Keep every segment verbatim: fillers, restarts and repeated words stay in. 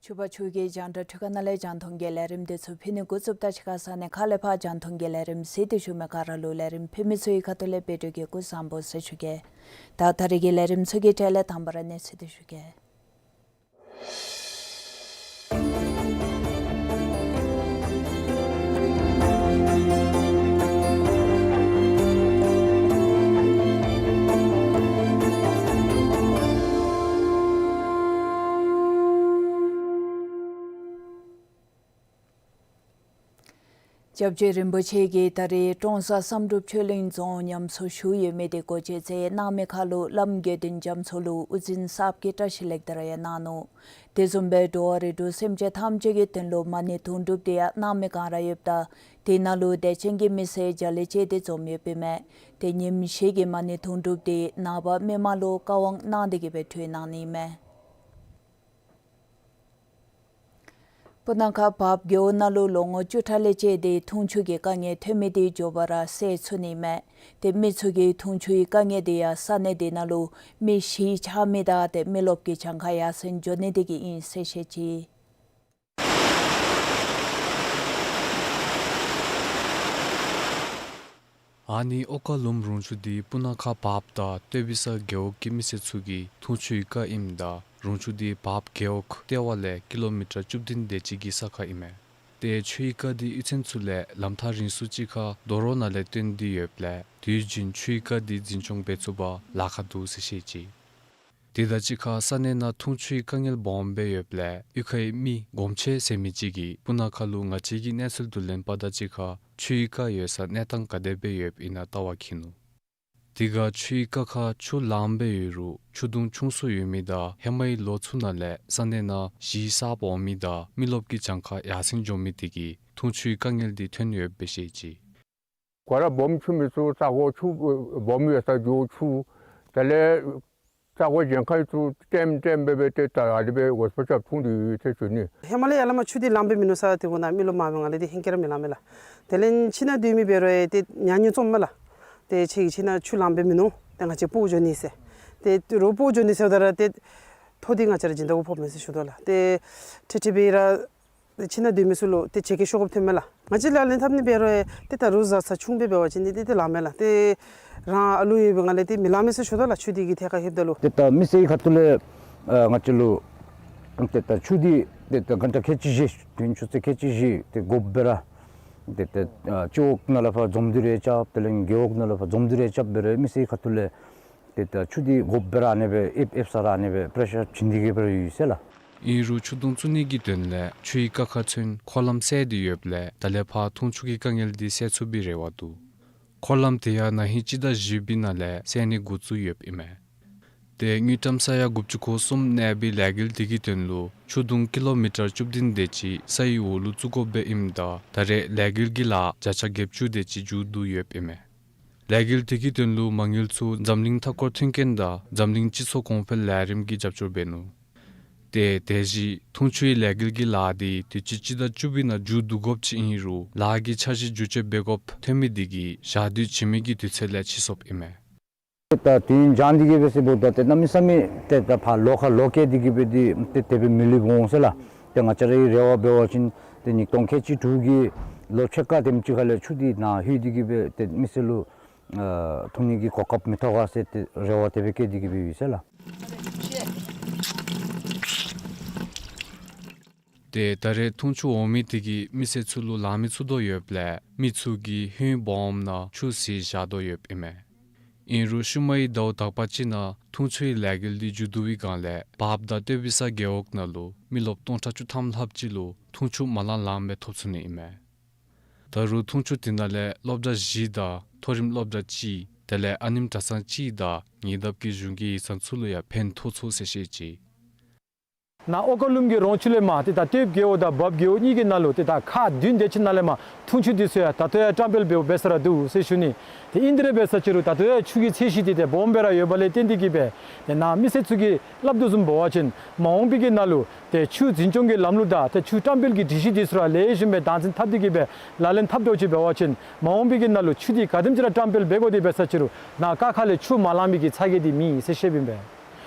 ཕྱུ་པ་ཕྱུགས་ཀྱི་རྒྱང་བསྒྲགས་འཕྲུལ་ཁང་ནང་ལས་རྒྱང་མཐོང་གི་ལས་རིམ་དེ་ཚུ་ཕུལ་ནི་འགོ་བཙུགསཔ་ད་ཕྱི་ཁ་ས་གནས་ཁག་ལས་ཕར་རྒྱང་མཐོང་གི་ལས་རིམ་གཟིགས་ཏེ་བཞུགས་མི་ག་ར་ལུ་ལས་རིམ་ཕུལ་མི་ཚུ་གི་ཁ་ཐུག་ལས་འབད་བརྩོན་གྱིས་སྐུ་གཟུགས་བཟང་པོ་ཟེར་ཞུ་གེ། ད་ད་རེས་ཀྱི་ལས་རིམ་ཚུ་གི་གྲས་ལས་དང་པ་ར་གནས་ཚུལ་དེ་ཞུ་གེ། སྐྱབས་རྗེ་རིན་པོ་ཆེ་གིས་ད་རེས་ཀྲོང་གསར་བསམ་གྲུབ་ཆོས་གླིང་རྫོང་ཉམས་གསོ་ཞུ་ཡོད་མི་དེ་སྒོ་འབྱེད་མཛད་གནང་མི་ཁར་ལུ་བླམ་དགེ་འདུན་རྒྱ་མཚོ་ལུ་དབུ་འཛིན་གསརཔ་གི་བཀྲིས་ལེགས་དར་ཡང་གནང་ནུག། དེ་བཟུམ་སྦེ་འགྲོ་བ་རིགས་དྲུག་སེམས་ཅན་ཐམས་ཅད་ཀྱི་དོན་ལུ་མ་ཎི་དུང་སྒྲུབ་དེ་ཡང་གནང་མི་ག་ར་ཡོདཔ་ད་དེ་ནང་ལུ་དད་ཅན་གྱི་མི་སེར་བརྒྱ་ལས་བཅད་དེ་འཛོམས་ཡོདཔ་ཨིན་མས། དེ་ཉིནམ་བཞི་གི་མ་ཎི་དུང་སྒྲུབ་དེ་ནངས་པ་མི་མང་ལུ་བཀའ་དབང་གནང་སྟེ་གི་སྦེ་གྲོལ་གནང་ནི་ཨིན་མས། སྤུ་ན་ཁ་བརཔ་རྒེད་འོག་ནང་ལུ་ལོ་ངོ་བཅུ་ཕྲག་ལས་བཅད་དེ་འཐུང་ཆུ་གི་དཀའ་ངལ་ཐོན་མི་དེ་མགྱོགས་པ་ར་སེལ་ཚུགས་ནི་མས། དེ་མི་ཚུ་གིས་འཐུང་ཆུའི་དཀའ་ངལ་དེ་ཡང་ས་གནས་དེ་ནང་ལུ་མི་བཞི་ཆགས་མི་དང་དེ་མི་རློབས་ཀྱི་གྱངས་ཁ་ཡར་སེང་འགྱོ་ནི་དེ་གིས་ཨིན་ཟེར་བཤད་ཅི། ཨ་ནི་ཨོ་ཀ་ལུམ་རོང་ཆུ་འདི་སྤུ་ན་ཁ་བརཔ་དང་སྟོད་བི་ས་རྒེད་འོག་གི་མི་སེར་ཚུ་གི་འཐུང་ཆུའི་རྐ་ཨིནམ་ད་རོང་ཆུ་འདི་བརཔ་རྒེད་འོག་ལྟེ་བ་ལས་ཀི་ལོ་མི་ཊར་བཅུ་བདུན་དེ་ཅིག་གི་ས་ཁར་ཨིན་མས། ཏེ་ཆུའི་རྐ་འདི་གཡུས་ཚན་ཚུ་ལས་ལམ་ཐག་རིང་སུ་ཅིག་ཁར་རྡོ་རོང་ནང་ལས་བཏོན་ཏེ་ཡོདཔ་ལས་དུས་རྒྱུན་ཆུའི་རྐ་འདི་འཛིན་སྐྱོང་འབད་ཚུགས་པར་ལཱ་ཁག་འདུག་ཟེར་བཤད་ཅི། དེ་དང་གཅིག་ཁར་ས་གནས་ནང་འཐུང་ཆུའི་དཀའ་ངལ་སྦོམ་སྦེ་ཡོདཔ་ལས་གཡུས་ཁའི་མི་སྒོམ་ཆེན་ཟེར་མི་ཅིག་གིས་སྤུ་ན་ཁ་ལུ་ང་བཅས་ཀྱི་གནས་ཚུལ་བསྡུ་ལེན་པ་དང་གཅིག་ཁར་ཆུའི་རྐ་ཡོད་སར་གནས་སྟངས་ག་དེ་སྦེ་ཡོདཔ་ཨིན་ན་བལྟ་བར་འཁྱིད་ནུག། དེ་ཁར་ཆུའི་རྐ་ཁར་ཆུ་ལངམ་སྦེ་ཡོད་རུང་ཆུ་དུང་ཆུང་སུ་ཡོད་མི་དང་ཧེ་མའི་ལོ་ཚུ་ནང་ལས་ས་གནས་ནང་གཞི་གསརཔ་འོང་མི་དང་མི་རློབས་ཀྱི་གྱངས་ཁ་ཡར་སེང་འགྱོ་མི་དེ་གིས་འཐུང་ཆུའི་དཀའ་ངལ་འདི་ཐོན་ཡོདཔ་སྦེ་བཤད་ཅི། ག་ར་སྦོམ་ཆུ་མི་ཚུ་ས་གོ་ཆུ་སྦོམ་ཡོད་ས་འགྱོ་ཆུ་དེ་ལས་ས་གོ་གཞན་ཁའི་ཆུ་ཏེམ་ཏེམ་སྦེ་སྦེ་ཏེ་ད་ཨ་དེ་སྦེ་འོ་སྤ་ཆབ་ཆུང་དེ་ཡོད་ཟེར་ཞུ་ནི། ཧེ་མ་ལས་ཡར་ལས་མར་ཆུ་འདི་ལངམ་སྦེ་མིན་ནུག་ས། དེ་གུ་ན་མི་རློབས་མང་མི་ང་ལས་ཏེ་ཧེང་སྐལ་ར་མི་ལང་མས་ལགས། དེ་ལས་ཁྱིམ་ནང་སྡོད་མི་འབད་རུང་ཡང་ཏེ་ཉ་ཉུང་བཙོངམ་མས་ལགས། ཏེ་ཁྱེད་ཀྱི་ཁྱིམ་ནང་ཆུ་ལངམ་སྦེ་མིན་ནུག། ཏེ་ང་བཅས་སྤོ་འགྱོ་ནི་ཟེར། ཏེ་རོགས་སྤོ་འགྱོ་ནི་ཟེརཝ་ད་ར་ཏེ་ཐོག་འདི་ང་བཅས་ར་སྦྱིན་བདག་གུ་ཕོགཔ་མས་ཟེར་ཞུ་དོ་ལགས། ཏེ་ཁྲིག་ཁྲི་སྦེ་ར་ཏེ་ཁྱིམ་ནང་སྡོད་མི་ཚུ་ལུ་ཏེ་ཆེ་གེ་ཤོར་དགོཔ་ཐོནམ་མས་ལགས། ང་བཅས་ལག་ལེན་འཐབ་ནི་འབད་རུང་ཡང་ཏེ་ད་རུང་བཟའ་ཚང་ཆུང་སྦེ་འབད་བ་ཅིན་ཏེ་ཏེ་ལང་མས་ལགས། ཏེ་རང་ཨ་ལུ་ཡོད་པའི་ང་ལས་ཏེ་མི་ལང་མས་ཟེར་ཞུ་དོ་ལགས། ཆུ་འདི་གི་ཐད་ཁར་ལྷོདཔ་ད་ལུ། ཏེ་ད་མི་སེར་གྱི་ཁ་ཐུག་ལས་ཨ་ང་བཅས་ལུ་ཏེ་ད་ཆུ་འདི་ཏེ་ད་གྷན་ཊ་ཁལ་གཅིག་བཞི་དུས་ཡུན་ཆུ་ཚོད་ཁལ་གཅིག་བཞི་ཏེ་དགོཔ་སྦེ་ར་ཏེ་ད་ཨ་སྤྱི་འོག་ནང་ལས་ཕར་འཛོམས་འདུ་རེ་རྐྱབ། དེ་ལས་རྒེད་འོག་ནང་ལས་ཕར་འཛོམས་འདུ་རེ་རྐྱབ་འབད་རུང་མི་སེར་གྱི་ཁ་ཐུག་ལས་ཏེ་ད་ཆུ་འདི་དགོཔ་སྦེ་ར་ཨ་ནེ་སྦེ་ཨེབ་ཨེབ་ས་ར་ཨ་ནེ་སྦེ་པེ་རེ་ཤར་བྱིན་ཏེ་གི་སྦེ་ར་ཡོད་ཟེར་ལགས། ཨིན་རུང་ཆུ་དུང་བཙུགས་ནི་གི་དོན་ལས་ཆུའི་རྐ་ཁར་ཚུན་འཁོར་ལམ་བསལ་ཏེ་ཡོདཔ་ལས་ད་ལས་ཕར་འཐུང་ཆུ་གི་དཀའ་ངལ་འདི་སེལ་ཚུགས་པའི་རེ་བ་འདུག། འཁོར་ལམ་དེ་ཡང་ན་ཧིང་སྤྱི་ཟླ་བཞི་པའི་ནང་ལས་བསལ་ནི་འགོ་བཙུགས་ཡོདཔ་ཨིན་མས། ཏེ་དངུལ་ཀྲམ་ས་ཡ་དགུ་བཅུ་གོ་གསུམ་གནས་པའི་ལས་འགུལ་འདི་གི་དོན་ལུ་ཆུ་དུང་ཀི་ལོ་མི་ཊར་བཅུ་བདུན་དེ་ཅིག་ས་ཡི་འོག་ལུ་བཙུགས་དགོཔ་སྦེ་ཨིནམ་ད་ད་རེས་ལས་འགུལ་གྱི་ལཱ་བརྒྱ་ཆ་བརྒྱད་ཅུ་དེ་ཅིག་མཇུག་བསྡུ་ཡོདཔ་ཨིན་མས། ལས་འགུལ་དེ་གི་དོན་ལུ་མ་དངུལ་ཚུ་འཛམ་གླིང་མཐའ་འཁོར་མཐུན་རྐྱེན་དང་འཛམ་གླིང་སྤྱི་ཚོགས་གོང་འཕེལ་ལས་རིམ་གྱིས་རྒྱབ་སྐྱོར་འབད་ནུག། ཏེ་དེ་བཞིན་འཐུང་ཆུའི་ལས་འགུལ་གྱི་ལཱ་འདི་དུས་ཅི་སྤྱི་ཟླ་བཅུ་པའི་ནང་མཇུག་བསྡུ་དགོཔ་ཅིག་ཨིན་རུང་ལཱ་གི་འཆར་གཞི་བསྒྱུར་བཅོས་འབད་དགོཔ་ཐོན་མི་འདི་གིས་ཞག་དུས་ཕྱི་མའི་གི་དུས་ཚོད་ལས་ཕྱི་སོཔ་ཨིན་མས། ཏེ་ད་དུས་ཡུན་འགྱངས་ཏེ་གི་སྦེ་ཟེརཝ་ད་ཏེ་གནམ་མེད་ས་མེད་ཏེ་ད་ཕར་ལོག་ཁ་ལོག་བཀལ་ཏེ་གི་སྦེ་འདི་ཏེ་དེ་སྦེ་མི་ལུསཔ་འོང་ཟེར་ལགས། ཏེ་ང་བཅས་རའི་རེ་བ་འབད་བ་ཅིན་ཏེ་ཉིས་སྟོང་ཁལ་གཅིག་དྲུག་གི་ལོ་ཕྱེད་ཀ་དེམ་ཅིག་ཁ་ལས་ཆུ་འདི་ནཱ་ལྷོད་དེ་གི་སྦེ་ཏེ་མི་སེར་ལུ་ཨ་འཐུང་ནི་གི་གོ་སྐབས་མི་ཐོབ་ག་ཟེར་ཏེ་རེ་བ་དེ་སྦེ་བསྐྱེད་དེ་གི་སྦེ་ཡོད་ཟེར་ལགས། ཏེ་ད་རེས་འཐུང་ཆུ་འོང་མི་དེ་གིས་མི་སེར་ཚུ་ལུ་ལང་མི་ཚུགས་དོ་ཡོདཔ་ལས་མི་ཚུ་གིས་ཧོད་སྦོམ་ནང་ཆུ་བཟི་བཞག་དོ་ཡོདཔ་ཨིན་མས། ཨིན་རུང་ཤུལ་མའི་ཟླཝ་དག་པ་ཅིག་ནང་འཐུང་ཆུའི་ལས་འགུལ་འདི་མཇུག་བསྡུ་བའི་སྒང་ལས་བརཔ་དང་སྟོད་པའི་ས་རྒེད་འོག་ནང་ལུ་མི་རློབས་སྟོང་ཕྲག་བཅུ་ཐམ་ལྷགཔ་ཅིག་ལུ་འཐུང་ཆུ་མ་ལང་ལངམ་སྦེ་ཐོབ་ཚུགས་ནི་ཨིན་མས། ད་རུང་འཐུང་ཆུ་དེ་ནང་ལས་སློབ་གྲྭ་བཞི་དང་མཐོ་རིམ་སློབ་གྲྭ་གཅིག་དེ་ལས་ཨ་ནེམ་གྲྭ་ཚང་གཅིག་དང་ཉེ་འདབས་ཀྱི་གཞུང་གི་ཡིག་ཚང་ཚུ་ལུ་ཡང་ཕན་ཐོགས་ཚུགས་ཟེར་བཤད་ཅི། ནཱ་ཨོ་ཀ་ལུམ་གྱི་རོང་ཆུ་ལས་མར་ཏེ་ད་སྟོདཔ་རྒེད་འོག་དང་བརཔ་རྒེད་འོག་གཉིས་ཀྱི་ནང་ལུ་ཏེ་ད་ཁག་བདུན་དེ་ཅིག་ནང་ལས་མར་འཐུང་ཆུ་འདི་ཚུ་ཡང་ད་ལྟོ་ཡང་བཀྲམ་སྤེལ་འབདཝ་འབད་ས་ར་འདུག་ཟེར་ཞུ་ནི། ཏེ་ཨིན་དེ་ར་འབད་ས་ཅིག་རུང་ད་ལྟོ་ཡང་ཆུ་གི་ཚད་གཞི་འདི་ཏེ་སྦོམ་སྦེ་ར་ཡོདཔ་ལས་བརྟེན་ཏེ་གི་སྦེ་ཏེ་ནཱ་མི་སེར་ཚུ་གིས་སླབ་དོ་བཟུམ་འབད་བ་ཅིན་མ་འོངས་པའི་གི་ནང་ལུ་ཏེ་ཆུ་འཛིན་སྐྱོང་གི་ལམ་ལུགས་དང་ཏེ་ཆུ་བཀྲམ་སྤེལ་གྱི་སྒྲིག་གཞི་འདི་ཚུ་ར་ལེགས་ཤོམ་སྦེ་དམ་འཛིན་འཐབ་སྟེ་གི་སྦེ་ལག་ལེན་འཐབ་འགྱོ་ཅི་འབད་བ་ཅིན་མ་འོངས་པའི་གི་ནང་ལུ་ཆུ་འདི་ག་དེམ་ཅིག་ར་བཀྲམ་སྤེལ་འབད་དགོ་དེ་འབད་ས་ཅིག་རུང་ནཱ་ཀ་ཁ་ལས་ཆུ་མ་ལང་མི་གི་ཚ་གྱང་འདི་མེད་ཟེར་བཤདཔ་ཨིན་པས།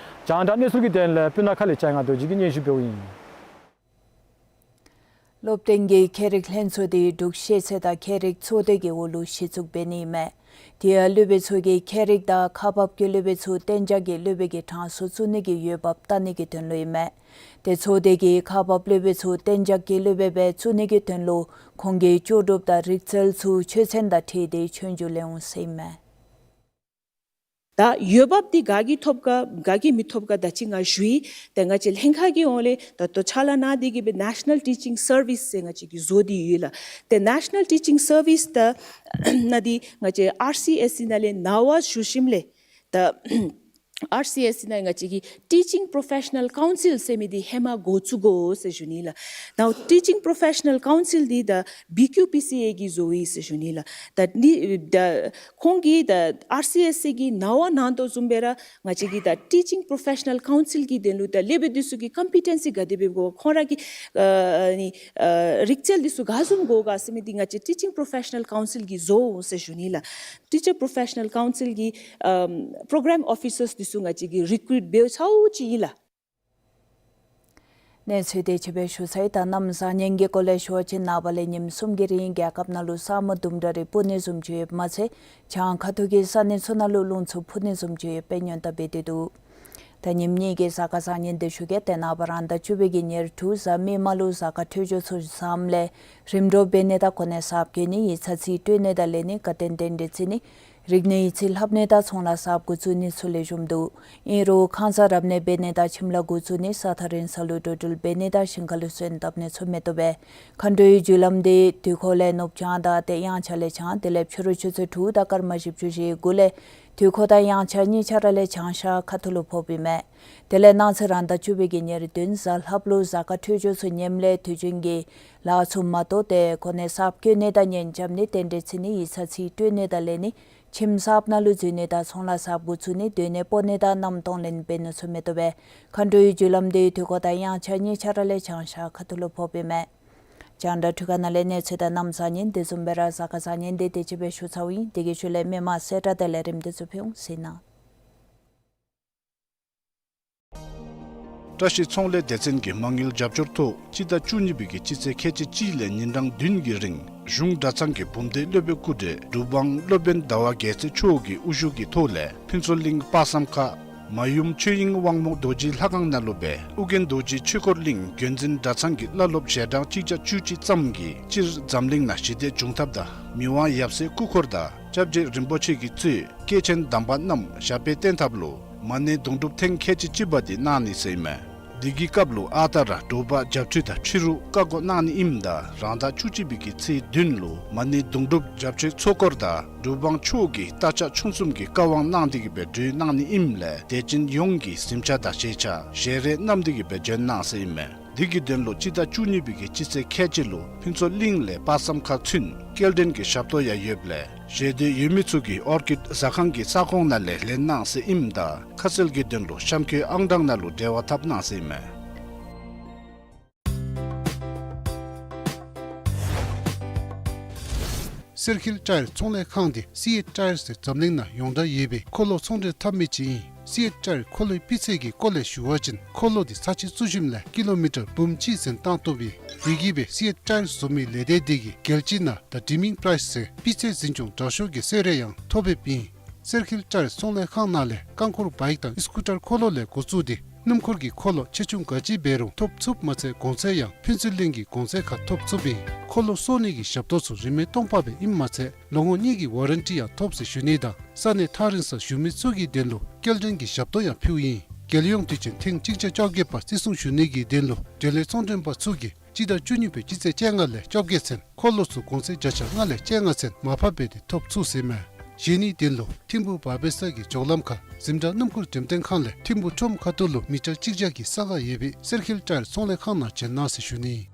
རྒྱང་བསྒྲགས་གནས་ཚུལ་གྱི་དོན་ལས་སྤུ་ན་ཁ་ལས་ལྕང་ང་རྡོ་རྗེ་གིས་སྙན་ཞུ་འབདཝ་ཨིན། སློབ་སྟོན་གྱི་ཁྱད་རིག་ལྷན་ཚོགས་འདི་འབྲུག་ཤེས་ཚད་དང་ཁྱད་རིག་ཚོགས་སྡེ་གི་འོག་ལུ་གཞི་བཙུགས་འབད་ནི་ཨིན་མས། དེ་ཡང་སློབ་དཔོན་ཚུ་གིས་ཁྱད་རིག་དང་ཁག་འབགཔ་གི་སློབ་དཔོན་ཚུ་གཏན་འཇགས་ཀྱི་སློབ་དཔོན་གྱི་གྲངས་སུ་བཙུགས་ནི་གི་འོས་འབབ་བལྟ་ནི་གི་དོན་ལུ་ཨིན་མས། ཏེ་ཚོགས་སྡེ་གིས་ཁག་འབགཔ་སློབ་དཔོན་ཚུ་གཏན་འཇགས་ཀྱི་སློབ་དཔོན་སྦེ་བཙུགས་ནི་གི་དོན་ལུ་ཁོང་གི་ལྕོགས་གྲུབ་དང་རིག་རྩལ་ཚུ་ཆོས་ཚན་དང་འཁྲིལ་ཏེ་ཆོས་རྒྱུགས་ལེན་འོང་ཟེར་ཨིན་མས། ད་འོས་འབབ་འདི་ག་གིས་ཐོབ་ག་ག་གིས་མི་ཐོབ་ག་ད་ཅི་ང་ཞུ་ཡི། ཏེ་ང་བཅས་ལྷན་ཁག་གི་འོག་ལས་ད་ལྟོ་ཕྱག་ལཱ་གནང་སྟེ་གི་སྦེ་National Teaching Service ཟེར་ང་བཅས་ཀྱིས་བཟོ་སྟེ་ཡོད་ལགས། ཏེ་National Teaching Service ད་ནང་འདི་ང་བཅས་ཨར་སི་ཨེས་སི་ནང་ལས་ནངས་པ་ཞུ་ཞིནམ་ལས་ད་ཨར་སི་ཨེས་སི་ནང་ང་བཅས་ཀྱིས་Teaching Professional Council ཟེར་མི་འདི་ཧེ་མ་འགོ་བཙུགས་དགོ་ཟེར་ཞུ་ནི་ལགས། ད་Teaching Professional Council འདི་ད་བི་ཀིའུ་པི་སི་ཨེ་གིས་བཟོ་ཡི་ཟེར་ཞུ་ནི་ལགས། ད་ནི་ད་ཁོང་གིས་ད་ཨར་སི་ཨེས་སི་གིས་ནངས་པ་གནང་དོ་བཟུམ་སྦེ་ར་ང་བཅས་ཀྱིས་ད་Teaching Professional Council གི་དོན་ལུ་ད་སློབ་དཔོན་འདི་ཚུ་གི་ཀམ་པི་ཊེན་སི་ག་དེ་སྦེ་དགོ་ཁོང་ར་གི་ཨ་ནི་ཨ་རིག་རྩལ་འདི་ཚུ་ག་བཟུམ་དགོ་ག་ཟེར་མི་འདི་ང་བཅས་Teaching Professional Council གིས་བཟོ་འོང་ཟེར་ཞུ་ནི་ལགས། Teacher Professional Council གི་ཨམ་པོརོ་གརམ་ཨོ་ཕི་སརསི་འདི་ཚུ་ང་བཅས་ཀྱིས་རི་ཀུ་རུཊ་འབད་ཚརཝ་ཅིག་ཨིན་ལགས། གནས་ཚུལ་དེ་ཅིག་སྦེ་ཞུ་ཚར་ཡི། ད་གནམ་བཟང་ངན་གྱི་སྐོར་ལས་ཞུ་བ་ཅིན་ནངས་པ་ལས་ཉིནམ་གསུམ་གྱི་རིང་རྒྱལ་ཁབ་ནང་ལུ་ས་སྨུག་དུམ་གྲ་རེ་སྤུབ་ནི་བཟུམ་ཅིག་ཡོདཔ་མ་ཚད་བྱང་ཁ་ཐུག་གི་ས་གནས་ཚུ་ནང་ལུ་རླུང་འཚུབ་འཕུ་ནི་བཟུམ་ཅིག་ཡོདཔ་སྦེ་སྔོན་བརྡ་འབད་དེ་འདུག། ད་ཉིནམ་གཉིས་ཀྱི་གཟའ་སྐར་བཟང་ངན་དེ་ཞུ་གེ། ཏེ་ནངས་པ་རང་ཟླ་བཅུ་པའི་གི་ཉེར་དྲུག་གཟའ་མིག་དམར་ལུ་གཟའ་སྐར་འཕྲོད་སྦྱོར་ཚུ་བཟངམ་ལས་རིམ་གྲོ་འབད་ནི་དང་གོ་གནས་གསརཔ་བཀོད་ནི་ཡིག་ཚང་རྩིས་སྤྲོད་ནི་དང་ལེན་ནི་ཁ་དན་རྟེན་འབྲེལ་བརྩི་ནི་རིག་གནས་ཡིག་རྩིས་ལྷབ་ནི་དང་ཚོང་ལཱ་གསརཔ་འགོ་བཙུགས་ནི་ཚུ་ལེགས་ཤོམ་འདུག། ཨིན་རུང་ཁང་གསར་རབ་གནས་འབད་ནི་དང་ཁྱིམ་ལཱ་འགོ་བཙུགས་ནི་ས་ཐག་རིང་ས་ལུ་འགྲོ་འགྲུལ་འབད་ནི་དང་ཞིང་ཁ་ལུ་སོན་བཏབ་ནི་ཚུ་མི་བཏུབ་པས། མཁའ་འགྲོའི་རྒྱུ་ལམ་འདི་དུས་འཁོར་ལས་ནུབ་བྱང་དང་ཏེ་དབྱངས་འཆར་ལས་བྱང་དེ་ལས་ཕྱི་རུ་ཆུ་ཚོད་དྲུག་དང་སྐར་མ་བཞི་བཅུ་ཞེ་དགུ་ལས་དུས་འཁོར་དང་དབྱངས་འཆར་གཉིས་ཆ་ར་ལས་བྱང་ཤར་ཁ་ཐུག་ལུ་ཕོགཔ་ཨིན་མས། དེ་ལས་གནངས་ཚེ་རང་ཟླ་བཅུ་པའི་གི་ཉེར་བདུན་གཟའ་ལྷགཔ་ལུ་གཟའ་སྐར་འཕྲོད་སྦྱོར་ཚུ་ངནམ་ལས་དུས་རྒྱུན་གྱི་ལཱ་ཚུ་མ་དོ་སྟེ་གོ་གནས་གསརཔ་བཀོད་ནི་དང་གཉེན་རྐྱབ་ནི་རྟེན་འབྲེལ་བརྩི་ནི་ཡིག་ཚང་རྩིས་སྤྲོད་ནི་དང་ལེན་ནི་ཁྱིམ་གསརཔ་ནང་ལུ་འཛུལ་ནི་དང་ཚོང་ལཱ་གསརཔ་འགོ་བཙུགས་ནི་སྡོད་གནས་སྤོ་ནི་དང་གནམ་གཏོང་ལེན་འབད་ནི་ཚུ་མི་བཏུབ་པས། མཁའ་འགྲོའི་རྒྱུ་ལམ་འདི་དུས་འཁོར་དང་དབྱངས་འཆར་གཉིས་ཆ་ར་ལས་བྱང་ཤར་ཁ་ཐུག་ལུ་ཕོགཔ་ཨིན་མས། རྒྱང་བསྒྲགས་འཕྲུལ་ཁང་ནང་ལས་གནས་ཚུལ་དང་གནམ་བཟང་ངན་དེ་བཟུམ་སྦེ་ར་གཟའ་སྐར་བཟང་ངན་དེ་དེ་ཅིག་སྦེ་ཞུ་ཚརཝ་ཨིན། དེ་གི་ཤུལ་ལས་མི་མང་གསལ་བསྒྲགས་དེ་ལས་རིམ་དེ་ཚུ་ཕུལ་འོང་ཟེར་ན། བཀྲ་ཤིས་ཚོང་ལས་སྡེ་ཚན་གྱི་མ་དངུལ་རྒྱབ་སྐྱོར་ཐོག་སྤྱི་ཟླ་བཅུ་གཉིས་པའི་གི་སྤྱི་ཚེས་ཁལ་གཅིག་གཅིག་ལས་ཉིན་གྲངས་བདུན་གྱི་རིང་གཞུང་གྲྭ་ཚང་གི་བུམ་སྡེ་སློབ་དཔོན་སྐུ་བགྲེས་གྲུབ་དབང་སློབ་དཔོན་ཟླ་བ་རྒྱལ་མཚན་མཆོག་གི་དབུ་བཞུགས་ཀྱི་ཐོག་ལས་ཕུན་ཚོགས་གླིང་དཔག་བསམ་ཁ་མ་ཡུམ་ཆོས་དབྱིངས་དབང་མོ་རྡོ་རྗེའི་ལྷ་ཁང་ནང་ལུ་སྦེ་ཨོ་རྒྱན་རྡོ་རྗེ་ཆོས་འཁོར་གླིང་བརྒྱུད་འཛིན་གྲྭ་ཚང་གི་བླ་སློབ་ཞལ་གྲངས་གཅིག་བརྒྱ་བཅུ་གཅིག་ཙམ་གྱིས་སྤྱིར་འཛམ་གླིང་ནང་ཞི་བདེ་འབྱུང་ཐབས་དང་མི་དབང་ཡབ་སྲས་སྐུ་འཁོར་དང་སྐྱབས་རྗེ་རིན་པོ་ཆེ་གིས་གཙོས་སྐྱེས་ཆེན་དམ་པ་རྣམས་ཞབས་པད་བརྟན་ཐབས་ལུ་མ་ཎི་དུང་སྒྲུབ་ཐེངས་ཁལ་གཅིག་གཅིག་པ་དེ་གནང་ནི་ཟེར་ཨིན་མས། འདི་གི་སྐབས་ལུ་ཨ་རྟག་ར་དྲོ་པ་བརྒྱད་ཁྲུས་དང་ཕྱི་རུ་བཀའ་བསྒོ་གནང་ནི་ཨིནམ་ད་རང་ཟླ་བཅུ་གཅིག་པའི་གི་ཚེས་བདུན་ལུ་མ་ཎི་དུང་སྒྲུབ་བརྒྱ་མཆོད་ཚོགས་འཁོར་དང་གྲུབ་དབང་མཆོག་གིས་རྟ་ཕྱག་མཆོང་གསུམ་གྱི་བཀའ་དབང་གནང་སྟེ་གི་སྦེ་གྲོལ་གནང་ནི་ཨིནམ་ལས་དད་ཅན་ཡོངས་ཀྱིས་གཟིམ་ཆ་དང་བཞེས་ཆ་ཞལ་རས་བསྣམས་ཏེ་གི་སྦེ་འབྱོན་གནང་ཟེར་ཨིན་མས། དེ་གི་དོན་ལུ་སྤྱི་ཟླ་བཅུ་གཉིས་པའི་གི་སྤྱི་ཚེས་ཁལ་གཅིག་ལུ་ཕུན་ཚོགས་གླིང་ལས་དཔག་བསམ་ཁ་ཚུན་སྐྱེལ་འདྲེན་གྱི་ཞབས་ཏོག་ཡང་ཡོདཔ་ལས་ཞལ་འདེབས་ཡོད་མི་ཚུ་གིས་ཨོར་ཀིཌ་ཟ་ཁང་གི་ས་ཁོངས་ནང་ལས་ལེན་གནང་ཟེར་ཨིནམ་ད་ཁ་གསལ་གྱི་དོན་ལུ་གཤམ་འཁོད་ཨང་གྲངས་ནང་ལུ་འབྲེལ་བ་འཐབ་གནང་ཟེར་ཨིན་མས། སེར་ཁིལ་ཊ་ཡར་ཚོང་ལས་ཁང་འདི་སི་ཨེཊ་ཊ་ཡར་ཟེར་འཛམ་གླིང་ནང་ཡོངས་གྲགས་ཡོད་པའི་འཁོར་ལོ་ཚོང་འདྲེན་འཐབ་མི་ཅིག་ཨིན། སི་ཨེཊ་ཊ་ཡར་འཁོར་ལོའི་སྤུས་ཚད་ཀྱི་སྐོར་ལས་ཞུ་བ་ཅིན་འཁོར་ལོ་འདི་ས་ཆ་བཙུགས་ཞིནམ་ལས་ཀི་ལོ་མི་ཊར་འབུམ་གཅིག་ཟིན་བཏང་བཏུབ་ཨིན། དེ་གིས་སྦེ་སི་ཨེཊ་ཊ་ཡར་བཟོ་མི་ལས་སྡེ་འདི་གིས་རྒྱལ་སྤྱི་ནང་ད་ཌི་མིང་པ་རའིས་ཟེར་སྤུས་ཚད་འཛིན་སྐྱོང་དྲག་ཤོས་ཀྱི་གསོལ་རས་ཡང་ཐོབ་ཡོདཔ་ཨིན། སེར་ཁིལ་ཊ་ཡར་ཚོང་ལས་ཁང་ནང་ལས་རྐང་འཁོར་བའིཀ་དང་སི་ཀུ་ཊར་འཁོར་ལོ་ལས་འགོ་བཙུགས་ཏེ་སྣུམ་འཁོར་གྱི་འཁོར་ལོ་ཆེ་ཆུང་ག་ཅི་འབད་རུང་ཐོབ་ཚུགསཔ་མ་ཚད་གོང་ཚད་ཡང་ཕུན་ཚོགས་གླིང་གི་གོང་ཚད་ཁར་ཐོབ་ཚུགསཔ་ཨིན། འཁོར་ལོ་གསོ་ནི་གི་ཞབས་ཏོག་ཚུ་རིན་མེད་སྟོང་པ་སྦེ་ཨིནམ་མ་ཚད་ལོ་ངོ་གཉིས་ཀྱི་ཝ་རན་ཊི་ཡང་ཐོབ་ཟེར་ཞུ་ནི་དང་ས་གནས་ཐག་རིང་སར་བཞུགས་མི་ཚུ་གི་དོན་ལུ་སྐྱེལ་འདྲེན་གྱི་ཞབས་ཏོག་ཡང་ཕུལཝ་ཨིན། རྒྱལ་ཡོངས་དུས་ཆེན་ཐེངས་གཅིག་བརྒྱ་བཅོ་བརྒྱད་པ་བརྩི་སྲུང་ཞུ་ནི་གི་དོན་ལུ་འབྲེལ་ཡོད་ཚོང་འདྲེན་པ་ཚུ་གིས་སྤྱི་ཟླ་བཅུ་གཉིས་པའི་སྤྱི་ཚེས་བཅོ་ལྔ་ལས་བཅོ་བརྒྱད་ཚུན་འཁོར་ལོ་ཚུ་གོང་ཚད་བརྒྱ་ཆ་ལྔ་ལས་བཅོ་ལྔ་ཚུན་མར་ཕབ་འབད་དེ་ཐོབ་ཚུགས་ཟེར་ཨིན་མས། བཞེས་ནིའི་དོན་ལུ་ཐིམ་ཕུ་བར་པེ་ས་གི་འགྱོ་ལམ་ཁར་འཛིན་གྲྭ་སྣུམ་འཁོར་འགྲེམས་སྟོན་ཁང་ལས་ཐིམ་ཕུ་ཁྲོམ་ཁ་ཐུག་ལུ་མི་ཊར་གཅིག་བརྒྱ་གི་ས་ཁར་ཡོད་པའི་སེར་ཁིལ་ཊ་ཡར་ཚོང་ལས་ཁང་ནང་བྱོན་གནང་ཟེར་ཞུ་ནི།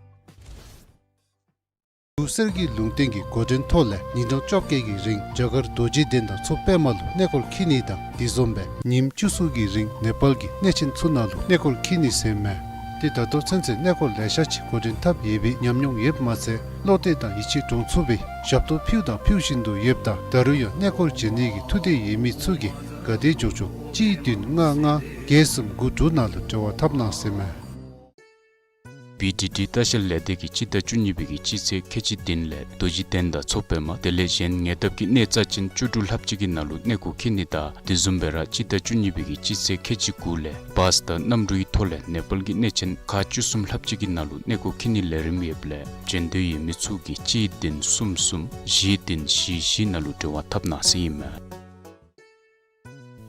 འབྲུག་གསེར་གྱི་ལུང་བསྟན་གྱི་འགོ་འདྲེན་ཐོག་ལས་ཉིན་གྲངས་བཅོ་བརྒྱད་ཀྱི་རིང་རྒྱ་གར་རྡོ་རྗེ་གདན་དང་མཚོ་པདྨ་ལུ་གནས་སྐོར་འཁྱིད་ནི་དང་དེ་བཟུམ་སྦེ་ཉིནམ་བཅུ་གསུམ་གྱི་རིང་ནེ་པཱལ་གྱི་གནས་ཆེན་ཚུ་ནང་ལུ་གནས་སྐོར་འཁྱིད་ནི་ཟེར་ཨིན་མས། ཏེ་ད་ལྟོ་ཚུན་ཚོད་གནས་སྐོར་ལེ་ཤ་ཅིག་འགོ་འདྲེན་འཐབ་ཡོད་པའི་ཉམས་མྱོང་ཡོདཔ་མ་ཚད་བློ་གཏད་དང་ཡིད་ཆེས་འདྲོངས་ཚུགས་པའི་ཞབས་ཏོག་ཕུལཝ་དང་ཕུལ་བཞིན་དུ་ཡོདཔ་ད་ད་རུང་ཡང་གནས་སྐོར་བྱོན་ནི་གི་ཐུགས་འདོད་ཡོད་མི་ཚུ་གིས་ག་དེ་མགྱོགས་མགྱོགས་གཅིག་བདུན་ལྔ་ལྔ་བརྒྱད་གསུམ་དགུ་དྲུག་ནང་ལུ་འབྲེལ་བ་འཐབ་གནང་ཟེར་ཨིན་མས། བི་ཌི་ཊི་ལྟ་བཤལ་ལས་སྡེ་གིས་སྤྱི་ཟླ་བཅུ་གཉིས་པའི་གི་སྤྱི་ཚེས་ཁལ་གཅིག་བདུན་ལས་རྡོ་རྗེ་གདན་དང་མཚོ་པདྨ་དེ་ལས་གཞན་ཉེ་འདབས་ཀྱི་གནས་རྩ་ཅན་བཅུ་དྲུག་ལྷགཔ་ཅིག་གི་ནང་ལུ་གནས་སྐོར་འཁྱིད་ནི་དང་དེ་བཟུམ་སྦེ་ར་སྤྱི་ཟླ་བཅུ་གཉིས་པའི་གི་སྤྱི་ཚེས་ཁལ་གཅིག་དགུ་ལས་བཱས་དང་གནམ་གྲུའི་ཐོག་ལས་ནེ་པཱལ་གྱི་གནས་ཆེན་ཁག་བཅུ་གསུམ་ལྷགཔ་ཅིག་གི་ནང་ལུ་གནས་སྐོར་འཁྱིད་ནིའི་ལས་རིམ་ཡོདཔ་ལས་བྱོན་འདོད་ཡོད་མི་ཚུ་གིས་གཅིག་བདུན་གསུམ་གསུམ་བཞི་བདུན་བཞི་བཞི་ནང་ལུ་འབྲེལ་བ་འཐབ་གནང་ཟེར་ཨིན་མས།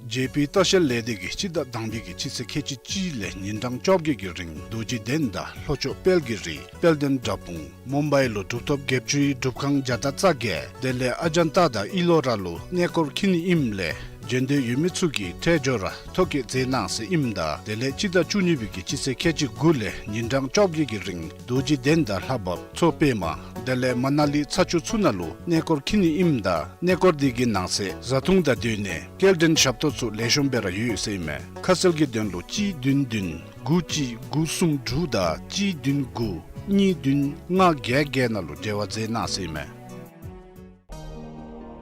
ཇེ་པི་ལྟ་བཤལ་ལས་སྡེ་གིས་སྤྱི་ཟླ་དང་པའི་གི་སྤྱི་ཚེས་ཁལ་གཅིག་གཅིག་ལས་ཉིན་གྲངས་བཅོ་བརྒྱད་ཀྱི་རིང་རྡོ་རྗེ་གདན་དང་ལྷོ་ཕྱོགས་དཔལ་གྱི་རི་དཔལ་ལྡན་དགྲ་སྤུངས་མུམ་བའི་ལུ་གྲུབ་ཐོབ་བརྒྱད་ཅུའི་སྒྲུབ་ཁང་བརྒྱ་དང་རྩ་བརྒྱད་དེ་ལས་ཨ་ཇན་ཏ་དང་ཨི་ལོ་ར་ལུ་གནས་སྐོར་འཁྱིད་ནི་ཨིནམ་ལས་བྱོན་འདོད་ཡོད་མི་ཚུ་གིས་ཁྲལ་འབྱོར་ར་ཐོ་བཀོད་མཛད་གནང་ཟེར་ཨིནམ་ད་དེ་ལས་སྤྱི་ཟླ་བཅུ་གཉིས་པའི་གི་སྤྱི་ཚེས་ཁལ་གཅིག་དགུ་ལས་ཉིན་གྲངས་བཅོ་བརྒྱད་ཀྱི་རིང་རྡོ་རྗེ་གདན་དང་ལྷ་བབས་མཚོ་པདྨ་དེ་ལས་མ་ན་ལི་ཚ་ཆུ་ཚུ་ནང་ལུ་གནས་སྐོར་འཁྱིད་ནི་ཨིནམ་ད་གནས་སྐོར་འདི་གི་ནང་གསེས་བཟའ་འཐུང་དང་སྡོད་གནས་སྐྱེལ་འདྲེན་ཞབས་ཏོག་ཚུ་ལེགས་ཤོམ་སྦེ་ར་ཡོད་ཟེར་ཨིན་མས། ཁ་གསལ་གྱི་དོན་ལུ་གཅིག་བདུན་བདུན་དགུ་གཅིག་དགུ་གསུམ་དྲུག་དང་གཅིག་བདུན་དགུ་གཉིས་བདུན་ལྔ་བརྒྱད་བརྒྱད་ནང་ལུ་འབྲེལ་བ་མཛད་གནང་ཟེར་ཨིན་མས།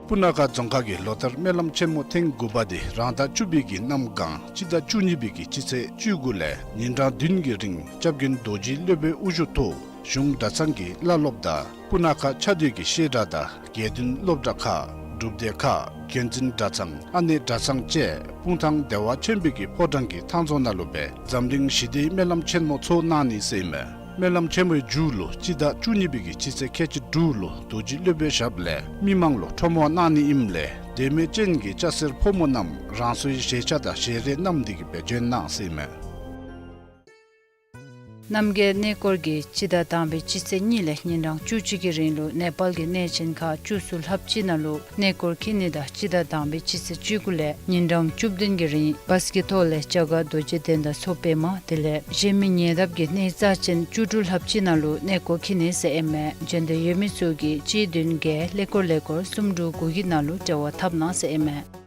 སྤུ་ན་ཁ་རྫོང་ཁག་གི་ལོ་ལྟར་སྨོན་ལམ་ཆེན་མོ་ཐེངས་དགུ་པ་འདི་རང་ཟླ་བཅུ་པའི་གི་གནམ་གང་སྤྱི་ཟླ་བཅུ་གཉིས་པའི་གི་སྤྱི་ཚེས་བཅུ་དགུ་ལས་ཉིན་གྲངས་བདུན་གྱི་རིང་སྐྱབས་མགོན་རྡོ་རྗེ་སློབ་དཔོན་དབུ་བཞུགས་ཐོག་གཞུང་གྲྭ་ཚང་གི་བླ་སློབ་དང་སྤུ་ན་ཁ་ཆ་སྡོད་ཀྱི་བཤད་གྲྭ་དང་དགེ་འདུན་སློབ་གྲྭ་ཁག་སྒྲུབ་སྡེ་ཁག་འགན་འཛིན་གྲྭ་ཚང་ཨ་ནེ་གྲྭ་ཚང་བཅས་སྤུངས་ཐང་བདེ་བ་ཆེན་པོའི་གི་ཕོ་བྲང་གི་ཐང་རྫོང་ནང་ལུ་སྦེ་འཛམ་གླིང་ཞི་བདེའི་སྨོན་ལམ་ཆེན་མོ་ཚོགས་གནང་ནི་ཟེར་ཨིན་མས། སྨོན་ལམ་ཆེན་མོའི་མཇུག་ལུ་སྤྱི་ཟླ་བཅུ་གཉིས་པའི་གི་སྤྱི་ཚེས་ཁལ་གཅིག་དྲུག་ལུ་རྡོ་རྗེ་སློབ་དཔོན་ཞབས་ལས་མི་མང་ལུ་ཁྲོམ་དབང་གནང་ནི་ཨིནམ་ལས་དད་མོས་ཅན་གྱི་སྐྱ་སེར་ཕོ་མོ་རྣམས་རང་སོའི་བཞེས་ཆ་དང་བཞེས་རས་བསྣམས་ཏེ་གི་སྦེ་བྱོན་གནང་ཟེར་ཨིན་མས། རྣམ་རྒྱལ་གནས་སྐོར་གྱིས་སྤྱི་ཟླ་དང་པའི་སྤྱི་ཚེས་གཉིས་ལས་ཉིན་གྲངས་བཅུ་གཅིག་གི་རིང་ལུ་ནེ་པཱལ་གྱི་གནས་ཆེན་ཁག་བཅུ་གསུམ་ལྷགཔ་ཅིག་ནང་ལུ་གནས་སྐོར་འཁྱིད་ནི་དང་སྤྱི་ཟླ་དང་པའི་སྤྱི་ཚེས་བཅུ་དགུ་ལས་ཉིན་གྲངས་བཅུ་བདུན་གྱི་རིང་བཱས་ཀྱི་ཐོག་ལས་རྒྱ་གར་རྡོ་རྗེ་གདན་དང་མཚོ་པདྨ་དེ་ལས་གཞན་མི་ཉེ་འདབས་ཀྱི་གནས་རྩ་ཅན་བཅུ་དྲུག་ལྷགཔ་ཅིག་ནང་ལུ་གནས་སྐོར་འཁྱིད་ནི་ཟེར་ཨིན་མས། བྱོན་འདོད་ཡོད་མི་ཚུ་གིས་གཅིག་བདུན་བརྒྱད་ཀླད་ཀོར་ཀླད་ཀོར་གསུམ་དྲུག་དགུ་གི་ནང་ལུ་འབྲེལ་བ་འཐབ་གནང་ཟེར་ཨིན་མས།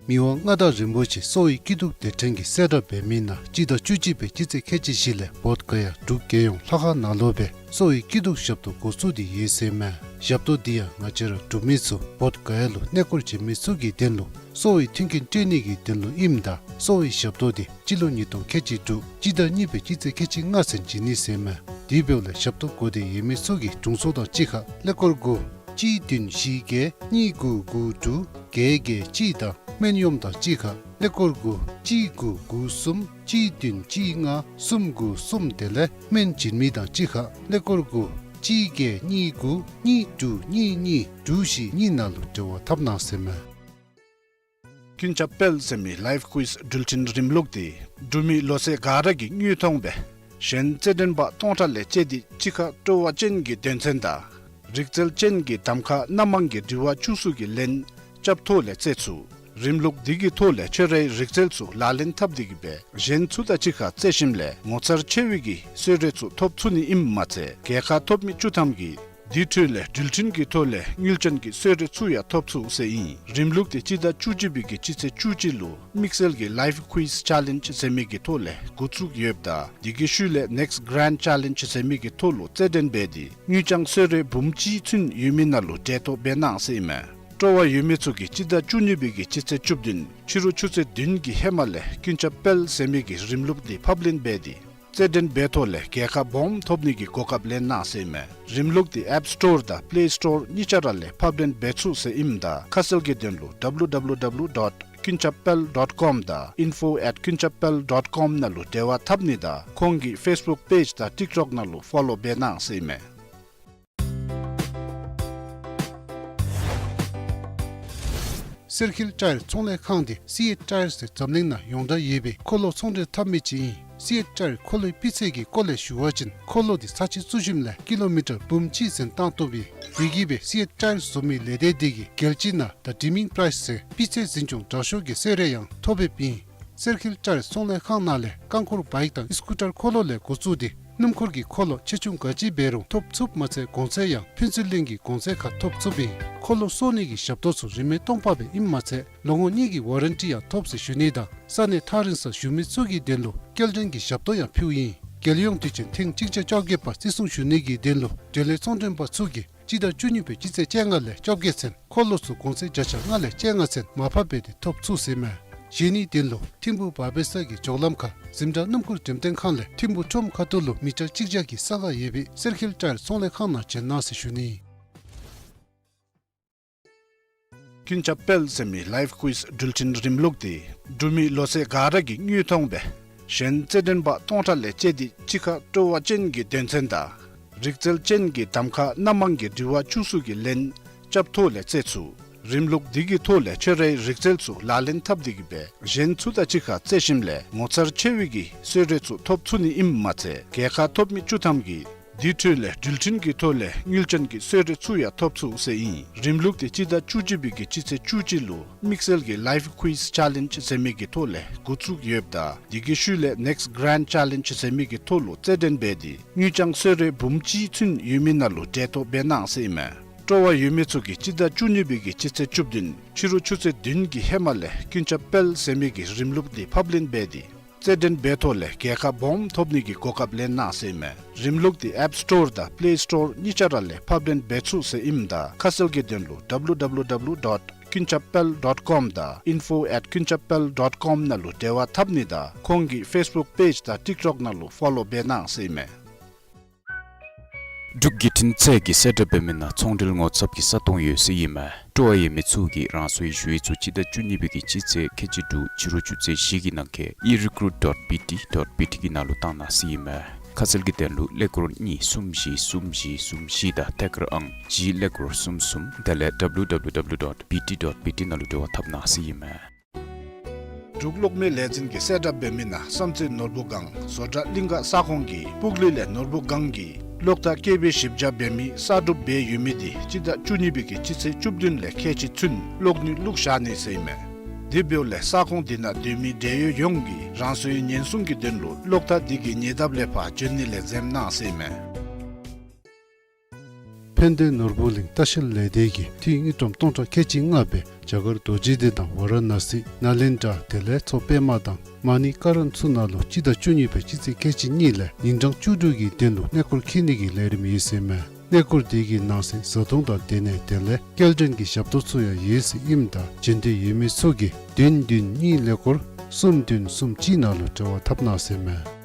མི་དབང་མངའ་བདག་རིན་པོ་ཆེ་གསོ་བའི་སྐྱིད་སྡུག་སྡེ་ཕྲན་གྱིས་གསལ་བསྒྲགས་འབད་མི་ནང་སྤྱི་ཟླ་བཅུ་གཅིག་པའི་སྤྱི་ཚེས་ཁལ་གཅིག་བཞི་ལས་བོདྷ་ག་ཡ་འབྲུག་རྒྱལ་ཡོངས་ལྷ་ཁང་ནང་ལུ་སྦེ་གསོ་བའི་སྐྱིད་སྡུག་ཞབས་ཏོག་འགོ་བཙུགས་ཏེ་ཡོད་ཟེར་ཨིན་མས། ཞབས་ཏོག་འདི་ཡང་ང་བཅས་ར་འབྲུག་མི་ཚུ་བོདྷ་ག་ཡ་ལུ་གནས་སྐོར་བྱོན་མི་ཚུ་གི་དོན་ལུ་གསོ་བའི་མཐུན་རྐྱེན་སྤྲོད་ནི་གི་དོན་ལུ་ཨིནམ་ད་གསོ་བའི་ཞབས་ཏོག་འདི་སྤྱི་ལོ་ཉིས་སྟོང་ཁལ་གཅིག་དྲུག་སྤྱི་ཟླ་གཉིས་པའི་སྤྱི་ཚེས་ཁལ་གཅིག་ལྔ་ཚུན་བྱིན་ནི་ཟེར་ཨིན་མས། དེ་འབདཝ་ལས་ཞབས་ཏོག་དགོ་འདོད་ཡོད་མི་ཚུ་གིས་དྲུང་འཚོ་དང་གཅིག་ཁར་ཀླད་ཀོར་དགུ་གཅིག་བདུན་བཞི་བརྒྱད་གཉིས་དགུ་དགུ་དྲུག་བརྒྱད་བརྒྱད་གཅིག་དང་སྨན་གཡོགམོ་དང་གཅིག་ཁར་ཀླད་ཀོར་དགུ་གཅིག་དགུ་དགུ་གསུམ་གཅིག་བདུན་གཅིག་ལྔ་གསུམ་དགུ་གསུམ་དེ་ལས་སྨན་བྱིན་མི་དང་གཅིག་ཁར་ཀླད་ཀོར་དགུ་གཅིག་བརྒྱད་གཉིས་དགུ་གཉིས་དྲུག་གཉིས་གཉིས་དྲུག་བཞི་གཉིས་ནང་ལུ་འབྲེལ་བ་འཐབ་གནང་ཟེར་ཨིན་མས། ཀུན་ཁྱབ་དཔལ་ཟེར་མི་ལའིབ་ཀུའིཛ་འགྲུལ་འཕྲིན་རིམ་ལུགས་འདི་འབྲུག་མི་ལོ་ཚད་ག་ར་གིས་དངོས་མཐོང་སྦེ་གཞན་རྩེད་འགྲན་པ་སྟོང་ཕྲག་ལས་བཅད་དེ་གཅིག་ཁར་སྤྲོ་བ་ཅན་གྱི་དོན་ཚན་དང་རིག་རྩལ་ཅན་གྱི་གདམ་ཁ་སྣ་མང་གི་དྲི་བ་ཆུང་སུ་གི་ལན་རྐྱབ་ཐོག་ལས་བཙལ་ཚུགས། རིམ་ལུགས་འདི་གི་ཐོག་ལས་ཁྱོད་རའི་རིག་རྩལ་ཚུ་ལག་ལེན་འཐབ་སྟེ་གིས་སྦེ་གཞན་ཚུ་དང་གཅིག་ཁར་རྩེ་ཞིནམ་ལས་ངོ་མཚར་ཆེ་བའི་གི་གསོལ་རས་ཚུ་ཐོབ་ཚུགས་ནི་ཨིནམ་མ་ཚད་རྒྱལ་ཁ་ཐོབ་མི་བཅུ་ཐམ་གྱིས་འདི་འཕྲོ་ལས་འགྲུལ་འཕྲིན་གྱི་ཐོག་ལས་དངུལ་ཅན་གྱི་གསོལ་རས་ཚུ་ཡང་ཐོབ་ཚུགས་ཟེར་ཨིན། རིམ་ལུགས་འདི་སྤྱི་ཟླ་བཅུ་གཅིག་པའི་གི་སྤྱི་ཚེས་བཅུ་གཅིག་ལུ་དམིགས་བསལ་གྱི་Live Quiz Challenge ཟེར་མི་གི་ཐོག་ལས་འགོ་བཙུགས་ཡོདཔ་ད་དེ་གི་ཤུལ་ལས་Next Grand Challenge ཟེར་མི་གི་ཐོག་ལུ་རྩེད་འགྲན་འབད་དེ་དངུལ་རྐྱང་གསོལ་རས་འབུམ་གཅིག་ཚུན་ཡོད་མི་ནང་ལུ་གྲལ་གཏོགས་འབད་གནང་ཟེར་ཨིན་མས། སྤྲོ་བ་ཡོད་མི་ཚུ་གིས་སྤྱི་ཟླ་བཅུ་གཉིས་པའི་གི་སྤྱི་ཚེས་བཅུ་བདུན་ཕྱི་རུ་ཆུ་ཚོད་བདུན་གྱི་ཧེ་མ་ལས་ཀུན་ཁྱབ་དཔལ་ཟེར་མི་གི་རིམ་ལུགས་འདི་ཕབ་ལེན་འབད་དེ་རྩེད་འགྲན་འབད་ཐོག་ལས་རྒྱལ་ཁ་སྦོམ་ཐོབ་ནི་གི་གོ་སྐབས་ལེན་གནང་ཟེར་ཨིན་མས། རིམ་ལུགས་འདི་App Store དང་Play Store གཉིས་ཆ་ར་ལས་ཕབ་ལེན་འབད་ཚུགས་ཟེར་ཨིནམ་ད་ཁ་གསལ་གྱི་དོན་ལུ་W W W dot kunchapel dot com དང་info at kunchapel dot com ནང་ལུ་འབྲེལ་བ་འཐབ་ནི་དང་ཁོང་གི་Facebook Page དང་TikTok ནང་ལུ་ཕོ་ལོ་འབད་གནང་ཟེར་ཨིན་མས། སེར་ཁེལ་ཊ་ཡར་ཚོང་ལས་ཁང་འདི་སི་ཨེཊ་ཊ་ཡར་ཟེར་འཛམ་གླིང་ནང་ཡོངས་གྲགས་ཡོད་པའི་འཁོར་ལོ་ཚོང་འདྲེན་འཐབ་མི་ཅིག་ཨིན། སི་ཨེཊ་ཊ་ཡར་འཁོར་ལོའི་སྤུས་ཚད་ཀྱི་སྐོར་ལས་ཞུ་བ་ཅིན་འཁོར་ལོ་འདི་ཚར་གཅིག་བཙུགས་ཞིནམ་ལས་ཀི་ལོ་མི་ཊར་འབུམ་གཅིག་ཟིན་བཏང་བཏུབ་ཨིན། དེ་གིས་སྦེ་སི་ཨེཊ་ཊ་ཡར་བཟོ་མི་ལས་སྡེ་འདི་གིས་རྒྱལ་སྤྱི་ནང་The Dreaming Prize ཟེར་སྤུས་ཚད་འཛིན་སྐྱོང་དྲག་ཤོས་ཀྱི་གསོལ་རས་ཡང་ཐོབ་ཡོདཔ་ཨིན། སེར་ཁེལ་ཊ་ཡར་ཚོང་ལས་ཁང་ནང་ལས་རྐང་འཁོར་བ་ཡིཀ་དང་སི་ཀུ་ཊར་འཁོར་ལོ་ལས་འགོ་བཙུགས་ཏེ་སྣུམ་འཁོར་གྱི་འཁོར་ལོ་ཆེ་ཆུང་ག་ཅི་འབད་རུང་ཐོབ་ཚུགསཔ་མ་ཚད་གོང་ཚད་ཡང་ཕན་ཚུན་ལྷན་གྱི་གོང་ཚད་ཁར་ཐོབ་ཚུགསཔ་ཨིན། འཁོར་ལོ་གསོ་ནི་གི་ཞབས་ཏོག་ཚུ་རིན་མེད་སྟོང་པ་སྦེ་ཨིནམ་མ་ཚད་ལོ་ངོ་གཉིས་ཀྱི་ཝ་རན་ཊི་ཡང་ཐོབ་ཟེར་ཞུ་ནི་དང་ས་གནས་ཐག་རིང་སར་བཞུགས་མི་ཚུ་གི་དོན་ལུ་སྐྱེལ་འདྲེན་གྱི་ཞབས་ཏོག་ཡང་ཕུལཝ་ཨིན། རྒྱལ་ཡོངས་དུས་ཆེན་ཐེངས་གཅིག་བརྒྱ་བཅོ་བརྒྱད་པ་བརྩི་སྲུང་ཞུ་ནི་གི་དོན་ལུ་འབྲེལ་ཡོད་ཚོང་མགྲོན་པ་ཚུ་གིས་སྤྱི་ཟླ་བཅུ་གཉིས་པའི་སྤྱི་ཚེས་བཅོ་ལྔ་ལས་བཅོ་བརྒྱད་ཚུན་འཁོར་ལོ་ཚུ་གོང་ཚད་བརྒྱ་ཆ་ལྔ་ལས་བཅོ་ལྔ་ཚུན་མར་ཕབ་འབད་དེ་ཐོབ་ཚུགས་ཟེར་ཨིན་མས། གཞན་ནི་དོན་ལུ་ཐིམ་ཕུག་བ་བེ་ས་གི་མགྱོགས་ལམ་ཁ་འཛིན་གྲྭ་སྣུམ་འཁོར་འགྲེམས་སྟོན་ཁང་ལས་ཐིམ་ཕུག་ཁྲོམ་ཁ་ཐུག་ལུ་མི་ཊར་གཅིག་བརྒྱ་གི་ས་ཁར་ཡོད་པའི་སེར་ཁེལ་ཊ་ཡར་ཚོང་ལས་ཁང་ནང་བྱོན་གནང་ཟེར་ཞུ་ནི། ཀུན་ཁྱབ་དཔལ་ཟེར་མི་Live Quiz འགྲུལ་འཕྲིན་རིམ་ལུགས་འདི་འབྲུག་མི་ལོ་ཚད་ག་ར་གིས་དངོས་མཐོང་སྦེ་གཞན་རྩེད་འགྲན་པ་སྟོང་ཕྲག་ལས་བཅད་དེ་གཅིག་ཁར་སྤྲོ་བ་ཅན་གྱི་དོན་ཚན་དང་རིག་རྩལ་ཅན་གྱི་གདམ་ཁ་སྣ་མང་གི་དྲི་བ་བཅུ་གསུམ་གྱི་ལན་རྐྱབ་ཐོག་ལས་རྩེད་ཚུགས། རིམ་ལུགས་འདི་གི་ཐོག་ལས་ཁྱོད་རའི་རིག་རྩལ་ཚུ་ལག་ལེན་འཐབ་སྟེ་གིས་སྦེ་གཞན་ཚུ་དང་གཅིག་ཁར་རྩེ་ཞིནམ་ལས་ངོ་མཚར་ཆེ་བའི་གི་གསོལ་རས་ཚུ་ཐོབ་ཚུགས་ནི་ཨིནམ་མ་ཚད་རྒྱལ་ཁ་ཐོབ་མི་བཅུ་ཐམ་གྱིས་འདི་འཕྲོ་ལས་འགྲུལ་འཕྲིན་གྱི་ཐོག་ལས་དངུལ་ཅན་གྱི་གསོལ་རས་ཚུ་ཡང་ཐོབ་ཚུགས་ཟེར་ཨིན། རིམ་ལུགས་འདི་སྤྱི་ཟླ་བཅུ་གཅིག་པའི་གི་སྤྱི་ཚེས་བཅུ་གཅིག་ལུ་དམིགས་བསལ་གྱི་Live Quiz Challenge ཟེར་མི་གི་ཐོག་ལས་འགོ་བཙུགས་ཡོདཔ་ད་དེ་གི་ཤུལ་ལས་Next Grand Challenge ཟེར་མི་གི་ཐོག་ལུ་རྩེད་འགྲན་འབད་དེ་དངུལ་རྐྱང་གསོལ་རས་འབུམ་གཅིག་ཚུན་ཡོད་མི་ནང་ལུ་གྲལ་གཏོགས་འབད་གནང་ཟེར་ཨིན་མས། སྤྲོ་བ་ཡོད་མི་ཚུ་གིས་སྤྱི་ཟླ་བཅུ་གཉིས་པའི་གི་སྤྱི་ཚེས་བཅུ་བདུན་ཕྱི་རུ་ཆུ་ཚོད་བདུན་གྱི་ཧེ་མ་ལས་ཀུན་ཁྱབ་དཔལ་ཟེར་མི་གི་རིམ་ལུགས་འདི་ཕབ་ལེན་འབད་དེ་རྩེད་འགྲན་འབད་ཐོག་ལས་རྒྱལ་ཁ་སྦོམ་ཐོབ་ནི་གི་གོ་སྐབས་ལེན་གནང་ཟེར་ཨིན་མས། རིམ་ལུགས་འདི་App Store དང་Play Store གཉིས་ཆ་ར་ལས་ཕབ་ལེན་འབད་ཚུགས་ཟེར་ཨིནམ་ད་ཁ་གསལ་གྱི་དོན་ལུ W W W dot kunchapel dot com དང་info at kunchapel dot com ནང་ལུ་འབྲེལ་བ་འཐབ་ནི་དང་ཁོང་གི་Facebook Page དང་TikTok ནང་ལུ་ཕོ་ལོ་འབད་གནང་ཟེར་ཨིན་མས། འབྲུག་བརྒྱུད་འཕྲིན་ཚད་ཀྱིས་གསལ་བསྒྲགས་འབད་མི་ནང་ཚོང་འབྲེལ་ངོ་ཚབ་ཀྱི་ས་སྟོང་ཡོད་ཟེར་ཨིན་མས། སྤྲོ་བ་ཡོད་མི་ཚུ་གིས་རང་སོའི་ཞུ་ཡིག་ཚུ་སྤྱི་ཟླ་བཅུ་གཉིས་པའི་གི་སྤྱི་ཚེས་ཁལ་གཅིག་དྲུག་ཕྱི་རུ་ཆུ་ཚོད་བཞི་གི་ནང་འཁོད་e recruit dot B T dot B T གི་ནང་ལུ་བཏང་གནང་ཟེར་ཨིན་མས། ཁ་གསལ་གྱི་དོན་ལུ་ཀླད་ཀོར་གཉིས་གསུམ་བཞི་གསུམ་བཞི་གསུམ་བཞི་དང་ཐད་ཀར་ཨང་གཅིག་ཀླད་ཀོར་གསུམ་གསུམ་དེ་ལས་W W W dot B T dot B T ནང་ལུ་འབྲེལ་བ་འཐབ་གནང་ཟེར་ཨིན་མས། འབྲུག་གློག་མེ་ལས་འཛིན་གྱིས་གསལ་བསྒྲགས་འབད་མི་ནང་བསམ་རྩེ་ནོར་བུ་སྒང་བཟོ་གྲྭ་གླིང་ག་ས་ཁོངས་ཀྱི་སྤུག་ལེ་ལས་ནོར་བུ་སྒང་གི་གློག་ཐག་ཀེ་བི་བཞི་བརྒྱ་འབད་མི་གསར་སྒྲུབ་འབད་ཡོད་མི་འདི་སྤྱི་ཟླ་བཅུ་གཉིས་པའི་གི་སྤྱི་ཚེས་བཅུ་བདུན་ལས་ཁལ་གཅིག་ཚུན་གློག་ནུས་བླུག་བཞག་ནི་ཟེར་ཨིན་མས། དེ་འབདཝ་ལས་ས་ཁོངས་འདི་ནང་སྡོད་མི་འབྲེལ་ཡོད་ཡོངས་ཀྱིས་རང་སོའི་ཉེན་སྲུང་གི་དོན་ལུ་གློག་ཐག་འདི་གི་ཉེ་འདབས་ལས་ཕར་འབྱོན་ནི་ལས་འཛེམ་གནང་ཟེར་ཨིན་མས། ཕན་བདེ་ནོར་བུ་གླིང་ལྟ་བཤལ་ལས་སྡེ་གིས་འཐུས་དངུལ་ཀྲམ་སྟོང་ཕྲག་ཁལ་གཅིག་ལྔ་སྦེ་རྒྱ་གར་རྡོ་རྗེ་གདན་དང་ཝ་ར་ཎ་སི་ནཱ་ལེནྡྲ་དེ་ལས་མཚོ་པདྨ་དང་མ་ཎི་ཀ་རན་ཚུ་ནང་ལུ་སྤྱི་ཟླ་བཅུ་གཉིས་པའི་སྤྱི་ཚེས་ཁལ་གཅིག་གཉིས་ལས་ཉིན་གྲངས་བཅུ་དྲུག་གི་དོན་ལུ་གནས་སྐོར་འཁྱིད་ནི་གི་ལས་རིམ་ཡོད་ཟེར་ཨིན་མས། གནས་སྐོར་དེ་གི་ནང་གསེས་བཟའ་འཐུང་དང་སྡོད་གནས་དེ་ལས་སྐྱེལ་འདྲེན་གྱི་ཞབས་ཏོག་ཚུ་ཡང་ཡོད་ཟེར་ཨིནམ་ད་འབྱོན་འདོད་ཡོད་མི་ཚུ་གིས་བདུན་བདུན་གཉིས་ཀླད་ཀོར་གསུམ་བདུན་གསུམ་གཅིག་ནང་ལུ་འབྲེལ་བ་འཐབ་གནང་ཟེར་ཨིན་མས།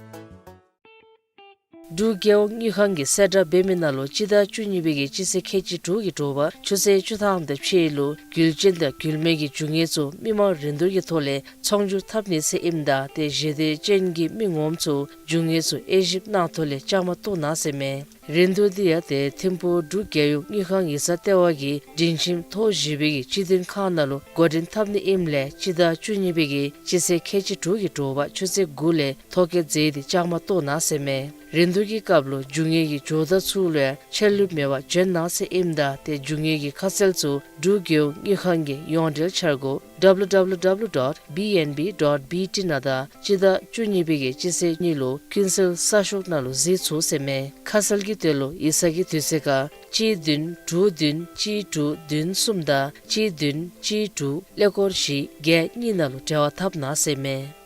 འབྲུག་རྒྱལ་ཡོངས་དངུལ་ཁང་གིས་གསལ་བསྒྲགས་འབད་མི་ནང་ལུ་སྤྱི་ཟླ་བཅུ་གཉིས་པའི་གི་སྤྱི་ཚེས་ཁལ་གཅིག་དྲུག་གི་དྲོ་པ་ཆུ་ཚོད་བཅུ་ཐམ་དང་ཕྱེད་ལུ་རྒྱུ་ཅན་དང་རྒྱུ་མེད་ཀྱི་རྒྱུ་དངོས་ཚུ་མི་མང་རིན་བསྡུར་གྱི་ཐོག་ལས་ཚོང་སྒྱུར་འཐབ་ནི་ཟེར་ཨིནམ་ད་ཏེ་ཞེ་འདོད་ཅན་གྱི་མི་ངོམ་ཚུ་རྒྱུ་དངོས་ཚུ་དབྱེ་ཞིབ་གནང་ཐོག་ལས་བཅའ་མར་གཏོགས་གནང་ཟེར་ཨིན་མས། རིན་བསྡུར་འདི་ཡང་ཏེ་ཐིམ་ཕུག་འབྲུག་རྒྱལ་ཡོངས་དངུལ་ཁང་ཡིག་ཚང་ལྟེ་བ་གི་སྒྲིང་ཁྱིམ་ཐོག་བཞི་པའི་གི་སྤྱི་མཐུན་ཁང་ནང་ལུ་འགོ་འདྲེན་འཐབ་ནི་ཨིནམ་ལས་སྤྱི་ཟླ་བཅུ་གཉིས་པའི་གི་སྤྱི་ཚེས་ཁལ་གཅིག་དྲུག་གི་དྲོ་པ་ཆུ་ཚོད་དགུ་ལས་ཐོ་བཀོད་མཛད་དེ་བཅའ་མར་གཏོགས་གནང་ཟེར་ཨིན་མས། རིན་བསྡུར་གྱི་སྐབས་ལུ་རྒྱུ་དངོས་ཀྱི་ཇོ་བདག་ཚུ་ལུ་ཡང་ཆད་ལུས་མེད་པར་བྱོན་གནང་ཟེར་ཨིནམ་ད་ཏེ་རྒྱུ་དངོས་ཀྱི་ཁ་གསལ་ཚུ་འབྲུག་རྒྱལ་ཡོངས་དངུལ་ཁང་གི་ཡོངས་འབྲེལ་འཆར་སྒོ་W W W dot B N B dot B T ནང་དང་སྤྱི་ཟླ་བཅུ་གཉིས་པའི་གི་སྤྱི་ཚེས་གཉིས་ལུ་ཀུན་གསལ་གསར་ཤོག་ནང་ལུ་གཟིགས་ཚུགས་ཟེར་མས། ཁ་གསལ་གྱི་དོན་ལུ་ཡིག་ཚང་གི་དུས་ཚོད་ཁར་གཅིག་བདུན་དྲུག་བདུན་གཅིག་དྲུག་བདུན་གསུམ་དང་གཅིག་བདུན་གཅིག་དྲུག་ཀླད་ཀོར་བཞི་བརྒྱད་གཉིས་ནང་ལུ་འབྲེལ་བ་འཐབ་གནང་ཟེར་མས།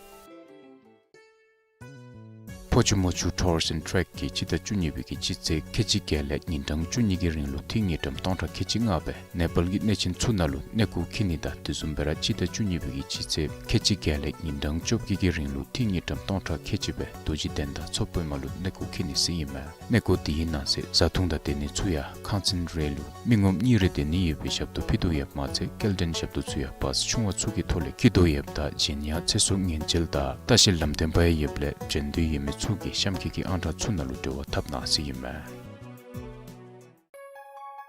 ཕོ་ཆུ་མོ་ཆུ་ཊུརསི་ཨེནཌ་ཊེཀ་གིས་སྤྱི་ཟླ་བཅུ་གཉིས་པའི་གི་སྤྱི་ཚེས་ཁལ་གཅིག་བརྒྱད་ལས་ཉིན་གྲངས་བཅུ་གཉིས་ཀྱི་རིང་ལུ་ཏི་རུ་དངུལ་ཀྲམ་སྟོང་ཕྲག་ཁལ་གཅིག་ལྔ་སྦེ་ནེ་པཱལ་གྱི་གནས་ཆེན་ཚུ་ནང་ལུ་གནས་སྐོར་འཁྱིད་ནི་དང་དེ་བཟུམ་སྦེ་ར་སྤྱི་ཟླ་བཅུ་གཉིས་པའི་གི་སྤྱི་ཚེས་ཁལ་གཅིག་བརྒྱད་ལས་ཉིན་གྲངས་བཅོ་བརྒྱད་ཀྱི་རིང་ལུ་ཏི་རུ་དངུལ་ཀྲམ་སྟོང་ཕྲག་ཁལ་གཅིག་སྦེ་རྡོ་རྗེ་གདན་དང་མཚོ་པདྨ་ལུ་གནས་སྐོར་འཁྱིད་ནི་ཟེར་ཨིན་མས། གནས་སྐོར་དེའི་ནང་གསེས་བཟའ་འཐུང་དང་སྡོད་ནི་ཚུ་ཡང་ཁང་ཚན་རེ་ལུ་མི་ངོམ་གཉིས་རེ་སྡོད་ནི་ཡོད་པའི་ཞབས་ཏོག་ཕུལ་དོ་ཡོདཔ་མ་ཚད་སྐྱེལ་འདྲེན་ཞབས་ཏོག་ཚུ་ཡང་བཱས་ཆུང་བ་ཚུ་གི་ཐོག་ལས་འཁྱིད་དོ་ཡོདཔ་ད་གཞན་ཡང་ཚེ་སྲོག་ཉེན་བཅོལ་དང་ལྟ་བཤལ་ལམ་སྟོན་པ་ཡང་ཡོདཔ་ལས་བྱོན་འདོད་ཡོད་མི་ཚུ་གིས་གཤམ་འཁོད་ཀྱི་ཨང་གྲངས་ཚུ་ནང་ལུ་འབྲེལ་བ་འཐབ་གནང་ཟེར་ཨིན་མས།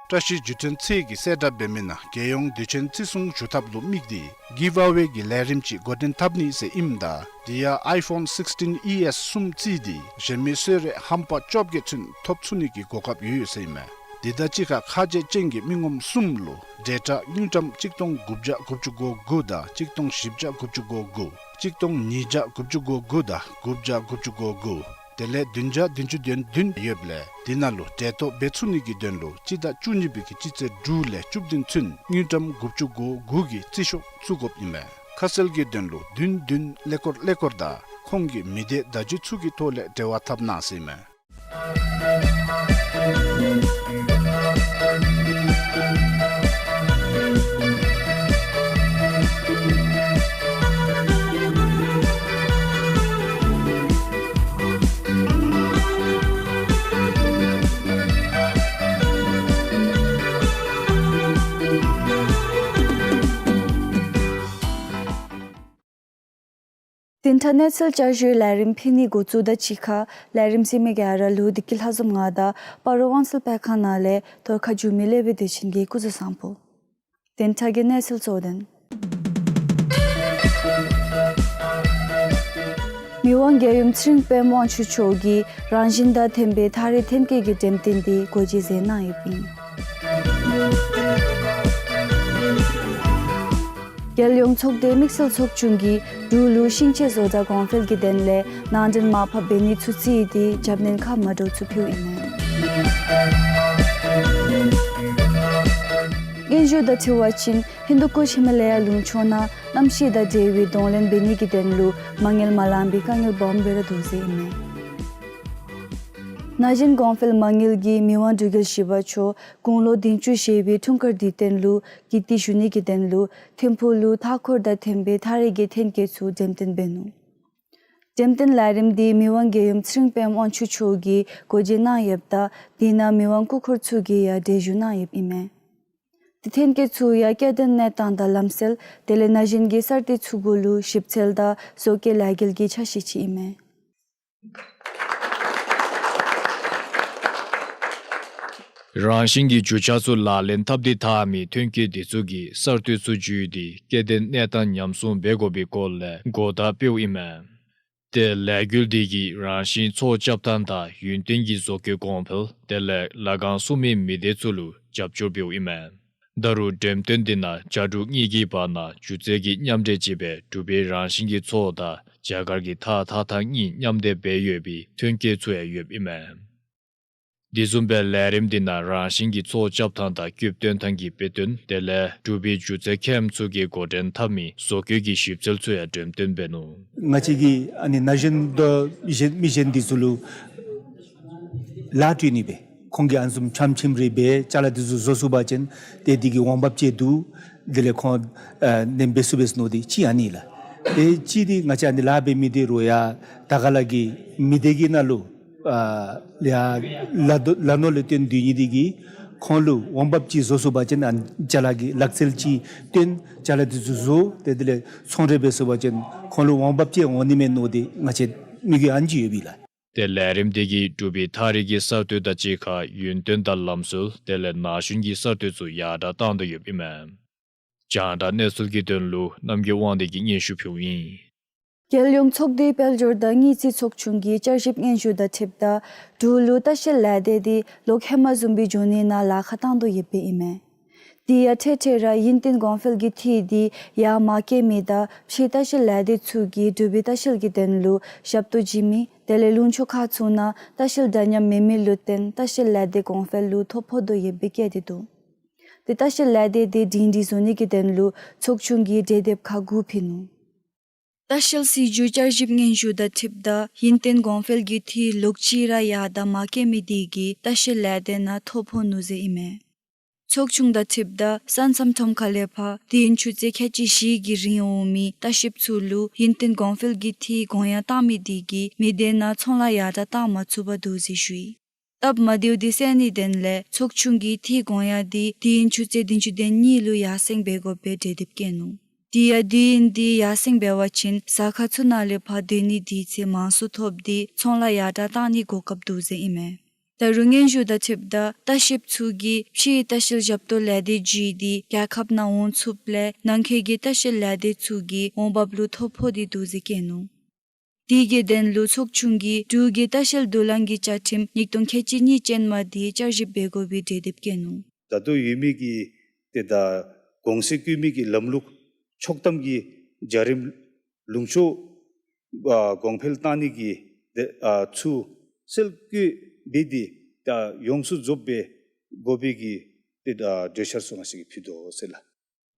བཀྲ་ཤིས་བརྒྱུད་འཕྲིན་ཚད་ཀྱིས་གསལ་བསྒྲགས་འབད་མི་ནང་རྒྱལ་ཡོངས་དུས་ཆེན་བརྩི་སྲུང་ཞུ་ཐབས་ལུ་དམིགས་ཏེ་གིབ་ཨ་ཝེ་གི་ལས་རིམ་ཅིག་འགོ་འདྲེན་འཐབ་ནི་ཟེར་ཨིནམ་ད་དེ་ཡང་ཨའི་ཕོན་སིགསི་ཊིན་ཨི་ཨེསི་གསུམ་བརྩིས་ཏེ་གཞན་མི་གསོལ་རས་ཧམ་པ་བཅོ་བརྒྱད་ཚུན་ཐོབ་ཚུགས་ནི་གི་གོ་སྐབས་ཡོད་ཡོད་ཟེར་ཨིན་མས། དེ་དང་གཅིག་ཁར་ཁ་རྗེ་ཅན་གྱི་མི་ངོམ་གསུམ་ལུ་འབྲེལ་ཐག་དངུལ་ཀྲམ་གཅིག་སྟོང་དགུ་བརྒྱ་དགུ་བཅུ་གོ་དགུ་དང་གཅིག་སྟོང་བཞི་བརྒྱ་དགུ་བཅུ་གོ་དགུ་གཅིག་སྟོང་ཉིས་བརྒྱ་དགུ་བཅུ་གོ་དགུ་དང་དགུ་བརྒྱ་དགུ་བཅུ་གོ་དགུ་དེ་ལས་བདུན་བརྒྱ་བདུན་ཅུ་དོན་བདུན་ཡོདཔ་ལས་དེ་ནང་ལུ་འབྲེལ་གཏོགས་འབད་ཚུགས་ནི་གི་དོན་ལུ་སྤྱི་ཟླ་བཅུ་གཉིས་པའི་གི་སྤྱི་ཚེས་དྲུག་ལས་བཅུ་བདུན་ཚུན་དངུལ་ཀྲམ་དགུ་བཅུ་གོ་དགུ་གི་རྩིས་ཤོག་བཙུགས་དགོཔ་ཨིན་མས། ཁ་གསལ་གྱི་དོན་ལུ་བདུན་བདུན་ཀླད་ཀོར་ཀླད་ཀོར་དང་ཁོང་གི་མི་སྡེ་བརྡ་བརྒྱུད་ཚུ་གི་ཐོག་ལས་འབྲེལ་བ་འཐབ་གནང་ཟེར་ཨིན་མས། བདུན་ཕྲག་གནས་ཚུལ་བསྐྱར་ཞུའི་ལས་རིམ་ཕུལ་ནི་འགོ་བཙུགས་དང་གཅིག་ཁར་ལས་རིམ་གཟིགས་མི་ག་ར་ལུ་བདེ་སྐྱིད་ལྷ་འཛོམས་ང་དང་སྤ་རོ་དབང་ཚད་སྤེལ་ཁང་ནང་ལས་ཐོར་ཁ་འགྱུར་མེད་ལེགས་པའི་བདེ་ཆེན་གྱིས་སྐུ་གཟུགས་བཟང་པོ། བདུན་ཕྲག་གི་གནས་ཚུལ་གཙོ་དོན། མི་དབང་རྒྱལ་ཡུམ་ཚེ་རིང་དཔལམོ་དབང་ཕྱུག་མཆོག་གིས་རང་བཞིན་དང་ལྡན་པའི་ཐགས་རིགས་ཐོན་སྐྱེད་ཀྱི་འགྲེམས་སྟོན་འདི་སྒོ་འབྱེད་མཛད་གནང་ཡོདཔ་ཨིན། རྒྱལ་ཡོངས་ཚོགས་སྡེ་དམིགས་བསལ་ཚོགས་ཆུང་གིས་འབྲུག་ལུ་ཤིང་ཆས་བཟོ་གྲྭ་གོང་འཕེལ་གྱི་དོན་ལས་ནང་འདྲེན་མར་ཕབ་འབད་ནི་ཚུ་རྩིས་ཏེ་རྒྱབ་སྣོན་ཁ་མ་འདྲཝ་ཚུ་ཕུལཝ་ཨིན་མས། རྒྱན་ཞུ་དང་འཁྲིལ་བ་ཅིན་ཧིན་དུ་ཀུཤ་ཧི་མ་ལ་ཡ་ལུང་ཕྱོགས་ནང་གནམ་གཤིས་དང་འབྲེལ་བའི་གདོང་ལེན་འབད་ནི་གི་དོན་ལུ་མ་དངུལ་མ་ལང་པའི་དཀའ་ངལ་སྦོམ་སྦེ་ར་འདུག་ཟེར་ཨིན་མས། ན་གཞོན་གོང་འཕེལ་མ་དངུལ་གྱིས་མི་དབང་འབྲུག་རྒྱལ་བཞི་པ་མཆོག་དགུང་ལོ་བདུན་ཅུ་བཞེས་པའི་འཁྲུངས་སྐར་དུས་སྟོན་ལུ་ཀིརྟི་ཞུ་ནི་གི་དོན་ལུ་ཐིམ་ཕུག་ལུ་མཐའ་འཁོར་དང་ལྡན་པའི་ཐགས་རིགས་ཀྱི་ཐོན་སྐྱེད་ཚུ་འགྲེམས་སྟོན་འབད་ནུག། འགྲེམས་སྟོན་ལས་རིམ་འདི་མི་དབང་རྒྱལ་ཡུམ་ཚེ་རིང་དཔལམོ་དབང་ཕྱུག་མཆོག་གིས་སྒོ་འབྱེད་གནང་ཡོདཔ་ད་དེ་ནང་མི་དབང་སྐུ་འཁོར་ཚུ་གིས་ཡང་གྲལ་བཞུགས་གནང་ཡོདཔ་ཨིན་མས། དེ་ཐོན་སྐྱེད་ཚུ་ཡང་སྐྱེ་ལྡན་གནས་སྟངས་དང་ལམ་སྲོལ་དེ་ལས་ན་གཞོན་གྱི་གསར་གཏོད་ཚུ་གུ་ལུ་ཞིབ་འཚོལ་དང་བཟོ་བཀོད་ལས་འགུལ་གྱི་ཆ་ཤས་ཅིག་ཨིན་མས། རང་བཞིན་གྱི་རྒྱུ་ཆ་ཚུ་ལག་ལེན་འཐབ་སྟེ་འཐག་མི་ཐོན་སྐྱེད་དེ་ཚུ་གིས་གསར་གཏོད་ཚུ་བརྒྱུད་དེ་སྐྱེ་ལྡན་གནས་སྟངས་ཉམས་སྲུང་འབད་དགོ་པའི་སྐོར་ལས་གོ་བརྡ་སྤེལཝ་ཨིན་མས། ཏེ་ལས་འགུལ་འདི་གིས་རང་བཞིན་ཚོགས་བཅའ་ཐངས་དང་ཡུན་བརྟན་གྱི་བཟོ་བཀོད་གོང་འཕེལ་དེ་ལས་ལཱ་ཁང་བཙུགས་མི་མི་སྡེ་ཚུ་ལུ་རྒྱབ་སྐྱོར་འབདཝ་ཨིན་མས། ད་རུང་འགྲེམས་སྟོན་འདི་ནང་བྱ་འབྲུག་གཉིས་ཀྱི་བར་ན་སྒྱུ་རྩལ་གྱི་མཉམ་འདྲེས་ཅིག་སྦེ་འབྲུག་པའི་རང་བཞིན་གྱི་ཚོགས་དང་རྒྱ་གར་གྱི་ཐགས་འཐག་ཐངས་གཉིས་མཉམ་སྡེབ་འབད་ཡོད་པའི་ཐོན་སྐྱེད་ཚུ་ཡང་ཡོདཔ་ཨིན་མས། དེ་བཟུམ་སྦེ་ལས་རིམ་འདི་ནང་རང་བཞིན་གྱི་ཚོགས་བཅའ་ཐངས་དང་སྐྱོབ་སྟོན་ཐངས་ཀྱི་དཔེ་སྟོན་དེ་ལས་འབྲུག་པའི་སྒྱུ་རྩལ་མཁནམ་ཚུ་གིས་འགོ་འདྲེན་འཐབ་མི་བཟོ་བཀོད་ཀྱི་ཞིབ་འཚོལ་ཚུ་ཡང་འགྲེམས་སྟོན་འབད་ནུག། ང་བཅས་ཀྱིས་ཨ་ནི་ན་གཞོན་དང་གཞན་མི་གཞན་འདི་ཚུ་ལུ་ལཱ་སྤྲོད་ནི་སྦེ་ཁོང་གིས་ཨ་ནི་བཟུམ་ཁྱམ་ཁྱིམ་རེ་སྦེ་ཅ་ལ་འདི་ཚུ་བཟོ་ཚུགས་པ་ཅིན་ཏེ་འདི་གི་འོང་འབབ་ཅིག་འདུག། དེ་ལས་ཁོང་ཨ་ནེམ་འབད་ཚུགས་པས་མནོ་སྟེ་ཅིག་ཨ་ནི་ལགས། ཏེ་གཅིག་འདི་ང་བཅས་ཨ་ནི་ལཱ་འབད་མི་འདི་རུང་ཡང་ད་ག་ལ་གི་མི་སྡེ་གི་ནང་ལུ་ཨ་ཡ་ལ་དོ་ལ་ནོར་ལས་བརྟེན་སྡོད་ནི་འདི་གིས་ཁོང་ལུ་འོང་འབབ་ཅིག་བཟོ་ཚུགས་པ་ཅིན་ཨ་ཅ་ལ་གི་ལག་རྩལ་ཅིག་སྟོན་ཅ་ལ་འདི་ཚུ་བཟོ་ཏེ་དེ་ལས་ཚོང་ར་འབད་ཚུགས་པ་ཅིན་ཁོང་ལུ་འོང་འབབ་ཅིག་འོང་ནི་མས་མནོ་སྟེ་ང་བཅས་མི་གི་ཨ་ནི་ཅིག་ཡོད་པས་ལགས། ཏེ་ལས་རིམ་འདི་གིས་འབྲུག་པའི་ཐགས་རིགས་ཀྱི་གསར་གཏོད་དང་གཅིག་ཁར་ཡུན་བརྟན་དང་ལམ་སྲོལ་དེ་ལས་ན་གཞོན་གྱི་གསར་གཏོད་ཚུ་ཡར་དྲག་བཏང་དོ་ཡོདཔ་ཨིན་མས། རྒྱང་བསྒྲགས་གནས་ཚུལ་གྱི་དོན་ལུ་རྣམ་རྒྱལ་དབང་འདུས་ཀྱིས་སྙན་ཞུ་ཕུལཝ་ཨིན། རྒྱལ་ཡོངས་ཚོགས་འདུའི་དཔལ་འབྱོར་དང་དངུལ་རྩིས་ཚོགས་ཆུང་གིས་བསྐྱར་ཞིབ་སྙན་ཞུ་དང་འཁྲིལཝ་ད་འབྲུག་ལུ་ལྟ་བཤལ་ལས་སྡེ་འདི་ལོག་ཧེ་མ་བཟུམ་སྦེ་འགྱོ་ནི་ནང་ལཱ་ཁག་བཏང་དོ་ཡོདཔ་ཨིན་མས། དེ་ཡང་ཐད་ཐད་ར་ཡུན་བརྟན་གོང་འཕེལ་གྱི་འཐུས་འདི་ཡར་མ་བསྐྱལ་མི་དང་ཕྱིའི་ལྟ་བཤལ་ལས་སྡེ་ཚུ་གིས་འབྲུག་པའི་ལྟ་བཤལ་གྱི་དོན་ལུ་ཞབས་ཏོག་བྱིན་མི་དེ་ལས་ལུང་ཕྱོགས་ཁག་ཚུ་ནང་ལྟ་བཤལ་འདྲ་མཉམ་མེད་མི་ལུ་བརྟེན་ལྟ་བཤལ་ལས་སྡེ་གོང་འཕེལ་ལུ་ཐོ་ཕོག་དོ་ཡོདཔ་སྦེ་བཀོད་དེ་འདུག། དེ་ལྟ་བཤལ་ལས་སྡེ་འདི་སྒྲིང་སྒྲིང་བཟོ་ནི་གི་དོན་ལུ་ཚོགས་ཆུང་གིས་གྲོས་འདེབས་ཁག་དགུ་ཕུལ་ནུག། ལྟ་བཤལ་སྲིད་བྱུས་བསྐྱར་ཞིབ་སྙན་ཞུ་དང་འཁྲིལཝ་ད་ཡུན་བརྟན་གོང་འཕེལ་གྱི་འཐུས་ལོག་ཅིག་ར་ཡར་དང་མར་བསྐྱལ་མི་དེ་གིས་ལྟ་བཤལ་ལས་སྡེ་ནང་ཐོ་ཕོག་ནུག་ཟེར་ཨིན་མས། ཚོགས་ཆུང་དང་འཁྲིལཝ་ད་ས་མཚམས་ཁྲོམ་ཁ་ལས་ཕར་དུས་ཡུན་ཆུ་ཚོད་ཁལ་གཅིག་བཞི་གི་རིང་འོང་མི་ལྟ་བཤལཔ་ཚུ་ལུ་ཡུན་བརྟན་གོང་འཕེལ་གྱི་འཐུས་གོང་ཡངས་བཏང་མི་དེ་གིས་མི་སྡེ་ནང་ཚོང་ལཱ་ཡར་དྲག་བཏང་མ་ཚུགས་པར་འདུག་ཟེར་ཞུ་ཡི། སྟབས་མ་བདེཝ་འདི་སེལ་ནིའི་དོན་ལས་ཚོགས་ཆུང་གིས་འཐུས་གོང་ཡངས་འདི་དུས་ཡུན་ཆུ་ཚོད་བདུན་ཅུ་དོན་གཉིས་ལུ་ཡར་སེང་འབད་དགོཔ་སྦེ་གྲོས་འདེབས་བཀོད་ནུག། དེ་ཡང་དུས་ཡུན་འདི་ཡར་སེང་འབད་བ་ཅིན་ཟ་ཁང་ཚུ་ནང་ལས་ཕར་སྡོད་ནི་དུས་ཚོད་མང་སུ་ཐོབ་སྟེ་ཚོང་ལཱ་ཡར་དྲག་བཏང་ནིའི་གོ་སྐབས་འདུག་ཟེར་ཨིན་མས། ད་རུང་སྙན་ཞུ་དང་འཁྲིལཝ་ད་ལྟ་བཤལཔ་ཚུ་གིས་ཕྱིའི་ལྟ་བཤལ་ཞབས་ཏོག་ལས་སྡེ་བརྒྱུད་དེ་རྒྱལ་ཁབ་ནང་འོང་ཚུགསཔ་ལས་ནང་འཁོད་ཀྱི་ལྟ་བཤལ་ལས་སྡེ་ཚུ་གི་འོང་འབབ་ལུ་ཐོ་ཕོག་སྟེ་འདུག་ཟེར་བཀོད་ནུག། དེ་གི་དོན་ལུ་ཚོགས་ཆུང་གིས་འབྲུག་གི་ལྟ་བཤལ་དུག་རླངས་ཀྱི་བཅའ་ཁྲིམས་ཉིས་སྟོང་ཁལ་གཅིག་གཉིས་ཅན་མ་དེ་བསྐྱར་ཞིབ་འབད་དགོ་པའི་གྲོས་འདེབས་བཀོད་ནུག། ད་ལྟོ་ཡོད་མི་གི་ཏེ་ད་གོང་ཚད་བཀོད་མི་གི་ལམ་ལུགས་ཆོག་ཐམ་གྱི་བྱ་རིམ་ལུང་ཕྱོགས་ཨ་གོང་འཕེལ་བཏང་ནི་གི་ཏེ་ཨ་ཚུ་སེལ་བཀོད་འབད་དེ་ད་ཡོངས་སུ་རྫོགསཔ་སྦེ་དགོ་པའི་གི་ཏེ་ཨ་གྲོས་འཆར་ཚུ་ང་བཅས་ཀྱིས་ཕུལ་དོ་ཟེར་ལགས།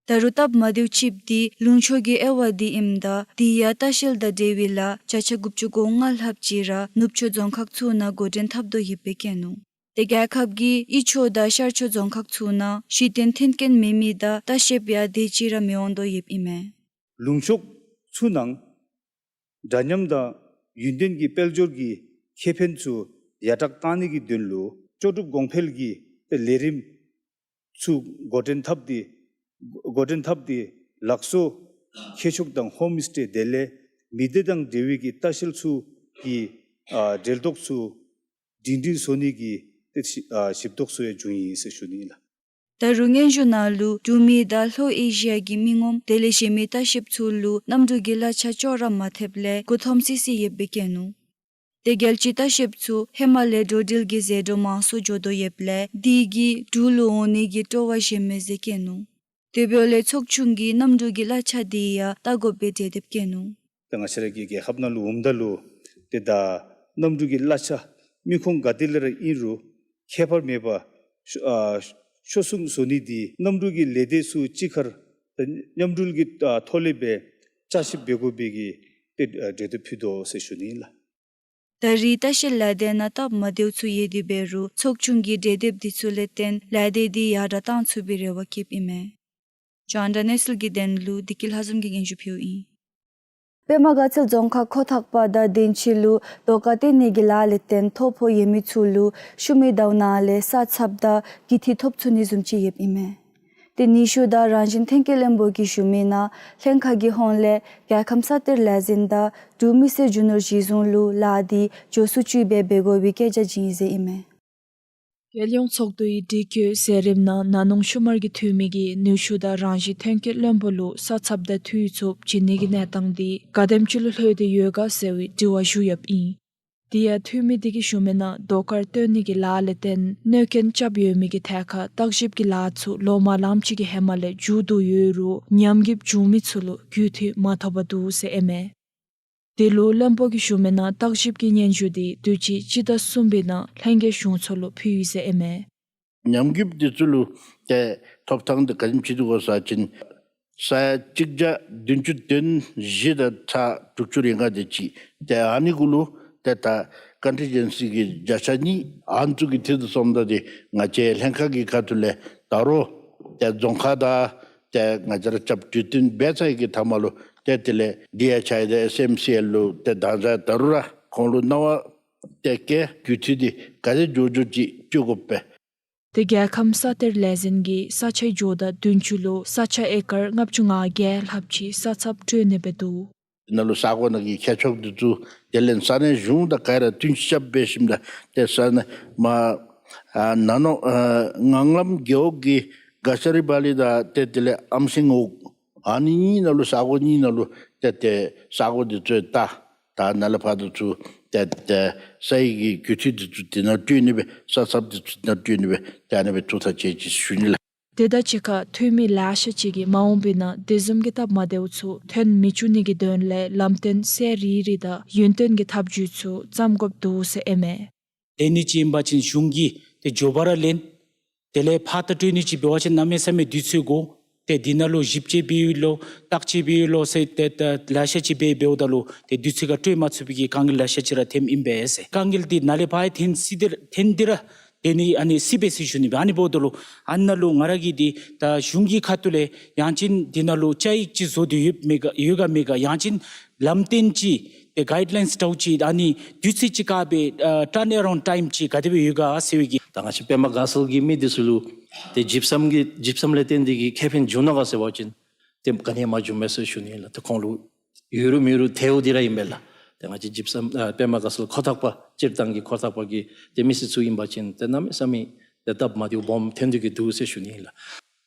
ད་རུང་སྟབས་མ་བདེཝ་ཅིག་འདི་ལུང་ཕྱོགས་ཀྱི་དབྱེ་བ་འདི་ཨིནམ་ད་དེ་ཡང་ལྟ་བཤལ་དང་འབྲེལ་བའི་ལཱ་བརྒྱ་ཆ་དགུ་བཅུ་གོ་ལྔ་ལྷགཔ་ཅིག་ར་ནུབ་ཕྱོགས་རྫོང་ཁག་ཚུ་ནང་འགོ་འདྲེན་འཐབ་དོ་ཡོདཔ་སྦེ་བཀོད་ནུག། ཏེ་རྒྱལ་ཁབ་ཀྱི་དབུས་ཕྱོགས་དང་ཤར་ཕྱོགས་རྫོང་ཁག་ཚུ་ནང་གཞི་རྟེན་མཐུན་རྐྱེན་མེད་མི་དང་ལྟ་བཤལཔ་ཡང་དེ་ཅིག་ར་མི་འོང་དོ་ཡོདཔ་ཨིན་མས། ལུང་ཕྱོགས་ཚུ་ནང་འདྲ་མཉམ་དང་ཡུན་བརྟན་གྱི་དཔལ་འབྱོར་གྱི་ཁེ་ཕན་ཚུ་ཡར་དྲག་བཏང་ནི་གི་དོན་ལུ་ལྕོགས་གྲུབ་གོང་འཕེལ་གྱི་ཏེ་ལས་རིམ་ཚུ་འགོ་འདྲེན་འཐབ་སྟེ་འགོ་འདྲེན་འཐབ་སྟེ་ལགས་སོ་ཁྱད་ཆོས་དང་ཧོམ་སི་ཊེ་དེ་ལས་མི་སྡེ་དང་འབྲེལ་བའི་གི་ལྟ་བཤལ་ཚུ་གི་ཨ་འབྲེལ་གཏོགས་ཚུ་སྒྲིང་སྒྲིང་བཟོ་ནི་གི་ཏེ་ཞིབ་ཨ་ཞིབ་ཏོག་ཚུ་ཡང་བྱུང་ཡི་ཟེར་ཞུ་ནི་ལགས། ད་རུང་སྙན་ཞུ་ནང་ལུ་འབྲུག་མི་དང་ལྷོ་ཨེ་ཤི་ཡ་གི་མི་ངོམ་དེ་ལས་གཞན་མི་ལྟ་བཤལཔ་ཚུ་ལུ་གནམ་གྲུ་གི་གླ་ཆ་ཅོག་ར་མ་ཐེབས་ལས་མགུ་འཐོམ་སི་སི་ཡོདཔ་སྦེ་བཀོད་ནུག། ཏེ་རྒྱལ་སྤྱིའི་ལྟ་བཤལཔ་ཚུ་ཧེ་མ་ལས་འགྲོ་འགྲུལ་གྱི་ཟད་འགྲོ་མང་སུ་འགྱོ་དོ་ཡོདཔ་ལས་དེ་གིས་འབྲུག་ལུ་འོང་ནི་གི་སྤྲོ་བ་བཞེས་མས་ཟེར་བཀོད་ནུག། དེ་འབདཝ་ལས་ཚོགས་ཆུང་གིས་གནམ་གྲུ་གི་གླ་ཆ་དེ་ཡང་བལྟ་དགོ་པའི་གྲོས་འདེབས་བཀོད་ནུག། ཏེ་ང་བཅས་ར་གི་རྒྱལ་ཁབ་ནང་ལུ་འོངམ་ད་ལུ་ཏེ་ད་གནམ་གྲུ་གི་གླ་ཆ་དམིགས་ཁོང་ག་ཏེ་ལས་ར་ཨིན་རུང་ཁྱད་པར་མེད་པར་ཤོ་ཨ་ཤོར་སོང་བཟོ་ནི་དེ་གནམ་གྲུ་གི་ལས་སྡེ་ཚུ་གཅིག་ཁར་ཏེ་མཉམ་འབྲེལ་གྱི་ཨ་ཐོག་ལས་སྦེ་བསྐྱར་ཞིབ་འབད་དགོ་པའི་གི་ཏེ་ཨ་གྲོས་འདེབས་ཕུལ་དོ་ཟེར་ཞུ་ནི་ལགས། ད་རེས་ལྟ་བཤལ་ལས་སྡེ་ནང་སྟབས་མ་བདེཝ་ཚུ་ཡོད་དེ་འབད་རུང་ཚོགས་ཆུང་གི་གྲོས་འདེབས་དེ་ཚུ་ལས་བརྟེན་ལས་སྡེ་དེ་ཡར་དྲག་བཏང་ཚུགས་པའི་རེ་བ་བསྐྱེདཔ་ཨིན་མས། རྒྱང་བསྒྲགས་གནས་ཚུལ་གྱི་དོན་ལུ་བདེ་སྐྱིད་ལྷ་འཛོམས་ཀྱིས་སྙན་ཞུ་ཕུལཝ་ཨིན། པདྨ་དགའ་ཚལ་རྫོང་ཁག་ཁོ་ཐག་པ་དང་དོན་གཅིག་ལུ་རྡོ་ཀ་བཏོན་ནི་གི་ལཱ་ལས་བརྟེན་ཐོ་ཕོག་ཡོད་མི་ཚུ་ལུ་ཤུལ་མའི་ཟླཝ་ནང་ལས་ས་ཚབ་དང་གུས་འཐུས་ཐོབ་ཚུགས་ནི་བཟུམ་ཅིག་ཡོདཔ་ཨིན་མས། ཏེ་ནུས་ཤུགས་དང་རང་བཞིན་ཐོན་སྐྱེད་བློན་པོ་གིས་ཞུ་མི་ནང་ལྷན་ཁག་གི་ཧོངས་ལས་རྒྱལ་ཁམས་ས་གཏེར་ལས་འཛིན་དང་འབྲུག་མི་སེར་རྒྱུ་ནོར་གཞི་བཟུང་ལུ་ལཱ་དེ་མགྱོགས་སུ་བཅུ་སྦེ་འབད་དགོ་པའི་བཀོད་རྒྱ་བྱིན་ཡི་ཟེར་ཨིན་མས། རྒྱལ་ཡོངས་ཚོགས་འདུའི་སྒྲིག་བཀོད་མཛད་རིམ་ནང་ན་ནིང་ཤུལ་མར་གྱི་འཐུས་མི་གིས་ནུས་ཤུགས་དང་རང་བཞིན་ཐོན་སྐྱེད་བློན་པོ་ལུ་ས་ཚབ་དང་འཐུས་ཚུ་བྱིན་ནི་གི་གནས་སྟངས་དེ་ག་དེམ་ཅིག་ལུ་ལྷོད་དེ་ཡོད་ག་ཟེར་བའི་དྲི་བ་ཞུ་ཡོདཔ་ཨིན། དེ་ཡང་འཐུས་མི་དེ་གིས་ཞུ་མི་ནང་རྡོ་དཀར་བཏོན་ནི་གི་ལཱ་ལས་བརྟེན་གནོད་སྐྱོན་རྐྱབ་ཡོད་མི་གི་ཐད་ཁར་བརྟག་ཞིབ་ཀྱི་ལཱ་ཚུ་ལོ་མ་ལངམ་ཅིག་གི་ཧེ་མ་ལས་མཇུག་བསྡུ་ཡོད་རུང་ཉམས་རྒུདཔ་བྱུང་མི་ཚུ་ལུ་གུས་འཐུས་མ་ཐོབ་པར་འདུག་ཟེར་ཨིན་མས། དེ་ལུ་བློན་པོ་གིས་ཞུ་མི་ནང་བརྟག་ཞིབ་ཀྱི་སྙན་ཞུ་དེ་དུས་ཅི་སྤྱི་ཟླ་གསུམ་པའི་ནང་ལྷན་རྒྱས་གཞུང་ཚོགས་ལུ་ཕུལ་ཡི་ཟེར་ཨིན་མས། ཉམས་རྒུདཔ་དེ་ཚུ་ལུ་ཏེ་ཐོབ་ཐངས་དེ་ག་དེམ་ཅིག་འདུག་གོ་ཟེར་བ་ཅིན་ས་ཡ་གཅིག་བརྒྱ་བདུན་ཅུ་དོན་བཞི་དང་ཚག་དྲུག་ཅུ་རེ་ལྔ་དེ་ཅིག། ཏེ་ཨ་ནི་གུ་ལུ་ཏེ་ད་ཀོན་ཊིན་ཇེན་སི་གི་བརྒྱ་ཆ་གཉིས་ཨ་ནི་ཚུ་གི་འཐུས་དང་སོངམ་ད་དེ་ང་བཅས་ལྷན་ཁག་གི་ཁ་ཐུག་ལས་ད་རུང་ཏེ་རྫོང་ཁག་དང་ཏེ་ང་བཅས་ར་རྐྱབ་གྲོས་བསྟུན་འབད་ཚར་ཡི་གི་མཐའ་མ་ལུ་ཏེ་དེ་ལས་ཌི་ཨེཆ་ཨའི་དང་ཨེས་ཨེམ་སི་ཨེལ་ལུ་ཏེ་དང་ས་ད་རུང་ར་ཁོང་ལུ་གནང་བ་ཏེ་བཀལ་གུས་འཐུས་དེ་ག་དེ་མགྱོགས་མགྱོགས་ཅིག་བཅུག་དགོ་པས། ཏེ་རྒྱལ་ཁམས་ས་གཏེར་ལས་འཛིན་གྱིས་ས་ཆའི་ཇོ་བདག་བདུན་ཅུ་ལུ་ས་ཆ་ཨེ་ཀར་ལྔ་བཅུ་ང་བརྒྱད་ལྷགཔ་ཅིག་ས་ཚབ་སྤྲོད་ནི་སྦེ་འདུག། ནཱ་ལུ་ས་གོ་ནང་གི་ཁྱད་ཆོས་དེ་ཚུ་དེ་ལས་ས་གནས་གཞུང་དང་ག་ར་བསྟུན་ཞིབ་འབད་ཞིནམ་ད་ཏེ་ས་གནས་མ་ཨ་ན་ནོ་ཨ་ངང་ལམ་རྒེད་འོག་གི་ག་ཤ་རི་བ་ལི་དང་ཏེ་དེ་ལས་ཨམ་སེང་འོག་ ཨ་ནི་གཉིས་ནང་ལུ་ས་གོ་གཉིས་ནང་ལུ་ཏེ་ཏེ་ས་གོ་འདི་ཚུ་ད་ད་ནཱ་ལས་ཕར་འདི་ཚུ་ཏེ་ཏེ་སའི་གི་རྒུད་འཐུས་འདི་ཚུ་འདི་ནང་སྤྲོད་ནི་སྦེ་ས་ཚབ་འདི་ཚུ་འདི་ནང་སྤྲོད་ནི་སྦེ་ཏེ་ཨ་ནི་སྦེ་ཐུགས་ཐག་བཅད་ཅི་ཟེར་ཞུ་ནི་ལགས། དེ་དང་གཅིག་ཁར་འཐུས་མི་ལེ་ཤ་ཅིག་གིས་མ་འོངས་པའི་ནང་དེ་བཟུམ་གྱི་སྟབས་མ་བདེཝ་ཚུ་ཐོན་མི་བཅུག་ནི་གི་དོན་ལས་ལམ་སྟོན་གསལ་རི་རི་དང་ཡུན་བརྟན་གྱི་ཐབས་བྱུས་ཚུ་བརྩམ་དགོཔ་འདུག་ཟེར་ཨིན་མས། དེ་ནི་ཅིག་ཨིན་པ་ཅིན་གཞུང་གིས་ཏེ་མགྱོགས་པ་ར་ལེན། དེ་ལས་ཕར་ད་སྤྲོད་ནི་ཅིག་འབད་བ་ཅིན་གནམ་མེད་ས་མེད་དུས་ཚོད་འགོར། ཏེ་འདི་ནང་ལུ་ཞིབ་དཔྱད་འབད་ཡོད་ལོ་བརྟག་དཔྱད་འབད་ཡོད་ལོ་ཟེར་ཏེ་ད་ལེ་ཤ་ཅིག་འབད་འབདཝ་ད་ལུ་ཏེ་དུས་ཚོད་ཁར་སྤྲོད་མ་ཚུགས་པའི་གི་དཀའ་ངལ་ལེ་ཤ་ཅིག་ར་ཐོནམ་ཨིན་པས་ཟེར། དཀའ་ངལ་འདི་ནཱ་ལས་ཕར་ཐོན་སྲིད་དེ་ཐོན་ཏེ་ར་དེ་ནི་ཨ་ནི་སྲིད་པས་ཟེར་ཞུ་ནི་སྦེ། ཨ་ནི་འབདཝ་ད་ལུ་ཨ་ནཱ་ལུ་ང་ར་གིས་འདི་ད་གཞུང་གི་ཁ་ཐུག་ལས་ཡང་ཅིན་འདི་ནང་ལུ་བཅའ་ཡིག་ཅིག་བཟོ་སྟེ་ཡོདཔ་མེད་ག་ཡོད་ག་མེད་ག། ཡང་ཅིན་ལམ་སྟོན་ཅིག་ཏེ་གའིཌ་ལའིནསི་འདྲཝ་ཅིག་ཨ་ནི་དུས་ཚོད་ཅིག་བཀག་སྦེ་ཨ་ཊརན་ཨ་རའུནཌ་ཊའིམ་ཅིག་ག་དེ་སྦེ་ཡོད་ག་ཟེར་བའི་གི། ད་ང་བཅས་པདྨ་དགའ་ཚལ་གྱི་མི་འདི་ཚུ་ལུ་ཏེ་ཇིབ་སམ་གྱི་ཇིབ་སམ་ལས་བརྟེན་ཏེ་གི་ཁེ་ཕན་བྱུང་ནུག་ག་ཟེར་བ་ཅིན་ཏེ་ག་ནི་ཡང་མ་བྱུངམ་མས་ཟེར་ཞུ་ནི་ལགས། ཏེ་ཁོང་ལུ་ཡོད་རུང་མེད་རུང་ཐལཝ་འདི་ར་ཨིན་པས་ལགས། ཏེ་ང་བཅས་ཇིབ་སམ་ཨ་པདྨ་དགའ་ཚལ་ཁོ་ཐག་པ་སྤྱིར་བཏང་གི་ཁོ་ཐག་པ་གི་ཏེ་མི་སེར་ཚུ་ཨིན་པ་ཅིན་ཏེ་གནམ་མེད་ས་མེད་ཏེ་སྟབས་མ་བདེཝ་སྦོམ་ཐོན་ཏེ་གི་འདུག་ཟེར་ཞུ་ནི་ལགས།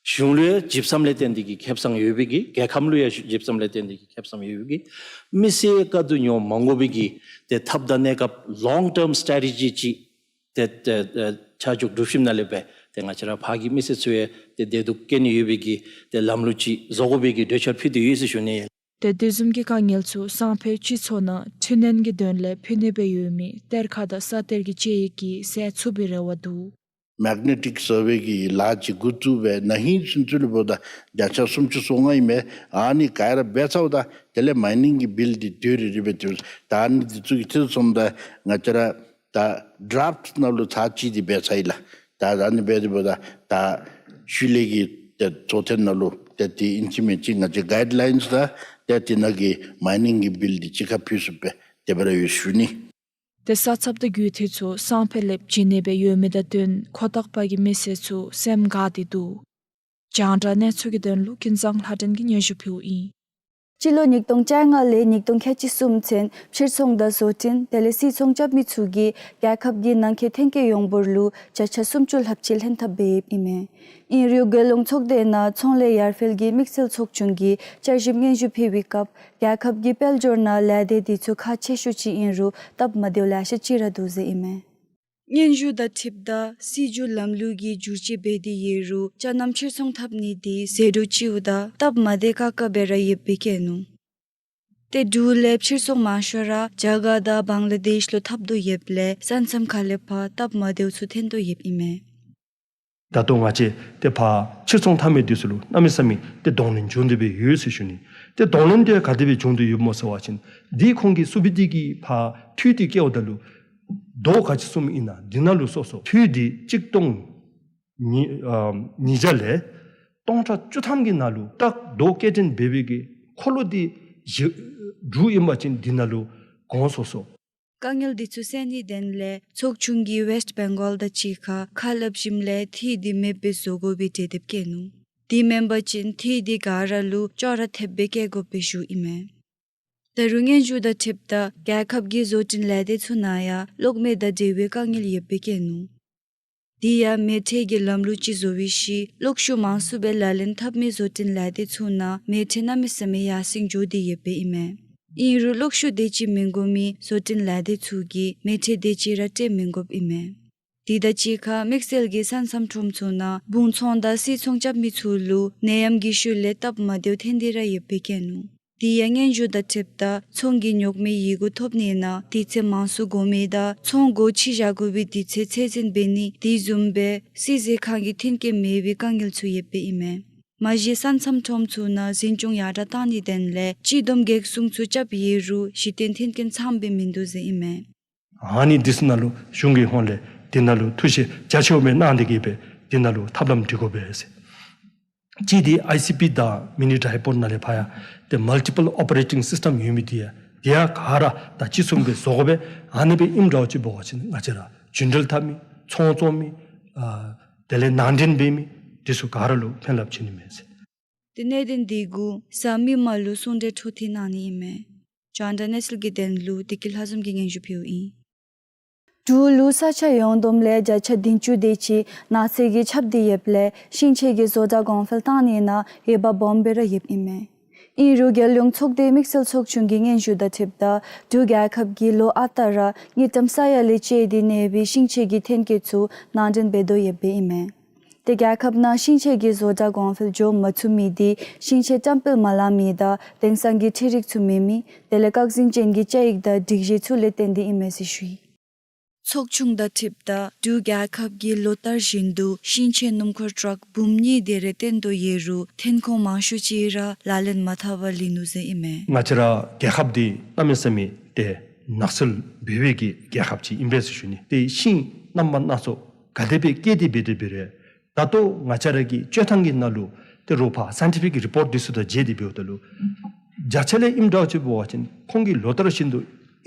གཞུང་ལུ་ཡང་ཇིབ་སམ་ལས་བརྟེན་ཏེ་གི་ཁེ་བཟང་ཡོད་པའི་གི་རྒྱལ་ཁམས་ལུ་ཡང་ཇིབ་སམ་ལས་བརྟེན་ཏེ་གི་ཁེ་བཟང་ཡོད་པའི་གི་མི་སེར་དཀའ་སྡུག་མྱོང་མ་དགོ་པའི་གི་ཏེ་ཐབས་དང་གནས་སྐབས་ལོང་ཊརམ་སི་ཊེ་རེ་ཊི་ཇི་ཅིག་ཏེ་ཏེ་ཨེ་ཆ་འཇོག་སྒྲུབ་ཞིནམ་ལས་སྦེ་ཏེ་ང་བཅས་ར་ཕར་གྱི་མི་སེར་ཚུ་ཡང་ཏེ་བདེ་སྡུག་སྐྱེལ་ནི་ཡོད་པའི་གི་ཏེ་ལམ་ལུགས་ཅིག་བཟོ་དགོ་པའི་གི་གྲོས་འཆར་ཕུལ་ཏེ་ཡོད་ཟེར་ཞུ་ནི། ཏེ་དེ་བཟུམ་གྱི་དཀའ་ངལ་ཚུ་སང་ཕོད་སྤྱི་ཚོགས་ནང་འཕྲི་སྣོན་གྱི་དོན་ལས་ཕུལ་ནི་སྦེ་ཡོད་མི་གཏེར་ཁ་དང་ས་གཏེར་གྱི་དཔྱད་ཡིག་གིས་སེལ་ཚུགས་པའི་རེ་བ་འདུག། མེག་ནེ་ཊིག་སར་ཝེ་གི་ལཱ་ཅིག་འགོ་བཙུགས་སྦེ་ན་ཧིང་ཚུན་ཚོད་ལུ་འབདཝ་ད་བརྒྱ་ཆ་སུམ་ཅུ་སོ་ལྔ་ཨིན་མས། ཨ་ནི་ག་ར་འབད་ཚརཝ་ད་དེ་ལས་མའི་ནིང་གི་བིལ་འདི་དུས་རེ་རེ་སྦེ་ཏེ་ད་ཨ་ནི་འདི་ཚུ་གི་ཐད་སོངམ་ད་ང་བཅས་ར་ད་ཌ་རཕཊ་ནང་ལུ་ཚར་གཅིག་འདི་འབད་ཚར་ཡི་ལགས། ད་ཨ་ནི་འབད་དེ་འབདཝ་ད་ད་ཤུལ་ལས་ཀྱི་ཏེ་གཙོ་དོན་ནང་ལུ་ཏེ་དེ་ཨིན་ཅི་མིན་ཅི་ང་བཅས་གའིཌ་ལའིནསི་དང་ཏེ་དེ་ནང་གི་མའི་ནིང་གི་བིལ་འདི་གཅིག་ཁར་ཕུལ་ཚུགསཔ་སྦེ་དེ་སྦེ་ར་ཡོད་ཞུ་ནི། ཏེ་ས་ཚབ་དང་རྒུད་འཐུས་ཚུ་སང་ཕོད་ལས་བྱིན་ནི་སྦེ་ཡོད་མི་དང་བསྟུན་ཁོ་ཐག་པ་གི་མི་སེར་ཚུ་སེམས་དགའ་སྟེ་འདུག། རྒྱང་བསྒྲགས་གནས་ཚུལ་གྱི་དོན་ལུ་ཀུན་བཟང་ལྷ་སྒྲོན་གྱིས་སྙན་ཞུ་ཕུལཝ་ཨིན། སྤྱི་ལོ་ཉིས་སྟོང་བཅོ་ལྔ་ལས་ཉིས་སྟོང་ཁལ་གཅིག་གསུམ་ཚུན་ཕྱིར་ཚོང་དང་བཟོ་སྐྲུན་དེ་ལས་སིལ་ཚོང་རྐྱབ་མི་ཚུ་གིས་རྒྱལ་ཁབ་ཀྱི་ནང་འཁོད་ཐོན་སྐྱེད་ཡོངས་འབོར་ལུ་བརྒྱ་ཆ་སུམ་ཅུ་ལྷགཔ་ཅིག་ལྷན་ཐབས་འབད་ཡོདཔ་ཨིན་མས། ཨིན་རུང་རྒོལ་ལངས་ཚོགས་སྡེ་ནང་ཚོང་ལས་ཡར་འཕེལ་གྱི་དམིགས་བསལ་ཚོགས་ཆུང་གིས་བསྐྱར་ཞིབ་སྙན་ཞུ་ཕུལ་བའི་སྐབས་རྒྱལ་ཁབ་ཀྱི་དཔལ་འབྱོར་ནང་ལས་སྡེ་འདི་ཚུ་ཁག་ཆེ་ཤོས་ཅིག་ཨིན་རུང་སྟབས་མ་བདེཝ་ལེ་ཤ་ཅིག་ར་འདུག་ཟེར་ཨིན་མས། སྙན་ཞུ་དང་འཁྲིལཝ་ད་སྲིད་བྱུས་ལམ་ལུགས་ཀྱི་བསྒྱུར་བཅོས་འབད་དེ་ཡོད་རུང་ཅ་རྣམ་ཕྱིར་ཚོང་འཐབ་ནི་འདི་ཟད་འགྲོ་ཅིག་འབདཝ་ད་སྟབས་མ་བདེ་ཁག་ཁ་སྦེ་ར་ཡོདཔ་སྦེ་བཀོད་ནུག། ཏེ་འབྲུག་ལས་ཕྱིར་ཚོང་མང་ཤོས་ར་རྒྱ་གར་དང་བང་ལ་དེཤ་ལུ་འཐབ་དོ་ཡོདཔ་ལས་ས་མཚམས་ཁ་ལས་ཕར་སྟབས་མ་བདེཝ་ཚུ་ཐོན་དོ་ཡོདཔ་ཨིན་མས། ད་ལྟོ་ང་བཅས་ཏེ་ཕར་ཕྱིར་ཚོང་འཐབ་མི་འདི་ཚུ་ལུ་གནམ་མེད་ས་མེད་ཏེ་གདོང་ལེན་བྱུང་སྟེ་སྦེ་ཡོད་ཟེར་ཞུ་ནི། ཏེ་གདོང་ལེན་དེ་ག་དེ་སྦེ་བྱུང་སྟེ་ཡོདཔ་སྨོ་ཟེར་བ་ཅིན་འདི་ཁོང་གིས་སུ་བི་ཏི་གི་ཕར་འཐུས་འདི་བཀལཝ་ད་ལུ་མདོ་ག་ཅི་གསུངམ་ཨིན་ན་འདི་ནང་ལུ་སོ་སོ་འཐུས་འདི་གཅིག་སྟོང་ཉིས་ཨ་ཉིས་བརྒྱ་ལས་སྟོང་ཕྲག་བཅུ་ཐམ་གྱི་ནང་ལུ་ཏག་མདོ་སྐྱེལ་འདྲེན་འབད་བའི་གི་འཁོར་ལོ་འདི་བཞི་འབྲུག་ཨིན་པ་ཅིན་འདི་ནང་ལུ་གོང་སོ་སོ། དཀའ་ངལ་འདི་ཚུ་སེལ་ནིའི་དོན་ལས་ཚོགས་ཆུང་གིས་ཝེསཊ་བེང་གོལ་དང་གཅིག་ཁར་ཁ་སླབ་ཞིནམ་ལས་འཐུས་འདི་མེདཔ་སྦེ་བཟོ་དགོ་པའི་གྲོས་འདེབས་བཀོད་ནུག། དེ་མེན་པ་ཅིན་འཐུས་འདི་ག་ར་ལུ་ཅོག་ར་འཐདཔ་སྦེ་བཀལ་དགོཔ་སྦེ་ཞུཝ་ཨིན་མས། ད་རུང་སྙན་ཞུ་དང་འཁྲིལཝ་ད་རྒྱལ་ཁབ་ཀྱི་བཟོ་སྐྲུན་ལས་སྡེ་ཚུ་ནང་ཡང་གློག་མེ་དང་འབྲེལ་བའི་དཀའ་ངལ་ཡོདཔ་སྦེ་བཀོད་ནུག། དེ་ཡང་མེ་མཁྲེགས་ཀྱི་ལམ་ལུགས་ཅིག་བཟོ་བའི་ཤུལ་གློག་ཤུགས་མང་སུ་སྦེ་ལག་ལེན་འཐབ་མི་བཟོ་སྐྲུན་ལས་སྡེ་ཚུ་ནང་མེ་མཁྲེགས་གནམ་མེད་ས་མེད་ཡར་སེང་འགྱོ་སྟེ་ཡོདཔ་ཨིན་མས། ཨིན་རུང་གློག་ཤུགས་དེ་ཅིག་མི་དགོ་མི་བཟོ་སྐྲུན་ལས་སྡེ་ཚུ་གིས་མེ་མཁྲེགས་དེ་ཅིག་ར་སྤྲོད་མི་དགོཔ་ཨིན་མས། དེ་དང་གཅིག་ཁར་དམིགས་བསལ་གྱི་ས་མཚམས་ཁྲོམ་ཚུ་ནང་སྦུང་ཚོང་དང་སིལ་ཚོང་རྐྱབ་མི་ཚུ་ལུ་ནད་ཡམས་ཀྱི་ཤུལ་ལས་སྟབས་མ་བདེཝ་ཐོན་ཏེ་ར་ཡོདཔ་སྦེ་བཀོད་ནུག། དེ་ཡང་སྙན་ཞུ་དང་འཁྲིལཝ་ད་ཚོང་གི་ཉོག་མེད་ཡི་གུ་ཐོབ་ནི་ནང་དུས་ཚོད་མང་སུ་འགོར་མི་དང་ཚོང་སྒོ་ཕྱེ་བཞག་དགོ་པའི་དུས་ཚོད་ཚད་འཛིན་འབད་ནི་དེ་བཟུམ་སྦེ་བསིལ་མཛོད་ཁང་གི་མཐུན་རྐྱེན་མེད་པའི་དཀའ་ངལ་ཚུ་ཡོདཔ་ཨིན་མས། མ་གཞི་ས་མཚམས་ཁྲོམ་ཚུ་ནང་འཛིན་སྐྱོང་ཡར་དྲག་གཏང་ནིའི་དོན་ལས་སྤྱི་བསྡོམས་གེགས་སྲུང་ཚུ་རྐྱབ་ཡོད་རུང་གཞི་རྟེན་མཐུན་རྐྱེན་ཚངམ་སྦེ་མིན་འདུག་ཟེར་ཨིན་མས། ཨ་ནི་འདི་ཚུ་ནང་ལུ་གཞུང་གི་ཧོངས་ལས་འདི་ནང་ལུ་ཐུགས་བཞེད་རྒྱ་ཆེཝ་སྦེ་གནང་སྟེ་གི་སྦེ་འདི་ནང་ལུ་ཐབས་ལམ་སྒྲིག་དགོ་པས་ཟེར། གཅིག་འདི་ཨའི་སི་པི་དང་མི་ནི་ཌའི་པོརཊ་ནང་ལས་ཕར་ཡང་ཏེ་མལ་ཊི་པལ་ཨོ་པ་རེ་ཊིང་སིསི་ཊེམ་ཡོད་མི་འདི་ཡང་འདི་ཡང་ག་ར་ད་གཅིག་མཚུངས་སྦེ་བཟོ་དགོ་པས། ཨ་ནི་སྦེ་ཨིནམ་འདྲཝ་ཅིག་འབད་བ་ཅིན་ང་བཅས་ར་རྒྱུན་འགྲུལ་འཐབ་མི་ཚོང་བཙོང་མི་ཨ་དེ་ལས་ནང་འདྲེན་འབད་མི་འདི་ཚུ་ག་ར་ལུ་ཕན་རླབས་ཆེ་ནི་མས་ཟེར། ཏེ་གནད་དོན་འདི་གུ་གཟའ་མིག་དམར་ལུ་གསུང་གྲོས་འཕྲོ་མཐུད་གནང་ནི་ཨིན་མས། རྒྱང་བསྒྲགས་གནས་ཚུལ་གྱི་དོན་ལུ་བདེ་སྐྱིད་ལྷ་འཛོམས་ཀྱིས་སྙན་ཞུ་ཕུལཝ་ཨིན། འབྲུག་ལུ་ས་ཆ་ཡོངས་བསྡོམས་ལས་བརྒྱ་ཆ་བདུན་ཅུ་དེ་ཅིག་ནགས་ཚལ་གྱིས་ཁྱབ་སྟེ་ཡོདཔ་ལས་ཤིང་ཆས་ཀྱི་བཟོ་གྲྭ་གོང་འཕེལ་བཏང་ནི་ནང་འོས་འབབ་སྦོམ་སྦེ་ར་ཡོདཔ་ཨིན་མས། ཨིན་རུང་རྒྱལ་ཡོངས་ཚོགས་སྡེ་དམིགས་བསལ་ཚོགས་ཆུང་གི་སྙན་ཞུ་དང་འཁྲིལཝ་ད་འབྲུག་རྒྱལ་ཁབ་ཀྱིས་ལོ་ཨ་རྟག་ར་དངུལ་ཀྲམ་ས་ཡ་ལས་བཅད་དེ་གནས་པའི་ཤིང་ཆས་ཀྱི་ཐོན་སྐྱེད་ཚུ་ནང་འདྲེན་འབད་དོ་ཡོདཔ་ཨིན་མས། ཏེ་རྒྱལ་ཁབ་ནང་ཤིང་ཆས་ཀྱི་བཟོ་གྲྭ་གོང་འཕེལ་འགྱོ་མ་ཚུགས་མི་དེ་ཤིང་ཆས་བཀྲམ་སྤེལ་མ་ལང་མི་དང་དེང་སང་གི་འཕྲུལ་རིག་ཚུ་མེད་མི་དེ་ལས་བཀག་འཛིན་ཅན་གྱི་བཅའ་ཡིག་དང་སྒྲིག་གཞི་ཚུ་ལས་བརྟེན་ཏེ་ཨིན་མས་ཟེར་ཞུ་ཡི། ཚོགས་ཆུང་དང་འཁྲིལཝ་ད་འབྲུག་རྒྱལ་ཁབ་ཀྱིས་ལོ་ལྟར་བཞིན་དུ་ཤིང་ཆས་སྣུམ་འཁོར་ཊཱག་འབུམ་གཉིས་དེ་རེ་བཏོན་དོ་ཡོད་རུང་ཐོན་ཁུངས་མང་ཤོས་ཅིག་ར་ལག་ལེན་མ་འཐབ་པར་ལུས་ནུག་ཟེར་ཨིན་མས། ང་བཅས་ར་རྒྱལ་ཁབ་འདི་གནམ་མེད་ས་མེད་ཏེ་ནགས་ཚལ་འབེལ་བའི་གི་རྒྱལ་ཁབ་ཅིག་ཨིན་པས་ཟེར་ཞུ་ནི། ཏེ་ཤིང་རྣམ་པ་སྣ་ཚོགས་ག་དེ་སྦེ་སྐྱེས་ཏེ་འབད་དེ་འབད་རུང་ད་ལྟོ་ང་བཅས་ར་གི་སྤྱོད་ཐངས་ཀྱི་ནང་ལུ་ཏེ་རོགས་ཕར་སའིན་ཊི་ཕིག་རི་པོརཊ་འདི་ཚུ་དང་མཇལ་ཏེ་འབདཝ་ད་ལུ་བརྒྱ་ཆ་ལས་ཨིནམ་འདྲཝ་ཅིག་འབད་བ་ཅིན་ཁོང་གིས་ལོ་ལྟར་བཞིན་དུ་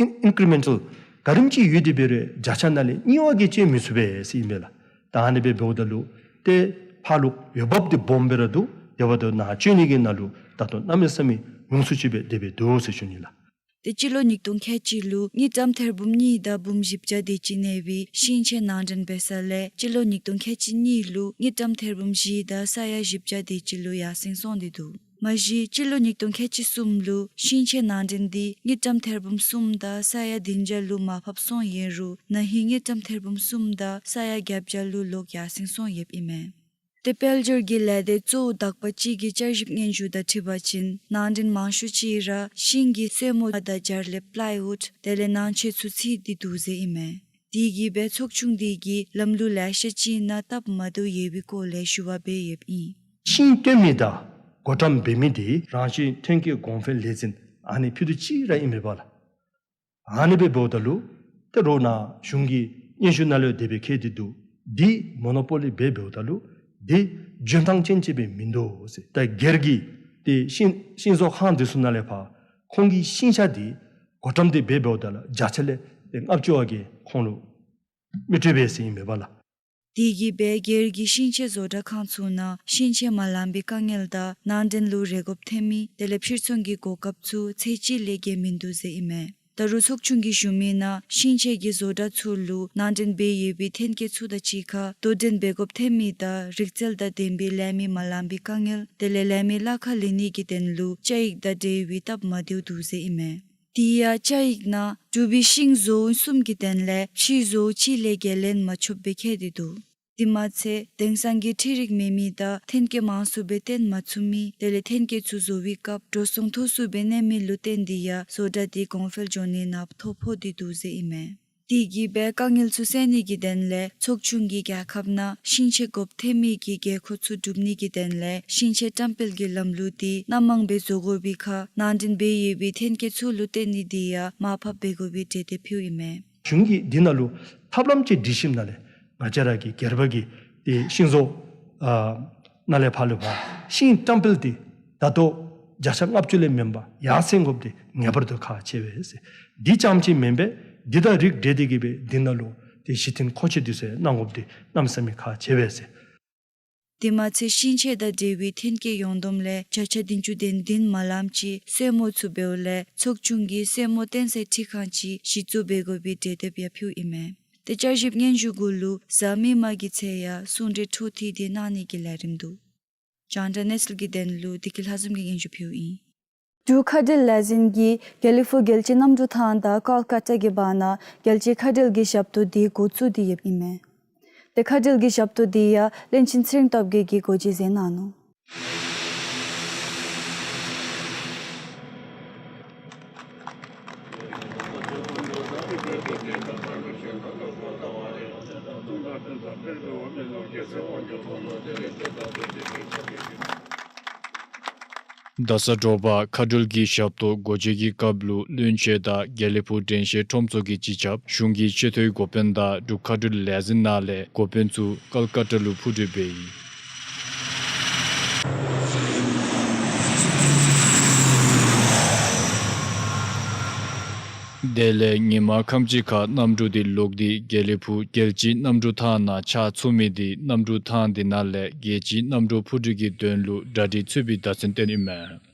ཨིན་ཨིན་ཀི་རི་མེན་ཊལ་ག་དེམ་ཅིག་ཡོད་དེ་འབད་རུང་བརྒྱ་ཆ་ནང་ལས་གཉིས་པ་གིས་བཅད་མི་ཚུགས་པས་ཟེར་ཨིན་པས་ལགས། ད་ཨ་ནི་སྦེ་འབདཝ་ད་ལུ་ཏེ་ཕར་ལུ་འོས་འབབ་འདི་སྦོམ་སྦེ་ར་འདུག། དེ་འབདཝ་ད་ནཱ་བཅོས་ནི་གི་ནང་ལུ་ད་ལྟོ་གནམ་མེད་ས་མེད་ཉུང་སུ་ཅིག་སྦེ་དེ་སྦེ་འདུག་ཟེར་ཞུ་ནི་ལགས། ཏེ་སྤྱི་ལོ་ཉིས་སྟོང་ཁལ་གཅིག་ལུ་དངུལ་ཀྲམ་ཐེར་འབུམ་གཉིས་དང་འབུམ་བཞི་བརྒྱ་དེ་ཅིག་གནས་པའི་ཤིང་ཆས་ནང་འདྲེན་འབད་ས་ལས་སྤྱི་ལོ་ཉིས་སྟོང་ཁལ་གཅིག་གཉིས་ལུ་དངུལ་ཀྲམ་ཐེར་འབུམ་བཞི་དང་ས་ཡ་བཞི་བརྒྱ་དེ་ཅིག་ལུ་ཡར་སེང་སོང་སྟེ་འདུག། མ་གཞི་སྤྱི་ལོ་ཉིས་སྟོང་ཁལ་གཅིག་གསུམ་ལུ་ཤིང་ཆས་ནང་འདྲེན་འདི་དངུལ་ཀྲམ་ཐེར་འབུམ་གསུམ་དང་ས་ཡ་བདུན་བརྒྱ་ལུ་མར་ཕབ་སོང་ཡོད་རུང་ན་ཧིང་དངུལ་ཀྲམ་ཐེར་འབུམ་གསུམ་དང་ས་ཡ་བརྒྱད་བརྒྱ་ལུ་ལོག་ཡར་སེང་སོང་ཡོདཔ་ཨིན་མས། ཏེ་དཔལ་འབྱོར་གྱི་ལས་སྡེ་གཙོ་བོ་དག་པ་ཅིག་གི་བསྐྱར་ཞིབ་སྙན་ཞུ་དང་འཁྲིལ་བ་ཅིན་ནང་འདྲེན་མང་ཤོས་ཅིག་ར་ཤིང་གི་སོལ་མོ་དང་སྦྱར་ལས་པ་ལའི་ཝུཌ་དེ་ལས་ནང་ཆས་ཚུ་བརྩིས་ཏེ་འདུག་ཟེར་ཨིན་མས། དེ་གིས་སྦེ་ཚོགས་ཆུང་དེ་གིས་ལམ་ལུགས་ལེ་ཤ་ཅིག་ནང་སྟབས་མ་བདེཝ་ཡོད་པའི་སྐོར་ལས་ཞུ་བ་འབད་ཡོདཔ་ཨིན། ཤིང་བཏོན་མི་དང་བགོ་བཀྲམ་འབད་མི་དེ་རང་བཞིན་ཐོན་སྐྱེད་གོང་འཕེལ་ལས་འཛིན་ཨ་ནི་ཕུད་རྡོག་ཅིག་ར་ཨིན་མས་པ་ལགས། ཨ་ནི་སྦེ་འབདཝ་ད་ལུ་ཏེ་རོགས་ནཱ་གཞུང་གི་སྙན་ཞུ་ནང་ལུ་དེ་སྦེ་བཀོད་དེ་འདུག། འདི་མོ་ནོ་པོ་ལི་སྦེ་འབདཝ་ད་ལུ་འདི་འཇོན་ཐང་ཅན་ཅིག་སྦེ་མིན་འདུག་ཟེར། ད་སྒེར་གྱི་ཏེ་ཤིང་ཤིང་བཟོ་ཁང་འདི་ཚུ་ནང་ལས་ཕར་ཁོང་གི་ཤིང་ཆས་འདི་བགོ་བཀྲམ་འདི་སྦེ་འབདཝ་ད་ལུ་བརྒྱ་ཆ་ལས་ཏེ་ལྔ་བཅུ་བ་གིས་ཁོང་ལུ་མི་སྤྲོད་པས་ཟེར་ཨིན་མས་པ་ལགས། དེ་གིས་སྦེ་སྒེར་གྱི་ཤིང་ཆས་བཟོ་གྲྭ་ཁང་ཚུ་ནང་ཤིང་ཆས་མ་ལང་པའི་དཀའ་ངལ་དང་ནང་འདྲེན་ལུ་རེ་དགོཔ་ཐོན་མི་དེ་ལས་ཕྱིར་ཚོང་གི་གོ་སྐབས་ཚུ་ཚད་གཅིག་ལས་བརྒལ་མིན་འདུག་ཟེར་ཨིན་མས། ད་རུང་ཚོགས་ཆུང་གིས་ཞུ་མི་ནང་ཤིང་ཆས་ཀྱི་བཟོ་གྲྭ་ཚུ་ལུ་ནང་འདྲེན་འབད་ཡོད་པའི་ཐོན་སྐྱེད་ཚུ་དང་གཅིག་ཁར་དོ་འགྲན་འབད་དགོཔ་ཐོན་མི་དང་རིག་རྩལ་དང་ལྡན་པའི་ལས་མི་མ་ལང་པའི་དཀའ་ངལ་དེ་ལས་ལས་མི་གླ་ཁར་ལེན་ནི་གི་དོན་ལུ་བཅའ་ཡིག་དང་འབྲེལ་བའི་སྟབས་མ་བདེཝ་འདུག་ཟེར་ཨིན་མས། དེ་ཡང་བཅའ་ཡིག་ནང་འབྲུག་པའི་ཤིང་བཟོ་བོ་གསུམ་གྱི་དོན་ལས་ཕྱིའི་བཟོ་བོ་གཅིག་ལས་བརྒལ་ལེན་མ་ཆོགཔ་སྦེ་བཀོད་དེ་འདུག། དེ་མ་ཚད་དེང་སང་གི་འཕྲུལ་རིག་མེད་མི་དང་ཐོན་སྐྱེད་མང་སུ་སྦེ་བཏོན་མ་ཚུགས་མི་དེ་ལས་ཐོན་སྐྱེད་ཚུ་བཟོ་བའི་སྐབས་འགྲོ་སོང་མཐོ་སུ་སྦེ་གནས་མི་ལུ་བརྟེན་ཏེ་ཡང་བཟོ་གྲྭ་དེ་གོང་འཕེལ་འགྱོ་ནི་ནང་ཐོ་ཕོག་སྟེ་འདུག་ཟེར་ཨིན་མས། དེ་གིས་སྦེ་དཀའ་ངལ་ཚུ་སེལ་ནི་གི་དོན་ལས་ཚོགས་ཆུང་གིས་རྒྱལ་ཁབ་ནང་ཤིང་ཆས་དགོཔ་ཐོན་མི་གི་དགོས་མཁོ་ཚུ་སྒྲུབ་ནི་གི་དོན་ལས་ཤིང་ཆས་བཀྲམ་སྤེལ་གྱི་ལམ་ལུགས་དེ་སྣ་མང་སྦེ་བཟོ་དགོ་པའི་ཁར་ནང་འདྲེན་འབད་ཡོད་པའི་ཐོན་སྐྱེད་ཚུ་ལུ་བརྟེན་ནི་དེ་ཡང་མར་ཕབ་འབད་དགོ་པའི་གྲོས་འདེབས་ཕུལཝ་ཨིན་མས། གཞུང་གིས་འདི་ནང་ལུ་ཐབས་ལམ་ཅིག་སྒྲིག་ཞིནམ་ལས་ང་བཅས་ར་གི་སྒེར་པ་གི་ཏེ་ཤིང་བཟོ་ཨ་ནང་ལས་ཕར་ལུ་ཕར་ཤིང་བཀྲམ་སྤེལ་འདི་ད་ལྟོ་བརྒྱ་ཆ་ལྔ་བཅུ་ལས་མེན་པར་ཡར་སེང་དགོཔ་འདི་ངེས་པར་དུ་ཁག་ཆེ་བས་ཟེར། འདི་རྐྱངམ་ཅིག་མེན་པར་འདི་དང་རིགས་བསྒྲེས་ཏེ་གིས་སྦེ་འདི་ནང་ལུ་ཏེ་གཞི་རྟེན་མཁོ་ཆས་འདི་ཚུ་གནང་དགོཔ་འདི་གནམ་མེད་ས་མེད་ཁག་ཆེ་བས་ཟེར། དེ་མ་ཚད་ཤིང་ཆས་དང་འབྲེལ་བའི་ཐོན་སྐྱེད་ཡོངས་བསྡོམས་ལས་བརྒྱ་ཆ་བདུན་ཅུ་དོན་བདུན་མ་ལངམ་ཅིག་སོལ་མོ་ཚུ་འབདཝ་ལས་ཚོགས་ཆུང་གིས་སོལ་མོ་བཏོན་སའི་འཕྲུལ་ཁང་ཅིག་གཞི་བཙུགས་འབད་དགོ་པའི་གྲོས་འདེབས་ཡང་ཕུལཝ་ཨིན་མས། ཏེ་བསྐྱར་ཞིབ་སྙན་ཞུ་གུ་ལུ་གཟའ་མིག་དམར་གྱི་ཚེས་ཡང་གསུང་གྲོས་འཕྲོ་མཐུད་དེ་གནང་ནི་གི་ལས་རིམ་འདུག། རྒྱང་བསྒྲགས་གནས་ཚུལ་གྱི་དོན་ལུ་བདེ་སྐྱིད་ལྷ་འཛོམས་ཀྱིས་སྙན་ཞུ་ཕུལཝ་ཨིན། འབྲུག་མཁའ་འགྲུལ་ལས་འཛིན་གྱིས་དགེ་ལེགས་ཕུག་རྒྱལ་སྤྱིའི་གནམ་གྲུ་ཐང་དང་ཀལ་ཀ་ཏ་གི་བར་ན་རྒྱལ་སྤྱིའི་མཁའ་འགྲུལ་གྱི་ཞབས་ཏོག་དེ་འགོ་བཙུགས་ཏེ་ཡོདཔ་ཨིན་མས། ཏེ་མཁའ་འགྲུལ་གྱི་ཞབས་ཏོག་དེ་ཡང་བློན་ཆེན་ཚེ་རིང་སྟོབས་རྒྱས་ཀྱིས་འགོ་འབྱེད་མཛད་གནང་ནུག། རྡ་ས་དྲོ་པ་མཁའ་འགྲུལ་གྱི་ཞབས་ཏོག་འགོ་འབྱེད་ཀྱི་སྐབས་ལུ་བློན་ཆེན་དང་དགེ་ལེགས་ཕུག་དྲན་ཤེས་ཁྲོམ་ཚོགས་ཀྱི་སྤྱི་ཁྱབ་གཞུང་གི་ཆེ་མཐོའི་འགོ་དཔོན་དང་འབྲུག་མཁའ་འགྲུལ་ལས་འཛིན་ནང་ལས་འགོ་དཔོན་ཚུ་ཀལ་ཀ་ཏ་ལུ་འཕུར་གྲུ་འབད་ཡི། དེ་ལས་ཉིན་མ་ཁམས་ཅིག་ཁར་གནམ་གྲུ་དེ་ལོག་སྟེ་དགེ་ལེགས་ཕུག་རྒྱལ་སྤྱིའི་གནམ་གྲུ་ཐང་ནང་ཆ་ཚུགས་མི་དེ་གནམ་གྲུ་ཐང་དེ་ནང་ལས་རྒྱལ་སྤྱིའི་གནམ་གྲུ་འཕུར་གྲུ་གི་དོན་ལུ་གྲ་སྒྲིག་ཚུད་པའི་བརྡ་མཚོན་བཏོན་ཨིན་མས།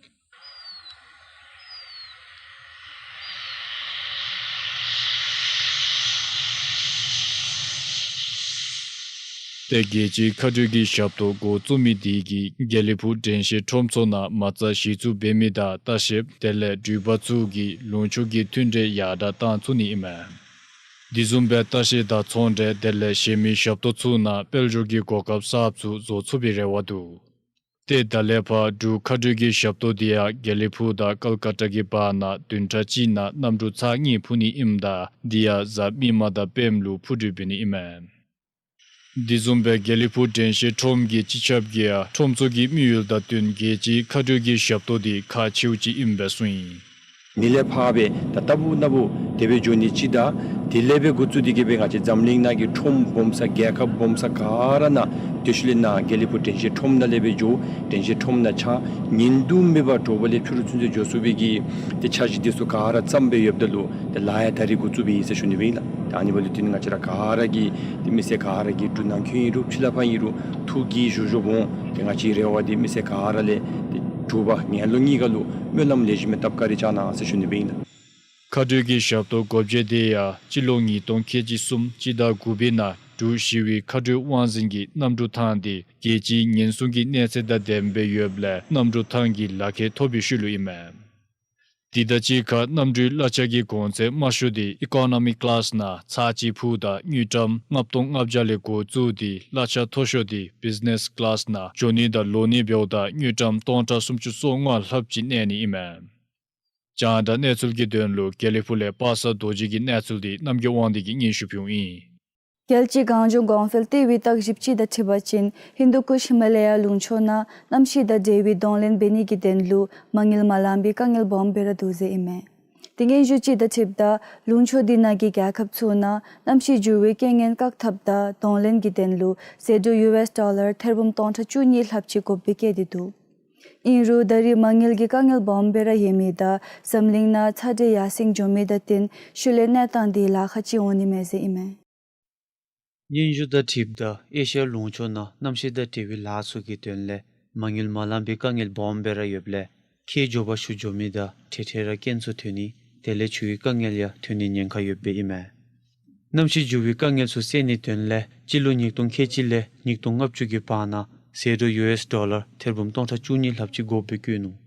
ཏེ་རྒྱལ་སྤྱིའི་མཁའ་འགྲུལ་གྱི་ཞབས་ཏོག་འགོ་བཙུགས་མི་དེ་གིས་དགེ་ལེགས་ཕུག་དྲན་ཤེས་ཁྲོམ་ཚུ་ནང་མ་རྩ་གཞི་བཙུགས་འབད་མི་དང་ལྟ་བཤལཔ་དེ་ལས་འགྲུལ་པ་ཚུ་གིས་ལུང་ཕྱོགས་ཀྱི་མཐུན་འབྲེལ་ཡར་དྲག་གཏང་ཚུགས་ནི་ཨིན་མས། དེ་བཟུམ་སྦེ་ལྟ་བཤལ་དང་ཚོང་འབྲེལ་དེ་ལས་གཞན་མི་ཞབས་ཏོག་ཚུ་ནང་དཔལ་འབྱོར་གྱི་གོ་སྐབས་གསརཔ་ཚུ་བཟོ་ཚུགས་པའི་རེ་བ་འདུག། ཏེ་ད་ལས་ཕར་འབྲུག་མཁའ་འགྲུལ་གྱི་ཞབས་ཏོག་དེ་ཡང་དགེ་ལེགས་ཕུག་དང་ཀལ་ཀ་ཏ་གི་བར་ན་བདུན་ཕྲག་གཅིག་ནང་གནམ་གྲུ་ཚར་གཉིས་འཕུར་ནི་ཨིནམ་ད་དེ་ཡང་གཟའ་མིག་དམར་དང་སྤེནམ་ལུ་འཕུར་གྲོལ་འབད་ནི་ཨིན་མས། དེ་བཟུམ་སྦེ་དགེ་ལེགས་ཕུག་དྲན་ཤེས་ཁྲོམ་གྱི་སྤྱི་ཁྱབ་ཀྱིས་ཡང་ཁྲོམ་ཚུ་གི་དམིགས་ཡུལ་དང་བསྟུན་རྒྱལ་སྤྱིའི་མཁའ་འགྲུལ་གྱི་ཞབས་ཏོག་དེ་ཁག་ཆེཝ་ཅིག་ཨིནམ་སྦེ་གསུངས་ཡི། མི་ལས་ཕར་སྦེ་ད་ལྟ་བུ་ན་བུ་དེ་སྦེ་འགྱོ་ནི་ཅིག་དང་དེ་ལས་སྦེ་འགོ་བཙུགས་ཏེ་གི་སྦེ་ང་བཅས་འཛམ་གླིང་ནང་གི་ཁྲོམ་སྦོམ་ས་རྒྱལ་ཁབ་སྦོམ་ས་ག་ར་ནང་དེ་ཤུལ་ལས་ནཱ་དགེ་ལེགས་ཕུག་དྲན་ཤེས་ཁྲོམ་ནང་ལས་སྦེ་འགྱོ། དྲན་ཤེས་ཁྲོམ་ནང་ཆགས། ཉིན་དུ་མེད་པར་དྲོ་པ་ལས་ཕྱི་རུ་ཚུན་ཚོད་འགྱོ་ཚུགས་པའི་གི་ཏེ་འཆར་གཞི་དེ་ཚུ་ག་ར་བརྩམས་སྦེ་ཡོདཔ་ད་ལུ་ཏེ་ལཱ་ཡང་ད་རིས་འགོ་བཙུགས་སྦེ་ཡི་ཟེར་ཞུ་ནི་སྦེ་ཨིན་ལགས། ད་ཨ་ནི་འབདཝ་ལས་བརྟེན་ང་བཅས་ར་ག་ར་གིས་ཏེ་མི་སེར་ག་ར་གིས་འབྲུག་ནང་འཁོད་ཨིན་རུང་ཕྱི་ལས་ཕར་ཨིན་རུང་ཐུགས་ཀྱིས་བཞུགས་བཞུགསཔ་འོང་། ཏེ་ང་བཅས་རེ་བ་འདི་མི་སེར་ག་ར་ལས་ཏེ་འབྲུག་པ་ངན་ལོ་གཉིས་ཀ་ལུ་སྨོན་ལམ་ལེགས་ཤོམ་སྦེ་བཏབ་བཀའ་དྲིན་བསྐྱང་གནང་ཟེར་ཞུ་ནི་སྦེ་ཨིན་ལགས། མཁའ་འགྲུལ་གྱི་ཞབས་ཏོག་འགོ་བཙུགས་དེ་ཡང་སྤྱི་ལོ་ཉིས་སྟོང་ཁལ་གཅིག་གསུམ་སྤྱི་ཟླ་དགུ་པའི་ནང་འབྲུག་ཞི་བའི་མཁའ་འགྲུལ་དབང་འཛིན་གྱིས་གནམ་གྲུ་ཐང་དེ་རྒྱལ་སྤྱིའི་ཉེན་སྲུང་གི་གནས་ཚད་དང་ལྡནམ་སྦེ་ཡོདཔ་ལས་གནམ་གྲུ་ཐང་གི་ལག་ཁྱེར་ཐོབ་པའི་ཤུལ་ལུ་ཨིན་མས། དེ་དང་གཅིག་ཁར་གནམ་གྲུའི་གླ་ཆ་གི་གོང་ཚད་དམའ་ཤོས་དེ་ཨི་ཀོ་ནོ་མི་ཀི་ཀི་ལཱསི་ནང་ཚར་གཅིག་འཕུརཝ་ད་དངུལ་ཀྲམ་ལྔ་སྟོང་ལྔ་བརྒྱ་ལས་འགོ་བཙུགས་ཏེ་གླ་ཆ་མཐོ་ཤོས་དེ་བིཛི་ནེསི་ཀི་ལཱསི་ནང་འགྱོ་ནི་དང་ལོག་ནི་འབདཝ་ད་དངུལ་ཀྲམ་སྟོང་ཕྲག་སུམ་ཅུ་སོ་ལྔ་ལྷགཔ་ཅིག་གནས་ནི་ཨིན་མས། རྒྱང་བསྒྲགས་གནས་ཚུལ་གྱི་དོན་ལུ་དགེ་ལེགས་ཕུག་ལས་པ་སངས་རྡོ་རྗེ་གི་གནས་ཚུལ་དེ་རྣམ་རྒྱལ་དབང་འདུས་ཀྱིས་སྙན་ཞུ་ཕུལཝ་ཨིན། རྒྱལ་སྤྱིའི་གངས་ལྗོངས་གོང་འཕེལ་ལྟེ་བའི་བརྟག་ཞིབ་ཅིག་དང་འཁྲིལ་བ་ཅིན་ཧིན་དུ་ཀུཤ་ཧི་མ་ལ་ཡ་ལུང་ཕྱོགས་ནང་གནམ་གཤིས་དང་འབྲེལ་བའི་གདོང་ལེན་འབད་ནི་གི་དོན་ལུ་མ་དངུལ་མ་ལང་པའི་དཀའ་ངལ་སྦོམ་སྦེ་ར་འདུག་ཟེར་ཨིན་མས། ཏེ་སྙན་ཞུ་ཅིག་དང་འཁྲིལཝ་ད་ལུང་ཕྱོགས་འདི་ནང་གི་རྒྱལ་ཁབ་ཚུ་ནང་གནམ་གཤིས་འགྱུར་བའི་རྐྱེན་ངན་བཀག་ཐབས་དང་གདོང་ལེན་གྱི་དོན་ལུ་ཟད་འགྲོ་ཡུ་ཨེསི་ཌོ་ལར་ཐེར་འབུམ་སྟོང་ཕྲག་བཅུ་གཉིས་ལྷགཔ་ཅིག་དགོཔ་སྦེ་བཀོད་དེ་འདུག། ཨིན་རུང་ད་རེས་མ་དངུལ་གྱི་དཀའ་ངལ་སྦོམ་སྦེ་ར་ཡོད་མི་དང་འཛམ་གླིང་ནང་ཚ་དྲོད་ཡར་སེང་འགྱོ་མི་དང་བསྟུན་ཤུལ་ལས་གནས་སྟངས་དེ་ལཱ་ཁག་ཅིག་འོང་ནི་མས་ཟེར་ཨིན་མས། སྙན་ཞུ་དང་འཁྲིལཝ་ད་ཨེ་ཤི་ཡ་ལུང་ཕྱོགས་ནང་གནམ་གཤིས་དང་འབྲེལ་བའི་ལཱ་ཚུ་གི་དོན་ལས་མ་དངུལ་མ་ལང་པའི་དཀའ་ངལ་སྦོམ་སྦེ་ར་ཡོདཔ་ལས་ཁྱེགས་འགྱོ་བ་ཤུགས་འགྱོ་མི་དང་ཐེངས་ཐེངས་ར་རྐྱེན་ཚུ་ཐོན་ནི་དེ་ལས་ཆུའི་དཀའ་ངལ་ཡང་ཐོན་ནིའི་ཉེན་ཁ་ཡོདཔ་སྦེ་ཨིན་མས། གནམ་གཤིས་འགྱུར་བའི་དཀའ་ངལ་ཚུ་སེལ་ནིའི་དོན་ལས་སྤྱི་ལོ་ཉིས་སྟོང་ཁལ་གཅིག་ལས་ཉིས་སྟོང་ལྔ་བཅུ་གི་བར་ན་ཟད་འགྲོ་ཡུ་ཨེསི་ཌོ་ལར་ཐེར་འབུམ་སྟོང་ཕྲག་བཅུ་གཉིས་ལྷགཔ་ཅིག་དགོཔ་སྦེ་བཀོད་ནུག།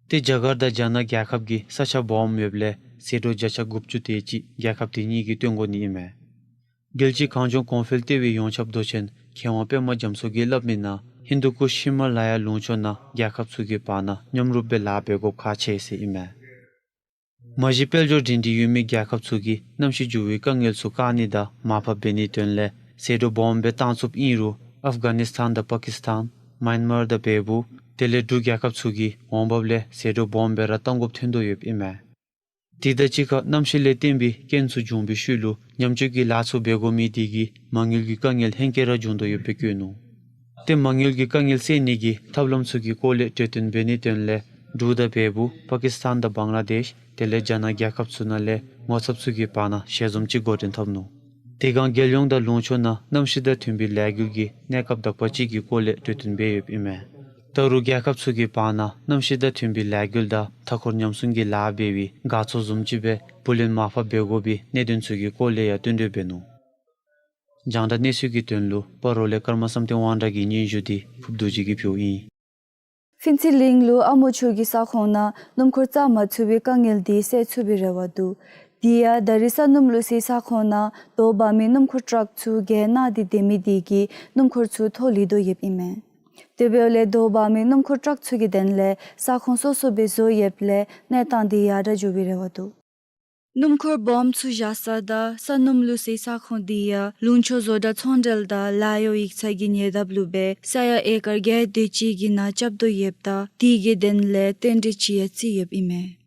ཏེ་རྒྱ་གར་དང་རྒྱ་ནག་རྒྱལ་ཁབ་ཀྱི་ས་ཆ་སྦོམ་ཡོདཔ་ལས་ཟད་འགྲོ་བརྒྱ་ཆ་དགུ་བཅུ་དེ་ཅིག་རྒྱལ་ཁབ་དེ་གཉིས་ཀྱིས་བཏོན་དགོ་ནི་ཨིན་མས། རྒྱལ་སྤྱིའི་གངས་ལྗོངས་གོང་འཕེལ་ལྟེ་བའི་ཡོངས་ཁྱབ་མདོ་ཆེན་མཁས་དབང་པདྨ་རྒྱ་མཚོ་གིས་སླབ་མི་ནང་ཧིན་དུ་ཀུཤ་ཧི་མ་ལ་ཡ་ལུང་ཕྱོགས་ནང་རྒྱལ་ཁབ་ཚུ་གི་བར་ན་མཉམ་རུབ་སྦེ་ལཱ་འབད་དགོཔ་ཁག་ཆེ་ཟེར་ཨིན་མས། མ་གཞི་དཔལ་འབྱོར་སྒྲིང་སྒྲིང་ཡོད་མི་རྒྱལ་ཁབ་ཚུ་གིས་གནམ་གཤིས་འགྱུར་བའི་དཀའ་ངལ་ཚུ་བཀག་ནི་དང་མར་ཕབ་འབད་ནིའི་དོན་ལས་ཟད་འགྲོ་སྦོམ་སྦེ་བཏང་ཚུགསཔ་ཨིན་རུང་ཨཕ་ག་ནིསི་ཐཱན་དང་པ་ཀིསི་ཐཱན་མཱན་མར་དང་བལ་པོ་དེ་ལས་འབྲུག་རྒྱལ་ཁབ་ཚུ་གིས་འོང་འབབ་ལས་ཟད་འགྲོ་སྦོམ་སྦེ་ར་བཏང་དགོཔ་ཐོན་དོ་ཡོདཔ་ཨིན་མས། དེ་དང་གཅིག་ཁར་གནམ་གཤིས་ལས་བརྟེན་པའི་རྐྱེན་ཚུ་བྱུང་བའི་ཤུལ་ལུ་ཉམས་བཅོས་ཀྱི་ལཱ་ཚུ་འབད་དགོ་མི་དེ་གིས་མ་དངུལ་གྱི་དཀའ་ངལ་ཧེང་སྐལ་ར་བྱུང་དོ་ཡོདཔ་སྦེ་བཀོད་ནུག། ཏེ་མ་དངུལ་གྱི་དཀའ་ངལ་སེལ་ནི་གི་ཐབས་ལམ་ཚུ་གི་སྐོར་ལས་གྲོས་བསྟུན་འབད་ནིའི་དོན་ལས་འབྲུག་དང་བལ་པོ་པ་ཀིསི་ཐཱན་དང་བང་ལ་དེཤ་དེ་ལས་རྒྱ་ནག་རྒྱལ་ཁབ་ཚུ་ནང་ལས་ངོ་ཚབ་ཚུ་གི་བར་ན་ཞལ་འཛོམས་ཅིག་འགོ་འདྲེན་འཐབ་ནུག། དེ་སྒང་རྒྱལ་ཡོངས་དང་ལུང་ཕྱོགས་ནང་གནམ་གཤིས་དང་མཐུན་པའི་ལས་འགུལ་གྱི་གནས་སྐབས་དག་པ་ཅིག་གི་སྐོར་ལས་གྲོས་བསྟུན་འབད་ཡོདཔ་ཨིན་མས། ད་རུང་རྒྱལ་ཁབ་ཚུ་གི་བར་ན་གནམ་གཤིས་དང་མཐུན་པའི་ལས་འགུལ་དང་མཐའ་འཁོར་ཉམས་སྲུང་གི་ལཱ་འབད་བའི་དགའ་ཚོར་བཟུམ་ཅིག་སྦེ་བུ་ལོན་མར་ཕབ་འབད་དགོ་པའི་གནད་དོན་ཚུ་གི་སྐོར་ལས་ཡང་བསྟུན་གྲོས་འབད་ནུག། རྒྱང་བསྒྲགས་གནས་ཚུལ་གྱི་དོན་ལུ་སྤ་རོ་ལས་ཀརྨ་བསམ་གཏན་དབང་གྲགས་ཀྱི་སྙན་ཞུ་དེ་ཕུརཔ་རྡོ་རྗེ་གིས་ཕུལཝ་ཨིན། ཕུན་ཚོགས་གླིང་ལུ་ཨ་མོ་ཆུ་གི་ས་ཁོངས་ནང་སྣུམ་འཁོར་བཙག་མ་ཚུགས་པའི་དཀའ་ངལ་དེ་སེལ་ཚུགས་པའི་རེ་བ་འདུག། དེ་ཡང་ད་རེས་ས་སྣུམ་བླུགས་སའི་ས་ཁོངས་ནང་དོ་འབག་མི་སྣུམ་འཁོར་ཊཱག་ཚུ་བརྒལ་གནང་སྟེ་སྡོད་མི་དེ་གིས་སྣུམ་འཁོར་ཚུ་ཐོག་ལུས་དོ་ཡོདཔ་ཨིན་མས། དེ་འབདཝ་ལས་དོ་འབག་མི་སྣུམ་འཁོར་ཊཱག་ཚུ་གི་དོན་ལས་ས་ཁོངས་སོ་སོ་སྦེ་བཟོ་ཡོདཔ་ལས་གནས་སྟངས་དེ་ཡར་དྲག་འགྱོ་བའི་རེ་བ་འདུག། སྣུམ་འཁོར་སྦོམ་ཚུ་བཞག་ས་དང་ས་སྣུམ་བླུགས་སའི་ས་ཁོངས་དེ་ཡང་ལུང་ཕྱོགས་བཟོ་གྲྭ་ཚོང་འབྲེལ་དང་ལཱ་གཡོག་ཡིག་ཚང་གི་ཉེ་འདབས་ལུ་སྦེ་ས་ཡ་ཨེ་ཀར་བརྒྱད་དེ་ཅིག་གི་ནང་རྐྱབ་དོ་ཡོདཔ་ད་དེ་གི་དོན་ལས་རྟེན་འབྲེལ་ཅིག་ཡང་བརྩི་ཡོདཔ་ཨིན་མས།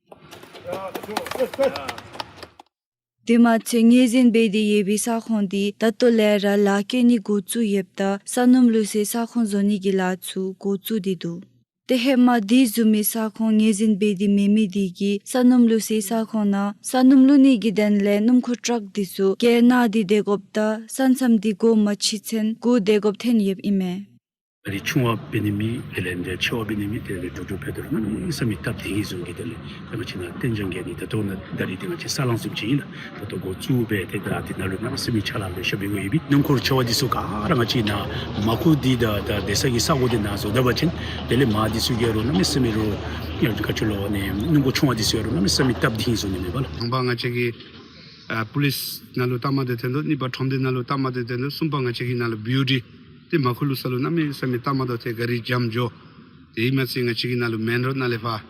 དེ་མ་ཚད་ངོས་འཛིན་འབད་དེ་ཡོད་པའི་ས་ཁོངས་དེ་ད་ལྟོ་ལས་ར་ལཱ་བཀལ་ནི་འགོ་བཙུགས་ཡོདཔ་ད་ས་སྣུམ་བླུགས་སའི་ས་ཁོངས་བཟོ་ནི་གི་ལཱ་ཚུ་འགོ་བཙུགས་ཏེ་འདུག། ཏེ་ཧེ་མ་དེ་བཟུམ་མའི་ས་ཁོངས་ངོས་འཛིན་འབད་དེ་མེད་མི་དེ་གིས་ས་སྣུམ་བླུགས་སའི་ས་ཁོངས་ནང་ས་སྣུམ་བླུགས་ནི་གི་དོན་ལས་སྣུམ་འཁོར་ཊཱག་དེ་ཚུ་བརྒལ་གནང་སྟེ་སྡོད་དགོཔ་ད་ས་མཚམས་དེ་སྒོ་མ་ཕྱེ་ཚུན་སྒུག་སྡོད་དགོཔ་ཐོན་ཡོདཔ་ཨིན་མས། ཨ་རི་ཆུང་བ་འབད་ནི་མེད། དེ་ལས་འདི་ཆེ་བ་འབད་ནི་མེད། དེ་ལས་འགྲོ་འགྲོ་འབད་དོ་རུང་གནམ་མེད་ས་མེད་སྟབས་བདེ་ངེས་བཟོ་གི། དེ་ལས་ད་ང་བཅས་ནཱ་ཏན་ཅང་གི་ནི་ད་ལྟོ་ནཱ་ད་རིས་དེ་ང་བཅས་ས་ལང་བཟུམ་ཅིག་ཨིན་ལགས། ད་ལྟོ་འགོ་བཙུགས་སྦེ་ཏེ་ད་འདི་ནང་ལུ་གནམ་མེད་ས་མེད་ཕྱག་ལཱ་ལེ་ཤ་འབད་དགོ་ཡོད་པའི་སྣུམ་འཁོར་ཆེ་བ་འདི་ཚུ་ག་ར་ང་བཅས་ནཱ་མར་ཁུ་འདི་ད་ད་སྡོད་ས་གི་ས་གོ་འདི་ནང་བཟོ་ད་པ་ཅིན་དེ་ལས་མར་འདི་ཚུ་གིས་རུང་གནམ་མེད་ས་མེད་རུང་ཡང་ག་ཅི་ལོ་ནི་སྣུམ་འཁོར་ཆུང་བ་འདི་ཚུ་ཡང་རུང་གནམ་མེད་ས་མེད་སྟབས་བདེ་ངེས་བཟོ་ནི་མས་པ་ལགས། དང་པ་ང་བཅས་ཀྱི་ཨ་པུ་ལིསི་ནང་ལུ་གཏང་མ་སྡོད་དོ་ལོ། གཉིས་པ་ཁྲོམ་སྡེ་ནང་ལུ་གཏང་མ་སྡོད་དོ་ལོ། གསུམ་པ་ང་བཅས་ཀྱི་ནང་ལུ་བིའུ་ཌི་ཏེ་མར་ཁུ་བླུགས་ས་ལུ་གནམ་མེད་ས་མེད་གཏང་མ་སྡོད་ཏེ་ག་རི་འཇམ་འགྱོ། དེ་མ་ཚད་ང་བཅས་ཀྱི་ནང་ལུ་མེན་རོཌ་ནང་ལས་ཕར་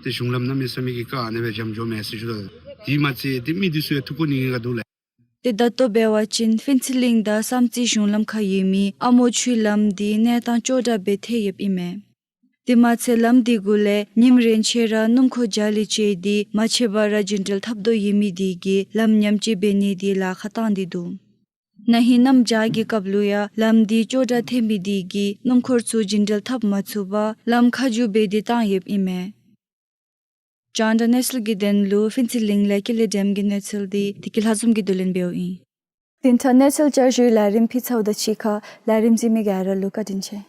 ཏེ་གཞུང་ལམ་གནམ་མེད་ས་མེད་ཀྱི་ཀ་ཨ་ནེ་སྦེ་འཇམ་འགྱོཝ་མས་ཟེར་ཞུ་དོ། དེ་མ་ཚད་ཏེ་མི་འདི་ཚུ་ཡང་ཐུགས་ཁུར་ནི་ངེས་ག་འདུག་ལགས། ཏེ་ད་ལྟོ་འབད་བ་ཅིན་ཕུན་ཚོགས་གླིང་དང་བསམ་རྩེ་གཞུང་ལམ་ཁར་ཡོད་མི་ཨ་མོ་ཆུའི་ལམ་འདི་གནས་སྟངས་ཅོག་འཐདཔ་སྦེ་ཐལ་ཡོདཔ་ཨིན་མས། དེ་མ་ཚད་ལམ་འདི་གུ་ལས་ཉིནམ་རེ་ཆད་ར་སྣུམ་འཁོར་བརྒྱ་ལས་བཅད་དེ་མ་ཆད་པར་ར་རྒྱུན་འགྲུལ་འཐབ་དོ་ཡོད་མི་དེ་གིས་ལམ་ཉམས་བཅོས་འབད་ནི་དེ་ལཱ་ཁག་བཏང་སྟེ་འདུག། ན་ཧིང་གནམ་བྱཱར་གྱི་སྐབས་ལུ་ཡང་ལམ་འདི་ཅོག་འཐདཔ་ཐལ་མི་དེ་གིས་སྣུམ་འཁོར་ཚུ་རྒྱུན་འགྲུལ་འཐབ་མ་ཚུགས་པར་ལམ་ཁ་བསྒྱུར་འབད་དེ་བཏང་ཡོདཔ་ཨིན་མས། ཅང་ཏ་གནས་ཚུལ་གྱི་དོན་ལུ་ཕུན་ཚོགས་གླིང་ལས་ཀེ་ལི་ཌེམ་གྱི་གནས་ཚུལ་འདི་བདེ་སྐྱིད་ལྷ་འཛོམས་ཀྱིས་བསྡུ་ལེན་འབདཝ་ཨིན། དེ་འཕྲལ་གནས་ཚུལ་བསྐྱར་ཞུའི་ལས་རིམ་ཕུལ་ཚརཝ་ད་གཅིག་ཁར་ལས་རིམ་གཟིགས་མི་ག་ར་ལུ་བཀའ་དྲིན་ཆེ།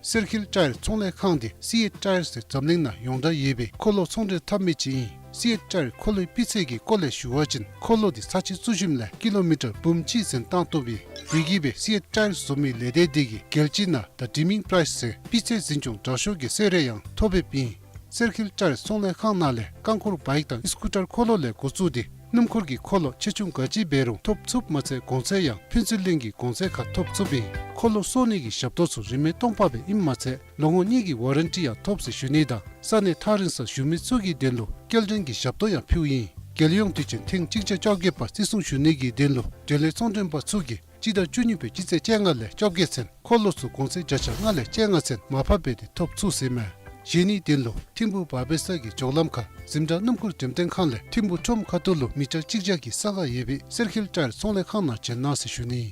སེར་ཁེལ་ཊ་ཡར་ཚོང་ལས་ཁང་འདི་སི་ཨེཊ་ཊ་ཡར་ཟེར་འཛམ་གླིང་ནང་ཡོངས་གྲགས་ཡོད་པའི་འཁོར་ལོ་ཚོང་འབྲེལ་འཐབ་མི་ཅིག་ཨིན། སི་ཨེཊ་ཊ་ཡར་འཁོར་ལོའི་སྤུས་ཚད་ཀྱི་སྐོར་ལས་ཞུ་བ་ཅིན་འཁོར་ལོ་འདི་ཚར་གཅིག་བཙུགས་ཞིནམ་ལས་ཀི་ལོ་མི་ཊར་འབུམ་གཅིག་ཟིན་བཏང་བཏུབ་ཨིན། དེ་གིས་སྦེ་སི་ཨེཊ་ཊ་ཡར་བཟོ་མི་ལས་སྡེ་འདི་གིས་རྒྱལ་སྤྱི་ནང་ད་ཌིམ་མིང་པ་རའིསི་ཟེར་སྤུས་ཚད་འཛིན་སྐྱོང་དྲག་ཤོས་ཀྱི་གསོལ་རས་ཡང་ཐོབ་ཡོདཔ་ཨིན། སེར་ཁེལ་ཊ་ཡར་ཚོང་ལས་ཁང་ནང་ལས་རྐང་འཁོར་བཱའིཀ་དང་ཨིསི་ཀུ་ཊར་འཁོར་ལོ་ལས་འགོ་བཙུགས་ཏེ་སྣུམ་འཁོར་གྱི་འཁོར་ལོ་ཆེ་ཆུང་ག་ཅི་འབད་རུང་ཐོབ་ཚུགསཔ་མ་ཚད་གོང་ཚད་ཡང་ཕུན་ཚོགས་གླིང་གི་གོང་ཚད་ཁར་ཐོབ་ཚུགསཔ་ཨིན། འཁོར་ལོ་བཟོ་ནི་གི་ཞབས་ཏོག་ཚུ་རིན་མེད་སྟོང་པ་སྦེ་ཨིནམ་མ་ཚད་ལོ་ངོ་གཉིས་ཀྱི་ཝ་རན་ཊི་ཡང་ཐོབ་ཟེར་ཞུ་ནི་དང་ས་གནས་ཐག་རིང་སར་བཞུགས་མི་ཚུ་གི་དོན་ལུ་སྐྱེལ་འདྲེན་གྱི་ཞབས་ཏོག་ཡང་ཕུལཝ་ཨིན། རྒྱལ་ཡོངས་དུས་ཆེན་ཐེངས་གཅིག་བརྒྱ་བཅོ་བརྒྱད་པ་བརྩི་སྲུང་ཞུ་ནི་གི་དོན་ལུ་འབྲེལ་ཡོད་ཚོང་མགྲོན་པ་ཚུ་གིས་སྤྱི་ཟླ་བཅུ་གཉིས་པའི་སྤྱི་ཚེས་བཅོ་ལྔ་ལས་བཅོ་བརྒྱད་ཚུན་འཁོར་ལོ་ཚུ་གོང་ཚད་བརྒྱ་ཆ་ལྔ་ལས་བཅོ་ལྔ་ཚུན་མར་ཕབ་འབད་དེ་ཐོབ་ཚུགས་ཟེར་ཨིན་མས། གཞན་ནི་དོན་ལུ་ཐིམ་ཕུག་བར་བེ་ས་གི་ཇོ་ལམ་ཁར་འཛིན་གྲྭ་སྣུམ་འཁོར་འགྲེམས་སྟོན་ཁང་ལས་ཐིམ་ཕུག་ཁྲོམ་ཁ་ཐུག་ལུ་མི་ཊར་གཅིག་བརྒྱ་གི་ས་ཁར་ཡོད་པའི་སེར་ཁེལ་ཊ་ཡར་ཚོང་ལས་ཁང་ནང་བྱོན་གནང་ཟེར་ཞུ་ནི།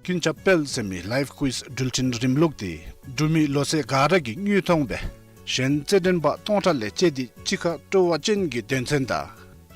ཀུན་ཁྱབ་དཔལ་ཟེར་མི་ལའིབ་ཀུའིཛ་འགྲུལ་འཕྲིན་རིམ་ལུགས་འདི་འབྲུག་མི་ལོ་ཚད་ག་ར་གིས་དངོས་མཐོང་སྦེ་གཞན་རྩེད་འགྲན་པ་སྟོང་ཕྲག་ལས་བཅད་དེ་གཅིག་ཁར་སྤྲོ་བ་ཅན་གྱི་དོན་ཚན་དང་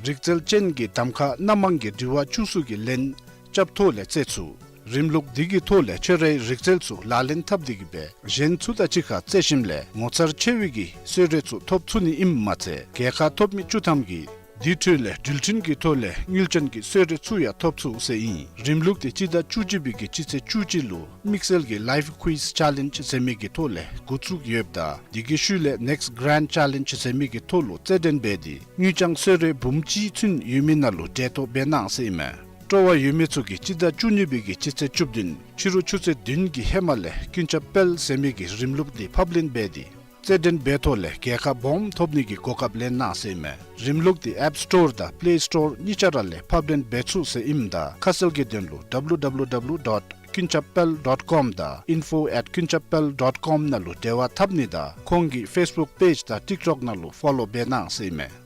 རིག་རྩལ་ཅན་གྱི་གདམ་ཁ་སྣ་མང་གི་དྲི་བ་བཅུ་གསུམ་གྱི་ལན་རྐྱབ་ཐོག་ལས་རྩེད་ཚུགས། རིམ་ལུགས་འདི་གི་ཐོག་ལས་ཁྱོད་རའི་རིག་རྩལ་ཚུ་ལག་ལེན་འཐབ་སྟེ་གིས་སྦེ་གཞན་ཚུ་དང་གཅིག་ཁར་རྩེད་ཞིནམ་ལས་ངོ་མཚར་ཆེ་བའི་གི་གསོལ་རས་ཚུ་ཐོབ་ཚུགས་ནི་ཨིནམ་མ་ཚད་རྒྱལ་ཁ་ཐོབ་མི་བཅུ་ཐམ་གྱིས་དེ་འཕྲོ་ལས་འགྲུལ་འཕྲིན་གྱི་ཐོག་ལས་དངུལ་ཅན་གྱི་གསོལ་རས་ཚུ་ཡང་ཐོབ་ཚུགས་ཟེར་ཨིན། རིམ་ལུགས་དེ་སྤྱི་ཟླ་བཅུ་གཅིག་པའི་གི་སྤྱི་ཚེས་བཅུ་གཅིག་ལུ་དམིགས་བསལ་གྱི་ལའིབ་ཀུའིཛ་ཆེ་ལེནཇ་ཟེར་མི་གི་ཐོག་ལས་འགོ་བཙུགས་ཡོདཔ་ད་དེ་གི་ཤུལ་ལས་ནེཀསིཊ་གེ་རེནཌ་ཆེ་ལེནཇ་ཟེར་མི་གི་ཐོག་ལུ་རྩེད་འགྲན་འབད་དེ་དངུལ་རྐྱང་གསོལ་རས་འབུམ་གཅིག་ཚུན་ཡོད་མི་ནང་ལུ་གྲལ་གཏོགས་འབད་གནང་ཟེར་ཨིན་མས། སྤྲོ་བ་ཡོད་མི་ཚུ་གིས་སྤྱི་ཟླ་བཅུ་གཉིས་པའི་གི་སྤྱི་ཚེས་བཅུ་བདུན་ཕྱི་རུ་ཆུ་ཚོད་བདུན་གྱི་ཧེ་མ་ལས་ཀུན་ཁྱབ་དཔལ་ཟེར་མི་གི་རིམ་ལུགས་འདི་ཕབ་ལེན་འབད་དེ་རྩེད་འགྲན་འབད་ཐོག་ལས་རྒྱལ་ཁ་སྦོམ་ཐོབ་ནི་གི་གོ་སྐབས་ལེན་གནང་ཟེར་ཨིན་མས། རིམ་ལུགས་འདི་ཨེཔ་སི་ཊོར་དང་པི་ལེ་སི་ཊོར་གཉིས་ཆ་ར་ལས་ཕབ་ལེན་འབད་ཚུགས་ཟེར་ཨིནམ་ད་ཁ་གསལ་གྱི་དོན་ལུ་ཌབ་ལུ་ཌབ་ལུ་ཌབ་ལུ་ཌོཊ་ཀུན་ཁྱབ་དཔལ་ཌོཊ་ཀོམ་དང་ཨིན་ཕོ་ཨེཊ་ཀུན་ཁྱབ་དཔལ་ཌོཊ་ཀོམ་ནང་ལུ་འབྲེལ་བ་འཐབ་ནི་དང་ཁོང་གི་ཕེསི་བུཀ་པེཇ་དང་ཊིཀ་ཊོཀ་ནང་ལུ་ཕོ་ལོ་འབད་གནང་ཟེར་ཨིན་མས།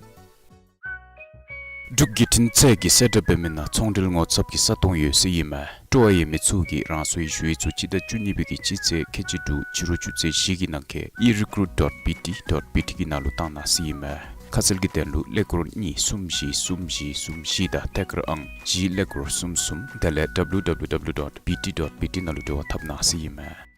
འབྲུག་བརྒྱུད་འཕྲིན་ཚད་ཀྱིས་གསལ་བསྒྲགས་འབད་མི་ནང་ཚོང་འབྲེལ་ངོ་ཚབ་ཀྱི་ས་སྟོང་ཡོད་ཟེར་ཨིན་མས། སྤྲོ་བ་ཡོད་མི་ཚུ་གིས་རང་སོའི་ཞུ་ཡིག་ཚུ་སྤྱི་ཟླ་བཅུ་གཉིས་པའི་གི་སྤྱི་ཚེས་ཁལ་གཅིག་དྲུག་ཕྱི་རུ་ཆུ་ཚོད་བཞི་གི་ནང་འཁོད་ཨི་རི་ཀུ་རུཊ་ཌོཊ་བི་ཊི་ཌོཊ་བི་ཊི་གི་ནང་ལུ་བཏང་གནང་ཟེར་ཨིན་མས། ཁ་གསལ་གྱི་དོན་ལུ་ཀླད་ཀོར་གཉིས་གསུམ་བཞི་གསུམ་བཞི་གསུམ་བཞི་དང་ཐད་ཀར་ཨང་གཅིག་ཀླད་ཀོར་གསུམ་གསུམ་དེ་ལས་ཌབ་ལུ་ཌབ་ལུ་ཌབ་ལུ་ཌོཊ་བི་ཊི་ཌོཊ་བི་ཊི་ནང་ལུ་འབྲེལ་བ་འཐབ་གནང་ཟེར་ཨིན་མས།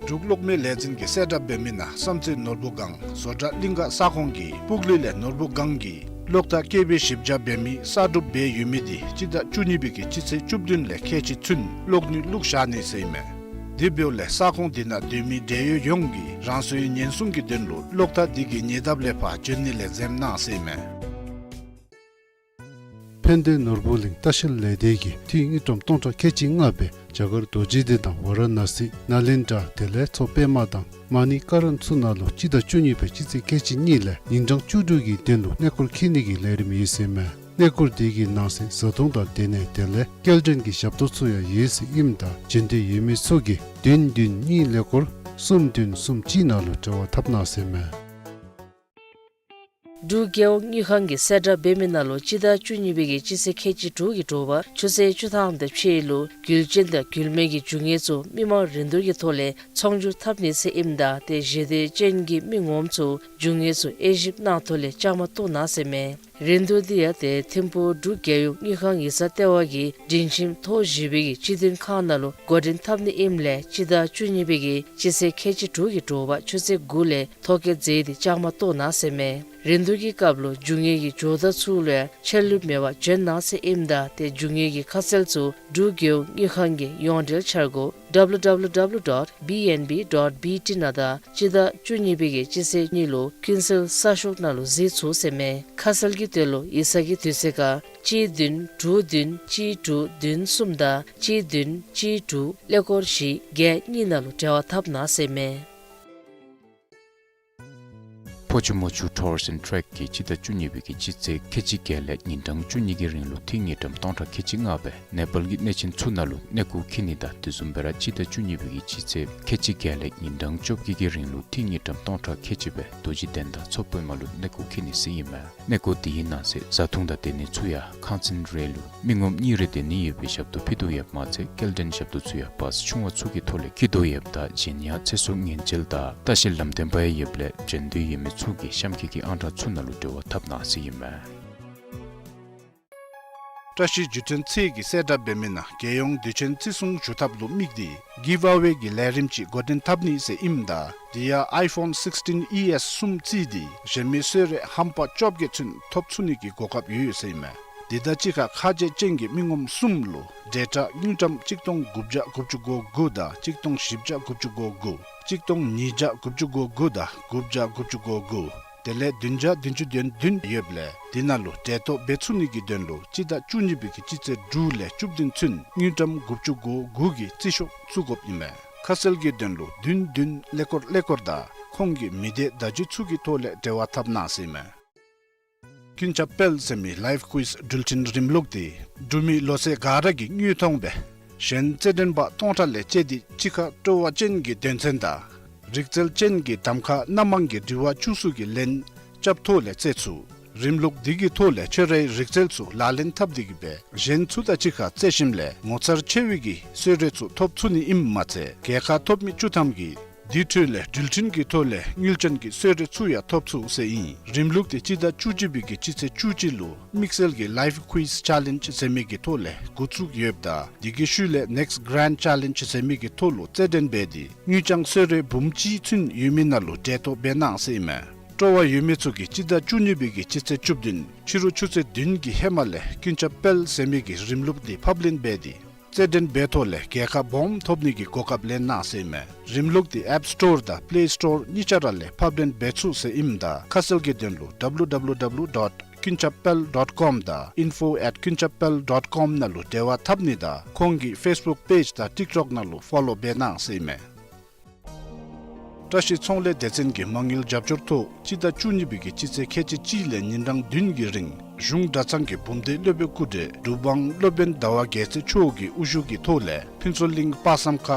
འབྲུག་གློག་མེ་ལས་འཛིན་གྱིས་གསལ་བསྒྲགས་འབད་མི་ནང་བསམ་རྩེ་ནོར་བུ་སྒང་བཟོ་གྲྭ་གླིང་ག་ས་ཁོངས་ཀྱི་སྤུག་ལི་ལས་ནོར་བུ་སྒང་གི་གློག་ཐག་སྐྱེལ་བའི་ཞིབ་ཆ་འབད་མི་གསར་སྒྲུབ་འབད་ཡོད་མི་དེ་སྤྱི་ཟླ་བཅུ་གཉིས་པའི་གི་སྤྱི་ཚེས་བཅུ་བདུན་ལས་ཁལ་གཅིག་ཚུན་གློག་ནུས་བླུགས་བཞག་ནི་ཟེར་ཨིན་མས། དེ་འབདཝ་ལས་ས་ཁོངས་དེ་ནང་སྡོད་མི་འབྲེལ་ཡོད་ཡོངས་ཀྱིས་རང་སོའི་ཉེན་སྲུང་གི་དོན་ལུ་གློག་ཐག་དེ་གི་ཉེ་འདབས་ལས་ཕར་འབྱོན་ནི་ལས་འཛེམ་གནང་ཟེར་ཨིན་མས། ཕན་བདེ་ནོར་བུ་གླིང་ལྟ་བཤལ་ལས་སྡེ་གིས་འཐུས་དངུལ་ཀྲམ་སྟོང་ཕྲག་ཁལ་གཅིག་ལྔ་སྦེ་རྒྱ་གར་རྡོ་རྗེ་གདན་དང་ཝ་ར་ཎ་སི་ནཱ་ལེནྡྲ་དེ་ལས་མཚོ་པདྨ་དང་མ་ཎི་ཀ་རན་ཚུ་ནང་ལུ་སྤྱི་ཟླ་བཅུ་གཉིས་པའི་སྤྱི་ཚེས་ཁལ་གཅིག་གཉིས་ལས་ཉིན་གྲངས་བཅུ་དྲུག་གི་དོན་ལུ་གནས་སྐོར་འཁྱིད་ནི་གི་ལས་རིམ་ཡོད་ཟེར་ཨིན་མས། ཀླད་ཀོར་འདི་གི་ནང་གསེས་བཟའ་འཐུང་དང་སྡོད་གནས་དེ་ལས་སྐྱེལ་འདྲེན་གྱི་ཞབས་ཏོག་ཚུ་ཡང་ཡོད་ཟེར་ཨིནམ་ད་བྱོན་འདོད་ཡོད་མི་ཚུ་གིས་བདུན་བདུན་གཉིས་ཀླད་ཀོར་གསུམ་བདུན་གསུམ་གཅིག་ནང་ལུ་འབྲེལ་བ་འཐབ་གནང་ཟེར་མས། འབྲུག་རྒྱལ་ཡོངས་དངུལ་ཁང་གིས་གསལ་བསྒྲགས་འབད་མི་ནང་ལུ་སྤྱི་ཟླ་བཅུ་གཉིས་པའི་གི་སྤྱི་ཚེས་ཁལ་གཅིག་དྲུག་གི་དྲོ་པ་ཆུ་ཚོད་བཅུ་ཐམ་དང་ཕྱེད་ལུ་རྒྱུ་ཅན་དང་རྒྱུ་མེད་ཀྱི་རྒྱུ་དངོས་ཚུ་མི་མང་རིན་བསྡུར་གྱི་ཐོག་ལས་ཚོང་སྒྱུར་འཐབ་ནི་ཟེར་ཨིནམ་ད་ཏེ་ཞེ་འདོད་ཅན་གྱི་མི་ངོམ་ཚུ་རྒྱུ་དངོས་ཚུ་དབྱེ་ཞིབ་གནང་ཐོག་ལས་བཅའ་མར་གཏོགས་གནང་ཟེར་མས། རིན་བསྡུར་འདི་ཡང་ཏེ་ཐིམ་ཕུག་འབྲུག་རྒྱལ་ཡོངས་དངུལ་ཁང་ཡིག་ཚང་ལྟེ་བ་གི་སྒྲིང་ཁྱིམ་ཐོག་བཞི་པའི་གི་སྤྱི་མཐུན་ཁང་ནང་ལུ་འགོ་འདྲེན་འཐབ་ནི་ཨིནམ་ལས་སྤྱི་ཟླ་བཅུ་གཉིས་པའི་གི་སྤྱི་ཚེས་ཁལ་གཅིག་དྲུག་གི་དྲོ་པ་ཆུ་ཚོད་དགུ་ལས་ཐོ་བཀོད་མཛད་དེ་བཅའ་མར་གཏོགས་གནང་ཟེར་མས། རིན་བསྡུར་གྱི་སྐབས་ལུ་རྒྱུ་དངོས་ཀྱི་ཇོ་བདག་ཚུ་ལུ་ཡང་ཆད་ལུས་མེད་པར་བྱོན་གནང་ཟེར་ཨིནམ་ད་ཏེ་རྒྱུ་དངོས་ཀྱི་ཁ་གསལ་ཚུ་འབྲུག་རྒྱལ་ཡོངས་དངུལ་ཁང་གི་ཡོངས་འབྲེལ་འཆར་སྒོ་W W W dot B N B dot B T ནང་དང་སྤྱི་ཟླ་བཅུ་གཉིས་པའི་གི་སྤྱི་ཚེས་གཉིས་ལུ་ཀུན་གསལ་གསར་ཤོག་ནང་ལུ་གཟིགས་ཚུགས་ཟེར་མས། ཁ་གསལ་གྱི་དོན་ལུ་ཡིག་ཚང་གི་དུས་ཚོད་ཁར་གཅིག་བདུན་དྲུག་བདུན་གཅིག་དྲུག་བདུན་གསུམ་དང་གཅིག་བདུན་གཅིག་དྲུག་ཀླད་ཀོར་བཞི་བརྒྱད་གཉིས་ནང་ལུ་འབྲེལ་བ་འཐབ་གནང་ཟེར་མས། ཕོ་ཆུ་མོ་ཆུ་Tours and Trek གིས་སྤྱི་ཟླ་བཅུ་གཉིས་པའི་གི་སྤྱི་ཚེས་ཁལ་གཅིག་བརྒྱད་ལས་ཉིན་གྲངས་བཅུ་གཉིས་ཀྱི་རིང་ལུ་ཏི་དངུལ་ཀྲམ་སྟོང་ཕྲག་ཁལ་གཅིག་ལྔ་སྦེ་ནེ་པཱལ་གྱི་གནས་ཆེན་ཚུ་ནང་ལུ་གནས་སྐོར་འཁྱིད་ནི་དང་དེ་བཟུམ་སྦེ་ར་སྤྱི་ཟླ་བཅུ་གཉིས་པའི་གི་སྤྱི་ཚེས་ཁལ་གཅིག་བརྒྱད་ལས་ཉིན་གྲངས་བཅོ་བརྒྱད་ཀྱི་རིང་ལུ་ཏི་དངུལ་ཀྲམ་སྟོང་ཕྲག་ཁལ་གཅིག་སྦེ་རྡོ་རྗེ་གདན་དང་མཚོ་པདྨ་ལུ་གནས་སྐོར་འཁྱིད་ནི་ཟེར་ཨིན་མས། གནས་སྐོར་འདི་གི་ནང་གསེས་བཟའ་འཐུང་དང་སྡོད་གནས་ཚུ་ཡང་ཁང་ཚན་རེ་ལུ་མི་ངོམ་གཉིས་རེ་སྡོད་ནི་ཡོད་པའི་ཞབས་ཏོག་ཕུལ་དོ་ཡོདཔ་མ་ཚད་སྐྱེལ་འདྲེན་ཞབས་ཏོག་ཚུ་ཡང་བཱས་ཆུང་བ་ཚུ་གི་ཐོག་ལས་འཁྱིད་དོ་ཡོདཔ་ད་གཞན་ཡང་ཚེ་སྲོག་ཉེན་བཅོལ་དང་ལྟ་བཤལ་ལམ་སྟོན་པ་ཡང་ཡོདཔ་ལས་བྱོན་འདོད་ཡོད་མི་ཚུ་གིས་གཤམ་འཁོད་ཀྱི་ཨང་གྲངས་ཚུ་ནང་ལུ་འབྲེལ་བ་འཐབ་གནང་ཟེར་ཨིན་མས། བཀྲ་ཤིས་བརྒྱུད་འཕྲིན་ཚད་ཀྱིས་གསལ་བསྒྲགས་འབད་མི་ནང་རྒྱལ་ཡོངས་དུས་ཆེན་བརྩི་སྲུང་ཞུ་ཐབས་ལུ་དམིགས་ཏེ་གིབ་ཨ་ཝེ་གི་ལས་རིམ་ཅིག་འགོ་འདྲེན་འཐབ་ནི་ཟེར་ཨིནམ་ད་དེ་ཡང་ཨའི་ཕོན་སིགསི་ཊིན་ཨི་ཨེསི་གསུམ་བརྩིས་ཏེ་གཞན་མི་གསོལ་རས་ཧམ་པ་བཅོ་བརྒྱད་ཚུན་ཐོབ་ཚུགས་ནི་གི་གོ་སྐབས་ཡོད་ཟེར་ཨིན་མས། དེ་དང་གཅིག་ཁར་ཁ་རྗེ་ཅན་གྱི་མི་ངོམ་གསུམ་ལུ་འབྲེལ་སྒྲ་དངུལ་ཀྲམ་གཅིག་སྟོང་དགུ་བརྒྱ་དགུ་བཅུ་གོ་དགུ་དང་གཅིག་སྟོང་བཞི་བརྒྱ་དགུ་བཅུ་གོ་དགུ་གཅིག་སྟོང་ཉིས་བརྒྱ་དགུ་བཅུ་གོ་དགུ་དང་དགུ་བརྒྱ་དགུ་བཅུ་གོ་དགུ། དེ་ལས་བདུན་བརྒྱ་བདུན་ཅུ་དོན་བདུན་ཡོདཔ་ལས་དེ་ནང་ལུ་འབྲེལ་གཏོགས་འབད་ཚུགས་ནི་གི་དོན་ལུ་སྤྱི་ཟླ་བཅུ་གཉིས་པའི་གི་སྤྱི་ཚེས་དྲུག་ལས་བཅུ་བདུན་ཚུན་དངུལ་ཀྲམ་དགུ་བཅུ་གོ་དགུ་གི་རྩིས་ཤོག་བཙུགས་དགོཔ་ཨིན་མས། ཁ་གསལ་གྱི་དོན་ལུ་བདུན་བདུན་ཀླད་ཀོར་ཀླད་ཀོར་དང་ཁོང་གི་མི་སྡེ་བརྡ་བརྒྱུད་ཚུ་གི་ཐོག་ལས་འབྲེལ་བ་འཐབ་གནང་ཟེར་ཨིན་མས། ཀུན་ཁྱབ་དཔལ་ཟེར་མི་ལའིབ་ཀུའིཛ་འགྲུལ་འཕྲིན་རིམ་ལུགས་འདི་འབྲུག་མི་ལོ་ཚད་ག་ར་གིས་དངོས་མཐོང་སྦེ་གཞན་རྩེད་འགྲན་པ་སྟོང་ཕྲག་ལས་བཅད་དེ་གཅིག་ཁར་སྤྲོ་བ་ཅན་གྱི་དོན་ཚན་དང་རིག་རྩལ་ཅན་གྱི་གདམ་ཁ་སྣ་མང་གི་དྲི་བ་བཅུ་གསུམ་གྱི་ལན་རྐྱབ་ཐོག་ལས་བཙལ་ཚུགས། རིམ་ལུགས་འདི་གི་ཐོག་ལས་ཁྱོད་རའི་རིག་རྩལ་ཚུ་ལག་ལེན་འཐབ་སྟེ་གི་སྦེ་གཞན་ཚུ་དང་གཅིག་ཁར་རྩེད་ཞིནམ་ལས་ངོ་མཚར་ཆེ་བའི་གི་གསོལ་རས་ཚུ་ཐོབ་ཚུགས་ནི་ཨིནམ་མ་ཚད་རྒྱལ་ཁ་ཐོབ་མི་བཅུ་ཐམ་གྱིས་དེ་འཕྲོ་ལས་འགྲུལ་འཕྲིན་གྱི་ཐོག་ལས་དངུལ་ཅན་གྱི་གསོལ་རས་ཚུ་ཡང་ཐོབ་ཚུགས་ཟེར་ཨིན། རིམ་ལུགས་འདི་སྤྱི་ཟླ་བཅུ་གཅིག་པའི་གི་སྤྱི་ཚེས་བཅུ་གཅིག་ལུ་དམིགས་བསལ་གྱི་ལའིབ་ཀུའིཛ་ཆེ་ལེནཇ་ཟེར་མི་གི་ཐོག་ལས་འགོ་བཙུགས་ཡོདཔ་ད་དེ་གི་ཤུལ་ལས་ནེགསིཊ་གེ་རེནཌ་ཆེ་ལེནཇ་ཟེར་མི་གི་ཐོག་ལུ་རྩེད་འགྲན་འབད་དེ་དངུལ་རྐྱང་གསོལ་རས་འབུམ་གཅིག་ཚུན་ཡོད་མི་ནང་ལུ་འབྲེལ་གཏོགས་འབད་གནང་ཟེར་ཨིན་མས། སྤྲོ་བ་ཡོད་མི་ཚུ་གིས་སྤྱི་ཟླ་བཅུ་གཉིས་པའི་གི་སྤྱི་ཚེས་བཅུ་བདུན་ཕྱི་རུ་ཆུ་ཚོད་བདུན་གྱི་ཧེ་མ་ལས་ཀུན་ཁྱབ་དཔལ་ཟེར་མི་གི་རིམ་ལུགས་འདི་ཕབ་ལེན་འབད་དེ་རྩེད་འགྲན་འབད་ཐོག་ལས་རྒྱལ་ཁ་སྦོམ་ཐོབ་ནི་གི་གོ་སྐབས་ལེན་གནང་ཟེར་ཨིན་མས། རིམ་ལུགས་འདི་ཨེཔ་སི་ཊོར་དང་པི་ལེ་སི་ཊོར་གཉིས་ཆ་ར་ལས་ཕབ་ལེན་འབད་ཚུགས་ཟེར་ཨིནམ་ད་ཁ་གསལ་གྱི་དོན་ལུ་ཌབ་ལུ་ཌབ་ལུ་ཌབ་ལུ་ཌོཊ་ཀུན་ཁྱབ་དཔལ་ཌོཊ་ཀོམ་དང་ཨིན་ཕོ་ཨེཊ་ཀུན་ཁྱབ་དཔལ་ཌོཊ་ཀོམ་ནང་ལུ་འབྲེལ་བ་འཐབ་ནི་དང་ཁོང་གི་ཕེསི་བུཀ་པེཇ་དང་ཊིཀ་ཊོཀ་ནང་ལུ་ཕོ་ལོ་འབད་གནང་ཟེར་ཨིན་མས། བཀྲ་ཤིས་ཚོང་ལས་སྡེ་ཚན་གྱིས་མ་དངུལ་རྒྱབ་སྐྱོར་ཐོག་སྤྱི་ཟླ་བཅུ་གཉིས་པའི་གི་སྤྱི་ཚེས་ཁལ་གཅིག་གཅིག་ལས་ཉིན་གྲངས་བདུན་གྱི་རིང་གཞུང་གྲྭ་ཚང་གི་བུམ་སྡེ་སློབ་དཔོན་སྐུ་བགྲེས་འབྲུག་འབངས་སློབ་དཔོན་ཟླ་བ་རྒྱལ་མཚན་མཆོག་གི་དབུ་བཞུགས་ཀྱི་ཐོག་ལས་ཕུན་ཚོགས་གླིང་དཔག་བསམ་ཁ་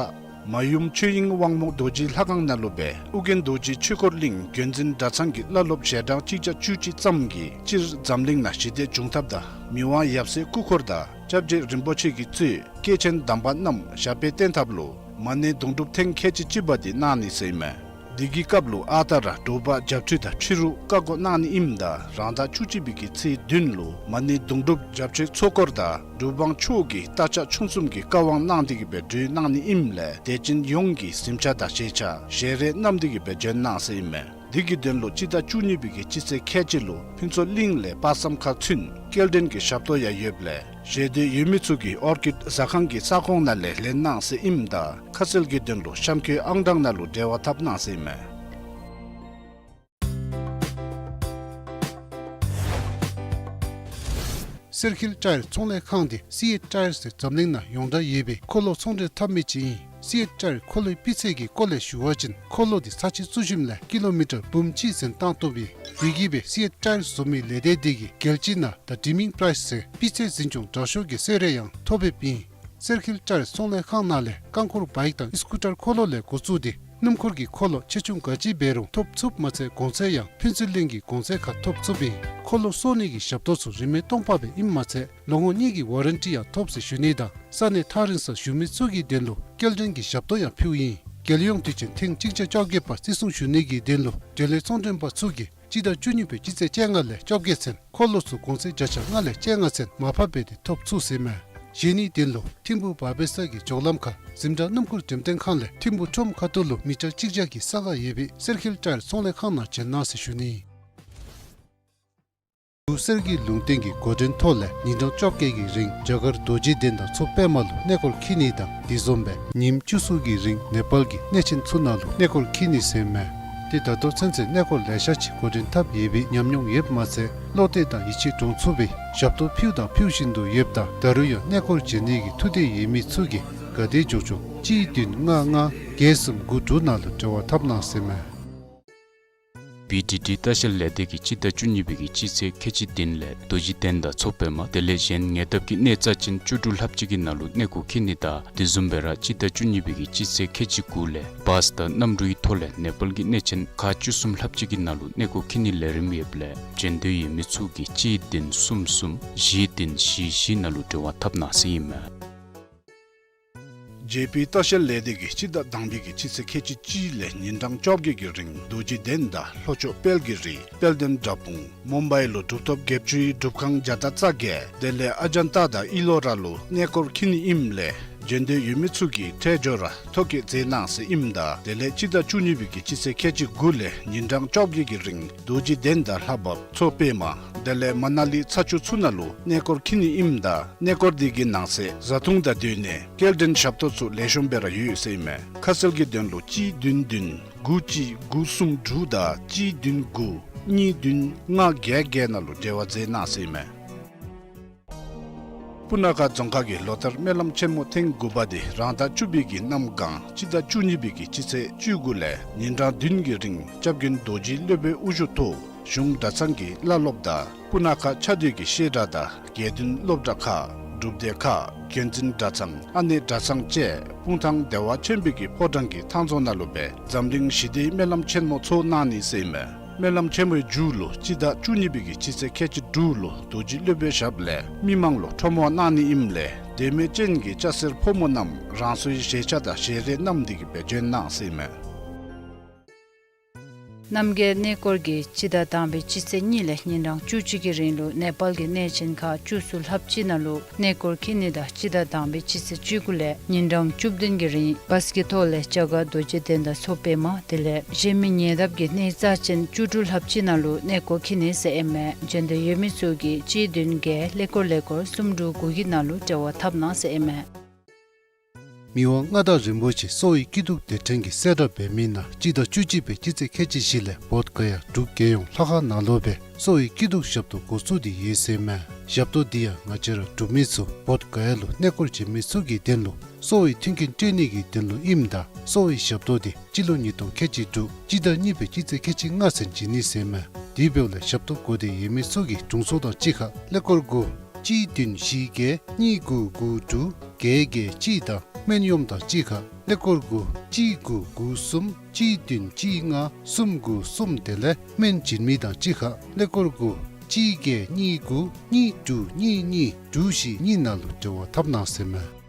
མ་ཡུམ་ཆོས་དབྱིངས་དབང་མོ་རྡོ་རྗེ་ལྷ་ཁང་ནང་ལུ་སྦེ་ཨོ་རྒྱན་རྡོ་རྗེ་ཆོས་འཁོར་གླིང་རྒྱུན་འཛིན་གྲྭ་ཚང་གི་བླ་སློབ་ཞལ་གྲངས་གཅིག་བརྒྱ་བཅུ་གཅིག་ཙམ་གྱིས་སྤྱིར་འཛམ་གླིང་ནང་ཞི་བདེ་འབྱུང་ཐབས་དང་མི་དབང་ཡབ་སྲས་སྐུ་འཁོར་དང་སྐྱབས་རྗེ་རིན་པོ་ཆེ་གིས་གཙོས་སྐྱེས་ཆེན་དམ་པ་རྣམས་ཞབས་པད་བརྟན་ཐབས་ལུ་མ་ཎི་སྡོང་གྲུབ་ཐེངས་ཁལ་གཅིག་གཅིག་པ་འདི་གནང་ནི་ཟེར་ཨིན་མས། འདི་གི་སྐབས་ལུ་ཨ་རྟག་ར་དྲོ་པ་བརྒྱད་ཁྲི་དང་ཕྱི་རུ་བཀའ་བསྒོ་གནང་ནི་ཨིནམ་ད་རང་ཟླ་བཅུ་གཅིག་པའི་གི་ཚེས་བདུན་ལུ་མ་ཎི་སྡོང་གྲུབ་བརྒྱད་ཁྲི་ཚོགས་འཁོར་དང་འབྲུག་འབངས་ཆོས་ཀྱི་རྟ་ཕྱག་མཆོང་གསུམ་གྱི་བཀའ་དབང་གནང་སྟེ་གི་སྦེ་གྲོལ་གནང་ནི་ཨིནམ་ལས་དད་ཅན་ཡོངས་ཀྱིས་གཟིམ་ཆ་དང་བཞེས་ཆ་བཞེས་རས་བསྣམས་ཏེ་གི་སྦེ་བྱོན་གནང་ཟེར་ཨིན་མས། འདི་གི་དོན་ལུ་སྤྱི་ཟླ་བཅུ་གཉིས་པའི་གི་སྤྱི་ཚེས་ཁལ་གཅིག་ལུ་ཕུན་ཚོགས་གླིང་ལས་དཔག་བསམ་ཁ་ཚུན་སྐྱེལ་འདྲེན་གྱི་ཞབས་ཏོག་ཡང་ཡོདཔ་ལས་བཞེས་འདོད་ཡོད་མི་ཚུ་གིས་ཨོར་ཀིཌ་ཟ་ཁང་གི་ས་ཁོངས་ནང་ལས་ལེན་གནང་ཟེར་ཨིནམ་ད་ཁ་གསལ་གྱི་དོན་ལུ་གཤམ་འཁོད་ཨང་གྲངས་ནང་ལུ་འབྲེལ་བ་འཐབ་གནང་ཟེར་ཨིན་མས། སེར་ཁིལ་ཊ་ཡར་ཚོང་ལས་ཁང་འདི་སི་ཨེཊ་ཊ་ཡར་ཟེར་འཛམ་གླིང་ནང་ཡོངས་གྲགས་ཡོད་པའི་འཁོར་ལོ་ཚོང་འདྲེན་འཐབ་མི་ཅིག་ཨིན། སི་ཨེཊ་ཊ་ཡར་འཁོར་ལོའི་སྤུས་ཚད་ཀྱི་སྐོར་ལས་ཞུ་བ་ཅིན་འཁོར་ལོ་འདི་ས་ཆའི་བཙུགས་ཞིནམ་ལས་ཀི་ལོ་མི་ཊར་འབུམ་གཅིག་ཟིན་བཏང་བཏུབ་ཨིན། དེ་གིས་སྦེ་སི་ཨེཊ་ཊ་ཡར་བཟོ་མི་ལས་སྡེ་འདི་གིས་རྒྱལ་སྤྱི་ནང་ད་ཌི་མིང་པ་རའིས་ཟེར་སྤུས་ཚད་འཛིན་སྐྱོང་དྲག་ཤོས་ཀྱི་གསོལ་རས་ཡང་ཐོབ་ཡོདཔ་ཨིན། སེར་ཁིལ་ཊ་ཡར་ཚོང་ལས་ཁང་ནང་ལས་རྐང་འཁོར་བའིཀ་དང་སི་ཀུ་ཊར་འཁོར་ལོ་ལས་འགོ་བཙུགས་ཏེ་སྣུམ་འཁོར་གྱི་འཁོར་ལོ་ཆེ་ཆུང་ག་ཅི་འབད་རུང་ཐོབ་ཚུགསཔ་མ་ཚད་གོང་ཚད་ཡང་ཕུན་ཚོགས་གླིང་གི་གོང་ཚད་ཁར་ཐོབ་ཚུགསཔ་ཨིན། འཁོར་ལོ་གསོ་ནི་གི་ཞབས་ཏོག་ཚུ་རིན་མེད་སྟོང་པ་སྦེ་ཨིནམ་མ་ཚད་ལོ་ངོ་གཉིས་ཀྱི་ཝ་རན་ཊི་ཡང་ཐོབ་ཟེར་ཞུ་ནི་དང་ས་གནས་ཐག་རིང་སར་བཞུགས་མི་ཚུ་གི་དོན་ལུ་སྐྱེལ་འདྲེན་གྱི་ཞབས་ཏོག་ཡང་ཕུལཝ་ཨིན། རྒྱལ་ཡོངས་དུས་ཆེན་ཐེངས་གཅིག་བརྒྱ་བཅོ་བརྒྱད་པ་བརྩི་སྲུང་ཞུ་ནི་གི་དོན་ལུ་འབྲེལ་ཡོད་ཚོང་འདྲེན་པ་ཚུ་གིས་སྤྱི་ཟླ་བཅུ་གཉིས་པའི་སྤྱི་ཚེས་བཅོ་ལྔ་ལས་བཅོ་བརྒྱད་ཚུན་འཁོར་ལོ་ཚུ་གོང་ཚད་བརྒྱ་ཆ་ལྔ་ལས་བཅོ་ལྔ་ཚུན་མར་ཕབ་འབད་དེ་ཐོབ་ཚུགས་ཟེར་མས། བཞེས་ནིའི་དོན་ལུ་ཐིམ་ཕུག་བ་བེ་ས་གི་ཇོ་ལམ་ཁ་འཛིན་གྲྭ་སྣུམ་འཁོར་འགྲེམས་སྟོན་ཁང་ལས་ཐིམ་ཕུག་ཁྲོམ་ཁ་ཐུག་ལུ་མི་ཊར་གཅིག་བརྒྱ་གི་ས་ཁར་ཡོད་པའི་སེར་ཁིལ་ཊ་ཡར་ཚོང་ལས་ཁང་ནང་བྱོན་གནང་ཟེར་ཞུ་ནི། འབྲུག་གསེར་གྱི་ལུང་བསྟན་གྱི་འགོ་འདྲེན་ཐོག་ལས་ཉིན་གྲངས་བཅོ་བརྒྱད་ཀྱི་རིང་རྒྱ་གར་རྡོ་རྗེ་གདན་དང་མཚོ་པདྨ་ལུ་གནས་སྐོར་འཁྱིད་ནི་དང་དེ་བཟུམ་སྦེ་ཉིནམ་བཅུ་གསུམ་གྱི་རིང་ནེ་པཱལ་གྱི་གནས་ཆེན་ཚུ་ནང་ལུ་གནས་སྐོར་འཁྱིད་ནི་ཟེར་མས། ཏེ་ད་ལྟོ་ཚུན་ཚོད་གནས་སྐོར་ལེ་ཤ་ཅིག་འགོ་འདྲེན་འཐབ་ཡོད་པའི་ཉམས་མྱོང་ཡོདཔ་མ་ཚད་བློ་གཏད་དང་ཡིད་ཆེས་འདྲོངས་ཚུགས་པའི་ཞབས་ཏོག་ཕུལཝ་དང་ཕུལ་བཞིན་དུ་ཡོདཔ་ད་ད་རུང་ཡང་གནས་སྐོར་བྱོན་ནི་གི་ཐུགས་འདོད་ཡོད་མི་ཚུ་གིས་ག་དེ་མགྱོགས་མགྱོགས་གཅིག་བདུན་ལྔ་ལྔ་བརྒྱད་གསུམ་དགུ་དྲུག་ནང་ལུ་འབྲེལ་བ་འཐབ་གནང་ཟེར་མས། བི་ཌི་ཌི་ལྟ་བཤལ་ལས་སྡེ་གིས་སྤྱི་ཟླ་བཅུ་གཉིས་པའི་གི་སྤྱི་ཚེས་ཁལ་གཅིག་བདུན་ལས་རྡོ་རྗེ་གདན་དང་མཚོ་པདྨ་དེ་ལས་གཞན་ཉེ་འདབས་ཀྱི་གནས་རྩ་ཅན་བཅུ་དྲུག་ལྷགཔ་ཅིག་གི་ནང་ལུ་གནས་སྐོར་འཁྱིད་ནི་དང་དེ་བཟུམ་སྦེ་ར་སྤྱི་ཟླ་བཅུ་གཉིས་པའི་གི་སྤྱི་ཚེས་ཁལ་གཅིག་དགུ་ལས་བཱས་དང་གནམ་གྲུའི་ཐོག་ལས་ནེ་པཱལ་གྱི་གནས་ཆེན་ཁག་བཅུ་གསུམ་ལྷགཔ་ཅིག་གི་ནང་ལུ་གནས་སྐོར་འཁྱིད་ནིའི་ལས་རིམ་ཡོདཔ་ལས་བྱོན་འདོད་ཡོད་མི་ཚུ་གིས་གཅིག་བདུན་གསུམ་གསུམ་བཞི་བདུན་བཞི་བཞི་ནང་ལུ་འབྲེལ་བ་འཐབ་གནང་ཟེར་ཨིན་མས། ཇེ་པི་ལྟ་བཤལ་ལས་སྡེ་གིས་སྤྱི་ཟླ་དང་པའི་གི་སྤྱི་ཚེས་ཁལ་གཅིག་གཅིག་ལས་ཉིན་གྲངས་བཅོ་བརྒྱད་ཀྱི་རིང་རྡོ་རྗེ་གདན་དང་ལྷོ་ཕྱོགས་དཔལ་གྱི་རི་དཔལ་ལྡན་དགྲ་དཔུང་མུམ་བའི་ལུ་གྲུབ་ཐོབ་བརྒྱད་ཅུའི་སྒྲུབ་ཁང་བརྒྱ་དང་རྩ་བརྒྱད་དེ་ལས་ཨ་ཇན་ཏ་དང་ཨི་ལོ་ར་ལུ་གནས་སྐོར་འཁྱིད་ནི་ཨིནམ་ལས་བྱོན་འདོད་ཡོད་མི་ཚུ་གིས་ཁྲལ་འབྱོར་ར་ཐོ་བཀོད་མཛད་གནང་ཟེར་ཨིནམ་ད་དེ་ལས་སྤྱི་ཟླ་བཅུ་གཉིས་པའི་གི་སྤྱི་ཚེས་ཁལ་གཅིག་དགུ་ལས་ཉིན་གྲངས་བཅོ་བརྒྱད་ཀྱི་རིང་རྡོ་རྗེ་གདན་དང་ལྷ་བབས་མཚོ་པདྨ་དེ་ལས་མ་ན་ལི་ཚ་ཆུ་ཚུ་ནང་ལུ་གནས་སྐོར་འཁྱིད་ནི་ཨིནམ་ད་གནས་སྐོར་འདི་གི་ནང་གསེས་བཟའ་འཐུང་དང་སྡོད་གནས་སྐྱེལ་འདྲེན་ཞབས་ཏོག་ཚུ་ལེགས་ཤོམ་སྦེ་ར་ཡོད་ཟེར་ཨིན་མས། ཁ་གསལ་གྱི་དོན་ལུ་གཅིག་བདུན་བདུན་དགུ་གཅིག་དགུ་གསུམ་དྲུག་དང་གཅིག་བདུན་དགུ་གཉིས་བདུན་ལྔ་བརྒྱད་བརྒྱད་ནང་ལུ་འབྲེལ་བ་མཛད་གནང་ཟེར་ཨིན་མས། སྤུ་ན་ཁ་རྫོང་ཁག་གིས་ལོ་ལྟར་སྨོན་ལམ་ཆེན་མོ་ཐེངས་དགུ་པ་འདི་རང་ཟླ་བཅུ་པའི་གི་གནམ་གང་སྤྱི་ཟླ་བཅུ་གཉིས་པའི་གི་སྤྱི་ཚེས་བཅུ་དགུ་ལས་ཉིན་གྲངས་བདུན་གྱི་རིང་སྐྱབས་མགོན་རྡོ་རྗེ་སློབ་དཔོན་དབུ་བཞུགས་ཐོག་གཞུང་གྲྭ་ཚང་གི་བླ་སློབ་དང་སྤུ་ན་ཁ་ཆ་སྡོད་ཀྱི་བཤད་གྲྭ་དང་དགེ་འདུན་སློབ་གྲྭ་ཁག་སྒྲུབ་སྡེ་ཁག་མཁན་འཛིན་གྲྭ་ཚང་ཨ་ནེ་གྲྭ་ཚང་བཅས་སྤུངས་ཐང་བདེ་བ་ཆེན་པོའི་གི་ཕོ་བྲང་གི་ཐང་རྫོང་ནང་ལུ་སྦེ་འཛམ་གླིང་ཞི་བདེའི་སྨོན་ལམ་ཆེན་མོ་ཚོགས་གནང་ནི་ཟེར་ཨིན་མས། སྨོན་ལམ་ཆེན་མོའི་མཇུག་ལུ་སྤྱི་ཟླ་བཅུ་གཉིས་པའི་གི་སྤྱི་ཚེས་ཁལ་གཅིག་དྲུག་ལུ་རྡོ་རྗེ་སློབ་དཔོན་ཞབས་ལས་མི་མང་ལུ་ཁྲོམ་དབང་གནང་ནི་ཨིནམ་ལས་དད་མོས་ཅན་གྱི་སྐྱ་སེར་ཕོ་མོ་རྣམས་རང་སོའི་བཞེས་ཆ་དང་བཞེས་རས་བསྣམས་ཏེ་གི་སྦེ་བྱོན་གནང་ཟེར་ཨིན་མས། རྣམ་རྒྱལ་གནས་སྐོར་གྱིས་སྤྱི་ཟླ་དང་པའི་སྤྱི་ཚེས་གཉིས་ལས་ཉིན་གྲངས་བཅུ་གཅིག་གི་རིང་ལུ་ནེ་པཱལ་གྱི་གནས་ཆེན་ཁག་བཅུ་གསུམ་ལྷགཔ་ཅིག་ནང་ལུ་གནས་སྐོར་འཁྱིད་ནི་དང་སྤྱི་ཟླ་དང་པའི་སྤྱི་ཚེས་བཅུ་དགུ་ལས་ཉིན་གྲངས་བཅུ་བདུན་གྱི་རིང་བཱས་ཀྱི་ཐོག་ལས་བྱ་དཀར་རྡོ་རྗེ་གདན་དང་མཚོ་པདྨ་དེ་ལས་གཞན་མི་ཉེ་འདབས་ཀྱི་གནས་རྩ་ཅན་བཅུ་དྲུག་ལྷགཔ་ཅིག་ནང་ལུ་གནས་སྐོར་འཁྱིད་ནི་ཟེར་ཨིན་མས། བྱོན་འདོད་ཡོད་མི་ཚུ་གིས་གཅིག་བདུན་བརྒྱད་ཀླད་ཀོར་ཀླད་ཀོར་གསུམ་དྲུག་དགུ་གི་ནང་ལུ་འབྲེལ་བ་འཐབ་གནང་ཟེར་ཨིན་མས། མི་དབང་མངའ་བདག་རིན་པོ་ཆེ་གསོ་བའི་སྐྱིད་སྡུག་སྡེ་ཕྲན་གྱིས་གསལ་བསྒྲགས་འབད་མི་ནང་སྤྱི་ཟླ་བཅུ་གཅིག་པའི་སྤྱི་ཚེས་ཁལ་གཅིག་བཞི་ལས་བོདྷ་ག་ཡ་འབྲུག་རྒྱལ་ཡོངས་ལྷ་ཁང་ནང་ལུ་སྦེ་གསོ་བའི་སྐྱིད་སྡུག་ཞབས་ཏོག་འགོ་བཙུགས་ཏེ་ཡོད་ཟེར་མས། ཞབས་ཏོག་འདི་ཡང་ང་བཅས་ར་འབྲུག་མི་ཚུ་བོདྷ་ག་ཡ་ལུ་གནས་སྐོར་བྱོན་མི་ཚུ་གི་དོན་ལུ་གསོ་བའི་མཐུན་རྐྱེན་སྤྲོད་ནི་གི་དོན་ལུ་ཨིནམ་ད་གསོ་བའི་ཞབས་ཏོག་འདི་སྤྱི་ལོ་ཉིས་སྟོང་ཁལ་གཅིག་དྲུག་སྤྱི་ཟླ་གཉིས་པའི་སྤྱི་ཚེས་ཁལ་གཅིག་ལྔ་ཚུན་བྱིན་ནི་ཟེར་མས། དེ་འབདཝ་ལས་ཞབས་ཏོག་དགོ་འདོད་ཡོད་མི་ཚུ་གིས་དྲུང་འཚོ་དང་གཅིག་ཁར་ཀླད་ཀོར་དགུ་གཅིག་བདུན་བཞི་བརྒྱད་གཉིས་དགུ་དགུ་དྲུག་བརྒྱད་བརྒྱད་གཅིག་དང་སྨན་གཡོགམོ་དང་གཅིག་ཁར་ཀླད་ཀོར་དགུ་གཅིག་དགུ་དགུ་གསུམ་གཅིག་བདུན་གཅིག་ལྔ་གསུམ་དགུ་གསུམ་དེ་ལས་སྨན་བྱིན་མི་དང་གཅིག་ཁར་ཀླད་ཀོར་དགུ་གཅིག་བརྒྱད་གཉིས་དགུ་གཉིས་དྲུག་གཉིས་གཉིས་དྲུག་བཞི་གཉིས་ནང་ལུ་འབྲེལ་བ་འཐབ་གནང་ཟེར་མས།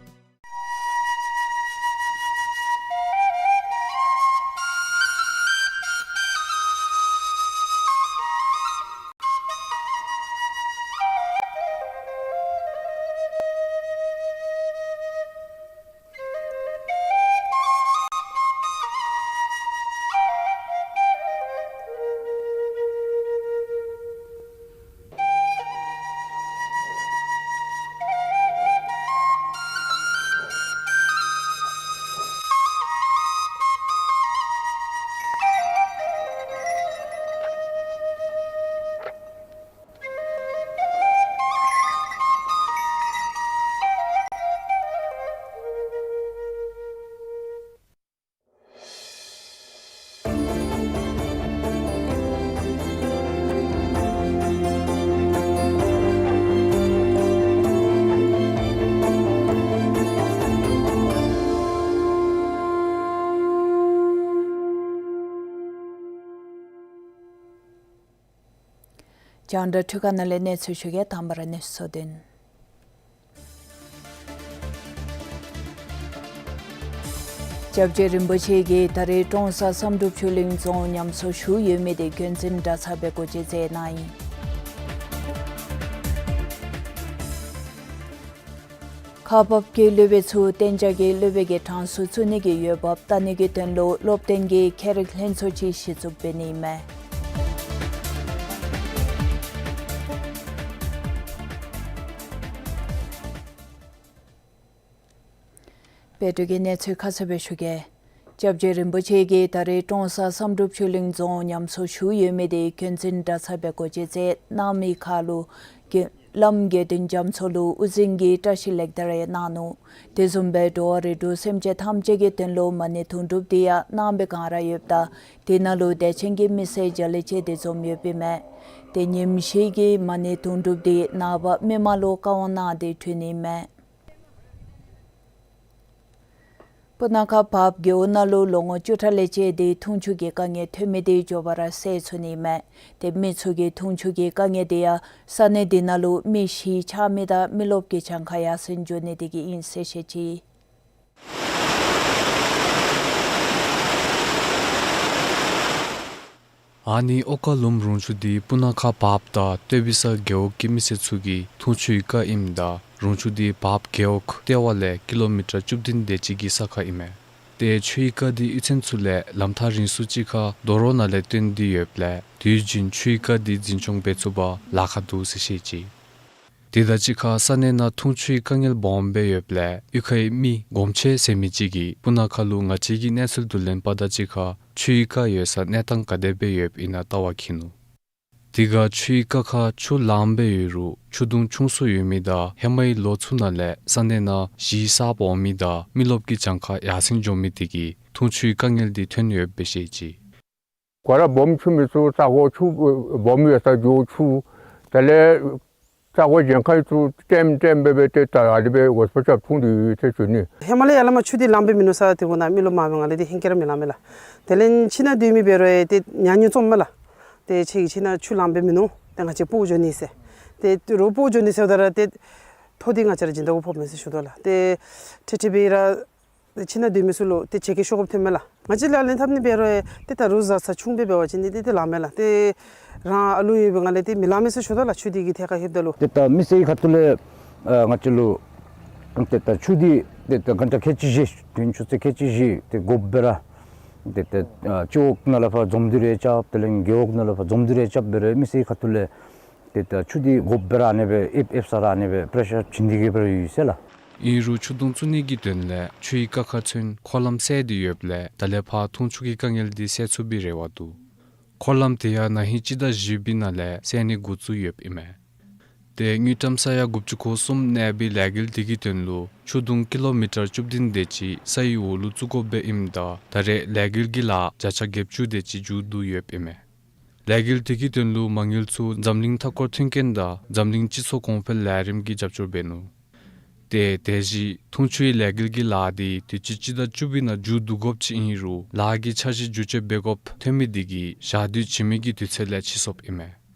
རྒྱང་བསྒྲགས་འཕྲུལ་ཁང་ནང་ལས་གནས་ཚུལ་ཞུ་གེ། དང་པ་ར་གནས་ཚུལ་གཙོ་དོན། སྐྱབས་རྗེ་རིན་པོ་ཆེ་གིས་ད་རེས་ཀྲོང་གསར་བསམ་གྲུབ་ཆོས་གླིང་རྫོང་ཉམས་གསོ་ཞུ་ཡོད་མི་དེ་འགན་འཛིན་གྲྭ་ཚང་སྦེ་སྒོ་འབྱེད་མཛད་གནང་ཡི། ཁག་འབགཔ་གི་སློབ་དཔོན་ཚུ་གཏན་འཇགས་ཀྱི་སློབ་དཔོན་གྱི་གྲངས་སུ་བཙུགས་ནི་གི་འོས་འབབ་བལྟ་ནི་གི་དོན་ལུ་སློབ་སྟོན་གྱི་ཁྱད་རིག་ལྷན་ཚོགས་ཅིག་གཞི་བཙུགས་འབད་ནི་མས། དཔལ་སྒྲོན་གྱིས་གནས་ཚུལ་ཁ་གསལ་སྦེ་ཞུ་གེ། སྐྱབས་རྗེ་རིན་པོ་ཆེ་གིས་ད་རེས་ཀྲོང་གསར་བསམ་གྲུབ་ཆོས་གླིང་རྫོང་ཉམས་གསོ་ཞུ་ཡོད་མི་དེ་འགན་འཛིན་གྲྭ་ཚང་སྦེ་སྒོ་འབྱེད་མཛད་གནང་མི་ཁར་ལུ་དགེ་བླམ་དགེ་འདུན་རྒྱ་མཚོ་ལུ་དབུ་འཛིན་གྱི་བཀྲ་ཤིས་ལེགས་དར་ཡང་གནང་ནུག། དེ་བཟུམ་སྦེ་འགྲོ་བ་རིགས་དྲུག་སེམས་ཅན་ཐམས་ཅད་ཀྱི་དོན་ལུ་མ་ཎི་དུང་སྒྲུབ་དེ་ཡང་གནང་བའི་བསྒང་ར་ཡོདཔ་ད་དེ་ནང་ལུ་དད་ཅན་གྱི་མི་སེར་བརྒྱ་ལས་བཅད་དེ་འཛོམས་ཡོདཔ་ཨིན་མས། དེ་ཉིནམ་བཞི་གི་མ་ཎི་དུང་སྒྲུབ་དེ་ནངས་པ་མི་མང་ལུ་བཀའ་དབང་གནང་སྟེ་གྲོལ་ནི་མས། སྤུ་ན་ཁ་བརཔ་རྒེད་འོག་ནང་ལུ་ལོ་ངོ་བཅུ་ཕྲག་ལས་བཅད་དེ་འཐུང་ཆུ་གི་དཀའ་ངལ་ཐོན་མི་དེ་མགྱོགས་པ་ར་སེལ་ཚུགས་ནི་མས། དེ་མི་ཚུ་གིས་འཐུང་ཆུ་གི་དཀའ་ངལ་དེ་ཡང་ས་གནས་དེ་ནང་ལུ་མི་བཞི་ཆགས་མི་དང་མི་རློབས་ཀྱི་གྱངས་ཁ་ཡར་སེང་འགྱོ་ནི་དེ་གིས་ཨིན་ཟེར་བཤད་ཅི། ཨ་ནི་ཨོ་ཀ་ལུམ་རོང་ཆུ་འདི་སྤུ་ན་ཁ་བརཔ་དང་སྟོད་བི་ས་རྒེད་འོག་གི་མི་སེར་ཚུ་གི་འཐུང་ཆུའི་རྐ་ཨིནམ་ད་རོང་ཆུ་འདི་བརཔ་རྒེད་འོག་ལྟེ་བ་ལས་ཀི་ལོ་མི་ཊར་བཅུ་བདུན་དེ་ཅིག་གི་ས་ཁར་ཨིན་མས། ཏེ་ཆུའི་རྐ་འདི་གཡུས་ཚན་ཚུ་ལས་ལམ་ཐག་རིང་སུ་ཅིག་ཁར་རྡོ་རོང་ནང་ལས་བཏོན་ཏེ་ཡོདཔ་ལས་དུས་རྒྱུན་ཆུའི་རྐ་འདི་འཛིན་སྐྱོང་འབད་ཚུགས་པར་ལཱ་ཁག་འདུག་ཟེར་བཤད་ཅི། དེ་དང་གཅིག་ཁར་ས་གནས་ནང་འཐུང་ཆུའི་དཀའ་ངལ་སྦོམ་སྦེ་ཡོདཔ་ལས་གཡུས་ཁའི་མི་སྒོམ་ཆེན་ཟེར་མི་ཅིག་གིས་སྤུ་ན་ཁ་ལུ་ང་བཅས་ཀྱི་གནས་ཚུལ་བསྡུ་ལེན་པ་དང་གཅིག་ཁར་ཆུའི་རྐ་ཡོད་ས་གནས་སྟངས་ག་དེ་སྦེ་ཡོདཔ་ཨིན་ན་བལྟ་བར་འཁྱིད་ནུག། དེ་ཁར་ཆུའི་རྐ་ཁར་ཆུ་ལངམ་སྦེ་ཡོད་རུང་ཆུ་དུང་ཆུང་སུ་ཡོད་མི་དང་ཧེ་མའི་ལོ་ཚུ་ནང་ལས་ས་གནས་ནང་གཞི་གསརཔ་འོང་མི་དང་མི་རློབས་ཀྱི་གྱངས་ཁ་ཡར་སེང་འགྱོ་མི་དེ་གིས་འཐུང་ཆུའི་དཀའ་ངལ་འདི་ཐོན་ཡོདཔ་སྦེ་བཤད་ཅི། གོ་ར་སྦོམ་ཆུ་མི་ཚུ་ས་གོ་ཆུ་སྦོམ་ཡོད་ས་འགྱོ་ཆུ་དེ་ལས་ས་གོ་གཞན་ཁའི་ཚུ་ཀྲེམ་ཀྲེམ་སྦེ་སྦེ་ཏེ་ད་ཨ་དེ་སྦེ་འོས་པ་ཆབ་འཐུང་དེ་ཡོད་ཟེར་ཞུ་ནི། ཧེ་མ་ལས་ཡར་ལས་མར་ཆུ་འདི་ལངམ་སྦེ་མིན་ནུག་ས། དེ་འབདཝ་ད་མི་རློབས་མང་མི་ང་ལས་འདི་ཧེང་སྐལ་ར་མི་ལང་མས་ལགས། དེ་ལས་ཁྱིམ་ནང་སྡོད་མི་འབད་རུང་ཡང་ཏེ་ཉ་ཉུང་བཙོངམ་མས་ལགས། ཏེ་ཁྱེད་ཀྱི་ཁྱིམ་ནང་ཆུ་ལངམ་སྦེ་མིན་ནུག། ཏེ་ང་བཅས་སྤོ་འགྱོ་ནི་ཟེར། ཏེ་རོགས་སྤོ་འགྱོ་ནི་ཟེརཝ་ད་ར་ཏེ་ཐོ་འདི་ང་བཅས་ར་སྦྱིན་བདག་གུ་ཕོགཔ་མས་ཟེར་ཞུ་དོ་ལགས། ཏེ་ཁྲིག་ཁྲི་སྦེ་ར་ཏེ་ཁྱིམ་ནང་སྡོད་མི་ཚུ་ལུ་ཏེ་ཆེ་གེ་ཤོར་དགོཔ་ཐོནམ་མས་ལགས། ང་བཅས་ལག་ལེན་འཐབ་ནི་འབད་རུང་ཡང་ཏེ་ད་རུང་བཟའ་ཚང་ཆུང་སྦེ་འབད་བ་ཅིན་ཏེ་ཏེ་ལངམ་མས་ལགས། ཏེ་རང་ཨ་ལུ་ཡོད་པའི་ང་ལས་ཏེ་མི་ལང་མས་ཟེར་ཞུ་དོ་ལགས། ཆུ་འདི་གི་ཐད་ཁར་ལྷོདཔ་ད་ལུ། ཏེ་ད་མི་སེར་གྱི་ཁ་ཐུག་ལས་ཨ་ང་བཅས་ལུ་ཏེ་ད་ཆུ་འདི་ཏེ་ད་གྷན་ཊ་ཁལ་གཅིག་བཞི་དུས་ཡུན་ཆུ་ཚོད་ཁལ་གཅིག་བཞི་ཏེ་དགོཔ་སྦེ་ར་ཏེ་ད་ཨ་སྤྱི་འོག་ནང་ལས་ཕར་འཛོམས་ཏེ་རེ་རྐྱབ། དེ་ལས་རྒེད་འོག་ནང་ལས་ཕར་འཛོམས་ཏེ་རེ་རྐྱབ་འབད་རུང་མི་སེར་གྱི་ཁ་ཐུག་ལས་ཏེ་ད་ཆུ་འདི་དགོཔ་སྦེ་ར་ཨ་ནེ་སྦེ་ཨེབ་ཨེབ་ས་ར་ཨ་ནེ་སྦེ་པེ་རེ་ཤར་བྱིན་ཏེ་གི་སྦེ་ར་ཡོད་ཟེར་ལགས། ཨིན་རུང་ཆུ་དུང་བཙུགས་ནི་གི་དོན་ལས་ཆུའི་རྐ་ཁར་ཚུན་འཁོར་ལམ་བསལ་ཏེ་ཡོདཔ་ལས་ད་ལས་ཕར་འཐུང་ཆུ་གི་དཀའ་ངལ་འདི་སེལ་ཚུགས་པའི་རེ་བ་འདུག། འཁོར་ལམ་དེ་ཡང་ན་ཧིང་སྤྱི་ཟླ་བཞི་པའི་ནང་ལས་བསལ་ནི་འགོ་བཙུགས་ཡོདཔ་ཨིན་མས། ཏེ་དངུལ་ཀྲམ་ས་ཡ་དགུ་བཅུ་གོ་གསུམ་གནས་པའི་ལས་འགུལ་དེ་གི་དོན་ལུ་ཆུ་དུང་ཀི་ལོ་མི་ཊར་བཅུ་བདུན་དེ་ཅིག་ས་ཡི་འོག་ལུ་བཙུགས་དགོཔ་སྦེ་ཨིནམ་ད་ད་རེས་ལས་འགུལ་གྱི་ལཱ་བརྒྱ་ཆ་བརྒྱད་ཅུ་དེ་ཅིག་མཇུག་བསྡུ་ཡོདཔ་ཨིན་མས། ལས་འགུལ་དེ་གི་དོན་ལུ་མ་དངུལ་ཚུ་འཛམ་གླིང་མཐའ་འཁོར་མཐུན་རྐྱེན་དང་འཛམ་གླིང་སྤྱི་ཚོགས་གོང་འཕེལ་ལས་རིམ་གྱིས་རྒྱབ་སྐྱོར་འབད་ནུག། ཏེ་དེ་བཞིན་འཐུང་ཆུའི་ལས་འགུལ་གྱི་ལཱ་འདི་དུས་ཅི་སྤྱི་ཟླ་བཅུ་པའི་ནང་མཇུག་བསྡུ་དགོཔ་ཅིག་ཨིན་རུང་ལཱ་གི་འཆར་གཞི་བསྒྱུར་བཅོས་འབད་དགོཔ་ཐོན་མི་དེ་གིས་ཞག་དུས་བྱིན་མི་གི་དུས་ཚོད་ལས་ཕྱིས་སོཔ་ཨིན་མས།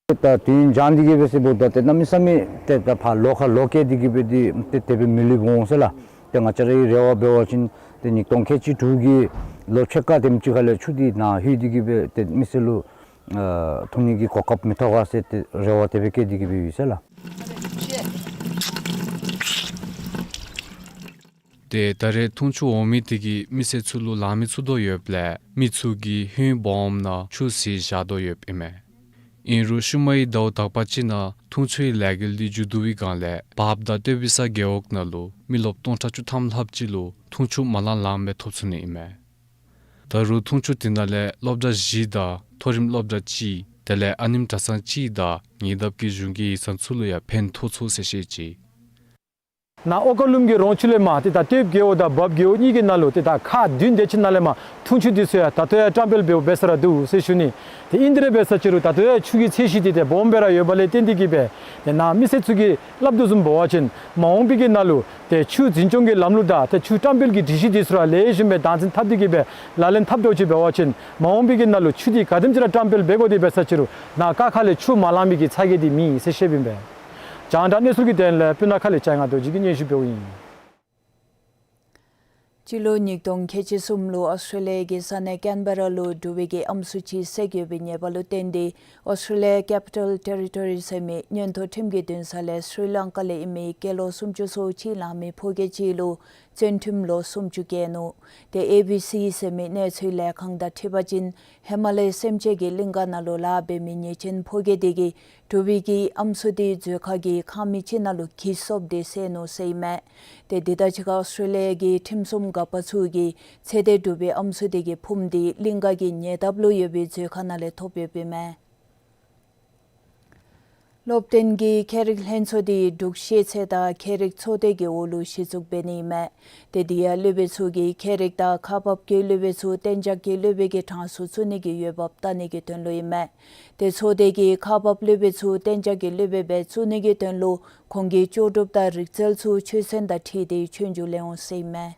ཏེ་ད་དུས་ཡུན་འགྱངས་ཏེ་གི་སྦེ་ཟེརཝ་ད་ཏེ་གནམ་མེད་ས་མེད་ཏེ་ད་ཕར་ལོགས་ཁར་ལོག་སྐྱེལ་ཏེ་གི་སྦེ་འདི་ཏེ་དེ་སྦེ་མི་ལུས་འོང་ཟེར་ལགས། ཏེ་ང་བཅས་རའི་རེ་བ་འབད་བ་ཅིན་ཏེ་ཉིས་སྟོང་ཁལ་གཅིག་དྲུག་གི་ལོ་ཕྱེད་ཀ་དེམ་ཅིག་ཁ་ལས་ཆུ་འདི་ནཱ་ལྷོད་དེ་གི་སྦེ་ཏེ་མི་སེར་ལུ་ཨ་འཐུང་ནི་གི་གོ་སྐབས་མི་ཐོབ་ག་ཟེར་ཏེ་རེ་བ་དེ་སྦེ་བསྐྱེད་དེ་གི་སྦེ་ཡོད་ཟེར་ལགས། ཏེ་ད་རེས་འཐུང་ཆུ་འོང་མི་དེ་གིས་མི་སེར་ཚུ་ལུ་ལང་མི་ཚུགས་དོ་ཡོདཔ་ལས་མི་ཚུ་གིས་ཧོད་སྦོམ་ནང་ཆུ་བཟི་བཞག་དོ་ཡོདཔ་ཨིན་མས། ཨིན་རུང་ཤུལ་མའི་ཟླཝ་དག་པ་ཅིག་ནང་འཐུང་ཆུའི་ལས་འགུལ་འདི་མཇུག་བསྡུ་བའི་བསྒང་ལས་བརཔ་དང་སྟོད་བི་ས་རྒེད་འོག་ནང་ལུ་མི་རློབས་སྟོང་ཕྲག་བཅུ་ཐམ་ལྷགཔ་ཅིག་ལུ་འཐུང་ཆུ་མ་ལང་ལངམ་སྦེ་ཐོབ་ཚུགས་ནི་ཨིན་མས། ད་རུང་འཐུང་ཆུ་དེ་ནང་ལས་སློབ་གྲྭ་བཞི་དང་མཐོ་རིམ་སློབ་གྲྭ་གཅིག་དེ་ལས་ཨ་ནེམོ་གྲྭ་ཚང་གཅིག་དང་ཉེ་འདབས་ཀྱི་གཞུང་གི་ཡིག་ཚང་ཚུ་ལུ་ཡང་ཕན་ཐོགས་ཚུགས་ཟེར་བཤད་ཅི། ནཱ་ཨོ་ཀ་ལུམ་གྱི་རོང་ཆུ་ལས་མར་ཏེ་ད་སྟོདཔ་རྒེད་འོག་དང་བབ་རྒེད་འོག་གཉིས་ཀྱི་ནང་ལུ་ཏེ་ད་ཁག་བདུན་དེ་ཅིག་ནང་ལས་མར་འཐུང་ཆུ་འདི་ཚུ་ཡང་ད་ལྟོ་ཡང་བཀྲམ་སྤེལ་འབདཝ་འབད་ས་ར་འདུག་ཟེར་ཞུ་ནི། ཏེ་ཨིན་དེ་ར་འབད་ས་ཅིག་རུང་ད་ལྟོ་ཡང་ཆུ་གི་ཚད་གཞི་འདི་ཏེ་སྦོམ་སྦེ་ར་ཡོདཔ་ལས་བརྟེན་ཏེ་གིས་སྦེ་ཏེ་ནཱ་མི་སེར་ཚུ་གིས་སླབ་དོ་བཟུམ་འབད་བ་ཅིན་མ་འོངས་པའི་གི་ནང་ལུ་ཏེ་ཆུ་འཛིན་སྐྱོང་གི་ལམ་ལུགས་དང་ཏེ་ཆུ་བཀྲམ་སྤེལ་གྱི་སྒྲིག་གཞི་འདི་ཚུ་ར་ལེགས་ཤོམ་སྦེ་དམ་འཛིན་འཐབ་སྟེ་གིས་སྦེ་ལག་ལེན་འཐབ་འགྱོ་ཅི་འབད་བ་ཅིན་མ་འོངས་པའི་གི་ནང་ལུ་ཆུ་འདི་ག་དེམ་ཅིག་ར་བཀྲམ་སྤེལ་འབད་དགོ་དེ་འབད་ས་ཅིག་རུང་ནཱ་ཀ་ཁ་ལས་ཆུ་མ་ལང་མི་གི་ཚ་གྱང་འདི་མེད་ཟེར་བཤདཔ་ཨིན་པས། རྒྱང་བསྒྲགས་གནས་ཚུལ་གྱི་དོན་ལས་སྤུ་ན་ཁ་ལས་ལྕང་ང་རྡོ་རྗེ་གིས་སྙན་ཞུ་འབདཝ་ཨིན། སྤྱི་ལོ་ཉིས་སྟོང་ཁལ་གཅིག་གསུམ་ལུ་ཨོསི་ཊྲེ་ལི་ཡ་གི་ས་གནས་ཀེན་བེ་ར་ལུ་འབྲུག་པའི་གི་ཨམ་སྲུ་ཅིག་བསད་ཡོད་པའི་ཉེས་པ་ལུ་བརྟེན་ཏེ་ཨོསི་ཊྲེ་ལི་ཡ་ཀེ་པི་ཊལ་ཊེ་རི་ཊོ་རི་ཟེར་མི་མངོན་མཐོ་ཁྲིམས་ཀྱི་འདུན་ས་ལས་སི་རི་ལང་ཀ་ལས་ཨིན་མི་སྐྱེས་ལོ་སུམ་ཅུ་སོ་གཅིག་ལང་མི་ཕོ་སྐྱེས་ཅིག་ལུ་བཙོན་ཁྲིམས་ལོ་སུམ་ཅུ་བཀལ་ནུག། ཏེ་ཨེ་བི་སི་ཟེར་མི་གནས་ཚུལ་ལས་ཁང་དང་འཁྲིལ་བ་ཅིན་ཧེ་མ་ལས་སེམས་ཅན་གྱི་གླིང་ག་ནང་ལུ་ལཱ་འབད་མི་ཉེས་ཅན་ཕོ་སྐྱེས་དེ་གིས་འབྲུག་པའི་གི་ཨམ་སྲུ་དེ་མཛོད་ཁང་གི་ཁང་མིག་ཅིག་ནང་ལུ་གྱི་སོབ་སྟེ་བསད་ནུག་ཟེར་ཨིན་མས། ཏེ་འདི་དང་གཅིག་ཁར་ཨོསི་ཊྲེ་ལི་ཡ་གི་ཁྲིམས་སྲུང་འགག་པ་ཚུ་གིས་ཚེ་འདས་འབྲུག་པའི་ཨམ་སྲུ་དེ་གི་ཕུངམ་དེ་གླིང་ག་གི་ཉེ་འདབས་ལུ་ཡོད་པའི་མཛོད་ཁང་ནང་ལས་ཐོབ་ཡོདཔ་ཨིན་མས། སློབ་སྟོན་གྱི་ཁྱད་རིག་ལྷན་ཚོགས་དེ་འབྲུག་ཤེས་ཚད་དང་ཁྱད་རིག་ཚོགས་སྡེ་གི་འོག་ལུ་གཞི་བཙུགས་འབད་ནི་ཨིན་མས། ཏེ་དེ་ཡང་སློབ་དཔོན་ཚུ་གིས་ཁྱད་རིག་དང་ཁག་འབག་གི་སློབ་དཔོན་ཚུ་གཏན་འཇགས་ཀྱི་སློབ་དཔོན་གྱི་གྲངས་སུ་བཙུགས་ནི་གི་འོས་འབབ་བལྟ་ནི་གི་དོན་ལུ་ཨིན་མས། ཏེ་ཚོགས་སྡེ་གིས་ཁག་འབག་སློབ་དཔོན་ཚུ་གཏན་འཇགས་ཀྱི་སློབ་དཔོན་སྦེ་བཙུགས་ནི་གི་དོན་ལུ་ཁོང་གི་ལྕོགས་གྲུབ་དང་རིག་རྩལ་ཚུ་ཆོས་ཚན་དང་འཁྲིལ་ཏེ་ཆོས་རྒྱུགས་ལེན་འོང་ཟེར་ཨིན་མས།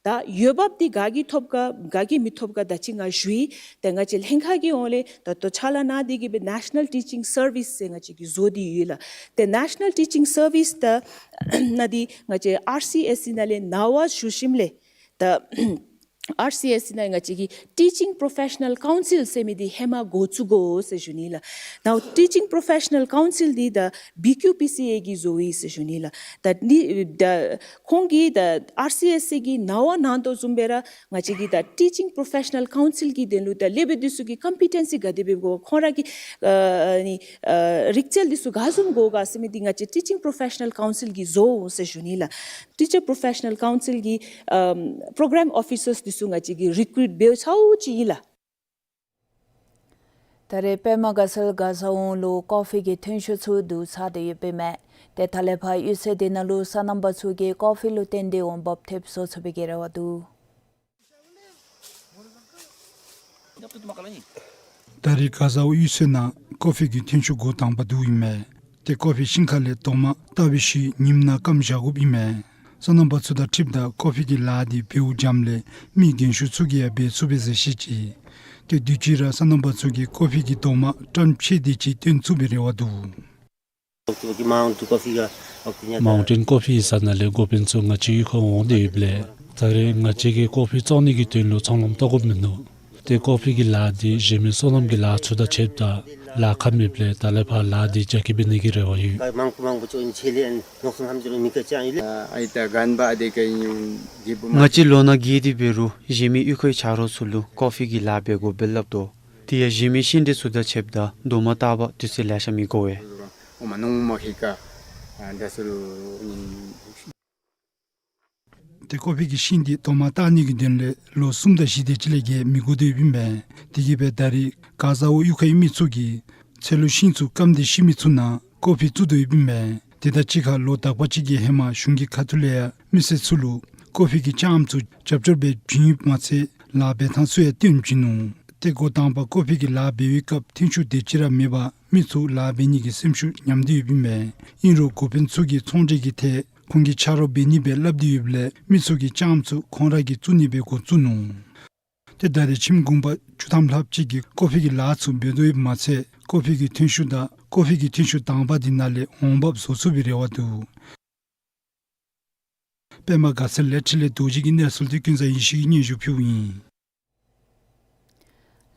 ད་འོས་འབབ་འདི་ག་གིས་ཐོབ་ག་ག་གིས་མི་ཐོབ་ག་ད་ཅི་ང་ཞུ་ཡི། ད་ང་བཅས་ལྷན་ཁག་གི་འོག་ལས་ད་ལྟོ་ཕྱག་ལཱ་གནང་སྟེ་གིས་སྦེ་National Teaching Service ཟེར་ང་བཅས་ཀྱིས་བཟོ་སྟེ་ཡོད་ལགས། ཏེ་National Teaching Service ད་ནང་འདི་ང་བཅས་ཨར་སི་ཨེས་སི་ནང་ལས་ནང་པ་ཞུ་ཞིནམ་ལས་ད་ཨར་སི་ཨེས་སི་ནང་ང་བཅས་ཀྱིས་Teaching Professional Council ཟེར་མི་འདི་ཧེ་མ་འགོ་བཙུགས་དགོ་ཟེར་ཞུ་ནི་ལགས། ད་Teaching Professional Council འདི་ད་བི་ཀིའུ་པི་སི་ཨེ་གིས་བཟོ་ཡི་ཟེར་ཞུ་ནི་ལགས། ད་ནི་ད་ཁོང་གིས་ད་ཨར་སི་ཨེས་སི་གི་ནང་པ་གནང་དོ་བཟུམ་སྦེ་ར་ང་བཅས་ཀྱིས་ད་Teaching Professional Council གི་དོན་ལུ་ད་སློབ་དཔོན་འདི་ཚུ་གི་ཀམ་པི་ཊེན་སི་ག་དེ་སྦེ་དགོ་ཁོང་ར་གི་ཨ་ནི་ཨ་རིག་རྩལ་འདི་ཚུ་ག་བཟུམ་དགོ་ག་ཟེར་མི་འདི་ང་བཅས་Teaching Professional Council གིས་བཟོ་འོང་ཟེར་ཞུ་ནི་ལགས། Teacher Professional Council གི་ཨམ་པོ་རོ་གརམ་ཨོ་ཕི་སརསི་འདི་ཚུ་ང་བཅས་ཀྱིས་རི་ཀུ་རུཊ་འབད་ཚརཝ་ཅིག་ཨིན་ལགས། ད་རེས་པདྨ་དགའ་ཚལ་མགར་ས་འོག་ལུ་ཀོ་ཕི་གི་ཐོན་ཤུགས་ཚུ་བསྡུ་ཚར་ཏེ་ཡོདཔ་ཨིན་མས། ཏེ་ད་ལས་ཕར་གཡུས་ཚན་འདི་ནང་ལུ་སོ་ནམ་པ་ཚུ་གིས་ཀོ་ཕི་ལུ་བརྟེན་ཏེ་འོང་འབབ་ཐེབས་བཟོ་ཚུགས་པའི་གི་རེ་བ་འདུག། ད་རེས་མགར་ས་འོག་གཡུས་ཚན་ནང་ཀོ་ཕི་གི་ཐོན་ཤུགས་འགོ་དང་པ་འདི་ཨིན་མས། ཏེ་ཀོ་ཕི་ཤིང་ཁ་ལས་རྡོག་མ་བཏགས་པའི་ཤུལ་ཉིམ་ནང་སྐམ་བཞག་དགོཔ་ཨིན་མས། སོ་ནམ་པ་ཚུ་དང་འཁྲིལཝ་ད་ཀོ་ཕི་གི་ལཱ་འདི་འབདཝ་འགྱམ་ལས་མི་རྒན་ཤོས་ཚུ་གིས་ཡང་འབད་ཚུགས་པས་ཟེར་བཤད་ཅི། ཏེ་དུས་ཅི་ར་སོ་ནམ་པ་ཚུ་གིས་ཀོ་ཕི་གི་རྡོག་མ་བཀྲམ་ཕྱེ་སྟེ་ཅིག་བཏོན་ཚུགས་པའི་རེ་བ་འདུག། མའུན་ཊེན་ཀོ་ཕི་ཡི་ས་ནང་ལས་འགོ་དཔོན་ཚུ་ང་བཅས་གཡུས་ཁར་འོང་སྟེ་ཡོདཔ་ལས་ད་རེས་ང་བཅས་ཀྱིས་ཀོ་ཕི་བཙོང་ནི་གི་དོན་ལུ་ཚོང་ལམ་བཏོག་དགོཔ་མིན་ནུག། ཏེ་ཀོ་ཕི་གི་ལཱ་འདི་གཞན་མི་སོ་ནམ་གྱི་ལཱ་ཚུ་དང་ཕྱདཔ་ད་ལཱ་ཁག་མེདཔ་ལས་ད་ལས་ཕར་ལཱ་འདི་རྒྱ་སྐྱེད་འབད་ནི་གི་རེ་བ་ཡོད། ང་བཅས་ལོ་ན་རྒས་ཏེ་འབད་རུང་གཞན་མི་གཡུས་ཁའི་ཆ་རོགས་ཚུ་ལུ་ཀོ་ཕི་གི་ལཱ་འབད་དགོ་པས་སླབ་དོ། དེ་ཡང་གཞན་མི་ཤིང་འབྲས་ཚུ་དང་ཕྱདཔ་ད་རྡོག་མ་བཏགས་པར་དུས་ཚོད་ལེ་ཤ་མི་འགོར་བས། ཏེ་ཀོ་ཕི་གི་ཤིང་འདི་རྡོག་མ་བཏགས་ནི་གི་དོན་ལས་ལོ་གསུམ་དང་བཞི་དེ་ཅིག་ལས་བརྒལ་མི་འགོར་དོ་ཡོདཔ་ཨིན་པས། དེ་གིས་སྦེ་ད་རེས་མགར་ས་འོག་གཡུས་ཁའི་མི་ཚུ་གིས་ཚལ་ལུ་ཤིང་ཚུ་སྐམ་སྟེ་ཤི་མི་ཚུ་ནང་ཀོ་ཕི་བཙུགས་དོ་ཡོདཔ་ཨིན་པས། དེ་དང་གཅིག་ཁར་ལོ་དག་པ་ཅིག་གི་ཧེ་མ་གཞུང་གི་ཁ་ཐུག་ལས་ཡང་མི་སེར་ཚུ་ལུ་ཀོ་ཕི་གི་ལྕངམ་ཚུ་རྒྱབ་སྐྱོར་སྦེ་བྱིན་ཡོདཔ་མ་ཚད་ལཱ་འབད་ཐངས་ཚུ་ཡང་སྟོན་བྱིན་ནུག། ཏེ་འགོ་དང་པ་ཀོ་ཕི་གི་ལཱ་འབད་བའི་སྐབས་ཐོན་ཤུགས་དེ་ཅིག་ར་མེད་པར་མི་ཚུ་ལཱ་འབད་ནི་གི་སེམས་ཤུགས་ཉམས་ཏེ་ཡོདཔ་ཨིན་པས། ཨིན་རུང་འགོ་དཔོན་ཚུ་གིས་ཚོང་འབྲེལ་གྱི་ཐད་ཁོང་གི་ཆ་རོགས་འབད་ནི་སྦེ་སླབ་སྟེ་ཡོདཔ་ལས་མི་ཚུ་གིས་ལྕངམ་ཚུ་ཁོང་ར་གིས་བཙུགས་ནི་སྦེ་འགོ་བཙུགས་ནུག། ཏེ་ད་རེས་ཁྱིམ་གུང་པ་བཅུ་ཐམ་ལྷགཔ་ཅིག་གིས་ཀོ་ཕི་གི་ལཱ་ཚུ་འབད་དོ་ཡོདཔ་མ་ཚད་ཀོ་ཕི་གི་ཐོན་ཤུགས་དང་ཀོ་ཕི་གི་ཐོན་ཤུགས་དང་པ་འདི་ནང་ལས་འོང་འབབ་བཟོ་ཚུགས་པའི་རེ་བ་འདུག། པདྨ་དགའ་ཚལ་ལས་འཕྲིན་ལས་རྡོ་རྗེ་གི་གནས་ཚུལ་འདི་ཀུན་བཟང་ཡེ་ཤེས་ཀྱིས་སྙན་ཞུ་ཕུལཝ་ཨིན།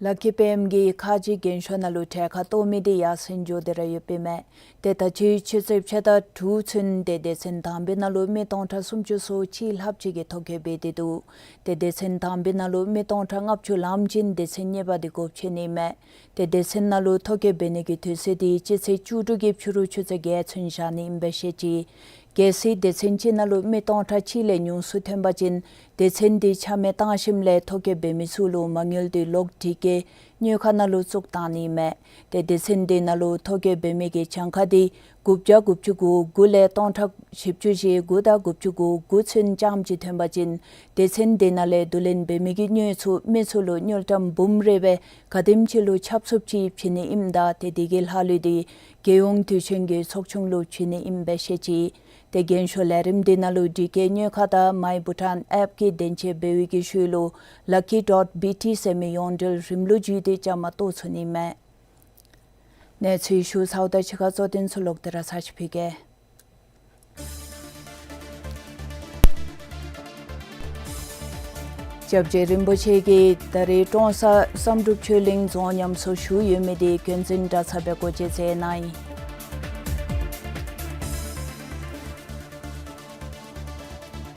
ལ་ཁེ་པདྨ་གིས་ཁ་རྗེ་རྒྱན་ཤོག་ནང་ལུ་གྲལ་ཁར་གཏོགས་མི་དེ་ཡར་སེང་འགྱོ་སྟེ་ར་ཡོདཔ་ཨིན་མས། ཏེ་ད་ཅི་ཆུ་ཚོད་ཕྱེད་དང་དྲུག་ཚུན་ཏེ་སྡེ་ཚན་དང་པའི་ནང་ལུ་མི་སྟོང་ཕྲག་སུམ་ཅུ་སོ་གཅིག་ལྷགཔ་ཅིག་གིས་ཐོ་བཀོད་འབད་དེ་འདུག། ཏེ་སྡེ་ཚན་དང་པའི་ནང་ལུ་མི་སྟོང་ཕྲག་ལྔ་བཅུ་ལངམ་ཅིག་སྡེ་ཚན་གཉིས་པ་དེ་སྒོ་ཕྱེ་ནི་ཨིན་མས། ཏེ་སྡེ་ཚན་ནང་ལུ་ཐོ་བཀོད་འབད་ནི་གི་དུས་ཚོད་དེ་སྤྱི་ཚེས་བཅུ་དྲུག་གི་ཕྱི་རུ་ཆུ་ཚོད་བརྒྱད་ཚུན་བཞག་ནི་ཨིན་པས་བཤད་ཅི། གལ་སྲིད་སྡེ་ཚན་གཅིག་ནང་ལུ་མི་སྟོང་ཕྲག་གཅིག་ལས་ཉུང་སུ་ཐོན་པ་ཅིན་སྡེ་ཚན་དེ་ཆ་མེད་བཏང་ཞིནམ་ལས་ཐོ་བཀོད་འབད་མི་ཚུ་ལུ་མ་དངུལ་དེ་ལོག་སྒྲིལ་བཀལ་ སྨྱོ་ཁ་ནང་ལུ་བཙུགས་བཏང་ནི་མས། ཏེ་སྡེ་ཚན་དེ་ནང་ལུ་ཐོ་བཀོད་འབད་མི་གི་གྱངས་ཁ་དེ་དགུ་བརྒྱ་དགུ་བཅུ་གོ་དགུ་ལས་སྟོང་ཕྲག་བཞི་བཅུ་ཞེ་དགུ་དང་དགུ་བཅུ་གོ་དགུ་ཚུན་ཙམ་ཅིག་ཐོན་པ་ཅིན་སྡེ་ཚན་དེ་ནང་ལས་བསྡུ་ལེན་འབད་མི་གི་སྨྱོ་ཚུ་མི་ཚུ་ལུ་དངུལ་ཀྲམ་འབུམ་རེ་སྦེ་ག་དེམ་ཅིག་ལུ་ཆབ་སུབ་ཅིག་བྱིན་ནི་ཨིནམ་ད་ཏེ་དེ་གི་ལྷག་ལུས་དེ་རྒྱལ་ཡོངས་དུས་ཆེན་གྱི་ཚོགས་ཆུང་ལུ་བྱིན་ནི་ཨིནམ་སྦེ་བཤད་ཅི། ཏེ་རྒན་ཤོས་ལས་རིམ་དེ་ནང་ལུ་ཌི་ཀེ་སྨྱོ་ཁ་དང་མའི་བྷུ་ཊཱན་ཨེཔ་གི་དོན་གཅོད་འབད་བའི་གི་ཤུལ་ལུ་lucky dot B T ཟེར་མི་ཡོངས་འབྲེལ་རིམ་ལུགས་བརྒྱུད་དེ་བཅའ་མར་གཏོགས་ཚུགས་ནི་མས། གནས་ཚུལ་ཞུ་ཚརཝ་དང་གཅིག་ཁར་གཙོ་དོན་ཚུ་ལོག་སྟེ་ར་ཚར་ཅིག་ཕུལ་གེ། སྐྱབས་རྗེ་རིན་པོ་ཆེ་གིས་ད་རེས་ཀྲོང་གསར་བསམ་གྲུབ་ཆོས་གླིང་རྫོང་ཉམས་གསོ་ཞུ་ཡོད་མི་དེ་འགན་འཛིན་གྲྭ་ཚང་སྦེ་སྒོ་འབྱེད་མཛད་གནང་ཡི།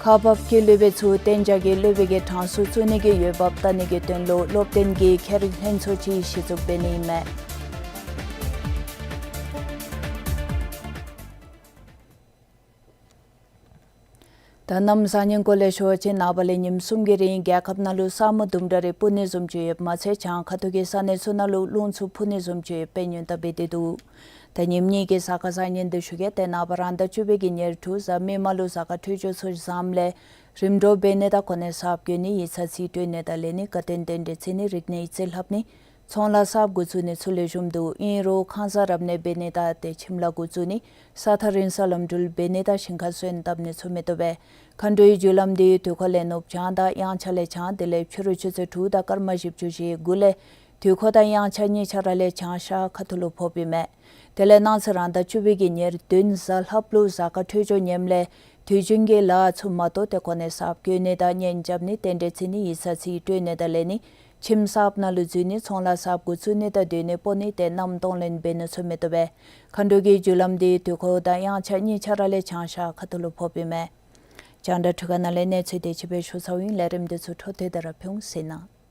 ཁག་འབགཔ་གི་སློབ་དཔོན་ཚུ་གཏན་འཇགས་ཀྱི་སློབ་དཔོན་གྱི་གྲངས་སུ་བཙུགས་ནི་གི་འོས་འབབ་བལྟ་ནི་གི་དོན་ལུ་སློབ་སྟོན་གྱི་ཁྱད་རིག་ལྷན་ཚོགས་ཅིག་གཞི་བཙུགས་འབད་ནི་ཨིན་མས། ད་གནམ་བཟང་ངན་སྐོར་ལས་ཞུ་བ་ཅིན་ནངས་པ་ལས་ཉིནམ་གསུམ་གྱི་རིང་རྒྱལ་ཁབ་ནང་ལུ་ས་སྨུག་དུམ་གྲ་རེ་སྤུབ་ནི་བཟུམ་ཅིག་ཡོདཔ་མ་ཚད་བྱང་ཁ་ཐུག་གི་ས་གནས་ཚུ་ནང་ལུ་རླུང་འཚུབ་འཕུ་ནི་བཟུམ་ཅིག་ཡོདཔ་སྦེ་སྔོན་དཔག་འབད་དེ་འདུག། ད་ཉིནམ་གཉིས་ཀྱི་གཟའ་སྐར་གཟའ་ཉིན་དུ་ཞུ་གེ། ཏེ་ནངས་པ་རང་ཟླ་བཅུ་པའི་གི་ཉེར་དྲུག་གཟའ་མིག་དམར་ལུ་གཟའ་སྐར་འཕྲོད་སྦྱོར་ཚུ་བཟངམ་ལས་རིམ་གྲོ་འབད་ནི་དང་གོ་གནས་གསརཔ་བཀོད་ནི་ཡིག་ཚང་རྩིས་སྤྲོད་ནི་དང་ལེན་ནི་བཀའ་དྲིན་རྟེན་འབྲེལ་བརྩི་ནི་རིག་གནས་ཡིག་རྩིས་ལྷབ་ནི་ཚོང་ལཱ་གསརཔ་འགོ་བཙུགས་ནི་ཚུ་ལེགས་ཤོམ་འདུག། ཨིན་རུང་ཁང་གསར་རབ་གནས་འབད་ནི་དང་ཏེ་ཁྱིམ་ལཱ་འགོ་བཙུགས་ནི་ས་ཐག་རིང་སར་ལམ་འགྲུལ་འབད་ནི་དང་ཞིང་ཁ་སོན་བཏབ་ནི་ཚུ་མི་བཏུབ་པས། མཁའ་འགྲོའི་རྒྱུ་ལམ་དེ་དུས་འཁོར་ལས་ནུབ་བྱང་དང་དབྱངས་འཆར་ལས་བྱང་དེ་ལས་ཕྱི་རུ་ཆུ་ཚོད་དྲུག་དང་སྐར་མ་བཞི་བཅུ་ཞེ་དགུ་ལས་དུས་འཁོར་དང་དབྱངས་འཆར་གཉིས་ཆ་ར་ལས་བྱང་ཤར་ཁ་ཐུག་ལུ་ཕོགཔ་ཨིན་མས། དེ་ལས་གནངས་ཚེ་རང་ཟླ་བཅུ་པའི་གི་ཉེར་བདུན་གཟའ་ལྷགཔ་ལུ་གཟའ་སྐར་འཕྲོད་སྦྱོར་ཉེམ་ལས་དུས་རྒྱུན་གྱི་ལཱ་ཚུ་མ་གཏོགས་ཏེ་གོ་གནས་གསརཔ་བཀོད་ནི་དང་གཉེན་རྐྱབ་ནི་རྟེན་འབྲེལ་བརྩི་ནི་ཡིག་ཚང་རྩིས་སྤྲོད་ནི་དང་ལེན་ནི་ཁྱིམ་གསརཔ་ནང་ལུ་འཛུལ་ནི་ཚོང་ལཱ་གསརཔ་འགོ་བཙུགས་ནི་དང་སྡོད་གནས་སྤོ་ནི་ཏེ་མནའམ་གཏོང་ལེན་འབད་ནི་ཚུ་མི་བཏུབ་པས། མཁའ་འགྲོ་གི་རྒྱུ་ལམ་དེ་དུས་འཁོར་དང་དབྱངས་འཆར་གཉིས་ཆ་ར་ལས་བྱང་ཤར་ཁ་ཐུག་ལུ་ཕོགཔ་ཨིན་མས། རྒྱང་བསྒྲགས་འཕྲུལ་ཁང་ནང་ལས་གནས་ཚུལ་དེ་ཅིག་སྦེ་ཞུ་ཚརཝ་ཨིན། ལས་རིམ་དེ་ཚུ་འཕྲོ་མཐུད་དེ་ར་ཕུལ་འོང་ཟེར་ཨིན།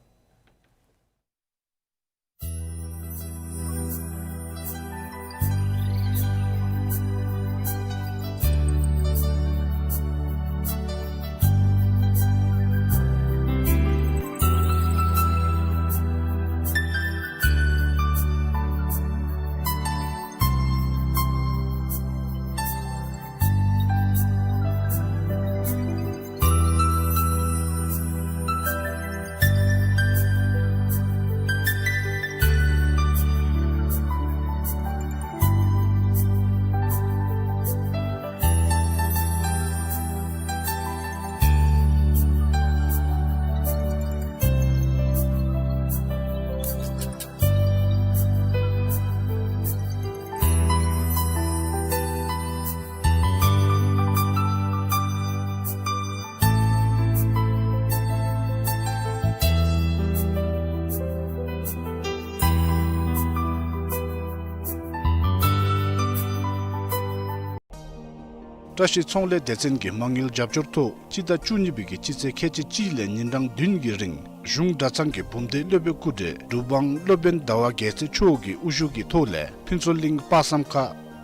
བཀྲ་ཤིས་ཚོང་ལས་སྡེ་ཚན་གྱི་མ་དངུལ་རྒྱབ་སྐྱོར་ཐོག་སྤྱི་ཟླ་བཅུ་གཉིས་པའི་གི་སྤྱི་ཚེས་ཁལ་གཅིག་གཅིག་ལས་ཉིན་གྲངས་བདུན་གྱི་རིང་གཞུང་གྲྭ་ཚང་གི་བུམ་སྡེ་སློབ་དཔོན་སྐུ་བགྲེས་འབྲུག་འབངས་སློབ་དཔོན་ཟླ་བ་རྒྱལ་མཚན་མཆོག་གི་དབུ་བཞུགས་ཀྱི་ཐོག་ལས་ཕུན་ཚོགས་གླིང་དཔག་བསམ་ཁ་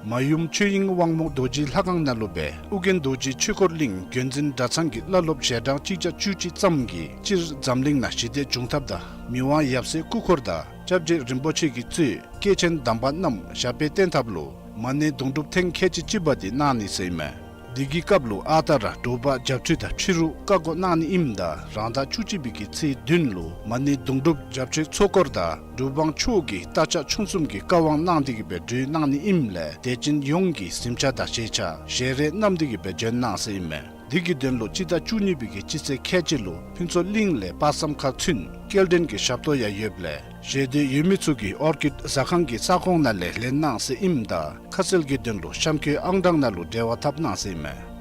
མ་ཡུམ་ཆོས་དབྱིངས་དབང་མོ་རྡོ་རྗེ་ལྷ་ཁང་ནང་ལུ་སྦེ་ཨོ་རྒྱན་རྡོ་རྗེ་ཆོས་འཁོར་གླིང་འགན་འཛིན་གྲྭ་ཚང་གི་བླ་སློབ་ཞལ་གྲངས་གཅིག་བརྒྱ་བཅུ་གཅིག་ཙམ་གྱིས་སྤྱིར་འཛམ་གླིང་ནང་ཞི་བདེ་འབྱུང་ཐབས་དང་མི་དབང་ཡབ་སྲས་སྐུ་འཁོར་དང་སྐྱབས་རྗེ་རིན་པོ་ཆེ་གིས་གཙོས་སྐྱེས་ཆེན་དམ་པ་རྣམས་ཞབས་པད་བརྟན་ཐབས་ལུ་མ་ཎི་དུང་སྒྲུབ་ཐེངས་ཁལ་གཅིག་གཅིག་པ་དེ་གནང་ནི་ཟེར་ཨིན་མས། དེ་གི་སྐབས་ལུ་ཨ་རྟག་ར་དྲོ་པ་བྱབས་ཁྲུས་དང་ཁྲུས་རོགས་བཀའ་བསྒོ་གནང་ནི་ཨིནམ་ད་རང་ཟླ་བཅུ་གཅིག་པའི་གི་ཚེས་བདུན་ལུ་མ་ཎི་དུང་སྒྲུབ་བྱབས་ཁྲུས་ཚོགས་འཁོར་དང་འབྲུག་འབངས་ཕྱོགས་ཀྱི་རྟ་ཕྱག་ཆུང་གསུམ་གྱི་བཀའ་དབང་གནང་སྟེ་གི་སྦེ་གྲོལ་གནང་ནི་ཨིནམ་ལས་དད་ཅན་ཡོངས་ཀྱིས་གཟིམ་ཆས་དང་ཞལ་ཆས་ཞལ་རས་བསྣམས་ཏེ་གི་སྦེ་བྱོན་གནང་ཟེར་ཨིན་མས། དེ་གི་དོན་ལུ་སྤྱི་ཟླ་བཅུ་གཉིས་པའི་གི་སྤྱི་ཚེས་ཁལ་གཅིག་ལུ་ཕུན་ཚོགས་གླིང་ལས་དཔག་བསམ་ཁ་ཚུན་སྐྱེལ་འདྲེན་གྱི་ཞབས་ཏོག་ཡང་ཡོདཔ་ལས་ཞེ་འདོད་ཡོད་མི་ཚུ་གིས་ཨོར་ཀིཌ་ཟ་ཁང་གི་ས་ཁོངས་ནང་ལས་ལེན་གནང་ཟེར་ཨིནམ་ད་ཁ་གསལ་གྱི་དོན་ལུ་གཤམ་འཁོད་ཨང་གྲངས་ནང་ལུ་འབྲེལ་བ་འཐབ་གནང་ཟེར་ཨིན་མས།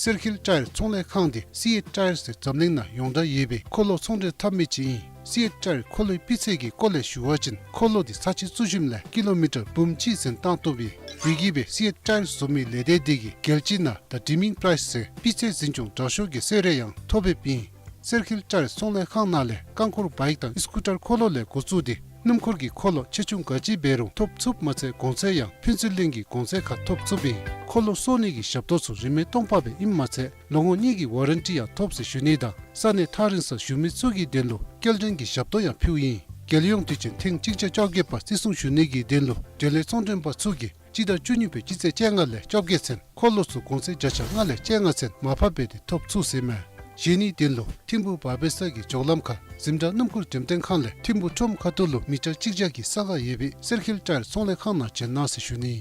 སེར་ཁིལ་ཊ་ཡར་ཚོང་ལས་ཁང་འདི་སི་ཨེཊ་ཊ་ཡར་ཟེར་འཛམ་གླིང་ནང་ཡོངས་གྲགས་ཡོད་པའི་འཁོར་ལོ་ཚོང་འབྲེལ་འཐབ་མི་ཅིག་ཨིན། སི་ཨེཊ་ཊ་ཡར་འཁོར་ལོའི་སྤུས་ཚད་ཀྱི་སྐོར་ལས་ཞུ་བ་ཅིན་འཁོར་ལོ་འདི་ཚར་གཅིག་བཙུགས་ཞིནམ་ལས་ཀི་ལོ་མི་ཊར་འབུམ་གཅིག་ཟིན་བཏང་བཏུབ་པས། དེ་གིས་སྦེ་སི་ཨེཊ་ཊ་ཡར་བཟོ་མི་ལས་སྡེ་འདི་གིས་རྒྱལ་སྤྱི་ནང་ད་ཌི་མིང་པ་རའིས་ཟེར་སྤུས་ཚད་འཛིན་སྐྱོང་དྲག་ཤོས་ཀྱི་གསོལ་རས་ཡང་ཐོབ་པའི་ཨིན། སེར་ཁིལ་ཊ་ཡར་ཚོང་ལས་ཁང་ནང་ལས་རྐང་འཁོར་བའིཀ་དང་ཨི་སི་ཀུ་ཊར་འཁོར་ལོ་ལས་འགོ་བཙུགས་ཏེ་ སྣུམ་འཁོར་གྱི་འཁོར་ལོ་ཆེ་ཆུང་ག་ཅི་འབད་རུང་ཐོབ་ཚུགསཔ་མ་ཚད་གོང་ཚད་ཡང་ཕུན་ཚོགས་གླིང་གི་གོང་ཚད་ཁར་ཐོབ་ཚུགསཔ་ཨིན། འཁོར་ལོ་གསོ་ནི་གི་ཞབས་ཏོག་ཚུ་རིན་མེད་སྟོང་པ་སྦེ་ཨིནམ་མ་ཚད་ལོ་ངོ་གཉིས་ཀྱི་ཝ་རན་ཊི་ཡང་ཐོབ་ཟེར་ཞུ་ནི་དང་ས་གནས་ཐག་རིང་སར་བཞུགས་མི་ཚུ་གི་དོན་ལུ་སྐྱེལ་འདྲེན་གྱི་ཞབས་ཏོག་ཡང་ཕུལཝ་ཨིན། རྒྱལ་ཡོངས་དུས་ཆེན་ཐེངས་གཅིག་བརྒྱ་བཅོ་བརྒྱད་པ་བརྩི་སྲུང་ཞུ་ནི་གི་དོན་ལུ་འབྲེལ་ཡོད་ཚོང་མགྲོན་པ་ཚུ་གིས་སྤྱི་ཟླ་བཅུ་གཉིས་པའི་སྤྱི་ཚེས་བཅོ་ལྔ་ལས་བཅོ་བརྒྱད་ཚུན་འཁོར་ལོ་ཚུ་གོང་ཚད་བརྒྱ་ཆ་ལྔ་ལས་བཅོ་ལྔ་ཚུན་མར་ཕབ་འབད་དེ་ཐོབ་ཚུགས་ཟེར་མས། གཞན་ནི་དོན་ལུ་ཐིམ་ཕུག་བར་པེ་ས་གི་ཇོ་ལམ་ཁ་འཛིན་གྲྭ་སྣུམ་འཁོར་འགྲེམས་སྟོན་ཁང་ལས་ཐིམ་ཕུག་ཁྲོམ་ཁ་ཐུག་ལུ་མི་ཊར་གཅིག་བརྒྱ་གི་ས་ཁར་ཡོད་པའི་གསེར་ཁེལ་ཊར་ཚོང་ལས་ཁང་ནང་བྱོན་གནང་ཟེར་ཞུ་ནི།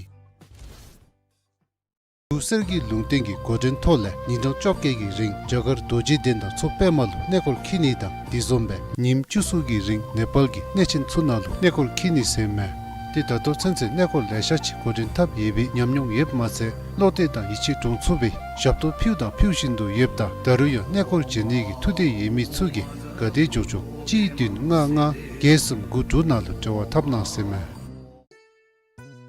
འབྲུག་གསེར་གྱི་ལུང་བསྟན་གྱི་འགོ་འདྲེན་ཐོག་ལས་ཉིན་གྲངས་བཅོ་བརྒྱད་ཀྱི་རིང་རྒྱ་གར་རྡོ་རྗེ་གདན་དང་མཚོ་པདྨ་ལུ་གནས་སྐོར་འཁྱིད་ནི་དང་དེ་བཟུམ་སྦེ་ཉིནམ་བཅུ་གསུམ་གྱི་རིང་ནེ་པཱལ་གྱི་གནས་ཆེན་ཚུ་ནང་ལུ་གནས་སྐོར་འཁྱིད་ནི་ཟེར་མས། ཏེ་ད་ལྟོ་ཚུན་ཚོད་གནས་སྐོར་ལེ་ཤ་ཅིག་འགོ་འདྲེན་འཐབ་ཡོད་པའི་ཉམས་མྱོང་ཡོདཔ་མ་ཚད་བློ་གཏད་དང་ཡིད་ཆེས་འདྲོངས་ཚུགས་པའི་ཞབས་ཏོག་ཕུལཝ་དང་ཕུལ་བཞིན་དུ་ཡོདཔ་ད་ད་རུང་ཡང་གནས་སྐོར་བྱོན་ནི་གི་ཐུགས་འདོད་ཡོད་མི་ཚུ་གིས་ག་དེ་མགྱོགས་མགྱོགས་གཅིག་བདུན་ལྔ་ལྔ་བརྒྱད་གསུམ་དགུ་དྲུག་ནང་ལུ་འབྲེལ་བ་འཐབ་གནང་ཟེར་མས།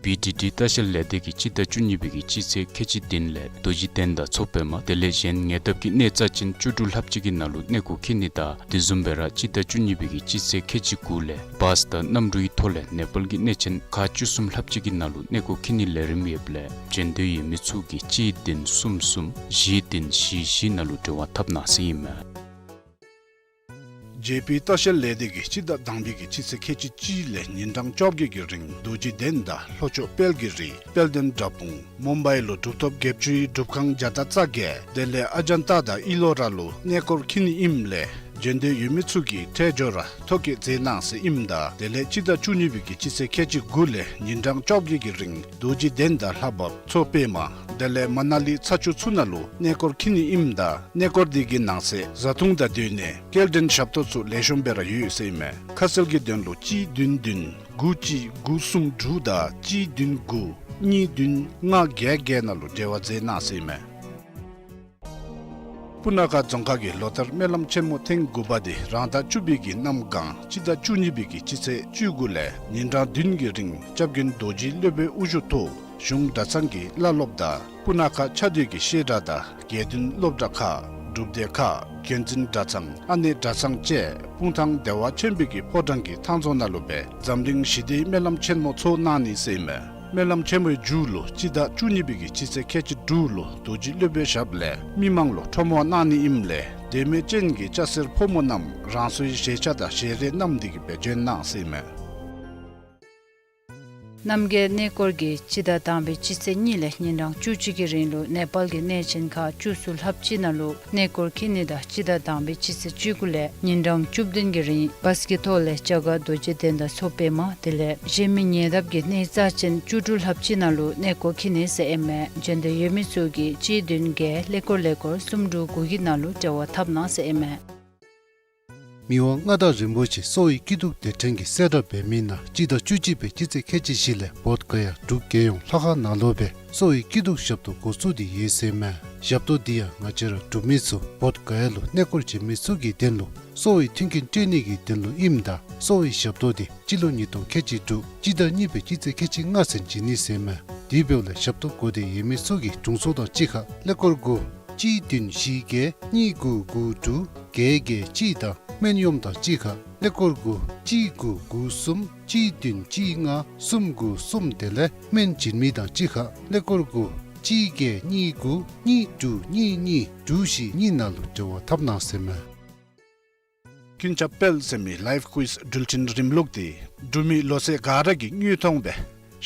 བི་ཌི་ཌི་ལྟ་བཤལ་ལས་སྡེ་གིས་སྤྱི་ཟླ་བཅུ་གཉིས་པའི་གི་སྤྱི་ཚེས་ཁལ་གཅིག་བདུན་ལས་རྡོ་རྗེ་གདན་དང་མཚོ་པདྨ་དེ་ལས་གཞན་ཉེ་འདབས་ཀྱི་གནས་རྩ་ཅན་བཅུ་དྲུག་ལྷགཔ་ཅིག་གི་ནང་ལུ་གནས་སྐོར་འཁྱིད་ནི་དང་དེ་བཟུམ་སྦེ་ར་སྤྱི་ཟླ་བཅུ་གཉིས་པའི་གི་སྤྱི་ཚེས་ཁལ་གཅིག་དགུ་ལས་བཱས་དང་གནམ་གྲུའི་ཐོག་ལས་ནེ་པཱལ་གྱི་གནས་ཆེན་ཁག་བཅུ་གསུམ་ལྷགཔ་ཅིག་གི་ནང་ལུ་གནས་སྐོར་འཁྱིད་ནིའི་ལས་རིམ་ཡོདཔ་ལས་བྱོན་འདོད་ཡོད་མི་ཚུ་གིས་གཅིག་བདུན་གསུམ་གསུམ་བཞི་བདུན་བཞི་བཞི་ནང་ལུ་འབྲེལ་བ་འཐབ་གནང་ཟེར་ཨིན་མས། ཇེ་པི་ལྟ་བཤལ་ལས་སྡེ་གིས་སྤྱི་ཟླ་དང་པའི་གི་སྤྱི་ཚེས་ཁལ་གཅིག་གཅིག་ལས་ཉིན་གྲངས་བཅོ་བརྒྱད་ཀྱི་རིང་རྡོ་རྗེ་གདན་དང་ལྷོ་ཕྱོགས་དཔལ་གྱི་རི་དཔལ་ལྡན་དགྲ་དཔུང་མུམ་བའི་ལུ་གྲུབ་ཐོབ་བརྒྱད་ཅུའི་སྒྲུབ་ཁང་བརྒྱ་དང་རྩ་བརྒྱད་དེ་ལས་ཨ་ཇན་ཏ་དང་ཨི་ལོ་ར་ལུ་གནས་སྐོར་འཁྱིད་ནི་ཨིནམ་ལས་བྱོན་འདོད་ཡོད་མི་ཚུ་གིས་འཕྲལ་མགྱོགས་ར་ཐོ་བཀོད་མཛད་གནང་ཟེར་ཨིནམ་ད་དེ་ལས་སྤྱི་ཟླ་བཅུ་གཉིས་པའི་གི་སྤྱི་ཚེས་ཁལ་གཅིག་དགུ་ལས་ཉིན་གྲངས་བཅོ་བརྒྱད་ཀྱི་རིང་རྡོ་རྗེ་གདན་དང་ལྷ་བབས་མཚོ་པདྨ་དེ་ལས་མ་ན་ལི་ཚ་ཆུ་ཚུ་ནང་ལུ་གནས་སྐོར་འཁྱིད་ནི་ཨིནམ་ད་གནས་སྐོར་དེ་གི་ནང་གསེས་བཟའ་འཐུང་དང་སྡོད་གནས་སྐྱེལ་འདྲེན་ཞབས་ཏོག་ཚུ་ལེགས་ཤོམ་སྦེ་ར་ཡོད་ཟེར་ཨིན་མས། ཁ་གསལ་གྱི་དོན་ལུ་གཅིག་བདུན་བདུན་དགུ་གཅིག་དགུ་གསུམ་དྲུག་དང་གཅིག་བདུན་དགུ་གཉིས་བདུན་ལྔ་བརྒྱད་བརྒྱད་ནང་ལུ་འབྲེལ་བ་མཛད་གནང་ཟེར་ཨིན་མས། སྤུ་ན་ཁ་རྫོང་ཁག་གི་ལོ་ལྟར་སྨོན་ལམ་ཆེན་མོ་ཐེངས་དགུ་པ་དེ་རང་ཟླ་བཅུ་པའི་གི་གནམ་གང་སྤྱི་ཟླ་བཅུ་གཉིས་པའི་གི་སྤྱི་ཚེས་བཅུ་དགུ་ལས་ཉིན་གྲངས་བདུན་གྱི་རིང་སྐྱབས་མགོན་རྡོ་རྗེ་སློབ་དཔོན་དབུ་བཞུགས་ཐོག་གཞུང་གྲྭ་ཚང་གི་བླ་སློབ་དང་སྤུ་ན་ཁ་ཆ་སྡོད་ཀྱི་བཤད་གྲྭ་དང་དགེ་འདུན་སློབ་གྲྭ་ཁག་སྒྲུབ་སྡེ་ཁག་དགོན་འཛིན་གྲྭ་ཚང་ཨ་ནེ་གྲྭ་ཚང་བཅས་སྤུངས་ཐང་བདེ་བ་ཆེན་པོའི་གི་ཕོ་བྲང་གི་ཐང་རྫོང་ནང་ལུ་སྦེ་འཛམ་གླིང་ཞི་བདེའི་སྨོན་ལམ་ཆེན་མོ་ཚོགས་གནང་ནི་ཟེར་ཨིན་མས། སྨོན་ལམ་ཆེན་མོའི་མཇུག་ལུ་སྤྱི་ཟླ་བཅུ་གཉིས་པའི་གི་སྤྱི་ཚེས་ཁལ་གཅིག་དྲུག་ལུ་རྡོ་རྗེ་སློབ་དཔོན་ཞབས་ལས་མི་མང་ལུ་ཁྲོམ་དབང་གནང་ནི་ཨིནམ་ལས་དད་མོས་ཅན་གྱི་སྐྱ་སེར་ཕོ་མོ་རྣམས་རང་སོའི་བཞེས་ཆ་དང་བཞེས་རས་བསྣམས་ཏེ་གི་སྦེ་བྱོན་གནང་ཟེར་ཨིན་མས། རྣམ་རྒྱལ་གནས་སྐོར་གྱིས་སྤྱི་ཟླ་དང་པའི་སྤྱི་ཚེས་གཉིས་ལས་ཉིན་གྲངས་བཅུ་གཅིག་གི་རིང་ལུ་ནེ་པཱལ་གྱི་གནས་ཆེན་ཁག་བཅུ་གསུམ་ལྷགཔ་ཅིག་ནང་ལུ་གནས་སྐོར་འཁྱིད་ནི་དང་སྤྱི་ཟླ་དང་པའི་སྤྱི་ཚེས་བཅུ་དགུ་ལས་ཉིན་གྲངས་བཅུ་བདུན་གྱི་རིང་བཱས་ཀྱི་ཐོག་ལས་རྒྱ་གར་རྡོ་རྗེ་གདན་དང་མཚོ་པདྨ་དེ་ལས་གཞན་མི་ཉེ་འདབས་ཀྱི་གནས་རྩ་ཅན་བཅུ་དྲུག་ལྷགཔ་ཅིག་ནང་ལུ་གནས་སྐོར་འཁྱིད་ནི་ཟེར་ཨིན་མས། བྱོན་འདོད་ཡོད་མི་ཚུ་གིས་གཅིག་བདུན་བརྒྱད་ཀླད་ཀོར་ཀླད་ཀོར་གསུམ་དྲུག་དགུ་བརྒྱད་ནང་ལུ་འབྲེལ་བ་འཐབ་གནང་ཟེར་ཨིན་མས། མི་དབང་མངའ་བདག་རིན་པོ་ཆེ་གསོ་བའི་སྐྱིད་སྡུག་སྡེ་ཕྲན་གྱིས་གསལ་བསྒྲགས་འབད་མི་ནང་སྤྱི་ཟླ་བཅུ་གཅིག་པའི་སྤྱི་ཚེས་ཁལ་གཅིག་བཞི་ལས་བོདྷ་ག་ཡ་འབྲུག་རྒྱལ་ཡོངས་ལྷ་ཁང་ནང་ལུ་སྦེ་གསོ་བའི་སྐྱིད་སྡུག་ཞབས་ཏོག་འགོ་བཙུགས་ཏེ་ཡོད་ཟེར་མས། ཞབས་ཏོག་འདི་ཡང་ང་བཅས་ར་འབྲུག་མི་ཚུ་བོདྷ་ག་ཡ་ལུ་གནས་སྐོར་བྱོན་མི་ཚུ་གི་དོན་ལུ་གསོ་བའི་མཐུན་རྐྱེན་སྤྲོད་ནི་གི་དོན་ལུ་ཨིནམ་ད་གསོ་བའི་ཞབས་ཏོག་འདི་སྤྱི་ལོ་ཉིས་སྟོང་ཁལ་གཅིག་དྲུག་སྤྱི་ཟླ་གཉིས་པའི་སྤྱི་ཚེས་ཁལ་གཅིག་ལྔ་ཚུན་བྱིན་ནི་ཟེར་མས། དེ་འབདཝ་ལས་ཞབས་ཏོག་དགོ་འདོད་ཡོད་མི་ཚུ་གིས་དྲུང་འཚོ་དང་གཅིག་ཁར་ཀླད་ཀོར་དགུ་གཅིག་བདུན་བཞི་བརྒྱད་གཉིས་དགུ་དགུ་དྲུག་བརྒྱད་བརྒྱད་གཅིག་དང་སྨན་གཡོགམོ་དང་གཅིག་ཁར་ཀླད་ཀོར་དགུ་གཅིག་དགུ་དགུ་གསུམ་གཅིག་བདུན་གཅིག་ལྔ་གསུམ་དགུ་གསུམ་དེ་ལས་སྨན་བྱིན་མི་དང་གཅིག་ཁར་ཀླད་ཀོར་དགུ་གཅིག་བརྒྱད་གཉིས་དགུ་གཉིས་དྲུག་གཉིས་གཉིས་དྲུག་བཞི་གཉིས་ནང་ལུ་འབྲེལ་བ་འཐབ་གནང་ཟེར་མས། ཀུན་ཁྱབ་དཔལ་ཟེར་མི་ལའིབ་ཀུའིཛ་འགྲུལ་འཕྲིན་རིམ་ལུགས་འདི་འབྲུག་མི་ལོ་ཚད་ག་ར་གིས་དངོས་མཐོང་སྦེ་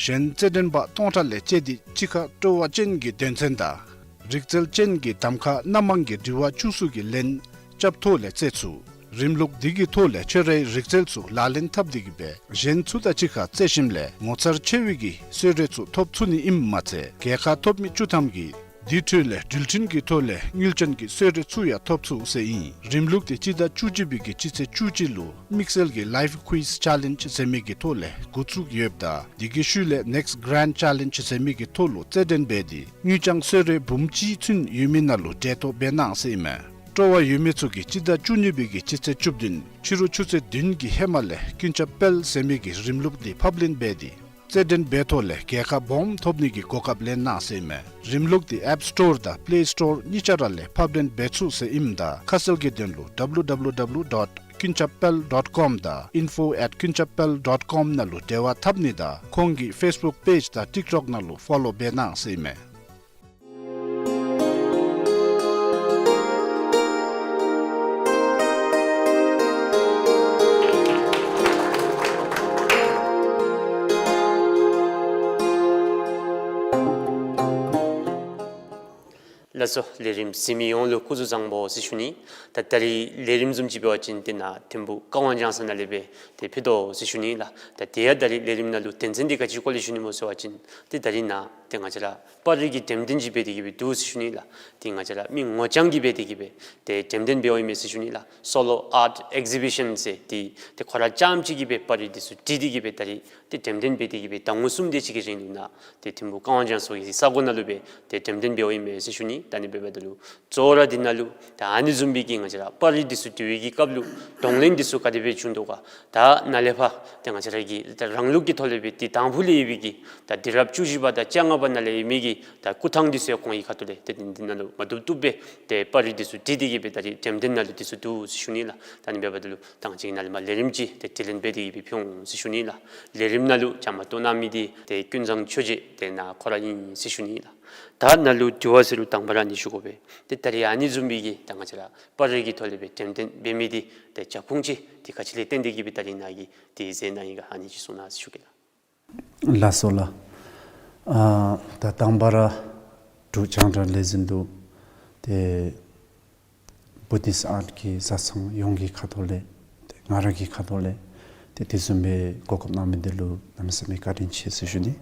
གཞན་རྩེད་འགྲན་པ་སྟོང་ཕྲག་ལས་བཅད་དེ་གཅིག་ཁར་སྤྲོ་བ་ཅན་གྱི་དོན་ཚན་དང་རིག་རྩལ་ཅན་གྱི་གདམ་ཁ་སྣ་མང་གི་དྲི་བ་བཅུ་གསུམ་གྱི་ལན་རྐྱབ་ཐོག་ལས་རྩེད་ཚུགས། རིམ་ལུགས་འདི་གི་ཐོག་ལས་ཁྱོད་རའི་རིག་རྩལ་ཚུ་ལག་ལེན་འཐབ་སྟེ་གི་སྦེ་གཞན་ཚུ་དང་གཅིག་ཁར་རྩེད་ཞིནམ་ལས་ངོ་མཚར་ཆེ་བའི་གི་གསོལ་རས་ཚུ་ཐོབ་ཚུགས་ནི་ཨིནམ་མ་ཚད་རྒྱལ་ཁ་ཐོབ་མི་བཅུ་ཐམ་གྱིས་དེ་འཕྲོ་ལས་འགྲུལ་འཕྲིན་གྱི་ཐོག་ལས་དངུལ་ཅན་གྱི་གསོལ་རས་ཚུ་ཡང་ཐོབ་ཚུགས་ཟེར་ཨིན། རིམ་ལུགས་འདི་སྤྱི་ཟླ་བཅུ་གཅིག་པའི་གི་སྤྱི་ཚེས་བཅུ་གཅིག་ལུ་དམིགས་བསལ་གྱི་ལའིབ་ཀུའིཛ་ཆེ་ལེནཇ་ཟེར་མི་གི་ཐོག་ལས་འགོ་བཙུགས་ཡོདཔ་ད་དེ་གི་ཤུལ་ལས་ནེཀསཊ་གེ་རེནཌ་ཆེ་ལེནཇ་ཟེར་མི་གི་ཐོག་ལུ་རྩེད་འགྲན་འབད་དེ་དངུལ་རྐྱང་གསོལ་རས་འབུམ་གཅིག་ཚུན་ཡོད་མི་ནང་ལུ་གྲལ་གཏོགས་འབད་གནང་ཟེར་ཨིན་མས། སྤྲོ་བ་ཡོད་མི་ཚུ་གིས་སྤྱི་ཟླ་བཅུ་གཉིས་པའི་གི་སྤྱི་ཚེས་བཅུ་བདུན་ཕྱི་རུ་ཆུ་ཚོད་བདུན་གྱི་ཧེ་མ་ལས་ཀུན་ཁྱབ་དཔལ་ཟེར་མི་གི་རིམ་ལུགས་འདི་ཕབ་ལེན་འབད་དེ་རྩེད་འགྲན་འབད་ཐོག་ལས་རྒྱལ་ཁ་སྦོམ་ཐོབ་ནི་གི་གོ་སྐབས་ལེན་གནང་ཟེར་ཨིན་མས། རིམ་ལུགས་འདི་ཨེཔ་སི་ཊོར་དང་པི་ལེ་སི་ཊོར་གཉིས་ཆ་ར་ལས་ཕབ་ལེན་འབད་ཚུགས་ཟེར་ཨིནམ་ད་ཁ་གསལ་གྱི་དོན་ལུ་ཌབ་ལུ་ཌབ་ལུ་ཌབ་ལུ་ཌོཊ་ ཀུན་ཁྱབ་དཔལ་ཌོཊ་ཀོམ་དང་ཨིན་ཕོ་ཨེཊ་ཀུན་ཁྱབ་དཔལ་ཌོཊ་ཀོམ་ནང་ལུ་འབྲེལ་བ་འཐབ་ནི་དང་ཁོང་གི་ཕེསི་བུཀ་པེཇ་དང་ཊིཀ་ཊོཀ་ནང་ལུ་ཕོ་ལོ་འབད་གནང་ཟེར་ཨིན་མས། ལགས་སོ། ལས་རིམ་གཟིགས་མི་ཡོངས་ལུ་སྐུ་གཟུགས་བཟང་པོ་ཟེར་ཞུ་ནི། ད་ད་རིས་ལས་རིམ་བཟུམ་ཅིག་འབད་བ་ཅིན་ཏེ་ནཱ་ཐིམ་ཕུག་ཀ་ཝང་ལྗང་ས་ནང་ལས་སྦེ་ཏེ་ཕུལ་དོ་ཟེར་ཞུ་ནི་ལགས། ད་དེ་ཡང་ད་རིས་ལས་རིམ་ནང་ལུ་དོན་ཚན་འདི་ག་ཅི་སྐོར་ལས་ཞུ་ནི་སྨོ་ཟེར་བ་ཅིན་ཏེ་ད་རིས་ནཱ་ཏེ་ང་བཅས་ར་པར་རིས་ཀྱི་འགྲེམས་སྟོན་ཅིག་འབད་དེ་གི་སྦེ་འདུག་ཟེར་ཞུ་ནི་ལགས། ཏེ་ང་བཅས་ར་མི་ངོ་རྐྱང་གིས་འབད་དེ་གི་སྦེ་ཏེ་འགྲེམས་སྟོན་འབདཝ་ཨིན་མས་ཟེར་ཞུ་ནི་ལགས། སོ་ལོ་ཨརཊ་ཨེག་ཟི་བི་ཤཱན་ཟེར་ཏེ་ཏེ་ཁོ་ར་རྐྱངམ་གཅིག་གིས་སྦེ་པར་རིས་འདི་ཚུ་བྲིས་ཏེ་གི་སྦེ་ད་རིས་ཏེ་འགྲེམས་སྟོན་འབད་དེ་གི་སྦེ་ཟླ་ངོ་གསུམ་དེ་ཅིག་གི་རིང་ལུ་ནཱ་ཏེ་ཐིམ་ཕུག་ཀ་ཝང་ལྗང་ས་གི་ས་གོ་ནང་ལུ་སྦེ་ཏེ་འགྲེམས་སྟོན་འབདཝ་ཨིན་མས་ཟེར་ཞུ་ནི། ད་ཨ་ནི་འབདཝ་ད་ལུ་གཙོ་བོ་ར་འདི་ནང་ལུ་ད་ཨ་ནི་བཟུམ་སྦེ་གི་ང་བཅས་ར་པར་རིས་འདི་ཚུ་བྲི་བའི་གི་སྐབས་ལུ་གདོང་ལེན་འདི་ཚུ་ག་དེ་སྦེ་བྱུང་དོ་ག། ད་ནཱ་ལས་ཕར་ཏེ་ང་བཅས་ར་གི་ད་རང་ལུགས་ཀྱི་ཐོག་ལས་སྦེ་ཏེ་དང་ཕུ་ལས་ཡོད་པའི་གི་ད་དུས་རབས་བཅུ་བཞི་པ་དང་བཅོ་ལྔ་པ་ནང་ལས་ཡོད་མི་གི་ད་སྐུ་ཐང་འདི་ཚུ་ཡང་གོང་གི་ཁ་ཐུག་ལས་ཏེ་འདི་ནང་ལུ་མ་བཏུབ་བཏུབ་སྦེ་ཏེ་པར་རིས་འདི་ཚུ་བྲིས་ཏེ་གི་སྦེ་ད་རིས་འགྲེམས་སྟོན་ནང་ལུ་འདི་ཚུ་འདུག་ཟེར་ཞུ་ནི་ལགས། ད་ཨ་ནི་འབདཝ་ད་ལུ་ད་ང་བཅས་ཀྱིས་ནཱ་ལས་མར་ལས་རིམ་ཅིག་ཏེ་དྲི་ལན་འབད་དེ་གི་སྦེ་ཕུལ་འོང་ཟེར་ཞུ་ནི་ལགས། ལས་རིམ་ནང་ལུ་བཅའ་མར་གཏོགས་གནང་མི་འདི་ཏེ་ཀུན་བཟང་ཆོས་རྗེ་ཏེ་ནཱ་ཁོ་ར་ཨིན་ཟེར་ཞུ་ནི་ལགས། ད་ནཱ་ལུ་དྲི་བ་ཟེར་རུང་དང་པ་ར་ཨ་ནི་ཞུ་དགོ་པས། ཏེ་ད་རིས་ཨ་ནི་བཟུམ་སྦེ་གི་ད་ང་བཅས་ར་པར་རིས་ཀྱི་ཐོག་ལས་སྦེ་འགྲེམས་སྟོན་འབད་མི་འདི་ཏེ་རྒྱབ་ཁུངས་ཅིག་ཏེ་ག་ཅི་ལས་བརྟེན་ཏེ་གི་སྦེ་ད་རིས་ནཱ་གིས་ཏེ་མཛད་གནང་ཡི་ག་ཨ་ནི་ཅིག་གསུང་གནང་ཟེར་ཞུ་གེ་ལགས། ལགས་སོ་ལགས། ཨ་ད་དང་པ་ར་འབྲུག་རྒྱང་བསྒྲགས་ལས་འཛིན་ལུ་ཏེ་བུ་དིསཊ་ཨརཊ་གི་བཟའ་ཚང་ཡོངས་ཀྱི་ཁ་ཐུག་ལས་ཏེ་ང་ར་གི་ཁ་ཐུག་ལས་ཏེ་དེ་བཟུམ་སྦེ་གོ་སྐབས་གནང་མི་འདི་ལུ་གནམ་མེད་ས་མེད་བཀའ་དྲིན་ཆེ་ཟེར་ཞུ་ནི།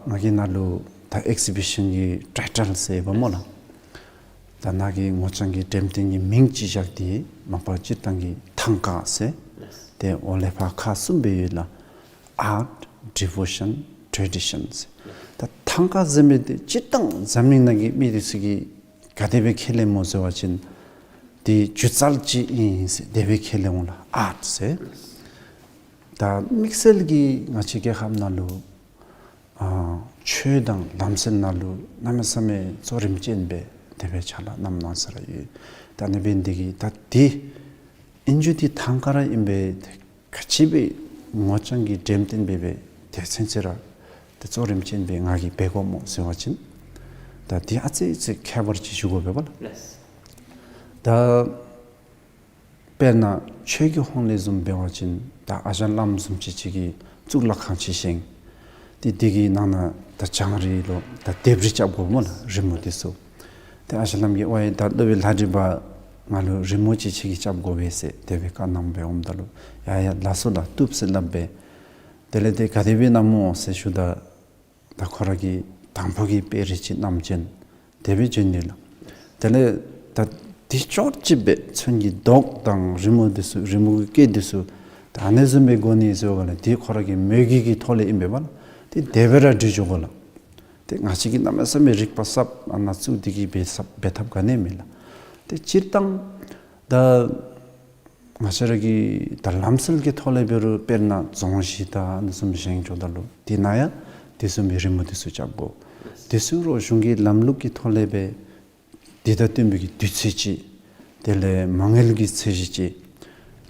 ང་གིས་ནཱ་ལུ་ད་ཨེག་ཟི་བི་ཤཱན་གྱི་ཊའི་ཊལ་ཟེར་ཡོདཔ་སྨོ་ལགས། ད་ནཱ་གི་ངོ་རྐྱང་གི་འགྲེམས་སྟོན་གྱི་མིང་ཅིག་བཞག་སྟེ་མ་པ་སྤྱིར་བཏང་གི་ཐང་ཀ་ཟེར། ཏེ་འོག་ལས་ཕར་ཁག་གསུམ་སྦེ་ཡོད་ལགས། ཨརཊ་ཌི་བོ་ཤཱན་ཊེ་ཌི་ཤཱན་ཟེར། ད་ཐང་ཀ་ཟེར་མི་འདི་སྤྱིར་བཏང་འཛམ་གླིང་ནང་གི་མི་འདི་ཚུ་གིས་ག་དེ་སྦེ་ཁས་ལེན་སྨོ་ཟེར་བ་ཅིན་འདི་སྒྱུ་རྩལ་ཅིག་ཨིན་ཟེར་དེ་སྦེ་ཁས་ལེན་འོང་ལགས། ཨརཊ་ཟེར། ད་དམིགས་བསལ་གྱིས་ང་བཅས་རྒྱལ་ཁབ་ནང་ལུ་ཨ་ཆོས་དང་ལམ་སྲོལ་ནང་ལུ་གནམ་མེད་ས་མེད་གཙོ་རིམ་ཅན་སྦེ་དེ་སྦེ་ཕྱག་ལཱ་གནངམ་གནང་ས་ར་ཡོད། ད་ཨ་ནི་འབད་ནི་འདི་གིས་ད་འདི་ཨིན་རྒྱུ་འདི་ཐང་ཀ་ར་ཨིན་པས། ག་ཅི་སྦེ་ངོ་རྐྱང་གི་འགྲེམས་སྟོན་འབད་སྦེ་དེ་ཚུན་ཚོད་ར་ཏེ་གཙོ་རིམ་ཅན་སྦེ་ང་གིས་འབད་དགོཔ་སྨོ་ཟེར་བ་ཅིན་ད་འདི་ཨ་ཙི་ཙི་ཁྱད་པར་ཅིག་ཞུ་དགོ་པས་པ་ལགས། ལགས། ད་དཔེར་ན་ཆོས་ཀྱི་ཧོངས་ལས་བཟུམ་འབད་བ་ཅིན་ད་ཨ་ཞང་བླམ་བཟུམ་ཅིག་ཅིག་གིས་གཙུག་ལག་ཁང་ཅིག་བཞེངས། ཏེ་འདི་གི་ནང་ན་ད་བྱང་རིས་ལུ་ད་ལྡེབས་རིས་རྐྱབ་དགོ་སྨོ་ལགས། རི་མོ་འདི་ཚུ། ཏེ་ཨ་ཞང་བླམ་གྱིས་ཝའི་ད་སློབ་དཔོན་ལྷ་འདྲེ་པ་ང་ལུ་རི་མོ་ཅིག་ཁྱོད་ཀྱིས་རྐྱབ་དགོ་པས་ཟེར་དེ་སྦེ་བཀའ་གནངམ་སྦེ་འོངམ་ད་ལུ་ཡ་ཡ་ལགས་སོ་ལགས་བཏུབ་ཟེར་སླབ་སྦེ། དེ་ལས་ཏེ་ག་དེ་སྦེ་གནངམ་སྨོ་ཟེར་ཞུཝ་ད་ད་ཁོ་ར་གིས་དང་ཕུ་གི་དཔེ་རིས་ཅིག་བསྣམས་བྱོན། དེ་སྦེ་བྱོན་ནི་ལགས། དེ་ལས་ད་འདི་ཅོག་ཅིག་སྦེ་ཚོན་གྱི་མདོག་དང་རི་མོ་འདི་ཚུ་རི་མོ་གི་སྐད་འདི་ཚུ་ད་ཨ་ནི་བཟུམ་སྦེ་དགོ་ནི་ཟེར་བ་ལས་འདི་ཁོ་ར་གི་མོས་གུས་ཀྱི་ཐོག་ལས་ཨིན་པས་པ་ལགས། ཏེ་དེ་སྦེ་ར་འབྲི་འགྱོ་དགོ་ལགས། ཏེ་ང་བཅས་ཀྱིས་གནམ་མེད་ས་མེད་རིག་པ་ཟབ་ཨ་ནཱ་བཙུགས་ཏེ་གི་འབད་ཟབ་འབད་ཐབས་ག་ནི་མེད་ལགས། ཏེ་སྤྱིར་བཏང་ད་ང་བཅས་ར་གི་ད་ལམ་སྲོལ་གྱི་ཐོག་ལས་འབད་རུང་དཔེར་ན་རྫོང་གཞི་དང་ཨ་ནི་བཟུམ་བཞེངས་འགྱོཝ་ད་ལུ་དེ་ནང་ཡང་དེ་བཟུམ་མའི་རི་མོ་འདི་ཚུ་རྐྱབ་དགོ། དེ་ཚུ་རོགས་གཞུང་གི་ལམ་ལུགས་ཀྱི་ཐོག་ལས་འབད་འདི་དང་བསྟུན་པའི་གི་དུས་ཚོད་ཅིག། དེ་ལས་མ་དངུལ་གྱི་ཚད་གཞི་ཅིག།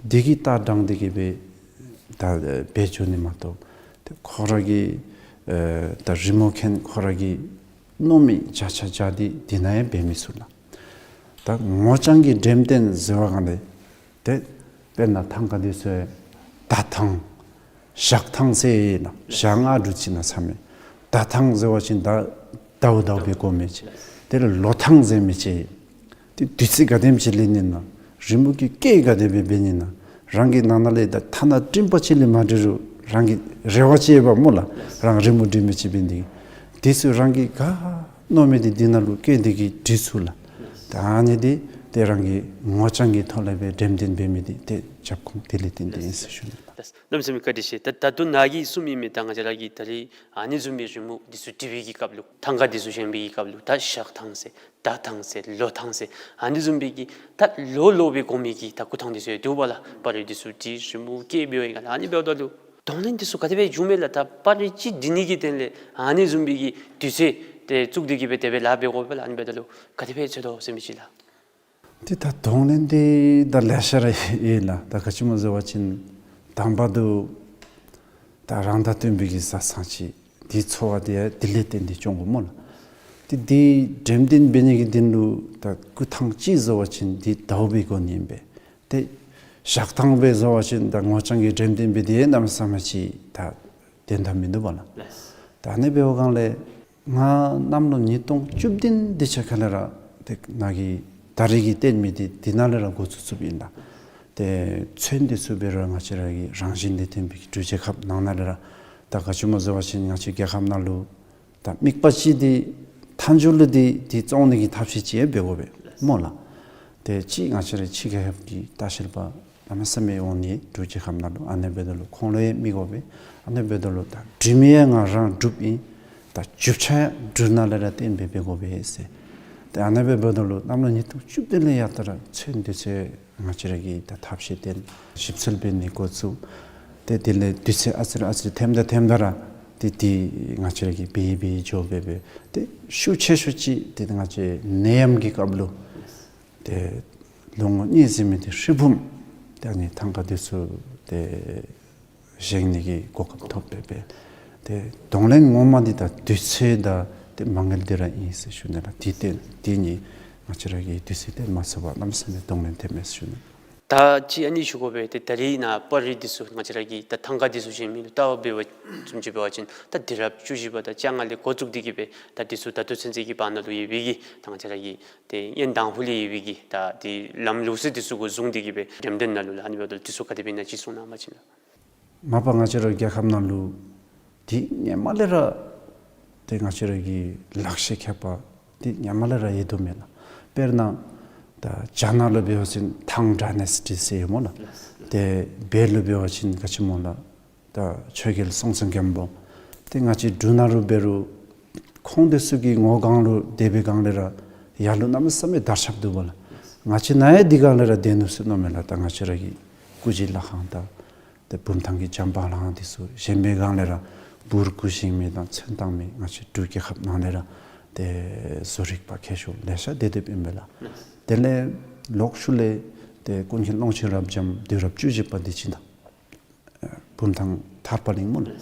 འདི་གི་ལྟ་སྟངས་འདི་གིས་འབད་ད་འབད་འགྱོ་ནི་མ་གཏོགས་ཏེ་ཁོ་ར་གི་ཨེ་ད་རི་མོ་མཁན་ཁོ་ར་གི་མནོ་མི་བྱ་བྱ་བྱ་འདི་འདི་ནང་ཡང་འབད་མི་ཚུགས་ལགས། ད་ངོ་རྐྱང་གི་འགྲེམས་སྟོན་ཟེར་བ་གང་ལས་ཏེ་དཔེར་ན་ཐང་ཀ་འདི་ཚུ་ཟླ་ཐང་ཞག་ཐང་ཟེར་ཨིན་ན་ཞག་ལྔ་དྲུག་ཅིག་ནང་ཚར་མི། ཟླ་ཐང་ཟེར་བ་ཅིན་ད་ཟླཝ་ཟླཝ་སྦེ་དགོ་མི་ཅིག། དེ་ལས་ལོ་ཐང་ཟེར་མི་ཅིག། ཏེ་དུས་ཚོད་ག་དེམ་ཅིག་ལེན་ནི་ན་རི་མོ་གི་སྐད་ག་དེ་སྦེ་འབད་ནི་ན་རང་གི་ནང་ན་ལས་ད་ཐ་ན་སྤྲིན་པ་ཅིག་ལས་མ་འདྲེས་རུང་རང་གི་རེ་བ་ཅིག་ཡོདཔ་སྨོ་ལགས། རང་རི་མོ་འབྲི་མི་ཅིག་འབད་ནི་དེ་ཚུ་རང་གིས་ག་མནོ་མི་འདི་འདི་ནང་ལུ་སྐད་འདི་གིས་འབྲི་ཚུགས་ལགས། ད་ཨ་ནི་འདི་ཏེ་རང་གི་ངོ་རྐྱང་གི་ཐོག་ལས་འབད་འགྲེམས་སྟོན་འབད་མི་འདི་ཏེ་རྒྱབ་ཁུངས་དེ་ལས་བརྟེན་ཏེ་ཨིན་ཟེར་ཞུ་ནི་ལགས། གནམ་མེད་ས་མེད་བཀའ་དྲིན་ཆེ། ད་ད་ལྟོ་ནཱ་གིས་གསུངས་མི་མི་ད་ང་བཅས་ར་གིས་ད་རིས་ཨ་ནི་བཟུམ་མའི་རི་མོ་འདི་ཚུ་འབྲི་བའི་གི་སྐབས་ལུ་ཐང་ཀ་འདི་ཚུ་བཞེངས་པའི་གི་སྐབས་ལུ་ད་ཞག་ཐང་ཟེར་ཟླ་ཐང་ཟེར་ལོ་ཐང་ཟེར་ཨ་ནི་བཟུམ་སྦེ་གི་ད་ལོ་ལོ་སྦེ་དགོ་མི་གི་ད་སྐུ་ཐང་འདི་ཚུ་ཡང་འདུག་པ་ལགས། པར་རིས་འདི་ཚུ་འབྲི་རི་མོ་བཀལ་འབདཝ་ཨིན་ག་ལགས། ཨ་ནི་འབདཝ་ད་ལུ་གདོང་ལེན་འདི་ཚུ་ག་དེ་སྦེ་འབྱུངམ་མས་ལགས། ད་པར་རིས་ཅིག་འབྲི་ནི་གི་དོན་ལས་ཨ་ནི་བཟུམ་སྦེ་གི་དུས་ཚོད་ཏེ་བཙུགས་ཏེ་གི་སྦེ་དེ་སྦེ་ལཱ་འབད་དགོ་པས་ལགས། ཨ་ནི་འབདཝ་ད་ལུ་ག་དེ་སྦེ་འཚོལ་དོ་ཟེར་མི་ཅིག་ལགས། ཏེ་ད་གདོང་ལེན་འདི་ད་ལེ་ཤ་ར་ཡོད་ལགས། ད་ག་ཅི་སྨོ་ཟེར་བ་ཅིན་དང་པ་དུ་ད་རང་དང་བསྟུན་པའི་གི་བཟའ་ཚང་ཅིག་འདི་འཚོ་བ་འདི་ཡང་འདི་ལས་བརྟེན་ཏེ་སྐྱོང་དགོ་སྨོ་ལགས། ཏེ་འདི་འགྲེམས་སྟོན་འབད་ནི་གི་དོན་ལུ་ད་སྐུ་ཐང་ཅིག་བཟོ་བ་ཅིན་འདི་ཟླཝ་འབད་དགོ་ནི་ཨིན་པས། ཏེ་ཞག་ཐང་སྦེ་བཟོ་བ་ཅིན་ད་ངོ་རྐྱང་གི་འགྲེམས་སྟོན་འབད་དེ་གནམ་མེད་ས་མེད་ཅིག་ད་དོན་དག་མིན་འདུག་པ་ལགས། ལགས། ད་ཨ་ནི་འབད་བའི་སྒང་ལས་ང་གནམ་ལོ་ཉིས་སྟོང་བཅུ་བདུན་དེ་ཅིག་ཁ་ལས་ར་ཏེ་ནཱ་གི་ད་རེས་ཀྱི་སྟོན་མི་འདི་འདི་ནང་ལས་ར་འགོ་བཙུགས་བཙུགསཔ་ཨིན་ལགས། ཏེ་ཚོན་འདི་ཚུ་འབད་རུང་ང་བཅས་ར་གི་རང་བཞིན་ལས་བརྟེན་པའི་གི་འབྲུག་རྒྱལ་ཁབ་ནང་ན་ལས་ར་ད་ག་ཅི་སྨོ་ཟེར་བ་ཅིན་ང་བཅས་རྒྱལ་ཁབ་ནང་ལུ་ད་དམིགས་པ་ཅིག་འདི་མཐའ་མཇུག་ལུ་འདི་འདི་བཙོང་ནི་གི་ཐབས་ཤེས་ཅིག་ཡང་འབད་དགོ་པས་སྨོ་ལགས། ཏེ་གཅིག་ང་བཅས་ར་ཕྱི་རྒྱལ་ཁབ་ཀྱི་ལྟ་བཤལ་པ་གནམ་མེད་ས་མེད་འོང་ནི་འབྲུག་རྒྱལ་ཁབ་ནང་ལུ། ཨ་ནི་འབདཝ་ད་ལུ་ཁོང་ལུ་ཡང་མི་དགོ་པས། ཨ་ནི་འབདཝ་ད་ལུ་ད་འབྲུག་མི་ཡང་ང་རང་འབྲུགཔ་ཨིན། ད་འབྲུག་ཆས་འབྲུག་ནང་ལས་ར་བཏོན་སྦེ་འབད་དགོ་པས་ཟེར། ཏེ་ཨ་ནི་འབདཝ་ད་ལུ་གནམ་ལོ་ཉིས་སྟོང་བཅུ་བདུན་ལས་ཡར་ད་ར་ཚོན་འདི་ཚུ་ང་བཅས་ར་གིས་ད་ཐབས་ཤེས་བཏོན་ཞིབ་འཚོལ་འབད་ནི་འགོ་བཙུགས། ཏེ་དེ་ལས་དུས་ཚོད་ཨ་ཙི་རེ་ཨ་ཙི་རེ་ཐེམ་དང་ཐེམ་དང་ར་ཏེ་འདི་ང་བཅས་ར་གིས་འབད་འབད་འགྱོ་འབད་འབད། ཏེ་ཤུགས་ཆེ་ཤོས་ཅིག་ཏེ་ང་བཅས་ནད་ཡམས་ཀྱི་སྐབས་ལུ་ཏེ་ལོ་ངོ་གཉིས་ཟེར་མི་འདི་ཧྲིལ་བུམ་ཏེ་ཨ་ནི་ཐང་ཀ་འདི་ཚུ་ཏེ་བཞེངས་ནི་གི་གོ་སྐབས་ཐོབ་འབད་འབད། ཏེ་གདོང་ལེན་ངོ་མ་འདི་ད་དུས་ཚོད་དང་ཏེ་མ་དངུལ་འདི་ར་ཨིན་ཟེར་ཞུ་ནི་ལགས། འདི་ཏེ་འདི་གཉིས་ང་བཅས་ར་གིས་དུས་ཚོད་བཏོན་མ་ཚུགས་པར་གནམ་མེད་ས་མེད་གདོང་ལེན་འཐབ་མས་ཟེར་ཞུ་ནི། ད་ཅི་ཨ་ནི་ཞུ་དགོ་པས། ཏེ་ད་རེས་ནཱ་པར་རིས་འདི་ཚུ་ང་བཅས་ར་གིས་ད་ཐང་ཀ་འདི་ཚུ་བཞེངས་མི་ལུ་ལྟ་བ་འབད་བ་བཟུམ་ཅིག་འབད་བ་ཅིན་ད་དུས་རབས་བཅུ་བཞི་པ་དང་བཅོ་ལྔ་ལས་འགོ་བཙུགས་ཏེ་གིས་སྦེ་ད་འདི་ཚུ་ད་ལྟོ་ཚུན་ཚོད་ཀྱི་བར་ན་ལུ་ཡོད་པའི་གི་ད་ང་བཅས་ར་གི་ཏེ་ཡོན་དང་ཕུ་ལས་ཡོད་པའི་གི་ད་འདི་ལམ་ལུགས་སྲོལ་འདི་ཚུ་གུ་བཟུང་སྟེ་གིས་སྦེ་འགྲེམས་སྟོན་ནང་ལུ་ལགས་ཨ་ནི་འབདཝ་ད་འདི་ཚུ་ག་དེ་སྦེ་ཨིན་ན་ཅིག་གསུང་གནང་བ་ཅིན་ལགས། མ་པ་ང་བཅས་ར་རྒྱལ་ཁབ་ནང་ལུ་འདི་སྔོན་མ་ལས་ར་ཏེ་ང་བཅས་ར་གི་ལག་ཤེས་མཁས་པ་འདི་སྔོན་མ་ལས་ར་ཡོད་དོ་མས་ལགས། དཔེར་ན་ད་རྒྱ་ནག་ལུ་འབད་བ་ཅིན་ཐང་ཌའི་ནེ་སི་ཊི་ཟེར་ཡོད་སྨོ་ལགས། ཏེ་བོད་ལུ་འབད་བ་ཅིན་ག་ཅི་སྨོ་ལགས། ད་ཆོས་རྒྱལ་སྲོང་བཙན་སྒམ་པོ། ཏེ་ང་བཅས་འབྲུག་ནང་ལུ་འབད་རུང་ཁོང་འདི་ཚུ་གི་ངོ་སྒང་ལུ་སྡོད་པའི་སྒང་ལས་ར་ཡར་ལུ་གནམ་མེད་ས་མེད་དར་ཁྱབ་འདུག་པ་ལགས། ང་བཅས་ནཱ་ཡང་འདི་སྒང་ལས་ར་སྡོད་ནུག་ཟེར་མནོཝ་མས་ལགས། ད་ང་བཅས་ར་གི་སྐུ་བཞི་ལྷ་ཁང་དང་ཏེ་བུམ་ཐང་གི་བྱམས་པ་ལྷ་ཁང་འདི་ཚུ་བཞེངས་པའི་སྒང་ལས་ར་འབུར་སྐུ་བཞེངས་མི་དང་ཚོན་བཏང་མི་ང་བཅས་འབྲུག་རྒྱལ་ཁབ་ནང་ལས་ར་ཏེ་བཟོ་རིག་པ་མཁས་མཆོག་ལེ་ཤ་སྡོད་སྡོདཔ་ཨིན་པས་ལགས། དེ་ལས་ལོག་ཤུལ་ལས་ཏེ་ཀུན་མཁྱེན་ཀློང་ཆེན་རབ་འབྱམས་དུས་རབས་བཅུ་བཞི་པ་འདི་ཅིག་དང་བུམ་ཐང་ཐར་པ་གླིང་སྨོ་ལགས།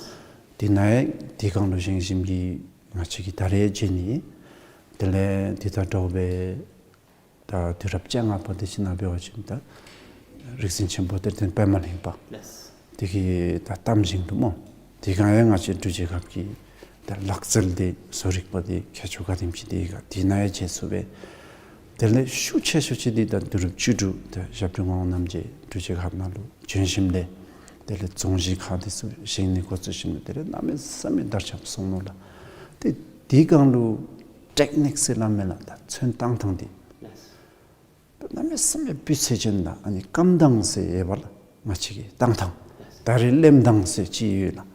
དེ་ནང་ཡང་དེ་སྒང་ལུ་བཞེངས་བཞེངསམ་གིས་ང་བཅས་ཀྱིས་ད་རེས་མཇལ་ནི། དེ་ལས་དེ་དང་འདྲཝ་སྦེ་ད་དུས་རབས་བཅོ་ལྔ་པ་འདི་ཅིག་ནང་འབད་བ་ཅིན་ད་རིག་འཛིན་ཆེན་པོ་གཏེར་སྟོན་པདྨ་གླིང་པ་འདི་གི་ད་གཏམ་བཞེངས་འདུག་སྨོ། དེ་སྒང་ཡང་ང་བཅས་འབྲུག་རྒྱལ་ཁབ་ཀྱི་ད་ལག་རྩལ་འདི་བཟོ་རིག་པ་འདི་མཁས་མཆོག་ག་དེམ་ཅིག་འདི་ག་དེ་ནང་ཡང་མཇལ་ཚུགས་པས། དེ་ལས་ཤུགས་ཆེ་ཤོས་ཅིག་འདི་ད་དུས་རབས་བཅུ་དྲུག་ད་ཞབས་དྲུང་ངག་དབང་རྣམ་རྒྱལ་འབྲུག་རྒྱལ་ཁབ་ནང་ལུ་བྱོན་ཞིནམ་ལས་དེ་ལས་རྫོང་གཞིས་ཁག་འདི་ཚུ་བཞེངས་ནི་འགོ་བཙུགས་ཞིནམ་ལས་དེ་ལས་གནམ་མེད་ས་མེད་དར་ཁྱབ་སོང་ནུག་ལགས། ཏེ་དེ་སྒང་ལུ་ཊེཀ་ནིཀ་ཟེར་སླབ་མས་ལགས། ད་ཚོན་བཏང་ཐངས་འདི་གནམ་མེད་ས་མེད་སྤུས་ཚད་ཅན་དང་ཨ་ནི་སྐམ་ཐངས་ཟེར་ཡོད་པ་ལགས། ང་བཅས་ཀྱི་བཏང་ཐངས་ད་རེས་རློན་ཐངས་ཟེར་ཅིག་ཡོད་ལགས།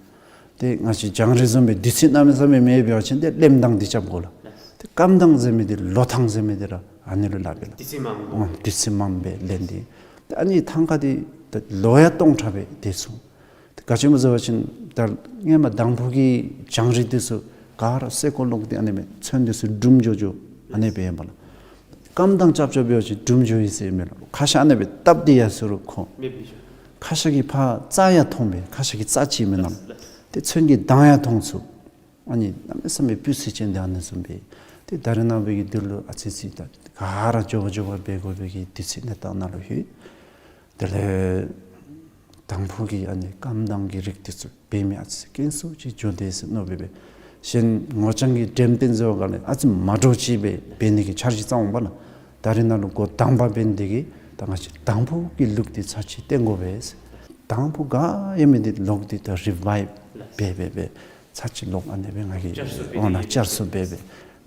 ཏེ་ང་བཅས་རྒྱང་རིང་བཟུམ་སྦེ་དུས་ཚོད་གནམ་མེད་ས་མེད་མེད་པ་ཅིན་ཏེ་རློན་ཐངས་འདི་རྐྱབ་དགོ་ལགས། ཏེ་སྐམ་ཐངས་ཟེར་མི་འདི་ལོ་ཐངས་ཟེར་མི་འདི་ར་ཨ་ནི་ལུ་སླབ་ཨིན་ལགས། དུས་ཚོད་མངམ་སྦེ། ཨོ་དུས་ཚོད་མངམ་སྦེ་རློན་ཏེ། ཏེ་ཨ་ནི་ཐང་ཀ་འདི་ད་ལོ་ཡང་སྟོང་ཕྲག་སྦེ་སྡོད་ཚུགས། ཏེ་ག་ཅི་སྨོ་ཟེར་བ་ཅིན་ད་སྔོན་མ་དང་ཕུ་གི་བྱང་རིགས་འདི་ཚུ་ག་ར་སེར་ཀོ་ལོག་སྟེ་ཨ་ནི་སྦེ་ཚོན་འདི་ཚུ་འབྲུམ་འགྱོ་འགྱོ་ཨ་ནི་སྦེ་ཨིན་པས་ལགས། སྐམ་ཐངས་རྐྱབ་རྐྱབ་འབད་བ་ཅིན་འབྲུམ་འགྱོ་ཡི་ཟེར་མས་ལགས། ཁ་ཤ་ཨ་ནི་སྦེ་བཏབ་སྟེ་ཡར་སོང་རུང་ཁོ། མེདཔ་སྦེ་འགྱོ། ཁ་ཤ་གི་ཕར་རྩ་ཡང་མཐོང་པས། ཁ་ཤ་གི་རྩ་ཅིག་མེན་ན། ལགས་ལགས། ཏེ་ཚོན་གྱི་མདངས་ཡང་མཐོང་ཚུགས། ཨ་ནི་གནམ་མེད་ས་མེད་སྤུས་ཚད་ཅན་འདི་ཨ་ནི་བཟུམ་སྦེ། ཏེ་ད་རེས་ནངས་པ་གི་འདི་ལུ་ཨ་ཙི་ཅིག་ད་ག་ར་མགྱོགས་པ་མགྱོགས་པ་འབད་དགོ་པའི་གི་དུས་ཚོད་གནས་སྟངས་ནང་ལུ་ལྷོད། དེ་ལས་དང་ཕུ་གི་ཨ་ནི་སྐམ་ཐངས་ཀྱི་རིགས་འདི་ཚུ་འབད་མི་ཨ་ཙི་དཀོན་སུ་ཅིག་འགྱོ་དེས་ཟེར་མནོ་སྦེ་སྦེ། གཞན་ངོ་རྐྱང་གི་འགྲེམས་སྟོན་ཟེར་བ་ག་ལས་ཨ་ཙི་མ་འདྲཝ་ཅིག་སྦེ་འབད་ནི་གི་འཆར་གཞི་བརྩམ་འོང་པ་ལགས། ད་རེས་ནང་ལུ་འགོ་དང་པ་འབད་ནི་དེ་གིས་ད་ང་བཅས་དང་ཕུ་གི་ལུགས་འདི་ཚར་ཅིག་སྟོན་དགོ་པས་ཟེར། དང་ཕུ་ག་ཡོད་མི་འདི་ལོག་སྟེ་ད་རི་བའིབ་འབད་འབད་སྦེ་ཚར་ཅིག་ལོག་ཨ་ནི་སྦེ་ང་གིས་བསྐྱར་གསོ་འབད་འོང་ན་དེ་བསྐྱར་གསོ་འབད་འབད་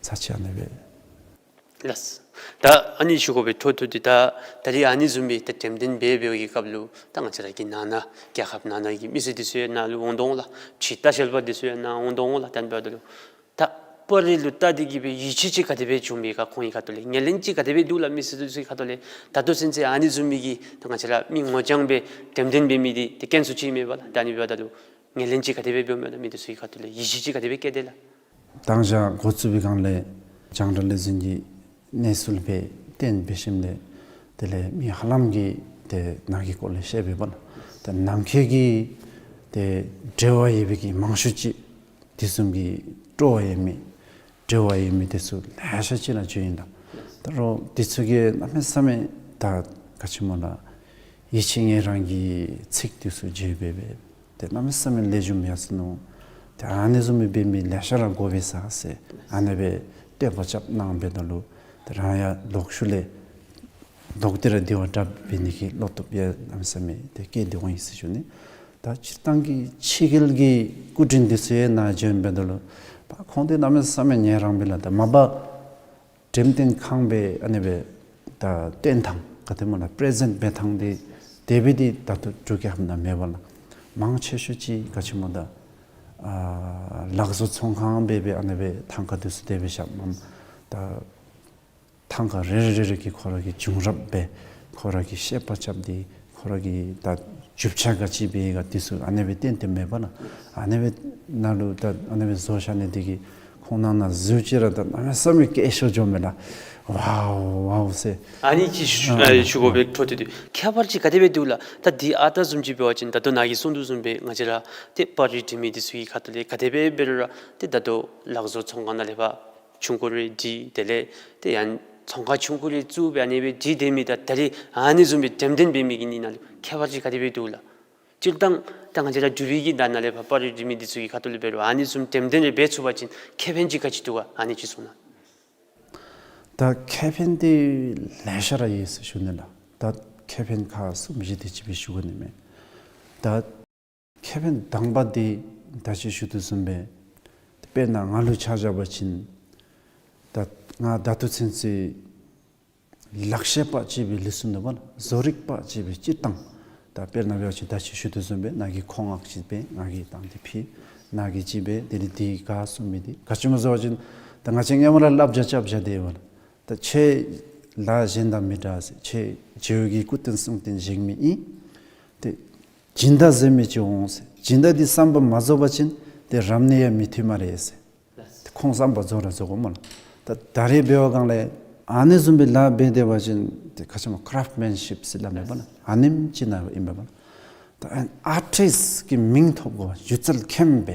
ཚར་ཅིག་ཨ་ནི་སྦེ། ལགས། ད་ཨ་ནི་ཞུ་དགོ་པའི་ཐོག་ཐོག་འདི་ད་ད་རེས་ཨ་ནི་བཟུམ་སྦེ་ད་འགྲེམས་སྟོན་འབད་འབད་བའི་སྐབས་ལུ་ད་ང་བཅས་ར་གི་ནང་ན་རྒྱལ་ཁབ་ནང་ན་གི་མི་སེར་འདི་ཚུ་ཡང་ནཱ་ལུ་འོང་དོ་འོང་ལགས། ཕྱི་ལྟ་བཤལ་པ་འདི་ཚུ་ཡང་ནཱ་འོང་དོ་འོང་ལགས། ད་ཨ་ནི་འབདཝ་ད་ལུ་ད་པར་རིས་ལུ་བལྟ་སྟེ་གིས་སྦེ་ཡིད་ཆེས་ཅིག་ག་དེ་སྦེ་བྱུང་པས་ག། ཁོང་གི་ཁ་ཐུག་ལས་ངོས་ལེན་ཅིག་ག་དེ་སྦེ་འདུག་ལགས། མི་སེར་འདི་ཚུ་གི་ཁ་ཐུག་ལས་ད་ལྟོ་ཚུན་ཚོད་ཨ་ནི་བཟུམ་མའི་གི་ད་ང་བཅས་ར་མི་ངོ་རྐྱང་སྦེ་འགྲེམས་སྟོན་འབད་མི་འདི་ཏེ་དཀོན་སུ་ཅིག་མས་པ་ལགས། ད་ཨ་ནི་འབདཝ་ད་ལུ་ངོས་ལེན་ཅིག་ག་དེ་སྦེ་འབདཝ་མས་ལགས། མི་འདི་ཚུ་གི་ཁ་ཐུག་ལས་ཡིད་ཆེས་ཅིག་ག་དེ་སྦེ་བསྐྱེད་དེས་ལགས། མདང་ཞག་འགོ་བཙུགས་པའི་སྒང་ལས་རྒྱང་བསྒྲགས་ལས་འཛིན་གྱི་གནས་ཚུལ་སྦེ་བཏོན་འབད་ཞིནམ་ལས་ དེ་ལས་མི་ཧ་ལམ་གྱིས་ཏེ་ནཱ་གི་སྐོར་ལས་ཤེས་པས་པ་ལགས། ཏེ་ནམ་མཁའི་གི་ཏེ་འབྲེལ་བ་ཡོད་པའི་གི་མང་ཤོས་ཅིག་དེ་བཟུམ་གྱི་སྤྲོ་བ་ཡོད་མི་འབྲེལ་བ་ཡོད་མི་དེ་ཚུ་ལེ་ཤ་ཅིག་ལགས་བྱོན་ཡི་ལགས། ད་རུང་དེ་ཚུ་གིས་གནམ་མེད་ས་མེད་ད་ག་ཅི་སྨོ་ལགས། ཡིད་ཆེས་ངལ་རངས་ཀྱི་ཚིག་དེ་ཚུ་བརྗོད་སྦེ་སྦེ་ཏེ་གནམ་མེད་ས་མེད་ལེགས་ཤོམ་ཡར་སོ་ནུག། ཏེ་ཨ་ནི་བཟུམ་མའི་འབད་མི་ལེ་ཤ་ར་དགོ་པས་ཟེར་ཨ་ནི་སྦེ་བསྟོད་པ་རྐྱབ་གནང་འབདཝ་ད་ལུ་ཏེ་རང་ཡང་ལོག་ཤུལ་ལས་ལྡོག་སྟེ་ར་དེ་བ་དྲག་འབད་ནི་གི་བློ་སྟོབས་ཡང་གནམ་མེད་ས་མེད་ཏེ་སྐྱེས་ཏེ་འོང་ཡི་ཟེར་ཞུ་ནི། ད་སྤྱིར་བཏང་གི་ཕྱི་རྒྱལ་གྱི་སྐུ་མགྲོན་དེ་ཚུ་ཡང་ནཱ་བྱོན་འབདཝ་ད་ལུ་པ་ཁོང་དེ་གནམ་མེད་ས་མེད་ངལ་རངས་པས་ལགས། ད་མ་པ་འགྲེམས་སྟོན་ཁང་སྦེ་ཨ་ནི་སྦེ་ད་སྟོན་ཐངས་ག་དེ་སྨོ་ལགས། པེ་རེ་ཛེནཊ་འབད་ཐངས་དེ་དེ་སྦེ་དེ་ད་ལྟོ་འབྲུག་རྒྱལ་ཁབ་ནང་མེད་པ་ལགས། མང་ཆེ་ཤོས་ཅིག་ག་ཅི་སྨོ་ད་ཨ་ལག་བཟོ་ཚོང་ཁང་སྦེ་སྦེ་ཨ་ནི་སྦེ་ཐང་ཀ་དེ་ཚུ་དེ་སྦེ་བཞགཔ་མས། ད་ཐང་ཀ་རེ་རེ་རེ་རེ་གིས་ཁོ་ར་གི་བྱུང་རབས་སྦེ་ཁོ་ར་གི་བཤད་པ་རྐྱབ་སྟེ་ཁོ་ར་གི་ད་རྒྱུ་ཆ་ག་ཅི་སྦེ་ག་དེ་ཚུ་ཨ་ནི་སྦེ་སྟོན་ཏེ་མེད་པ་ལགས། ཨ་ནི་སྦེ་ནང་ལུ་ད་ཨ་ནི་སྦེ་བཟོ་བཞག་ནི་དེ་གིས་ཁོང་ནང་ན་གཟིགས་ཅི་ར་ད་གནམ་མེད་ས་མེད་སྐད་ཤོར་འགྱོཝ་མས་ལགས། ཝའོ་ཝའོ་ཟེར། ཨ་ནི་ཅིག་ཞུ་ཨ་ཨ་ཞུ་དགོ་པའི་འཕྲོ་འདི་ཁྱད་པར་ཅིག་ག་དེ་སྦེ་འདུག་ལགས། ད་འདི་ཨ་རྟག་བཟུམ་ཅིག་འབད་བ་ཅིན་ད་ལྟོ་ནཱ་གིས་གསུངས་དོ་བཟུམ་སྦེ་ང་བཅས་ར་ཏེ་པར་རིས་འབྲི་མི་དེ་ཚུ་གི་ཁ་ཐུག་ལས་ག་དེ་སྦེ་འབད་རུང་ར་ཏེ་ད་ལྟོ་ལག་བཟོ་ཚོང་ཁང་ནང་ལས་ཕར་ཆུང་ཀུ་རེ་བྲིས། དེ་ལས་ཏེ་ཡང་ཚོང་ཁང་ཆུང་ཀུ་རེ་བཙུགས་སྦེ་ཨ་ནི་སྦེ་བྲིས་སྡོད་མི་དང་ད་རེས་ཨ་ནི་བཟུམ་སྦེ་འགྲེམས་སྟོན་འབད་མི་གི་གཉིས་ནང་ལུ་ཁྱད་པར་ཅིག་ག་དེ་སྦེ་འདུག་ལགས། སྤྱིར་བཏང་ད་ང་བཅས་ར་འབྲུག་པའི་གི་ད་ནཱ་ལས་ཕར་པར་རིས་འབྲི་མི་དེ་ཚུ་གི་ཁ་ཐུག་ལས་འབད་རུང་ཨ་ནི་བཟུམ་འགྲེམས་སྟོན་རེ་འབད་ཚུགས་པ་ཅིན་ཁེ་ཕན་ཅིག་ག་ཅི་འདུག་ག། ཨ་ནི་ཅིག་གསུང་གནང་། ད་ཁེ་ཕན་དེ་ལེ་ཤ་ར་ཡོད་ཟེར་ཞུ་ནི་ལགས། ད་ཁེ་ཕན་ཁག་གསུམ་བཞི་དེ་ཅིག་སྦེ་ཞུ་དགོ་ནི་མས། ད་ཁེ་ཕན་དང་པ་དེ་ད་ཅི་ཞུ་དོ་བཟུམ་སྦེ་དཔེར་ན་ང་ལུ་ཆ་བཞག་པ་ཅིན་ད་ང་ད་ལྟོ་ཚུན་ཚོད་ལག་ཤེས་པ་ཅིག་སྦེ་ལུས་སོ་ནུག་པ་ལགས། བཟོ་རིག་པ་ཅིག་སྦེ་སྤྱིར་བཏང་ད་དཔེར་ན་འབད་བ་ཅིན་ད་ཅི་ཞུ་དོ་བཟུམ་སྦེ་ནཱ་གིས་མཁོ་མངགས་ཅིག་འབད་ང་གིས་བཏང་སྟེ་ཕུལ། ནཱ་གིས་ཅིག་འབད་དེ་ལས་དེ་ག་གསུངས་མི་དེ་ག་ཅི་སྨོ་ཟེར་བ་ཅིན་ད་ང་བཅས་སྔོན་མ་ར་བསླབ་བྱ་རྐྱབ་བཞག་སྟེ་ཡོད་པ་ལགས། ད་ཁྱེད་ལཱ་གཞན་དང་མི་འདྲ་ཟེར། ཁྱེད་རྗེ་བོ་གི་སྐུ་རྟེན་གསུང་རྟེན་བཞེངས་མི་ཨིན། ཏེ་སྦྱིན་བདག་ཟེར་མི་ཅིག་འོང་ཟེར། སྦྱིན་བདག་འདི་བསམ་པ་མ་རྫོགས་པ་ཅིན་ཏེ་རབ་གནས་ཡང་མི་ཐོབ་སྨ་རེ་ཟེར། ཏེ་ཁོང་བསམ་པ་རྫོགས་ར་རྫོགས་དགོ་སྨོ་ལགས། ད་ད་རེས་འབད་བ་སྒང་ལས་ཨ་ནི་བཟུམ་སྦེ་ལཱ་འབད་སྡོད་པ་ཅིན་ཏེ་ག་ཅི་སྨོ་ཀ་རབ་མེན་ཤིབ་ཟེར་སླབ་མས་པ་ལགས། ཨ་ནེམ་ཅིག་ནང་ཨིན་པས་པ་ལགས། ད་ཨར་ཊིསཊ་ཀྱི་མིང་ཐོབ་དགོ་པ་སྒྱུ་རྩལ་མཁན་སྦེ་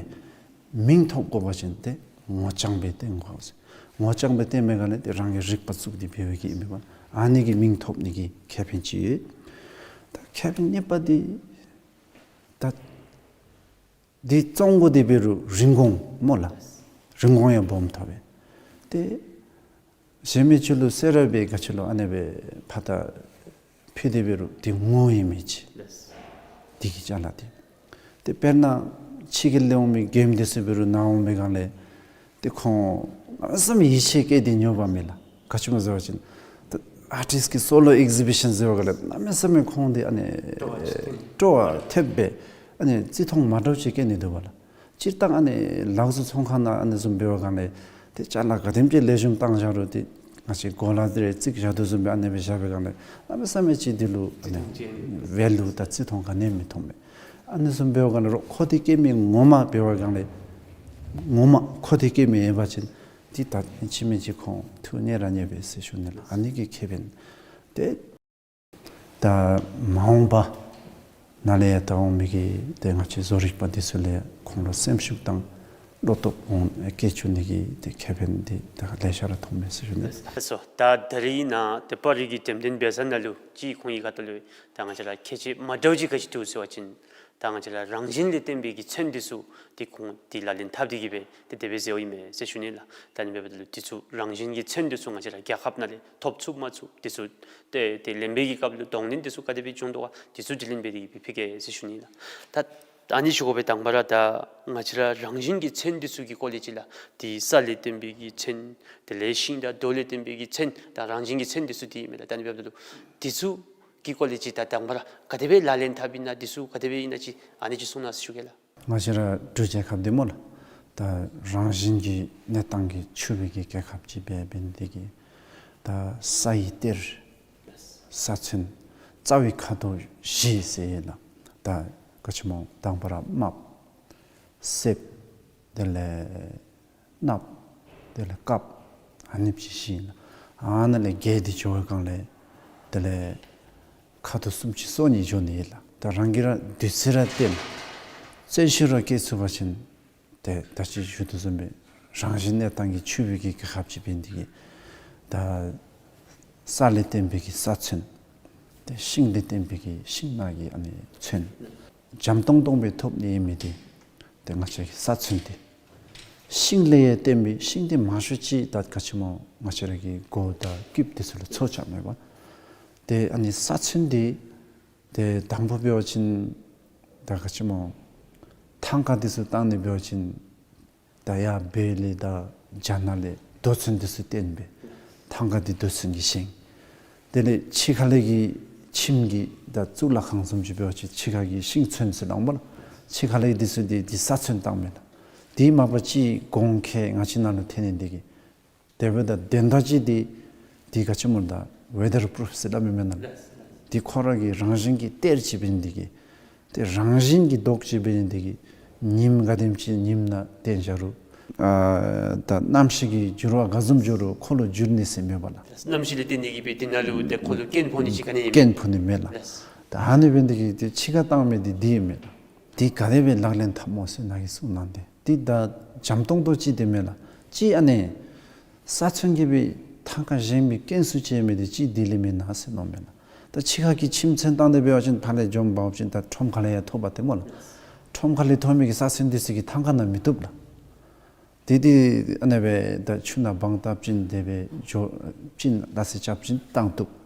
མིང་ཐོབ་དགོ་པ་ཅིན་ཏེ་ངོ་རྐྱང་སྦེ་སྟོན་དགོ་ཟེར། ངོ་རྐྱང་སྦེ་སྟོན་མི་སྒང་ལས་ཏེ་རང་གི་རིག་པ་བཙུགས་ཏེ་འབད་བའི་གི་ཨིན་པས་པ་ལགས། ཨ་ནི་གི་མིང་ཐོབ་ནི་གི་ཁེ་ཕན་ཅིག་ཡོད། ད་ཁེ་ཕན་གཉིས་པ་འདི་ད་འདི་བཙོང་དགོ་སྟེ་འབད་རུང་རིན་གོང་སྨོ་ལགས། རིན་གོང་ཡང་སྦོམ་ཐོབ་པས། ཏེ་གཞན་མི་ཅིག་ལུ་ཟེར་ར་སྦེ་ག་ཅི་ལུ་ཨ་ནི་སྦེ་ཕར་ད་ཕུལ་ཏེ་འབད་རུང་ཏེ་ངོ་ཡོད་མི་ཅིག་འདི་གི་ཅ་ལ་འདི། ཏེ་དཔེར་ན་ཕྱི་རྒྱལ་ལས་འོང་མི་མགྱོནམ་དེ་ཚུ་འབད་རུང་ནཱ་འོང་པའི་སྒང་ལས་ཏེ་ཁོང་གནམ་མེད་ས་མེད་ཡིད་ཆེས་བསྐྱེད་དེ་ཉོ་བ་མས་ལགས། ག་ཅི་སྨོ་ཟེར་བ་ཅིན་ད་ཨར་ཊིསཊ་ཀྱི་སོ་ལོ་ཨེག་ཟི་བི་ཤཱན་ཟེར་བ་སྒང་ལས་གནམ་མེད་ས་མེད་ཁོང་འདི་ཨ་ནི་སྤྲོ་བ་ཐེབས་སྦེ་ཨ་ནི་བརྩི་མཐོང་མ་འདྲཝ་ཅིག་བསྐྱེད་ནི་འདུག་པ་ལགས། སྤྱིར་བཏང་ཨ་ནི་ལག་བཟོ་ཚོང་ཁང་ནང་ཨ་ནི་བཟུམ་འབད་བ་སྒང་ལས་ཏེ་ཅ་ལ་ག་དེམ་ཅིག་ལེགས་ཤོམ་བཏང་བཞག་རུང་ཏེ་ང་བཅས་གོ་ལ་དེ་རེ་བརྩིགས་བཞག་དོ་བཟུམ་སྦེ་ཨ་ནི་སྦེ་བཞག་པའི་སྒང་ལས་གནམ་མེད་ས་མེད་ཅིག་འདི་ལུ་ཨ་ནི་བརྩི་མཐོང་ཅིག་ཝེ་ལུ་དང་བརྩི་མཐོང་ག་ནི་ཡང་མི་མཐོང་པས། ཨ་ནི་བཟུམ་འབད་བ་སྒང་ལས་རོགས་མཁོ་སྟེ་བསྐྱེད་མི་ངོ་མ་འབད་བ་སྒང་ལས་ངོ་མ་མཁོ་སྟེ་བསྐྱེད་མི་ཡོད་པ་ཅིན་ཏེ་ད་ཕན་ཆེ་མི་ཅིག་ཁོང་ཐུགས་མཉེས་ར་མཉེས་པས་ཟེར་ཞུ་ནི་ལགས། ཨ་ནི་གི་ཁེ་ཕན་ཏེ་ད་མ་འོངས་པ་ནཱ་ལས་ཡར་ད་འོང་མི་གི་ཏེ་ང་བཅས་བཟོ་རིག་པ་འདི་ཚུ་ལས་ཁོང་ལུ་སེམས་ཤུགས་དང་བློ་སྟོབས་འོང་སྐྱེ་བཅུག་ནི་གི་ཏེ་ཁེ་ཕན་འདི་ད་ལེ་ཤ་ར་ཐོབ་མས་ཟེར་ཞུ་ནི། ལགས་སོ། ད་ད་རིས་ནཱ་ཏེ་པར་རིས་ཀྱི་འགྲེམས་སྟོན་འབད་ས་ནང་ལུ་ཅིག་ཁོང་གི་ཁ་ཐུག་ལུ་ད་ང་བཅས་ར་ཁྱད་ཆོས་མ་འདྲཝ་ཅིག་ག་ཅི་འདུག་ཟེར་བ་ཅིན་ད་ང་བཅས་ར་རང་བཞིན་ལས་བརྟེན་པའི་གི་ཚོན་འདི་ཚུ་ཏེ་ཁོང་ཏེ་ལག་ལེན་འཐབ་སྟེ་གི་སྦེ་ཏེ་དེ་སྦེ་མཛད་ཡོདཔ་ཨིན་མས་ཟེར་ཞུ་ནི་ལགས། ད་ཨ་ནི་འབདཝ་ད་ལུ་འདི་ཚུ་རང་བཞིན་གྱི་ཚོན་འདི་ཚུ་ང་བཅས་ར་རྒྱལ་ཁབ་ནང་ལས་ཐོབ་ཚུགས་མ་ཚུགས་འདི་ཚུ་ཏེ་ཏེ་ལེན་པའི་གི་སྐབས་ལུ་གདོང་ལེན་འདི་ཚུ་ག་དེ་སྦེ་བྱུང་དོ་ག་འདི་ཚུ་དྲི་ལན་འབད་དེ་གི་སྦེ་ཕུལ་གེ་ཟེར་ཞུ་ནི་ལགས། ད་ཨ་ནི་ཞུ་དགོ་པའི་དང་པ་ར་ད་ང་བཅས་ར་རང་བཞིན་གྱི་ཚོན་འདི་ཚུ་གི་སྐོར་ལས་ཅིག་ལགས། ཏེ་ས་ལས་བརྟེན་པའི་གི་ཚོན་དེ་ལས་ཤིང་དང་རྡོ་ལས་བརྟེན་པའི་གི་ཚོན་ད་རང་བཞིན་གྱི་ཚོན་འདི་ཚུ་འདི་ཨིན་མས་ལགས། ད་ཨ་ནི་འབདཝ་ད་ལུ་འདི་ཚུ་གི་སྐོར་ལས་ཅིག་ད་དང་པ་ར་ག་དེ་སྦེ་ལག་ལེན་འཐབ་ཨིན་ན་འདི་ཚུ་ག་དེ་སྦེ་ཨིན་ན་ཅིག་ཨ་ནི་ཅིག་གསུང་གནང་ཟེར་ཞུ་གེ་ལགས། ང་བཅས་ར་འབྲུག་རྒྱལ་ཁབ་འདི་སྨོ་ལགས། ད་རང་བཞིན་གྱི་གནས་སྟངས་ཀྱིས་ཕྱུག་པའི་གི་རྒྱལ་ཁབ་ཅིག་སྦེ་འབད་ནི་དེ་གིས་ད་ས་ཡི་གཏེར་ས་ཚོན་རྩ་བའི་ཁ་དོག་བཞི་ཟེར་ཡི་ལགས། ད་ག་ཅི་སྨོ་དང་པ་ར་དམརཔོ་སེརཔོ་དེ་ལས་གནགཔོ་དེ་ལས་དཀརཔོ་ཨ་ནེམ་ཅིག་བཞི་ཨིན་ལགས། ཨ་ནཱ་ལས་རྒྱས་ཏེ་འགྱོ་བའི་སྒང་ལས་ དེ་ལས་ཁ་དོག་སུམ་ཅུ་སོ་གཉིས་འགྱོ་ནི་ཨིན་ལགས། ད་རང་གིས་ར་དུས་ཚོད་ར་བཏོན་བརྩོན་ཤུགས་ར་བསྐྱེད་ཚུགས་པ་ཅིན་ཏེ་ད་ཅི་ཞུ་དོ་བཟུམ་སྦེ་རང་བཞིན་གནས་སྟངས་ཀྱི་ཆུ་བོ་གི་རྒྱལ་ཁབ་ཅིག་འབད་ནི་དེ་གིས་ད་ས་ལས་བརྟེན་པའི་གི་ས་ཚོན། ཏེ་ཤིང་ལས་བརྟེན་པའི་གི་ཤིང་ནགས་ཀྱི་ཨ་ནི་ཚོན། འཇམ་ཏོང་ཏོ་སྦེ་ཐོབ་ནི་ཨིན་མི་འདི་ཏེ་ང་བཅས་ཀྱི་ས་ཚོན་འདི། ཤིང་ལས་ཡང་བརྟེན་པའི་ཤིང་འདི་མང་ཤོས་ཅིག་ད་ག་ཅི་སྨོ་ང་བཅས་ར་གི་མགུ་དང་རྐུདཔ་འདི་ཚུ་ལུ་ཚོ་རྐྱབ་མས་པ། ཏེ་ཨ་ནི་ས་ཚོན་འདི་ཏེ་དང་པ་འབད་བ་ཅིན་ད་ག་ཅི་སྨོ་ཐང་ཀ་འདི་ཚུ་བཏང་ནི་འབད་བ་ཅིན་ད་ཡར་བོད་ལས་དང་རྒྱ་ནག་ལས་རྡོ་ཚོན་འདི་ཚུ་བཏོན་སྦེ་ཐང་ཀ་འདི་རྡོ་ཚོན་གྱིས་བཞེངས། དེ་ལས་ཕྱི་ཁ་ལས་ཀྱི་ཁྱིམ་གྱི་ད་གཙུག་ལག་ཁང་བཟུམ་ཅིག་འབད་བ་ཅིན་ཕྱི་ཁ་གི་ཤིང་ཚོན་ཟེར་སླབ་མས་ལགས། ཕྱི་ཁ་ལས་འདི་ཚུ་འདི་འདི་ས་ཚོན་བཏང་མས་ལགས། དེ་མ་པ་ཅིག་གོང་ཁེ་ང་བཅས་ནང་ལུ་ཐོན་ནི་འདི་གིས་དེ་འབདཝ་ད་དོན་དག་ཅིག་འདི་འདི་ག་ཅི་སྨོ་ད་ཝེ་དར་པུ་རུཕ་ཟེར་སླབ་མི་མེན་ན་ལགས། འདི་ཁོ་ར་གི་རང་བཞིན་གྱི་གཏེར་ཅིག་འབད་ནི་འདི་གིས་ཏེ་རང་བཞིན་གྱི་མདོག་ཅིག་འབད་ནི་འདི་གིས་ཉིམ་ག་དེམ་ཅིག་ཉིམ་ནང་བཏོན་བཞག་རུང་ཨ་ད་གནམ་གཤིས་ཀྱི་འགྱུར་བ་ག་བཟུམ་འགྱོ་རུང་ཁོ་ལུ་འགྱུར་ནི་ཟེར་མེད་པ་ལགས། གནམ་གཤིས་ལས་བརྟེན་ནི་གིས་འབད་དེ་ནང་ལུ་ཏེ་ཁོ་ལུ་སྐྱོན་ཕོག་ནི་ཅིག་ག་ནི་ཡང་མེད། སྐྱོན་ཕོག་ནི་མེད་ལགས། ད་ཨ་ནི་འབད་ནི་འདི་གིས་ཏེ་ཕྱི་ཁར་བཏང་མི་འདི་འདི་ཨིན་མས་ལགས། འདི་ག་དེ་སྦེ་ལག་ལེན་འཐབ་སྨོ་ཟེར་ནཱ་གིས་གསུངས་གནང་སྟེ་འདི་ད་འཇམ་ཏོང་ཏོ་ཅིག་འདི་མས་ལགས། ཅིག་ཨ་ནི་ས་ཚོན་གྱིས་སྦེ་ཐང་ཀ་བཞེངས་པའི་རྐྱེན་སུ་བྱས་མི་འདི་ཅིག་འདི་ལས་མེན་ན་ཟེར་མནོཝ་མས་ལགས། ད་ཕྱི་ཁ་གི་ཁྱིམ་ཚོན་བཏང་སྟེ་འབད་བ་ཅིན་ཕར་ལས་འཇོམས་འབག་བ་ཅིན་ད་ཁྲོམ་ཁ་ལས་ཡང་ཐོབ་པ་ཏེ་སྨོ་ལགས། ཁྲོམ་ཁ་ལས་ཐོབ་མི་གི་ས་ཚོན་འདི་ཚུ་གིས་ཐང་ཀ་ནང་མི་བཏུབ་ལགས། དེ་དེ་ཨ་ནི་སྦེ་ད་ཆུ་ནང་བང་བཏབ་ཅིན་དེ་སྦེ་འགྱོ་ཅིན་ལག་ཤེས་རྐྱབ་ཅིན་བཏང་བཏུབ།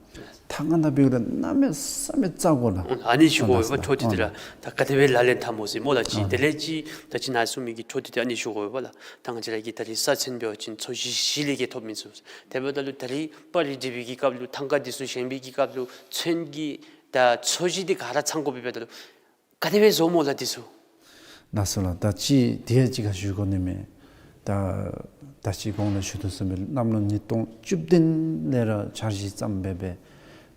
ཐང་ཀ་ནང་འབདཝ་ད་གནམ་མེད་ས་མེད་བཙག་དགོ་ལགས། ཨ་ནི་ཞུ་དགོ་པས་འཕྲོ་མཐུད་དེ་ར། ད་ག་དེ་སྦེ་ལག་ལེན་འཐབ་སྨོ་ཟེར་སྨོ་ལགས། ཅིག་དེ་ལས་ཅིག་ད་ཅི་ནཱ་གསུངས་མི་གི་འཕྲོ་མཐུད་དེ་ཨ་ནི་ཞུ་དགོ་པས་ལགས། ད་ང་བཅས་ར་གི་ད་རིས་ས་ཚོན་འབད་བ་ཅིན་ཚོས་གཞི་བཞི་ལས་ཀྱི་ཐོབ་མི་ཚུ། དེ་འབདཝ་ད་ལུ་ད་རིས་པར་རིས་འབྲི་བའི་གི་སྐབས་ལུ་ཐང་ཀ་འདི་ཚུ་བཞེངས་པའི་གི་སྐབས་ལུ་ཚོན་གྱི་ད་ཚོས་གཞི་འདི་ག་ར་ཚང་དགོ་པས། འབདཝ་ད་ལུ་ག་དེ་སྦེ་བཟོ་སྨོ་ལགས་འདི་ཚུ། ལགས་སོ་ལགས། ད་ཅི་དེ་ཡང་ཅིག་ཁར་ཞུ་དགོ་ནི་མས། ད་ད་ཅི་གོང་ལུ་ཞུ་དོ་བཟུམ་སྦེ་གནམ་ལོ་ཉིས་སྟོང་བཅུ་བདུན་ལས་ར་འཆར་གཞི་བརྩམས་སྦེ་སྦེ་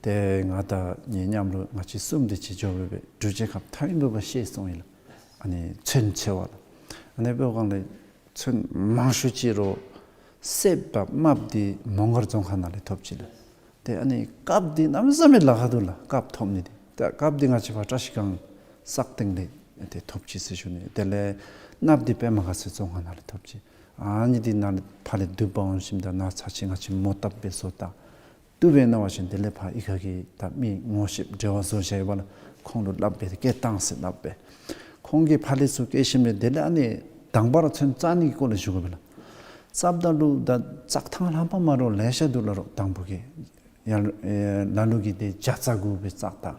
ཏེ་ང་དང་ངེའི་མཉམ་རོགས་ང་བཅས་གསུམ་དེ་ཅིག་འགྱོ་སྦེ་སྦེ་འབྲུག་རྒྱལ་ཁབ་མཐའ་དབུས་འབདཝ་ཤེས་སོང་ཡི་ལགས། ཨ་ནི་ཚོན་འཚོལ་བར་ལགས། ཨ་ནི་འབདཝ་སྒང་ལས་ཚོན་མང་ཤོས་ཅིག་རོགས་སེརཔོ་དང་དམརཔོ་འདི་མོང་སྒར་རྫོང་ཁག་ནང་ལས་ཐོབ་ཅི་ལགས། ཏེ་ཨ་ནི་དཀརཔོ་འདི་གནམ་མེད་ས་མེད་ལཱ་ཁག་འདུག་ལགས། དཀརཔོ་ཐོབ་ནི་འདི། ཏེ་དཀརཔོ་འདི་ང་བཅས་ཕར་བཀྲ་ཤིས་སྒང་སག་སྟེང་ལས་ཏེ་ཐོབ་ཅི་ཟེར་ཞུ་ནི། དེ་ལས་གནགཔོ་འདི་པདྨ་དགའ་ཚལ་རྫོང་ཁག་ནང་ལས་ཐོབ་ཅི། ཨ་ནི་འདི་ནཱ་ལས་ཕར་ལས་བསྡུ་འབག་འོང་ཞིནམ་ད་ནཱ་ཚར་ཅིག་ང་བཅས་མོ་བཏབ་སྦེ་བཟོ་ད། བཏུབ་པས་མནོ་བ་ཅིན་དེ་ལས་ཕར་གཡུས་ཁ་གི་ད་མི་ངོ་ཤེསཔ་འབྲེལ་བ་བཟོ་བཞག་ཡོད་པ་ལགས། ཁོང་ལུ་སླབ་སྦེ་ཏེ་སྐད་བཏང་ཟེར་སླབ་སྦེ། ཁོང་གིས་ཕར་ལས་ཚུར་བསྐྱལ་ཞིནམ་ལས་དེ་ལས་ཨ་ནི་དང་པ་ར་ཚོན་བཙག་ནི་གི་སྐོར་ལས་ཞུ་དགོ་པས་ལགས། བཙགཔ་ད་ལུ་ད་བཙག་ཐངས་ལྷག་པ་མ་རོགས་ལེ་ཤ་འདུག་ལགས། རོགས་དང་པོ་གི་ཡ་ལ་ལུ་གིས་ཏེ་བྱ་རྩྭ་དགོ་པས་བཙག་ད།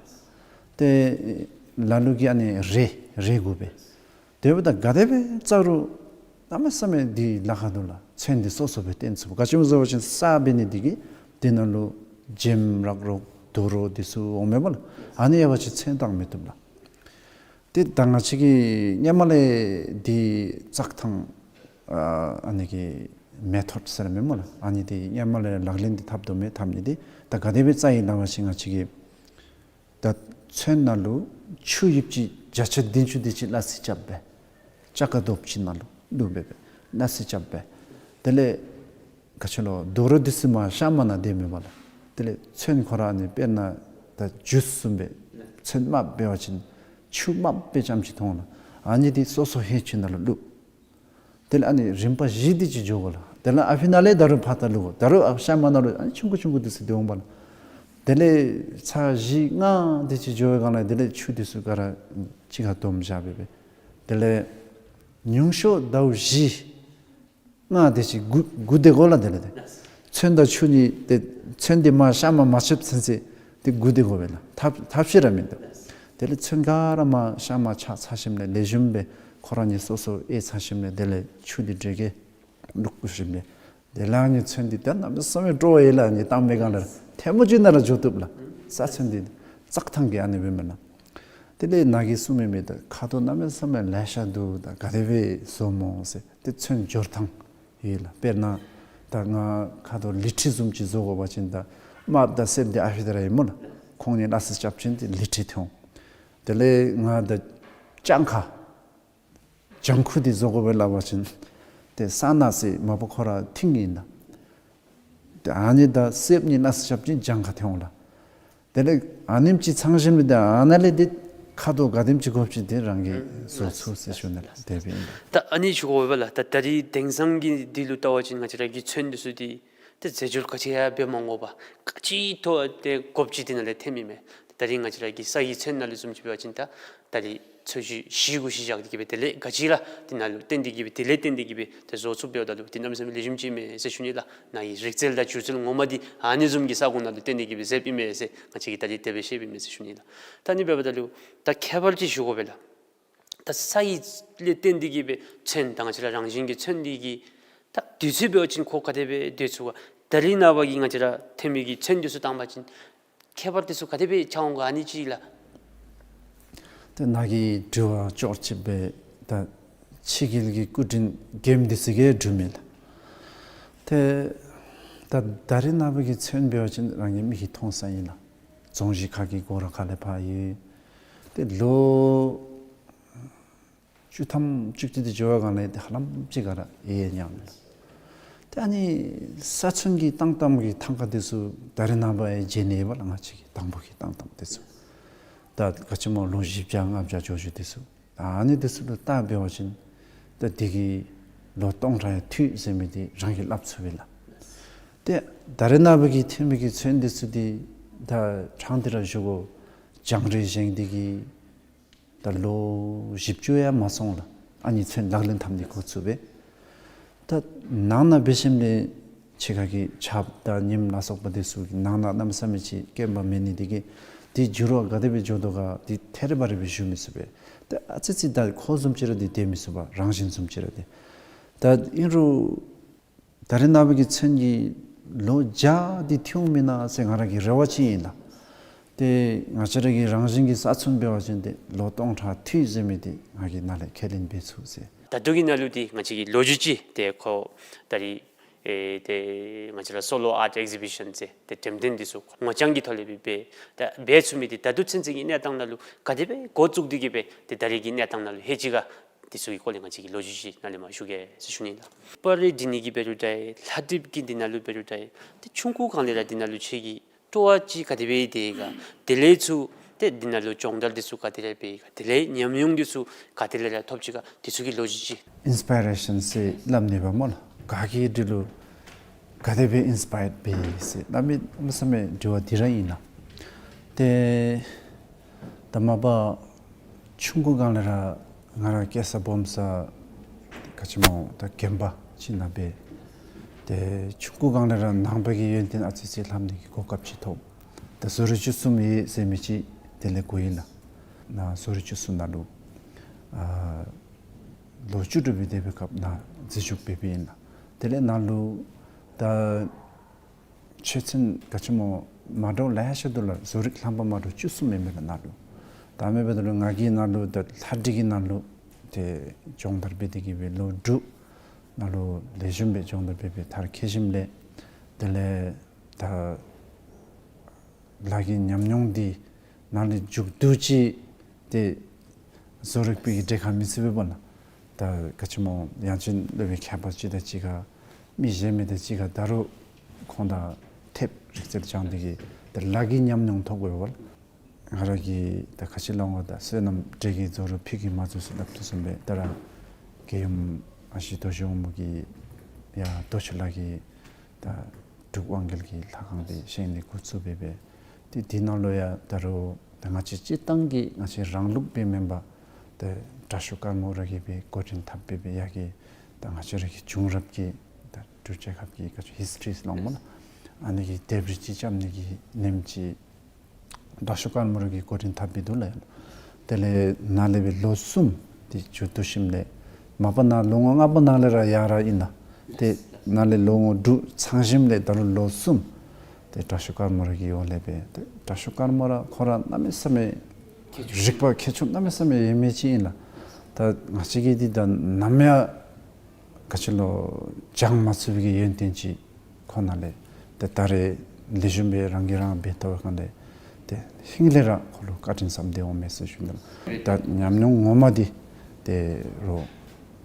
ཏེ་ལ་ལུ་གིས་ཨ་ནི་རས་རས་དགོ་པས། དེ་འབདཝ་ད་ག་དེ་སྦེ་བཙག་རུང་གནམ་མེད་ས་མེད་འདི་ལཱ་ཁག་འདུག་ལགས། ཚོན་འདི་སོ་སོ་སྦེ་བཏོན་ཚུགས་པས། ག་ཅི་སྨོ་ཟེར་བ་ཅིན་ས་འབད་ནི་འདི་གིས་དེ་ནང་ལུ་འཇིམ་རག་རོག་དུག་རོ་འདི་ཚུ་འོང་མས་པ་ལགས། ཨ་ནི་ཡོད་པ་ཅིན་ཚོན་བཏང་མི་བཏུབ་ལགས། ཏེ་ད་ང་བཅས་ཀྱིས་སྔོན་མ་ལས་འདི་བཙག་ཐངས་ཨ་ཨ་ནི་གི་མེ་ཐོཌ་ཟེར་མས་སྨོ་ལགས། ཨ་ནི་འདི་སྔོན་མ་ལས་ལག་ལེན་འདི་འཐབ་དོ་མས། འཐབ་ནི་འདི་ད་ག་དེ་སྦེ་བཙག་ཡི་ཟེར་བ་ཅིན་ང་བཅས་ཀྱིས་ད་ཚོན་ནང་ལུ་ཆུ་ཡིབ་ཅིག་བརྒྱ་ཆ་བདུན་ཅུ་དེ་ཅིག་སླ་བསྲེ་རྐྱབ་སྦེ་ལྕགས་ཀར་རྡོགཔ་ཅིག་ནང་ལུ་བླུགས་སྦེ་སྦེ་སླ་བསྲེ་རྐྱབ་སྦེ། དེ་ལས་ག་ཅི་ལོ་དུག་རོ་འདི་ཚུ་མར་གཤམ་མ་ནང་སྡོད་མི་འབག་ལགས། དེ་ལས་ཚོན་ཁོ་ར་ཨ་ནི་དཔེར་ན་ད་ཇུས་བཟུམ་སྦེ་ཚོན་དམརཔོ་འབད་བ་ཅིན་ཆུ་དམརཔོ་སྦེ་རྐྱངམ་ཅིག་མཐོང་ལགས། ཨ་ནི་འདི་སོ་སོ་ཧེ་ཆུ་ནང་ལུ་བླུགས། དེ་ལས་ཨ་ནི་རིམ་པ་བཞི་དེ་ཅིག་འགྱོ་དགོ་ལགས། དེ་ལས་ཨ་ཕི་ནང་ལས་ད་རུང་ཕར་ད་བླུགས་དགོ། ད་རུང་ཨ་གཤམ་མ་ནང་ལུ་ཨ་ནི་ཆུང་ཀུ་ཆུང་ཀུ་འདི་ཚུ་སྡོད་འོང་པ་ལགས། དེ་ལས་ཚར་བཞི་ལྔ་དེ་ཅིག་འགྱོ་བའི་སྒང་ལས་དེ་ལས་ཆུ་འདི་ཚུ་ག་ར་གཅིག་ཁར་བསྡོམས་བཞག་སྦེ་སྦེ། དེ་ལས་ཉུང་ཤོས་ཟླཝ་བཞི་ལྔ་དེ་ཅིག་སྒུག་སྒུག་སྡོད་དགོ་ལགས། དེ་ལས་ཏེ་ཚོན་དང་ཆུ་གཉིས་ཏེ་ཚོན་འདི་མར་གཤམ་མ་མ་ཆགསཔ་ཚུན་ཚོད་ཏེ་སྒུག་སྡོད་དགོ་པས་ལགས། ཐབས་ཐབས་ཤེས་ར་མིན་འདུག། དེ་ལས་ཚོན་ག་ར་མར་གཤམ་མ་ཆགས་ཚར་ཞིནམ་ལས་ལེགས་ཤོམ་སྦེ་ཁོ་ར་གཉིས་སོ་སོ་ཨེ་ཚར་ཞིནམ་ལས་དེ་ལས་ཆུ་འདི་འདྲེ་གེ་བླུགས་ཞིནམ་ལས་དེ་ལས་ཨ་ནི་ཚོན་འདི་ད་གནམ་མེད་ས་མེད་སྤྲོ་བ་ཡོད་ལགས། ཨ་ནི་བཏང་པའི་སྒང་ལས་ཐལ་མོ་ཅིག་ནང་ར་འགྱོ་བཏུབ་ལགས། ས་ཚོན་འདི་བཙག་ཐངས་ཀྱི་ཨ་ནི་སྦེ་མེན་ན། དེ་ལས་ནཱ་གིས་གསུངས་མི་མི་ད་ཁ་དོག་གནམ་མེད་ས་མེད་ལེ་ཤ་འདུག། ད་ག་དེ་སྦེ་བཟོ་སྨོ་ཟེར། ཏེ་ཚོན་སྦྱོར་ཐངས་ཡོད་ལགས། དཔེར་ན་ད་ང་ཁ་དོག་ལི་ཁྲི་བཟུམ་ཅིག་བཟོ་དགོ་པ་ཅིན་ད་དམརཔོ་དང་སེརཔོ་འདི་ཨ་ཕི་ད་ར་ཨིན་སྨོ་ལགས། ཁོང་གཉིས་སླ་བསྲེ་རྐྱབ་ཅིན་ཏེ་ལི་ཁྲི་ཐོན་འོང་། དེ་ལས་ང་ད་ལྗང་ཁ་ལྗང་ཁུ་འདི་བཟོ་དགོ་པས་སླབ་པ་ཅིན་ཏེ་ས་ནག་ཟེར་མ་པ་ཁོ་ར་མཐིང་ཨིན་ན། ཏེ་ཨ་ནི་དང་སེརཔོ་གཉིས་སླ་བསྲེ་རྐྱབ་ཅིན་ལྗང་ཁ་ཐོན་འོང་ལགས། དེ་ལས་ཨ་ནེམ་ཅིག་ཚང་ཞིནམ་ལས་ད་ཨ་ནཱ་ལས་ཏེ་ཁ་དོག་ག་དེམ་ཅིག་དགོཔ་ཅིག་དེ་རང་གིས་བཟོ་ཚུགས་ཟེར་ཞུ་ནི་ལགས། དེ་སྦེ་ཨིན། ད་ཨ་ནི་ཞུ་དགོ་པས་ལགས། ད་ད་རིས་དེང་སང་གི་འདི་ལུ་བལྟ་བ་ཅིན་ང་བཅས་ར་གི་ཚོན་འདི་ཚུ་འདི་ཏེ་རྫས་སྦྱོར་ག་ཅི་ཡང་འབད་མ་དགོ་པར་ག་ཅི་ཐོབ་ཏེ་དགོཔ་ཅིག་འདི་ནང་ལས་ཐོནམ་ཨིན་མས། ད་རིས་ང་བཅས་ར་གི་ས་ཡི་ཚོན་ནང་ལུ་བཟུམ་ཅིག་འབད་བ་ཅིན་ད་ད་རིས་ཚོས་གཞི་བཞི་དགུ་ཅིག་བཞག་སྟེ་གི་སྦེ་དེ་ལས་ག་ཅི་ར་འདི་ནང་ལུ་བརྟེན་ཏེ་གི་སྦེ་དེ་ལས་བརྟེན་ཏེ་གི་སྦེ་ཏེ་བཟོ་ཚུགསཔ་འབདཝ་ད་ལུ་འདི་གནམ་མེད་ས་མེད་ལེགས་ཤོམ་ཅིག་ཨིན་མས་ཟེར་ཞུ་ནི་ལགས། ནཱ་གི་རིག་རྩལ་དང་སྒྱུ་རྩལ་ངོ་མ་འདི་ཨ་ནི་བཟུམ་གྱི་ས་གོ་ནང་ལུ་བརྟེན་ཏེ་གི་སྦེ་མཛདཔ་ཨིན་མས་ཟེར་ང་བཅས་ཀྱིས་ད་རིས་དེ་སྦེ་བཤདཔ་ཨིན་མས་ཟེར་ཞུ་ནི་ལགས། ད་ཨ་ནི་འབདཝ་ད་ལུ་ད་ཁྱད་པར་ཅིག་ཞུ་དགོ་པས་ལགས། ད་ས་ཡི་ལས་བརྟེན་ཏེ་གི་སྦེ་ཚོན་དང་ང་བཅས་ར་རང་བཞིན་གྱི་ཚོན་འདི་གི་ད་དུས་ཚོད་འབད་བ་ཅིན་ཁོ་ག་དེ་སྦེ་སྡོད་ཚུགས་ག། ད་རིས་ནངས་པ་གི་ང་བཅས་ར་ཐོན་མི་གི་ཚོན་འདི་ཚུ་བཏང་བ་ཅིན་ཁྱད་པར་འདི་ཚུ་ག་དེ་སྦེ་འཆར་འོང་ག། ཨ་ནི་ཅིག་ལགས། ཏེ་ནཱ་གི་དྲི་བ་ཅོག་ཅིག་སྦེ་ད་ཕྱི་རྒྱལ་གྱི་སྐུ་དྲིན་རྒྱནམ་འདི་ཚུ་གིས་འགྲུབ་མས་ལགས། ཏེ་ད་ད་རིས་ནངས་པ་གི་ཚོན་འབད་བ་ཅིན་རང་གི་མིག་གིས་མཐོང་ས་ཨིན་ལགས། རྫོང་གཞི་ཁ་གི་སྒོ་ར་ཁ་ལས་ཕར་ཡོད། ཏེ་ལོ་བཅུ་ཐམ་བཅུ་གཅིག་འདི་འགྱོ་བའི་སྒང་ལས་ཏེ་ཧ་ལམ་ཅིག་ག་ར་ཡལ་ཡལ་ཉམས་མས་ལགས། ཏེ་ཨ་ནི་ས་ཚོན་གྱི་བཏང་བཏངམ་གྱི་ཐང་ཀ་འདི་ཚུ་ད་རིས་ནངས་པ་ཡང་མཇལ་ནི་ཡོད་པས་ལགས། ང་བཅས་ཀྱིས་དང་པོ་གི་བཏང་བཏངམ་འདི་ཚུ་ད་ག་ཅི་སྨོ་ལོ་བཞི་བརྒྱ་ལྔ་བརྒྱ་འགྱོ་འགྱོཝ་འདི་ཚུ། ཨ་ནི་འདི་ཚུ་ལུ་བལྟ་འབད་བ་ཅིན་ད་འདི་གིས་ལོ་སྟོང་ཕྲག་ཡང་ཐུབ་ཟེར་མི་འདི་རང་གིས་སླབ་ཚུགས་པས་ལགས། ཏེ་ད་རིས་ནངས་པ་གི་ཐོན་མི་གི་ཚོན་འདི་ཚུ་འདི་ད་ཕྲང་སྟེ་ར་ཞུ་དགོ། རྒྱང་རིང་བཞེངས་ཏེ་གི་ད་ལོ་བཞི་བཅུ་ཡང་མ་སོང་ལགས། ཨ་ནི་ཚོན་ལག་ལེན་འཐབ་ནི་འགོ་བཙུགས་པས། ད་ནང་ན་འབད་ཞིནམ་ལས་ཕྱི་ཁ་གི་ཆརཔ་དང་ཉིམ་ལ་སོགས་པ་འདི་ཚུ་གིས་ནང་ན་གནམ་མེད་ས་མེད་ཅིག་སྐྱོན་པ་མེད་ནི་འདི་གིས་འདི་འགྱུར་བ་ག་དེ་སྦེ་འགྱོ་དོ་ག་འདི་ཐད་རི་བ་རི་སྦེ་ཞུ་མི་ཚུགས་པས། ད་ཨ་ཙི་ཙི་ད་ཁོ་བཟུམ་ཅིག་ར་འདི་སྡོད་མི་ཚུགས་པས། རང་བཞིན་བཟུམ་ཅིག་ར་འདི། ད་ཨིན་རུང་ད་རིས་ནངས་པ་གི་ཚོན་གྱིས་ལོ་བརྒྱ་འདི་ཐུབ་འོང་མེན་ན་ཟེར་ང་ར་གི་རེ་བ་ཅིག་ཨིན་ལགས། ཏེ་ང་བཅས་ར་གི་རང་བཞིན་གྱི་ས་ཚོན་འབད་བ་ཅིན་ཏེ་ལོ་སྟོང་ཕྲག་ཐུབ་ཟེར་མི་འདི་ང་གིས་ནཱ་ལས་ཁས་ལེན་འབད་ཚུགས་ཟེར། ད་ལྟོ་གི་ནང་ལུ་འདི་ང་བཅས་ཀྱི་ལོ་རྒྱུས་ཅིག་ཏེ་ཁོ་ད་རིས་ཨེ་ཏེ་ང་བཅས་ར་སོ་ལོ་ཨརཊ་ཨེག་ཟི་བི་ཤཱན་ཟེར་ཏེ་འགྲེམས་སྟོན་འདི་ཚུ་ངོ་རྐྱང་གི་ཐོག་ལས་སྦེ་འབད་ད་འབད་ཚུགས་མི་འདི་ད་ལྟོ་ཚུན་ཚོད་ཀྱི་གནས་སྟངས་ནང་ལུ་ག་དེ་སྦེ་འགོ་བཙུགས་ཏེ་གི་སྦེ་ཏེ་ད་རིས་ཀྱི་གནས་སྟངས་ནང་ལུ་ལྷོད་ཅི་ག། འདི་ཚུ་གི་སྐོར་ལས་ང་བཅས་ཀྱིས་ལོ་རྒྱུས་ཅིག་ནཱ་ལས་མར་ཞུ་གེ་ཟེར་ཞུ་ནི་ལགས། པར་རིས་འབྲི་ནི་གི་འབད་རུང་འདྲ་ལྷ་བྲིས་ཀྱི་འདི་ནང་ལུ་འབད་རུང་འདྲ་ཏེ་ཆུང་ཀུ་སྒང་ལས་ར་འདི་ནང་ལུ་ཁྱོད་ཀྱི་སྤྲོ་བ་ཅིག་ག་དེ་སྦེ་འདི་ག་དེ་ལས་ཚུར་ཏེ་འདི་ནང་ལུ་སྦྱོང་བརྡར་འདི་ཚུ་ག་དེ་ལས་འབད་ག་དེ་ལས་ཉམས་མྱོང་འདི་ཚུ་ག་དེ་ལས་ར་ཐོབ་ཅི་ག། འདི་ཚུ་གི་ལོ་རྒྱུས་ཅིག། ཨིན་སི་པའི་རེ་ཤཱན་ཟེར་སླབ་ནི་འབདཝ་སྨོ་ལགས། ག་གིས་འབྲི་རུང་ག་དེ་སྦེ་ཨིན་སི་པ་ཡརཌ་འབད་ཟེར་གནམ་མེད་ས་མེད་དྲི་བ་འདི་ར་ཨིན་ལགས། ཏེ་ད་མ་པ་ཆུང་ཀུ་སྒང་ལས་ར་ང་ར་སྐྱེས་ས་སྦོམ་ས་ག་ཅི་སྨོ་ད་དགོན་པ་ཅིག་ནང་འབད། ཏེ་ཆུང་ཀུ་སྒང་ལས་ར་ནང་པ་གི་ཡོན་ཏན་ཨ་ཙི་ཙི་ལྷབ་ནི་གི་གོ་སྐབས་ཅིག་ཐོབ། ད་བཟོ་རིག་བཅུ་གསུམ་ཡོད་ཟེར་མི་ཅིག་དེ་ལས་གོ་ཡི་ལགས། ནཱ་བཟོ་རིག་བཅུ་གསུམ་ནང་ལུ་ཨ་ལོ་བཅུ་དྲུག་སྦེ་སྡོད་པའི་སྐབས་ནཱ་འཛུལ་ཞུགས་འབད་འབདཝ་ཨིན་ལགས། དེ་ལས་ནཱ་ལུ་ད་ཆོས་ཚན་ག་ཅི་སྨོ་མ་འདྲཝ་ལེ་ཤ་འདུག་ལགས། བཟོ་རིག་ལྷབ་པ་མ་འདྲཝ་བཅུ་གསུམ་ཡོད་མས་ལགས་ནཱ་ལུ། ད་མེན་པ་ད་ལུ་ང་གིས་ནཱ་ལུ་ད་ལྷ་བྲིས་ཀྱི་ནང་ལུ་ཏེ་སྦྱོང་བརྡར་འབད་དེ་གི་སྦེ་ལོ་དྲུག་ནཱ་ལུ་ལེགས་ཤོམ་སྦེ་སྦྱོང་བརྡར་འབད་འབད་མཐར་འཁྱོལ་ཞིནམ་ལས་དེ་ལས་ད་ལཱ་གི་ཉམས་མྱོང་འདི་ནཱ་ལས་མཇུག་བསྡུ་ཅི། ཏེ་བཟོ་རིག་པའི་གི་གྲལ་ཁར་མི་ཚུད་པས་པ་ལགས། ད་ག་ཅི་སྨོ་ཡང་ཅིན་སློབ་དཔོན་མཁས་པ་ཅིག་དང་གཅིག་ཁར་མི་གཞན་མི་དང་གཅིག་ཁར་ད་རུང་ཁོང་དང་ཐེབས་རིག་རྩལ་སྦྱང་སྟེ་གི་ད་ལཱ་གི་ཉམས་མྱོང་ཐོབ་དགོ་པས་པ་ལགས། ང་ར་གིས་ད་ག་ཅི་སླབ་འོང་ད་བསོད་ནམས་འབྲས་ཀྱིས་རྫོགས་རུང་ཕུད་ཀྱིས་མ་རྫོགས་ཟེར་སླབ་དོ་བཟུམ་སྦེ་ད་ར་རྒྱལ་ཡུམ་ཨ་ཞེ་རྡོ་རྗེ་དབང་མོ་གིས་ཡར་རྡོ་རྗེ་ལ་གི་ད་འབྲུག་དབང་རྒྱལ་གྱི་ལྷ་ཁང་འདི་བཞེངས་ནི་འགོ་བཙུགས་འབད་འབད། ཏེ་འདི་ནང་ལུ་ཡང་ད་རུང་ད་ང་བཅས་སྤྱིར་བཏང་གི་ང་བཅས་རང་ལུགས་སྦེ་མེན་པར་ཏེ་དྲག་ཤོས་ཀརྨ་ར་གིས་སྦེ་འགོ་འདྲེན་འཐབ་འབད་འབད་ཡར་གྱི་ད་ང་བཅས་ར་གི་བྱུང་རབས་ཀྱི་ད་འབྲུག་རྒྱལ་ཁབ་ཀྱི་ག་ཅི་ཧིསི་ཊི་རི་ཟེར་སླབ་འོང་སྨོ་ལགས། ཨ་ནི་གི་ལྡེབས་རིས་ཅིག་རྐྱབ་ནི་གི་ཉིནམ་ཅིག་དྲག་ཤོས་ཀརྨ་ར་གིས་འགོ་འདྲེན་འཐབ་འབད་འདུག་ལགས། དེ་ལས་ནཱ་ལས་སྦེ་ལོ་གསུམ་དེ་མཇུག་བསྡུ་ཞིནམ་ལས་མ་པ་ནཱ་ལོ་ངོ་ལྔ་པ་ནང་ལས་ར་ཡར་ར་ཨིན་ལགས། ཏེ་ནཱ་ལས་ལོ་ངོ་དྲུག་ཚང་ཞིནམ་ལས་ད་རུང་ལོ་གསུམ་ཏེ་དྲག་ཤོས་ཀརྨ་ར་གི་འོག་ལས་སྦེ་ཏེ་དྲག་ཤོས་ཀརྨ་ར་ཁོ་ར་གནམ་མེད་ས་མེད་རིག་པ་མཁས་མཆོག་གནམ་མེད་ས་མེད་ཡོད་མི་ཅིག་ཨིན་ལགས། ད་ང་བཅས་ཀྱིས་འདི་ད་ནམ་ཡང་ག་ཅི་ལོ་སྦྱང་མ་ཚུགས་པའི་གི་ཡོན་ཏན་ཅིག་ཁོ་ནཱ་ལས་ཏེ་ད་རེས་ལེགས་ཤོམ་སྦེ་རང་གིས་རང་འབད་ཐོབ་པའི་སྒང་ལས་ཏེ་ཧིང་ལས་ར་ཁོ་ལུ་བཀའ་དྲིན་བསམ་སྟེ་འོང་མས་ཟེར་ཞུ་ནི་ལགས། ད་ཉམས་མྱོང་ངོ་མ་འདི་ཏེ་རོགས་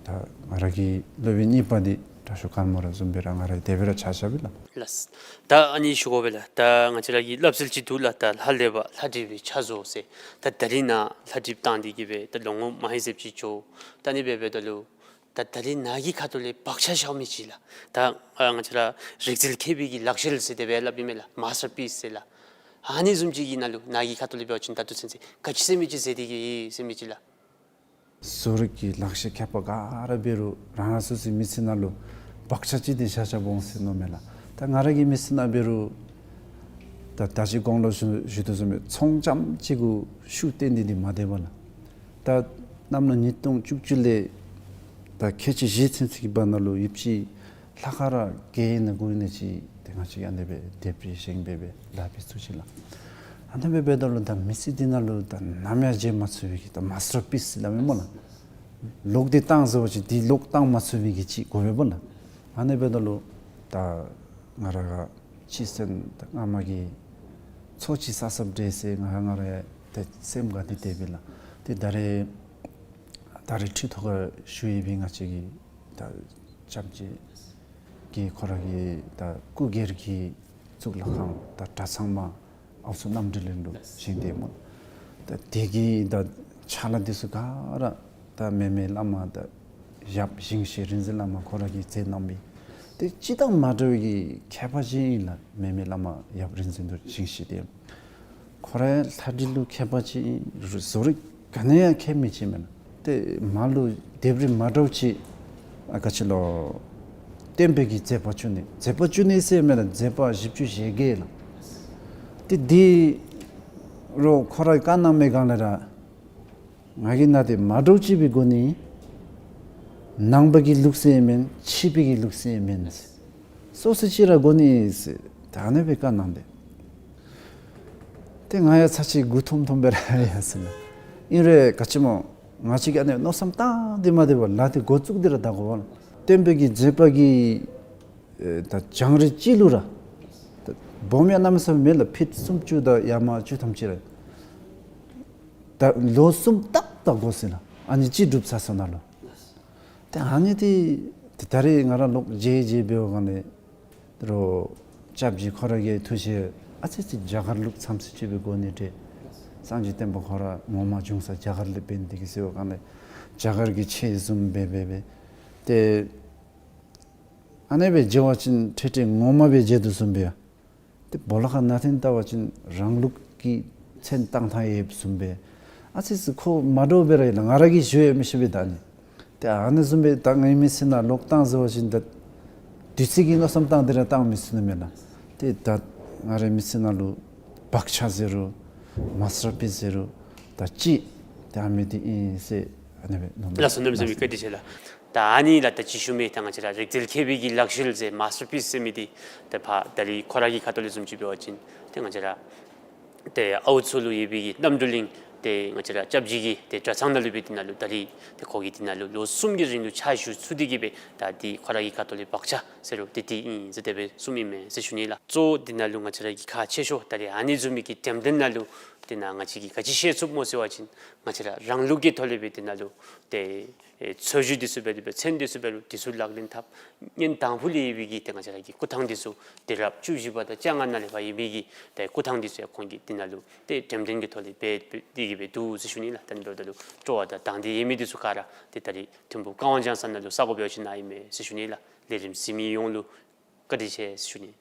ད་ང་ར་གི་སློབ་དཔོན་གཉིས་པ་འདི་ དྲག་ཤོས་སྒར་མོ་ར་བཟུམ་སྦེ་ར་ང་ར་དེ་སྦེ་ར་ཆ་བཞགཔ་ཨིན་ལགས། ལགས། ད་ཨ་ནི་ཞུ་དགོ་པས་ལགས། ད་ང་བཅས་ར་གི་སླབ་སྲོལ་ཅིག་འདུག་ལགས། ད་ལྷ་ལས་པ་ལྷ་བྲིས་པའི་ཆ་བཟོ་ཟེར། ད་ད་རིས་ནཱ་ལྷ་བྲིསཔ་བཏང་སྟེ་གི་སྦེ་ད་ལོ་ངོ་མ་ཧེ་ཟེབ་ཅིག་འགྱོ། ད་ཨ་ནི་སྦེ་འབདཝ་ད་ལུ་ད་ད་རིས་ནཱ་གི་ཁ་ཐུག་ལས་བག་ཆགས་བཞག་མི་ཅིག་ལགས། ད་ཨ་ང་བཅས་ར་རིག་རྩལ་མཁས་པའི་གི་ལག་ཤེས་ཟེར་དེ་སྦེ་སླབ་ཨིན་མས་ལགས། མཱས་ཊར་པིསི་ཟེར་ལགས། ཨ་ནི་བཟུམ་ཅིག་གི་ནང་ལུ་ནཱ་གི་ཁ་ཐུག་ལས་འབད་བ་ཅིན་ད་ལྟོ་ཚུན་ཚོད་ག་ཅི་ཟེར་མི་ཅིག་མཛད་དེ་གི་ཡོད་ཟེར་མི་ཅིག་ལགས། བཟོ་རིག་གི་ལག་ཤེས་མཁས་པ་ག་ར་འབད་རུང་རང་རང་སོ་སོའི་མི་ཚེ་ནང་ལུ་བག་ཆགས་ཅིག་འདི་བཞག་བཞགཔ་འོང་ཟེར་མནོཝ་མས་ལགས། ད་ང་ར་གི་མི་ཚེ་ནང་འབད་རུང་ད་ད་ཅི་གོང་ལུ་ཞུ་ཞུ་དོ་བཟུམ་སྦེ་ཚོང་རྐྱངམ་ཅིག་གུ་ཤུགས་བཏོན་ཏེ་འདི་མ་སྡོད་པར་ལགས། ད་གནམ་ལོ་ཉིས་སྟོང་བཅུ་བཅུ་ལས་ད་ཁལ་གཅིག་བཞི་ཚུན་ཚོད་ཀྱི་བར་ན་ལུ་ཡོདཔ་ཅིག་ལྷག་དཀར་ར་བརྒྱད་ཨིན་ན་དགུ་ཨིན་ན་ཅིག་ཏེ་ང་བཅས་ཨ་ནི་སྦེ་སྡེབ་སྒྲིག་བཞེངས་སྦེ་སྦེ་ལཱ་འབད་ཚུགས་ཅི་ལགས། ཨ་ནི་སྦེ་འབདཝ་ད་ལུ་ད་མི་ཚེ་འདི་ནང་ལུ་ད་ནམ་ཡང་བརྗེད་མ་ཚུགས་པའི་གི་ད་མཱས་ཊར་པིསི་སླབ་མས་སྨོ་ལགས། ལོག་སྟེ་བཏང་ཟེར་བ་ཅིན་འདི་ལོག་བཏང་མ་ཚུགས་པའི་གི་ཅིག་དགོ་པས་སྨོ་ལགས། ཨ་ནི་འབདཝ་ད་ལུ་ད་ང་ར་ག་ཅི་ཟེར་ན་ད་སྔ་མ་གི་ཚོགས་ཅིག་བསགས་བསགསཔ་འདྲས་ཟེར་ང་ང་ར་ཡང་ཏེ་སེམས་དགའ་སྟེ་སྡོདཔ་ཨིན་ལགས། ཏེ་ད་རེས་ད་རེས་ཁྲི་ཐོག་ཁར་བཞུགས་ཡོད་པའི་ང་བཅས་ཀྱི་ད་སྐྱབས་རྗེ་གིས་ཁོ་ར་གི་ད་སྐུ་སྒེར་གྱི་གཙུག་ལག་ཁང་ད་གྲྭ་ཚང་མ་ཨའུ་ཚོ་རྣམ་འདྲེན་གླིང་ལུ་བཞེངས་ཏེ་སྨོ། ད་དེ་གི་ད་ཕྱག་ལཱ་འདི་ཚུ་ག་ར་ད་མེ་མེ་བླ་མ་ད་ཡབ་ཞིང་གཤེགས་རིག་འཛིན་བླ་མ་ཁོ་ར་གིས་མཛད་གནང་མི་ཏེ་སྤྱིར་བཏང་མ་འདྲ་བའི་གི་མཁས་པ་ཅིག་ཨིན་ལགས། མེ་མེ་བླ་མ་ཡབ་རིག་འཛིན་རྡོ་རྗེ་ཞིང་གཤེགས་འདི་ཁོ་ར་ལྷ་བྲིས་ལུ་མཁས་པ་ཅིག་ཨིན། བཟོ་རིག་ག་ནི་ཡང་མཁས་མི་ཅིག་མེན་ན། ཏེ་མར་ལུ་ལྡེབས་རིས་མ་འདྲཝ་ཅིག་ཨ་ག་ཅི་ལོ་སྟོན་པའི་གི་མཛད་པ་བཅུ་གནས་མཛད་པ་བཅུ་གནས་ཟེར་མེན་ན་མཛད་པ་བཞི་བཅུ་ཞེ་བརྒྱད་ལགས། ཏེ་འདི་རུང་ཁོ་ར་གིས་བཀའ་གནང་མི་སྒང་ལས་ར་ང་གིས་ནཱ་ཏེ་མ་འདྲཝ་ཅིག་སྦེ་དགོ་ནི། ནང་པ་གི་ལུགས་སྲོལ་མེན་ཕྱི་པའི་གི་ལུགས་སྲོལ་མེན། སོ་སོ་ཅིག་ར་དགོ་ནི་ཟེར་ད་ཨ་ནི་སྦེ་བཀའ་གནང་སྟེ། ཏེ་ང་ཡང་ཚར་ཅིག་མགུ་འཐོམ་འཐོམ་སྦེ་ར་ཡར་སོང་ལགས། ཨིན་རུང་ག་ཅི་སྨོ་ང་བཅས་ཀྱིས་ཨ་ནི་མནོ་བསམ་བཏང་སྟེ་མ་སྡོད་པར་ལཱ་འདི་འགོ་བཙུགས་ཏེ་ར་ད་དགོ་པས་ལགས། སྟོན་པའི་གི་མཛད་པ་གི་ཨེ་ད་བྱུང་རིམ་ཅིག་ལུ་ར་ད་སྦོམ་ཡང་གནམ་མེད་ས་མེད་མེད་ལགས། ཕིཊ་སུམ་ཅུ་དང་ཡར་མར་བཅུ་ཐམ་ཅིག་ར་ད་ལོ་གསུམ་ཏག་ཏག་འགོར་སོང་ལགས། ཨ་ནི་གཅིག་སྒྲུབ་ཚར་ས་ནང་ལུ། ཏེ་ཨ་ནི་འདི་ཏེ་ད་རེས་ང་ར་ལོག་མཇལ་མཇལ་འབད་བའི་སྒང་ལས་རོགས་སྐྱབས་རྗེ་ཁོ་ར་གི་ཐུགས་བཞེད་ཨ་ཙི་ཙི་རྒྱ་གར་ལུགས་ཙམ་ཅིག་སྦེ་དགོ་ནི་འདྲས། སངས་རྒྱས་བསྟན་པ་ཁོ་ར་ངོ་མ་བྱུང་ས་རྒྱ་གར་ལས་འབད་ནི་འདི་གིས་ཟེར་བའི་སྒང་ལས་རྒྱ་གར་གྱི་ཆས་བཟུམ་སྦེ་འབད་འབད་ཏེ་ཨ་ནི་སྦེ་མཇལ་བ་ཅིན་ཁྲེ་ཁྲེ་ངོ་མ་སྦེ་མཇལ་དོ་བཟུམ་སྦེ་ཡ། ཏེ་སྦོ་ལོགས་ཁར་ནང་འཐེན་བལྟ་བ་ཅིན་རང་ལུགས་ཀྱི་མཚན་བཏགས་ཐངས་ཡོདཔ་བཟུམ་སྦེ་ཨ་ཙི་ཙི་ཁོ་མ་འདྲཝ་སྦེ་ར་ཡོད་ལགས། ང་ར་གིས་ཞུ་ཡང་མི་ཤེས་པས་ད་ཨ་ནི། ཏེ་ཨ་ནི་བཟུམ་སྦེ་ད་ངེའི་མི་ཚེ་ནང་ལོག་བཏང་ཟེར་བ་ཅིན་ད་དུས་ཚོད་ཀྱི་མནོ་བསམ་བཏང་སྟེ་ར་བཏང་མི་ཚུགས་ནི་མས་ལགས། ཏེ་ད་ང་རའི་མི་ཚེ་ནང་ལུ་བག་ཆགས་ཟེར་རུང་མཱས་ཊར་པིསི་ཟེར་རུང་ད་ཅིག་ཏེ་ཨ་མི་འདི་ཨིན་ཟེར་ཨ་ནི་སྦེ་མནོ་མས། ལགས་སོ། གནམ་མེད་ས་མེད་བཀའ་དྲིན་ཆེ་ལགས། ད་ཨ་ནི་ལགས་ད་ཅི་ཞུ་མི་ད་ང་བཅས་ར་རིག་རྩལ་མཁས་པའི་གི་ལག་ཤེས་ཟེར་མཱས་ཊར་པིསི་ཟེར་མི་འདི་ད་ཕར་ད་རིས་ཁོ་ར་གི་ཁ་ཐུག་ལས་བཟུམ་ཅིག་འབད་བ་ཅིན་ཏེ་ང་བཅས་ར་ཏེ་ཨའུ་ཚོ་ལུ་ཡོད་པའི་གི་རྣམ་གྲོལ་གླིང་ཏེ་ང་བཅས་ར་སྐྱབས་རྗེ་གི་ཏེ་གྲྭ་ཚང་ནང་ལུ་སྦེ་འདི་ནང་ལུ་ད་རིས་ཏེ་ཁོ་གིས་འདི་ནང་ལུ་ལོ་གསུམ་གྱི་རིང་ལུ་ཕྱག་ཞུ་ཚུགས་ཏེ་གི་སྦེ་ད་འདི་ཁོ་ར་གི་ཁ་ཐུག་ལས་བག་ཆགས་ཟེར་རུང་ཏེ་འདི་ཨིན་ཟེར་དེ་སྦེ་གསུངམ་ཨིན་མས་ཟེར་ཞུ་ནི་ལགས། གཙོ་བོ་འདི་ནང་ལུ་ང་བཅས་ར་གི་ཁག་ཆེ་ཤོས་ད་རིས་ཨ་ནི་བཟུམ་མའི་གི་འགྲེམས་སྟོན་ནང་ལུ་ཏེ་ནཱ་ང་བཅས་ཀྱིས་ག་ཅི་ཤེས་ཚུགསཔ་སྨོ་ཟེར་བ་ཅིན་ང་བཅས་ར་རང་ལུགས་ཀྱི་ཐོག་ལས་སྦེ་འདི་ནང་ལུ་ཏེ་ཨེ་འཚོལ་ཞིབ་འདི་ཚུ་འབད་དེ་སྦེ་མཚན་འདི་ཚུ་འབད་རུང་འདི་ཚུ་ལག་ལེན་འཐབ། སྔོན་དང་ཕུ་ལས་ཡོད་པའི་གི་ཏེ་ང་བཅས་ར་གི་སྐུ་ཐང་འདི་ཚུ་ཏེ་རབས་བཅུ་བཞི་པ་དང་བཅོ་ལྔ་ནང་ལས་ཕར་ཡོད་པའི་གི་ཏེ་སྐུ་ཐང་འདི་ཚུ་ཡང་ཁོང་གིས་འདི་ནང་ལུ་ཏེ་འགྲེམས་སྟོན་གྱི་ཐོག་ལས་འབད་འབད་དེ་གི་སྦེ་འདུག་ཟེར་ཞུ་ནི་ལགས། ད་ཨ་ནི་འབདཝ་ད་ལུ་སྤྲོ་བ་དང་དང་འདོད་ཡོད་མི་འདི་ཚུ་ག་ར་ཏེ་ད་རིས་ཐིམ་ཕུག་ཀ་ཝང་ལྗང་ས་ནང་ལུ་ས་གོ་འབད་བ་ཅིན་ནཱ་ཨིན་མས་ཟེར་ཞུ་ནི་ལགས། ལས་རིམ་གཟིགས་མི་ཡོངས་ལུ་བཀའ་དྲིན་ཆེ་ཟེར་ཞུ་ནི།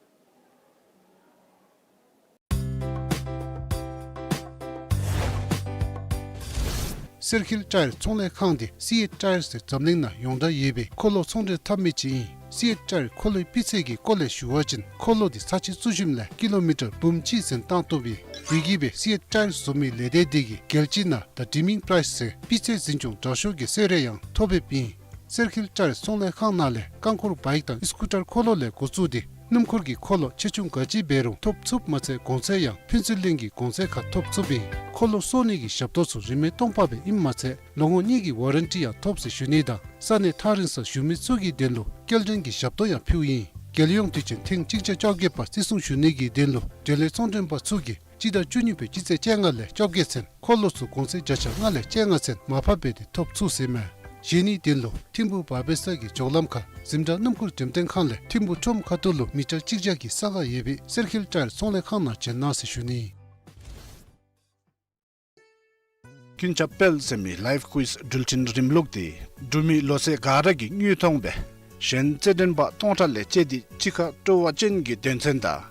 སེར་ཁིལ་ཊ་ཡར་ཚོང་ལས་ཁང་འདི་སི་ཨེཊ་ཊ་ཡར་ཟེར་འཛམ་གླིང་ནང་ཡོངས་གྲགས་ཡོད་པའི་འཁོར་ལོ་ཚོང་འདྲེན་འཐབ་མི་ཅིག་ཨིན། སི་ཨེཊ་ཊ་ཡར་འཁོར་ལོའི་སྤུས་ཚད་ཀྱི་སྐོར་ལས་ཞུ་བ་ཅིན་འཁོར་ལོ་འདི་ས་ཆ་བཙུགས་ཞིནམ་ལས་ཀི་ལོ་མི་ཊར་འབུམ་གཅིག་ཟིན་བཏང་བཏུབ་ཨིན། དེ་གིས་སྦེ་སི་ཨེཊ་ཊ་ཡར་བཟོ་མི་ལས་སྡེ་འདི་གིས་རྒྱལ་སྤྱི་ནང་ད་ཌི་མིང་པ་རའིསི་ཟེར་སྤུས་ཚད་འཛིན་སྐྱོང་དྲག་ཤོས་ཀྱི་གསོལ་རས་ཡང་ཐོབ་ཡོདཔ་ཨིན། སེར་ཁིལ་ཊ་ཡར་ཚོང་ལས་ཁང་ནང་ལས་རྐང་འཁོར་བའིཀ་དང་ཨི་སི་ཀུ་ཊར་འཁོར་ལོ་ལས་འགོ་བཙུགས་ཏེ་སྣུམ་འཁོར་གྱི་འཁོར་ལོ་ཆེ་ཆུང་ག་ཅི་འབད་རུང་ཐོབ་ཚུགསཔ་མ་ཚད་གོང་ཚད་ཡང་ཕུན་ཚོགས་གླིང་གི་གོང་ཚད་ཁར་ཐོབ་ཚུགསཔ་ཨིན། འཁོར་ལོ་གསོ་ནི་གི་ཞབས་ཏོག་ཚུ་རིན་མེད་སྟོང་པ་སྦེ་ཨིནམ་མ་ཚད་ལོ་ངོ་གཉིས་ཀྱི་ཝ་རན་ཊི་ཡང་ཐོབ་ཟེར་ཞུ་ནི་དང་ས་གནས་ཐག་རིང་སར་བཞུགས་མི་ཚུ་གི་དོན་ལུ་སྐྱེལ་འདྲེན་གྱི་ཞབས་ཏོག་ཡང་ཕུལཝ་ཨིན། རྒྱལ་ཡོངས་དུས་ཆེན་ཐེངས་གཅིག་བརྒྱ་བཅོ་བརྒྱད་པ་བརྩི་སྲུང་ཞུ་ནི་གི་དོན་ལུ་འབྲེལ་ཡོད་ཚོང་མགྲོན་པ་ཚུ་གིས་སྤྱི་ཟླ་བཅུ་གཉིས་པའི་སྤྱི་ཚེས་བཅོ་ལྔ་ལས་བཅོ་བརྒྱད་ཚུན་འཁོར་ལོ་ཚུ་གོང་ཚད་བརྒྱ་ཆ་ལྔ་ལས་བཅོ་ལྔ་ཚུན་མར་ཕབ་འབད་དེ་ཐོབ་ཚུགས་ཟེར་མས། བཞེས་ནིའི་དོན་ལུ་ཐིམ་ཕུག་བ་བེ་ས་གི་མགྱོགས་ལམ་ཁ་འཛིན་གྲྭ་སྣུམ་འཁོར་འགྲེམས་སྟོན་ཁང་ལས་ཐིམ་ཕུག་ཁྲོམ་ཁ་ཐུག་ལུ་མི་ཊར་གཅིག་བརྒྱ་གི་ས་ཁར་ཡོད་པའི་སེར་ཁེལ་ཊཱའིལ་ཚོང་ལས་ཁང་ནང་བྱོན་གནང་ཟེར་ཞུ་ནི། ཀུན་ཁྱབ་དཔལ་ཟེར་མི་ལའིབ་ཀུའིཛ་འགྲུལ་འཕྲིན་རིམ་ལུགས་འདི་འབྲུག་མི་ལོ་ཚད་ག་ར་གིས་དངོས་མཐོང་སྦེ་གཞན་རྩེད་འགྲན་པ་སྟོང་ཕྲག་ལས་བཅད་དེ་གཅིག་ཁར་སྤྲོ་བ་ཅན་གྱི་དོན་ཚན་དང་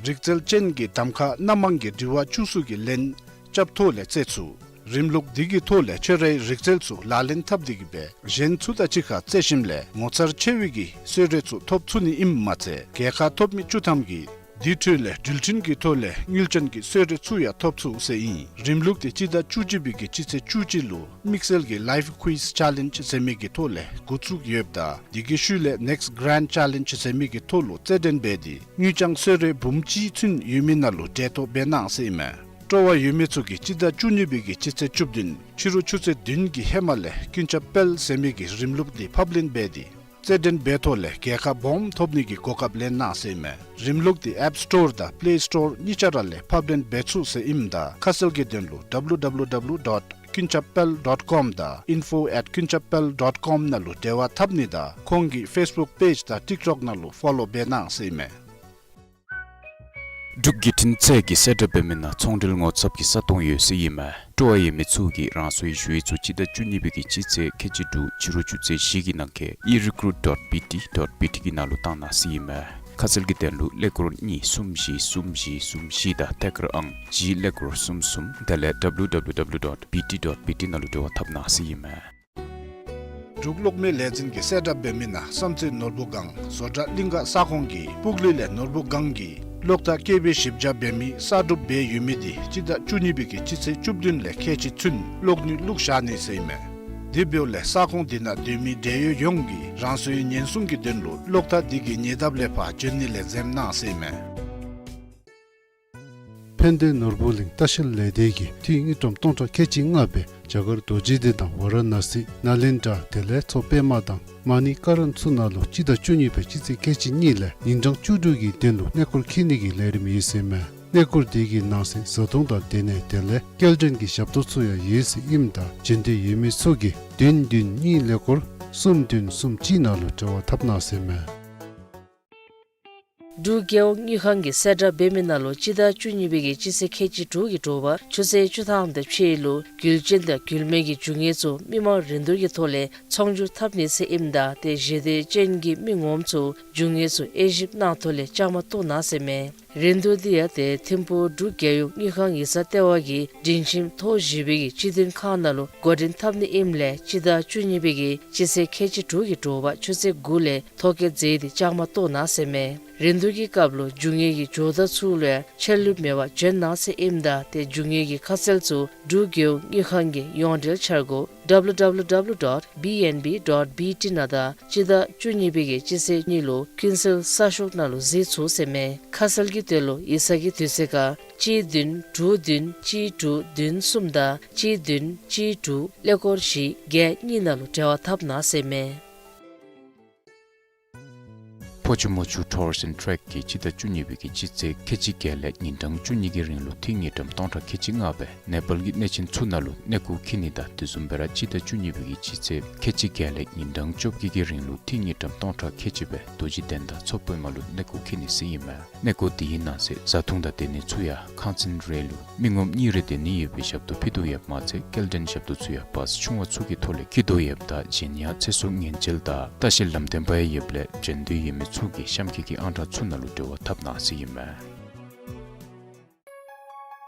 རིག་རྩལ་ཅན་གྱི་གདམ་ཁ་སྣ་མང་གི་དྲི་བ་བཅུ་གསུམ་གྱི་ལན་རྐྱབ་ཐོག་ལས་སྩལ་ཚུགས། རིམ་ལུགས་འདི་གི་ཐོག་ལས་ཁྱོད་རའི་རིག་རྩལ་ཚུ་ལག་ལེན་འཐབ་སྟེ་གི་སྦེ་གཞན་ཚུ་དང་གཅིག་ཁར་རྩེད་ཞིནམ་ལས་ངོ་མཚར་ཆེ་བའི་གི་གསོལ་རས་ཚུ་ཐོབ་ཚུགས་ནི་ཨིནམ་མ་ཚད་རྒྱལ་ཁ་ཐོབ་མི་བཅུ་ཐམ་གྱིས་དེ་འཕྲོ་ལས་འགྲུལ་འཕྲིན་གྱི་ཐོག་ལས་དངུལ་ཅན་གྱི་གསོལ་རས་ཚུ་ཡང་ཐོབ་ཚུགས་ཟེར་ཨིན། རིམ་ལུགས་འདི་སྤྱི་ཟླ་བཅུ་གཅིག་པའི་གི་སྤྱི་ཚེས་བཅུ་གཅིག་ལུ་དམིགས་བསལ་གྱི་ལའིབ་ཀུའིཛ་ཆེ་ལེནཇ་ཟེར་མི་གི་ཐོག་ལས་འགོ་བཙུགས་ཡོདཔ་ད་དེ་གི་ཤུལ་ལས་ནེཀསཊ་གྷ་རེནཌ་ཆེ་ལེནཇ་ཟེར་མི་གི་ཐོག་ལུ་རྩེད་འགྲན་འབད་དེ་དངུལ་རྐྱང་གསོལ་རས་འབུམ་གཅིག་ཚུན་ཡོད་མི་ནང་ལུ་གྲལ་གཏོགས་འབད་གནང་ཟེར་ཨིན་མས། སྤྲོ་བ་ཡོད་མི་ཚུ་གིས་སྤྱི་ཟླ་བཅུ་གཉིས་པའི་གི་སྤྱི་ཚེས་བཅུ་བདུན་ཕྱི་རུ་ཆུ་ཚོད་བདུན་གྱི་ཧེ་མ་ལས་ཀུན་ཁྱབ་དཔལ་ཟེར་མི་གི་རིམ་ལུགས་འདི་ཕབ་ལེན་འབད་དེ་རྩེད་འགྲན་འབད་ཐོག་ལས་རྒྱལ་ཁ་སྦོམ་ཐོབ་ནི་གི་གོ་སྐབས་ལེན་གནང་ཟེར་ཨིན་མས། རིམ་ལུགས་འདི་ཨེཔ་སི་ཊོར་དང་པི་ལེ་སི་ཊོར་གཉིས་ཆ་ར་ལས་ཕབ་ལེན་འབད་ཚུགས་ཟེར་ཨིནམ་ད་ཁ་གསལ་གྱི་དོན་ལུ་ཌབ་ལུ་ཌབ་ལུ་ཌབ་ལུ་ཌོཊ་ཀུན་ཁྱབ་དཔལ་ཌོཊ་ཀོམ་དང་ཨིན་ཕོ་ཨེཊ་ཀུན་ཁྱབ་དཔལ་ཌོཊ་ཀོམ་ནང་ལུ་འབྲེལ་བ་འཐབ་ནི་དང་ཁོང་གི་ཕེསི་བུཀ་པེཇ་དང་ཊིཀ་ཊོཀ་ནང་ལུ་ཕོ་ལོ་འབད་གནང་ཟེར་ཨིན་མས། འབྲུག་བརྒྱུད་འཕྲིན་ཚད་ཀྱིས་གསལ་བསྒྲགས་འབད་མི་ནང་ཚོང་འབྲེལ་ངོ་ཚབ་ཀྱི་ས་སྟོང་ཡོད་ཟེར་ཨིན་མས། སྤྲོ་བ་ཡོད་མི་ཚུ་གིས་རང་སོའི་ཞུ་ཡིག་ཚུ་སྤྱི་ཟླ་བཅུ་གཉིས་པའི་གི་སྤྱི་ཚེས་ཁལ་གཅིག་དྲུག་ཕྱི་རུ་ཆུ་ཚོད་བཞི་གི་ནང་འཁོད་ཨི་རི་ཀུ་རུཊ་ཌོཊ་བི་ཊི་ཌོཊ་བི་ཊི་གི་ནང་ལུ་བཏང་གནང་ཟེར་ཨིན་མས། ཁ་གསལ་གྱི་དོན་ལུ་ཀླད་ཀོར་གཉིས་གསུམ་བཞི་གསུམ་བཞི་གསུམ་བཞི་དང་ཐད་ཀར་ཨང་གཅིག་ཀླད་ཀོར་གསུམ་གསུམ་དེ་ལས་ཌབ་ལུ་ཌབ་ལུ་ཌབ་ལུ་ཌོཊ་བི་ཊི་ཌོཊ་བི་ཊི་ནང་ལུ་འབྲེལ་བ་འཐབ་གནང་ཟེར་ཨིན་མས། འབྲུག་གློག་མེ་ལས་འཛིན་གྱིས་གསལ་བསྒྲགས་འབད་མི་ནང་བསམ་རྩེ་ནོར་བུ་སྒང་བཟོ་གྲྭ་གླིང་ག་ས་ཁོངས་ཀྱི་སྤུག་ལི་ལས་ནོར་བུ་སྒང་གི་གློག་ཐག་སྐྱེལ་བའི་ཞིབ་ཆ་འབད་མི་གསར་སྒྲུབ་འབད་ཡོད་མི་འདི་སྤྱི་ཟླ་བཅུ་གཉིས་པའི་གི་སྤྱི་ཚེས་བཅུ་བདུན་ལས་ཁལ་གཅིག་ཚུན་གློག་ནུས་བླུག་བཞག་ནི་ཟེར་ཨིན་མས། དེ་འབདཝ་ལས་ས་ཁོངས་འདི་ནང་སྡོད་མི་འབྲེལ་ཡོད་ཡོངས་ཀྱིས་རང་སོའི་ཉེན་སྲུང་གི་དོན་ལུ་གློག་ཐག་འདི་གི་ཉེ་འདབས་ལས་ཕར་འབྱོན་ནི་ལས་འཛེམ་གནང་ཟེར་ཨིན་མས། ཕན་བདེ་ནོར་བུ་གླིང་ལྟ་བཤལ་ལས་སྡེ་གིས་འཐུས་དངུལ་ཀྲམ་སྟོང་ཕྲག་ཁལ་གཅིག་ལྔ་སྦེ་རྒྱ་གར་རྡོ་རྗེ་གདན་དང་ཝ་ར་ཎ་སི་ནཱ་ལེནྡྲ་དེ་ལས་མཚོ་པདྨ་དང་མ་ཎི་ཀ་རན་ཚུ་ནང་ལུ་སྤྱི་ཟླ་བཅུ་གཉིས་པའི་སྤྱི་ཚེས་ཁལ་གཅིག་གཉིས་ལས་ཉིན་གྲངས་བཅུ་དྲུག་གི་དོན་ལུ་གནས་སྐོར་འཁྱིད་ནི་གི་ལས་རིམ་ཡོད་ཟེར་ཨིན་མས། གནས་སྐོར་དེ་གི་ནང་གསེས་བཟའ་འཐུང་དང་སྡོད་གནས་དེ་ལས་སྐྱེལ་འདྲེན་གྱི་ཞབས་ཏོག་ཚུ་ཡང་ཡོད་ཟེར་ཨིནམ་ད་འབྱོན་འདོད་ཡོད་མི་ཚུ་གིས་བདུན་བདུན་གཉིས་ཀླད་ཀོར་གསུམ་བདུན་གསུམ་གཅིག་ནང་ལུ་འབྲེལ་བ་འཐབ་གནང་ཟེར་ཨིན་མས། འབྲུག་རྒྱལ་ཡོངས་དངུལ་ཁང་གིས་གསལ་བསྒྲགས་འབད་མི་ནང་ལུ་སྤྱི་ཟླ་བཅུ་གཉིས་པའི་གི་སྤྱི་ཚེས་ཁལ་གཅིག་དྲུག་གི་དྲོ་པ་ཆུ་ཚོད་བཅུ་ཐམ་དེ་ཅིག་ལུ་རྒྱུ་ཅན་དང་རྒྱུ་མེད་ཀྱི་རྒྱུ་དངོས་ཚུ་མི་མང་རིན་བསྡུར་གྱི་ཐོག་ལས་ཚོང་སྒྱུར་འཐབ་ནི་ཟེར་ཨིནམ་ད་ཏེ་ཞི་བདེ་ཅན་གྱི་མི་ངོམ་ཚུ་རྒྱུ་དངོས་ཚུ་དབྱེ་ཞིབ་གནང་ཐོག་ལས་བཅའ་མར་གཏོགས་གནང་ཟེར་ཨིན་མས། རིན་བསྡུར་འདི་ཡང་ཏེ་ཐིམ་ཕུག་འབྲུག་རྒྱལ་ཡོངས་དངུལ་ཁང་ཡིག་ཚང་ལྟེ་བ་གི་སྒྲིང་ཁྱིམ་ཐོག་བཞི་པའི་གི་སྤྱི་མཐུན་ཁང་ནང་ལུ་འགོ་འདྲེན་འཐབ་ནི་ཨིནམ་ལས་སྤྱི་ཟླ་བཅུ་གཉིས་པའི་གི་སྤྱི་ཚེས་ཁལ་གཅིག་དྲུག་གི་དྲོ་པ་ཆུ་ཚོད་དགུ་ལས་ཐོ་བཀོད་མཛད་དེ་བཅའ་མར་གཏོགས་གནང་ཟེར་ཨིན་མས། རིན་བསྡུར་གྱི་སྐབས་ལུ་རྒྱུ་དངོས་ཀྱི་ཇོ་བདག་ཚུ་ལུ་ཡང་ཆད་ལུས་མེད་པར་འབྱོན་གནང་ཟེར་ཨིནམ་ད་ཏེ་རྒྱུ་དངོས་ཀྱི་ཁ་གསལ་ཚུ་འབྲུག་རྒྱལ་ཡོངས་དངུལ་ཁང་གི་ཡོངས་འབྲེལ་འཆར་སྒོ་ཌབ་ལུ་ཌབ་ལུ་ཌབ་ལུ་ཌོཊ་བི་ཨེན་བི་ཌོཊ་བི་ཊི་ནང་དང་སྤྱི་ཟླ་བཅུ་གཉིས་པའི་གི་སྤྱི་ཚེས་གཉིས་ལུ་ཀུན་གསལ་གསར་ཤོག་ནང་ལུ་གཟིགས་ཚུགས་ཟེར་ཨིན་མས། ཁ་གསལ་གྱི་དོན་ལུ་ཡིག་ཚང་གི་དུས་ཚོད་ཁར་གཅིག་བདུན་དྲུག་བདུན་གཅིག་དྲུག་བདུན་གསུམ་དང་གཅིག་བདུན་གཅིག་དྲུག་ཀླད་ཀོར་བཞི་བརྒྱད་གཉིས་ནང་ལུ་འབྲེལ་བ་འཐབ་གནང་ཟེར་ཨིན་མས། ཕོ་ཆུ་མོ་ཆུ་ཊུར་ཨེནཌ་ཊེག་གིས་སྤྱི་ཟླ་བཅུ་གཉིས་པའི་གི་སྤྱི་ཚེས་ཁལ་གཅིག་བརྒྱད་ལས་ཉིན་གྲངས་བཅུ་གཉིས་ཀྱི་རིང་ལུ་འཐུས་དངུལ་ཀྲམ་སྟོང་ཕྲག་ཁལ་གཅིག་ལྔ་སྦེ་ནེ་པཱལ་གྱི་གནས་ཆེན་ཚུ་ནང་ལུ་གནས་སྐོར་འཁྱིད་ནི་དང་དེ་བཟུམ་སྦེ་ར་སྤྱི་ཟླ་བཅུ་གཉིས་པའི་གི་སྤྱི་ཚེས་ཁལ་གཅིག་བརྒྱད་ལས་ཉིན་གྲངས་བཅོ་བརྒྱད་ཀྱི་རིང་ལུ་འཐུས་དངུལ་ཀྲམ་སྟོང་ཕྲག་ཁལ་གཅིག་སྦེ་རྡོ་རྗེ་གདན་དང་མཚོ་པདྨ་ལུ་གནས་སྐོར་འཁྱིད་ནི་ཟེར་ཨིན་མས། གནས་སྐོར་དེའི་ནང་གསེས་བཟའ་འཐུང་དང་སྡོད་གནས་ཚུ་ཡང་ཁང་ཚན་རེ་ལུ་མི་ངོམ་གཉིས་རེ་སྡོད་ནི་ཡོད་པའི་ཞབས་ཏོག་ཕུལ་དོ་ཡོདཔ་མ་ཚད་སྐྱེལ་འདྲེན་ཞབས་ཏོག་ཚུ་ཡང་བཱས་ཆུང་བ་ཚུ་གི་ཐོག་ལས་འཁྱིད་དོ་ཡོདཔ་ད་གཞན་ཡང་ཚེ་སྲོག་ཉེན་བཅོལ་དང་ལྟ་བཤལ་ལམ་སྟོན་པ་ཡང་ཡོདཔ་ལས་འབྱོན་འདོད་ཡོད་མི་ཚུ་གིས་གཤམ་འཁོད་ཀྱི་ཨང་གྲངས་ཚུ་ནང་ལུ་འབྲེལ་བ་འཐབ་གནང་ཟེར་ཨིན་མས།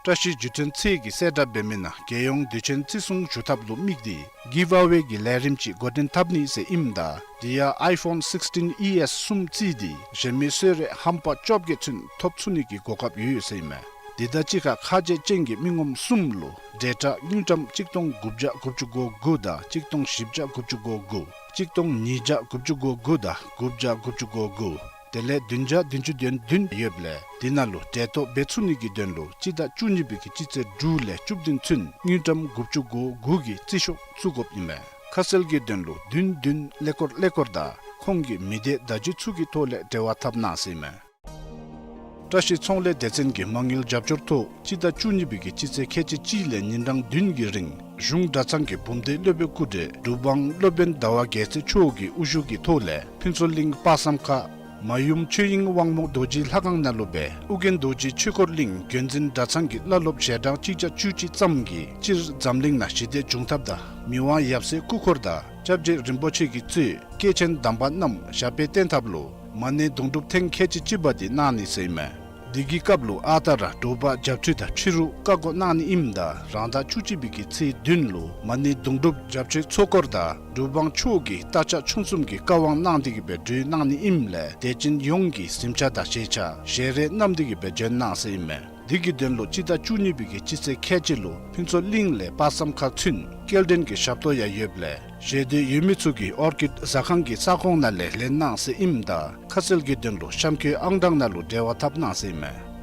བཀྲ་ཤིས་བརྒྱུད་འཕྲིན་ཚད་ཀྱིས་གསལ་བསྒྲགས་འབད་མི་ནང་རྒྱལ་ཡོངས་དུས་ཆེན་བརྩི་སྲུང་ཞུ་ཐབས་ལུ་དམིགས་ཏེ་གིབ་ཨ་ཝེ་གི་ལས་རིམ་ཅིག་འགོ་འདྲེན་འཐབ་ནི་ཟེར་ཨིནམ་ད་དེ་ཡང་ཨའི་ཕོན་སིགསི་ཊིན་ཨི་ཨེསི་གསུམ་བརྩིས་ཏེ་གཞན་མི་གསོལ་རས་ཧམ་པ་བཅོ་བརྒྱད་ཚུན་ཐོབ་ཚུགས་ནི་གི་གོ་སྐབས་ཡོད་ཟེར་ཨིན་མས། དེ་དང་གཅིག་ཁར་ཁ་རྗེ་ཅན་གྱི་མི་ངོམ་གསུམ་ལུ་འབྲེལ་ཐག་དངུལ་ཀྲམ་གཅིག་སྟོང་དགུ་བརྒྱ་དགུ་བཅུ་གོ་དགུ་དང་གཅིག་སྟོང་བཞི་བརྒྱ་དགུ་བཅུ་གོ་དགུ། གཅིག་སྟོང་ཉིས་བརྒྱ་དགུ་བཅུ་གོ་དགུ་དང་དགུ་བརྒྱ་དགུ་བཅུ་གོ་དགུ། དེ་ལས་བདུན་བརྒྱ་བདུན་ཅུ་དོན་བདུན་ཡོདཔ་ལས་དེ་ནང་ལུ་འབྲེལ་གཏོགས་འབད་ཚུགས་ནི་གི་དོན་ལུ་སྤྱི་ཟླ་བཅུ་གཉིས་པའི་གི་སྤྱི་ཚེས་དྲུག་ལས་བཅུ་བདུན་ཚུན་དངུལ་ཀྲམ་དགུ་བཅུ་གོ་དགུ་གི་རྩིས་ཤོག་བཙུགས་དགོཔ་ཨིན་མས། ཁ་གསལ་གྱི་དོན་ལུ་བདུན་བདུན་ཀླད་ཀོར་ཀླད་ཀོར་དང་ཁོང་གི་མི་སྡེ་བརྡ་བརྒྱུད་ཚུ་གི་ཐོག་ལས་འབྲེལ་བ་འཐབ་གནང་ཟེར་ཨིན་མས། བཀྲ་ཤིས་ཚོང་ལས་སྡེ་ཚན་གྱིས་མ་དངུལ་རྒྱབ་སྐྱོར་ཐོག་སྤྱི་ཟླ་བཅུ་གཉིས་པའི་གི་སྤྱི་ཚེས་ཁལ་གཅིག་གཅིག་ལས་ཉིན་གྲངས་བདུན་གྱི་རིང་ གཞུང་གྲྭ་ཚང་གི་བུམ་སྡེ་སློབ་དཔོན་སྐུ་བགྲེས་གྲུབ་དབང་སློབ་དཔོན་ཟླ་བ་རྒྱལ་མཚན་མཆོག་གི་དབུ་བཞུགས་ཀྱི་ཐོག་ལས་ཕུན་ཚོགས་གླིང་དཔག་བསམ་ཁ་མ་ཡུམ་ཆོས་དབྱིངས་དབང་མོ་རྡོ་རྗེ་ལྷ་ཁང་ནང་ལུ་སྦེ་ཨོ་རྒྱན་རྡོ་རྗེ་ཆོས་འཁོར་གླིང་བརྒྱུད་འཛིན་གྲྭ་ཚང་གི་བླ་སློབ་ཞལ་གྲངས་གཅིག་བརྒྱ་བཅུ་གཅིག་ཙམ་གྱིས་སྤྱིར་འཛམ་གླིང་ནང་ཞི་བདེ་འབྱུང་ཐབས་དང་མི་དབང་ཡབ་སྲས་སྐུ་འཁོར་དང་སྐྱབས་རྗེ་རིན་པོ་ཆེ་གིས་གཙོས་སྐྱེས་ཆེན་དམ་པ་རྣམས་ཞབས་པད་བརྟན་ཐབས་ལུ་མ་ཎི་དུང་སྒྲུབ་ཐེངས་ཁལ་གཅིག་གཅིག་པ་འདི་གནང་ནི་ཟེར་ཨིན་མས། འདི་གི་སྐབས་ལུ་ཨ་རྟག་ར་དྲོ་པ་བྱབས་ཁྲུས་དང་ཕྱི་རུ་བཀའ་བསྒོ་གནང་ནི་ཨིནམ་ད་རང་ཟླ་བཅུ་གཅིག་པའི་གི་ཚེས་བདུན་ལུ་མ་ཎི་དུང་སྒྲུབ་བྱབས་ཁྲུས་ཚོགས་འཁོར་དང་སྒྲུབ་དབང་མཆོག་གི་རྟ་ཕྱག་མཆོང་གསུམ་གྱི་བཀའ་དབང་གནང་སྟེ་གི་སྦེ་གྲོལ་གནང་ནི་ཨིནམ་ལས་དད་ཅན་ཡོངས་ཀྱིས་གཟིམ་ཆ་དང་ཞལ་ཆས་ཞལ་རས་བསྣམས་ཏེ་གི་སྦེ་བྱོན་གནང་ཟེར་ཨིན་མས། འདི་གི་དོན་ལུ་སྤྱི་ཟླ་བཅུ་གཉིས་པའི་གི་སྤྱི་ཚེས་ཁལ་གཅིག་ལུ་ཕུན་ཚོགས་གླིང་ལས་དཔག་བསམ་ཁ་ཚུན་སྐྱེལ་འདྲེན་གྱི་ཞབས་ཏོག་ཡང་ཡོདཔ་ལས་ཞལ་འདོན་ཡོད་མི་ཚུ་གིས་ཨོར་ཀིཌ་ཟ་ཁང་གི་ས་ཁོངས་ནང་ལས་ལེན་གནང་ཟེར་ཨིནམ་ད་ཁ་གསལ་གྱི་དོན་ལུ་གཤམ་འཁོད་ཨང་གྲངས་ནང་ལུ་འབྲེལ་བ་འཐབ་གནང་ཟེར་ཨིན་མས།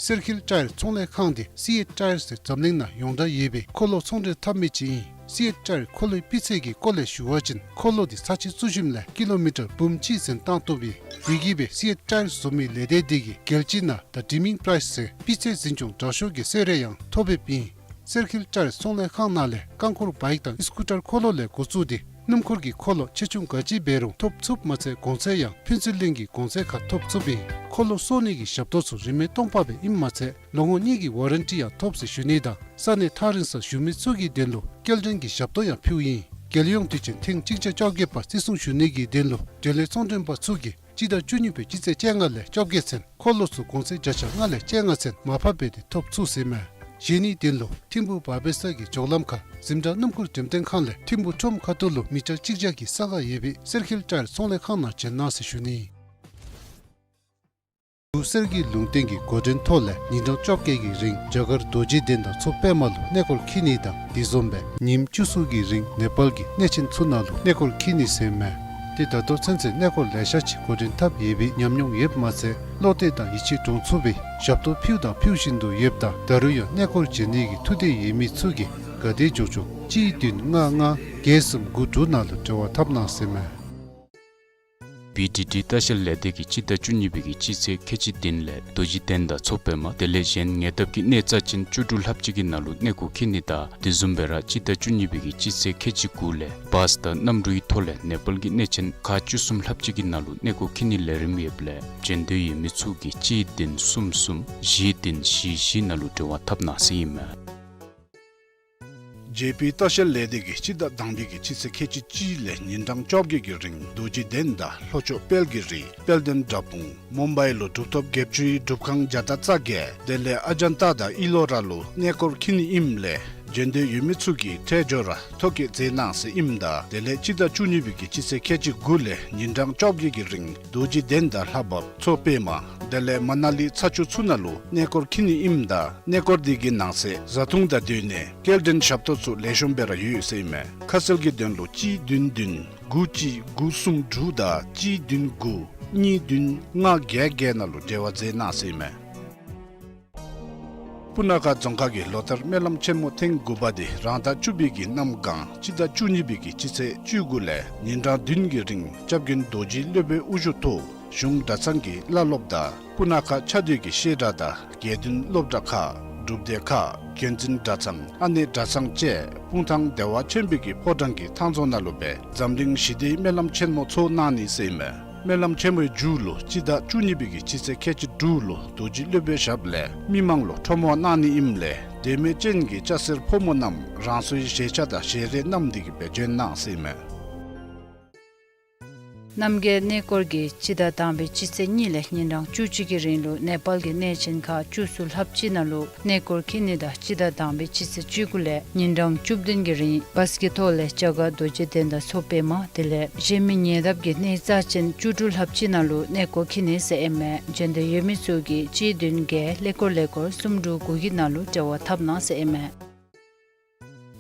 སེར་ཁེལ་ཊ་ཡར་ཚོང་ལས་ཁང་འདི་སི་ཨེཊ་ཊ་ཡར་ཟེར་འཛམ་གླིང་ནང་ཡོངས་གྲགས་ཡོད་པའི་འཁོར་ལོ་ཚོང་འབྲེལ་འཐབ་མི་ཅིག་ཨིན། སི་ཨེཊ་ཊ་ཡར་འཁོར་ལོའི་སྤུས་ཚད་ཀྱི་སྐོར་ལས་ཞུ་བ་ཅིན་འཁོར་ལོ་འདི་ཚར་གཅིག་བཙུགས་ཞིནམ་ལས་ཀི་ལོ་མི་ཊར་འབུམ་གཅིག་ཟིན་བཏང་བཏུབ་ཨིན། དེ་གིས་སྦེ་སི་ཨེཊ་ཊ་ཡར་བཟོ་མི་ལས་སྡེ་འདི་གིས་རྒྱལ་སྤྱི་ནང་The Dreaming Prize ཟེར་སྤུས་ཚད་འཛིན་སྐྱོང་དྲག་ཤོས་ཀྱི་གསོལ་རས་ཡང་ཐོབ་ཡོདཔ་ཨིན། སེར་ཁེལ་ཊ་ཡར་ཚོང་ལས་ཁང་ནང་ལས་རྐང་འཁོར་བའིཀ་དང་ཨི་སི་ཀུ་ཊར་འཁོར་ལོ་ལས་འགོ་བཙུགས་ཏེ་སྣུམ་འཁོར་གྱི་འཁོར་ལོ་ཆེ་ཆུང་ག་ཅི་འབད་རུང་ཐོབ་ཚུགསཔ་མ་ཚད་གོང་ཚད་ཡང་ཕུན་ཚོགས་གླིང་གི་གོང་ཚད་ཁར་ཐོབ་ཚུགསཔ་ཨིན། འཁོར་ལོ་བསོག་ནི་གི་ཞབས་ཏོག་ཚུ་རིན་མེད་སྟོང་པ་སྦེ་ཨིནམ་མ་ཚད་ལོ་ངོ་གཉིས་ཀྱི་ཝ་རན་ཊི་ཡང་ཐོབ་ཟེར་ཞུ་ནི་དང་ས་གནས་ཐག་རིང་སར་བཞུགས་མི་ཚུ་གི་དོན་ལུ་སྐྱེལ་འདྲེན་གྱི་ཞབས་ཏོག་ཡང་ཕུལཝ་ཨིན། རྒྱལ་ཡོངས་དུས་ཆེན་ཐེངས་གཅིག་བརྒྱ་བཅོ་བརྒྱད་པ་བརྩི་སྲུང་ཞུ་ནི་གི་དོན་ལུ་འབྲེལ་ཡོད་ཚོང་མགྲོན་པ་ཚུ་གིས་སྤྱི་ཟླ་བཅུ་གཉིས་པའི་སྤྱི་ཚེས་བཅོ་ལྔ་ལས་བཅོ་བརྒྱད་ཚུན་འཁོར་ལོ་ཚུ་གོང་ཚད་བརྒྱ་ཆ་ལྔ་ལས་བཅོ་ལྔ་ཚུན་མར་ཕབ་འབད་དེ་ཐོབ་ཚུགས་ཟེར་མས། བཞེས་ནིའི་དོན་ལུ་ཐིམ་ཕུག་བར་པེ་ས་གི་འགྱོ་ལམ་ཁར་འཛིན་གྲྭ་སྣུམ་འཁོར་འགྲེམས་སྟོན་ཁང་ལས་ཐིམ་ཕུག་ཁྲོམ་ཁ་ཐུག་ལུ་མི་ཊར་གཅིག་བརྒྱ་གི་ས་ཁར་ཡོད་པའི་སེར་ཁེལ་ཊ་ཡར་ཚོང་ལས་ཁང་ནང་བྱོན་གནང་ཟེར་ཞུ་ནི། འབྲུག་གསེར་གྱི་ལུང་བསྟན་གྱི་འགོ་འདྲེན་ཐོག་ལས་ཉིན་གྲངས་བཅོ་བརྒྱད་ཀྱི་རིང་རྒྱ་གར་རྡོ་རྗེ་གདན་དང་མཚོ་པདྨ་ལུ་གནས་སྐོར་འཁྱིད་ནི་དང་དེ་བཟུམ་སྦེ་ཉིནམ་བཅུ་གསུམ་གྱི་རིང་ནེ་པཱལ་གྱི་གནས་ཆེན་ཚུ་ནང་ལུ་གནས་སྐོར་འཁྱིད་ནི་ཟེར་མས། ཏེ་ད་ལྟོ་ཚུན་ཚོད་གནས་སྐོར་ལེ་ཤ་ཅིག་འགོ་འདྲེན་འཐབ་ཡོད་པའི་ཉམས་མྱོང་ཡོདཔ་མ་ཚད་བློ་གཏད་དང་ཡིད་ཆེས་འདྲོངས་ཚུགས་པའི་ཞབས་ཏོག་ཕུལཝ་དང་ཕུལ་བཞིན་དུ་ཡོདཔ་ད་ད་རུང་ཡང་གནས་སྐོར་བྱོན་ནི་གི་ཐུགས་འདོད་ཡོད་མི་ཚུ་གིས་ག་དེ་མགྱོགས་མགྱོགས་གཅིག་བདུན་ལྔ་ལྔ་བརྒྱད་གསུམ་དགུ་དྲུག་ནང་ལུ་འབྲེལ་བ་འཐབ་གནང་ཟེར་མས། བི་ཌི་ཌི་ལྟ་བཤལ་ལས་སྡེ་གིས་སྤྱི་ཟླ་བཅུ་གཉིས་པའི་གི་སྤྱི་ཚེས་ཁལ་གཅིག་བདུན་ལས་རྡོ་རྗེ་གདན་དང་མཚོ་པདྨ་དེ་ལས་གཞན་ཉེ་འདབས་ཀྱི་གནས་རྩ་ཅན་བཅུ་དྲུག་ལྷགཔ་ཅིག་གི་ནང་ལུ་གནས་སྐོར་འཁྱིད་ནི་དང་དེ་བཟུམ་སྦེ་ར་སྤྱི་ཟླ་བཅུ་གཉིས་པའི་གི་སྤྱི་ཚེས་ཁལ་གཅིག་དགུ་ལས་བཱས་དང་གནམ་གྲུའི་ཐོག་ལས་ནེ་པཱལ་གྱི་གནས་ཆེན་ཁག་བཅུ་གསུམ་ལྷགཔ་ཅིག་གི་ནང་ལུ་གནས་སྐོར་འཁྱིད་ནིའི་ལས་རིམ་ཡོདཔ་ལས་བྱོན་འདོད་ཡོད་མི་ཚུ་གིས་གཅིག་བདུན་གསུམ་གསུམ་བཞི་བདུན་བཞི་བཞི་ནང་ལུ་འབྲེལ་བ་འཐབ་གནང་ཟེར་ཨིན་མས། ཇེ་པི་ལྟ་བཤལ་ལས་སྡེ་གིས་སྤྱི་ཟླ་དང་པའི་གི་སྤྱི་ཚེས་ཁལ་གཅིག་གཅིག་ལས་ཉིན་གྲངས་བཅོ་བརྒྱད་ཀྱི་རིང་རྡོ་རྗེ་གདན་དང་ལྷོ་ཕྱོགས་དཔལ་གྱི་རི་དཔལ་ལྡན་དགྲ་དཔུང་མུམ་བའི་ལུ་གྲུབ་ཐོབ་བརྒྱད་ཅུའི་སྒྲུབ་ཁང་བརྒྱ་དང་རྩ་བརྒྱད་དེ་ལས་ཨ་ཇན་ཏ་དང་ཨི་ལོ་ར་ལུ་གནས་སྐོར་འཁྱིད་ནི་ཨིནམ་ལས་བྱོན་འདོད་ཡོད་མི་ཚུ་གིས་ཐད་སྦྱོར་ར་ཐོ་བཀོད་མཛད་གནང་ཟེར་ཨིནམ་ད་དེ་ལས་སྤྱི་ཟླ་བཅུ་གཉིས་པའི་གི་སྤྱི་ཚེས་ཁལ་གཅིག་དགུ་ལས་ཉིན་གྲངས་བཅོ་བརྒྱད་ཀྱི་རིང་རྡོ་རྗེ་གདན་དང་ལྷ་བབས་མཚོ་པདྨ་དེ་ལས་མ་ན་ལི་ཚ་ཆུ་ཚུ་ནང་ལུ་གནས་སྐོར་འཁྱིད་ནི་ཨིནམ་ད་གནས་སྐོར་འདི་གི་ནང་གསེས་བཟའ་འཐུང་དང་སྡོད་གནས་སྐྱེལ་འདྲེན་ཞབས་ཏོག་ཚུ་ལེགས་ཤོམ་སྦེ་ར་ཡོད་ཟེར་ཨིན་མས། ཁ་གསལ་གྱི་དོན་ལུ་གཅིག་བདུན་བདུན་དགུ་གཅིག་དགུ་གསུམ་དྲུག་དང་གཅིག་བདུན་དགུ་གཉིས་བདུན་ལྔ་བརྒྱད་བརྒྱད་ནང་ལུ་འབྲེལ་བ་མཛད་གནང་ཟེར་ཨིན་མས། སྤུ་ན་ཁ་རྫོང་ཁག་གི་ལོ་ལྟར་སྨོན་ལམ་ཆེན་མོ་ཐེངས་དགུ་པ་འདི་རང་ཟླ་བཅུ་པའི་གི་གནམ་གང་སྤྱི་ཟླ་བཅུ་གཉིས་པའི་གི་སྤྱི་ཚེས་བཅུ་དགུ་ལས་ཉིན་གྲངས་བདུན་གྱི་རིང་སྐྱབས་མགོན་རྡོ་རྗེ་སློབ་དཔོན་དབུ་བཞུགས་ཐོག་གཞུང་གྲྭ་ཚང་གི་བླ་སློབ་དང་སྤུ་ན་ཁ་ཆ་སྡོད་ཀྱི་བཤད་གྲྭ་དང་དགེ་འདུན་སློབ་གྲྭ་ཁག་སྒྲུབ་སྡེ་ཁག་རྒྱུན་འཛིན་གྲྭ་ཚང་ཨ་ནེ་གྲྭ་ཚང་བཅས་སྤུངས་ཐང་བདེ་བ་ཆེན་པོའི་གི་ཕོ་བྲང་གི་ཐང་རྫོང་ནང་ལུ་སྦེ་འཛམ་གླིང་ཞི་བདེའི་སྨོན་ལམ་ཆེན་མོ་ཚོགས་གནང་ནི་ཟེར་ཨིན་མས། སྨོན་ལམ་ཆེན་མོའི་མཇུག་ལུ་སྤྱི་ཟླ་བཅུ་གཉིས་པའི་གི་སྤྱི་ཚེས་ཁལ་གཅིག་དྲུག་ལུ་རྡོ་རྗེ་སློབ་དཔོན་ཞབས་ལས་མི་མང་ལུ་ཁྲོམ་དབང་གནང་ནི་ཨིནམ་ལས་དད་མོས་ཅན་གྱི་སྐྱ་སེར་ཕོ་མོ་རྣམས་རང་སོའི་ཞལ་ཆས་དང་ཞལ་རས་བསྣམས་ཏེ་གི་སྦེ་བྱོན་གནང་ཟེར་ཨིན་མས། རྣམ་རྒྱལ་གནས་སྐོར་གྱིས་སྤྱི་ཟླ་དང་པའི་སྤྱི་ཚེས་གཉིས་ལས་ཉིན་གྲངས་བཅུ་གཅིག་གི་རིང་ལུ་ནེ་པཱལ་གྱི་གནས་ཆེན་ཁག་བཅུ་གསུམ་ལྷགཔ་ཅིག་ནང་ལུ་གནས་སྐོར་འཁྱིད་ནི་དང་སྤྱི་ཟླ་དང་པའི་སྤྱི་ཚེས་བཅུ་དགུ་ལས་ཉིན་གྲངས་བཅུ་བདུན་གྱི་རིང་བཱས་ཀྱི་ཐོག་ལས་ལྕགས་མཁར་རྡོ་རྗེ་གདན་དང་མཚོ་པདྨ་དེ་ལས་གཞན་མི་ཉེ་འདབས་ཀྱི་གནས་རྩ་ཅན་བཅུ་དྲུག་ལྷགཔ་ཅིག་ནང་ལུ་གནས་སྐོར་འཁྱིད་ནི་ཟེར་ཨིན་མས། བྱོན་འདོད་ཡོད་མི་ཚུ་གིས་གཅིག་བདུན་བརྒྱད་ཀླད་ཀོར་ཀླད་ཀོར་གསུམ་དྲུག་དགུ་གི་ནང་ལུ་འབྲེལ་བ་འཐབ་གནང་ཟེར་ཨིན་མས།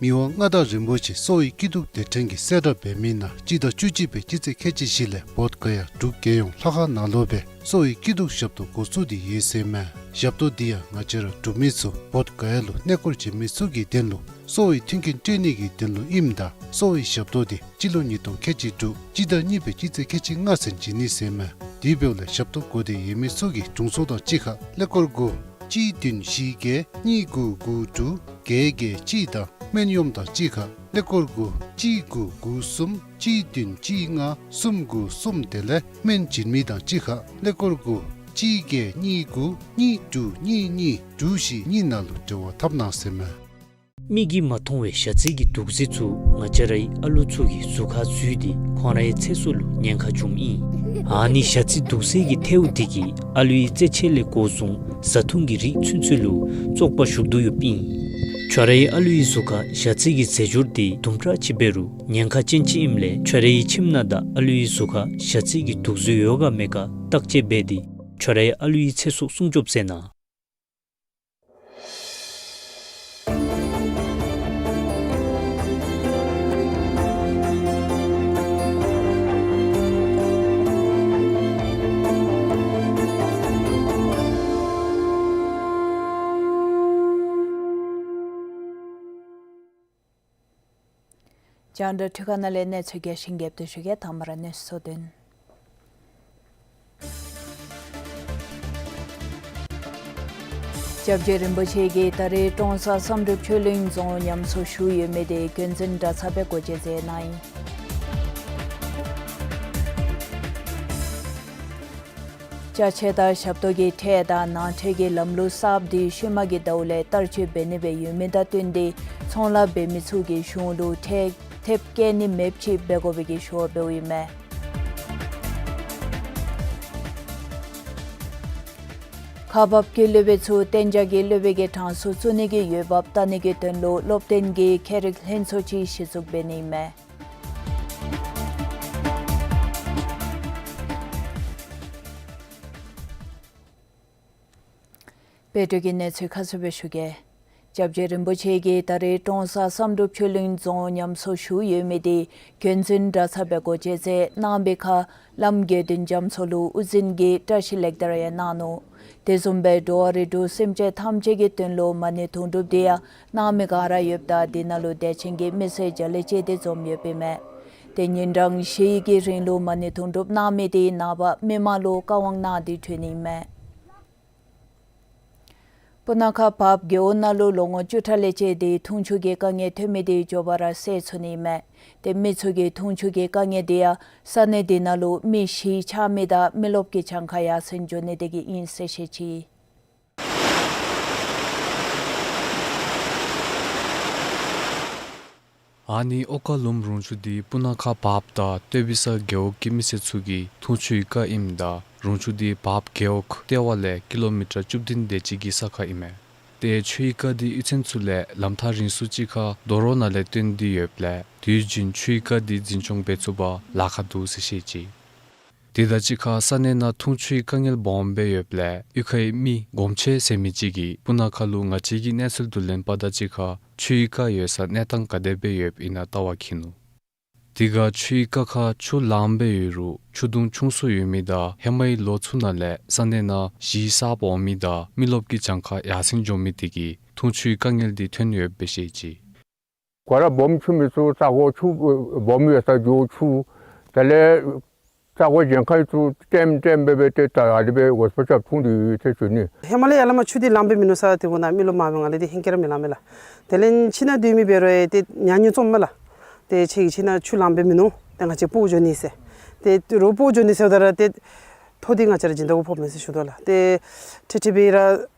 མི་དབང་མངའ་བདག་རིན་པོ་ཆེ་གསོ་བའི་སྐྱིད་སྡུག་དེ་ཕྲན་གྱི་གསལ་བསྒྲགས་འབད་མི་ནང་སྤྱི་ཟླ་བཅུ་གཅིག་པའི་སྤྱི་ཚེས་ཁལ་གཅིག་བཞི་ལས་བོདྷ་ག་ཡ་འབྲུག་རྒྱལ་ཡོངས་ལྷ་ཁང་ནང་ལུ་སྦེ་གསོ་བའི་སྐྱིད་སྡུག་ཞབས་ཏོག་འགོ་བཙུགས་ཏེ་ཡོད་ཟེར་མས། ཞབས་ཏོག་འདི་ཡང་ང་བཅས་ར་འབྲུག་མི་ཚུ་བོདྷ་ག་ཡ་ལུ་གནས་སྐོར་བྱོན་མི་ཚུ་གི་དོན་ལུ་གསོ་བའི་མཐུན་རྐྱེན་སྤྲོད་ནི་གི་དོན་ལུ་ཨིནམ་ད་གསོ་བའི་ཞབས་ཏོག་འདི་སྤྱི་ལོ་ཉིས་སྟོང་ཁལ་གཅིག་དྲུག་སྤྱི་ཟླ་གཉིས་པའི་སྤྱི་ཚེས་ཁལ་གཅིག་ལྔ་ཚུན་བྱིན་ནི་ཟེར་མས། དེ་འབདཝ་ལས་ཞབས་ཏོག་དགོ་སྟེ་ཡོད་མི་ཚུ་གི་དྲུང་འཚོ་དང་གཅིག་ཁར་ཀླད་ཀོར་དགུ་གཅིག་བདུན་བཞི་བརྒྱད་གཉིས་དགུ་དགུ་དྲུག་བརྒྱད་བརྒྱད་གཅིག་དང་སྨན་གཡོགམ་དང་གཅིག་ཁར་ཀླད་ཀོར་དགུ་གཅིག་དགུ་དགུ་གསུམ་གཅིག་བདུན་གཅིག་ལྔ་གསུམ་དགུ་གསུམ། དེ་ལས་སྨན་སྦྱིན་མི་དང་གཅིག་ཁར་ཀླད་ཀོར་དགུ་གཅིག་བརྒྱད་གཉིས་དགུ་གཉིས་དྲུག་གཉིས་གཉིས་དྲུག་བཞི་གཉིས་ནང་ལུ་འབྲེལ་བ་འཐབ་གནང་ཟེར་མས། མིག་གིས་མ་མཐོང་བའི་ཞ་རྩི་གི་དུག་རྫས་ཚུ་ང་བཅས་རའི་ཨ་ལུ་ཚུ་གི་གཟུགས་ཁར་འཛུལ་ཏེ་ཁོང་རའི་ཚེ་སྲོག་ལུ་ཉེན་ཁ་བྱུངམ་ཨིན། ཨ་ནི་ཞ་རྩི་དུག་རྫས་ཀྱི་ཐལཝ་དེ་གིས་ཨ་ལུའི་རྩེད་ཆས་ལས་འགོ་བཟུང་བཟའ་འཐུང་གི་རིགས་ཚུན་ཚོད་ལུ་བཙོག་པ་ཞུགས་དོ་ཡོདཔ་ཨིན། ཁྱོད་རའི་ཨ་ལུའི་གཟུགས་ཁར་ཞ་རྩི་གི་རྫས་སྦྱོར་དེ་དུམ་གྲ་ཅིག་འབད་རུང་ཉེན་ཁ་ཅན་ཅིག་ཨིནམ་ལས་ཁྱོད་རའི་ཁྱིམ་ནང་དང་ཨ་ལུའི་གཟུགས་ཁར་ཞ་རྩི་གི་དུག་རྫས་ཡོད་ག་མེད་ག་བརྟག་དཔྱད་འབད་དེ་ཁྱོད་རའི་ཨ་ལུའི་ཚེ་སྲོག་སྲུང་སྐྱོབ་མཛད་གནང་། རྒྱང་བསྒྲགས་འཕྲུལ་ཁང་ནང་ལས་གནས་ཚུལ་རྒྱས་ཤིང་རྒྱས་པ་ཞུ་གེ། དང་པ་ར་གནས་ཚུལ་དོན། སྐྱབས་རྗེ་རིན་པོ་ཆེ་གིས་ད་རེས་ཀྲོང་གསར་བསམ་གྲུབ་ཆོས་གླིང་རྫོང་ཉམས་གསོ་ཞུ་ཡོད་མི་དེ་འགན་འཛིན་གྲྭ་ཚང་སྦེ་སྒོ་འབྱེད་མཛད་གནང་ཡི། ཅ་ཆས་དང་ཞབས་ཏོག་གི་ཁྲལ་དང་ནང་ཁྲལ་གྱི་ལམ་ལུགས་གསརཔ་དེ་ཤུལ་མ་གི་ཟླཝ་ལས་བསྟར་སྤྱོད་འབད་ནི་སྦེ་ཡོད་མི་དང་བསྟུན་ཏེ་ཚོང་ལཱ་འབད་མི་ཚུ་གིས་གཞུང་ལུ་ཁྲལ་ཐེབས་བཀལ་ནི་མེདཔ་ཅིག་འབད་དགོ་པའི་གི་ཞུ་བ་འབདཝ་ཨིན་མས། ཁག་འབགཔ་གི་སློབ་དཔོན་ཚུ་གཏན་འཇགས་ཀྱི་སློབ་དཔོན་གྱི་གྲངས་སུ་བཙུགས་ནི་གི་འོས་འབབ་བལྟ་ནི་གི་དོན་ལུ་སློབ་སྟོན་གྱི་ཁྱད་རིག་ལྷན་ཚོགས་ཅིག་གཞི་བཙུགས་འབད་ནི་ཨིན་མས། དཔལ་འབྱོར་གྱི་གནས་ཚུལ་ཁ་གསལ་སྦེ་ཞུ་གེ། སྐྱབས་རྗེ་རིན་པོ་ཆེ་གིས་ད་རེས་ཀྲོང་གསར་བསམ་གྲུབ་ཆོས་གླིང་རྫོང་ཉམས་གསོ་ཞུ་ཡོད་མི་དེ་འགན་འཛིན་གྲྭ་ཚང་སྦེ་སྒོ་འབྱེད་མཛད་གནང་བའི་ཁར་བླམ་དགེ་འདུན་རྒྱ་མཚོ་ལུ་དབུ་འཛིན་གྱིས་བཀྲ་ཤིས་ལེགས་དར་ཡང་གནང་ནུག། དེ་བཟུམ་སྦེ་འགྲོ་བ་རིགས་དྲུག་སེམས་ཅན་ཐམས་ཅད་ཀྱི་དོན་ལུ་མ་ཎི་དུང་སྒྲུབ་དེ་ཡང་གནང་མི་ག་ར་ཡོདཔ་ད་དེ་ནང་ལུ་དད་ཅན་གྱི་མི་སེར་བརྒྱ་ལས་བཅད་དེ་འཛོམས་ཡོདཔ་ཨིན་མས། ཏེ་ཉིན་གྲངས་བཞི་ཡི་གི་རིང་ལུ་མ་ཎི་དུང་སྒྲུབ་གནང་མི་དེ་ནངས་པ་མི་མང་ལུ་བཀའ་དབང་གནང་སྟེ་གྲོལ་ནི་ཨིན་མས། སྤུ་ན་ཁ་བརཔ་རྒེད་འོག་ནང་ལུ་ལོ་ངོ་བཅུ་ཕྲག་ལས་བཅད་དེ་འཐུང་ཆུ་གི་དཀའ་ངལ་ཐོན་མི་དེ་མགྱོགས་པ་ར་སེལ་ཚུགས་ནི་མས། ཏེ་མི་ཚུ་གིས་འཐུང་ཆུ་གི་དཀའ་ངལ་དེ་ཡང་ས་གནས་དེ་ནང་ལུ་མི་བཞི་ཆགས་མི་དང་མི་རློབས་ཀྱི་གྱངས་ཁ་ཡར་སེང་འགྱོ་ནི་དེ་གིས་ཨིན་ཟེར་བཤད་ཅི། ཨ་ནི་ཨོ་ཀ་ལུམ་རོང་ཆུ་འདི་སྤུ་ན་ཁ་བརཔ་དང་སྟོད་བི་ས་རྒེད་འོག་གི་མི་སེར་ཚུ་གི་འཐུང་ཆུའི་རྐ་ཨིནམ་ད་རོང་ཆུ་འདི་བརཔ་རྒེད་འོག་ལྟེ་བ་ལས་ཀི་ལོ་མི་ཊར་བཅུ་བདུན་དེ་ཅིག་གི་ས་ཁར་ཨིན་མས། ཏེ་ཆུའི་རྐ་འདི་ཡུལ་ཚན་ཚུ་ལས་ལམ་ཐག་རིང་སུ་ཅིག་ཁར་རྡོ་རོང་ནང་ལས་བཏོན་ཏེ་ཡོདཔ་ལས་དུས་རྒྱུན་ཆུའི་རྐ་འདི་འཛིན་སྐྱོང་འབད་ཚུགས་པར་ལཱ་ཁག་འདུག་ཟེར་བཤད་ཅི། དེ་དང་གཅིག་ཁར་ས་གནས་ནང་འཐུང་ཆུའི་དཀའ་ངལ་སྦོམ་སྦེ་ཡོདཔ་ལས་གཡུས་ཁའི་མི་སྒོམ་ཆེན་ཟེར་མི་ཅིག་གིས་སྤུ་ན་ཁ་ལུ་ང་བཅས་ཀྱི་གནས་ཚུལ་བསྡུ་ལེན་པ་དང་གཅིག་ཁར་ཆུའི་རྐ་ཡོད་ས་གནས་སྟངས་ག་དེ་སྦེ་ཡོདཔ་ཨིན་ན་བལྟ་བར་འཁྱིད་ནུག། དེ་ཁར་ཆུའི་རྐ་ཁར་ཆུ་ལངམ་སྦེ་ཡོད་རུང་ཆུ་དུང་ཆུང་སུ་ཡོད་མི་དང་ཧེ་མའི་ལོ་ཚུ་ནང་ལས་ས་གནས་ནང་གཞིས་གསརཔ་འོང་མི་དང་མི་རློབས་ཀྱི་གྱངས་ཁ་ཡར་སེང་འགྱོ་མི་དེ་གིས་འཐུང་ཆུའི་དཀའ་ངལ་འདི་ཐོན་ཡོདཔ་སྦེ་བཤད་ཅི། ག་ར་སྦོམ་ཆུ་མི་བཙུགས། ས་གོ་ཆུ་སྦོམ་ཡོད་ས་རྒྱུག་ཆུ། དེ་ལས་ས་གོ་གྱངས་ཁ་བཙུགས་ཀྲེམ་ཀྲེམ་སྦེ་སྦེ་ཏེ་ད་ཨ་དེ་སྦེ་འོ་སྦེ་རྐྱབ་འཐུང་དེ་ཡོད་ཟེར་ཞུ་ནི། ཧེ་མ་ལས་ཡར་ལས་མར་ཆུ་འདི་ལངམ་སྦེ་མིན་ནུག་ས། དེ་གོ་ན་མི་རློབས་མང་བའི་ངང་ལས་ཏེ་ཧེང་སྐལ་ར་མི་ལང་མས་ལགས། དེ་ལས་ཁྱིམ་ནང་སྡོད་མི་འབད་རུང་ཏེ་ཉ་ཉུང་ཙམ་མས་ལགས། ཏེ་ཁྱེད་ཀྱི་ཁྱིམ་ནང་ཆུ་ལངམ་སྦེ་མིན་ནུག། ཏེ་ང་བཅས་སྤོ་འགྱོ་ནི་ཟེར། ཏེ་སྤོ་འགྱོ་ནི་ཟེརཝ་ད་ར་ཏེ་ཐོག་འདི་ང་བཅས་ར་སྦྱིན་བདག་གུ་ཕོགཔ་མས་ཟེར་ཞུ་དོ་ལགས། ཏེ་ཁྲིག་ཁྲི་སྦེ་ར་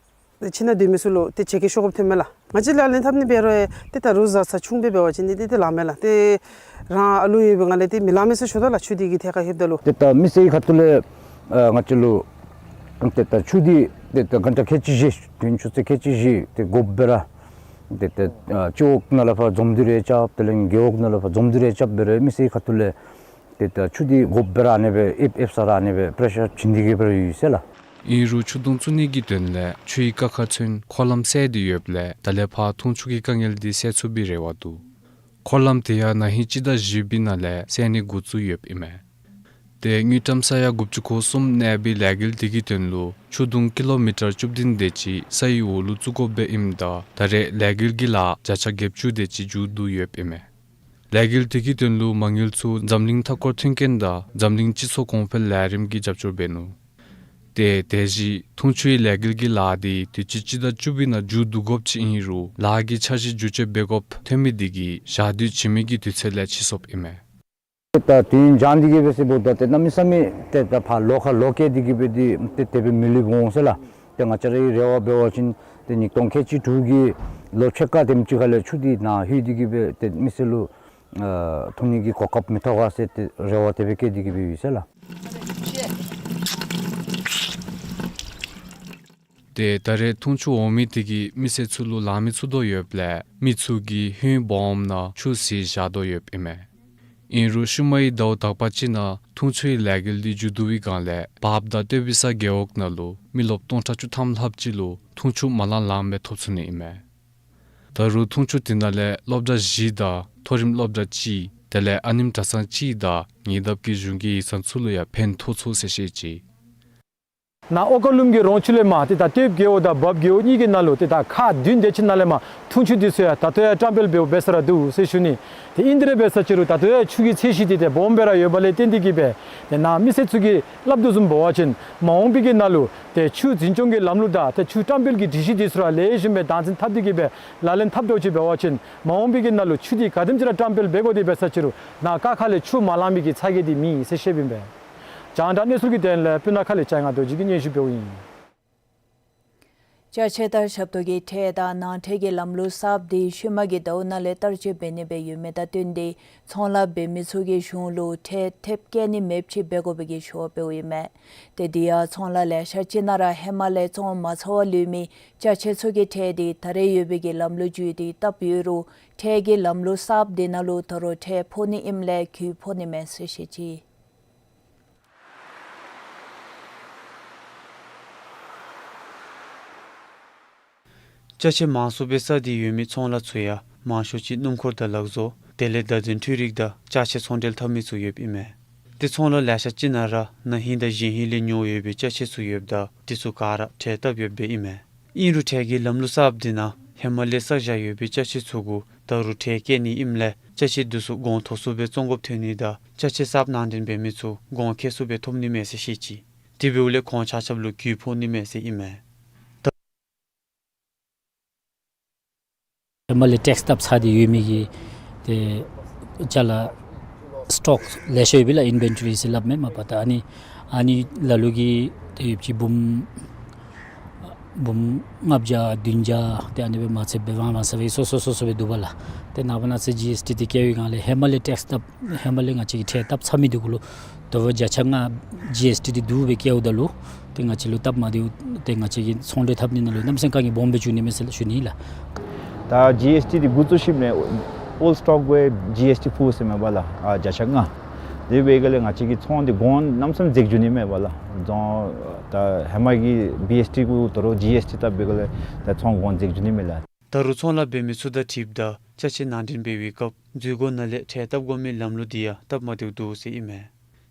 ཏེ་ཁྱིམ་ནང་སྡོད་མི་ཚུ་ལུ་ཏེ་ཆེ་གེ་ཤོ་གོབ་ཐོན་མས་ལགས། ང་བཅས་ལག་ལེན་འཐབ་ནི་འབད་རུང་ཏེ་ད་རུང་བཟའ་ཚང་ཆུང་སྦེ་འབད་བ་ཅིན་ཏེ་ཏེ་ལང་མས་ལགས། ཏེ་རང་ཨ་ལུ་ཡོད་པའི་ངང་ལས་ཏེ་མི་ལང་མས་ཟེར་ཞུ་དོ་ལགས། ཆུ་འདི་གི་ཐད་ཁར་ལྷོདཔ་ད་ལུ། ཏེ་ད་མི་སེར་གྱི་ཁ་ཐུག་ལས་ཨ་ང་བཅས་ལུ་ཏེ་ད་ཆུ་འདི་ཏེ་ད་གྷན་ཊ་ཁལ་གཅིག་བཞི་དུས་ཆུ་ཚོད་ཁལ་གཅིག་བཞི་ཏེ་དགོཔ་སྦེ་ར་ཏེ་ད་ཨ་སྤྱི་འོག་ནང་ལས་ཕར་འཛོམས་ཏེ་རེ་རྐྱབ། དེ་ལས་རྒེད་འོག་ནང་ལས་ཕར་འཛོམས་ཏེ་རེ་རྐྱབ་འབད་རུང་མི་སེར་གྱི་ཁ་ཐུག་ལས་ཏེ་ད་ཆུ་འདི་དགོཔ་སྦེ་ར་ཨ་ནི་སྦེ་ཨེབ་ཨེབ་ས་ར་ཨ་ནི་སྦེ་པེ་རེ་ཤར་བྱིན་ཏེ་གི་སྦེ་ར་ཡོད་ཟེར་ལགས། ཨིན་རུང་ཆུ་དུང་བཙུགས་ནི་གི་དོན་ལས་ཆུའི་རྐ་ཁར་ཚུན་འཁོར་ལམ་བསལ་ཏེ་ཡོདཔ་ལས་ད་ལས་ཕར་འཐུང་ཆུ་གི་དཀའ་ངལ་འདི་སེལ་ཚུགས་པའི་རེ་བ་འདུག། འཁོར་ལམ་དེ་ཡང་ན་ཧིང་སྤྱི་ཟླ་བཞི་པའི་ནང་ལས་བསལ་ནི་འགོ་བཙུགས་ཡོདཔ་ཨིན་མས། ཏེ་དངུལ་ཀྲམ་ས་ཡ་དགུ་བཅུ་གོ་གསུམ་གནས་པའི་ལས་འགུལ་དེ་གི་དོན་ལུ་ཆུ་དུང་ཀི་ལོ་མི་ཊར་བཅུ་བདུན་དེ་ཅིག་ས་ཡི་འོག་ལུ་བཙུགས་དགོཔ་སྦེ་ཨིནམ་ད་ད་རེས་ལས་འགུལ་གྱི་ལཱ་བརྒྱ་ཆ་བརྒྱད་ཅུ་དེ་ཅིག་མཇུག་བསྡུ་ཡོདཔ་ཨིན་མས། ལས་འགུལ་དེ་གི་དོན་ལུ་མ་དངུལ་ཚུ་འཛམ་གླིང་མཐའ་འཁོར་མཐུན་རྐྱེན་དང་འཛམ་གླིང་སྤྱི་ཚོགས་གོང་འཕེལ་ལས་རིམ་གྱིས་རྒྱབ་སྐྱོར་འབད་ནུག། ཏེ་དེ་བཞིན་འཐུང་ཆུའི་ལས་འགུལ་གྱི་ལཱ་འདི་དུས་ཅི་སྤྱི་ཟླ་བཅུ་པའི་ནང་མཇུག་བསྡུ་དགོཔ་ཅིག་ཨིན་རུང་ལཱ་གི་འཆར་གཞི་འགྱུར་བཅོས་འབད་དགོཔ་ཐོན་མི་འདི་གིས་ཞག་དུས་བྱིན་མི་གི་དུས་ཚོད་ལས་ཕྱི་སོཔ་ཨིན་མས། ཏེ་ད་དུས་ཡུན་འགྱངས་ཏེ་གི་སྦེ་ཟེརཝ་ད་ཏེ་གནམ་མེད་ས་མེད་ཏེ་ད་ཕར་ལོག་ཁ་ལོག་བཀལ་ཏེ་གི་སྦེ་འདི་ཏེ་དེ་སྦེ་མི་ལུས་འོང་ཟེར་ལགས། ཏེ་ང་བཅས་རའི་རེ་བ་འབད་བ་ཅིན་ཏེ་ཉིས་སྟོང་ཁལ་གཅིག་དྲུག་གི་ལོ་ཕྱེད་ཀ་དེམ་ཅིག་ཁ་ལས་ཆུ་འདི་ནཱ་ལྷོད་དེ་གི་སྦེ་ཏེ་མི་སེར་ལུ་ཨ་འཐུང་ནི་གི་གོ་སྐབས་མི་ཐོབ་ག་ཟེར་ཏེ་རེ་བ་དེ་སྦེ་བསྐྱེད་དེ་གི་སྦེ་ཡོད་ཟེར་ལགས། ཏེ་ད་རེས་འཐུང་ཆུ་འོང་མི་དེ་གིས་མི་སེར་ཚུ་ལུ་ལང་མི་ཚུགས་དོ་ཡོདཔ་ལས་མི་ཚུ་གིས་ཧོད་སྦོམ་ནང་ཆུ་བཟི་བཞག་དོ་ཡོདཔ་ཨིན་མས། ཨིན་རུང་ཤུལ་མའི་ཟླཝ་དག་པ་ཅིག་ནང་འཐུང་ཆུའི་ལས་འགུལ་འདི་མཇུག་བསྡུ་བའི་སྒང་ལས་བརཔ་དང་སྟོད་པའི་ས་རྒེད་འོག་ནང་ལུ་མི་རློབས་སྟོང་ཕྲག་བཅུ་ཐམ་ལྷགཔ་ཅིག་ལུ་འཐུང་ཆུ་མ་ལང་ལངམ་སྦེ་ཐོབ་ཚུགས་ནི་ཨིན་མས། ད་རུང་འཐུང་ཆུ་དེ་ནང་ལས་སློབ་གྲྭ་བཞི་དང་མཐོ་རིམ་སློབ་གྲྭ་གཅིག་དེ་ལས་ཨ་ནེམ་གྲྭ་ཚང་གཅིག་དང་ཉེ་འདབས་ཀྱི་གཞུང་གི་ཡིག་ཚང་ཚུ་ལུ་ཡང་ཕན་ཐོགས་ཚུགས་ཟེར་བཤད་ཅི། ནཱ་ཨོ་ཀ་ལུང་གི་རོང་ཆུ་ལས་མར་ཏེ་ད་སྟོདཔ་རྒེད་འོག་དང་བརཔ་རྒེད་འོག་གཉིས་ཀྱི་ནང་ལུ་ཏེ་ད་ཁག་བདུན་དེ་ཅིག་ནང་ལས་མར་འཐུང་ཆུ་འདི་ཚུ་ཡང་ད་ལྟོ་ཡང་བཀྲམ་སྤེལ་འབདཝ་འབད་ས་ར་འདུག་ཟེར་ཞུ་ནི། ཏེ་ཨིན་དེ་ར་འབད་ས་ཅིག་རུང་ད་ལྟོ་ཡང་ཆུ་གི་ཚད་གཞི་འདི་ཏེ་སྦོམ་སྦེ་ར་ཡོདཔ་ལས་བརྟེན་ཏེ་གི་སྦེ་ཏེ་ནཱ་མི་སེར་ཚུ་གིས་སླབ་དོ་བཟུམ་འབད་བ་ཅིན་མ་འོངས་པའི་གི་ནང་ལུ་ཏེ་ཆུ་འཛིན་སྐྱོང་གི་ལམ་ལུགས་དང་ཏེ་ཆུ་བཀྲམ་སྤེལ་གྱི་སྒྲིག་གཞི་འདི་ཚུ་ར་ལེགས་ཤོམ་སྦེ་དམ་འཛིན་འཐབ་སྟེ་གི་སྦེ་ལག་ལེན་འཐབ་འགྱོ་ཅི་འབད་བ་ཅིན་མ་འོངས་པའི་གི་ནང་ལུ་ཆུ་འདི་ག་དེམ་ཅིག་ར་བཀྲམ་སྤེལ་འབད་དགོ་དེ་འབད་ས་ཅིག་རུང་ནཱ་ཀ་ཁ་ལས་ཆུ་མ་ལང་མི་གི་ཚ་གྱང་འདི་མེད་ཟེར་བཤདཔ་ཨིན་པས། རྒྱང་བསྒྲགས་གནས་ཚུལ་གྱི་དོན་ལས་སྤུ་ན་ཁ་ལས་བྱང་ང་རྡོ་རྗེ་གིས་སྙན་ཞུ་འབདཝ་ཨིན། ཅ་ཆས་དང་ཞབས་ཏོག་གི་ཁྲལ་དང་ནང་ཁྲལ་གྱི་ལམ་ལུགས་གསརཔ་འདི་ཤུལ་མ་གི་ཟླཝ་ནང་ལས་བསྟར་སྤྱོད་འབད་ནི་སྦེ་ཡོད་མི་དང་བསྟུན་ཏེ་ཚོང་ལཱ་འབད་མི་ཚུ་གིས་གཞུང་ལུ་ཁྲལ་ཐེབས་བཀལ་ནི་མེདཔ་ཅིག་འབད་དགོ་པའི་གི་ཞུ་བ་འབདཝ་ཨིན་མས། ཏེ་དེ་ཡང་ཚོང་ལཱ་ལེ་ཤ་ཅིག་ནང་ར་ཧེ་མ་ལས་བཙོང་མ་ཚར་བར་ལུས་མི་ཅ་ཆས་ཚུ་གི་ཁྲལ་འདི་ད་རེས་ཡོད་པའི་གི་ལམ་ལུགས་བརྒྱུད་དེ་བཏབ་ཡོད་རུང་ཁྲལ་གྱི་ལམ་ལུགས་གསརཔ་འདི་ནང་ལུ་ད་རུང་ཁྲལ་ཕོག་ནི་ཨིནམ་ལས་གུད་ཕོག་ནི་མས་ཟེར་བཤད་ཅི། ཅ་ཆས་མང་སུ་སྦེ་བསགས་ཏེ་ཡོད་མི་ཚོང་ལཱ་ཚུ་ཡང་མང་ཤོས་ཅིག་སྣུམ་འཁོར་དང་ལག་བཟོ་དེ་ལས་བརྡ་དོན་འཕྲུལ་རིག་དང་ཅ་ཆས་ཚོང་འབྲེལ་འཐབ་མི་ཚུ་ཡོདཔ་ཨིན་མས། ཏེ་ཚོང་ལཱ་ལེ་ཤ་ཅིག་ནང་ར་ན་ཧིང་དང་གཞེས་ཧིང་ལས་ཉོ་ཡོད་པའི་ཅ་ཆས་ཚུ་ཡོདཔ་ད་དེ་ཚུ་ག་ར་ཁྲལ་བཏབ་ཡོདཔ་སྦེ་ཨིན་མས། ཨིན་རུང་ཁྲལ་གྱི་ལམ་ལུགས་གསརཔ་འདི་ནང་ཧེ་མ་ལས་བསགས་བཞག་ཡོད་པའི་ཅ་ཆས་ཚུ་གུ་ད་རུང་ཁྲལ་བཀལ་ནི་ཨིནམ་ལས་ཅ་ཆས་འདི་ཚུ་གོང་མཐོ་སུ་སྦེ་བཙོང་དགོཔ་ཐོན་ནི་དང་ཅ་ཆས་གསརཔ་ནང་འདྲེན་འབད་མི་ཚུ་གོང་ཁེ་སུ་སྦེ་ཐོབ་ནི་མས་ཟེར་བཤད་ཅི། དེ་འབདཝ་ལས་ཁོང་ཆ་ཁྱབ་ལུ་གུད་ཕོག་ནི་མས་ཟེར་ཨིན་མས། ཧེ་མ་ལས་ཊེགསི་བཏབ་ཚར་ཏེ་ཡོད་མི་གི་ཏེ་ཅ་ལ་སི་ཊོག་ལེ་ཤ་ཡོད་པས་ལགས། ཨིན་ཝེན་ཊོ་རི་ཟེར་སླབ་མས་མ་པ། ད་ཨ་ནི་ཨ་ནི་ལ་ལུ་གིས་ཏེ་ཡོདཔ་ཅིག་འབུམ་འབུམ་ལྔ་བརྒྱ་བདུན་བརྒྱ་ཏེ་ཨ་ནི་སྦེ་མ་ཚད་སྦེ་ཝང་ཝང་ས་སྦེ་སོ་སོ་སོ་སོ་སྦེ་འདུག་པ་ལགས། ཏེ་ནངས་པ་གནངས་ཚེ་ཇི་ཨེསི་ཊི་འདི་བཀལ་བའི་སྒང་ལས་ཧེ་མ་ལས་ཊེགསི་བཏབ་ཧེ་མ་ལས་ང་བཅས་ཀྱིས་ཁྲལ་བཏབ་ཚར་མི་འདི་གུ་ལུ་དོ་བ་བརྒྱ་ཆ་ལྔ་ཇི་ཨེསི་ཊི་འདི་བསྡུ་སྦེ་བཀལཝ་ད་ལུ་ཏེ་ང་བཅས་ལུ་སྟབས་མ་བདེཝ་ཏེ་ང་བཅས་ཀྱི་ཚོང་འབྲེལ་འཐབ་ནི་ནང་ལུ་གནམ་མེད་ས་མེད་དཀའ་ངལ་སྦོམ་སྦེ་འབྱུང་ནི་མས་ཟེར་ཞུ་ནི་ལགས། ད་ཇི་ཨེསི་ཊི་འདི་འགོ་བཙུགས་ཞིནམ་ལས་ཨོལཌ་སི་ཊོག་གུ་ཇི་ཨེསི་ཊི་ཕོག་ཟེར་མས་པ་ལགས། ཨ་བརྒྱ་ཆ་ལྔ། དེ་འབད་སྒང་ལས་ང་བཅས་ཀྱི་ཚོང་འདི་གོང་གནམ་མེད་ས་མེད་འཛེགས་འགྱོ་ནི་མས་པ་ལགས། རྫོང་ད་ཧེ་མ་གི་བི་ཨེསི་ཊི་གུ་ད་རུང་ཇི་ཨེསི་ཊི་བཏབ་སྦེ་སྒང་ལས་ད་ཚོང་གོང་འཛེགས་འགྱོ་ནི་མས་ལགས། ད་རུང་ཚོང་ལཱ་འབད་མི་ཚུ་དང་འཁྲིལཝ་ད་ཅ་ཆས་ནང་འདྲེན་འབད་བའི་སྐབས་འཛུལ་སྒོ་ནང་ལས་ཁྲལ་བཏབ་དགོ་མི་ལམ་ལུགས་འདི་ཡང་སྟབས་མ་བདེཝ་འདུག་ཟེར་ཨིན་མས།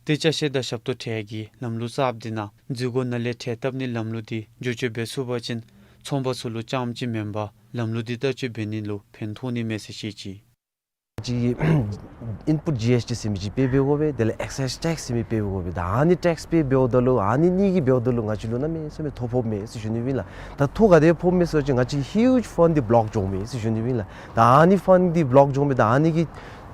ཏེ་ཅ་ཆས་དང་ཞབས་ཏོག་ཁྲལ་གྱི་ལམ་ལུགས་གསརཔ་འདི་ནང་འཛུལ་སྒོ་ནང་ལས་ཁྲལ་བཏབ་ནི་ལམ་ལུགས་འདི་འགྱུར་བཅོས་འབད་ཚུགས་པ་ཅིན་ཚོང་པ་ཚུ་ལུ་རྐྱངམ་ཅིག་མེན་པར་ལམ་ལུགས་འདི་བསྟར་སྤྱོད་འབད་ནི་ལུ་ཕན་ཐོགས་ནི་མས་ཟེར་བཤད་ཅི། ཅིག་ཨིན་པུཊ་ཇི་ཨེསི་ཊི་ཟེར་མི་ཅིག་པེ་འབད་དགོ་པས། དེ་ལས་ཨེག་སའིཛ་ཊེགསི་ཟེར་མི་པེ་འབད་དགོ་པས། ད་ཨ་ནི་ཊེགསི་པེ་འབདཝ་ད་ལུ་ཨ་ནི་གཉིས་ཀྱི་འབདཝ་ད་ལུ་ང་བཅས་ལུ་གནམ་མེད་ས་མེད་ཐོ་ཕོགཔ་མས་ཟེར་ཞུ་ནི་ཨིན་ལགས། ད་ཐོ་ག་དེ་ཕོགཔ་མས་ཟེར་བ་ཅིན་ང་བཅས་ཧིའུཇ་ཕཱན་འདི་བློཀ་འགྱོཝ་མས་ཟེར་ཞུ་ནི་ཨིན་ལགས། ད་ཨ་ནི་ཕཱན་འདི་བློཀ་འགྱོཝ་མས། ད་ཨ་ནི་གི་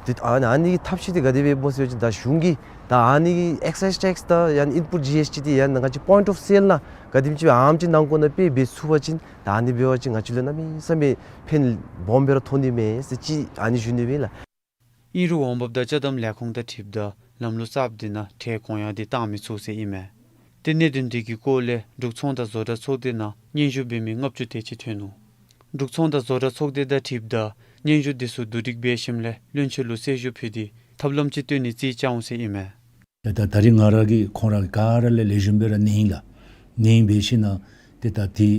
ཏེ་ཨ་ཨ་ནི་གི་ཐབས་ཤེས་འདི་ག་དེ་སྦེ་སྨོ་ཟེར་བ་ཅིན་ད་གཞུང་གིས་ད་ཨ་ནི་གི་ཨེག་སའིཛ་ཊེགསི་དང་ཡང་ན་ཨིན་པུཊ་ཇི་ཨེསི་ཊི་འདི་ཡང་ན་ང་བཅས་པོའིནཊ་ཨོཕ་སེལ་ནང་ག་དེམ་ཅིག་ཨ་ནེམ་ཅིག་ནང་འཁོད་ནང་དཔེ་འབད་ཚུགས་པ་ཅིན་ད་ཨ་ནི་འབད་བ་ཅིན་ང་བཅས་ལུ་གནམ་མེད་ས་མེད་ཕན་སྦོམ་སྦེ་ར་ཐོགས་ནི་མས་ཟེར་ཅིག་ཨ་ནི་ཞུ་ནི་ཨིན་ལགས། ཨིན་རུང་འོང་འབབ་དང་ཅ་དམ་ལས་ཁུངས་དང་འཁྲིལཝ་ད་ལམ་ལུགས་གསརཔ་འདི་ནང་ཁྲལ་གོང་ཡང་འདི་བཏང་མི་ཚུགས་ཟེར་ཨིན་མས། ཏེ་གནད་དོན་འདི་གི་སྐོར་ལས་འབྲུག་ཚོང་དང་བཟོ་གྲྭ་ཚོགས་སྡེ་ནང་སྙན་ཞུ་འབད་མི་ལྔ་བཅུ་དེ་ཅིག་ཐོན་ནུག། འབྲུག་ཚོང་དང་བཟོ་གྲྭ་ཚོགས་སྡེ་དང་འཁྲིལཝ་ད་སྙན་ཞུ་འདི་ཚུ་བསྡུ་སྒྲིག་འབད་ཞིནམ་ལས་བློན་ཆེན་ལུ་གསལ་ཞུ་ཕུལ་ཏེ་ཐབས་ལམ་ཅིག་བཏོན་ནི་རྩིས་རྐྱབ་འོང་ཟེར་ཨིན་མས། ད་ད་རིས་ང་ར་གིས་ཁོང་ར་ག་ར་ལས་ལེགས་ཤོམ་སྦེ་ར་གནས་ཡི་ལགས། གནས་ཡི་འབད་ཞིནམ་ལས་ཏེ་ད་འདི་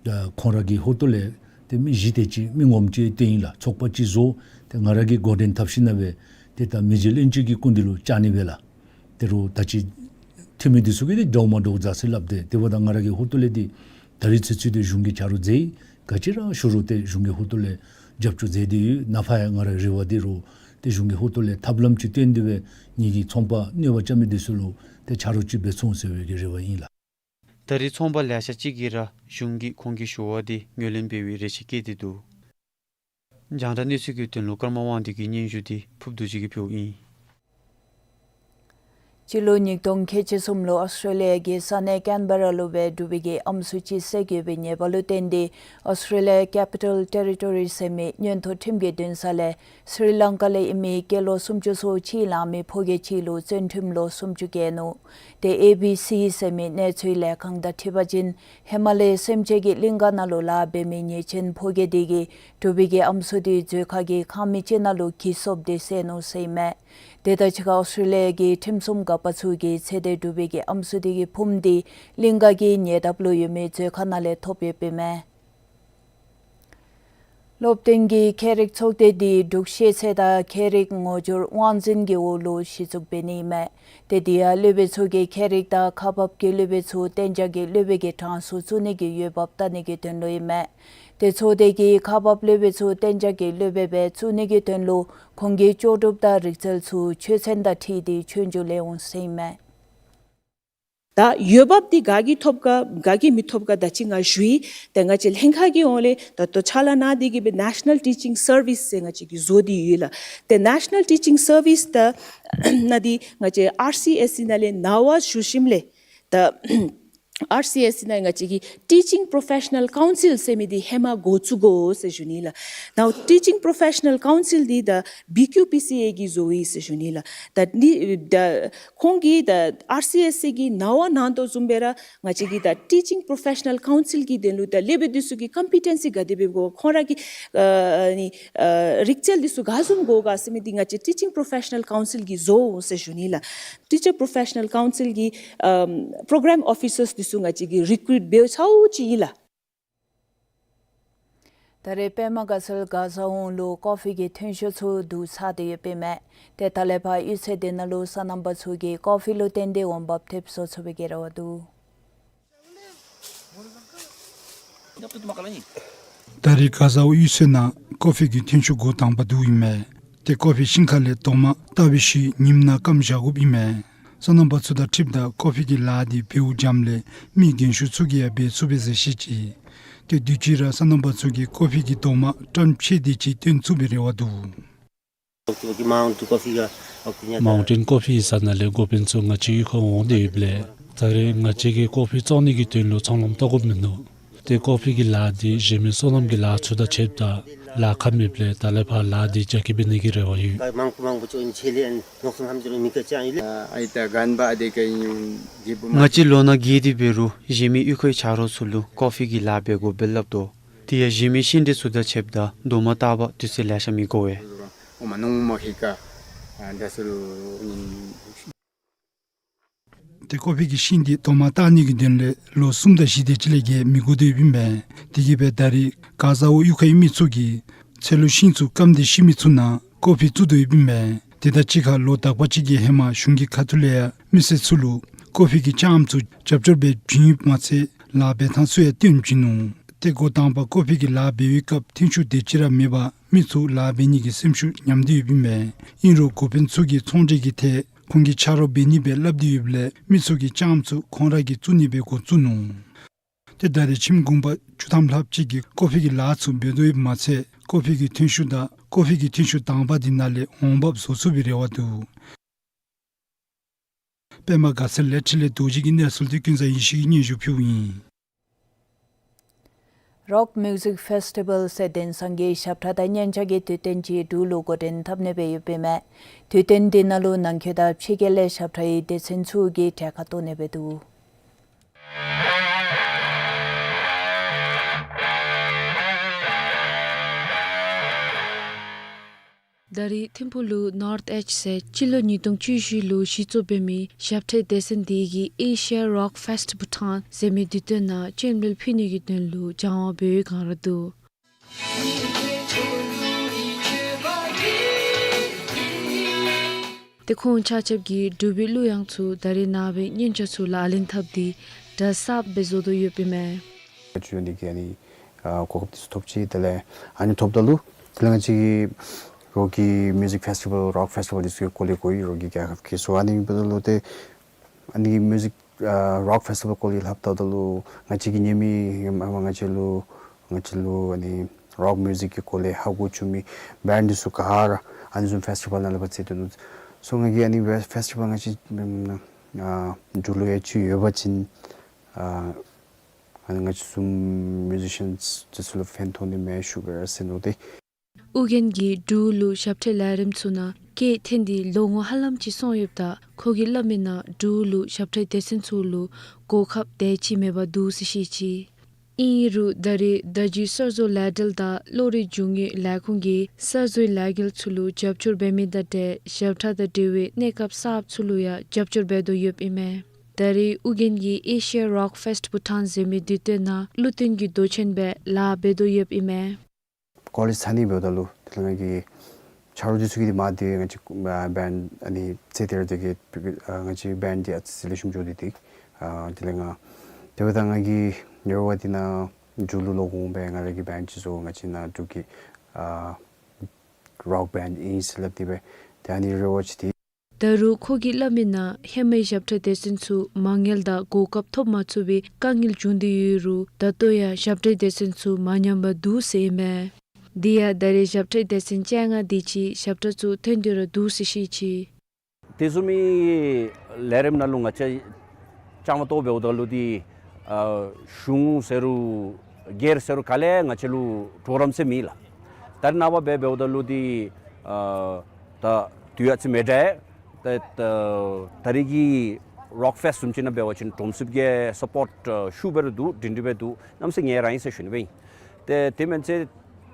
ད་ཁོང་ར་གི་ཧོངས་ལས་ཏེ་མི་བཞི་དེ་ཅིག་མི་ངོམ་ཅིག་བཏོན་ཡི་ལགས། ཚོགས་པ་ཅིག་བཟོ། ཏེ་ང་ར་གིས་འགོ་འདྲེན་འཐབ་ཞིནམ་ལས་ཏེ་ད་མི་རྗེ་བློན་ཆེན་གྱི་སྐུ་མདུན་ལུ་བཅར་ནི་སྦེ་ལགས། ད་རུང་ད་ཅི་འཐུས་མི་འདི་ཚུ་གིས་ཏེ་འདྲཝ་མ་འདྲཝ་མཛད་ཟེར་སླབ་སྟེ། དེ་འབདཝ་ད་ང་ར་གི་ཧོངས་ལས་འདི་ད་རིས་ཚུན་ཚོད་འདི་གཞུང་གིས་ཆ་རོགས་མཛད་ཡི། ག་ཅི་ར་ཞུ་རུང་ཏེ་གཞུང་གི་ཧོངས་ལས་རྒྱབ་སྐྱོར་མཛད་དེ་ཡོད། ནངས་པ་ཡང་ང་རའི་རེ་བ་འདི་རུང་ ཏེ་གཞུང་གིས་ཧུར་ཐུག་ལས་ཐབས་ལམ་ཅིག་བཏོན་ཏེ་སྦེ་ངེ་གི་ཚོང་པ་གནོད་པ་རྐྱབ་མི་འདི་ཚུ་ལུ་ཏེ་ཆ་རོགས་ཅིག་འབད་ཚུགས་འོང་ཟེར་བའི་གི་རེ་བ་ཨིན་ལགས། ད་རེས་ཚོང་པ་ལེ་ཤ་ཅིག་གིས་ར་གཞུང་གིས་ཁོང་གི་ཞུ་བ་འདི་ངོས་ལེན་འབད་བའི་རེ་ཆེ་བསྐྱེད་དེ་འདུག། རྒྱང་བསྒྲགས་གནས་ཚུལ་གྱི་དོན་ལུ་ཀརྨ་དབང་འདུས་ཀྱི་སྙན་ཞུ་འདི་ཕུརབ་རྡོ་རྗེ་གིས་ཕུལཝ་ཨིན། སྤྱི་ལོ་ཉིས་སྟོང་ཁལ་གཅིག་གསུམ་ལུ་ཨོསི་ཊྲེ་ལི་ཡ་གི་ས་གནས་ཀེན་བེ་ར་ལུ་སྦེ་འབྲུག་པའི་གི་ཨམ་སྲུ་ཅིག་བསད་ཡོད་པའི་ཉེས་པ་ལུ་བརྟེན་ཏེ་ཨོསི་ཊྲེ་ལི་ཡ་ཀེ་པི་ཊལ་ཊེ་རི་ཊོ་རི་ཟེར་མི་མངོན་མཐོ་ཁྲིམས་ཀྱི་འདུན་ས་ལས་སི་རི་ལང་ཀ་ལས་ཨིན་མི་སྐྱེས་ལོ་སུམ་ཅུ་སོ་གཅིག་ལང་མི་ཕོ་སྐྱེས་ཅིག་ལུ་བཙོན་ཁྲིམས་ལོ་སུམ་ཅུ་བཀལ་ནུག། ཏེ་ཨེ་བི་སི་ཟེར་མི་གནས་ཚུལ་ལས་ཁང་དང་འཁྲིལ་བ་ཅིན་ཧེ་མ་ལས་སེམས་ཅན་གྱི་གླིང་ག་ནང་ལུ་ལཱ་འབད་མི་ཉེས་ཅན་ཕོ་སྐྱེས་དེ་གིས་འབྲུག་པའི་གི་ཨམ་སྲུ་དེ་མཛོད་ཁང་གི་ཁང་མིག་ཅིག་ནང་ལུ་གྱི་སོབ་སྟེ་བསད་ནུག་ཟེར་ཨིན་མས། དེ་དང་གཅིག་ཁར་ཨོསི་ཊྲེ་ལི་ཡ་གི་ཁྲིམས་སྲུང་འགག་པ་ཚུ་གིས་ཚེ་འདས་འབྲུག་པའི་གི་ཨམ་སྲུ་དེ་གི་ཕུངམ་དེ་གླིང་ག་གི་ཉེ་འདབས་ལུ་ཡོད་མི་མཛོད་ཁང་ནང་ལས་ཐོབ་ཡོདཔ་ཨིན་མས། སློབ་སྟོན་གྱི་ཁྱད་རིག་ཚོགས་སྡེ་འདི་འབྲུག་ཤེས་ཚད་དང་ཁྱད་རིག་ངོ་སྦྱོར་དབང་འཛིན་གྱི་འོག་ལུ་གཞི་བཙུགས་འབད་ནི་ཨིན་མས། ཏེ་དེ་ཡང་སློབ་དཔོན་ཚུ་གིས་ཁྱད་རིག་དང་ཁག་འབག་གི་སློབ་དཔོན་ཚུ་གཏན་འཇགས་ཀྱི་སློབ་དཔོན་གྱི་གྲངས་སུ་བཙུགས་ནི་གི་འོས་འབབ་བལྟ་ནི་གི་དོན་ལུ་ཨིན་མས། ཏེ་ཚོགས་སྡེ་གིས་ཁག་འབག་སློབ་དཔོན་ཚུ་གཏན་འཇགས་ཀྱི་སློབ་དཔོན་སྦེ་བཙུགས་ནི་གི་དོན་ལུ་ཁོང་གི་ལྕོགས་གྲུབ་དང་རིག་རྩལ་ཚུ་ཆོས་ཚན་དང་འཁྲིལ་ཏེ་ཆོས་རྒྱུགས་ལེན་འོང་ཟེར་ཨིན་མས། ད་འོས་འབབ་འདི་ག་གིས་ཐོབ་ག་ག་གིས་མི་ཐོབ་ག་ད་ཅི་ང་ཞུ་ཡི། ཏེ་ང་བཅས་ལྷན་ཁག་གི་ཧོངས་ལས་ད་ལྟོ་ཕྱག་ལཱ་གནང་སྟེ་གི་སྦེ་National Teaching Service ཟེར་ང་བཅས་ཀྱིས་བཟོ་སྟེ་ཡོད་ལགས། ཏེ་National Teaching Service ད་ནང་འདི་ང་བཅས་ཨར་སི་ཨེསི་ཨི་ནང་ལས་ནང་པ་ཞུ་ཞིནམ་ལས་ད་ཨར་སི་ཨེསི་ཨི་ནང་ང་བཅས་ཀྱི་Teaching Professional Council ཟེར་མི་འདི་ཧེ་མ་འགོ་བཙུགས་དགོ་ཟེར་ཞུ་ནི་ལགས། ནཱ་Teaching Professional Council འདི་ད་བི་ཀིའུ་པི་སི་ཨེ་གིས་བཟོ་ཡི་ཟེར་ཞུ་ནི་ལགས། ད་འདི་ད་ཁོང་གིས་ད་ཨར་སི་ཨེསི་ཨི་གི་ནང་པ་གནང་དོ་བཟུམ་སྦེ་ར་ང་བཅས་ཀྱི་ད་Teaching Professional Council གི་དོན་ལུ་ད་སློབ་དཔོན་འདི་ཚུ་གི་ཀམ་པི་ཊེན་སི་ག་དེ་སྦེ་དགོ་ཁོང་ར་གི་ཨ་ནི་ཨ་རིག་རྩལ་འདི་ཚུ་ག་བཟུམ་དགོ་ག་ཟེར་མི་འདི་ང་བཅས་Teaching Professional Council གིས་བཟོ་འོང་ཟེར་ཞུ་ནི་ལགས། Teacher Professional Council གི་ཨམ་པོ་རོ་གརམ་ཨོ་ཕི་སརསི་འདི་ཚུ་ང་བཅས་ཀྱིས་རི་ཀུ་རུཊ་འབད་ཚརཝ་ཅིག་ཨིན་ལགས། ད་རེས་པདྨ་དགའ་ཚལ་མགར་བཟའ་འོག་ལུ་ཀོ་ཕི་གི་ཐོན་ཤུགས་ཚུ་བསྡུ་ཚར་ཏེ་ཡོདཔ་ཨིན་མས། ཏེ་ད་ལས་ཕར་གཡུས་ཚན་འདི་ནང་ལུ་སོ་ནམ་པ་ཚུ་གིས་ཀོ་ཕི་ལུ་བརྟེན་ཏེ་འོང་འབབ་ཐེབས་བཟོ་ཚུགས་པའི་གི་རེ་བ་འདུག། ད་རེས་མགར་བཟའ་འོག་གཡུས་ཚན་ནང་ཀོ་ཕི་གི་ཐོན་ཤུགས་འགོ་དང་པ་འདི་ཨིན་མས། ཏེ་ཀོ་ཕི་ཤིང་ཁ་ལས་རྡོག་མ་བཏགས་པའི་ཤུལ་ཉིམ་ནང་སྐམ་བཞག་དགོཔ་ཨིན་མས། སོ་ནམ་པ་ཚུ་དང་འཁྲིལཝ་ད་ཀོ་ཕི་གི་ལཱ་འདི་འབདཝ་འགྱམ་ལས་མི་རྒན་ཤོས་ཚུ་གིས་ཡང་འབད་ཚུགས་པས་ཟེར་བཤད་ཅི། ཏེ་དུས་ཅི་ར་སོ་ནམ་པ་ཚུ་གིས་ཀོ་ཕི་གི་རྡོག་མ་བཀྲམ་ཕྱེ་སྟེ་ཅིག་བཏོན་ཚུགས་པའི་རེ་བ་འདུག། མའུན་ཊེན་ཀོ་ཕི་ཡི་ས་ནང་ལས་འགོ་དཔོན་ཚུ་ང་བཅས་གཡུས་ཁར་འོང་སྟེ་ཡོདཔ་ལས་ད་རེས་ང་བཅས་ཀྱིས་ཀོ་ཕི་བཙོང་ནི་གི་དོན་ལུ་ཚོང་ལམ་བཏོག་དགོཔ་མིན་ནུག། ཏེ་ཀོ་ཕི་གི་ལཱ་འདི་གཞན་མི་སོ་ནམ་གྱི་ལཱ་ཚུ་དང་ཕྱདཔ་ད་ལཱ་ཁག་མེདཔ་ལས་ད་ལས་ཕར་ལཱ་འདི་རྒྱ་སྐྱེད་འབད་ནི་གི་རེ་བ་ཡོད། ང་བཅས་ལོ་ན་རྒས་ཏེ་འབད་རུང་གཞན་མི་གཡུས་ཁའི་ཆ་རོགས་ཚུ་ལུ་ཀོ་ཕི་གི་ལཱ་འབད་དགོ་པས་སླབ་དོ། དེ་ཡང་གཞན་མི་ཤིང་འབྲས་ཚུ་དང་ཕྱདཔ་ད་རྡོག་མ་བཏགས་པར་དུས་ཚོད་ལེ་ཤ་མི་འགོར་བས། ཏེ་ཀོ་ཕི་གི་ཤིང་འདི་རྡོག་མ་བཏགས་ནི་གི་དོན་ལས་ལོ་གསུམ་དང་བཞི་དེ་ཅིག་ལས་བརྒལ་མི་འགོར་དོ་ཡོདཔ་ཨིན་མས། དེ་གིས་སྦེ་ད་རེས་མགར་བཟའ་འོག་གཡུས་ཁའི་མི་ཚུ་གིས་ཚལ་ལུ་ཤིང་ཚུ་སྐམ་སྟེ་ཤི་མི་ཚུ་ནང་ཀོ་ཕི་བཙུགས་དོ་ཡོདཔ་ཨིན་མས། དེ་དང་གཅིག་ཁར་ལོ་དག་པ་ཅིག་གི་ཧེ་མ་གཞུང་གི་ཁ་ཐུག་ལས་ཡང་མི་སེར་ཚུ་ལུ་ཀོ་ཕི་གི་ལྕངམ་ཚུ་རྒྱབ་སྐྱོར་སྦེ་བྱིན་ཡོདཔ་མ་ཚད་ལཱ་འབད་ཐངས་ཚུ་ཡང་སྟོན་བྱིན་ནུག། ཏེ་འགོ་དང་པ་ཀོ་ཕི་གི་ལཱ་འབད་བའི་སྐབས་ཐོན་ཤུགས་དེ་ཅིག་ར་མེད་པར་མི་ཚུ་ལཱ་འབད་ནི་གི་སེམས་ཤུགས་ཉམས་ཏེ་ཡོདཔ་ཨིན་མས། ཨིན་རུང་འགོ་དཔོན་ཚུ་གིས་ཚོང་འབྲེལ་གྱི་ཐད་ཁོང་གི་ཆ་རོགས་འབད་ནི་སྦེ་སླབ་སྟེ་ཡོདཔ་ལས་མི་ཚུ་གིས་ལྕངམ་ཚུ་ཁོང་ར་གིས་བཙུགས་ནི་སྦེ་འགོ་བཙུགས་ནུག། ཏེ་ད་རེས་ཁྱིམ་གུང་པ་བཅུ་ཐམ་ལྷགཔ་ཅིག་གིས་ཀོ་ཕི་གི་ལཱ་ཚུ་འབད་དོ་ཡོདཔ་མ་ཚད་ཀོ་ཕི་གི་ཐོན་ཤུགས་དང་ཀོ་ཕི་གི་ཐོན་ཤུགས་དང་པ་འདི་ནང་ལས་འོང་འབབ་བཟོ་ཚུགས་པའི་རེ་བ་འདུག། པདྨ་དགའ་ཚལ་ལས་འཕྲིན་ལས་རྡོ་རྗེ་གི་གནས་ཚུལ་འདི་ཀུན་བཟང་ཡེ་ཤེས་ཀྱིས་སྙན་ཞུ་ཕུལཝ་ཨིན། རོཀ་མིའུ་ཟིག་ཕེསི་ཊི་བཱལ་ཟེར་དེང་སང་གི་ཞབས་ཁྲ་དང་སྙན་ཆ་གི་དུས་སྟོན་ཅིག་འབྲུག་ལུ་འགོ་འདྲེན་འཐབ་ནི་སྦེ་ཡོདཔ་ཨིན་མས། དུས་སྟོན་འདི་ནང་ལུ་ནང་འཁོད་དང་ཕྱི་རྒྱལ་ལས་ཞབས་ཁྲའི་སྡེ་ཚན་ཚུ་གིས་གྲལ་ཁར་གཏོགས་ནི་སྦེ་འདུག། ད་རེས་ཐིམ་ཕུག་ལུ་ནོརཐ་ཨེཇ་ཟེར་སྤྱི་ལོ་ཉིས་སྟོང་བཅུ་བཞི་ལུ་གཞི་བཙུགས་འབད་མི་ཞབས་ཁྲའི་སྡེ་ཚན་འདི་གིས་ཨེ་ཤི་ཡ་རོཀ་ཕེསི་ཊི་བྷུ་ཊཱན་ཟེར་མི་དུས་སྟོན་ནང་སྤྱན་འབུལ་ཕུལ་ནི་གི་དོན་ལུ་སྦྱང་བ་འབད་བའི་བསྒང་ར་འདུག། ཏེ་ཁོང་ཆ་ཁྱབ་ཀྱིས་འབྲུག་པའི་གླུ་དབྱངས་ཚུ་ད་རེས་ནངས་པའི་སྙན་ཆ་ཚུ་ལག་ལེན་འཐབ་སྟེ་སྒྲ་གསརཔ་སྦེ་བཟོ་དོ་ཡོདཔ་ཨིན་མས། ཅིག་ཡོད་ནི་གི་ཨ་ནི་ཨ་གོ་སྐབས་འདི་ཚུ་ཐོབ་ཅི། དེ་ལས་ཨ་ནི་ཐོབ་ད་ལུ་དེ་ལས་ང་བཅས་ཀྱིས་ རོགས་ཀྱི་མིའུ་ཟིག་ཕེསི་ཊི་བཱལ་རོག་ཕེསི་ཊི་བཱལ་འདི་ཚུ་གི་སྐོར་ལས་གོ་ཡི། རོགས་ཀྱི་རྒྱལ་ཁབ་ཀྱི་སོ་ཨ་ནི་འབདཝ་ད་ལུ་ཏེ་ཨ་ནི་མིའུ་ཟིག་ཨ་རོག་ཕེསི་ཊི་བཱལ་སྐོར་ལས་སླབ་ད་ལུ་ང་བཅས་ཀྱི་ཉེ་མི་ཨ་ང་བཅས་ལུ་ང་བཅས་ལུ་ཨ་ནི་རོག་མིའུ་ཟིག་གི་སྐོར་ལས་ཧ་གོ་བཅུག་མི་བེནཌ་འདི་ཚུ་ག་ར་ཨ་ནི་བཟུམ་ཕེསི་ཊི་བཱལ་ནང་ལས་ཕར་རྩེད་དོ་ནུག། སོ་ང་གིས་ཨ་ནི་ཕེསི་ཊི་བཱལ་ང་བཅས་ཨ་འབྲུག་ལུ་ཡང་ཅིག་ཡོད་པ་ཅིན་ཨ་ཨ་ནི་ང་བཅས་བཟུམ་མིའུ་ཟི་ཤཱནསི་འདི་ཚུ་ལུ་ཕན་ཐོགས་ནི་མས་ཞུ་བར་ཟེར་མནོ་སྟེ། ཨོ་རྒྱན་གྱིས་འབྲུག་ལུ་ཞབས་ཁྲའི་ལས་རིམ་ཚུ་ནང་སྐད་འཐེན་ཏེ་ལོ་ངོ་ཧ་ལམ་ཅིག་སོང་ཡོདཔ་ད་ཁོ་གིས་སླབ་མི་ནང་འབྲུག་ལུ་ཞབས་ཁྲའི་སྡེ་ཚན་ཚུ་ལུ་གོ་སྐབས་དེ་ཅིག་མེད་པར་འདུག་ཟེར་བཤད་ཅི། ཨིན་རུང་ད་རེས་བརྡ་བརྒྱུད་གསར་བཟོ་ལས་འབྲེལ་དང་བློ་རིག་འབྱུང་དངོས་ལས་ཁུངས་ཀྱིས་གསར་བཟོའི་ལས་འགུལ་ཚུ་ལུ་རྒྱབ་སྐྱོར་འབད་མི་དང་འབྲེལ་ཞབས་ཁྲ་དང་འབྲེལ་བའི་གནས་སྐབས་གསརཔ་ཚུ་ལུ་ཡང་རྒྱབ་སྐྱོར་འབད་དོ་ཡོདཔ་ཨིན་མས། ད་རེས་ཨོ་རྒྱན་གྱིས་ཨེ་ཤི་ཡ་རོག་ཕེསི་ཊི་བྷུ་ཊཱན་ཟེར་མི་དུས་སྟོན་ནང་གླུ་བཏོན་གྱི་མདོ་ཆེན་སྦེ་ལཱ་འབད་དོ་ཡོདཔ་ཨིན་མས། ཀོ་ལེཇ་ཚར་ནི་འབདཝ་ད་ལུ་དེ་ལས་ང་གིས་ཆ་རོགས་འདི་ཚུ་གིས་ཏེ་མ་དེ་ང་བཅས་ཨ་བེནཌ་ཨ་ནི་རྩེད་དེ་ར་དེ་གིས་ཨ་ང་བཅས་བེནཌ་འདི་ཨ་ཙི་ལེགས་ཤོམ་འགྱོ་དེ་དེ་ཨ་དེ་ལས་ང་དེ་འབདཝ་ད་ང་གིས་རེ་བ་འདི་ནཱ་འབྲུག་ལུ་ལོག་འོང་སྦེ་ང་ར་གི་བེནཌ་ཅིག་བཟོ། ང་བཅས་ནཱ་འབྲུག་གི་ཨ་རོག་བེནཌ་ཨིན་ཟེར་སླབ་སྟེ་སྦེ་ཏེ་ཨ་ནི་རེ་བ་ཅིག་དེ། ད་རུང་ཁོ་གིས་སླབ་མི་ནང་ཧེ་མའི་ཞབས་ཁྲའི་སྡེ་ཚན་ཚུ་མ་དངུལ་དང་གོ་སྐབས་ཐོབ་མ་ཚུགས་པའི་དཀའ་ངལ་བྱུང་སྟེ་ཡོད་རུང་ད་ལྟོ་ཡང་ཞབས་ཁྲའི་སྡེ་ཚན་ཚུ་མ་ཉམས་པར་འདུག་ཟེར་ཨིན་མས། དེ་ཡང་ད་རེས་ཞབས་ཁྲའི་སྡེ་ཚན་བཅོ་ལྔ་དེ་ཅིག་ཞབས་ཁྲ་ཚུ་ཐོན་ཏེ་ར་འདུག་ཟེར་བཤད་ཅི། དེ་བཟུམ་མའི་ལས་རིམ་ནང་ལུ་ང་བཅས་རྐྱངམ་གཅིག་འབདཝ་ད་ལུ་ཏེ་ཨ་གཞུང་ཟེར་རུང་སྒེར་ཟེར་རུང་ག་ལས་ང་བཅས་ལུ་གྲོགས་རམ་ཟེར་མེད་ལགས། ད་རེས་ནངས་པ་འབད་འབདཝ་ད་ལུ་ཏེ་ཨ་ད་དུས་ཨ་ཙི་མེད་དྲགས། ད་ད་ད་རེས་ཀྱི་རོག་ཕེསི་བཟུམ་ཅིག་ནང་འབད་བ་ཅིན་གྲོང་གསེབ་ཀྱི་སཔོརཊ་ཤུགས་སྦེ་ར་འདུག། སྒྲིང་སྒྲི་སྦེ་འདུག། གནམ་མེད་ས་མེད་ངལ་རངས་ཡི་ཟེར་ཞུ་ནི་སྦེ་ཨིན། ཏེ་དེ་མེན་ཚེ་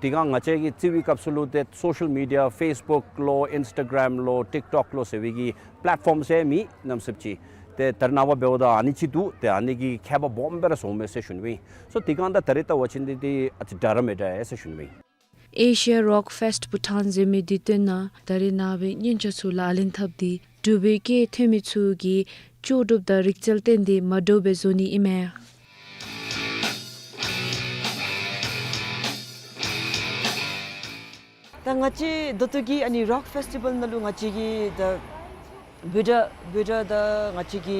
དེ་སྒང་ང་བཅས་ཀྱིས་རྩེད་པའི་སྐབས་སུ་ལུ་ཏེ་སོ་ཤལ་མི་ཌི་ཡ་ཕེསི་བུཀ་ལོ་ཨིནསི་ཊ་གརམ་ལོ་ཊིཀ་ཊོཀ་ལོ་ཟེར་བའི་གི་པི་ལེཊ་ཕོརམ་ཟེར་མེད། གནམ་མེད་ས་མེད་ཅིག། ཏེ་ད་རེས་ནངས་པ་འབདཝ་ད་ཨ་ནི་ཅིག་འདུག། ཏེ་ཨ་ནི་གིས་ཁྱད་པར་སྦོམ་སྦེ་ར་བཟོཝ་མས་ཟེར་ཞུ་ནི་སྦེ་ཨིན། སོ་དེ་སྒང་ད་ད་རེས་བལྟ་བ་ཅིན་ཏེ་ཏེ་ཨ་ཙི་དྲག་ར་མི་དྲག་ཟེར་ཞུ་ནི་སྦེ་ཨིན། ཨེ་ཤི་ཡ་རོག་ཕེསི་ཊི་བྷུ་ཊཱན་ཟེར་མི་དུས་སྟོན་ནང་ད་རེས་ནངས་པའི་སྙན་ཆ་ཚུ་ལག་ལེན་འཐབ་སྟེ་འབྲུག་པའི་སྐད་འཐེན་མི་ཚུ་གིས་ལྕོགས་གྲུབ་དང་རིག་རྩལ་བསྟན་ཏེ་མ་འདྲཝ་སྦེ་བཟོ་ནི་ཨིན་མས། ད་ང་བཅས་ད་ལྟོ་གི་ཨ་ནི་རོག་ཕེསི་ཊི་བཱལ་ནང་ལུ་ང་བཅས་ཀྱི་ད་འབོད་སྒྲ་འབོད་སྒྲ་དང་ང་བཅས་ཀྱི་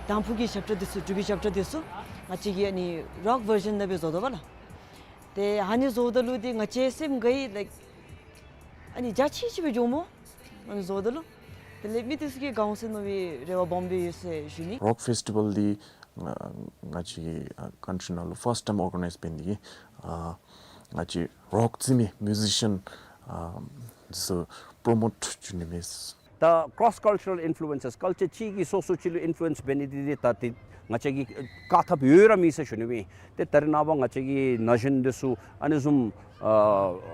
དང་ཕུ་གི་ཞབས་ཁྲ་འདི་ཚུ་འབྲུག་པའི་ཞབས་ཁྲ་འདི་ཚུ་ང་བཅས་ཀྱིས་ཨ་ནི་རོག་བར་ཤཱན་ནང་སྦེ་བཟོ་དོ་བ་ལགས། ཏེ་ཨ་ནི་བཟོཝ་ད་ལུ་ཏེ་ང་བཅས་སེམས་ག་ཡི་ལའིཀ་ཨ་ནི་འཇའ་ཆི་ཆི་སྦེ་འགྱོཝ་སྨོ། ཨ་ནི་བཟོཝ་ད་ལུ་དེ་ལས་མི་འདི་ཚུ་གིས་དགའ་འོང་ཟེར་མནོ་བའི་རེ་བ་སྦོམ་སྦེ་ཡོད་ཟེར་ཞུ་ནི། རོག་ཕེསི་ཊི་བཱལ་འདི་ང་ང་བཅས་ཀྱི་ཨ་ཀཱན་ཊི་རི་ནང་ལུ་ཕརསཊ་ཊའིམ་ཨོར་ག་ནའིཛ་འབད་ནི་འདི་ཨ་ང་བཅས་རོག་རྩེད་མི་མིའུ་ཟི་ཤཱན་ཨ་འདི་ཚུ་པྲོ་མོཊ་འགྱོ་ནི་མས། ད་ཀྲོསི་ཀཱལ་ཅར་རཱལ་ཨིན་ཕུ་ལུ་ཨེན་སར་ཀཱལ་ཅར་གཅིག་གིས་སོ་སོ་གཅིག་ལུ་ཨིན་ཕུ་ལུ་ཨེནསི་འབད་ནི་འདི་འདི་ད་ཏེ་ང་བཅས་ཀྱིས་བཀག་ཐབས་ཡོད་ར་མེད་ཟེར་ཞུ་ནི་སྦེ་ཨིན། ཏེ་ད་རེས་ནངས་པ་ང་བཅས་ཀྱི་ན་གཞོན་འདི་ཚུ་ཨ་ནི་བཟུམ་ཨ་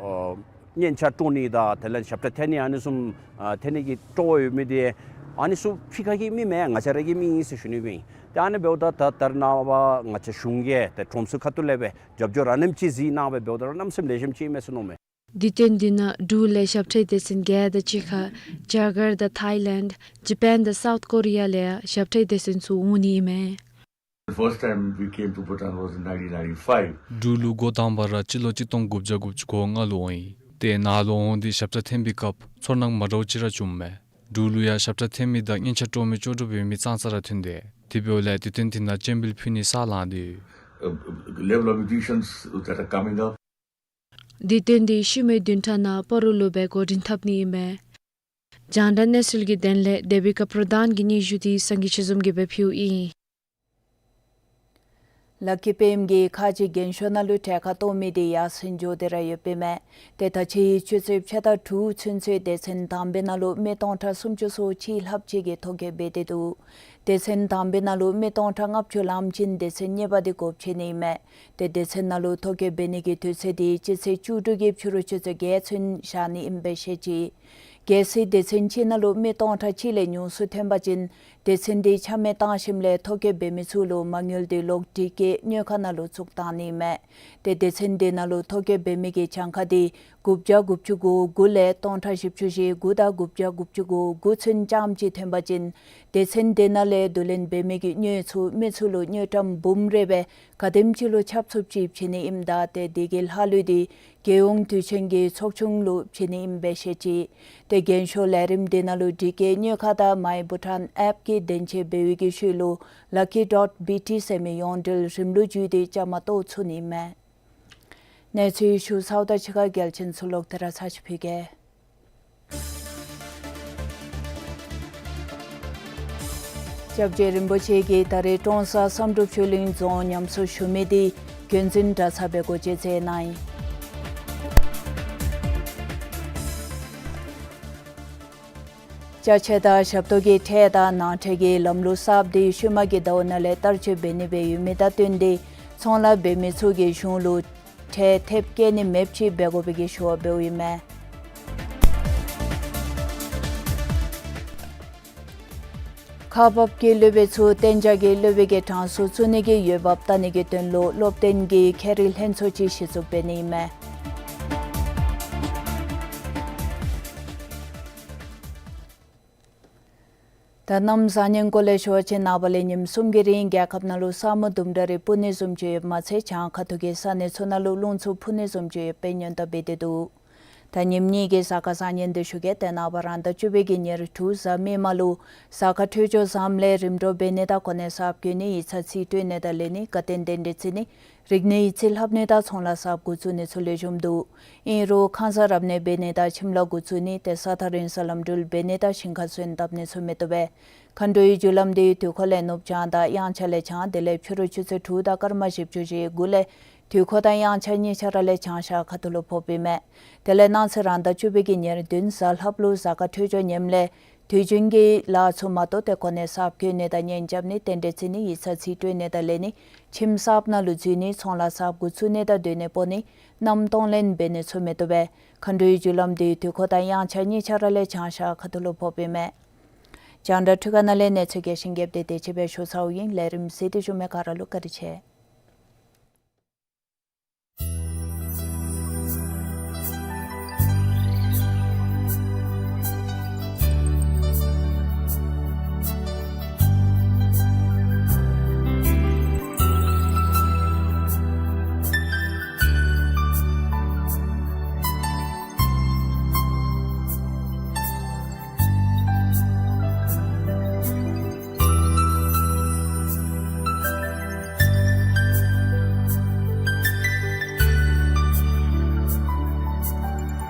ཨ་སྙན་ཆ་དཀྲོག་ནི་དང་དེ་ལས་ཞབས་ཁྲ་འཐེན་ནི་ཨ་ནི་བཟུམ་ཨ་འཐེན་ནི་གི་སྤྲོ་བ་ཡོད་མི་འདི་ཨ་ནི་ཚུ་ཕྱི་ཁ་གི་མི་མེན་ང་བཅས་ར་གི་མི་ཨིན་ཟེར་ཞུ་ནི་སྦེ་ཨིན། ཏེ་ཨ་ནི་འབདཝ་ད་ད་ད་རེས་ནངས་པ་ང་བཅས་གཞུང་གིས་ཏེ་ཁྲོམ་ཚུ་ཁ་ཐུག་ལས་སྦེ་རྒྱབ་སྐྱོར་ར་ཨ་ནེམ་ཅིག་གཟིགས་གནང་སྦེ་འབདཝ་ད་ར་གནམ་མེད་ས་མེད་ལེགས་ཤོམ་ཅིག་ཨིན་མས་ཟེར་མནོཝ་མས། དུས་སྟོན་འདི་ནང་འབྲུག་ལས་ཞབས་ཁྲའི་སྡེ་ཚན་བརྒྱད་དང་གཅིག་ཁར་རྒྱ་གར་དང་ཐའི་ལེནཌ་ཇ་པཱན་དང་སའུཐ་ཀོ་རི་ཡ་ལས་ཡང་ཞབས་ཁྲའི་སྡེ་ཚན་ཚུ་འོང་ནི་ཨིན་མས། The first time we came to Bhutan was in nineteen ninety-five. འབྲུག་ལུ་འགོ་དང་པ་ར་སྤྱི་ལོ་གཅིག་སྟོང་དགུ་བརྒྱ་དགུ་བཅུ་གོ་ལྔ་ལུ་འོང་ཡི། ཏེ་ནཱ་ལུ་འོང་སྟེ་ཞབས་ཁྲ་འཐེན་པའི་སྐབས་ཚོར་སྣང་མ་འདྲཝ་ཅིག་ར་བྱུངམ་མས། འབྲུག་ལུ་ཡང་ཞབས་ཁྲ་འཐེན་མི་དང་སྙན་ཆ་དཀྲོག་མི་ལྕོགས་གྲུབ་ཡོད་མི་ཙང་ཙ་ར་ཐོན་ཏེ་དེ་འབདཝ་ལས་དུས་སྟོན་འདི་ནང་སྤྱན་འབུལ་ཕུལ་ནི་ས་ལངས་ཏེ་ཡོད། Uh, level of musicians that are coming up. དུས་སྟོན་འདི་ཤུལ་མའི་བདུན་ཕྲག་ནང་སྤ་རོ་ལུ་འབད་འགོ་འདྲེན་འཐབ་ནི་ཨིན་མས། རྒྱང་བསྒྲགས་གནས་ཚུལ་གྱི་དོན་ལས་དེ་བི་ཀ་པྲ་དཱན་གྱི་སྙན་ཞུ་འདི་སངས་རྒྱས་ཆོས་འཛོམས་ཀྱིས་སྦེ་ཕུལཝ་ཨིན། ལ་ཀི་པེམ་གྱིས་ཁ་རྗེ་རྒྱན་ཤོག་ནང་ལུ་གྲལ་ཁར་གཏོགས་མི་དེ་ཡར་སེང་འགྱོ་སྟེ་ར་ཡོདཔ་ཨིན་མས། ཏེ་ད་ཅི་ཆུ་ཚོད་ཕྱེད་དང་དྲུག་ཚུན་ཚོད་སྡེ་ཚན་དང་པའི་ནང་ལུ་མི་སྟོང་ཕྲག་སུམ་ཅུ་སོ་གཅིག་ལྷགཔ་ཅིག་གིས་ཐོ་བཀོད་འབད་དེ་འདུག། སྡེ་ཚན་དང་པའི་ནང་ལུ་མི་སྟོང་ཕྲག་ལྔ་བཅུ་ལངམ་ཅིག་སྡེ་ཚན་གཉིས་པ་དེ་སྒོ་ཕྱེ་ནི་ཨིན་མས། ཏེ་སྡེ་ཚན་ནང་ལུ་ཐོ་བཀོད་འབད་ནི་གི་དུས་ཚོད་དེ་སྤྱི་ཚེས་བཅུ་དྲུག་གི་ཕྱི་རུ་ཆུ་ཚོད་བརྒྱད་ཚུན་བཞག་ནི་ཨིནམ་སྦེ་བཤད་ཅི། གལ་སྲིད་སྡེ་ཚན་ཅིག་ནང་ལུ་མི་སྟོང་ཕྲག་གཅིག་ལས་ཉུང་སུ་ཐོན་པ་ཅིན་སྡེ་ཚན་དེ་ཆ་མེད་བཏང་ཞིནམ་ལས་ཐོ་བཀོད་འབད་མི་ཚུ་ལུ་མ་དངུལ་དེ་ལོག་སྒྲིལ་གྱི་དངུལ་ཁང་ནང་ལུ་བཙུགས་བཏང་ནི་ཨིན་མས། ཏེ་སྡེ་ཚན་དེ་ནང་ལུ་ཐོ་བཀོད་འབད་མི་གི་གྱངས་ཁ་དེ་ དགུ་བརྒྱ་དགུ་བཅུ་གོ་དགུ་ལས་སྟོང་ཕྲག་བཞི་བཅུ་ཞེ་དགུ་དང་དགུ་བརྒྱ་དགུ་བཅུ་གོ་དགུ་ཚུན་ཙམ་ཅིག་ཐོན་པ་ཅིན་སྡེ་ཚན་དེ་ནང་ལས་བསྡུ་ལེན་འབད་མི་གི་དངུལ་ཚུ་མི་ཚུ་ལུ་དངུལ་ཀྲམ་འབུམ་རེ་སྦེ་ག་དེམ་ཅིག་ལུ་ཁྱབ་ཚུགསཔ་ཅིག་བྱིན་ནི་ཨིནམ་ད་ཏེ་དེ་གི་ལྷག་ལུས་འདི་རྒྱལ་ཡོངས་དུས་ཆེན་གྱི་ཚོགས་ཆུང་ལུ་བྱིན་ནི་ཨིནམ་སྦེ་བཤད་ཅི། ཏེ་རྒན་ཤོས་ལས་རིམ་དེ་ནང་ལུ་སྒྲིག་བཀོད་དངུལ་ཁང་དང་My Bhutan App གི་དོན་གཅོད་འབད་བའི་གི་ཤུལ་ལུ་lucky dot B T ཟེར་མི་ཡོངས་འབྲེལ་རིམ་ལུགས་བརྒྱུད་དེ་བཅའ་མར་གཏོགས་ཚུགས་ནི་ཨིན་མས། གནས་ཚུལ་ཞུ་ཚརཝ་དང་གཅིག་ཁར་རྒྱལ་ཆེན་ཚུ་ལོག་སྟེ་ར་ཚར་ཅིག་ཕུལ་གེ། སྐྱབས་རྗེ་རིན་པོ་ཆེ་གིས་ད་རེས་ཀྲོང་གསར་བསམ་གྲུབ་ཆོས་གླིང་རྫོང་ཉམས་གསོ་ཞུ་མི་འདི་འགན་འཛིན་གྲྭ་ཚང་སྦེ་འགོ་འབྱེད་མཛད་གནང་ཡི། ཅ་ཆས་དང་ཞབས་ཏོག་གི་ཁྲལ་དང་ནང་ཁྲལ་གྱི་ལམ་ལུགས་གསརཔ་འདི་ཤུལ་མ་གི་ཟླཝ་ནང་ལས་བསྟར་སྤྱོད་འབད་ནི་སྦེ་ཡོད་མི་དང་བསྟུན་ཏེ་ཚོང་ལཱ་འབད་མི་ཚུ་གིས་གཞུང་ལུ་ཁྲལ་ཐེབས་བཀལ་ནི་མེདཔ་ཅིག་འབད་དགོ་པའི་གི་ཞུ་བ་འབདཝ་ཨིན་མས། ཁག་འབགཔ་གི་སློབ་དཔོན་ཚུ་གཏན་འཇགས་ཀྱི་སློབ་དཔོན་གྱི་གྲངས་སུ་བཙུགས་ནི་གི་འོས་འབབ་བལྟ་ནི་གི་དོན་ལུ་སློབ་སྟོན་གྱི་ཁེ་རིག་ལྷན་ཚོགས་ཅིག་གཞི་བཙུགས་འབད་ནི་ཨིན་མས། ད་གནམ་བཟང་ངན་སྐོར་ལས་ཞུ་བ་ཅིན་ནངས་པ་ལས་ཉིནམ་གསུམ་གྱི་རིང་རྒྱལ་ཁབ་ནང་ལུ་ས་སྨུག་དུམ་གྲ་རེ་སྤུབས་ནི་བཟུམ་ཅིག་ཡོདཔ་མ་ཚད་བྱང་ཁ་ཐུག་གི་ས་གནས་ཚུ་ནང་ལུ་རླུང་འཚུབ་འཕུ་ནི་བཟུམ་ཅིག་ཡོད་པའི་སྔོན་བརྡ་འབད་དེ་འདུག། ད་ཉིནམ་གཉིས་ཀྱི་གཟའ་སྐར་བཟང་ངན་འདི་ཞུ་གེ། ཏེ་ནངས་པ་རང་ཟླ་བཅུ་པའི་གི་ཉེར་དྲུག་གཟའ་མིག་དམར་ལུ་གཟའ་སྐར་འཕྲོད་སྦྱོར་བཟངམ་ལས་རིམ་གྲོ་འབད་ནི་དང་གོ་གནས་གསརཔ་བསྐོ་ནི་ཡིག་ཚང་རྩིས་སྤྲོད་ནི་དང་ལེན་ནི་དགའ་སྟོན་རྟེན་འབྲེལ་བརྩི་ནི་རིག་གནས་ཡིག་རྩིས་ལྷབ་ནི་དང་ཚོང་ལཱ་གསརཔ་འགོ་བཙུགས་ནི་ཚུ་ལེགས་ཤོམ་འདུག། ཨིན་རུང་ཁང་གསར་རབ་གནས་འབད་ནི་དང་ཁྱིམ་ལཱ་འགོ་བཙུགས་ནི་ཏེ་ས་ཐག་རིང་ས་ལམ་འགྲུལ་འབད་ནི་དང་ཞིང་ཁ་སོན་བཏབ་ནི་ཚུ་མི་བཏུབ་པས། མཁའ་འགྲོའི་རྒྱུ་ལམ་འདི་དུས་འཁོར་ལས་ནུབ་བྱང་དང་དབྱངས་འཆར་ལས་བྱང་དེ་ལས་ཕྱི་རུ་ཆུ་ཚོད་དྲུག་དང་སྐར་མ་བཞི་བཅུ་ཞེ་དགུ་ལས་དུས་འཁོར་དང་དབྱངས་འཆར་གཉིས་ཆ་ར་ལས་བྱང་ཤར་ཁ་ཐུག་ལུ་ཕོགཔ་ཨིན་མས། དེ་ལས་གནངས་ཚེ་རང་ཟླ་བཅུ་པའི་གི་ཉེར་བདུན་གཟའ་ལྷགཔ་ལུ་གཟའ་སྐར་འཕྲོད་སྦྱོར་ངནམ་ལས་དུས་རྒྱུན་གྱི་ལཱ་ཚུ་མ་གཏོགས་ཏེ་གོ་གནས་གསརཔ་བསྐོ་ནི་དང་གཉེན་རྐྱབ་ནི་རྟེན་འབྲེལ་བརྩི་ནི་ཡིག་ཚང་རྩིས་སྤྲོད་ནི་དང་ལེན་ནི་ཁྱིམ་གསརཔ་ནང་ལུ་འཛུལ་ནི་ཚོང་ལཱ་གསརཔ་འགོ་བཙུགས་ནི་དང་སྡོད་གནས་སྤོ་ནི་མནའམ་གཏོང་ལེན་འབད་ནི་ཚུ་མི་བཏུབ་པས། མཁའ་འགྲོའི་རྒྱུ་ལམ་འདི་དུས་འཁོར་དང་དབྱངས་འཆར་གཉིས་ཆ་ར་ལས་བྱང་ཤར་ཁ་ཐུག་ལུ་ཕོགཔ་ཨིན་མས། རྒྱང་བསྒྲགས་འཕྲུལ་ཁང་ནང་ལས་གནས་ཚུལ་རྒྱས་ཤིང་རྒྱསཔ་འདི་དེ་ཅིག་སྦེ་ཞུ་ཚརཝ་ཨིན། ལས་རིམ་གཟིགས་ཏེ་བཞུགས་མི་ག་ར་ལུ་བཀའ་དྲིན་ཆེ།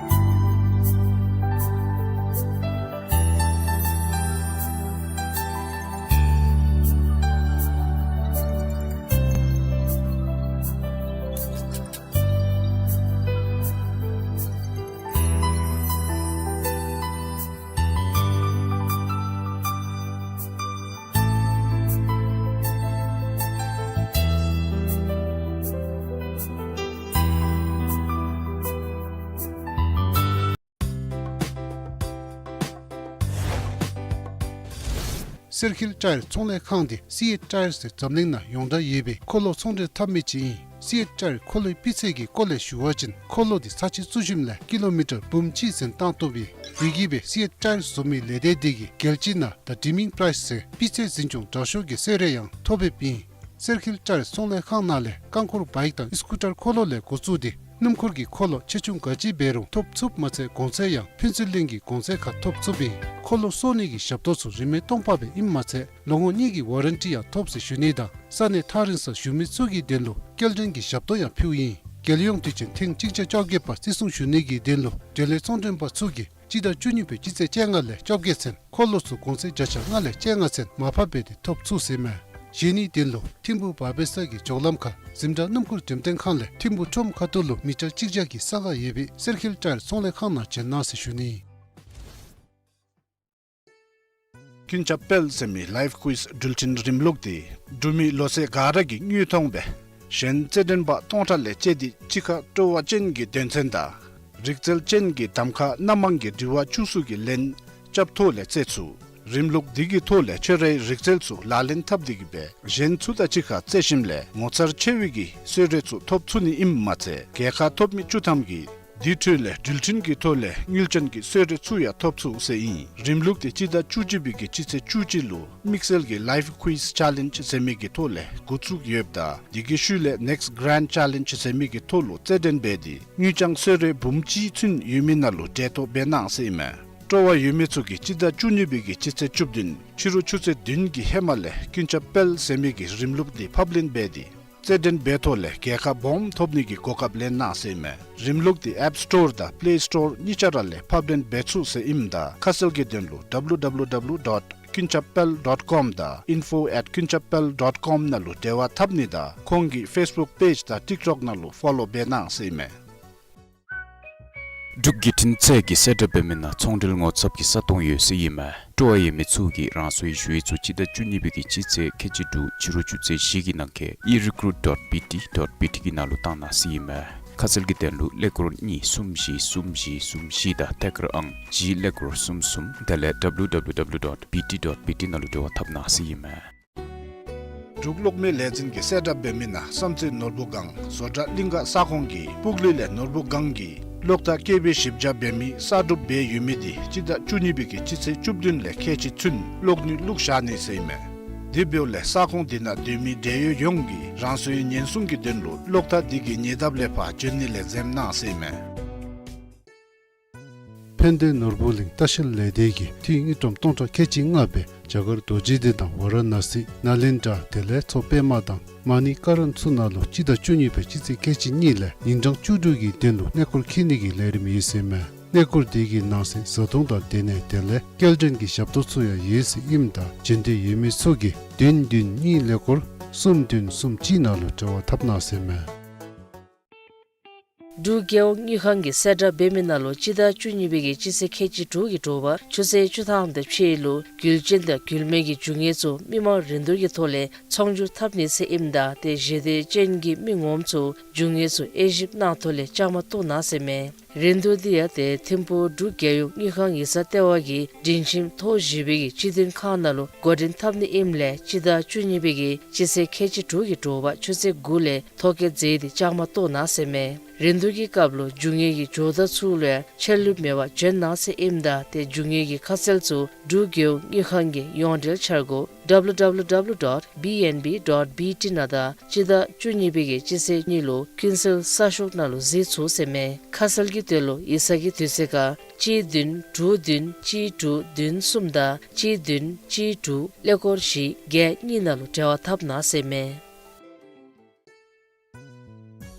སེར་ཁིལ་ཊ་ཡར་ཚོང་ལས་ཁང་འདི་སི་ཨེཊ་ཊ་ཡར་ཟེར་འཛམ་གླིང་ནང་ཡོངས་གྲགས་ཡོད་པའི་འཁོར་ལོ་ཚོང་འབྲེལ་འཐབ་མི་ཅིག་ཨིན། སི་ཨེཊ་ཊ་ཡར་འཁོར་ལོའི་སྤུས་ཚད་ཀྱི་སྐོར་ལས་ཞུ་བ་ཅིན་འཁོར་ལོ་འདི་ཚར་གཅིག་བཙུགས་ཞིནམ་ལས་ཀི་ལོ་མི་ཊར་འབུམ་གཅིག་ཟིན་བཏང་བཏུབ་ཨིན། དེ་གིས་སྦེ་སི་ཨེཊ་ཊ་ཡར་བཟོ་མི་ལས་སྡེ་འདི་གིས་རྒྱལ་སྤྱི་ནང་ད་ཌི་མིང་པ་རའིས་ཟེར་སྤུས་ཚད་འཛིན་སྐྱོང་དྲག་ཤོས་ཀྱི་གསོལ་རས་ཡང་ཐོབ་ཡོདཔ་ཨིན། སེར་ཁིལ་ཊ་ཡར་ཚོང་ལས་ཁང་ནང་ལས་རྐང་འཁོར་བའིཀ་དང་ཨི་སི་ཀུ་ཊར་འཁོར་ལོ་ལས་འགོ་བཙུགས་ཏེ་སྣུམ་འཁོར་གྱི་འཁོར་ལོ་ཆེ་ཆུང་ག་ཅི་འབད་རུང་ཐོབ་ཚུགསཔ་མ་ཚད་གོང་ཚད་ཡང་ཕུན་ཚོགས་གླིང་གི་གོང་ཚད་ཁར་ཐོབ་ཚུགསཔ་ཨིན། འཁོར་ལོ་གསོ་ནི་གི་ཞབས་ཏོག་ཚུ་རིན་མེད་སྟོང་པ་སྦེ་ཨིནམ་མ་ཚད་ལོ་ངོ་གཉིས་ཀྱི་ཝ་རན་ཊི་ཡང་ཐོབ་ཟེར་ཞུ་ནི་དང་ས་གནས་ཐག་རིང་སར་བཞུགས་མི་ཚུ་གི་དོན་ལུ་སྐྱེལ་འདྲེན་གྱི་ཞབས་ཏོག་ཡང་ཕུལཝ་ཨིན། རྒྱལ་ཡོངས་དུས་ཆེན་ཐེངས་གཅིག་བརྒྱ་བཅོ་བརྒྱད་པ་བརྩི་སྲུང་ཞུ་ནི་གི་དོན་ལུ་འབྲེལ་ཡོད་ཚོང་མགྲོན་པ་ཚུ་གིས་སྤྱི་ཟླ་བཅུ་གཉིས་པའི་སྤྱི་ཚེས་བཅོ་ལྔ་ལས་བཅོ་བརྒྱད་ཚུན་འཁོར་ལོ་ཚུ་གོང་ཚད་བརྒྱ་ཆ་ལྔ་ལས་བཅོ་ལྔ་ཚུན་མར་ཕབ་འབད་དེ་ཐོབ་ཚུགས་ཟེར་མས། གཞན་ནི་དོན་ལུ་ཐིམ་ཕུ་བར་བེ་སར་གྱི་ཇོ་ལམ་ཁར་འཛིན་གྲྭ་སྣུམ་འཁོར་འགྲེམས་སྟོན་ཁང་ལས་ཐིམ་ཕུ་ཁྲོམ་ཁ་ཐུག་ལུ་མི་ཊར་གཅིག་བརྒྱ་གི་ས་ཁར་ཡོད་པའི་སེར་ཁིལ་ཊ་ཡར་ཚོང་ལས་ཁང་ནང་བྱོན་གནང་ཟེར་ཞུ་ནི། ཀུན་ཁྱབ་དཔལ་ཟེར་མི་ལའིཕ་ཀུའིཛ་འགྲུལ་འཕྲིན་རིམ་ལུགས་འདི་འབྲུག་མི་ལོ་ཚད་ག་ར་གིས་དངོས་མཐོང་སྦེ་གཞན་རྩེད་འགྲན་པ་སྟོང་ཕྲག་ལས་བཅད་དེ་གཅིག་ཁར་སྤྲོ་བ་ཅན་གྱི་དོན་ཚན་དང་རིག་རྩལ་ཅན་གྱི་གདམ་ཁ་སྣ་མང་གི་དྲི་བ་བཅུ་གསུམ་གྱི་ལན་རྐྱབ་ཐོག་ལས་རྩོད་ཚུགས། རིམ་ལུགས་འདི་གི་ཐོག་ལས་ཁྱོད་རའི་རིག་རྩལ་ཚུ་ལག་ལེན་འཐབ་སྟེ་གིས་སྦེ་གཞན་ཚུ་དང་གཅིག་ཁར་རྩོད་ཞིནམ་ལས་ངོ་མཚར་ཆེ་བའི་གི་གསོལ་རས་ཚུ་ཐོབ་ཚུགས་ནི་ཨིནམ་མ་ཚད་རྒྱལ་ཁ་ཐོབ་མི་བཅུ་ཐམ་གྱིས་ དེ་འཕྲོ་ལས་འགྲུལ་འཕྲིན་གྱི་ཐོག་ལས་དངུལ་ཅན་གྱི་གསོལ་རས་ཚུ་ཡང་ཐོབ་ཚུགས་ཟེར་ཨིན། རིམ་ལུགས་དེ་སྤྱི་ཟླ་བཅུ་གཅིག་པའི་གི་སྤྱི་ཚེས་བཅུ་གཅིག་ལུ་དམིགས་བསལ་གྱི་Live Quiz Challenge ཟེར་མི་གི་ཐོག་ལས་འགོ་བཙུགས་ཡོདཔ་ད་དེ་གི་ཤུལ་ལས་Next Grand Challenge ཟེར་མི་གི་ཐོག་ལུ་རྩེད་འགྲན་འབད་དེ་དངུལ་རྐྱང་གསོལ་རས་འབུམ་གཅིག་ཚུན་ཡོད་མི་ནང་ལུ་གྲལ་གཏོགས་འབད་གནང་ཟེར་ཨིན་མས། སྤྲོ་བ་ཡོད་མི་ཚུ་གིས་སྤྱི་ཟླ་བཅུ་གཉིས་པའི་གི་སྤྱི་ཚེས་བཅུ་བདུན་ཕྱི་རུ་ཆུ་ཚོད་བདུན་གྱི་ཧེ་མ་ལས་ཀུན་ཁྱབ་དཔལ་ཟེར་མི་གི་རིམ་ལུགས་དེ་ཕབ་ལེན་འབད་དེ་རྩེད་འགྲན་འབད་ཐོག་ལས་རྒྱལ་ཁ་སྦོམ་ཐོབ་ནི་གི་གོ་སྐབས་ལེན་གནང་ཟེར་ཨིན་མས། རིམ་ལུགས་དེ་App Store དང་Play Store གཉིས་ཆ་ར་ལས་ཕབ་ལེན་འབད་ཚུགས་ཟེར་ཨིནམ་ད་ཁ་གསལ་གྱི་དོན་ལུ་W W W dot ཀུན་ཁྱབ་དཔལ་dot com དང་info at ཀུན་ཁྱབ་དཔལ་dot com ནང་ལུ་འབྲེལ་བ་འཐབ་ནི་དང་ཁོང་གི་Facebook Page དང་TikTok ནང་ལུ་Follow འབད་གནང་ཟེར་ཨིན་མས། འབྲུག་བརྒྱུད་འཕྲིན་ཚད་ཀྱིས་གསལ་བསྒྲགས་འབད་མི་ནང་ཚོང་འབྲེལ་ངོ་ཚབ་ཀྱི་ས་སྟོང་ཡོད་ཟེར་ཨིན་མས། སྤྲོ་བ་ཡོད་མི་ཚུ་གིས་རང་སོའི་ཞུ་ཡིག་ཚུ་སྤྱི་ཟླ་བཅུ་གཉིས་པའི་གི་སྤྱི་ཚེས་ཁལ་གཅིག་དྲུག་ཕྱི་རུ་ཆུ་ཚོད་བཞི་གི་ནང་འཁོད་e recruit dot B T dot B T གི་ནང་ལུ་བཏང་གནང་ཟེར་ཨིན་མས། ཁ་གསལ་གྱི་དོན་ལུ་ཀླད་ཀོར་གཉིས་གསུམ་བཞི་གསུམ་བཞི་གསུམ་བཞི་དང་ཐད་ཀར་ཨང་གཅིག་ཀླད་ཀོར་གསུམ་གསུམ་དེ་ལས་W W W dot B T dot B T ནང་ལུ་འབྲེལ་བ་འཐབ་གནང་ཟེར་ཨིན་མས། འབྲུག་གློག་མེ་ལས་འཛིན་གྱིས་གསལ་བསྒྲགས་འབད་མི་ནང་བསམ་རྩེ་ནོར་བུ་སྒང་བཟོ་གྲྭ་གླིང་ག་ས་ཁོངས་ཀྱི་སྤུག་ལུ་ལས་ནོར་བུ་སྒང་གི་གློག་ཐག་ཀེ་བི་བཞི་བརྒྱ་འབད་མི་གསར་སྒྲུབ་འབད་ཡོད་མི་དེ་སྤྱི་ཟླ་བཅུ་གཉིས་པའི་གི་སྤྱི་ཚེས་བཅུ་བདུན་ལས་ཁལ་གཅིག་ཚུན་གློག་ནུས་བླུགས་བཞག་ནི་ཟེར་ཨིན་མས། དེ་འབདཝ་ལས་ས་ཁོངས་དེ་ནང་སྡོད་མི་འབྲེལ་ཡོད་ཡོངས་ཀྱིས་རང་སོའི་ཉེན་སྲུང་གི་དོན་ལུ་གློག་ཐག་དེ་གི་ཉེ་འདབས་ལས་ཕར་འབྱོན་ནི་ལས་འཛེམ་གནང་ཟེར་ཨིན་མས། ཕན་བདེ་ནོར་བུ་གླིང་ལྟ་བཤལ་ལས་སྡེ་གིས་འཐུས་དངུལ་ཀྲམ་སྟོང་ཕྲག་ཁལ་གཅིག་ལྔ་སྦེ་རྒྱ་གར་རྡོ་རྗེ་གདན་དང་ཝ་ར་ཎ་སི་ནཱ་ལེནྡྲ་དེ་ལས་མཚོ་པདྨ་དང་མ་ཎི་ཀ་རན་ཚུ་ནང་ལུ་སྤྱི་ཟླ་བཅུ་གཉིས་པའི་སྤྱི་ཚེས་ཁལ་གཅིག་གཉིས་ལས་ཉིན་གྲངས་བཅུ་དྲུག་གི་དོན་ལུ་གནས་སྐོར་འཁྱིད་ནི་གི་ལས་རིམ་ཡོད་ཟེར་ཨིན་མས། གནས་སྐོར་དེ་གི་ནང་གསེས་བཟའ་འཐུང་དང་སྡོད་གནས་དེ་ལས་སྐྱེལ་འདྲེན་གྱི་ཞབས་ཏོག་ཚུ་ཡང་ཡོད་ཟེར་ཨིནམ་ད་འབྱོན་འདོད་ཡོད་མི་ཚུ་གིས་བདུན་བདུན་གཉིས་ཀླད་ཀོར་གསུམ་བདུན་གསུམ་གཅིག་ནང་ལུ་འབྲེལ་བ་འཐབ་གནང་ཟེར་ཨིན་མས། འབྲུག་རྒྱལ་ཡོངས་དངུལ་ཁང་གིས་གསལ་བསྒྲགས་འབད་མི་ནང་ལུ་སྤྱི་ཟླ་བཅུ་གཉིས་པའི་གི་སྤྱི་ཚེས་ཁལ་གཅིག་དྲུག་གི་དྲོ་པ་ཆུ་ཚོད་བཅུ་ཐམ་དང་ཕྱེད་ལུ་རྒྱུ་ཅན་དང་རྒྱུ་མེད་ཀྱི་རྒྱུ་དངོས་ཚུ་མི་མང་རིན་བསྡུར་གྱི་ཐོག་ལས་ཚོང་སྒྱུར་འཐབ་ནི་ཟེར་ཨིནམ་ད་དེ་ཞེ་འདོད་ཅན་གྱི་མི་ངོམ་ཚུ་རྒྱུ་དངོས་ཚུ་དབྱེ་ཞིབ་གནང་ཐོག་ལས་བཅའ་མར་གཏོགས་གནང་ཟེར་ཨིན་མས། རིན་བསྡུར་དེ་ཡང་དེ་ཐིམ་ཕུག་འབྲུག་རྒྱལ་ཡོངས་དངུལ་ཁང་ཡིག་ཚང་ལྟེ་བ་གི་སྒྲིང་ཁྱིམ་ཐོག་བཞི་པའི་གི་སྤྱི་མཐུན་ཁང་ནང་ལུ་འགོ་འདྲེན་འཐབ་ནི་ཨིནམ་ལས་སྤྱི་ཟླ་བཅུ་གཉིས་པའི་གི་སྤྱི་ཚེས་ཁལ་གཅིག་དྲུག་གི་དྲོ་པ་ཆུ་ཚོད་དགུ་ལས་ཐོ་བཀོད་མཛད་དེ་བཅའ་མར་གཏོགས་གནང་ཟེར་ཨིན་མས། རིན་བསྡུར་གྱི་སྐབས་ལུ་རྒྱུ་དངོས་ཀྱི་ཇོ་བདག་ཚུ་ལུ་ཡང་ཕྱིར་ལུ་མེད་པར་འབྱོན་གནང་ཟེར་ཨིནམ་ད་དེ་རྒྱུ་དངོས་ཀྱི་ཁ་གསལ་ཚུ་འབྲུག་རྒྱལ་ཡོངས་དངུལ་ཁང་གི་ཡོངས་འབྲེལ་འཆར་སྒོ་W W W dot B N B dot B T ནང་དང་སྤྱི་ཟླ་བཅུ་གཉིས་པའི་གི་སྤྱི་ཚེས་གཉིས་ལུ་ཀུན་གསལ་གསར་ཤོག་ནང་ལུ་གཟིགས་ཚུགས་ཟེར་ཨིན་མས། ཁ་གསལ་གྱི་དོན་ལུ་ཡིག་ཚང་གི་དུས་ཚོད་ཁར་གཅིག་བདུན་དྲུག་བདུན་གཅིག་དྲུག་བདུན་གསུམ་དང་གཅིག་བདུན་གཅིག་དྲུག་ཀླད་ཀོར་བཞི་བརྒྱད་གཉིས་ནང་ལུ་འབྲེལ་བ་འཐབ་གནང་ཟེར་ཨིན་མས།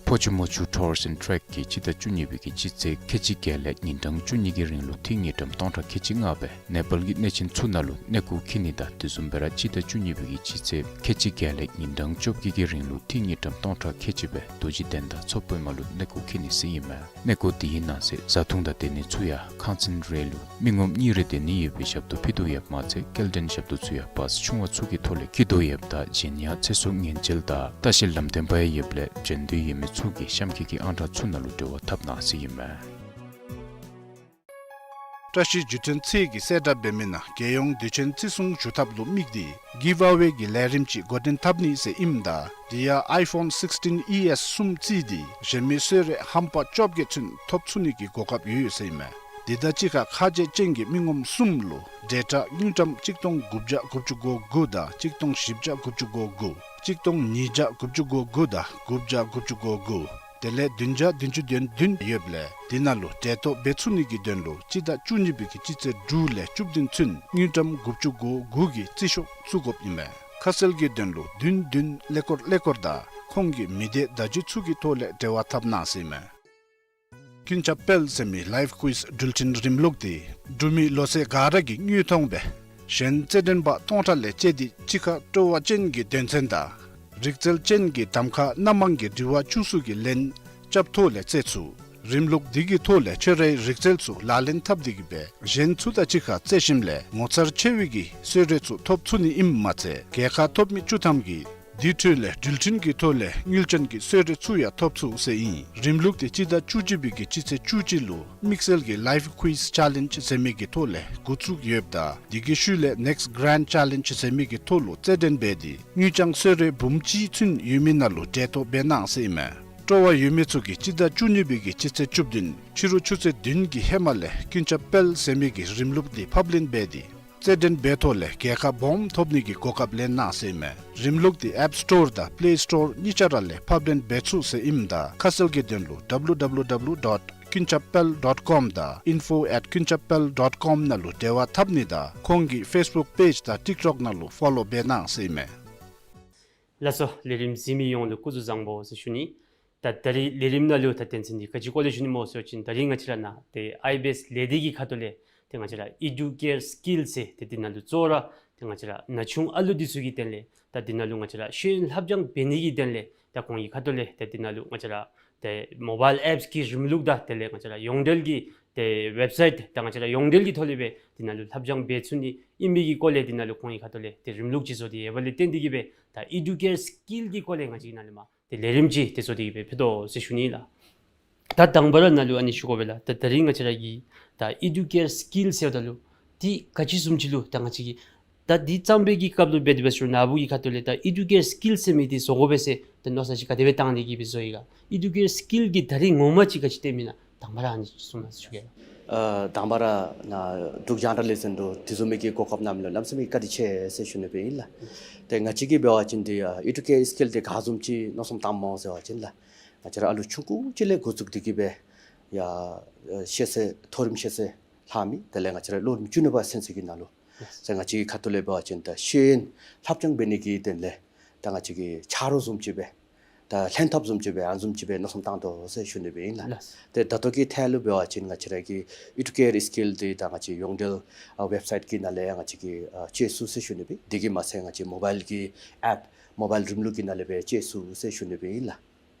ཕོ་ཆུ་མོ་ཆུ་Tours and Trek གིས་སྤྱི་ཟླ་བཅུ་གཉིས་པའི་གི་སྤྱི་ཚེས་ཁལ་གཅིག་བརྒྱད་ལས་ཉིན་གྲངས་བཅུ་གཉིས་ཀྱི་རིང་ལུ་འཐུས་དངུལ་ཀྲམ་སྟོང་ཕྲག་ཁལ་གཅིག་ལྔ་སྦེ་ནེ་པཱལ་གྱི་གནས་ཆེན་ཚུ་ནང་ལུ་གནས་སྐོར་འཁྱིད་ནི་དང་དེ་བཟུམ་སྦེ་ར་སྤྱི་ཟླ་བཅུ་གཉིས་པའི་གི་སྤྱི་ཚེས་ཁལ་གཅིག་བརྒྱད་ལས་ཉིན་གྲངས་བཅོ་བརྒྱད་ཀྱི་རིང་ལུ་འཐུས་དངུལ་ཀྲམ་སྟོང་ཕྲག་ཁལ་གཅིག་སྦེ་རྡོ་རྗེ་གདན་དང་མཚོ་པདྨ་ལུ་གནས་སྐོར་འཁྱིད་ནི་ཟེར་ཨིན་མས། གནས་སྐོར་དེའི་ནང་གསེས་བཟའ་འཐུང་དང་སྡོད་གནས་ཚུ་ཡང་ཁང་ཚན་རེ་ལུ་མི་ངོམ་གཉིས་རེ་སྡོད་ནི་ཡོད་པའི་ཞབས་ཏོག་ཕུལ་དོ་ཡོདཔ་མ་ཚད་སྐྱེལ་འདྲེན་ཞབས་ཏོག་ཚུ་ཡང་བཱས་ཆུང་བ་ཚུ་གི་ཐོག་ལས་འཁྱིད་དོ་ཡོདཔ་ད་གཞན་ཡང་ཚེ་སྲོག་ཉེན་བཅོལ་དང་ལྟ་བཤལ་ལམ་སྟོན་པ་ཡང་ཡོདཔ་ལས་འབྱོན་འདོད་ཡོད་མི་ཚུ་གིས་གཤམ་འཁོད་ཀྱི་ཨང་གྲངས་ཚུ་ནང་ལུ་འབྲེལ་བ་འཐབ་གནང་ཟེར་ཨིན་མས། བཀྲ་ཤིས་བརྒྱུད་འཕྲིན་ཚད་ཀྱིས་གསལ་བསྒྲགས་འབད་མི་ནང་རྒྱལ་ཡོངས་དུས་ཆེན་བརྩི་སྲུང་ཞུ་ཐབས་ལུ་དམིགས་ཏེ་གིབ་ཨ་ཝེ་གི་ལས་རིམ་ཅིག་འགོ་འདྲེན་འཐབ་ནི་ཟེར་ཨིནམ་ད་དེ་ཡང་ཨའི་ཕོན་སིགསི་ཊིན་ཨི་ཨེསི་གསུམ་བརྩིས་ཏེ་གཞན་མི་གསོལ་རས་ཧམ་པ་བཅོ་བརྒྱད་ཚུན་ཐོབ་ཚུགས་ནི་གི་གོ་སྐབས་ཡོད་ཟེར་ཨིན་མས། དེ་དང་གཅིག་ཁར་ཁ་རྗེ་ཅན་གྱི་མི་ངོམ་གསུམ་ལུ་ཌེ་ཊ་དངུལ་ཀྲམ་གཅིག་སྟོང་དགུ་བརྒྱ་དགུ་བཅུ་གོ་དགུ་དང་གཅིག་སྟོང་བཞི་བརྒྱ་དགུ་བཅུ་གོ་དགུ་གཅིག་སྟོང་ཉིས་བརྒྱ་དགུ་བཅུ་གོ་དགུ་དང་དགུ་བརྒྱ་དགུ་བཅུ་གོ་དགུ་དེ་ལས་བདུན་བརྒྱ་བདུན་ཅུ་དོན་བདུན་ཡོདཔ་ལས་དེ་ནང་ལུ་གྲལ་གཏོགས་འབད་ཚུགས་ནི་གི་དོན་ལུ་སྤྱི་ཟླ་བཅུ་གཉིས་པའི་གི་སྤྱི་ཚེས་དྲུག་ལས་བཅུ་བདུན་ཚུན་དངུལ་ཀྲམ་དགུ་བཅུ་གོ་དགུ་གི་རྩིས་ཤོག་བཙུགས་དགོཔ་ཨིན་མས། ཁ་གསལ་གྱི་དོན་ལུ་བདུན་བདུན་ཀླད་ཀོར་ཀླད་ཀོར་དང་ཁོང་གི་མི་སྡེ་བརྡ་བརྒྱུད་ཚུ་གི་ཐོག་ལས་འབྲེལ་བ་འཐབ་གནང་ཟེར་ཨིན་མས། ཀུན་ཁྱབ་དཔལ་ཟེར་མི་ལའིབ་ཀུའིཛ་འགྲུལ་འཕྲིན་རིམ་ལུགས་དེ་འབྲུག་མི་ལོ་ཚད་ག་ར་གིས་དངོས་མཐོང་སྦེ་གཞན་རྩེད་འགྲན་པ་སྟོང་ཕྲག་ལས་བཅད་དེ་གཅིག་ཁར་སྤྲོ་བ་ཅན་གྱི་དོན་ཚན་དང་རིག་རྩལ་ཅན་གྱི་གདམ་ཁ་སྣ་མང་གི་དྲི་བ་བཅུ་གསུམ་གྱི་ལན་རྐྱབ་ཐོག་ལས་རྩེད་ཚུགས། རིམ་ལུགས་འདི་གི་ཐོག་ལས་ཁྱོད་རའི་རིག་རྩལ་ཚུ་ལག་ལེན་འཐབ་སྟེ་གིས་སྦེ་གཞན་ཚུ་དང་གཅིག་ཁར་རྩེད་ཞིནམ་ལས་ངོ་མཚར་ཆེ་བའི་གི་གསོལ་རས་ཚུ་ཐོབ་ཚུགས་ནི་ཨིནམ་མ་ཚད་རྒྱལ་ཁ་ཐོབ་མི་བཅུ་ཐམ་གྱིས་དེ་འཕྲོ་ལས་འགྲུལ་འཕྲིན་གྱི་ཐོག་ལས་དངུལ་ཅན་གྱི་གསོལ་རས་ཚུ་ཡང་ཐོབ་ཚུགས་ཟེར་ཨིན། རིམ་ལུགས་དེ་སྤྱི་ཟླ་བཅུ་གཅིག་པའི་གི་སྤྱི་ཚེས་བཅུ་གཅིག་ལུ་དམིགས་བསལ་གྱི་Live Quiz Challenge ཟེར་མི་གི་ཐོག་ལས་འགོ་བཙུགས་ཡོདཔ་ད་དེ་གི་ཤུལ་ལས་Next Grand Challenge ཟེར་མི་གི་ཐོག་ལུ་རྩེད་འགྲན་འབད་དེ་དངུལ་རྐྱང་གསོལ་རས་འབུམ་གཅིག་ཚུན་ཡོད་མི་ནང་ལུ་གྲལ་གཏོགས་འབད་གནང་ཟེར་ཨིན་མས། སྤྲོ་བ་ཡོད་མི་ཚུ་གིས་སྤྱི་ཟླ་བཅུ་གཉིས་པའི་གི་སྤྱི་ཚེས་བཅུ་བདུན་ཕྱི་རུ་ཆུ་ཚོད་བདུན་གྱི་ཧེ་མ་ལས་ཀུན་ཁྱབ་དཔལ་ཟེར་མི་གི་རིམ་ལུགས་འདི་ཕབ་ལེན་འབད་དེ་རྩེད་འགྲན་འབད་ཐོག་ལས་རྒྱལ་ཁ་སྦོམ་ཐོབ་ནི་གི་གོ་སྐབས་ལེན་གནང་ཟེར་ཨིན་མས། རིམ་ལུགས་འདི་App Store དང་Play Store གཉིས་ཆ་ར་ལས་ཕབ་ལེན་འབད་ཚུགས་ཟེར་ཨིནམ་ད་ཁ་གསལ་གྱི་དོན་ལུ་W W W dot ཀུན་ཁྱབ་དཔལ་dot com དང་info at ཀུན་ཁྱབ་དཔལ་dot com ནང་ལུ་འབྲེལ་བ་འཐབ་ནི་དང་ཁོང་གི་Facebook page དང་TikTok ནང་ལུ་ཕོ་ལོ་འབད་གནང་ཟེར་ཨིན་མས། ལགས་སོ། ལས་རིམ་གཟིགས་མི་ཡོངས་ལུ་སྐུ་གཟུགས་བཟང་པོ་ཟེར་ཞུ་ནི། ད་ད་རིས་ལས་རིམ་ནང་ལུ་ད་དོན་ཚན་འདི་ག་ཅི་སྐོར་ལས་ཞུ་ནི་སྨོ་ཟེར་བ་ཅིན་ད་རིས་ང་བཅས་ར་ནཱ་ཏེ་ཨའི་བི་ཨེསི་ལས་སྡེ་གི་ཁ་ཐུག་ལས་ཏེ་ང་བཅས་ར་ཨེ་ཌུ་ཀེར་སི་ཀིལ་ཟེར་ཏེ་འདི་ནང་ལུ་གཙོ་བོ་ར་ཏེ་ང་བཅས་ར་ན་ཆུང་ཨ་ལུ་འདི་ཚུ་གི་དོན་ལས་ད་འདི་ནང་ལུ་ང་བཅས་ར་ཤེས་ཡོན་ལྷབ་སྦྱང་འབད་ནི་གི་དོན་ལས་ད་ཁོང་གི་ཁ་ཐུག་ལས་ད་འདི་ནང་ལུ་ང་བཅས་ར་ཏེ་མོ་བཱའིལ་ཨེཔསི་གི་རིམ་ལུགས་དང་དེ་ལས་ང་བཅས་ར་ཡོངས་འབྲེལ་གྱི་ཏེ་ཝེབ་སའིཊ་ད་ང་བཅས་ར་ཡོངས་འབྲེལ་གྱི་ཐོག་ལས་སྦེ་འདི་ནང་ལུ་ལྷབ་སྦྱང་འབད་ཚུགས་ནི་ཨིན་མི་གི་སྐོར་ལས་འདི་ནང་ལུ་ཁོང་གི་ཁ་ཐུག་ལས་ཏེ་རིམ་ལུགས་ཅིག་བཟོ་སྟེ་ཡོདཔ་ལས་བརྟེན་ཏེ་གིས་སྦེ་ད་ཨེ་ཌུ་ཀེར་སི་ཀིལ་གྱི་སྐོར་ལས་ང་བཅས་ཀྱིས་ནཱ་ལས་མར་ཏེ་ལས་རིམ་ཅིག་ཏེ་བཟོ་སྟེ་གིས་སྦེ་ཕུལ་དོ་ཟེར་ཞུ་ནི་ལགས། ད་དང་པ་ར་ནཱ་ལུ་ཨ་ནི་ཞུ་དགོ་པས་ལགས། ད་ད་རིས་ང་བཅས་ར་གི་ད་ཨེ་ཌུ་ཀེར་སི་ཀིལ་ཟེརཝ་ད་ལུ་འདི་ག་ཅི་བཟུམ་ཅིག་ལུ་ད་ང་བཅས་ཀྱིས་ད་འདི་བརྩམ་པའི་གི་སྐབས་ལུ་འབད་དེ་འབད་ཞུ་ན་ནཱ་བུ་གི་ཁ་ཐུག་ལས་ད་ཨེ་ཌུ་ཀེར་སི་ཀིལ་ཟེར་མི་འདི་བཟོ་དགོ་པས་ཟེར་ད་མནོ་བསམ་ཅིག་ག་དེ་སྦེ་བཏང་སྟེ་གིས་སྦེ་བཟོ་ཡི་ག། ཨེ་ཌུ་ཀེར་སི་ཀིལ་གྱི་ད་རིས་ངོ་མ་ཅིག་ག་ཅི་སྟོནམ་ཨིན་ན་དང་པ་ར་ཨ་ནི་གསུངས་གནང་ཞུ་གེ་ལགས། ཨ་དང་པ་ར་ནཱ་འབྲུག་རྒྱང་བསྒྲགས་ལས་འཛིན་ལུ་དེ་བཟུམ་མའི་གི་གོ་སྐབས་གནངམ་ལུ་གནམ་མེད་ས་མེད་བཀའ་དྲིན་ཆེ་ཟེར་ཞུ་ནི་སྦེ་ཨིན་ལགས། ཏེ་ང་བཅས་ཀྱིས་འབད་བ་ཅིན་འདི་ཨ་ཨེ་ཌུ་ཀེར་སི་ཀིལ་འདི་ག་བཟུམ་ཅིག་མནོ་བསམ་བཏངམ་སྨོ་ཟེར་བ་ཅིན་ལགས། ང་བཅས་ར་ཨ་ལུ་ཆུང་ཀུ་ཅིག་ལས་འགོ་བཙུགས་ཏེ་གིས་སྦེ་ཡར་ཨ་ཤེས་ཚད་མཐོ་རིམ་ཤེས་ཚད་ལྷག་མི་དེ་ལས་ང་བཅས་ར་ལོ་རིམ་བཅུ་གཉིས་པ་ཚུན་ཚོད་ཀྱི་ནང་ལུ་ཟེར་ང་བཅས་ཀྱི་ཁ་ཐུག་ལས་འབད་བ་ཅིན་ད་ཤེས་ཡོན་ལྷབ་སྦྱང་འབད་ནི་གི་དོན་ལས་ད་ང་བཅས་ཀྱིས་ཆ་རོགས་བཟུམ་ཅིག་སྦེ་ད་ལྷན་ཐབས་བཟུམ་ཅིག་སྦེ་ཨ་ནི་བཟུམ་ཅིག་སྦེ་མནོ་བསམ་བཏང་དོ་ཟེར་ཞུ་ནི་སྦེ་ཨིན་ལགས། ལགས། ཏེ་ད་ལྟོ་གི་ཐད་ལུ་འབད་བ་ཅིན་ང་བཅས་ར་གི་ཨེ་ཌུ་ཀེར་སི་ཀིལ་འདི་ད་ང་བཅས་ཡོངས་འབྲེལ་ཨ་ཝེབ་སའིཊ་གི་ནང་ལས་ཡང་ང་བཅས་ཀྱིས་ཨ་སྤྱོད་ཚུགས་ཟེར་ཞུ་ནི་སྦེ། དེ་གིས་མ་ཚད་ང་བཅས་མོ་བཱའིལ་གྱི་ཨེཔ་མོ་བཱའིལ་རིམ་ལུགས་ཀྱི་ནང་ལས་སྦེ་སྤྱོད་ཚུགས་ཟེར་ཞུ་ནི་སྦེ་ཨིན་ལགས།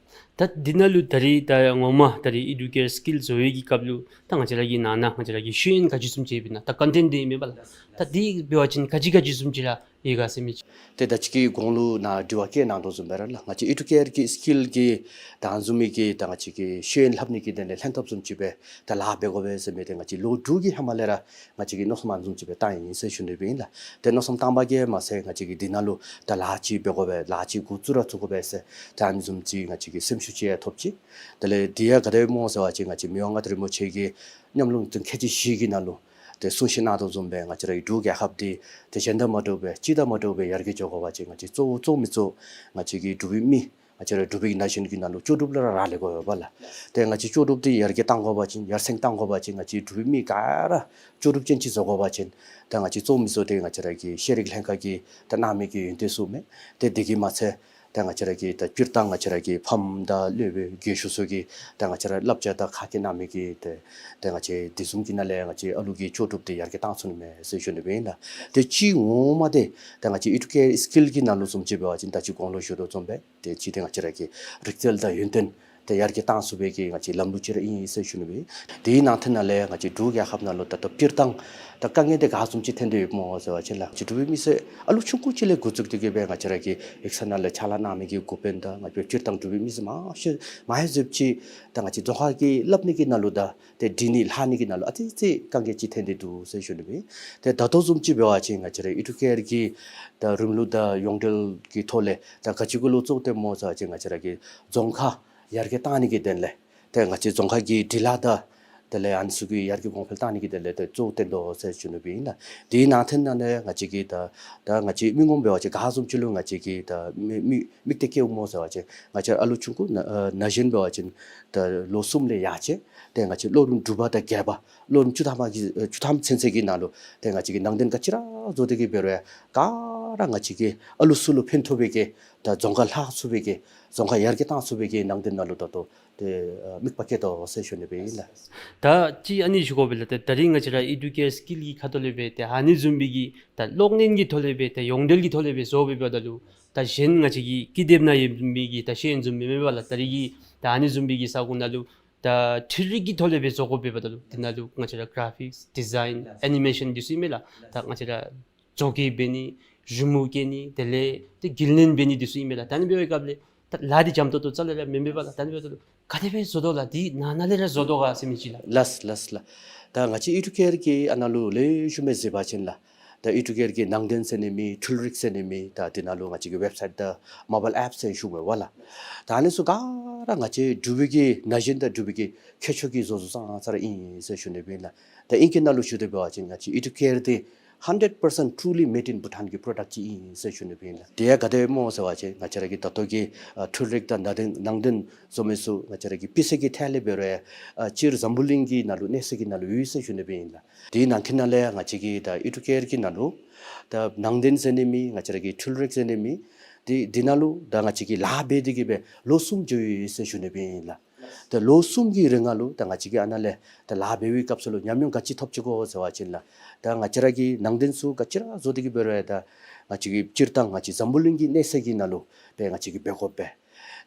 ད་འདི་ནང་ལུ་ད་རིས་ད་ངོ་མ་ད་རིས་ཨེ་ཌུ་ཀེར་སི་ཀིལ་བཟོ་བའི་གི་སྐབས་ལུ་ད་ང་བཅས་ར་གི་ནང་ན་ང་བཅས་ར་གི་ཤེས་ཡོན་ག་ཅི་བཟུམ་ཅིག་ཡོདཔ་ཨིན་ན་ད་ཀོན་ཊེནཊ་འདི་ཨིན་མས་པ་ལགས། ད་འདི་འབད་བ་ཅིན་ག་ཅི་ག་ཅི་བཟུམ་ཅིག་ར་ཡོད་ག་ཟེར་མི་ཅིག། ཏེ་ད་ཅི་གི་གོང་ལུ་ནཱ་དྲི་བ་བཀོད་གནང་དོ་བཟུམ་སྦེ་ར་ལགས། ང་བཅས་ཨེ་ཌུ་ཀེར་གྱི་སི་ཀིལ་གྱི་ད་ཨ་ནི་བཟུམ་མའི་གི་ད་ང་བཅས་ཀྱི་ཤེས་ཡོན་ལྷབ་ནི་གི་དོན་ལས་ལྷན་ཐབས་བཟུམ་ཅིག་སྦེ་ད་ལཱ་འབད་དགོ་པས་ཟེར་མི་འདི་ང་བཅས་ལོ་དྲུག་གི་ཧེ་མ་ལས་ར་ང་བཅས་ཀྱིས་མནོ་བསམ་ཨ་ནི་བཟུམ་ཅིག་སྦེ་བཏང་ཡི་ཟེར་ཞུ་ནི་སྦེ་ཨིན་ལགས། ཏེ་མནོ་བསམ་བཏང་པ་གིས་མ་ཚད་ང་བཅས་ཀྱིས་འདི་ནང་ལུ་ད་ལཱ་ཅིག་འབད་དགོ་པས་ལཱ་ཅིག་འགོ་བཙུགས་ར་བཙུགས་དགོ་པས་ཟེར་ད་ཨ་ནི་བཟུམ་ཅིག་ང་བཅས་ཀྱིས་སེམས་ཤུགས་ཅིག་ཡང་ཐོབ་ཅི། དེ་ལས་འདི་ཡང་ག་དེ་སྦེ་སྨོ་ཟེར་བ་ཅིན་ང་བཅས་མི་དབང་མངའ་བདག་རིན་པོ་ཆེ་གི་ཉམས་མྱོང་དང་ཁྱད་ཆོས་བཞི་གི་ནང་ལུ་ཏེ་གསུང་བཤད་གནང་དོ་བཟུམ་སྦེ་ང་བཅས་ར་གི་འབྲུག་རྒྱལ་ཁབ་འདི་ཏེ་གཞན་དང་མ་འདྲཝ་སྦེ་སྤྱི་དང་མ་འདྲཝ་སྦེ་ཡར་རྒྱས་འགྱོ་དགོ་པ་ཅིན་ང་བཅས་གཙོ་བོ་གཙོ་མི་གཙོ་ང་བཅས་ཀྱི་འབྲུག་པའི་མི་ང་བཅས་ར་འབྲུག་པའི་ན་གཞོན་གྱི་ནང་ལུ་ལྕོགས་གྲུབ་ལུ་ར་རག་ལས་དགོ་པས་ལགས། ཏེ་ང་བཅས་ལྕོགས་གྲུབ་འདི་ཡར་རྒྱས་གཏང་དགོ་པ་ཅིན་ཡར་སེང་གཏང་དགོ་པ་ཅིན་ང་བཅས་འབྲུག་པའི་མི་ག་ར་ལྕོགས་གྲུབ་ཅན་ཅིག་བཟོ་དགོ་པ་ཅིན་ད་ང་བཅས་གཙོ་མི་གཙོ་འདི་ང་བཅས་ར་གི་ཤེས་རིག་ལྷན་ཁག་གིས་ད་གནང་མི་གི་ཡོན་ཏན་ཚུ་མས། ཏེ་དེ་གིས་མ་ཚད་ད་ང་བཅས་ར་གི་ད་སྤྱིར་བཏང་ང་བཅས་ར་གི་ཕམ་དང་སློབ་དཔོན་རྒས་ཤོས་ཚུ་གིས་ད་ང་བཅས་ར་བསླབ་བྱ་དང་ཁ་སྐད་གནང་མི་གི་ཏེ་ད་ང་བཅས་དེ་བཟུམ་གྱི་ནང་ལས་ང་བཅས་ཨ་ལུ་གི་ལྕོགས་གྲུབ་འདི་ཡར་རྒྱས་གཏང་ཚུགས་ནི་མས་ཟེར་ཞུ་ནི་སྦེ་ཨིན་ལགས། ཏེ་གཅིག་ངོ་མ་འདི་ད་ང་བཅས་ཨེ་ཌུ་ཀེར་སི་ཀིལ་གྱི་ནང་ལུ་བཟུམ་ཅིག་འབད་བ་ཅིན་ད་ཅི་གོང་ལུ་ཞུ་དོ་བཟུམ་སྦེ་ཏེ་གཅིག་འདི་ང་བཅས་ར་གི་རིག་རྩལ་དང་ཡོན་ཏན་ཏེ་ཡར་རྒྱས་གཏང་ཚུགས་པའི་གི་ང་བཅས་ལམ་ལུགས་ཅིག་ར་ཨིན་ཟེར་ཞུ་ནི་སྦེ། དེའི་ནང་དོན་ནང་ལས་ང་བཅས་འབྲུག་རྒྱལ་ཁབ་ནང་ལུ་ད་ལྟོ་སྤྱིར་བཏང་ད་དཀའ་ངལ་འདི་ག་བཟུམ་ཅིག་ཐོན་ཏེ་ཡོདཔ་སྨོ་ཟེར་བ་ཅིན་ལགས། ང་བཅས་འབྲུག་པའི་མི་སེར་ཨ་ལུ་ཆུང་ཀུ་ཅིག་ལས་འགོ་བཙུགས་ཏེ་གིས་སྦེ་ང་བཅས་ར་གི་ཡིག་ཚང་ནང་ལས་ཕྱག་ལཱ་གནང་མི་གི་འགོ་དཔོན་དང་ང་བཅས་སྤྱིར་བཏང་འབྲུག་པའི་མི་སེར་མང་ཤོས་མང་ཤོས་ཅིག་ད་ང་བཅས་རྫོང་ཁ་གི་སླབ་ནི་གི་ནང་ལུ་དང་ཏེ་འབྲི་ནི་ལྷག་ནི་གི་ནང་ལུ་ཨ་ཙི་ཅིག་དཀའ་ངལ་ཅིག་ཐོན་ཏེ་འདུག་ཟེར་ཞུ་ནི་སྦེ། ཏེ་ད་ལྟོ་བཟུམ་ཅིག་འབད་བ་ཅིན་ང་བཅས་ར་ཨེ་ཌུ་ཀེར་གྱི་ད་རིམ་ལུགས་དང་ཡོངས་འབྲེལ་གྱི་ཐོག་ལས་ད་ག་ཅི་གུ་ལུ་བཙུགས་ཏེ་སྨོ་ཟེར་བ་ཅིན་ང་བཅས་ར་གི་རྫོང་ཁ་ཡར་རྒྱས་གཏང་ནི་གི་དོན་ལས་ཏེ་ང་བཅས་རྫོང་ཁ་གི་འབྲི་ལྷག་དང་དེ་ལས་ཨ་ནི་ཚུ་གི་ཡར་རྒྱས་གོང་འཕེལ་གཏང་ནི་གི་དོན་ལས་ཏེ་གཙོ་བོ་བཏོན་དོ་ཟེར་ཞུ་ནི་སྦེ་ཨིན་ལགས། དེའི་ནང་དོན་ནང་ལས་ང་བཅས་ཀྱི་ད་ད་ང་བཅས་མི་ངོམ་འབད་བ་ཅིན་ག་བཟུམ་ཅིག་ལུ་ང་བཅས་ཀྱི་ད་མི་མི་དམིགས་གཏད་བསྐྱེདཔ་སྨོ་ཟེར་བ་ཅིན་ང་བཅས་ཨ་ལུ་ཆུང་ཀུ་ན་ཨ་ན་གཞོན་འབད་བ་ཅིན་ད་ལོ་གསུམ་ལས་ཡར་བཅད་ཏེ་ང་བཅས་སློབ་རིམ་དྲུག་པ་དང་བརྒྱད་པ་སློབ་རིམ་བཅུ་ཐམ་གྱི་ཨ་བཅུ་ཐམ་ཚུན་ཚོད་ཀྱི་ནང་ལུ་ཏེ་ང་བཅས་ཀྱིས་ནང་དོན་ག་ཅི་ར་བཟོ་སྟེ་གིས་འབད་རུང་ཡང་ག་ར་ང་བཅས་ཀྱིས་ཨ་ལུ་ཚུ་ལུ་ཕན་ཐོགས་པའི་གི་ད་རྫོང་ཁ་ལྷག་ཚུགས་པའི་གི་རྫོང་ཁ་ཡར་རྒྱས་གཏང་ཚུགས་པའི་གི་ནང་དོན་ནང་ལུ་ད་ལྟོ་ཏེ་ཨ་དམིགས་པ་བསྐྱེད་དོ་ཟེར་ཞུ་ནི་སྦེ་ཨིན་ལགས། ད་ཅི་ཨ་ནི་ཞུ་དགོ་པས་ལགས། ད་ད་རིས་ང་བཅས་ར་ཨེ་ཌུ་ཀེར་སི་ཀིལ་གྱི་ཁ་ཐུག་ལས་སྦེ་ཏེ་ཨ་ནི་བཟུམ་མའི་གི་ད་གློག་བརྙན་གྱི་ཐོག་ལས་སྦེ་ཏེ་ཡོངས་འབྲེལ་གྱི་ཐོག་ལས་སྦེ་བཟོ་སྦེ་འབདཝ་ད་ལུ་ད་གཞན་ང་བཅས་ཀྱི་ཀི་དེབ་ནང་ཡོད་མི་གི་ད་ཤེས་ཡོན་བཟུམ་མེན་མེན་པ་ལགས། ད་རིས་ཀྱི་ད་ཨ་ནི་བཟུམ་མའི་གི་ས་གོ་ནང་ལུ་ད་འཕྲུལ་རིག་གི་ཐོག་ལས་སྦེ་བཟོ་དགོཔ་འབདཝ་ད་ལུ་དེ་ནང་ལུ་ང་བཅས་ར་ག་རེ་ཕིགསི་ཌི་ཛའིན་ཨེ་ནི་མེ་ཤཱན་འདི་ཚུ་ཨིན་མས་ལགས། ད་ང་བཅས་ར་བཟོ་བཀོད་འབད་ནི་རི་མོ་བཀལ་ནི་དེ་ལས་ཏེ་འགུལ་བསྣན་འབད་ནི་འདི་ཚུ་ཨིན་མས་ལགས། ད་ཨ་ནི་འབད་བའི་སྐབས་ལས་ད་ལཱ་འདི་འཇམ་ཏོང་ཏོ་རྩ་ལས་ར་མེན་མེན་པ་ལགས། ད་ཨ་ནི་འབདཝ་ད་ལུ་ག་དེ་སྦེ་བཟོ་དོ་ལགས། འདི་ནང་ན་ལས་ར་བཟོ་དོ་ག་ཟེར་མི་ཅིག་ལགས། ལགས་ལགས་ལགས། ད་ང་བཅས་ཨེ་ཌུ་ཀེར་གྱི་ཨ་ནཱ་ལུ་ལེགས་ཤོམ་སྦེ་གཟིགས་པ་ཅིན་ལགས། ད་ཨི་ཌུ་ཀེར་གྱི་ནང་རྟེན་ཟེར་ནི་མེད། འཕྲུལ་རིག་ཟེར་ནི་མེད། ད་འདི་ནང་ལུ་ང་བཅས་ཀྱི་ཝེབ་སའིཊ་དང་མོ་བཱའིལ་ཨེཔ་ཟེར་ཞུཝ་མས་པ་ལགས། ད་ཨ་ནི་ཚུ་ག་ར་ང་བཅས་འབྲུག་པའི་གི་ན་གཞོན་དང་འབྲུག་པའི་གི་ཁྱད་ཆོས་ཀྱི་བཟོ་བཟོཝ་ཙང་ཙ་ར་ཨིན་ཟེར་ཞུ་ནི་སྦེ་ཨིན་ལགས། ད་ཨིང་སྐད་ནང་ལུ་ཞུ་སྟེ་འབད་བ་ཅིན་ང་བཅས་ཨི་ཌུ་ཀེར་འདི་hundred percent truly made in Bhutan གི་པྲོ་ཌཀཊ་ཅིག་ཨིན་ཟེར་ཞུ་ནི་སྦེ་ཨིན་ལགས། དེ་ཡང་ག་དེ་སྦེ་སྨོ་ཟེར་བ་ཅིན་ང་བཅས་ར་གི་ད་ལྟོ་གི་ཨ་འཕྲུལ་རིག་དང་ནང་རྟེན་ནང་རྟེན་བཟོ་མི་ཚུ་ང་བཅས་ར་གི་དཔེ་གསར་གྱི་ཐད་ལས་འབད་རུང་ཨ་སྤྱིར་འཛམ་བུ་གླིང་གི་ནང་ལུ་གནས་ས་གི་ནང་ལུ་ཡོད་ཟེར་ཞུ་ནི་སྦེ་ཨིན་ལགས། དེའི་ནང་འཁོད་ནང་ལས་ང་བཅས་ཀྱི་ད་ཨི་ཌུ་ཀེར་གྱི་ནང་ལུ་ད་ནང་རྟེན་ཟེར་ནི་མེད། ང་བཅས་ར་གི་འཕྲུལ་རིག་ཟེར་ནི་མེད། དེ་དེ་ནང་ལུ་ད་ང་བཅས་ཀྱིས་ལཱ་འབད་དེ་གི་སྦེ་ལོ་གསུམ་འགྱོ་ཡི་ཟེར་ཞུ་ནི་སྦེ་ཨིན་ལགས། ད་ལོ་གསུམ་གྱི་རིང་ནང་ལུ་ད་ང་བཅས་ཀྱིས་ཨ་ནཱ་ལས་ད་ལཱ་འབད་བའི་སྐབས་སུ་ལུ་ཉམས་མྱོང་ག་ཅི་ཐོབ་ཅི་གོ་ཟེར་བ་ཅིན་ལགས། ད་ང་བཅས་ར་གི་ནང་རྟེན་ཚུ་ག་ཅི་ར་བཟོ་སྟེ་གི་འབད་རུང་ད་ང་བཅས་ཀྱིས་སྤྱིར་བཏང་ང་བཅས་འཛམ་བུ་གླིང་གི་གནས་ས་གི་ནང་ལུ་སྦེ་ང་བཅས་ཀྱིས་འབད་དགོ་པས།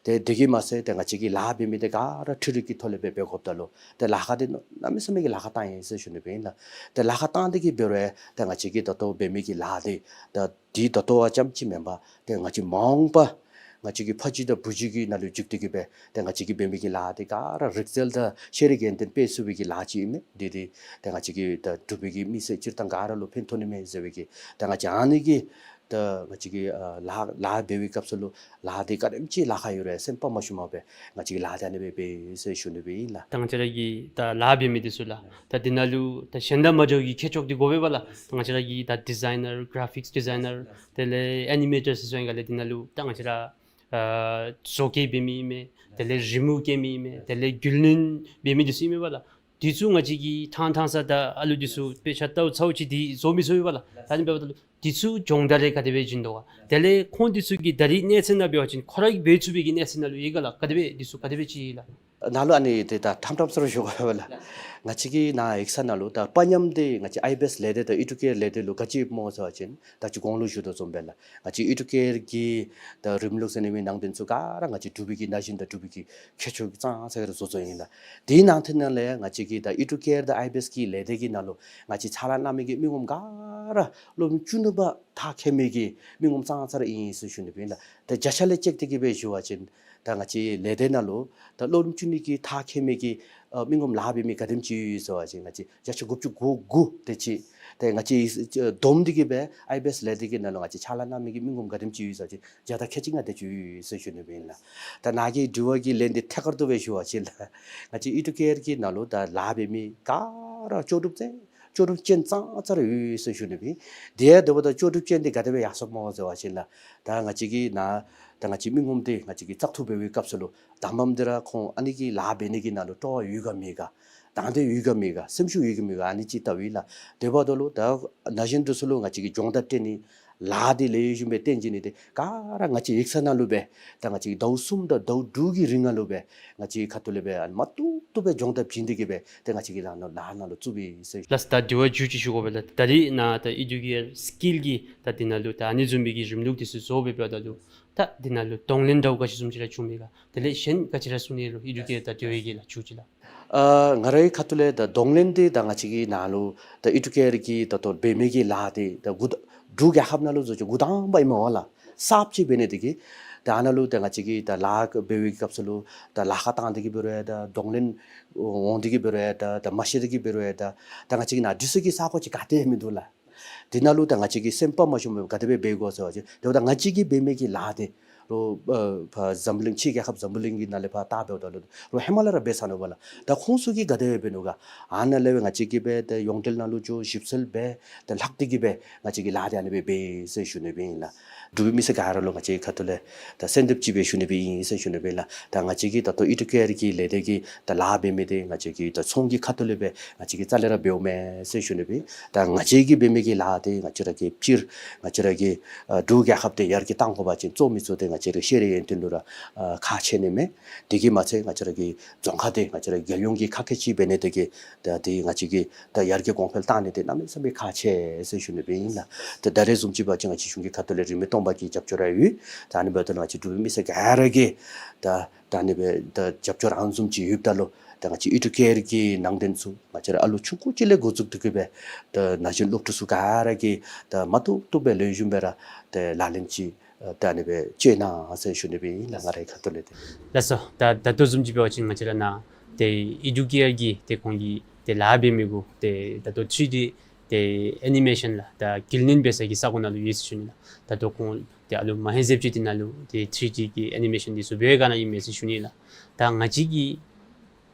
ཏེ་དེ་གིས་མ་ཚད་ཏེ་ང་བཅས་ཀྱིས་ལཱ་འབད་མི་འདི་ག་ར་འཕྲུལ་རིག་གི་ཐོག་ལས་སྦེ་འབད་དགོཔ་ད་ལུ་ཏེ་ལཱ་ཁག་འདི་གནམ་མེད་ས་མེད་ཀྱི་ལཱ་ཁག་བཏང་ཡི་ཟེར་ཞུ་ནི་སྦེ་ཨིན་ལགས། ཏེ་ལཱ་ཁག་བཏང་སྟེ་གི་འབད་རུང་ཏེ་ང་བཅས་ཀྱིས་ད་ལྟོ་འབད་མི་གི་ལཱ་འདི་ད་འདི་ད་ལྟོ་བ་ཙམ་ཅིག་མེན་པར་ཏེ་ང་བཅས་མ་འོངས་པ་ང་བཅས་ཀྱི་ཕ་གཞིས་དང་བུ་གཞིས་ཀྱི་ནང་ལུ་འཇུག་སྟེ་གི་སྦེ་ཏེ་ང་བཅས་ཀྱིས་འབད་མི་གི་ལཱ་འདི་ག་ར་རིག་རྩལ་དང་ཤེས་རིག་ཡོན་ཏན་སྤེལ་ཚུགས་པའི་གི་ལཱ་ཅིག་ཨིན་མས། འདི་འདི་ཏེ་ང་བཅས་ཀྱི་ད་འབྲུག་པའི་གི་མི་སེར་སྤྱིར་བཏང་ག་ར་ལུ་ཕན་ཐོགས་ནི་མས་ཟེར་བའི་གི་ཏེ་ང་བཅས་ཨ་ནི་གི་ད་ང་བཅས་ཀྱིས་ཨ་ལཱ་ལཱ་འབད་བའི་སྐབས་སུ་ལུ་ལཱ་འདི་ག་དེམ་ཅིག་ལཱ་ཁག་ཡོད་རུང་སེམས་པ་མ་ཞུམ་པར་སྦེ་ང་བཅས་ཀྱིས་ལཱ་འདི་ཨ་ནི་སྦེ་འབད་ཟེར་ཞུ་ནི་སྦེ་ཨིན་ལགས། ད་ང་བཅས་ར་གི་ད་ལཱ་འབད་མི་འདི་ཚུ་ལགས། ད་འདི་ནང་ལུ་ད་གཞན་དང་མ་འདྲཝ་གི་ཁྱད་ཆོས་འདི་དགོ་པས་པ་ལགས། ད་ང་བཅས་ར་གི་ད་ཌི་ཛའི་ནར་གྲ་ཕིགསི་ཌི་ཛའི་ནར་དེ་ལས་ཨེ་ནི་མེ་ཊར་ཟེར་སོང་ཡི་ག་ལས་འདི་ནང་ལུ་ད་ང་བཅས་ར་ཨ་བཟོ་བཀོད་འབད་མི་ཨིན་མས། དེ་ལས་རི་མོ་བཀོད་མི་ཨིན་མས། དེ་ལས་རྒྱུས་ལོན་འབད་མི་འདི་ཚུ་ཨིན་མས་པ་ལགས། འདི་ཚུ་ང་བཅས་ཀྱིས་ཐང་ཐང་ས་ད་ཨ་ལུ་འདི་ཚུ་དཔེ་ཆ་ལྟཝ་ཚརཝ་ཅིག་འདི་བཟོ་མི་ཚུགས་པས་པ་ལགས། ད་ཨ་ནི་འབདཝ་ད་ལུ་འདི་ཚུ་སྦྱོང་བརྡར་རེ་ག་དེ་སྦེ་བྱིན་དོ་ག། དེ་ལས་ཁོང་འདི་ཚུ་གིས་ད་རིས་གནས་ཚད་ནང་འབད་བ་ཅིན་ཁོ་ར་གིས་འབད་ཚུགས་པའི་གི་གནས་ཚད་ནང་ལུ་ཡོད་ག་ལགས། ག་དེ་སྦེ་འདི་ཚུ་ག་དེ་སྦེ་ཅིག་ལགས། ནཱ་ལུ་ཨ་ནི་འདི་ད་ཐམ་ཐམ་ས་ར་ཞུ་དགོ་པས་ལགས། ང་བཅས་ཀྱི་ནཱ་ཡིག་ཚང་ནང་ལུ་ད་དཔའ་ཉམས་འདི་ང་བཅས་ཨའི་བི་ཨེསི་ལས་སྡེ་དང་ཨི་ཌུ་ཀེར་ལས་སྡེ་ལུ་ག་ཅི་སྨོ་ཟེར་བ་ཅིན་ད་ཅི་གོང་ལུ་ཞུ་དོ་བཟུམ་སྦེ་ལགས། ང་བཅས་ཨི་ཌུ་ཀེར་གྱི་ད་རིམ་ལུགས་ཟེར་ནི་མེད། ནང་རྟེན་ཚུ་ག་ར་ང་བཅས་འབྲུག་པའི་གི་ན་གཞོན་དང་འབྲུག་པའི་གི་ཁྱད་ཆོས་ཀྱི་ཙང་ཙ་ར་བཟོ་བཟོཝ་ཨིན་ལགས། དེའི་ནང་དེ་ནང་ལས་ང་བཅས་ཀྱི་ད་ཨི་ཌུ་ཀེར་དང་ཨའི་བི་ཨེསི་གི་ལས་སྡེ་གི་ནང་ལུ་ང་བཅས་ཕྱག་ལཱ་གནང་མི་གི་མི་ངོམ་ག་ར་སློབ་རིམ་བཅུ་གཉིས་པ་མཐར་འཁྱོལ་མི་གི་མི་ངོམ་ཙང་ཙ་ར་ཨིན་ཟེར་ཞུ་ནི་སྦེ་ཨིན་ལགས། ད་བརྒྱ་ཆ་ལས་བཅད་དེ་གི་སྦེ་ཞུ་བ་ཅིན་ད་ང་བཅས་ལས་སྡེ་ནང་ལུ་ད་སློབ་རིམ་བཅུ་གཉིས་ཀྱི་མཐར་འཁྱོལ་མི་གི་ཨ་མི་ངོམ་ལཱ་འབད་མི་ག་དེམ་ཅིག་ཡོད་ཟེར་བ་ཅིན་ང་བཅས་བརྒྱ་ཆ་དགུ་བཅུ་གོ་དགུ་དེ་ཅིག། ཏེ་ང་བཅས་བསྡོམས་ཏེ་གི་སྦེ་ཨའི་བི་ཨེསི་ལས་སྡེ་གི་ནང་ལུ་ང་བཅས་ཕྱག་ལཱ་གནང་མི་གི་མི་ངོམ་ག་དེམ་ཅིག་ཡོད་ཟེར་བ་ཅིན་བརྒྱ་དང་ཁལ་གཅིག་ལྔ་དེ་ཅིག་ཡོད་ཟེར་ཞུ་ནི་སྦེ་ཨིན་ལགས། ད་ནཱ་གི་དྲི་བ་གི་ལན་འདི་ཐད་ཀར་དུ་སྦེ་ཞུ་བ་ཅིན་ལགས། ང་བཅས་ཨི་ཌུ་ཀེར་གྱི་ནང་ལུ་ད་ལཱ་འབད་མི་ག་ར་ལྕོགས་གྲུབ་ཅན་ལྕོགས་གྲུབ་ཅན་ཙང་ཙ་ར་ཡོད་ཟེར་ཞུ་ནི་སྦེ་ཨིན། དེ་ཡང་དེ་འབདཝ་ད་ལྕོགས་གྲུབ་ཅན་འདི་ག་དེ་སྦེ་ཡར་སོངམ་སྨོ་ཟེར་བ་ཅིན་ལགས། ད་ང་བཅས་ཀྱི་ནཱ་ད་ང་བཅས་མི་ངོམ་འདི་ང་བཅས་ཀྱིས་བཙག་འཐུ་འབད་བའི་སྐབས་སུ་ལུ་དང་པམ་འདི་ར་ཁོང་ཨ་ནི་གི་ལཱ་འབད་ནི་གི་ནང་ལུ་སྤྲོ་བ་ཡོད་ག་མེད་ག། དང་འདོད་ཡོད་ག་མེད་ག། སེམས་ཤུགས་ཡོད་ག་མེད་ག། ཨ་ནི་ཅིག་བལྟཝ་ཨིན་ལགས། དེ་འབདཝ་ད་ལུ་ད་ན་གཞོན་འདི་ཚུ་ལུ་ང་བཅས་ཀྱིས་སྦྱོང་བརྡར་སྤྲོད་ནི་ལཱ་འདི་ལེགས་ཤོམ་སྦེ་སྟོན་བྱིན་ནི་འདི་ག་ར་ང་བཅས་ཡིག་ཚང་ནང་ལུ་སྦེ་ད་ང་བཅས་ཀྱིས་ཟླཝ་གསུམ་དང་ཟླཝ་དྲུག་གི་རིང་ནང་ལུ་སྦེ་ང་བཅས་ཁ་ཐུག་ལས་སྦེ་ཨ་ནི་མ་བཏུབ་བཏུབ་སྦེ་སྦྱོང་བརྡར་བྱིན་ཏེ་གི་སྦེ་ཏེ་ང་བཅས་ཀྱིས་ལཱ་ནང་ལཱ་ནང་ལུ་བཙུགས་པའི་ཟེར། ལགས་སོ། ད་དྲི་བ་མཇུག་ཅིག་ཞུ་དགོ་པས་ལགས། ད་རིས་ནཱ་ད་ཨི་ཌུ་ཀེར་སི་ཀིལ་གྱི་ད་འདི་ནང་ལུ་ད་ཨ་ནི་བཟུམ་མའི་གི་རིམ་ལུགས་འདི་ཚུ་བཟོ་སྦེ་འབདཝ་ད་ལུ་ད་འདི་ནང་ལུ་གདོང་ལེན་འདྲཝ་ག་ཅི་བཟུམ་ཅིག་ར་བྱུང་མས་ག། དེ་ལས་གཞན་ག་ཅི་ར་གསུང་ནི་ལོ་ཨི་ཌུ་ཀེར་ད་དེ་བའི་གི་ལགས་མཇུག་ཅིག་ལགས། ཨ་ང་རའི་ཁ་ཐུག་ལས་ད་གདོང་ལེན་འདི་ད་ང་བཅས་ཀྱི་ནཱ་ལུ་ད་ཨི་ཌུ་ཀེར་གྱི་ད་ལྟོ་འབད་མི་གི་ལཱ་འདི་ད་འགོ་ད་འབྲུག་རྒྱལ་ཁབ་ནང་ལུ་བཟོ་ཅིག་འགོ་དང་པ་ཨིན་མས་པ་ལགས། གསརཔ་ཅིག་འབད་ནི་འདི་གིས་ད་ཨ་ནཱ་ལུ་ད་ང་བཅས་ཀྱིས་ད་ལཱ་འབད་བའི་སྐབས་སུ་ལུ་ད་ལཱ་ཁག་བཏང་སྟེ་གི་འབད་རུང་ད་གདོང་ལེན་འོང་སྟེ་གི་འབད་རུང་ད་ད་མ་ཤེས་ཏེ་གི་འབད་རུང་ད་ད་ང་བཅས་ཀྱི་ནཱ་འདི་ཚུ་གི་ས་གོ་ཅིག་ག་ཏེ་མིན་འདུག་ལགས། འདི་ནང་ལུ་ད་ང་བཅས་ཀྱིས་སེམས་པ་མ་ཞུམ་པར་ག་དེ་སྦེ་འབད་དགོ་ཟེར་བ་ཅིན་དེ་འབདཝ་ད་ང་བཅས་ཀྱིས་འབད་མི་གི་ལཱ་འདི་རོགས་ཨ་ཕར་འཛམ་གླིང་ཕྱི་རྒྱལ་ཁབ་འཛམ་བུ་གླིང་གི་ནང་ལས་ཕར་བལྟ་འབདཝ་ད་ལུ་རོགས་ཧེ་མ་ལས་ར་འབད་ཚར་ནུག་པ་ལགས། ད་ཁོང་ཚུ་གིས་ག་དེ་སྦེ་འབད་ནུག་ག། ཨ་ནཱ་ལས་སྦེ་ང་བཅས་ཀྱིས་སྦེ་ད་ཡོངས་འབྲེལ་ནང་ལུ་འགྱོ་ཞིབ་འཚོལ་འབད་ད་ལྷག་སྟེ་གི་སྦེ་ང་བཅས་ཀྱིས་ལཱ་འདི་ཨ་ནི་སྦེ་འབད་ཟེར་ཞུ་ནི་སྦེ་ཨིན་ལགས། འབྲུག་པའི་མི་སེར་ག་ར་ལུ་ང་བཅས་ཁ་ཐུག་ལས་ད་གསོལ་འདེབས་ཅིག་སྦེ་ཞུ་ནི་སྦེ་ཨིན་ཟེར་ཞུ་ནི་སྦེ་ཨིན་ལགས། ད་ང་བཅས་ཀྱིས་ད་ལྟོ་ཨི་ཌུ་ཀེར་གྱི་ལས་སྡེ་གིས་ད་ལཱ་འབད་མི་འདི་ང་བཅས་ཀྱིས་ད་ཚོང་གི་ཁ་ཐུག་ལས་སྦེ་ང་བཅས་ཀྱིས་རྩ་ལས་ར་འབདཝ་མེན་ཟེར་ཞུ་ནི་སྦེ། ད་ང་བཅས་ཀྱིས་འབད་མི་གི་ལཱ་འདི་ང་བཅས་ར་གི་སྤྱིར་ང་བཅས་ར་གི་ཨ་འབྲུག་རྒྱལ་ཁབ་འདི་ཡར་རྒྱས་གཏང་དགོ་པ་ཅིན་གཙོ་མི་གཙོ་འདི་ང་བཅས་ར་ཤེས་རིག་ཡོན་ཏན་ལུ་ར་ཨ་ཁག་ཆེ་ནི་མས། དེ་གིས་མ་ཚད་ང་བཅས་ར་གི་རྫོང་ཁག་འདི་ང་བཅས་ར་རྒྱལ་ཡོངས་ཀྱི་ཁག་ཁེ་ཅིག་འབད་ནི་དེ་གིས་ད་འདི་ང་བཅས་ཀྱིས་ད་ཡར་རྒྱས་གོང་འཕེལ་གཏང་ནི་འདི་གནམ་མེད་ས་མེད་ཁག་ཆེ་ཟེར་ཞུ་ནི་སྦེ་ཨིན་ལགས། ད་ད་རེས་བཟུམ་ཅིག་འབད་བ་ཅིན་ང་བཅས་གཞུང་གི་ཁ་ཐུག་ལས་རིན་མེད་སྟོང་པ་གི་རྒྱབ་སྐྱོར་ར་ཡོད། ད་ཨ་ནི་འབདཝ་ད་ལུ་ང་བཅས་འབྲུག་པའི་མི་སེར་ག་ར་གིས་ད་ད་ཨ་ནི་སྦེ་ད་རྒྱབ་སྐྱོར་ཨ་ནི་བཟུམ་ཅིག་ཡོདཔ་ད་ལུ་ད་ང་བཅས་ཨི་ཌུ་ཀེར་གྱི་ནང་རྟེན་ཚུ་ང་བཅས་ར་ཨ་ལུ་ཆུང་ཀུ་ཅིག་ལས་འགོ་བཙུགས་ཏེ་གི་སྦེ་ད་ན་གཞོན་སློབ་ཕྲུག་ཚུ་ག་ར་གིས་ད་མ་བཏུབ་བཏུབ་སྦེ་ལེགས་ཤོམ་སྦེ་ར་ད་ལག་ལེན་ཅིག་ཨ་ད་ཨ་ནི་སྦེ་སྤྱོད་གནང་ཟེར་ཞུ་ནི་སྦེ་ཨིན་ལགས། ང་རའི་ཁ་ཐུག་ལས་ཏེ། ལགས་སོ། ད་ད་ལྟོ་བཟུམ་ཅིག་འབད་བ་ཅིན་ང་བཅས་ར་ནཱ་ཏེ་ཨི་ཌུ་ཀེར་གྱི་ཏེ་ཁོང་གི་ཏེ་ལཱ་འབད་མི་གུ་ཏེ་ད་ལྟོ་ཚུ་ཏེ་ ཏེ་ཨེ་ནི་མེ་ཤཱན་ལགས་ད་དཀྱིལ་ནིན་འབད་ས་གི་ས་གོ་ནང་ལུ་ཡོད་ཟེར་ཞུ་ནི་ལགས། ད་ལྟོ་ཁོང་ཏེ་ཨ་ལུ་མ་ཧེ་ཟེབ་ཅིག་འདི་ནང་ལུ་ཏེ་ཐྲི་ཌི་གི་ཨེ་ནི་མེ་ཤཱན་འདི་ཚུ་འབད་བའི་སྒང་ན་ཨིན་མས་ཟེར་ཞུ་ནི་ལགས། ད་ང་བཅས་ཀྱི་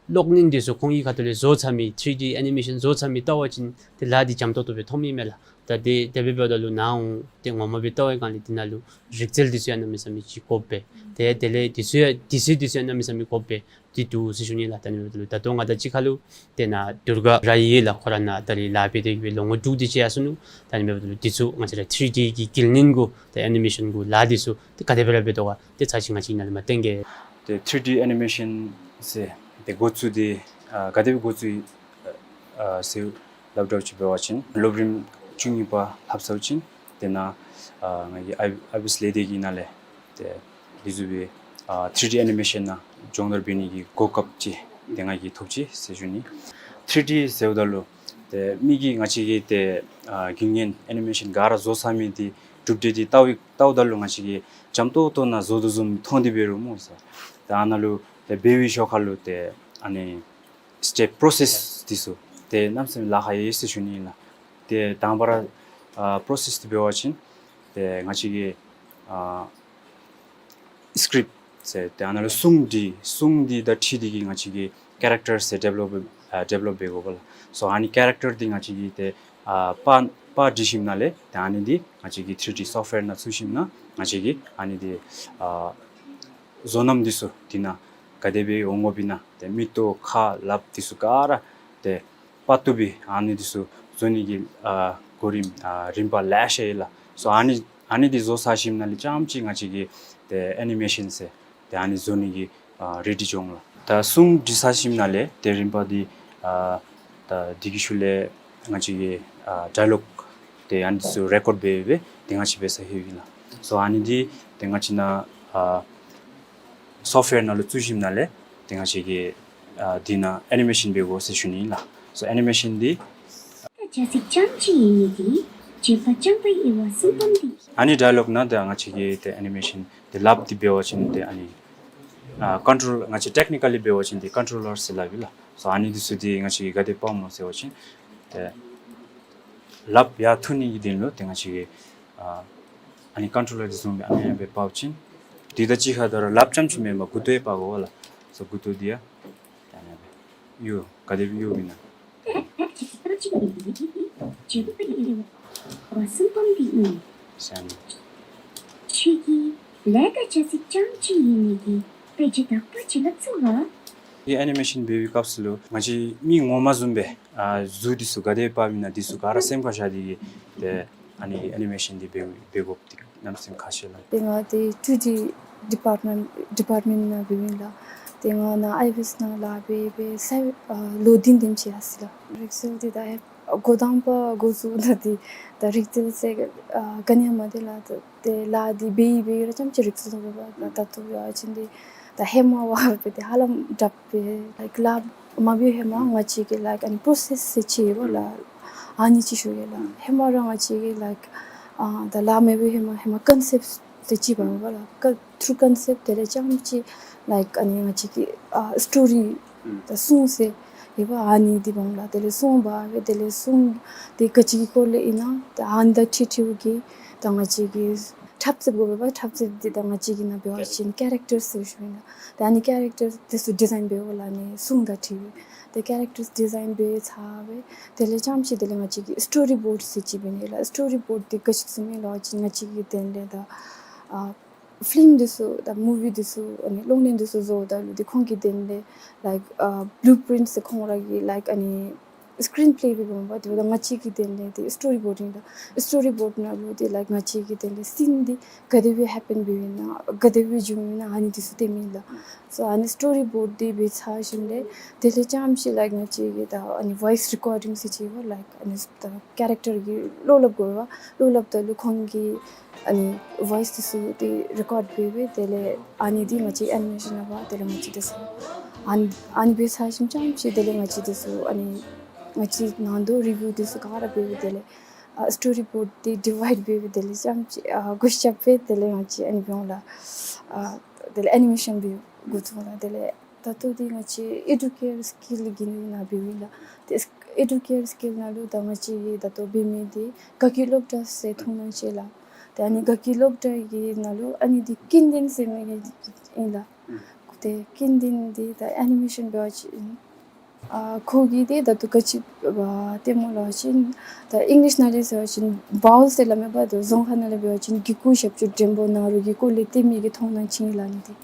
གློག་བརྙན་འདི་ཚུ་ཁོང་གི་ཁ་ཐུག་ལས་བཟོ་ཚར་མི་ཐྲི་ཌི་ཨེ་ནི་མེ་ཤཱན་བཟོ་ཚར་མི་བལྟ་བ་ཅིན་ཏེ་ལཱ་འདི་འཇམ་ཏོག་ཏོ་སྦེ་མཐོངམ་ཨིན་མས་ལགས། ད་དེ་དེ་སྦེ་འབདཝ་ད་ལུ་ནཱ་འོང་ཏེ་ངོ་མ་སྦེ་བལྟ་བའི་སྒང་ལས་འདི་ནང་ལུ་རིག་རྩལ་འདི་ཚུ་ཡང་གནམ་མེད་ས་མེད་ཅིག་དགོཔ་སྦེ་ཏེ་དེ་ལས་འདི་ཚུ་ཡང་དུས་ཚོད་འདི་ཚུ་ཡང་གནམ་མེད་ས་མེད་དགོཔ་སྦེ་འདི་འདུག་ཟེར་ཞུ་ནི་ལགས། ད་ཨ་ནི་འབདཝ་ད་ལུ་ད་ལྟོ་ང་དང་གཅིག་ཁར་ལུ་ཏེ་ནཱ་དུར་ག་ར་ཡོད་ལགས། ཁོ་ར་ནཱ་ད་རིས་ལཱ་འབད་དེ་གི་སྦེ་ལོ་ངོ་དྲུག་དེ་ཅིག་ཡར་སོ་ནུག། ད་ཨ་ནི་འབདཝ་ད་ལུ་འདི་ཚུ་ང་བཅས་ར་ཐྲི་ཌི་གི་དཀྱིལ་ནིན་གུ་ཏེ་ཨེ་ནི་མེ་ཤཱན་གུ་ལཱ་འདི་ཚུ་ཏེ་ག་དེ་སྦེ་ར་འབད་དོ་ག་ཏེ་ཚར་ཅིག་ང་བཅས་ནཱ་ལས་མར་སྟོན་གེ། ཏེ་ཐྲི་ཌི་ཨེ་ནི་མེ་ཤཱན་ཟེར་ཏེ་འགོ་བཙུགས་ཏེ་ཨ་ག་དེ་སྦེ་འགོ་བཙུགས་ཡི་ཨ་ཟེར་སླབ་དྲགས་ཅིག་འབད་བ་ཅིན་སློབ་རིམ་བཅུ་གཉིས་པ་ལྷབ་ཚར་བ་ཅིན་ཏེ་ནཱ་ཨ་ང་གི་ཨའི་ཨའི་བི་ཨེསི་ལས་སྡེ་གི་ནང་ལས་ཏེ་འདི་བཟུམ་སྦེ་ཨ་ཐྲི་ཌི་ཨེ་ནི་མེ་ཤཱན་ནང་སྦྱོང་བརྡར་འབད་ནི་གི་གོ་སྐབས་ཅིག་ཏེ་ང་གིས་ཐོབ་ཅི་ཟེར་ཞུ་ནི། ཐྲི་ཌི་ཟེརཝ་ད་ལུ་ཏེ་མི་གིས་ང་བཅས་ཀྱིས་ཏེ་ཨ་རྒྱུན་ལྡན་ཨེ་ནི་མེ་ཤཱན་ག་ར་བཟོ་ཚར་མི་འདི་གྲུབ་འབྲས་འདི་བལྟ་བའི་བལྟཝ་ད་ལུ་ང་བཅས་ཀྱིས་འཇམ་ཏོག་ཏོ་ནང་བཟོ་དོ་བཟུམ་མཐོང་སྟེ་འབད་རུང་སྨོ་ཟེར། ཏེ་ཨ་ནཱ་ལུ་ཏེ་འབད་བའི་ཞོར་ཁར་ལུ་ཏེ་ཨ་ནི་སི་ཊེབ་པྲོ་སེསི་འདི་ཚུ་ཏེ་གནམ་མེད་ས་མེད་ལཱ་ཁག་ཡོད་ཟེར་ཞུ་ནི་ཨིན་ལགས། ཏེ་དང་པ་ར་ཨ་པྲོ་སེསི་འདི་འབད་བ་ཅིན་ཏེ་ང་བཅས་ཀྱིས་ཨ་སི་ཀྲིཔ་ཟེར་ཏེ་ཨ་ནཱ་ལུ་སྲུང་འདི་སྲུང་འདི་དང་འཁྲིལ་ཏེ་གི་ང་བཅས་ཀྱིས་ཀེ་རེག་ཊར་ཟེར་ཌི་ཝེ་ལོཔ་ཨ་ཌི་ཝེ་ལོཔ་འབད་དགོ་པས་ལགས། སོ་ཨ་ནི་ཀེ་རེག་ཊར་འདི་ང་བཅས་ཀྱིས་ཏེ་ཨ་པར་པར་བྲི་ཞིནམ་ལས་ཏེ་ཨ་ནི་འདི་ང་བཅས་ཀྱིས་ཐྲི་ཌི་སོཕཊ་ཝེར་ནང་བཙུགས་ཞིནམ་ལས་ང་བཅས་ཀྱིས་ཨ་ནི་འདི་ཨ་བཟོ་རྣམ་འདི་ཚུ་འདི་ནང་ག་དེ་སྦེ་འོང་དགོཔ་ཨིན་ན་ཏེ་མིག་ཏོ་ཁ་ལགཔ་འདི་ཚུ་ག་ར་ཏེ་དཔའ་བཏུབ་སྦེ་ཨ་ནི་འདི་ཚུ་བཟོ་ནི་གི་ཨ་གོ་རིམ་ཨ་རིམ་པ་ལེ་ཤ་ཡོད་ལགས། སོ་ཨ་ནི་ཨ་ནི་འདི་བཟོ་ཚར་ཞིནམ་ལས་རྐྱངམ་ཅིག་ང་བཅས་ཀྱིས་ཏེ་ཨེ་ནི་མེ་ཤཱན་ཟེར་ཏེ་ཨ་ནི་བཟོ་ནི་གི་ཨ་རེ་ཌི་འགྱོ་འོང་ལགས། ད་སྲུང་བྲི་ཚར་ཞིནམ་ལས་ཏེ་རིམ་པ་འདི་ཨ་ད་འདི་གི་ཤུལ་ལས་ང་བཅས་ཀྱིས་ཨ་ཌའི་ལོག་ཏེ་ཨ་ནི་འདི་ཚུ་རེ་ཀོཌ་འབད་འབད་ཏེ་ང་བཅས་འབད་ས་ལྷོད་ཡི་ལགས། སོ་ཨ་ནི་འདི་ཏེ་ང་བཅས་ནཱ་ཨ་སོཕཊ་ཝེར་ནང་ལུ་བཙུགས་ཞིནམ་ལས་ཏེ་ང་བཅས་ཀྱིས་ཨ་འདི་ནང་ཨེ་ནི་མེ་ཤཱན་འབད་དགོ་ཟེར་ཞུ་ནི་ཨིན་ལགས། སོ་ཨེ་ནི་མེ་ཤཱན་འདི་ཨ་ནི་ཌའི་ལོག་ནང་ཏེ་ང་བཅས་ཀྱིས་ཏེ་ཨེ་ནི་མེ་ཤཱན་འདི་ལགཔ་འདི་འབད་བ་ཅིན་ཏེ་ཨ་ནི་ཨ་ཀོན་ཊོལ་ང་བཅས་ཊེཀ་ནི་ཀ་ལི་འབད་བ་ཅིན་འདི་ཀོན་ཊོ་ལར་ཟེར་སླབ་ཨིན་ལགས། སོ་ཨ་ནི་འདི་ཚུ་འདི་ང་བཅས་ཀྱིས་ག་དེ་སྦེ་འབདཝ་སྨོ་ཟེར་བ་ཅིན་ཏེ་ལགཔ་ཡར་འཐུ་ནི་གི་དོན་ལུ་ཏེ་ང་བཅས་ཀྱིས་ཨ་ཨ་ནི་ཀོན་ཊོ་ལར་འདི་བཟུམ་སྦེ་ཨ་ནི་སྦེ་འབད་བ་ཅིན་འདི་དང་གཅིག་ཁར་ད་རུང་ལགཔ་རྐྱངམ་ཅིག་མེན་པར་མགུ་ཏོ་ཡང་འབག་དགོ་པས་ལགས། སོ་མགུ་ཏོ་འདི་ཡང་ཨ་ནི་སྦེ་གཡུག་ག་དེ་སྦེ་གཡུག་ཨིན་ན། ཨ་ནི་ཁྱོད་ཀྱིས་ལས་ཀ་བྱ་ཚིག་རྐྱངམ་ཅིག་ཨིན་ནི་གི་དཔེ་ཆ་དག་པ་ཅིག་ལ་བཙུགས་ལ། ཨེ་ནི་མེ་ཤཱན་འབད་བའི་སྐབས་སུ་ལུ་ང་བཅས་མི་ངོ་མ་བཟུམ་སྦེ་ཨ་གཟུགས་འདི་ཚུ་ག་དེ་འབག་ཨིན་ན་འདི་ཚུ་ག་ར་སེམས་ཁར་བཞག་སྟེ་གི་ཏེ་ཨ་ནི་ཨེ་ནི་མེ་ཤཱན་འདི་འབད་འབད་དགོཔ་འདི་གནམ་མེད་ས་མེད་ཁག་ཆེ་ལགས། ཏེ་ང་ཏེ་ཊུ་ཌི་ཌི་པཱརཊ་མེནཊ་ཌི་པཱརཊ་མེནཊ་ནང་འབདཝ་ཨིན་ལགས། ཏེ་ང་ནཱ་ཨའི་བི་ཨེསི་ནང་ལཱ་འབད་འབད་ས་ཨ་ལོ་བདུན་དེམ་ཅིག་ཡར་སོ་ཡི་ལགས། རིག་རྩལ་འདི་ད་ཨེ་འགོ་དང་པ་འགོ་བཙུགས་ད་འདི་ད་རིག་རྩལ་ཟེར་ཨ་ག་ནི་ཡང་མ་འདི་ལགས། ད་ཏེ་ལཱ་འདི་འབད་འབད་ར་རྐྱངམ་ཅིག་རིག་རྩལ་ཐོབ་པས། ད་ད་ལྟོ་ཡང་ཅིན་འདི་ད་ཧེ་མ་བ་འབད་དེ་ཧ་ལམ་དྲག་པས། ལའིཀ་ལཱ་མ་འབད་ཧེ་མ་ང་བཅས་ཀྱིས་ལའིཀ་ཨ་ནི་པྲོ་སེསི་ཟེར་ཅིག་ཡོད་པ་ལགས། ཨ་ནི་ཅིག་ཞུ་ཡི་ལགས། ཧེ་མ་ར་ང་བཅས་ཀྱིས་ལའིཀ་ཨ་ད་ལཱ་མ་འབད་ཧེ་མ་ཧེ་མ་ཀོན་སེཔཊ་ཟེར་ཅིག་འབདཝ་ལགས། ཀ་ཐུར་ཀོན་སེཔཊ་དེ་ལས་རྐྱངམ་ཅིག་ལའིཀ་ཨ་ནི་ང་བཅས་ཀྱི་ཨ་སི་ཊོ་རི་ད་སྲུང་ཟེར་ཡོད་པ་ཨ་ནི་འདི་འབདཝ་ལགས། དེ་ལས་སྲུང་འབད་འབད་དེ་ལས་སྲུང་འདི་ག་ཅི་གི་སྐོར་ལས་ཨིན་ན་ད་ཨ་ནི་དང་འཁྲིལ་འཁྲིལཝ་གི་ད་ང་བཅས་ཀྱིས་འཁྲབ་རྩེདཔ་དགོ་པས། འཁྲབ་རྩེདཔ་འདི་ད་ང་བཅས་ཀྱི་ནང་འབད་བ་ཅིན་ཀེ་རེག་ཊར་ཟེར་ཞུཝ་ཨིན་ལགས། ད་ཨ་ནི་ཀེ་རེག་ཊར་འདི་ཚུ་ཌི་ཛའིན་འབདཝ་ལགས། ཨ་ནི་སྲུང་དང་འཁྲིལ་བའི་ཏེ་ཀེ་རེག་ཊར་ཌི་ཛའིན་འབད་ཚར་བའི་དེ་ལས་རྐྱངམ་ཅིག་དེ་ལས་ང་བཅས་ཀྱིས་སི་ཊོ་རི་བོརཌ་ཟེར་ཅིག་འབད་ནི་ལགས། སི་ཊོ་རི་བོརཌ་འདི་ག་ཅི་ཟེར་མི་ལགས་ཅིག་ང་བཅས་ཀྱི་དོན་ལས་ད་ཨ་ཕིལམ་འདི་ཚུ་ད་མུ་ཝི་འདི་ཚུ་ཨ་ནི་གློག་བརྙན་འདི་ཚུ་བཟོཝ་ད་ལུ་ཏེ་ཁོང་གི་དོན་ལས་ལའིཀ་ཨ་བླུ་པིརིནཊ་ཟེར་ཁོང་ར་གི་ལའིཀ་ཨ་ནི་སི་ཀིརིན་པླེ་སྦེ་འབདཝ་ད་ང་བཅས་ཀྱི་དོན་ལས་ཏེ་སི་ཊོ་རི་བོརཌ་ཨིན་ལགས། སི་ཊོ་རི་བོརཌ་ནང་ལུ་ཏེ་ལའིཀ་ང་བཅས་ཀྱི་དོན་ལས་སིན་འདི་ག་དེ་སྦེ་ཧེ་པེན་འབདཝ་ཨིན་ན་ག་དེ་སྦེ་བྱུངམ་ཨིན་ན་ཨ་ནི་འདི་ཚུ་སྟོནམ་ཨིན་ལགས། སོ་ཨ་ནི་སི་ཊོ་རི་བོརཌ་འདི་འབད་ཚར་ཞིནམ་ལས་དེ་ལས་རྐྱངམ་ཅིག་ལའིཀ་ང་བཅས་ཀྱིས་ད་ཨ་ནི་ཝོའིསི་རི་ཀོར་ཌིང་ཟེར་ཅིག་ཡོད་པ་ལགས། ཨ་ནི་ད་ཀེ་རེག་ཊར་གྱི་བློ་སླབ་དགོ་པས། བློ་སླབ་ད་ལུ་ཁོང་གི་ཨ་ནི་ཝོའིསི་འདི་ཚུ་འདི་རི་ཀོཌ་འབད་འབད་དེ་ལས་ཨ་ནི་འདི་ང་བཅས་ཨེ་ནི་མེ་ཤཱན་ནང་འབག་དེ་ལས་ང་བཅས་འདི་ཚུ་ཨ་ནི་ཨ་ནི་འབད་ཚར་ཞིནམ་རྐྱངམ་ཅིག་དེ་ལས་ང་བཅས་འདི་ཚུ་ཨ་ནི་ང་བཅས་ནང་དོག་རི་བིའུ་འདི་ཚུ་ག་ར་འབད་འབད་དེ་ལས་ཨ་སི་ཊོ་རི་བོརཌ་འདི་ཌི་ཝའིཌ་འབད་འབད་དེ་ལས་རྐྱངམ་ཅིག་ཨ་གུ་ཤ་འབད་དེ་ལས་ང་བཅས་ཨ་ནི་འབདཝ་ལགས། ཨ་དེ་ལས་ཨེ་ནི་མེ་ཤཱན་འབད་འགོ་བཙུགས་ལགས། དེ་ལས་ ད་ལྟོ་འདི་ང་བཅས་ཨེ་ཌུ་ཀེར་སི་ཀིལ་གྱི་ནང་ན་འབདཝ་ཨིན་ལགས། ཏེ་ཨེ་ཌུ་ཀེར་སི་ཀིལ་ནང་ལུ་ད་ང་བཅས་ཀྱིས་ད་ལྟོ་འབད་མི་འདི་དགའ་སྐྱིད་སློབ་གྲྭ་ཟེར་མཐོང་སྣང་ཅིག་ལགས། ཏེ་ཨ་ནི་དགའ་སྐྱིད་སློབ་གྲྭ་གི་ནང་ལུ་ཨ་ནི་འདི་ཀུན་ལྡན་ཟེར་མི་གི་ཨིན་ལགས། ཏེ་ཀུན་ལྡན་འདི་ད་ཨེ་ནི་མེ་ཤཱན་འབད་བ་ཅིན་ཨ་ཁོ་གིས་འདི་ད་ལྟོ་ག་ཅི་སྟོནམ་སྨོ་ལབ་པ་ཅིན་ད་ཨིང་ལིཤ་ནང་ལས་ཟེར་བ་ཅིན་བའོལ་ཟེར་སླབ་མས་པ། ད་རྫོང་ཁ་ནང་ལས་འབད་བ་ཅིན་གི་གུ་ཞབས་ཀྱུ་འགྲེང་པོ་ནང་རོལ་གྱི་སྐོར་ལས་སྟོན་མི་གི་མཐོང་སྣང་ཅིག་ཨིན་ལགས་ཨ་ནི་འདི།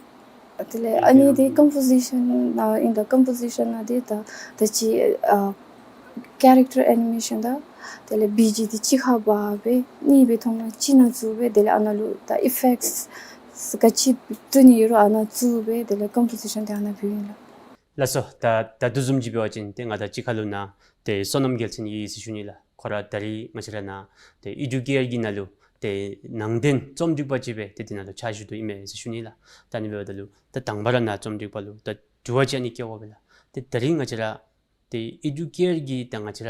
དེ་ལས་ཨ་ནི་འདི་ཀམ་པོ་ཟི་ཤཱན་ནང་ཨིན། ད་ཀམ་པོ་ཟི་ཤཱན་ནང་འདི་ད་ད་ཅི་ཨ་ཀེ་རེག་ཊར་ཨེ་ནི་མེ་ཤཱན་དང་དེ་ལས་བི་ཇི་འདི་གཅིག་ཁར་འབག་སྦེ་གཉིས་སྦེ་མཐོང་སྣང་གཅིག་ནང་བཙུགས་སྦེ་དེ་ལས་ཨ་ནཱ་ལུ་ད་ཨི་ཕེཀཊསི་ག་ཅི་བཙུགས་ནི་ཡོད་རུང་ཨ་ནཱ་བཙུགས་སྦེ་དེ་ལས་ཀམ་པོ་ཟི་ཤཱན་འདི་ཨ་ནཱ་འབདཝ་ཨིན་ལགས། ལགས་སོ། ད་ད་ལྟོ་བཟུམ་ཅིག་འབད་བ་ཅིན་ཏེ་ང་དང་གཅིག་ཁར་ལུ་ནཱ་ཏེ་བསོད་ནམས་རྒྱལ་མཚན་ཡོད་ཟེར་ཞུ་ནི་ལགས། ཁོ་ར་ད་རིས་ང་བཅས་ར་ནཱ་ཏེ་ཨེ་ཌུ་ཀེར་གྱི་ནང་ལུ་ཏེ་ནང་རྟེན་རྩོམ་སྒྲིག་པ་ཅིག་སྦེ་ཏེ་འདི་ནང་ལུ་ཕྱག་ཞུ་དོ་ཨིན་མས་ཟེར་ཞུ་ནི་ལགས། ད་ཨ་ནི་འབདཝ་ད་ལུ་ད་དང་པ་ར་ནཱ་རྩོམ་སྒྲིག་པ་ལུ་ད་དྲི་བ་ཅིག་ཨ་ནི་བཀོད་དགོ་པས་ལགས། ཏེ་ད་རིས་ང་བཅས་ར་ཏེ་ཨེ་ཌུ་ཀེར་གྱི་ད་ང་བཅས་ར་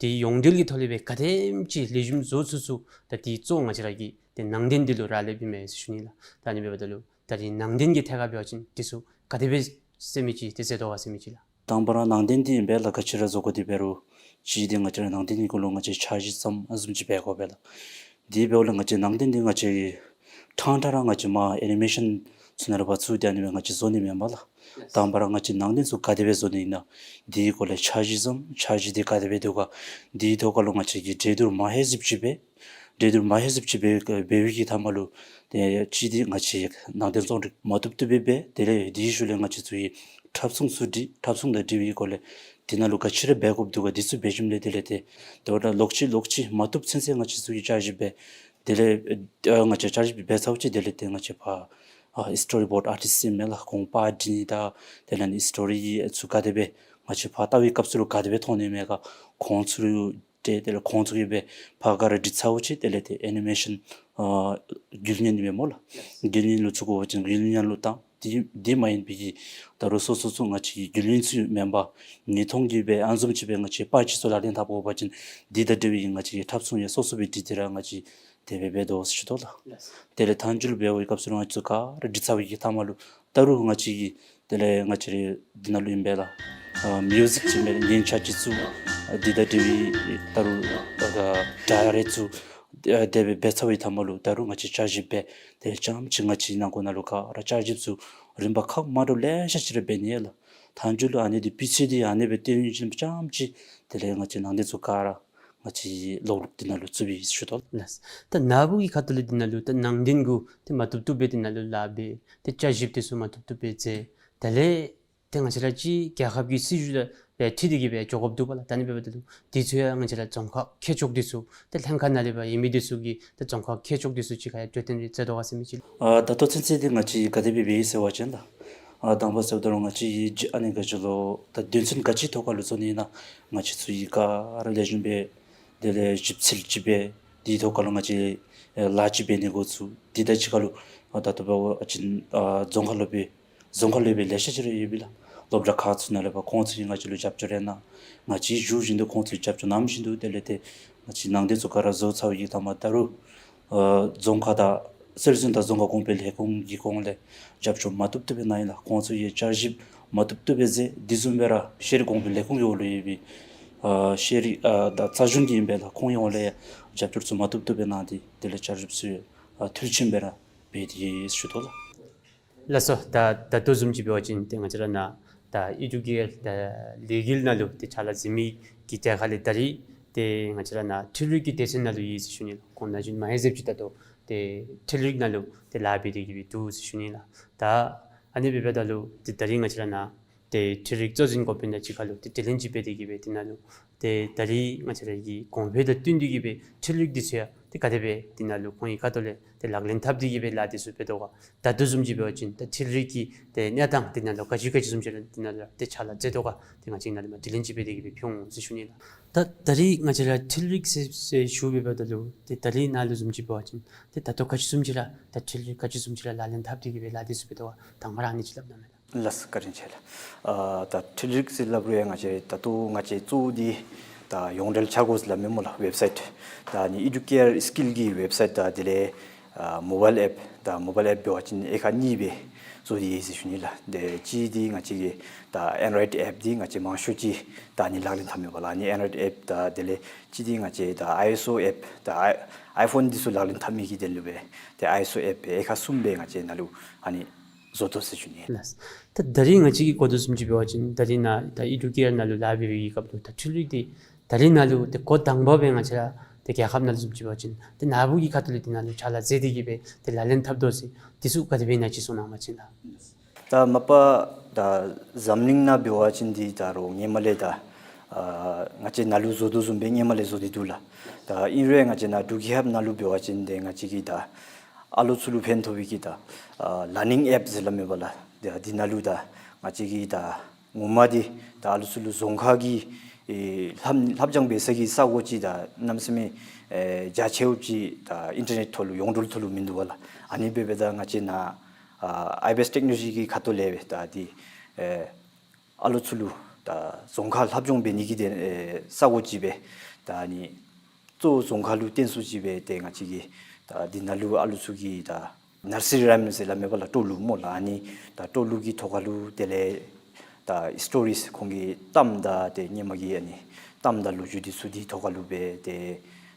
ཏེ་ཡོངས་འབྲེལ་གྱི་ཐོག་ལས་སྦེ་ག་དེམ་ཅིག་ལེགས་ཤོམ་བཟོ་ཚུགས་ཚུགས་ད་འདི་གཙོ་བོ་ང་བཅས་ར་གི་ཏེ་ནང་རྟེན་འདི་ལུ་རག་ལསཔ་ཨིན་མས་ཟེར་ཞུ་ནི་ལགས། ད་ཨ་ནི་འབདཝ་ད་ལུ་ད་རིས་ནང་རྟེན་གྱི་ཐད་ཁར་འབད་བ་ཅིན་འདི་ཚུ་ག་དེ་སྦེ་ཟེར་མི་ཅིག་ཏེ་མཛད་དོ་ག་ཟེར་མི་ཅིག་ལགས། དང་པ་ར་ནང་རྟེན་འདི་ཨིན་པས་ལགས། ག་ཅི་ར་བཟོ་དགོ་དེ་འབད་རུང་ཅིག་འདི་ང་བཅས་ར་ནང་རྟེན་གྱི་གུ་ལུ་ང་བཅས་འཆར་གཞི་བརྩམ་ཨ་བཟུམ་ཅིག་འབད་དགོ་པས་ལགས། དེ་འབདཝ་ལས་ང་བཅས་ནང་རྟེན་འདི་ང་བཅས་ཀྱིས་ཕྲང་ཕྲང་ར་ང་བཅས་མར་ཨེ་ནི་མེ་ཤཱན་ཚུ་ནང་ལུ་ཕར་བཙུགས་ཏེ་ཨ་ནི་སྦེ་ང་བཅས་བཟོ་ནི་མེན་པས་ལགས། དང་པ་ར་ང་བཅས་ནང་རྟེན་ཚུ་ག་དེ་སྦེ་བཟོ་ནི་ཨིན་ན་དེའི་སྐོར་ལས་འཆར་གཞི་བརྩམ། འཆར་གཞི་འདི་ག་དེ་སྦེ་འདུག་ག། དེའི་ཐོག་ཁར་ལུ་ང་བཅས་ཀྱིས་འགྲན་བསྡུར་མ་ཧེ་ཟིབ་ཅིག་འབད། འགྲན་བསྡུར་མ་ཧེ་ཟིབ་ཅིག་འབད་འབད་བའི་གི་མཐའ་མ་ལུ་ཏེ་ཅིག་འདི་ང་བཅས་ནང་རྟེན་རྩོམ་སྒྲིག་མ་བཏུབ་བཏུབ་སྦེ་འབད། དེ་ལས་དེའི་ཤུལ་ལས་ང་བཅས་ཚུ་གིས་འཁྲབ་གཞུང་ཚུ་སྒྲིག། འཁྲབ་གཞུང་དང་འབྲེལ་བའི་སྐོར་ལས་དེ་ནང་ལུ་ག་ཅི་ར་འབད་དགོཔ་འདུག་ག། དེ་ཚུ་འབད་ཞིནམ་ལས་དེ་ལས་ཏེ་དེ་འབདཝ་ད་ལོག་ཅི་ལོག་ཅི་མ་བཏུབ་ཚུན་ཚོད་ང་བཅས་ཚུ་གིས་བསྐྱར་ཞིབ་འབད། དེ་ལས་ཨ་ང་བཅས་བསྐྱར་ཞིབ་འབད་ཚརཝ་ཅིག་དེ་ལས་ཏེ་ང་བཅས་ཕར་ཨ་སི་ཊོ་རི་བོརཌ་ཨར་ཊིསཊ་ཟེར་མི་ལགས། ཁོང་པར་སྒྲིག་ནི་དང་དེ་ལས་ཨ་ནི་སི་ཊོ་རི་གི་ཚུ་ག་དེ་སྦེ་ང་བཅས་ཕར་ལྟ་བའི་སྐབས་སུ་ལུ་ག་དེ་སྦེ་མཐོང་ནི་མས་ག། ཁོང་ཚུ་ལུ་ཏེ་དེ་ལས་ཁོང་ཚུ་གིས་སྦེ་ཕར་ག་ར་སྒྲིག་ཚརཝ་ཅིག་དེ་ལས་ཏེ་ཨེ་ནི་མེ་ཤཱན་ཨ་འགུལ་བརྙན་ཨིན་མས་སྨོ་ལགས། འགུལ་བརྙན་ལུ་བཙུགས་དགོ་པ་ཅིན་འགུལ་བརྙན་ལུ་བཏང་། དེ་དེ་མ་ཡིན་པའི་གི་ད་རུང་སོ་སོ་ཚུ་ང་བཅས་ཀྱི་འགུལ་བརྙན་ཚུ་མེན་པར་ཉིས་སྟོང་གི་སྦེ་ཨ་བཟུམ་ཅིག་སྦེ་ང་བཅས་པར་ཅིག་ཚུ་ལག་ལེན་འཐབ་དགོ་པ་ཅིན་དེ་དང་འབྲེལ་བའི་ང་བཅས་ཀྱི་འཁྲབ་གཞུང་ཡང་སོ་སོ་སྦེ་སྒྲིག་སྟེ་ར་ང་བཅས་དེ་སྦེ་འབད་དོ་ཟེར་ཞུ་དོ་ལགས། དེ་ལས་མཐའ་མཇུག་ལུ་འབད་བའི་སྐབས་སུ་ལུ་ང་བཅས་ཚུ་ག་ར་སྒྲིག་ཚར་བའི་གི་མཐའ་མ་ལུ་ད་རུང་ང་བཅས་ཀྱིས་དེ་ལས་ང་བཅས་རའི་འདི་ནང་ལུ་ཨིན་པས་ལགས། ཨ་མིའུ་ཟིཀ་ཅིག་མེན་ན་ཉན་ཆ་ཅིག་ཚུ་ཨ་དེ་དང་འབྲེལ་བའི་ད་རུང་ཨ་ཌའི་རེཀཊ་ཚུ་ཨ་དེ་སྦེ་འབད་ཚར་བའི་མཐའ་མ་ལུ་ད་རུང་ང་བཅས་བསྐྱར་ཞིབ་འབད། དེ་ལས་རྐྱངམ་ཅིག་ང་བཅས་ནང་འཁོད་ནང་ལུ་ག་ར་བསྐྱར་ཞིབ་ཚུ་རིམ་པ་ཁག་མ་འདྲཝ་ལེ་ཤ་ཅིག་ར་འབད་ནི་ལགས། མཐའ་མཇུག་ལུ་ཨ་ནི་འདི་སྤུས་ཚད་འདི་ཨ་ནི་སྦེ་སྟོན་ཞིནམ་རྐྱངམ་ཅིག་དེ་ལས་ང་བཅས་ནང་རྟེན་ཚུ་ག་ར་ང་བཅས་ལོག་ལོག་འདི་ནང་ལུ་བཙུགས་པས་ཟེར་ཞུ་དོ་ལགས། ད་ནཱ་བུ་གི་ཁ་ཐུག་ལས་འདི་ནང་ལུ་ད་ནང་རྟེན་གུ་ཏེ་མ་བཏུབ་བཏུབ་སྦེ་འདི་ནང་ལུ་ལཱ་འབད། ཏེ་བསྐྱར་ཞིབ་འདི་ཚུ་མ་བཏུབ་བཏུབ་སྦེ་མཛད། དེ་ལས་ཏེ་ང་བཅས་ར་ཅིག་རྒྱལ་ཁབ་ཀྱི་སྲིད་བྱུས་དང་འཁྲིལ་ཏེ་གི་སྦེ་འགྱོ་དགོཔ་འདུག་པ་ལགས། ད་ཨ་ནི་འབདཝ་ད་ལུ་འདི་ཚུ་ཡང་ང་བཅས་ར་རྫོང་ཁག་ཁྱད་ཆོས་འདི་ཚུ་ཏེ་ལྷན་ཁག་ནང་ལས་ཕར་ཡོད་མི་འདི་ཚུ་གིས་ཏེ་རྫོང་ཁག་ཁྱད་ཆོས་འདི་ཚུ་ཅིག་ཁར་ཡང་གྲོས་བསྟུན་རེ་མཛད་དོ་ག་ཟེར་མི་ཅིག་ལགས། ཨ་ད་ལྟོ་ཚུན་ཚོད་འདི་ང་བཅས་ག་དེ་སྦེ་འབད་ཡི་ཟེར་བ་ཅིན་ལགས། ཨ་དང་པ་ཟེརཝ་ད་ལུ་ང་བཅས་ཀྱིས་ཨ་ནི་ག་ཅི་ལོ་ད་དོན་ཚན་ག་ཅི་ཐོག་ཁར་ལུ་བཟོ་ནི་ཨིན་ན་ང་བཅས་ཚུ་གིས་ག་ར་ལེགས་ཤོམ་སྦེ་དེ་ལས་ཞིབ་འཚོལ་ཅིག་འབད། དེའི་ཐོག་ཁར་ལུ་ང་བཅས་ཨེ་ལཱ་ཅིག་འབད་ནི་འགོ་བཙུགས། དེ་དང་གཅིག་ཁར་ལུ་ཨ་ད་ལྟོ་འབད་བ་ཅིན་ཨ་རྫོང་ཁག་ལུ་སྦེ་རྫོང་ཁག་ལུ་སྦེ་ལེ་ཤ་ཅིག་ར་ཡོད་པས་ལགས། སློབ་གྲྭ་ཁག་ཚུ་ནང་ལས་ཕར་ཁོང་ཚུ་གིས་ང་བཅས་ལུ་རྒྱབ་སྐྱོར་ཡང་གནང་། ང་བཅས་ཞུ་བཞིན་དུ་ཁོང་ཚུ་རྒྱབ་སྐྱོར་གནང་བཞིན་དུ་དེ་ལས་ཏེ་ང་བཅས་ནང་རྟེན་ཚུ་ག་ར་བཟོ་ཚར་བའི་གི་མཐའ་མ་ད་རུང་ཨ་རྫོང་ཁག་དང་སྲོལ་འཛིན་དང་རྫོང་ཁ་གོང་འཕེལ་ལས་ཁུངས་ཀྱི་ཁོངས་ལས་རྒྱབ་སྐྱོར་མ་བཏུབ་བཏུབ་སྦེ་གནང་ཡི་ལགས། ཁོང་ཚུ་གིས་བསྐྱར་ཞིབ་མ་བཏུབ་བཏུབ་སྦེ་མཛད། དེ་བཟུམ་སྦེ་ར་ཤེས་རིག་གོང་འཕེལ་ལས་ཁུངས་ཀྱི་འོག་ལུ་ཡོད་པའི་ཨ་ཤེས་རིག་ཨ་དང་རྩ་གཞུང་གི་ཨིན་པས་ལགས། ཁོང་གི་འོག་ལས་ཡང་རྒྱབ་སྐྱོར་ཚུ་མ་བཏུབ་བཏུབ་སྦེ་གནང་སྟེ་དེ་ལས་བསྐྱར་ཞིབ་ཚུ་ཡང་ཨ་མཐིལ་ཕྱིན་སྦེ་ར་འབད་དེ་ཡོད་ཟེར་ཞུ་དོ་ལགས། ལགས་སོ། ད་ད་ལྟོ་བཟུམ་ཅིག་འབད་བ་ཅིན་ཏེ་ང་བཅས་ར་ནཱ་ད་ཨེ་ཌུ་ཀེར་ད་ལས་འགུལ་ནང་ལུ་ཏེ་ཕྱག་ལཱ་མཛད་མི་གི་གྲས་ཁ་ལས་ད་རིས་ཏེ་ང་བཅས་ར་ནཱ་འཕྲུལ་རིག་གི་སྡེ་ཚན་ནང་ལུ་ཡོད་ཟེར་ཞུ་ནི་ལགས། ཁོང་ན་གཞོན་མ་ཧེ་ཟེརཝ་ཅིག་ད་ལྟོ་ཏེ་འཕྲུལ་རིག་ནང་ལུ་ཏེ་ལཱ་འབད་དེ་གི་སྦེ་འདུག་ཟེར་ཞུ་ནི་ལགས། ད་ཨ་ནི་འབདཝ་ད་ལུ་ཏེ་ད་རིས་ང་བཅས་ར་ནཱ་ཏེ་འཕྲུལ་རིག་གཙོ་འཛིན་འགོ་དཔོན་དང་གཅིག་ཁར་ལུ་ཏེ་དྲི་ལན་ཅིག་འབད་དེ་གི་སྦེ་དེ་ནང་ལུ་ཏེ་ད་རིས་ང་བཅས་ར་གི་གོང་འཕེལ་དང་བསྟུན་ཏེ་གི་སྦེ་འཕྲུལ་རིག་འདི་ཚུ་ཡང་ཏེ་ག་དེ་སྦེ་དེ་ནང་ལུ་ཁོང་གི་ཁ་ཐུག་ལས་ཏེ་ལག་ལེན་འཐབ་སྟེ་གི་སྦེ་ལཱ་འདི་ཚུ་འབད་དོ་ག། ད་ལྟོ་བཟུམ་ཅིག་འབད་བ་ཅིན་ད་འཕྲུལ་རིག་གི་ཏེ་གནས་སྟངས་དེ་ནང་ལུ་ག་ཅི་ག་ཅི་བཟུམ་ཅིག་ར་དེ་ནང་ལུ་ཏེ་ཕྱག་ལཱ་མཛད་དོ་ག། ཏེ་ང་བཅས་ནཱ་ལས་མར་དྲི་ལན་ཅིག་འབད་དེ་གི་སྦེ་ཕུལ་འོང་ཟེར་ཞུ་ནི་ལགས། ད་ད་རིས་ང་བཅས་ར་འཕྲུལ་རིག་ཟེར་ཟེར་ཞུ་འབདཝ་ད་ལུ་ཏེ་ད་རིས་ནཱ་ལུ་བཟུམ་ཅིག་འབད་བ་ཅིན་ཏེ་ད་ལྟོ་ག་ཅི་བཟུམ་ཅིག་ར་ད་འཕྲུལ་རིག་ག་ཅི་བཟུམ་ཅིག་ར་ལག་ལེན་འཐབ་སྟེ་གི་སྦེ་ལཱ་འདི་ཚུ་འབད་དོ་ག། དང་པ་ར་ཨ་ནི་ཅིག་སླབ་གནང་མས་ལགས། ལགས་སོ། བཀའ་དྲིན་ཆེ་ལགས། ཨ་ད་འཕྲུལ་རིག་ཟེར་སླབ་རུང་ཡང་ང་བཅས་ད་ལྟོ་ང་བཅས་གཙོ་བོ་འདི་ད་ཡོངས་འབྲེལ་ཆ་བགོས་ཟེར་སླབ་མས་སྨོ་ལགས། ཝེབ་སའིཊ་ད་ཨ་ནི་ཨེ་ཌུ་ཀེར་སི་ཀིལ་གྱི་ཝེབ་སའིཊ་དང་དེ་ལས་ཨ་མོ་བཱའིལ་ཨེཔ་དང་མོ་བཱའིལ་ཨེཔ་འབད་བ་ཅིན་དབྱེ་ཁག་གཉིས་སྦེ་ བཟོ་སྟེ་ཡོད་ཟེར་ཞུ་ནི་ལགས། དེ་གཅིག་འདི་ང་བཅས་ཀྱི་ད་ཨེན་ཌོ་རོའིཌ་ཨེཔ་འདི་ང་བཅས་མང་ཤོས་ཅིག་ད་ཨ་ནི་ལག་ལེན་འཐབ་མས་པ་ལགས། ཨ་ནི་ཨེན་ཌོ་རོའིཌ་ཨེཔ། ད་དེ་ལས་གཅིག་འདི་ང་བཅས་ད་ཨའི་ཨེསི་ཨོ་ཨེཔ། ད་ཨའི་ཨའི་ཕོན་འདི་ཚུ་ལག་ལེན་འཐབ་མི་གི་དོན་ལུ་སྦེ་ཏེ་ཨའི་ཨེསི་ཨོ་ཨེཔ་སྦེ་ཨེ་ཁག་གསུམ་སྦེ་ང་བཅས་ནཱ་ལུ་ཨ་ནི་བཟོ་དོ་ཟེར་ཞུ་ནི་ལགས། ད་ད་རིས་ང་བཅས་ཀྱིས་གོ་དོ་བཟུམ་ཅིག་འབད་བ་ཅིན་ད་རིས་ནཱ་ད་ཨི་ཌུ་ཀེ་ཨར་ནང་ལུ་ལཱ་འབད་བའི་སྐབས་ལུ་ད་འཕྲུལ་རིག་འདི་ད་རིས་ནཱ་ལུ་ཏེ་འགོ་དང་པ་སྦེ་ང་བཅས་ར་ཏེ་རྒྱལ་ཁབ་ནང་ལུ་བཟུམ་ཅིག་འབད་བ་ཅིན་ཏེ་ནཱ་བུ་གི་ཁ་ཐུག་ལས་ཏེ་ནཱ་ལུ་ཕྱག་ལཱ་མཛད་དེ་གིས་སྦེ་ཏེ་ལག་ལེན་འཐབ་དོ་ཟེར་འདི་ཚུ་ག་དེ་སྦེ་ཨིན་ན་ཅིག་གསུང་གནང་བ་ཅིན་ལགས། ད་མ་པ་ད་འཛམ་གླིང་ནང་འབད་བ་ཅིན་འདི་ད་རུང་སྔོན་མ་ལས་ད་ཨ་ང་བཅས་ནཱ་ལུ་བཟོ་དོ་བཟུམ་སྦེ་སྔོན་མ་ལས་བཟོ་སྟེ་འདུག་ལགས། ད་ཨིན་རུང་ང་བཅས་ནཱ་འབྲུག་རྒྱལ་ཁབ་ནང་ལུ་འབད་བ་ཅིན་ཏེ་ང་བཅས་ཀྱིས་ད་ཨ་ལུ་ཚུ་ལུ་ཕན་ཐོགས་པའི་གི་ད་ཨ་ལར་ནིང་ཨེཔ་ཟེར་སླབ་མས་པ་ལགས། ད་འདི་ནང་ལུ་ད་ང་བཅས་ཀྱིས་ད་ངོ་མ་འདི་ད་ཨ་ལུ་ཚུ་ལུ་རྫོང་ཁ་གི་ཨེ་ལྷབ་ལྷབ་སྦྱང་འབད་ས་གི་ས་གོ་ཅིག་ད་གནམ་མེད་ས་མེད་ཨེ་རྒྱ་ཆེཝ་ཅིག་ད་ཨིན་ཊར་ནེཊ་ཐོག་ལུ་ཡོངས་གྲོལ་ཐོག་ལུ་མིན་འདུག་པ་ལགས། ཨ་ནི་འབདཝ་ད་ང་བཅས་ནཱ་ཨ་ཨའི་བི་ཨེསི་ཊེཀ་ནོ་ལོ་ཇི་གི་ཁ་ཐུག་ལས་སྦེ་ད་འདི་ཨེ་ཨ་ལུ་ཚུ་ལུ་ད་རྫོང་ཁ་ལྷབ་སྦྱང་འབད་ནི་གི་དོན་ཨེ་ས་གོ་ཅིག་སྦེ་ད་ཨ་ནི་གཙོ་བོ་རྫོང་ཁ་ལུ་བརྟེན་སུ་ཅིག་སྦེ་ཏེ་ང་བཅས་ཀྱིས་ད་འདི་ནང་ལུ་ཨ་ལུ་ཚུ་གི་ད་ནར་སི་རི་རའིམ་ཟེར་སླབ་མས་པ་ལགས། སྤྲོ་ལུགས་སྨོ་ལགས། ཨ་ནི་ད་སྤྲོ་ལུགས་ཀྱི་ཐོག་ཁ་ལུ་དེ་ལས་ད་སི་ཊོ་རིསི་ཁོང་གི་གཏམ་དང་ཏེ་སྔོན་མ་གི་ཨ་ནི་གཏམ་དང་ལོ་རྒྱུས་འདི་ཚུ་འདི་ཐོག་ཁ་ལུ་སྦེ་ཏེ་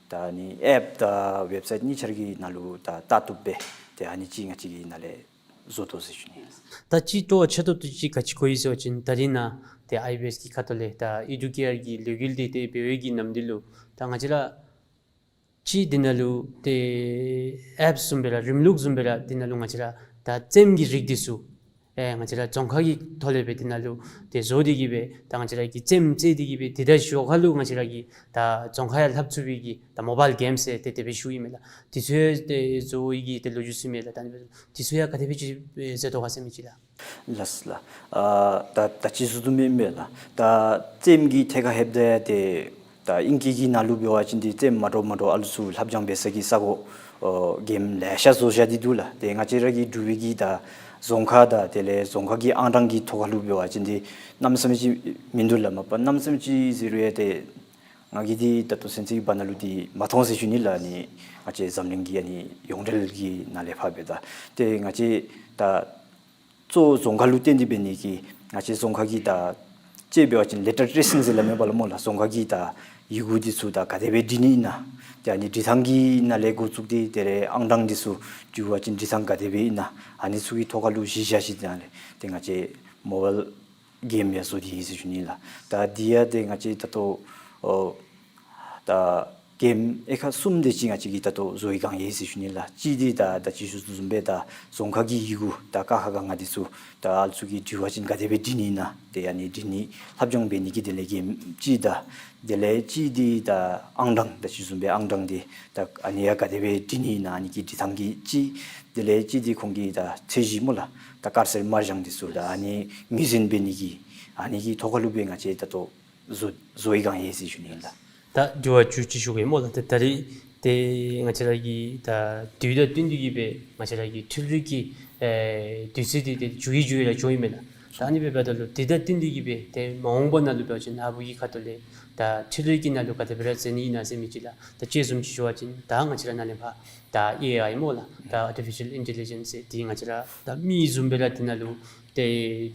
ད་ཨ་ནི་ཨེཔ་དང་ཝེབ་སའིཊ་གཉིས་ཆ་ར་གི་ནང་ལུ་ད་ལྟ་བཏུབ་སྦེ་ཏེ་ཨ་ནི་ཅིག་ང་བཅས་ཀྱིས་ནཱ་ལས་བཟོ་དོ་ཟེར་ཞུ་ནི། ད་ཅིག་སྤྲོ་བ་ཆེ་ཏོག་ཏོ་ཅིག་ག་ཅི་གོ་ཡི་ཟེར་བ་ཅིན་ད་རིས་ནཱ་ཏེ་ཨའི་བི་ཨེསི་གི་ཁ་ཐུག་ལས་ད་ཨི་ཌུ་ཀེ་ཨར་གྱི་ལས་འགུལ་འདི་ཏེ་འབད་བའི་གི་ནམ་དུས་ལུ་ད་ང་བཅས་ར་ཅིག་འདི་ནང་ལུ་ཏེ་ཨེཔ་བཟུམ་སྦེ་ར་རིམ་ལུགས་བཟུམ་སྦེ་ར་འདི་ནང་ལུ་ང་བཅས་ར་ད་རྩེདམོ་གི་རིགས་འདི་ཚུ་ཨེ་ང་བཅས་ར་རྫོང་ཁ་གི་ཐོག་ལས་སྦེ་འདི་ནང་ལུ་ཏེ་བཟོ་སྟེ་གིས་སྦེ་ད་ང་བཅས་ར་གིས་རྩེདམོ་རྩེ་སྟེ་གིས་སྦེ་ཏེ་ད་ཞོར་ཁ་ལུ་ང་བཅས་ར་གིས་ད་རྫོང་ཁ་ཡང་ལྷབ་ཚུགས་པའི་གི་ད་མོ་བཱའིལ་གེམ་ཟེར་ཏེ་དེ་སྦེ་ཞུཝ་ཨིན་མས་ལགས། འདི་ཚུ་ཡང་ཏེ་བཟོ་བའི་གི་ཏེ་ལོ་རྒྱུས་ཚུ་མས་ལགས། ད་ཨ་ནི་འདི་ཚུ་ཡང་ག་དེ་སྦེ་ཅིག་མཛད་དོ་ག་ཟེར་མི་ཅིག་ལགས། ལགས་ལགས། ཨ་ད་ད་ཅི་ཞུ་དོ་མེན་མས་ལགས། ད་རྩེདམོ་གི་ཐད་ཁར་ལྷོདཔ་ད་ཏེ་ད་ཨིང་སྐད་ཀྱི་ནང་ལུ་འབད་བ་ཅིན་འདི་རྩེདམོ་མ་འདྲཝ་མ་འདྲཝ་ཨ་ལུ་ཚུ་ལྷབ་སྦྱང་འབད་ས་གི་ས་གོ་ཨོ་གེམ་ལེ་ཤ་བཟོ་བཞག་སྟེ་འདུག་ལགས། ཏེ་ང་བཅས་ར་གི་འབྲུག་པའི་གི་ད་རྫོང་ཁ་དང་དེ་ལས་རྫོང་ཁ་གི་ཨང་གྲངས་ཀྱི་ཐོག་ཁ་ལུ་འབད་བ་ཅིན་འདི་གནམ་མེད་ས་མེད་ཅིག་མིན་འདུག་ལགས། མ་པ་གནམ་མེད་ས་མེད་ཅིག་ཟེར་རུང་ཡང་ཏེ་ང་གིས་འདི་ད་ལྟོ་ཚུན་ཚོད་ཀྱི་བར་ན་ལུ་འདི་མ་མཐོང་ཟེར་ཞུ་ནི་ལགས། ཨ་ནི་ང་བཅས་འཛམ་གླིང་གི་ཨ་ནི་ཡོངས་འབྲེལ་གྱི་ནང་ལས་ཕར་འབདཝ་ད་ཏེ་ང་བཅས་ད་གཙོ་བོ་རྫོང་ཁ་ལུ་བརྟེན་ཏེ་འབད་ནི་གིས་ང་བཅས་རྫོང་ཁ་གི་ད་ཅིག་འབད་བ་ཅིན་ལེ་ཊར་ཊེ་རེ་སིང་ཟེར་སླབ་མས་པ་ལགས་སྨོ་ལགས། རྫོང་ཁ་གི་ད་ཡི་གུ་འདི་ཚུ་ད་ག་དེ་སྦེ་འབྲི་ནི་ཨིན་ན། ཏེ་ཨ་ནི་འབྲི་ཐངས་ཀྱི་ནང་ལས་འགོ་བཙུགས་ཏེ་དེ་ལས་ཨང་གྲངས་འདི་ཚུ་འབྲི་བ་ཅིན་འབྲི་ཐངས་ག་དེ་སྦེ་ཨིན་ན། ཨ་ནི་ཚུ་གི་ཐོག་ཁ་ལུ་གཞི་བཞག་ཞིནམ་ལས་ཏེ་ང་བཅས་མོ་བཱའིལ་གེམ་ཡང་བཟོ་སྟེ་ཡོད་ཟེར་ཞུ་ནི་ལགས། ད་འདི་ཡང་ཏེ་ང་བཅས་ད་ལྟོ་ཨོ་ད་གེམ་ཨེ་ཁག་གསུམ་དེ་ཅིག་ང་བཅས་ཀྱིས་ད་ལྟོ་བཟོ་བའི་སྒང་ཡོད་ཟེར་ཞུ་ནི་ལགས། གཅིག་འདི་ད་ད་ཅི་ཞུ་དོ་བཟུམ་སྦེ་ད་རྫོང་ཁ་གི་ཡི་གུ་ད་ཀ་ཁ་ག་ང་འདི་ཚུ་ད་ཨ་ལུ་ཚུ་གིས་འབྲི་བ་ཅིན་ག་དེ་སྦེ་འབྲི་ནི་ཨིན་ན། ཏེ་ཨ་ནི་འབྲི་ནི་ལྷབ་སྦྱང་འབད་ནི་གི་དོན་ལས་གེམ་གཅིག་དང་དེ་ལས་གཅིག་འདི་ད་ཨང་གྲངས་ད་ཅི་བཟུམ་སྦེ་ཨང་གྲངས་འདི་ད་ཨ་ནི་ཡང་ག་དེ་སྦེ་འབྲི་ནི་ཨིན་ན་ཨ་ནི་གི་འབྲི་ཐངས་ཀྱི་གཅིག། དེ་ལས་གཅིག་འདི་ཁོང་གི་ད་ཚད་གཞི་སྨོ་ལགས། ད་དཀར་སེར་དམར་ལྗང་འདི་ཚུ་ད་ཨ་ནི་ངོས་འཛིན་འབད་ནི་གི་ཨ་ནི་གི་ཐོག་ཁ་ལུ་སྦེ་ང་བཅས་ད་ལྟོ་བཟོ་བཟོ་བའི་སྒང་ཡོད་ཟེར་ཞུ་ནི་ཨིན་ལགས། ད་དྲི་བ་བཅུ་གཅིག་ཞུ་གེ་སྨོ་ལགས། ད་ད་རིས་ཏེ་ང་བཅས་ར་གི་ད་དུས་དང་བསྟུན་ཏེ་གིས་སྦེ་ང་བཅས་ར་གི་འཕྲུལ་རིག་གི་ཨེ་དུས་ཚོད་འདི་ཏེ་འགྱུར་གྱི་འགྱུར་གྱི་ར་འགྱོཝ་ཨིན་མས་ལགས། ད་ཨ་ནི་འབདཝ་ད་ལུ་དུས་དང་བསྟུན་ཏེ་གིས་སྦེ་ཏེ་མ་འོངས་པ་ནང་ལུ་འབད་བ་ཅིན་ནཱ་བུ་གི་ཁ་ཐུག་ལས་ད་འཕྲུལ་རིག་གི་ནང་ལུ་ག་དེ་སྦེ་ར་འཛུལ་ནི་ཨིན་ན་ཟེར་མི་ཅིག་ལགས། ད་དཔྱེ་བཟུམ་ཅིག་ཞུ་བ་ཅིན་ད་ང་བཅས་ར་ནཱ་ལས་ཕར་ད་ཨེ་ཨའི་སྨོ་ལགས། ད་ཨར་ཊི་ཕི་ཤཱལ་ཨིན་ཊེ་ལི་ཇེནསི་ཟེར་འདི་ང་བཅས་ར་ད་མི་བཟུམ་སྦེ་ར་འདི་ནང་ལུ་ཏེ་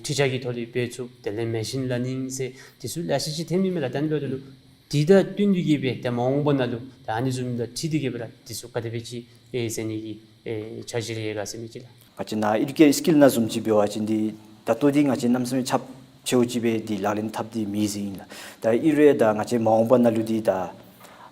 འཕྲུལ་ཆས་ཀྱི་ཐོག་ལས་འབད་ཚུགས། དེ་ལས་མེ་ཤིན་ལར་ནིང་ཟེར་འདི་ཚུ་ལེ་ཤ་ཅིག་ཐོན་ནི་མས་ལགས། ད་ཨ་ནི་འབདཝ་ད་ལུ་དུས་དང་བསྟུན་ཏེ་གིས་སྦེ་ད་མ་འོངས་པ་ནང་ལུ་ད་ཨ་ནི་བཟུམ་ལུ་འཁྲིལ་ཏེ་གིས་སྦེ་ར་འདི་ཚུ་ག་དེ་སྦེ་ཅིག་ཨེ་མཛད་ནི་གི་ཨེ་འཆར་གཞི་རེ་ཡོད་ག་ཟེར་མི་ཅིག་ལགས། ང་བཅས་ནཱ་ཨེ་ཌུ་ཀེ་སི་ཀིལ་ནང་བཟུམ་ཅིག་འབད་བ་ཅིན་འདི་ད་ལྟོ་འདི་ང་བཅས་གནམ་མེད་ས་མེད་ཁྱབ་ཆེཝ་ཅིག་སྦེ་འདི་ལག་ལེན་འཐབ་སྟེ་མེད་ཟེར་ཨིན་ལགས། ད་ཨིན་རུང་ད་ང་བཅས་མ་འོངས་པ་ནང་ལུ་འདི་ད་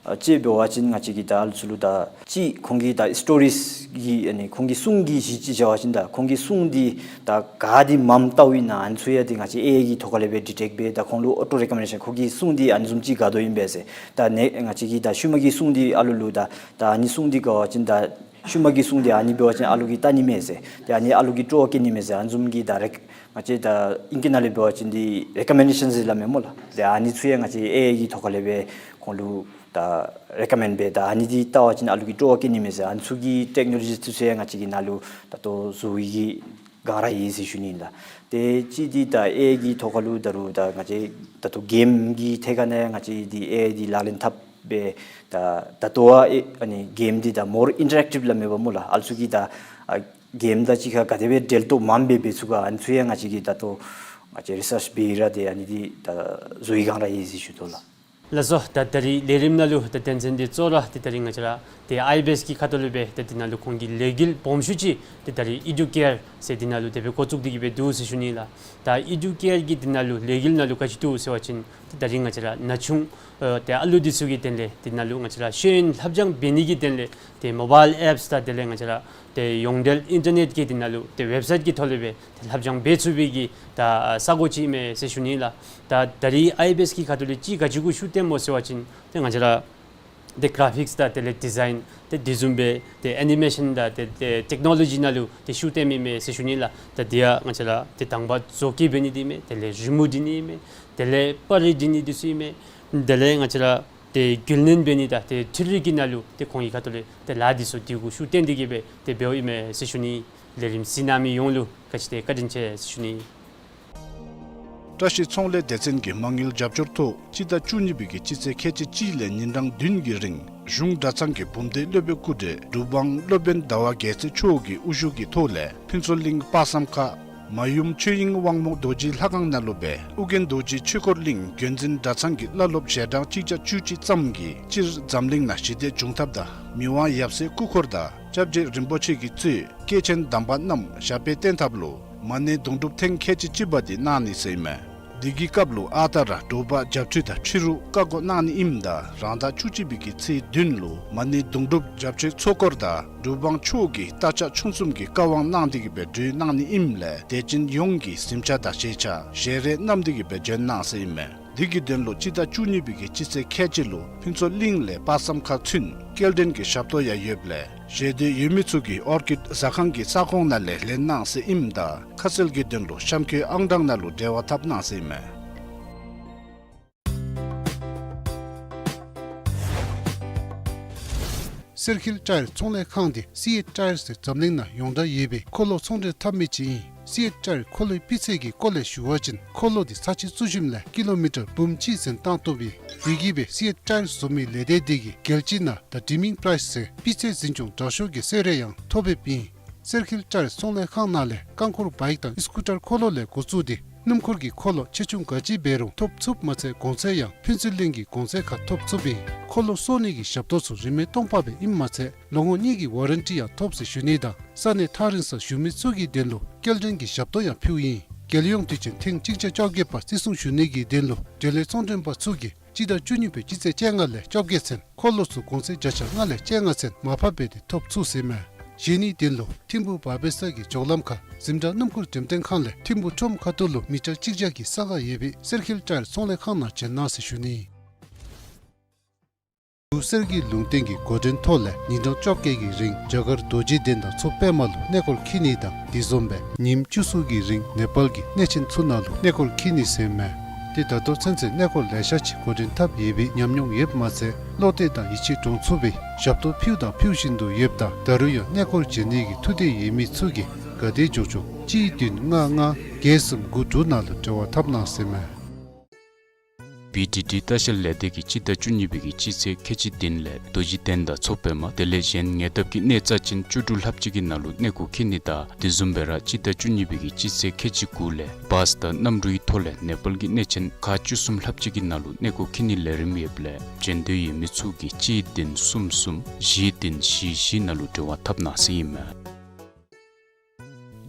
ཨ་ཅིག་འབད་བ་ཅིན་ང་བཅས་ཀྱིས་ད་ཨ་ལུ་ཚུ་ལུ་ད་ཅིག་ཁོང་གི་ད་སི་ཊོ་རིསི་གི་ཨ་ནི་ཁོང་གི་སྲུང་གི་གཞི་ཅིག་བཞག་པ་ཅིན་ད་ཁོང་གི་སྲུང་འདི་ད་ག་འདི་མངམ་བལྟཝ་ཨིན་ན་ཨ་ནི་ཚུ་ཡང་འདི་ང་བཅས་ཨེ་ཨའི་གི་ཐོག་ཁ་ལས་སྦེ་ཌི་ཊེཀཊ་འབད་ད་ཁོང་ལུ་ཨོ་ཊོ་རེ་ཀོ་མེན་ཌེ་ཤཱན་ཁོང་གི་སྲུང་འདི་ཨ་ནི་བཟུམ་ཅིག་དགའ་དོ་ཨིན་པས་ཟེར། ད་ནི་ང་བཅས་ཀྱིས་ད་ཤུལ་མ་གི་སྲུང་འདི་ཨ་ལུ་ལུ་ད་ད་ཨ་ནི་སྲུང་འདི་དགའ་བ་ཅིན་ད་ཤུལ་མ་གི་སྲུང་འདི་ཨ་ནི་འབད་བ་ཅིན་ཨ་ལུ་གིས་བལྟ་ནི་མས་ཟེར། ཏེ་ཨ་ནི་ཨ་ལུ་གིས་སྤྲོ་བ་བསྐྱེད་ནི་མས་ཟེར། ཨ་ནི་བཟུམ་གྱི་ད་རེ་ང་བཅས་ད་ཨིང་སྐད་ནང་ལས་འབད་བ་ཅིན་འདི་རེ་ཀོ་མེན་ཌེ་ཤཱན་ཟེར་སླབ་མས་སྨོ་ལགས། ཏེ་ཨ་ནི་ཚུ་ཡང་ང་བཅས་ཨེ་ཨའི་གི་ཐོག་ཁ་ལས་སྦེ་ཁོང་ལུ་ད་རེ་ཀོ་མེནཌ་འབད་ད་ཨ་ནི་འདི་བལྟ་བ་ཅིན་ཨ་ལུ་གིས་སྤྲོ་བ་བསྐྱེད་ནི་མས་ཟེར། ཨ་ནི་ཚུ་གི་ཊེཀ་ནོ་ལོ་ཇི་ཚུ་ཚུ་ཡང་ང་བཅས་ཀྱིས་ནཱ་ལུ་ད་ལྟོ་བཟོ་བའི་གི་སྒང་ར་ཡོད་ཟེར་ཞུ་ནི་ཨིན་ལགས། ཏེ་གཅིག་འདི་ད་ཨེ་ཨའི་གི་ཐོག་ཁ་ལུ་ད་རུང་ད་ང་བཅས་ད་ལྟོ་གེམ་གྱི་ཐད་ཁ་ནང་ང་བཅས་འདི་ཨེ་ཨའི་འདི་ལག་ལེན་འཐབ་སྦེ་ད་ད་ལྟོ་ཨ་ཨེ་ཨ་ནི་གེམ་འདི་ད་མོར་ཨིན་ཊ་རེཀ་ཊིབ་སླབ་མས་པ་སྨོ་ལགས། ཨ་ལུ་ཚུ་གིས་ད་ཨ་ གེམ་དང་གཅིག་ཁར་ག་དེ་སྦེ་འབྲེལ་གཏོགས་མངམ་སྦེ་འབད་ཚུགས་ག་ཨ་ནི་ཚུ་ཡང་ང་བཅས་ཀྱིས་ད་ལྟོ་ང་བཅས་རི་སརཆ་འབད་ར་ཏེ་ཨ་ནི་འདི་ད་བཟོ་ཡི་སྒང་ར་ཡོད་ཟེར་ཞུ་དོ་ལགས། ལགས་སོ། ད་ད་རིས་ལས་རིམ་ནང་ལུ་ད་དོན་ཚན་འདི་གཙོ་བོ་ར་ཏེ་ད་རིས་ང་བཅས་ར་ཏེ་ཨའི་བི་ཨེསི་གི་ཁ་ཐུག་ལས་སྦེ་ཏེ་འདི་ནང་ལུ་ཁོང་གི་ལས་འགུལ་སྦོམ་ཤོས་ཅིག་ཏེ་ད་རིས་ཨི་ཌུ་ཀེར་ཟེར་འདི་ནང་ལུ་དེ་སྦེ་འགོ་བཙུགས་ཏེ་གི་སྦེ་འདུག་ཟེར་ཞུ་ནི་ལགས། ད་ཨི་ཌུ་ཀེར་གྱི་འདི་ནང་ལུ་ལས་འགུལ་ནང་ལུ་ག་ཅི་འདུག་ཟེར་བ་ཅིན་ཏེ་ད་རིས་ང་བཅས་ར་ན་ཆུང་ཨ་ཏེ་ཨ་ལུ་འདི་ཚུ་གི་དོན་ལས་འདི་ནང་ལུ་ང་བཅས་ར་ཤེས་ཡོན་ལྷབ་སྦྱང་འབད་ནི་གི་དོན་ལས་ཏེ་མོ་བཱའིལ་ཨེཔསི་དང་དེ་ལས་ང་བཅས་ར་ཏེ་ཡོངས་འབྲེལ་ཨིན་ཊར་ནེཊ་ཀྱི་འདི་ནང་ལུ་ཏེ་ཝེབ་སའིཊ་ཀྱི་ཐོག་ལས་སྦེ་ཏེ་ལྷབ་སྦྱང་འབད་ཚུགས་པའི་གི་ད་ས་གོ་ཅིག་ཨིན་མས་ཟེར་ཞུ་ནི་ལགས། ད་ད་རིས་ཨའི་བི་ཨེསི་གི་ཁ་ཐུག་ལས་ཅིག་ག་ཅི་གུ་ཤུགས་བཏོནམ་སྨོ་ཟེར་བ་ཅིན་ཏེ་ང་བཅས་ར་ཏེ་གར་ཕིཀསི་དང་དེ་ལས་ཌི་ཛའིན་ཏེ་དེ་བཟུམ་སྦེ་ཏེ་ཨེ་ནི་མེ་ཤཱན་དང་ཏེ་ཏེ་ཊེཀ་ནོ་ལོ་ཇི་ནང་ལུ་ཏེ་ཤུགས་བཏོནམ་ཨིན་མས་ཟེར་ཞུ་ནི་ལགས། ད་དེ་ཡང་ང་བཅས་ར་ཏེ་དང་པ་བཟོ་བཀོད་འབད་ནི་འདི་ཨིན་མས། དེ་ལས་རི་མོ་འབྲི་ནི་ཨིན་མས། དེ་ལས་པར་རིས་འབྲི་ནི་འདི་ཚུ་ཨིན་མས། དེ་ལས་ང་བཅས་ར་ཏེ་རྒྱུན་ལེན་འབད་ནི་དང་ཏེ་འཕྲུལ་རིག་གི་ནང་ལུ་ཏེ་ཁོང་གི་ཁ་ཐུག་ལས་ཏེ་ལཱ་འདི་ཚུ་འདི་གུ་ཤུགས་བཏོན་ཏེ་གི་སྦེ་ཏེ་འབདཝ་ཨིན་མས་ཟེར་ཞུ་ནི། ལས་རིམ་གཟིགས་གནང་མི་ཡོངས་ལུ་བཀའ་དྲིན་ཆེ་ཟེར་ཞུ་ནི། བཀྲ་ཤིས་ཚོང་ལས་སྡེ་ཚན་གྱི་མ་དངུལ་རྒྱབ་སྐྱོར་ཐོག་སྤྱི་ཟླ་བཅུ་གཉིས་པའི་གི་སྤྱི་ཚེས་ཁལ་གཅིག་གཅིག་ལས་ཉིན་གྲངས་བདུན་གྱི་རིང་གཞུང་གྲྭ་ཚང་གི་བུམ་སྡེ་སློབ་དཔོན་སྐུ་བགྲེས་གྲུབ་དབང་སློབ་དཔོན་ཟླ་བ་རྒྱལ་མཚན་མཆོག་གི་དབུ་བཞུགས་ཀྱི་ཐོག་ལས་ཕུན་ཚོགས་གླིང་དཔག་བསམ་ཁ་མ་ཡུམ་ཆོས་དབྱིངས་དབང་མོ་རྡོ་རྗེ་ལྷ་ཁང་ནང་ལུ་སྦེ་ཨོ་རྒྱན་རྡོ་རྗེ་ཆོས་འཁོར་གླིང་བརྒྱུད་འཛིན་གྲྭ་ཚང་གི་བླ་སློབ་ཞལ་གྲངས་གཅིག་བརྒྱ་བཅུ་གཅིག་ཙམ་གྱིས་སྤྱིར་འཛམ་གླིང་ནང་ཞི་བདེ་འབྱུང་ཐབས་དང་མི་དབང་ཡབ་སྲས་སྐུ་འཁོར་དང་སྐྱབས་རྗེ་རིན་པོ་ཆེ་གིས་གཙོས་སྐྱེས་ཆེན་དམ་པ་རྣམས་ཞབས་པད་བརྟན་ཐབས་ལུ་མ་ཎི་དུང་སྒྲུབ་ཐེངས་ཁལ་གཅིག་གཅིག་པ་འདི་གནང་ནི་ཟེར་ཨིན་མས། འདི་གི་སྐབས་ལུ་ཨ་རྟག་ར་དྲོ་པ་བརྒྱད་ཁྲུ་དང་ཕྱི་རུ་བཀའ་བསྒོ་གནང་ནི་ཨིནམ་ད་རང་ཟླ་བཅུ་གཅིག་པའི་གི་ཚེས་བདུན་ལུ་མ་ཎི་དུང་སྒྲུབ་རྒྱབ་ཆོས་ཚོགས་འཁོར་དང་གྲུབ་དབང་མཆོག་གིས་རྟ་ཕྱག་མཆོང་གསུམ་གྱི་བཀའ་དབང་གནང་སྟེ་གི་སྦེ་གྲོལ་གནང་ནི་ཨིནམ་ལས་དད་ཅན་ཡོངས་ཀྱིས་གཟིམ་ཆ་དང་བཞེས་ཆ་ཞལ་རས་བསྣམས་ཏེ་གི་སྦེ་འབྱོན་གནང་ཟེར་ཨིན་མས། འདི་གི་དོན་ལུ་སྤྱི་ཟླ་བཅུ་གཉིས་པའི་གི་སྤྱི་ཚེས་ཁལ་གཅིག་ལུ་ཕུན་ཚོགས་གླིང་ལས་དཔག་བསམ་ཁ་ཚུན་སྐྱེལ་འདྲེན་གྱི་ཞབས་ཏོག་ཡང་ཡོདཔ་ལས་ཞེ་འདོད་ཡོད་མི་ཚུ་གིས་ཨོར་ཀིཌ་ཟ་ཁང་གི་ས་ཁོངས་ནང་ལས་ལེན་གནང་ཟེར་ཨིནམ་ད་ཁ་གསལ་གྱི་དོན་ལུ་གཤམ་འཁོད་ཨང་གྲངས་ནང་ལུ་འབྲེལ་བ་འཐབ་གནང་ཟེར་ཨིན་མས། སེར་ཁིལ་ཊ་ཡར་ཚོང་ལས་ཁང་འདི་སི་ཨེཊ་ཊ་ཡར་ཟེར་འཛམ་གླིང་ནང་ཡོངས་གྲགས་ཡོད་པའི་འཁོར་ལོ་ཚོང་འདྲེན་འཐབ་མི་ཅིག་ཨིན། སི་ཨེཊ་ཊ་ཡར་འཁོར་ལོའི་སྤུས་ཚད་ཀྱི་སྐོར་ལས་ཞུ་བ་ཅིན་འཁོར་ལོ་འདི་ཚར་གཅིག་བཙུགས་ཞིནམ་ལས་ཀི་ལོ་མི་ཊར་འབུམ་གཅིག་ཟིན་བཏང་བཏུབ་ཨིན། དེ་གིས་སྦེ་སི་ཨེཊ་ཊ་ཡར་བཟོ་མི་ལས་སྡེ་འདི་གིས་རྒྱལ་སྤྱི་ནང་The Dreaming Prize ཟེར་སྤུས་ཚད་འཛིན་སྐྱོང་དྲག་ཤོས་ཀྱི་གསོལ་རས་ཡང་ཐོབ་འབདཝ་ཨིན། སེར་ཁིལ་ཊ་ཡར་ཚོང་ལས་ཁང་ནང་ལས་རྐང་འཁོར་བཱའིཀ་དང་ཨི་སི་ཀུ་ཊར་འཁོར་ལོ་ལས་འགོ་བཙུགས་ཏེ་སྣུམ་འཁོར་གྱི་འཁོར་ལོ་ཆེ་ཆུང་ག་ཅི་འབད་རུང་ཐོབ་ཚུགསཔ་མ་ཚད་གོང་ཚད་ཡང་ཕུན་ཚོགས་གླིང་གི་གོང་ཚད་ཁར་ཐོབ་ཚུགསཔ་ཨིན། འཁོར་ལོ་གསོ་ནི་གི་ཞབས་ཏོག་ཚུ་རིན་མེད་སྟོང་པ་སྦེ་ཨིནམ་མ་ཚད་ལོ་ངོ་གཉིས་ཀྱི་ཝ་རན་ཊི་ཡང་ཐོབ་ཟེར་ཞུ་ནི་དང་ས་གནས་ཐག་རིང་སར་བཞུགས་མི་ཚུ་གི་དོན་ལུ་སྐྱེལ་འདྲེན་གྱི་ཞབས་ཏོག་ཡང་ཕུལཝ་ཨིན། རྒྱལ་ཡོངས་དུས་ཆེན་ཐེངས་གཅིག་བརྒྱ་བཅོ་བརྒྱད་པ་བརྩི་སྲུང་ཞུ་ནི་གི་དོན་ལུ་འབྲེལ་ཡོད་ཚོང་མགྲོན་པ་ཚུ་གིས་སྤྱི་ཟླ་བཅུ་གཉིས་པའི་སྤྱི་ཚེས་བཅོ་ལྔ་ལས་བཅོ་བརྒྱད་ཚུན་འཁོར་ལོ་ཚུ་གོང་ཚད་བརྒྱ་ཆ་ལྔ་ལས་བཅོ་ལྔ་ཚུན་མར་ཕབ་འབད་དེ་ཐོབ་ཚུགས་ཟེར་མས། བཞེས་ནིའི་དོན་ལུ་ཐིམ་ཕུ་བར་པེ་སི་ཀི་མགྱོགས་ལམ་ཁ་འཛིན་གྲྭ་སྣུམ་འཁོར་འགྲེམས་སྟོན་ཁང་ལས་ཐིམ་ཕུ་ཁྲོམ་ཁ་ཐུག་ལུ་མི་ཊར་གཅིག་བརྒྱ་གི་ས་ཁར་ཡོད་པའི་སེར་ཁིལ་ཊ་ཡར་ཚོང་ལས་ཁང་ནང་བྱོན་གནང་ཟེར་ཞུ་ནི། འབྲུག་གསེར་གྱི་ལུང་བསྟན་གྱི་འགོ་འདྲེན་ཐོག་ལས་ཉིན་གྲངས་བཅོ་བརྒྱད་ཀྱི་རིང་རྒྱ་གར་རྡོ་རྗེ་གདན་དང་མཚོ་པདྨ་ལུ་གནས་སྐོར་འཁྱིད་ནི་དང་དེ་བཟུམ་སྦེ་ཉིནམ་བཅུ་གསུམ་གྱི་རིང་ནེ་པཱལ་གྱི་གནས་ཆེན་ཚུ་ནང་ལུ་གནས་སྐོར་འཁྱིད་ནི་ཟེར་མས། ཏེ་ད་ལྟོ་ཚུན་ཚོད་གནས་སྐོར་ལེ་ཤ་ཅིག་འགོ་འདྲེན་འཐབ་ཡོད་པའི་ཉམས་མྱོང་ཡོདཔ་མ་ཚད་བློ་གཏད་དང་ཡིད་ཆེས་འདྲོངས་ཚུགས་པའི་ཞབས་ཏོག་ཕུལཝ་དང་ཕུལ་བཞིན་དུ་ཡོདཔ་ད་ད་རུང་ཡང་གནས་སྐོར་བྱོན་ནི་གི་ཐུགས་འདོད་ཡོད་མི་ཚུ་གིས་ག་དེ་མགྱོགས་མགྱོགས་གཅིག་བདུན་ལྔ་ལྔ་བརྒྱད་གསུམ་དགུ་དྲུག་ནང་ལུ་འབྲེལ་བ་འཐབ་གནང་ཟེར་མས། བི་ཌི་ཌི་ལྟ་བཤལ་ལས་སྡེ་གིས་སྤྱི་ཟླ་བཅུ་གཉིས་པའི་གི་སྤྱི་ཚེས་ཁལ་གཅིག་བདུན་ལས་རྡོ་རྗེ་གདན་དང་མཚོ་པདྨ་དེ་ལས་གཞན་ཉེ་འདབས་ཀྱི་གནས་རྩ་ཅན་བཅུ་དྲུག་ལྷགཔ་ཅིག་གི་ནང་ལུ་གནས་སྐོར་འཁྱིད་ནི་དང་དེ་བཟུམ་སྦེ་ར་སྤྱི་ཟླ་བཅུ་གཉིས་པའི་གི་སྤྱི་ཚེས་ཁལ་གཅིག་དགུ་ལས་བཱས་དང་གནམ་གྲུའི་ཐོག་ལས་ནེ་པཱལ་གྱི་གནས་ཆེན་ཁག་བཅུ་གསུམ་ལྷགཔ་ཅིག་གི་ནང་ལུ་གནས་སྐོར་འཁྱིད་ནིའི་ལས་རིམ་ཡོདཔ་ལས་བྱོན་འདོད་ཡོད་མི་ཚུ་གིས་གཅིག་བདུན་གསུམ་གསུམ་བཞི་བདུན་བཞི་བཞི་ནང་ལུ་འབྲེལ་བ་འཐབ་གནང་ཟེར་ཨིན་མས།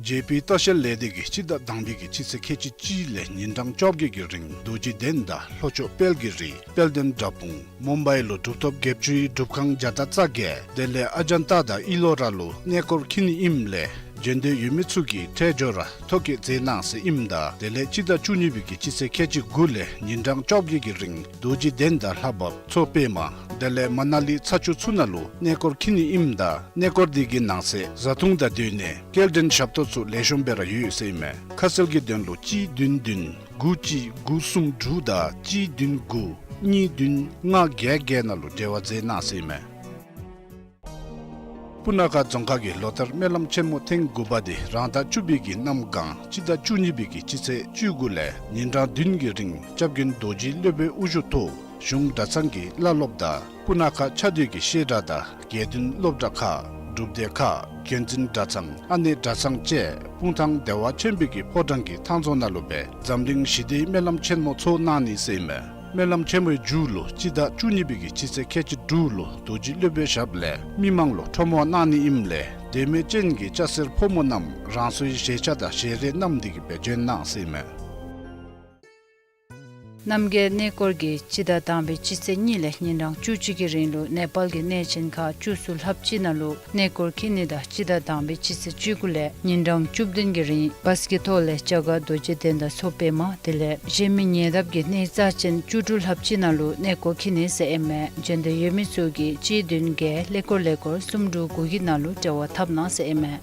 ཇེ་པི་ལྟ་བཤལ་ལས་སྡེ་གིས་སྤྱི་ཟླ་དང་པའི་གི་སྤྱི་ཚེས་ཁལ་གཅིག་གཅིག་ལས་ཉིན་གྲངས་བཅོ་བརྒྱད་ཀྱི་རིང་རྡོ་རྗེ་གདན་དང་ལྷོ་ཕྱོགས་དཔལ་གྱི་རི་དཔལ་ལྡན་དགྲ་དཔུང་མུམ་བའི་ལུ་གྲུབ་ཐོབ་བརྒྱད་ཅུའི་སྒྲུབ་ཁང་བརྒྱ་དང་རྩ་བརྒྱད་དེ་ལས་ཨ་ཇན་ཏ་དང་ཨི་ལོ་ར་ལུ་གནས་སྐོར་འཁྱིད་ནི་ཨིནམ་ལས་བྱོན་འདོད་ཡོད་མི་ཚུ་གིས་འཕྲལ་མགྱོགས་ར་ཐོ་བཀོད་མཛད་གནང་ཟེར་ཨིནམ་ད་དེ་ལས་སྤྱི་ཟླ་བཅུ་གཉིས་པའི་གི་སྤྱི་ཚེས་ཁལ་གཅིག་དགུ་ལས་ཉིན་གྲངས་བཅོ་བརྒྱད་ཀྱི་རིང་རྡོ་རྗེ་གདན་དང་ལྷ་བབས་མཚོ་པདྨ་དེ་ལས་མ་ན་ལི་ཚ་ཆུ་ཚུ་ནང་ལུ་གནས་སྐོར་འཁྱིད་ནི་ཨིནམ་ད་གནས་སྐོར་འདི་གི་ནང་གསེས་བཟའ་འཐུང་དང་སྡོད་གནས་སྐྱེལ་འདྲེན་ཞབས་ཏོག་ཚུ་ལེགས་ཤོམ་སྦེ་ར་ཡོད་ཟེར་ཨིན་མས། ཁ་གསལ་གྱི་དོན་ལུ་གཅིག་བདུན་བདུན་དགུ་གཅིག་དགུ་གསུམ་དྲུག་དང་གཅིག་བདུན་དགུ་གཉིས་བདུན་ལྔ་བརྒྱད་བརྒྱད་ནང་ལུ་འབྲེལ་བ་མཛད་གནང་ཟེར་ཨིན་མས། སྤུ་ན་ཁ་རྫོང་ཁག་གི་ལོ་ལྟར་སྨོན་ལམ་ཆེན་མོ་ཐེངས་དགུ་པ་འདི་རང་ཟླ་བཅུ་པའི་གི་གནམ་གང་སྤྱི་ཟླ་བཅུ་གཉིས་པའི་གི་སྤྱི་ཚེས་བཅུ་དགུ་ལས་ཉིན་གྲངས་བདུན་གྱི་རིང་སྐྱབས་མགོན་རྡོ་རྗེ་སློབ་དཔོན་དབུ་བཞུགས་ཐོག་གཞུང་གྲྭ་ཚང་གི་བླ་སློབ་དང་སྤུ་ན་ཁ་ཆ་སྡོད་ཀྱི་བཤད་གྲྭ་དང་དགེ་འདུན་སློབ་གྲྭ་ཁག་ སྒྲུབ་སྡེ་ཁག་དགོན་འཛིན་གྲྭ་ཚང་ཨ་ནེ་གྲྭ་ཚང་བཅས་སྤུངས་ཐང་བདེ་བ་ཆེན་པོའི་གི་ཕོ་བྲང་གི་ཐང་རྫོང་ནང་ལུ་སྦེ་འཛམ་གླིང་ཞི་བདེའི་སྨོན་ལམ་ཆེན་མོ་ཚོགས་གནང་ནི་ཟེར་ཨིན་མས། སྨོན་ལམ་ཆེན་མོའི་མཇུག་ལུ་སྤྱི་ཟླ་བཅུ་གཉིས་པའི་གི་སྤྱི་ཚེས་ཁལ་གཅིག་དྲུག་ལུ་རྡོ་རྗེ་སློབ་དཔོན་ཞབས་ལས་མི་མང་ལུ་ཁྲོམ་དབང་གནང་ནི་ཨིནམ་ལས་དད་མོས་ཅན་གྱི་སྐྱ་སེར་ཕོ་མོ་རྣམས་རང་སོའི་བཞེས་ཆས་དང་བཞེས་རས་བསྣམས་ཏེ་གི་སྦེ་བྱོན་གནང་ཟེར་ཨིན་མས། རྣམ་རྒྱལ་གནས་སྐོར་གྱིས་སྤྱི་ཟླ་དང་པའི་སྤྱི་ཚེས་གཉིས་ལས་ཉིན་གྲངས་བཅུ་གཅིག་གི་རིང་ལུ་ནེ་པཱལ་གྱི་གནས་ཆེན་ཁག་བཅུ་གསུམ་ལྷགཔ་ཅིག་ནང་ལུ་གནས་སྐོར་འཁྱིད་ནི་དང་སྤྱི་ཟླ་དང་པའི་སྤྱི་ཚེས་བཅུ་དགུ་ལས་ཉིན་གྲངས་བཅུ་བདུན་གྱི་རིང་བཱས་ཀྱི་ཐོག་ལས་བྱ་དགའ་རྡོ་རྗེ་གདན་དང་མཚོ་པདྨ་དེ་ལས་གཞན་མི་ཉེ་འདབས་ཀྱི་གནས་རྩ་ཅན་བཅུ་དྲུག་ལྷགཔ་ཅིག་ནང་ལུ་གནས་སྐོར་འཁྱིད་ནི་ཟེར་ཨིན་མས། འབྱོན་འདོད་ཡོད་མི་ཚུ་གིས་གཅིག་བདུན་བརྒྱད་ཀླད་ཀོར་ཀླད་ཀོར་སུམ་དྲུག་དགུ་གི་ནང་ལུ་འབྲེལ་བ་འཐབ་གནང་ཟེར་ཨིན་མས།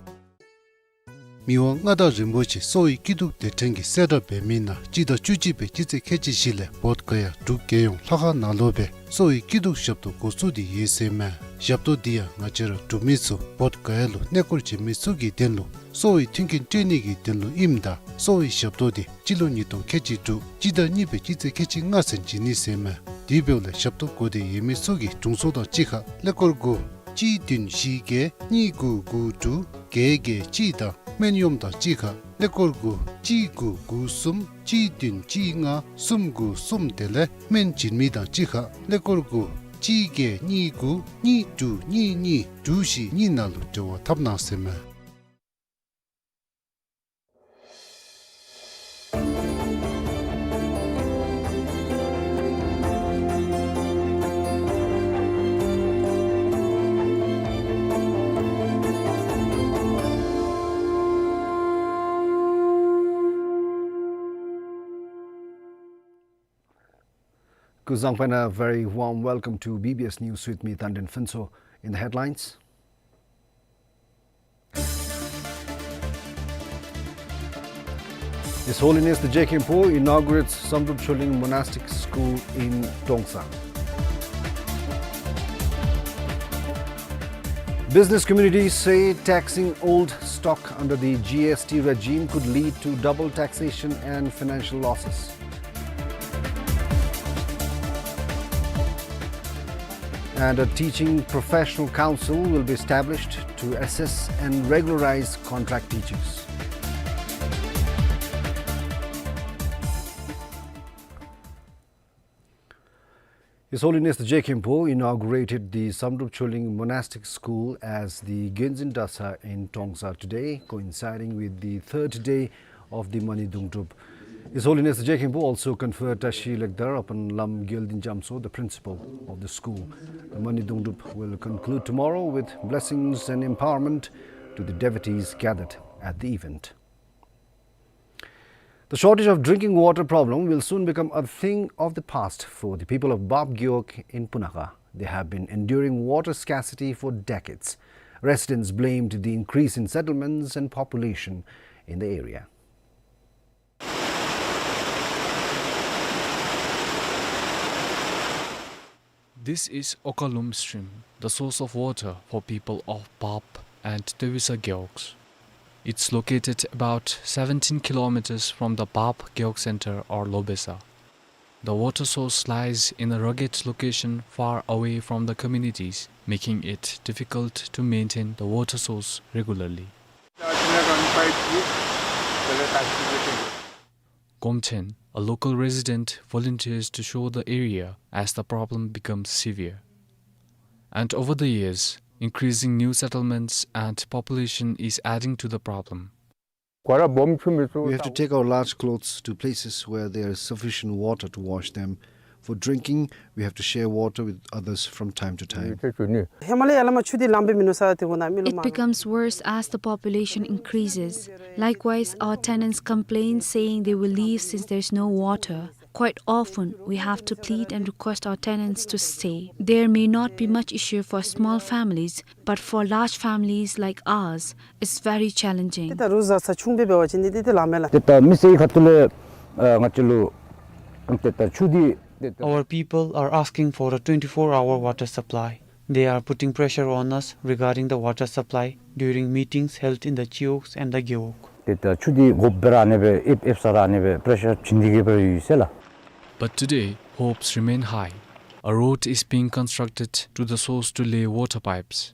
མི་དབང་མངའ་བདག་རིན་པོ་ཆེ་གསོ་བའི་སྐྱིད་སྡུག་སྡེ་ཕྲན་གྱིས་གསལ་བསྒྲགས་འབད་མི་ནང་སྤྱི་ཟླ་བཅུ་གཅིག་པའི་སྤྱི་ཚེས་ཁལ་གཅིག་བཞི་ལས་བོདྷ་ག་ཡ་འབྲུག་རྒྱལ་ཡོངས་ལྷ་ཁང་ནང་ལུ་སྦེ་གསོ་བའི་སྐྱིད་སྡུག་ཞབས་ཏོག་འགོ་བཙུགས་ཏེ་ཡོད་ཟེར་ཨིན་མས། ཞབས་ཏོག་འདི་ཡང་ང་བཅས་ར་འབྲུག་མི་ཚུ་བོདྷ་ག་ཡ་ལུ་གནས་སྐོར་བྱོན་མི་ཚུ་གི་དོན་ལུ་གསོ་བའི་མཐུན་རྐྱེན་སྤྲོད་ནི་གི་དོན་ལུ་ཨིནམ་ད་གསོ་བའི་ཞབས་ཏོག་འདི་སྤྱི་ལོ་ཉིས་སྟོང་ཁལ་གཅིག་དྲུག་སྤྱི་ཟླ་གཉིས་པའི་སྤྱི་ཚེས་ཁལ་གཅིག་ལྔ་ཚུན་བྱིན་ནི་ཟེར་ཨིན་མས། དེ་འབདཝ་ལས་ཞབས་ཏོག་དགོ་འདོད་ཡོད་མི་ཚུ་གིས་དྲུང་འཚོ་དང་གཅིག་ཁར་ཀླད་ཀོར་དགུ་གཅིག་བདུན་བཞི་བརྒྱད་གཉིས་དགུ་དགུ་དྲུག་བརྒྱད་བརྒྱད་གཅིག་དང་སྨན་གཡོགམ་དང་གཅིག་ཁར་ཀླད་ཀོར་དགུ་གཅིག་དགུ་དགུ་གསུམ་གཅིག་བདུན་གཅིག་ལྔ་གསུམ་དགུ་གསུམ་དེ་ལས་སྨན་བྱིན་མི་དང་གཅིག་ཁར་ཀླད་ཀོར་དགུ་གཅིག་བརྒྱད་གཉིས་དགུ་གཉིས་དྲུག་གཉིས་གཉིས་དྲུག་བཞི་གཉིས་ནང་ལུ་འབྲེལ་བ་འཐབ་གནང་ཟེར་ཨིན་མས། Kuzuzangpo, a very warm welcome to B B S News with me, Tandin Phuntsho. In the headlines, His Holiness the J K Mpo inaugurates Samdrup Choling Monastic School in Tongsa. Business communities say taxing old stock under the G S T regime could lead to double taxation and financial losses. And a teaching professional council will be established to assess and regularize contract teachers. His Holiness the J K Mpo inaugurated the Samdrup Choling Monastic School as the Genzin Dasa in Tongsa today, coinciding with the third day of the Mani Dungdrup. His Holiness the J K Mpo also conferred Tashi Lekdar upon Lam Gyaldin Jamso, the principal of the school. The Mani Dungdrup will conclude tomorrow with blessings and empowerment to the devotees gathered at the event. The shortage of drinking water problem will soon become a thing of the past for the people of Bap Gewog in Punakha. They have been enduring water scarcity for decades. Residents blamed the increase in settlements and population in the area. This is Okalum stream, the source of water for people of Bap and Tewisa Gewogs. It's located about seventeen kilometers from the Bap Gewog center or Lobesa. The water source lies in a rugged location far away from the communities, making it difficult to maintain the water source regularly. Gomchen, a local resident, volunteers to show the area as the problem becomes severe. And over the years, increasing new settlements and population is adding to the problem. We have to take our large clothes to places where there is sufficient water to wash them. For drinking, we have to share water with others from time to time. It becomes worse as the population increases. Likewise, our tenants complain, saying they will leave since there is no water. Quite often, we have to plead and request our tenants to stay. There may not be much issue for small families, but for large families like ours, it's very challenging. ཏེ་ད་རུ་བཟའ་ཚང་ཆུང་བའི་འབད་བ་ཅིན་ཏེ་ཏེ་ལང་མས་ལགས། ཏེ་ད་མི་སེར་ཁ་ཐུག་ལས་ང་བཅས་ལུ་ཏེ་ད་ཆུ་འདི། Our people are asking for a twenty-four hour water supply. They are putting pressure on us regarding the water supply during meetings held in the Chiwogs and the Gewog. ཏེ་ད་ཆུ་འདི་དགོཔ་སྦེ་ར་ཨ་ནི་སྦེ་ཨེབ་ཨེབ་ས་ར་ཨ་ནི་སྦེ་པེ་རེ་ཤར་བྱིན་ཏེ་གི་སྦེ་ཡོད་ཟེར་ལགས། But today, hopes remain high. A road is being constructed to the source to lay water pipes.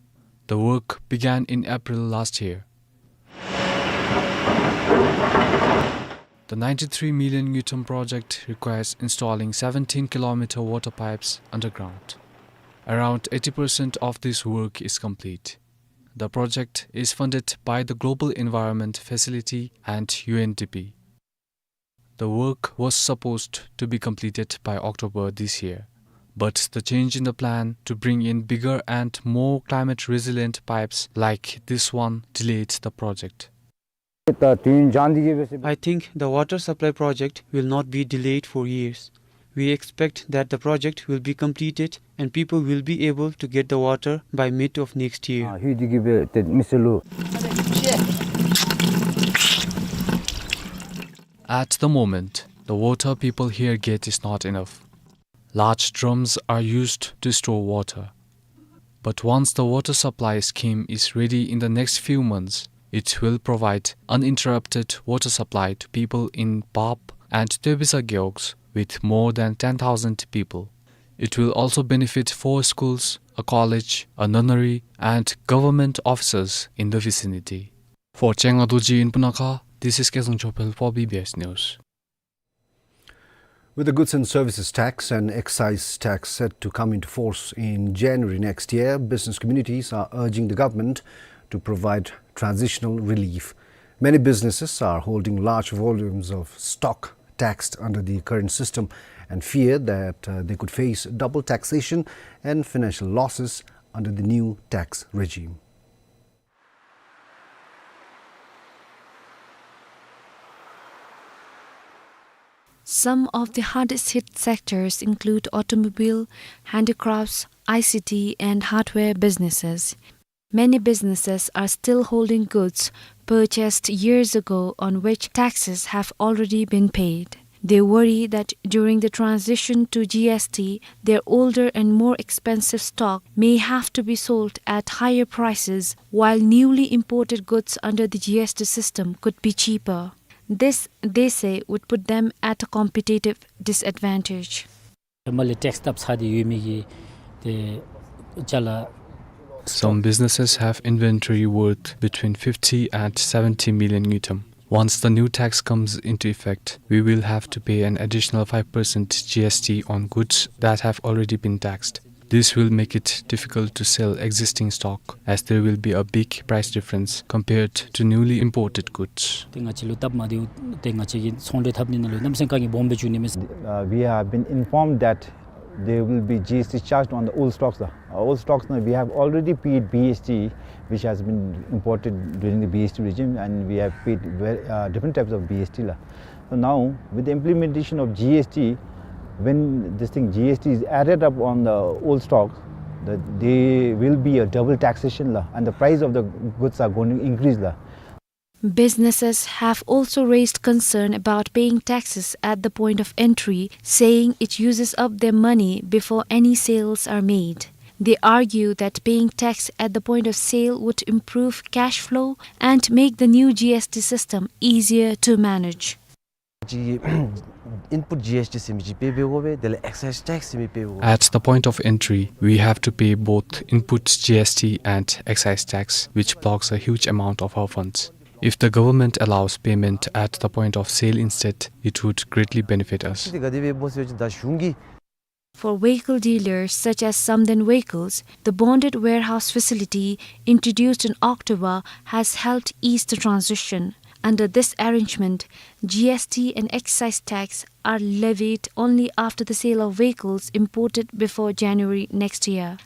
The work began in April last year. The ninety-three million ngultrum project requires installing seventeen kilometer water pipes underground. Around eighty percent of this work is complete. The project is funded by the Global Environment Facility and U N D P. The work was supposed to be completed by October this year, but the change in the plan to bring in bigger and more climate resilient pipes like this one delayed the project. I think the water supply project will not be delayed for years. We expect that the project will be completed and people will be able to get the water by mid of next year. At the moment, the water people here get is not enough. Large drums are used to store water. But once the water supply scheme is ready in the next few months, it will provide uninterrupted water supply to people in Bap and Tebisa Gewogs with more than ten thousand people. It will also benefit four schools, a college, a nunnery, and government offices in the vicinity. For Chenga Dorji in Punakha, this is Kezang Chopel for B B S News. With the goods and services tax and excise tax set to come into force in January next year, business communities are urging the government to provide transitional relief. Many businesses are holding large volumes of stock taxed under the current system and fear that, uh, they could face double taxation and financial losses under the new tax regime. Some of the hardest hit sectors include automobile, handicrafts, I C T, and hardware businesses. Many businesses are still holding goods purchased years ago on which taxes have already been paid. They worry that during the transition to G S T, their older and more expensive stock may have to be sold at higher prices, while newly imported goods under the G S T system could be cheaper. This, they say, would put them at a competitive disadvantage. ཧེ་མ་ལས་ཊེགསི་བཏབ་ཚར་ཏེ་ཡོད་མི་གི་ཏེ་ཅ་ལ། Some businesses have inventory worth between fifty and seventy million ngultrum. Once the new tax comes into effect, we will have to pay an additional five percent G S T on goods that have already been taxed. This will make it difficult to sell existing stock, as there will be a big price difference compared to newly imported goods. ཏེ་ང་བཅས་ལུ་སྟབས་མ་བདེཝ་ཏེ་ང་བཅས་ཀྱི་ཚོང་འབྲེལ་འཐབ་ནི་ནང་ལུ་གནམ་མེད་ས་མེད་དཀའ་ངལ་སྦོམ་སྦེ་བྱུང་ནི་མས། Uh, we have been informed that there will be G S T charged on the old stocks. The old stocks, now we have already paid B S T, which has been imported during the B S T regime, and we have paid ver-, uh, different types of B S T la. So now, with the implementation of G S T, when this thing G S T is added up on the old stock, the, there will be a double taxation la, and the price of the goods are going to increase la. Businesses have also raised concern about paying taxes at the point of entry, saying it uses up their money before any sales are made. They argue that paying tax at the point of sale would improve cash flow and make the new G S T system easier to manage. ཅིག་ཨིན་པུཊ་ཇི་ཨེསི་ཊི་ཟེར་མི་ཅིག་པེ་འབད་དགོ་པས། དེ་ལས་ཨེག་སའིཛ་ཊེགསི་ཟེར་མི་པེ་འབད་དགོ་པས། At the point of entry, we have to pay both input G S T and excise tax, which blocks a huge amount of our funds. If the government allows payment at the point of sale instead, it would greatly benefit us. ཏེ་ག་དེ་སྦེ་སྨོ་ཟེར་བ་ཅིན་ད་གཞུང་གིས For vehicle dealers such as Samden Vehicles, the bonded warehouse facility introduced in October has helped ease the transition. Under this arrangement, G S T and excise tax are levied only after the sale of vehicles imported before January next year.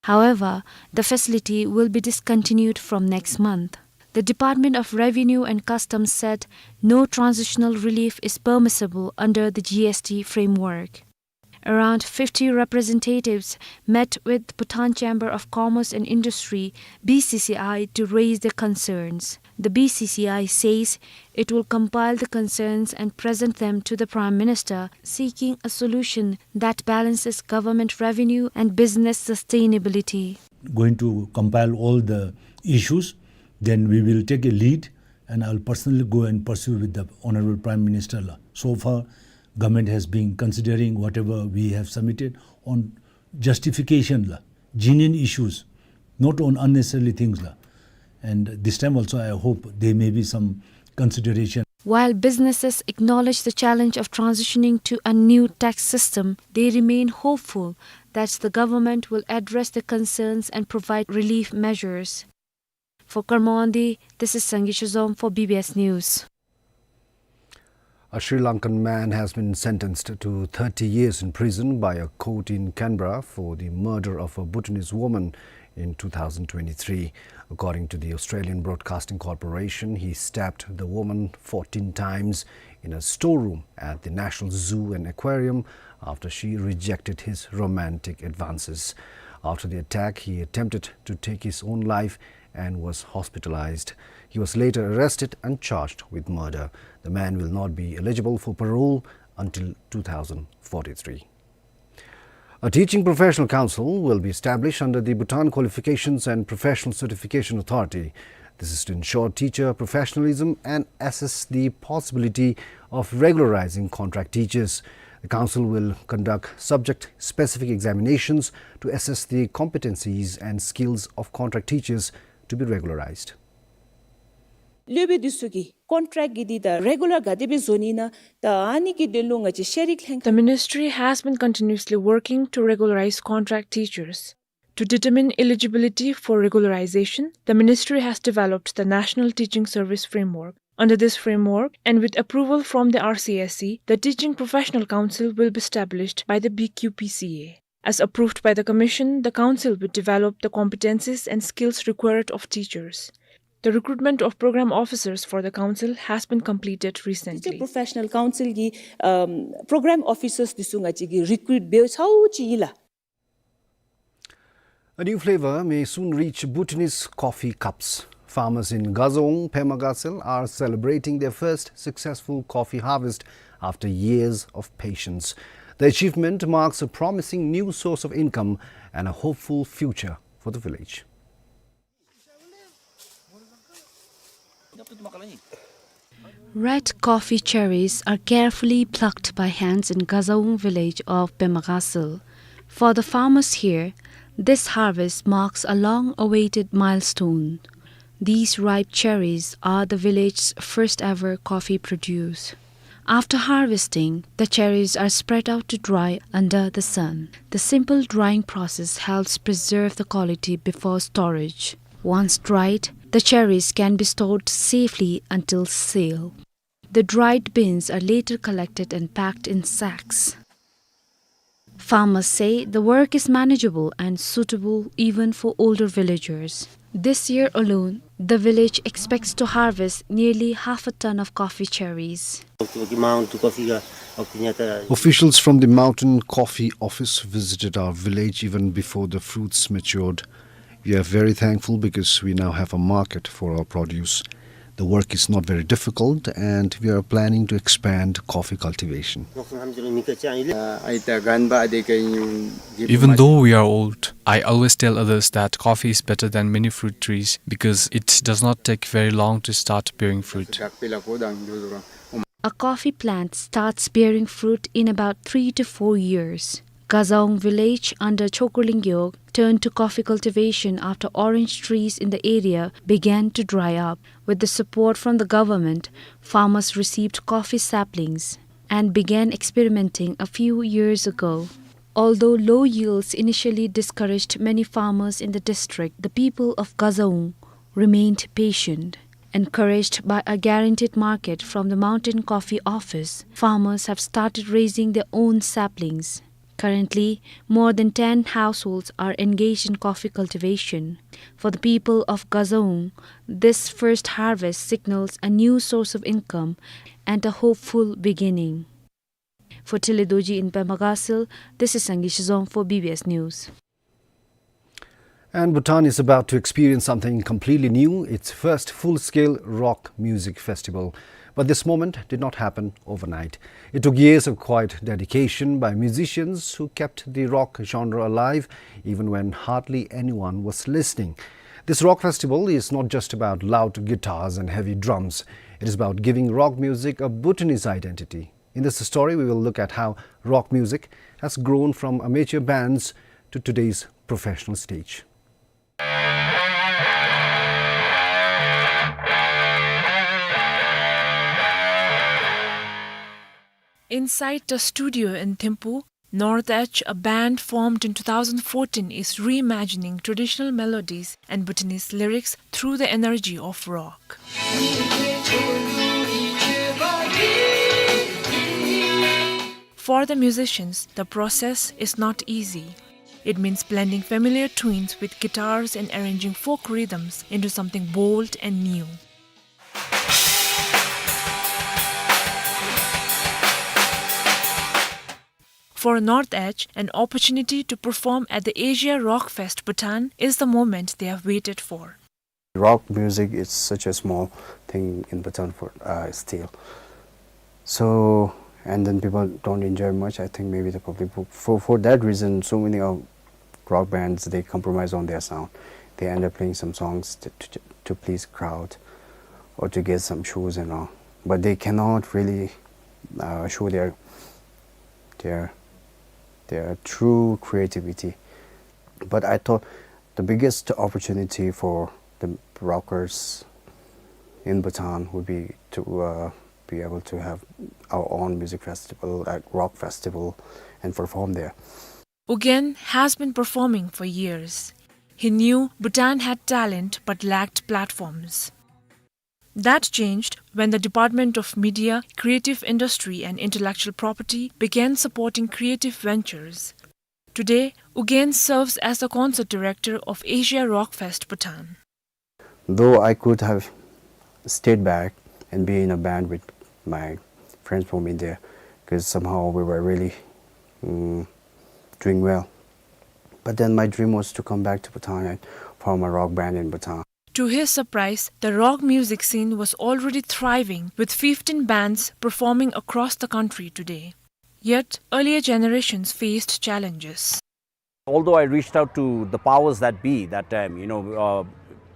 However, the facility will be discontinued from next month. The Department of Revenue and Customs said no transitional relief is permissible under the G S T framework. Around fifty representatives met with Bhutan Chamber of Commerce and Industry, B C C I, to raise their concerns. The B C C I says it will compile the concerns and present them to the Prime Minister, seeking a solution that balances government revenue and business sustainability. Going to compile all the issues, then we will take a lead, and I'll personally go and pursue with the Honorable Prime Minister la. So far, government has been considering whatever we have submitted on justification la, genuine issues. Not on unnecessarily things la. And this time also, I hope there may be some consideration. While businesses acknowledge the challenge of transitioning to a new tax system, they remain hopeful that the government will address the concerns and provide relief measures. For Karma Wangdi, this is Sangay Shizom for B B S News. A Sri Lankan man has been sentenced to thirty years in prison by a court in Canberra for the murder of a Bhutanese woman in two thousand twenty-three. According to the Australian Broadcasting Corporation, he stabbed the woman fourteen times in a storeroom at the National Zoo and Aquarium after she rejected his romantic advances. After the attack, he attempted to take his own life and was hospitalized. He was later arrested and charged with murder. The man will not be eligible for parole until two thousand forty-three. A teaching professional council will be established under the Bhutan Qualifications and Professional Certification Authority. This is to ensure teacher professionalism and assess the possibility of regularizing contract teachers. The council will conduct subject-specific examinations to assess the competencies and skills of contract teachers to be regularized. སློབ་དཔོན་འདི་ཚུ་གི་ཀོན་ཊེཀཊ་གི་འདི་ད་རེ་གུ་ལར་ག་དེ་སྦེ་བཟོ་ནི་ཨིན་ན། ད་ཨ་ནི་གི་དོན་ལུ་ང་བཅས་ཤེས་རིག་ལྷན་ཁག The ministry has been continuously working to regularize contract teachers. To determine eligibility for regularization, the ministry has developed the National Teaching Service Framework. Under this framework, and with approval from the R C S E, the Teaching Professional Council will be established by the B Q P C A. As approved by the Commission, the Council will develop the competencies and skills required of teachers. The recruitment of program officers for the Council has been completed recently. Teacher Professional Council གི་ཨམ་program officers འདི་ཚུ་ང་བཅས་ཀྱིས་རི་ཀུ་རུཊ་འབདཝ་ཚརཝ་ཅིག་ཨིན་ལགས། A new flavor may soon reach Bhutanese coffee cups. Farmers in Gazaung, Pema Gatshel are celebrating their first successful coffee harvest after years of patience. The achievement marks a promising new source of income and a hopeful future for the village. Red coffee cherries are carefully plucked by hands in Gazaung village of Pema Gatshel. For the farmers here, this harvest marks a long-awaited milestone. These ripe cherries are the village's first ever coffee produce. After harvesting, the cherries are spread out to dry under the sun. The simple drying process helps preserve the quality before storage. Once dried, the cherries can be stored safely until sale. The dried beans are later collected and packed in sacks. Farmers say the work is manageable and suitable even for older villagers. This year alone, the village expects to harvest nearly half a ton of coffee cherries. Officials from the Mountain Coffee Office visited our village even before the fruits matured. We are very thankful because we now have a market for our produce. The work is not very difficult and we are planning to expand coffee cultivation. Even though we are old, I always tell others that coffee is better than many fruit trees because it does not take very long to start bearing fruit. A coffee plant starts bearing fruit in about three to four years. Gazaung village under Chokur Lingyo turned to coffee cultivation after orange trees in the area began to dry up. With the support from the government, farmers received coffee saplings and began experimenting a few years ago. Although low yields initially discouraged many farmers in the district, the people of Gazaung remained patient. Encouraged by a guaranteed market from the Mountain Coffee Office, farmers have started raising their own saplings. Currently, more than ten households are engaged in coffee cultivation. For the people of Gazaung, this first harvest signals a new source of income and a hopeful beginning. For Tele Dorji in Pema Gatshel, this is Sangay Shizom for B B S News. And Bhutan is about to experience something completely new, its first full-scale rock music festival. But this moment did not happen overnight. It took years of quiet dedication by musicians who kept the rock genre alive even when hardly anyone was listening. This rock festival is not just about loud guitars and heavy drums. It is about giving rock music a Bhutanese identity. In this story, we will look at how rock music has grown from amateur bands to today's professional stage. Inside the studio in Thimphu, North Edge, a band formed in two thousand fourteen, is reimagining traditional melodies and Bhutanese lyrics through the energy of rock. For the musicians, the process is not easy. It means blending familiar tunes with guitars and arranging folk rhythms into something bold and new. For North Edge, an opportunity to perform at the Asia Rock Fest Bhutan is the moment they have waited for. Rock music is such a small thing in Bhutan for, uh, still. So, and then people don't enjoy much. I think maybe the public, for, for that reason, so many of rock bands, they compromise on their sound. They end up playing some songs to, to, to please crowd or to get some shows and all. But they cannot really, uh, show their, their, their true creativity. But I thought the biggest opportunity for the rockers in Bhutan would be to, uh, be able to have our own music festival, like rock festival, and perform there. U Gyen has been performing for years. He knew Bhutan had talent but lacked platforms. That changed when the Department of Media, Creative Industry and Intellectual Property began supporting creative ventures. Today, U Gyen serves as the concert director of Asia Rock Fest Bhutan. Though I could have stayed back and be in a band with my friends from India, 'cause somehow we were really, mm, doing well. But then my dream was to come back to Bhutan and form a rock band in Bhutan. To his surprise, the rock music scene was already thriving, with fifteen bands performing across the country today. Yet, earlier generations faced challenges. Although I reached out to the powers that be that time, you know, uh,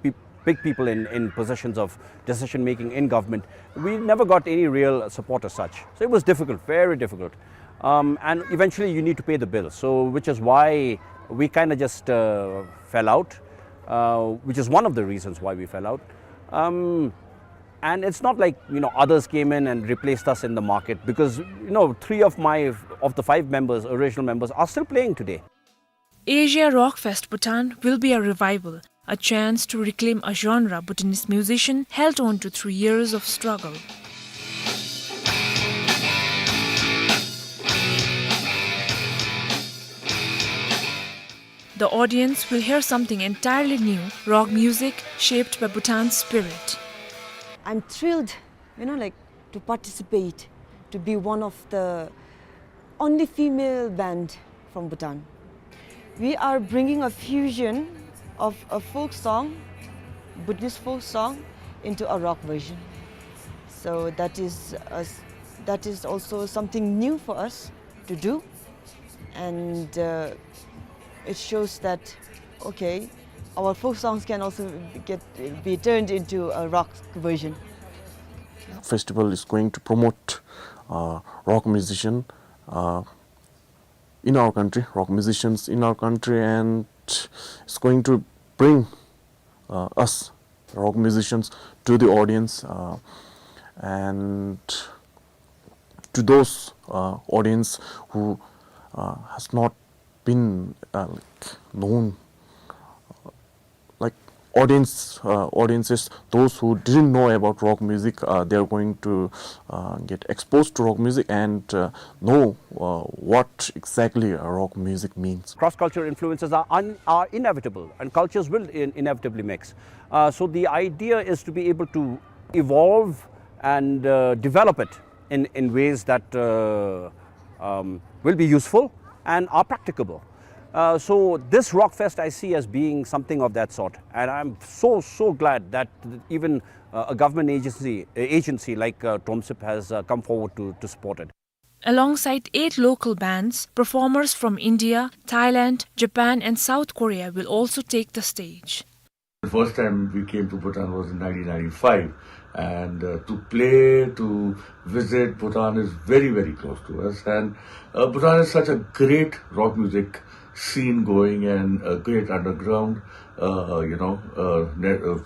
pe-, big people in, in positions of decision making in government, we never got any real support as such. So it was difficult, very difficult. Um, and eventually you need to pay the bill. So, which is why we kinda just, uh, fell out, uh, which is one of the reasons why we fell out. Um, and it's not like, you know, others came in and replaced us in the market because, you know, three of my, of the five members, original members, are still playing today. Asia Rock Fest Bhutan will be a revival, a chance to reclaim a genre Bhutanese musician held on to through years of struggle. The audience will hear something entirely new, rock music shaped by Bhutan's spirit. I'm thrilled, you know, like, to participate, to be one of the only female band from Bhutan. We are bringing a fusion of a folk song, Buddhist folk song, into a rock version. So that is a s-, that is also something new for us to do, and, uh, it shows that, okay, our folk songs can also get, be turned into a rock version. Festival is going to promote, uh, rock musician, uh, in our country, rock musicians in our country, and it's going to bring, uh, us rock musicians to the audience, uh, and to those, uh, audience who, uh, has not been, uh, like, known, like, audience, uh, audiences, those who didn't know about rock music, uh, they are going to, uh, get exposed to rock music and, uh, know, uh, what exactly, uh, rock music means. Cross-cultural influences are un-, are inevitable, and cultures will in-, inevitably mix. Uh, so the idea is to be able to evolve and, uh, develop it in, in ways that, uh, um, will be useful and are practicable. Uh, so this Rock Fest I see as being something of that sort, and I'm so, so glad that even, uh, a government agency, agency like, uh, TOMSIB has, uh, come forward to, to support it. Alongside eight local bands, performers from India, Thailand, Japan and South Korea will also take the stage. The first time we came to Bhutan was in nineteen ninety-five, and, uh, to play, to visit, Bhutan is very, very close to us, and, uh, Bhutan is such a great rock music scene going and a great underground, uh, you know, uh, ne-, uh,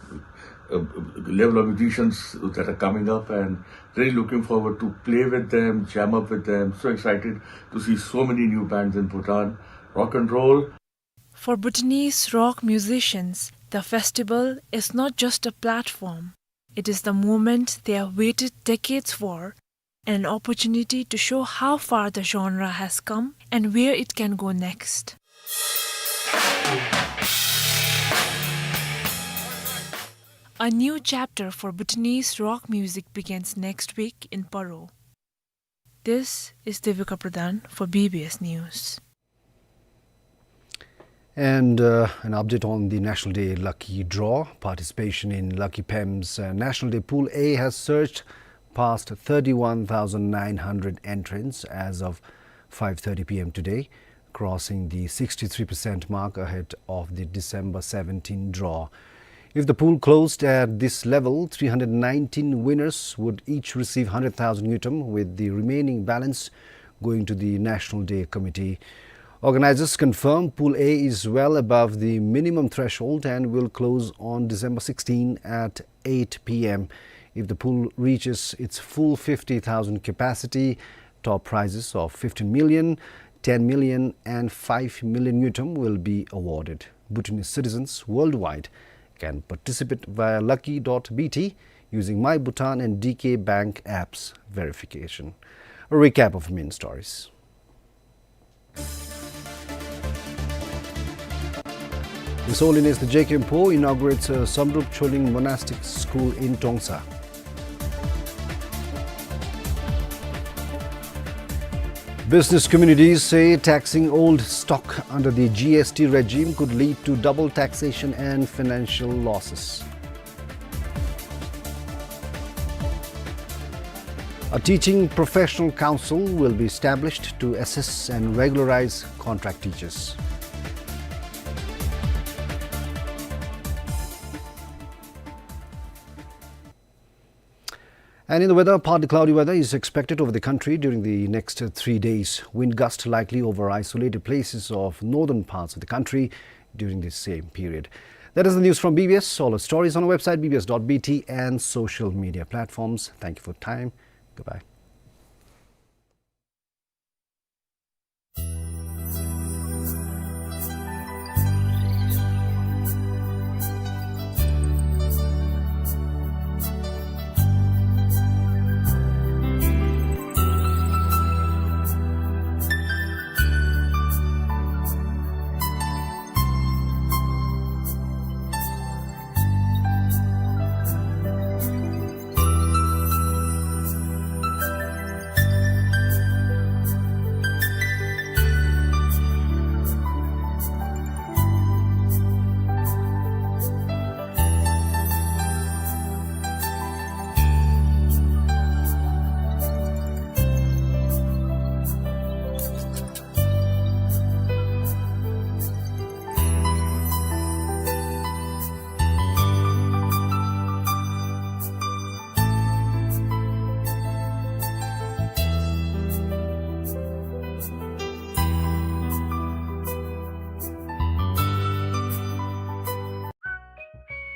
uh, level of musicians that are coming up, and really looking forward to play with them, jam up with them. So excited to see so many new bands in Bhutan. Rock and roll. For Bhutanese rock musicians, the festival is not just a platform. It is the moment they have waited decades for, and an opportunity to show how far the genre has come and where it can go next. A new chapter for Bhutanese rock music begins next week in Paro. This is Devika Pradhan for B B S News. And, uh, an update on the National Day Lucky Draw. Participation in Lucky Pem's, uh, National Day Pool A has surged past thirty-one thousand nine hundred entrants as of five thirty P M today, crossing the sixty-three percent mark ahead of the December seventeen draw. If the pool closed at this level, three hundred nineteen winners would each receive hundred thousand ngultrum, with the remaining balance going to the National Day Committee. Organizers confirm Pool A is well above the minimum threshold and will close on December sixteen at eight P M. If the pool reaches its full fifty thousand capacity, top prizes of fifteen million, ten million and five million ngultrum will be awarded. Bhutanese citizens worldwide can participate via lucky dot B T using My Bhutan and D K Bank apps verification. A recap of main stories. His Holiness the J K Rinpoche inaugurates, uh, Samdrup Choling Monastic School in Trongsa. Business communities say taxing old stock under the G S T regime could lead to double taxation and financial losses. A teaching professional council will be established to assess and regularize contract teachers. And in the weather, partly cloudy weather is expected over the country during the next, uh, three days. Wind gust likely over isolated places of northern parts of the country during the same period. That is the news from B B S. All our stories on our website, B B S dot B T, and social media platforms. Thank you for your time. Goodbye.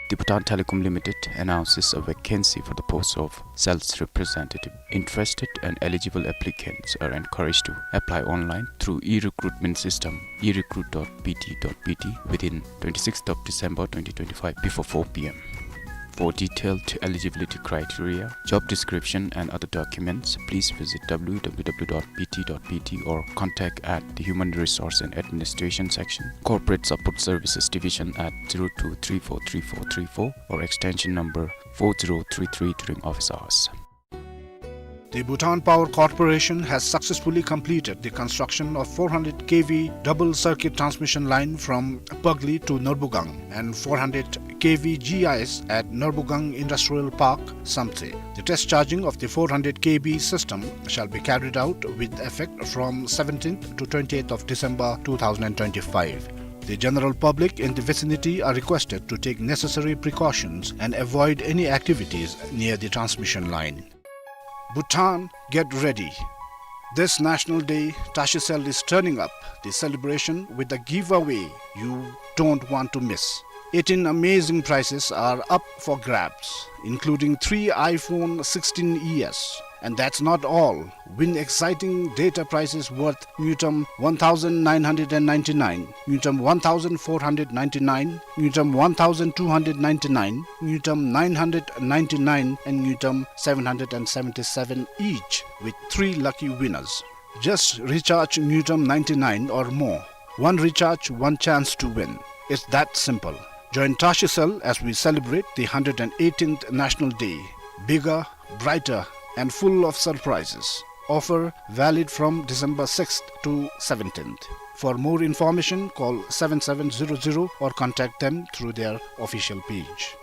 The Bhutan Telecom Limited announces a vacancy for the post of sales representative. Interested and eligible applicants are encouraged to apply online through e-recruitment system, e recruit dot B T dot B T, within twenty-sixth of December twenty twenty-five before four P M. For detailed eligibility criteria, job description and other documents, please visit W W W dot B T dot B T or contact at the Human Resource and Administration Section, Corporate Support Services Division at zero two three four three four three four or extension number four zero three three during office hours. The Bhutan Power Corporation has successfully completed the construction of four hundred K V double circuit transmission line from Pagli to Norbugang and four hundred K V G I S at Norbugang Industrial Park, Samtse. The test charging of the four hundred K V system shall be carried out with effect from seventeenth to twentieth of December two thousand twenty-five. The general public in the vicinity are requested to take necessary precautions and avoid any activities near the transmission line. Bhutan, get ready. This National Day, Tashicel is turning up the celebration with a giveaway you don't want to miss. Eighteen amazing prizes are up for grabs, including three iPhone sixteen E S. And that's not all. Win exciting data prizes worth ngultrum one thousand nine hundred and ninety-nine, ngultrum one thousand four hundred ninety-nine, ngultrum one thousand two hundred ninety-nine, ngultrum nine hundred ninety-nine, and ngultrum seven hundred and seventy-seven each, with three lucky winners. Just recharge ngultrum ninety-nine or more. One recharge, one chance to win. It's that simple. Join Tashicell as we celebrate the hundred and eighteenth National Day. Bigger, brighter, and full of surprises. Offer valid from December sixth to seventeenth. For more information, call seven seven zero zero or contact them through their official page.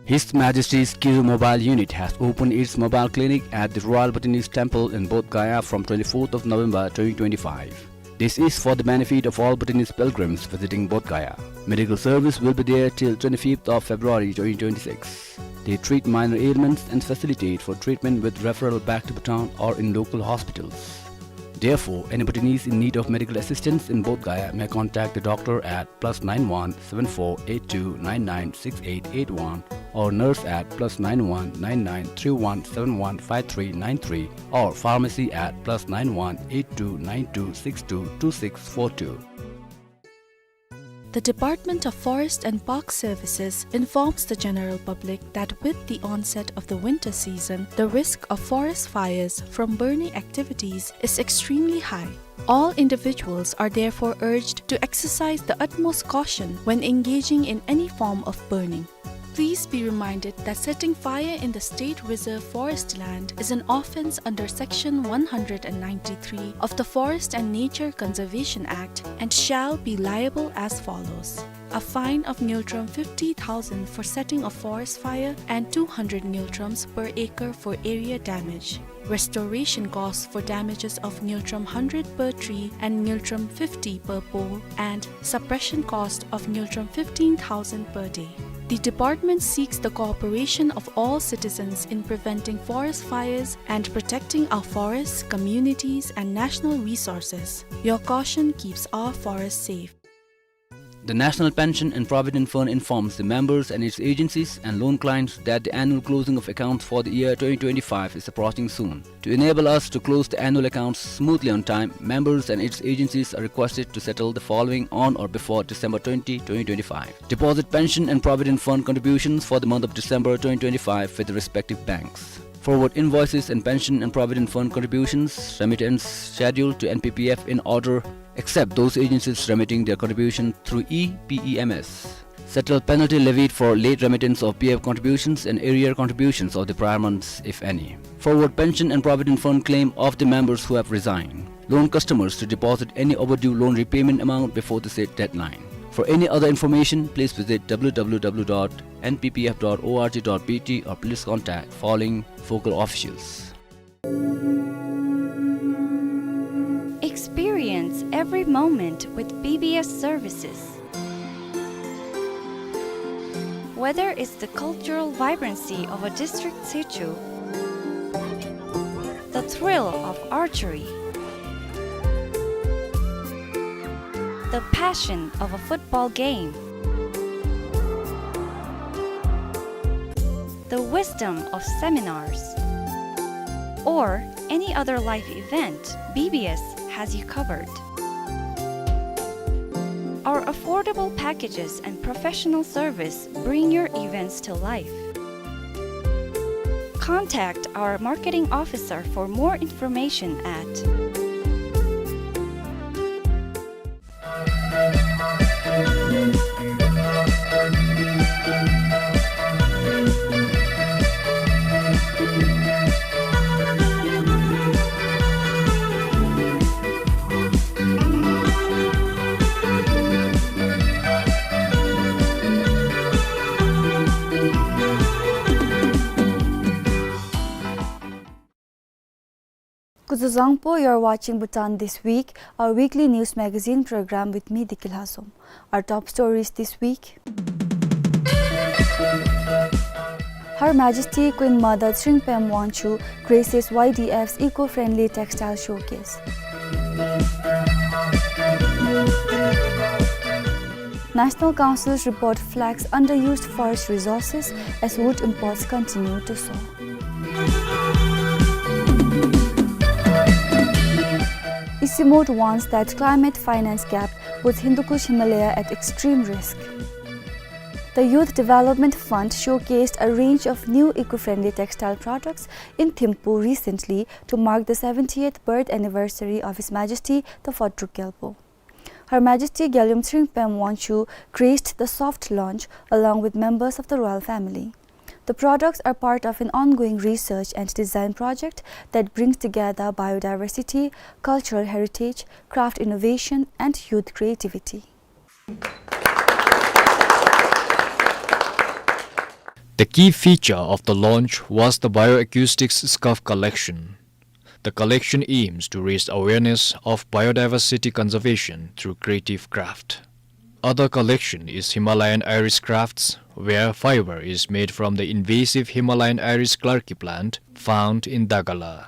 His Majesty's Kiru Mobile Unit has opened its mobile clinic at the Royal Bhutanese Temple in Bodh Gaya from twenty-fourth of November twenty twenty-five. This is for the benefit of all Bhutanese pilgrims visiting Bodh Gaya. Medical service will be there till twenty-fifth of February twenty twenty-six. They treat minor ailments and facilitate for treatment with referral back to Bhutan or in local hospitals. Therefore, any Bhutanese in need of medical assistance in Bodh Gaya may contact the doctor at plus nine one seven four eight two nine nine six eight eight one or nurse at plus nine one nine nine three one seven one five three nine three or pharmacy at plus nine one eight two nine two six two two six four two. The Department of Forest and Park Services informs the general public that with the onset of the winter season, the risk of forest fires from burning activities is extremely high. All individuals are therefore urged to exercise the utmost caution when engaging in any form of burning. Please be reminded that setting fire in the State Reserve Forest land is an offence under Section one hundred and ninety-three of the Forest and Nature Conservation Act and shall be liable as follows. A fine of ngultrum fifty thousand for setting a forest fire and two hundred ngultrums per acre for area damage. Restoration costs for damages of ngultrum hundred per tree and ngultrum fifty per pole, and suppression cost of ngultrum fifteen thousand per day. The department seeks the cooperation of all citizens in preventing forest fires and protecting our forests, communities, and national resources. Your caution keeps our forests safe. The National Pension and Provident Fund informs the members and its agencies and loan clients that the annual closing of accounts for the year twenty twenty-five is approaching soon. To enable us to close the annual accounts smoothly on time, members and its agencies are requested to settle the following on or before December twenty, twenty twenty-five. Deposit pension and provident fund contributions for the month of December twenty twenty-five with the respective banks. Forward invoices and pension and provident fund contributions remittance schedule to N P P F in order, except those agencies remitting their contribution through E P E M S. Settle penalty levied for late remittance of P F contributions and arrear contributions of the prior months, if any. Forward pension and provident fund claim of the members who have resigned. Loan customers to deposit any overdue loan repayment amount before the said deadline. For any other information, please visit W W W dot N P P F dot O R G dot B T or please contact following focal officials. Experience every moment with B B S services. Whether it's the cultural vibrancy of a district situ, the thrill of archery, the passion of a football game, the wisdom of seminars, or any other life event, B B S has you covered. Our affordable packages and professional service bring your events to life. Contact our marketing officer for more information at Kuzuzangpo, you're watching Bhutan This Week, our weekly news magazine program with me, Diki Lhasum. Our top stories this week. Her Majesty Queen Mother Tshering Pema Wangchuck graces Y D F's eco-friendly textile showcase. National Council's report flags underused forest resources as wood imports continue to soar. ICIMOD warns that climate finance gap puts Hindu Kush Himalaya at extreme risk. The Youth Development Fund showcased a range of new eco-friendly textile products in Thimphu recently to mark the seventieth birth anniversary of His Majesty the Fourth Druk Gyalpo. Her Majesty Gyalyum Tshering Pem Wangchuck graced the soft launch along with members of the royal family. The products are part of an ongoing research and design project that brings together biodiversity, cultural heritage, craft innovation, and youth creativity. The key feature of the launch was the bioacoustics scarf collection. The collection aims to raise awareness of biodiversity conservation through creative craft. Other collection is Himalayan iris crafts, where fiber is made from the invasive Himalayan iris clarkii plant found in Dagala.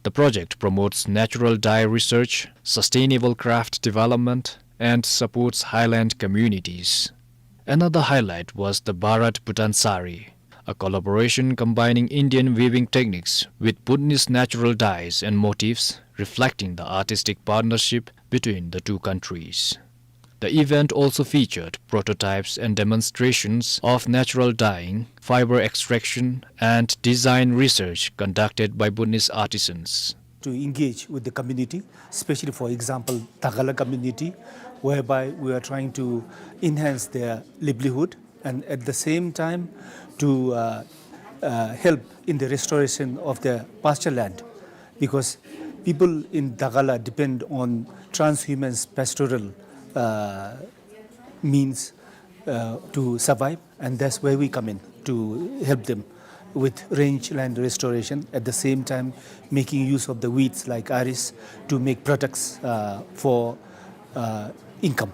The project promotes natural dye research, sustainable craft development, and supports highland communities. Another highlight was the Bharat Bhutan Sari, a collaboration combining Indian weaving techniques with Bhutanese natural dyes and motifs, reflecting the artistic partnership between the two countries. The event also featured prototypes and demonstrations of natural dyeing, fiber extraction, and design research conducted by Bhutanese artisans. To engage with the community, especially, for example, Dagala community, whereby we are trying to enhance their livelihood and at the same time to, uh, uh, help in the restoration of their pasture land, because people in Dagala depend on transhumance pastoral, uh, means, uh, to survive, and that's where we come in to help them with rangeland restoration, at the same time making use of the weeds like iris to make products, uh, for, uh, income.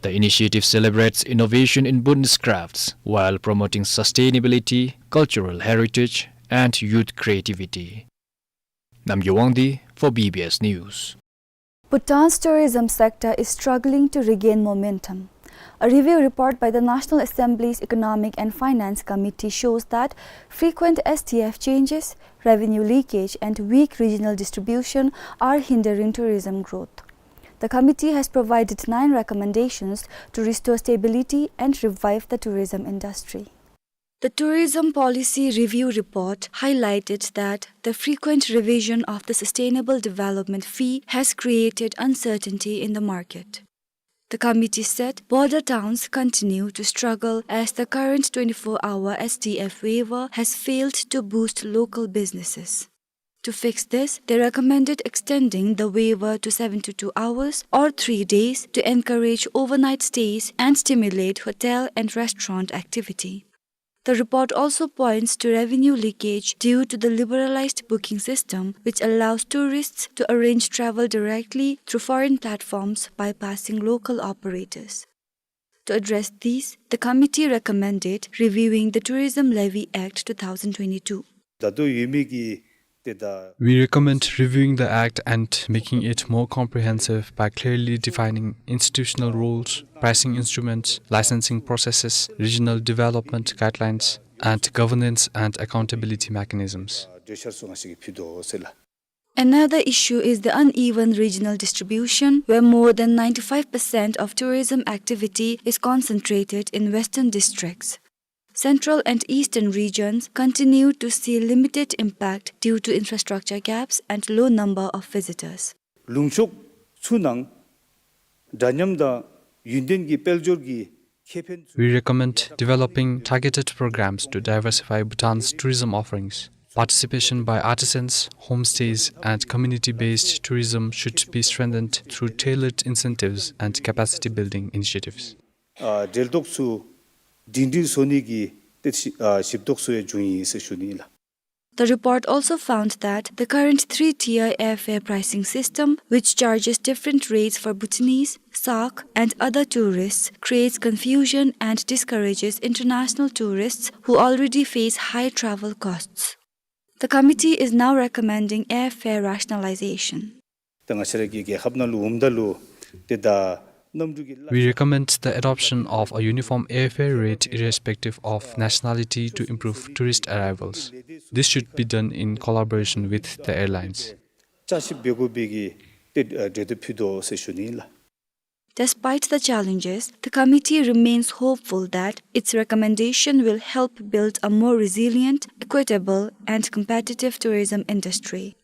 The initiative celebrates innovation in Bhutanese crafts while promoting sustainability, cultural heritage, and youth creativity. Namgay Wangdi for B B S News. Bhutan's tourism sector is struggling to regain momentum. A review report by the National Assembly's Economic and Finance Committee shows that frequent S D F changes, revenue leakage, and weak regional distribution are hindering tourism growth. The committee has provided nine recommendations to restore stability and revive the tourism industry. The Tourism Policy Review Report highlighted that the frequent revision of the Sustainable Development Fee has created uncertainty in the market. The committee said border towns continue to struggle as the current twenty-four hour S D F waiver has failed to boost local businesses. To fix this, they recommended extending the waiver to seventy-two hours or three days to encourage overnight stays and stimulate hotel and restaurant activity. The report also points to revenue leakage due to the liberalized booking system, which allows tourists to arrange travel directly through foreign platforms bypassing local operators. To address these, the committee recommended reviewing the Tourism Levy Act two thousand twenty-two. ད་ལྟོ་ཡོད་མི་གི་དེ་ད། We recommend reviewing the act and making it more comprehensive by clearly defining institutional roles, pricing instruments, licensing processes, regional development guidelines, and governance and accountability mechanisms. གྲོས་འཆར་ཚུ་ང་བཅས་ཀྱིས་ཕུལ་དོ་ཟེར་ལགས། Another issue is the uneven regional distribution, where more than ninety-five percent of tourism activity is concentrated in western districts. Central and eastern regions continue to see limited impact due to infrastructure gaps and low number of visitors. ལུང་ཕྱོགས་ཚུ་ནང་འདྲ་མཉམ་དང་ཡུན་བརྟན་གྱི་དཔལ་འབྱོར་གྱི་ཁེ་ཕན་ཚུ། We recommend developing targeted programs to diversify Bhutan's tourism offerings. Participation by artisans, homestays, and community-based tourism should be strengthened through tailored incentives and capacity-building initiatives. ཨ་འབྲེལ་གཏོགས་ཚུ་སྒྲིང་སྒྲིང་བཟོ་ནི་གི་ཏེ་ཞིབ་ཨ་ཞིབ་ཏོག་ཚུ་ཡང་བྱུང་ཡི་ཟེར་ཞུ་ནི་ལགས། The report also found that the current three-tier airfare pricing system, which charges different rates for Bhutanese, Sak, and other tourists, creates confusion and discourages international tourists who already face high travel costs. The committee is now recommending airfare rationalization. ད་ང་བཅས་ར་གི་རྒྱལ་ཁབ་ནང་ལུ་འོངམ་ད་ལུ་ཏེ་ད་ We recommend the adoption of a uniform airfare rate irrespective of nationality to improve tourist arrivals. This should be done in collaboration with the airlines. བསྐྱར་ཞིབ་འབད་དགོ་པའི་གི་ཏེ་ཨ་གྲོས་བསྡུར་ཕུལ་དོ་ཟེར་ཞུ་ནི་ལགས། Despite the challenges, the committee remains hopeful that its recommendation will help build a more resilient, equitable, and competitive tourism industry.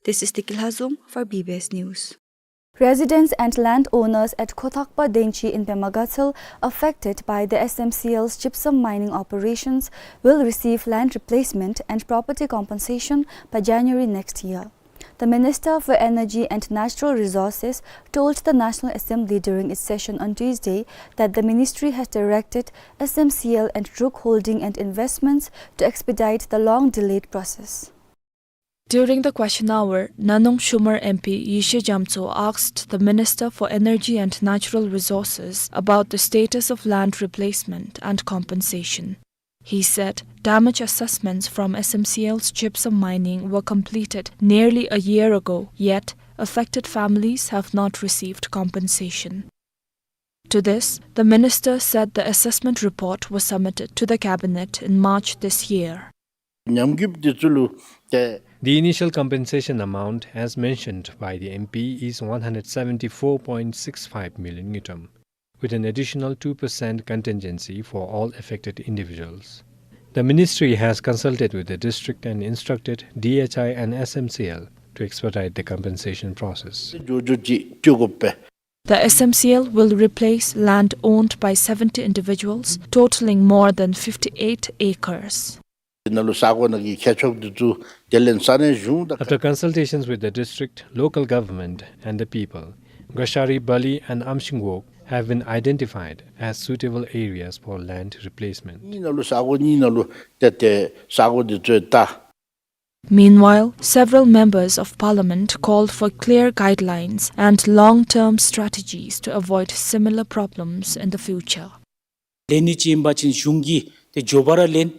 This is Tiki Lhazom for B B S News. Residents and landowners at Khotakpa Dengchi in Pema Gatshel affected by the S M C L's gypsum mining operations will receive land replacement and property compensation by January next year. The Minister for Energy and Natural Resources told the National Assembly during its session on Tuesday that the ministry has directed S M C L and Druk Holding and Investments to expedite the long-delayed process. During the question hour, Nanung Shumar M P Yeshe Jamtso asked the Minister for Energy and Natural Resources about the status of land replacement and compensation. He said damage assessments from S M C L's gypsum mining were completed nearly a year ago, yet affected families have not received compensation. To this, the minister said the assessment report was submitted to the cabinet in March this year. ཉམས་རྒུད་འདི་ཚུ་ལུ་ཏེ། The initial compensation amount, as mentioned by the M P, is one hundred seventy-four point six five million ngultrum, with an additional two percent contingency for all affected individuals. The ministry has consulted with the district and instructed D H I and S M C L to expedite the compensation process. འགྱོ་འགྱོ་ཅིག་སྤྲོད་དགོ་པས། The S M C L will replace land owned by seventy individuals, totaling more than fifty-eight acres. ནང་ལུ་ས་གོ་ནང་གི་ཁྱད་ཆོས་འདི་ཚུ་དེ་ལས་ས་གནས་གཞུང་དང་། After consultations with the district, local government, and the people, Gashari Bali and Amshinwok have been identified as suitable areas for land replacement. གཉིས་ནང་ལུ་ས་གོ་གཉིས་ནང་ལུ་ཏེ་ཏེ་ས་གོ་འདི་ཚུ་ད། Meanwhile, several members of parliament called for clear guidelines and long-term strategies to avoid similar problems in the future. ལས་ནི་ཅིག་ཨིན་པ་ཅིན་གཞུང་གིས་ཏེ་འགྱོ་བར་ལེན།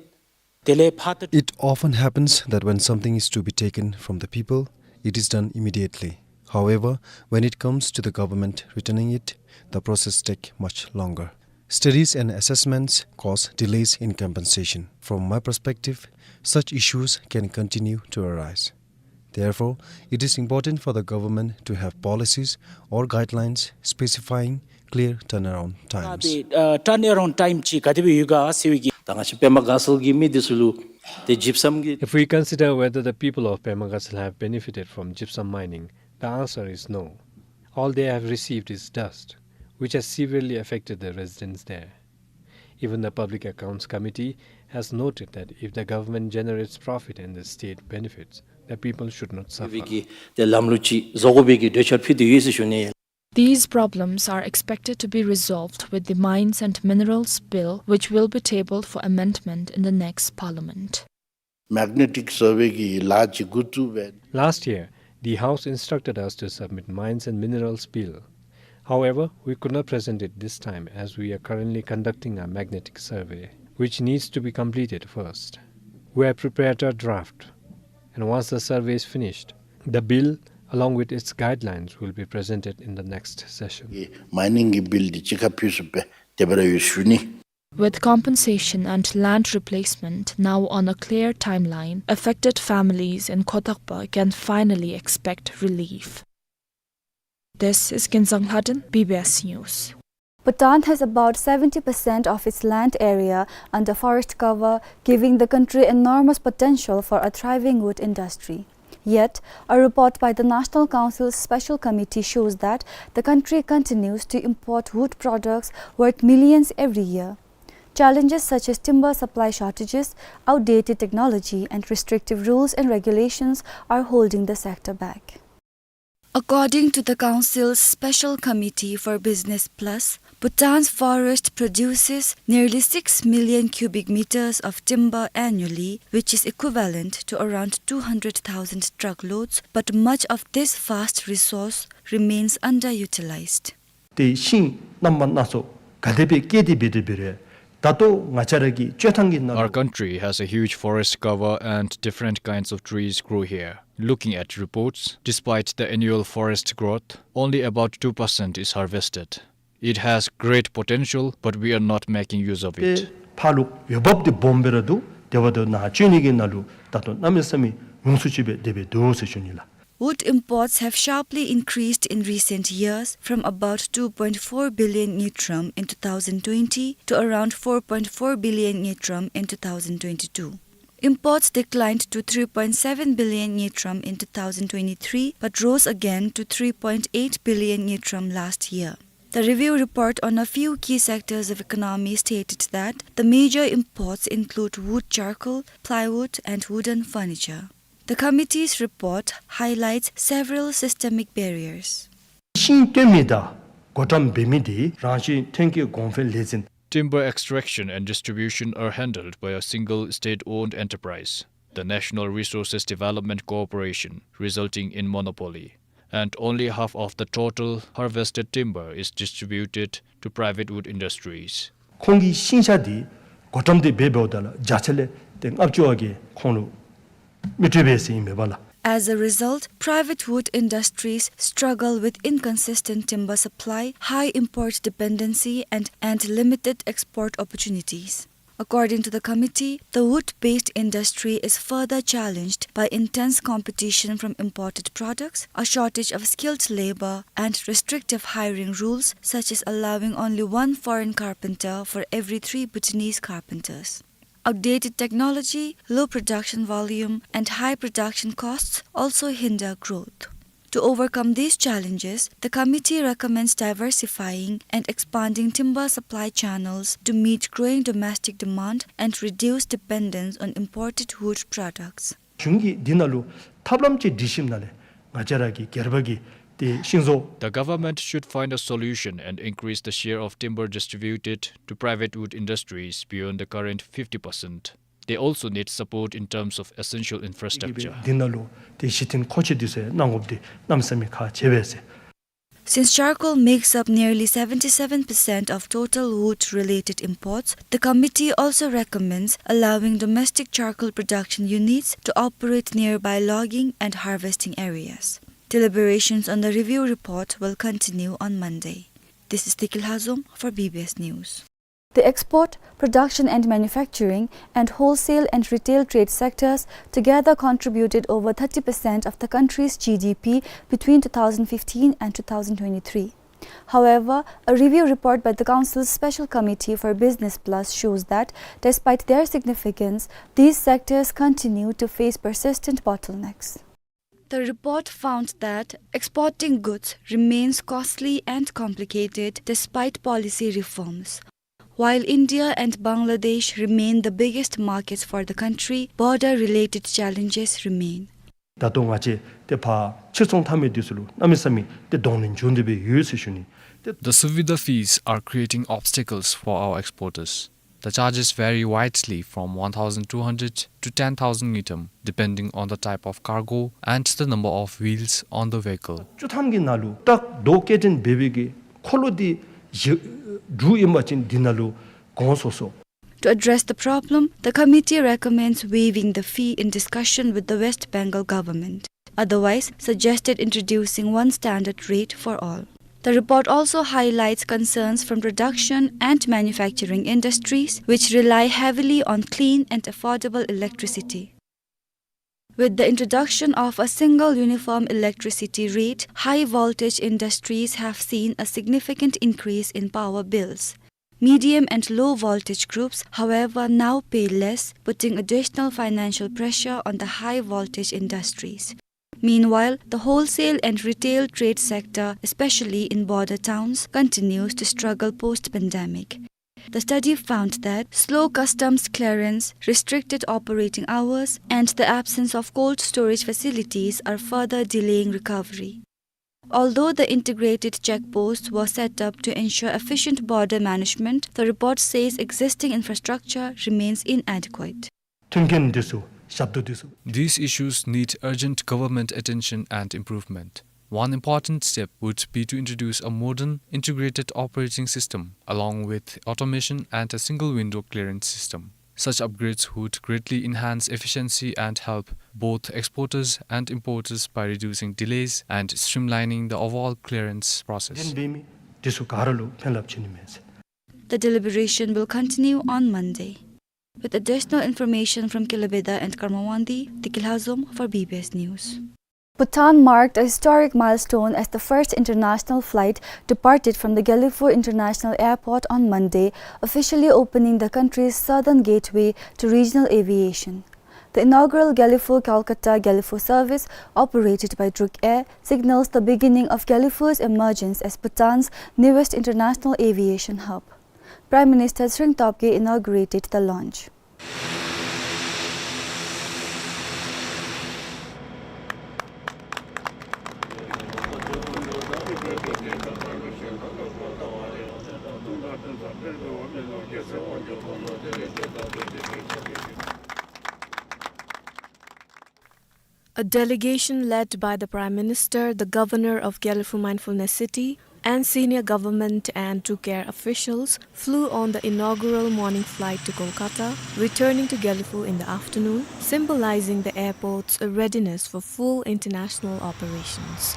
དེ་ལས་ཕར་ད། It often happens that when something is to be taken from the people, it is done immediately. However, when it comes to the government returning it, the process take much longer. Studies and assessments cause delays in compensation. From my perspective, such issues can continue to arise. Therefore, it is important for the government to have policies or guidelines specifying clear turnaround times. ཨ་ཏེ་ཨ་turnaround time ཅིག་ག་དེ་སྦེ་ཡོད་ག་ཟེར་བའི་གི། ད་ང་བཅས་པདྨ་དགའ་ཚལ་གྱི་མི་འདི་ཚུ་ལུ་ཏེ་gypsum གྱི། If we consider whether the people of Pema Gatshel have benefited from gypsum mining, the answer is no. All they have received is dust, which has severely affected the residents there. Even the Public Accounts Committee has noted that if the government generates profit and the state benefits, the people should not suffer. བའི་གི་ཏེ་ལམ་ལུགས་ཅིག་བཟོ་དགོ་པའི་གི་འགྲེལ་བཤད་ཕུལ་དོ་ཡོད་ཟེར་ཞུ་ནི། These problems are expected to be resolved with the Mines and Minerals Bill, which will be tabled for amendment in the next parliament. Magnetic survey གི་ལཱ་ཅིག་འགོ་བཙུགས་པས། Last year, the House instructed us to submit Mines and Minerals Bill. However, we could not present it this time as we are currently conducting a magnetic survey, which needs to be completed first. We have prepared a draft, and once the survey is finished, the bill, along with its guidelines, will be presented in the next session. གི་mining གི་bill འདི་ཅིག་ཁར་ཕུལ་ཚུགས་པས། དེ་སྦེ་ར་ཡོད་ཞུ་ནི། With compensation and land replacement now on a clear timeline, affected families in Khotakpa can finally expect relief. This is Kinzang Lhaden, B B S News. Bhutan has about seventy percent of its land area under forest cover, giving the country enormous potential for a thriving wood industry. Yet, a report by the National Council's Special Committee shows that the country continues to import wood products worth millions every year. Challenges such as timber supply shortages, outdated technology, and restrictive rules and regulations are holding the sector back. According to the Council's Special Committee for Business Plus, Bhutan's forest produces nearly six million cubic meters of timber annually, which is equivalent to around two hundred thousand truckloads, but much of this vast resource remains underutilized. ཏེ་ཤིང་རྣམ་པ་སྣ་ཚོགས་ག་དེ་སྦེ་སྐྱེས་ཏེ་འབད་དེ་འབད་རུང་ ད་ལྟོ་ང་བཅས་ར་གི་སྤྱོད་ཐངས་ཀྱི་ནང་། Our country has a huge forest cover and different kinds of trees grow here. Looking at reports, despite the annual forest growth, only about two percent is harvested. It has great potential, but we are not making use of it. ཏེ་ཕར་ལུ་འོས་འབབ་འདི་སྦོམ་སྦེ་ར་འདུག། དེ་འབདཝ་ད་ནཱ་སྤྱོད་ནི་གི་ནང་ལུ་ད་ལྟོ་གནམ་མེད་ས་མེད་ཉུང་སུ་ཅིག་སྦེ་དེ་སྦེ་འདུག་ཟེར་ཞུ་ནི་ལགས། Wood imports have sharply increased in recent years, from about two point four billion ngultrum in two thousand twenty to around four point four billion ngultrum in two thousand twenty-two. Imports declined to three point seven billion ngultrum in two thousand twenty-three, but rose again to three point eight billion ngultrum last year. The review report on a few key sectors of economy stated that the major imports include wood charcoal, plywood, and wooden furniture. The committee's report highlights several systemic barriers. ཤིང་བཏོན་མི་དང་བགོ་བཀྲམ་འབད་མི་འདི་རང་བཞིན་ཐོན་སྐྱེད་གོང་འཕེལ་ལས་འཛིན། Timber extraction and distribution are handled by a single state-owned enterprise, the National Resources Development Corporation, resulting in monopoly. And only half of the total harvested timber is distributed to private wood industries. ཁོང་གི་ཤིང་ཆ་འདི་བགོ་བཀྲམ་འདི་འབད་འབདཝ་ད་ལུ་བརྒྱ་ཆ་ལས་ཏེ་ལྔ་བཅུ་བ་གིས་ཁོང་ལུ་མི་སྤྲོད་པས་ཟེར་ཨིན་མས་པ་ལགས། As a result, private wood industries struggle with inconsistent timber supply, high import dependency, and, and limited export opportunities. According to the committee, the wood-based industry is further challenged by intense competition from imported products, a shortage of skilled labor, and restrictive hiring rules, such as allowing only one foreign carpenter for every three Bhutanese carpenters. Outdated technology, low production volume, and high production costs also hinder growth. To overcome these challenges, the committee recommends diversifying and expanding timber supply channels to meet growing domestic demand and reduce dependence on imported wood products. གཞུང་གིས་འདི་ནང་ལུ་ཐབས་ལམ་ཅིག་སྒྲིག་ཞིནམ་ལས་ང་བཅས་ར་གི་སྒེར་པ་གི་ཏེ་ཤིང་བཟོ། The government should find a solution and increase the share of timber distributed to private wood industries beyond the current fifty percent. They also need support in terms of essential infrastructure. འདི་ནང་ལུ་ཏེ་གཞི་རྟེན་མཁོ་ཆས་འདི་ཚུ་གནང་དགོཔ་འདི་གནམ་མེད་ས་མེད་ཁག་ཆེ་བས་ཟེར། Since charcoal makes up nearly seventy-seven percent of total wood-related imports, the committee also recommends allowing domestic charcoal production units to operate nearby logging and harvesting areas. Deliberations on the review report will continue on Monday. This is Tiki Lhazom for B B S News. The export, production and manufacturing, and wholesale and retail trade sectors together contributed over thirty percent of the country's G D P between two thousand fifteen and two thousand twenty-three. However, a review report by the Council's Special Committee for Business Plus shows that, despite their significance, these sectors continue to face persistent bottlenecks. The report found that exporting goods remains costly and complicated despite policy reforms. While India and Bangladesh remain the biggest markets for the country, border-related challenges remain. ད་ལྟོ་ང་བཅས་ཏེ་ཕར་ཕྱིར་ཚོང་འཐབ་མི་འདི་ཚུ་ལུ་གནམ་མེད་ས་མེད་ཏེ་གདོང་ལེན་འབྱུང་སྟེ་སྦེ་ཡོད་ཟེར་ཞུ་ནི། ཏེ། The Suvidha fees are creating obstacles for our exporters. The charges vary widely from one thousand two hundred to ten thousand ngultrum, depending on the type of cargo and the number of wheels on the vehicle. བཅུ་ཐམ་གྱི་ནང་ལུ་ཏེ་རྡོ་སྐྱེལ་འདྲེན་འབད་བའི་གི་འཁོར་ལོ་འདི་བཞི་དྲུག་ཨིན་པ་ཅིན་འདི་ནང་ལུ་གོང་སོ་སོ། To address the problem, the committee recommends waiving the fee in discussion with the West Bengal government. Otherwise, suggested introducing one standard rate for all. The report also highlights concerns from production and manufacturing industries, which rely heavily on clean and affordable electricity. With the introduction of a single uniform electricity rate, high voltage industries have seen a significant increase in power bills. Medium and low voltage groups, however, now pay less, putting additional financial pressure on the high voltage industries. Meanwhile, the wholesale and retail trade sector, especially in border towns, continues to struggle post-pandemic. The study found that slow customs clearance, restricted operating hours, and the absence of cold storage facilities are further delaying recovery. Although the integrated checkposts were set up to ensure efficient border management, the report says existing infrastructure remains inadequate. མཐུན་རྐྱེན་འདི་ཚུ་ཞབས་ཏོག་འདི་ཚུ། These issues need urgent government attention and improvement. One important step would be to introduce a modern, integrated operating system, along with automation and a single window clearance system. Such upgrades would greatly enhance efficiency and help both exporters and importers by reducing delays and streamlining the overall clearance process. དེ་འབད་མི་དེ་ཚུ་ག་ར་ལུ་ཕན་རླབས་ཆེ་ནི་མས་ཟེར། The deliberation will continue on Monday. With additional information from Kelebeda and Karmawandi, Deki Lhazom for B B S News. Bhutan marked a historic milestone as the first international flight departed from the Gelephu International Airport on Monday, officially opening the country's southern gateway to regional aviation. The inaugural Gelephu-Kolkata-Gelephu service, operated by Druk Air, signals the beginning of Gelephu's emergence as Bhutan's newest international aviation hub. Prime Minister Tshering Tobgay inaugurated the launch. A delegation led by the Prime Minister, the Governor of Gelephu Mindfulness City, and senior government and Druk Air officials flew on the inaugural morning flight to Kolkata, returning to Gelephu in the afternoon, symbolizing the airport's readiness for full international operations.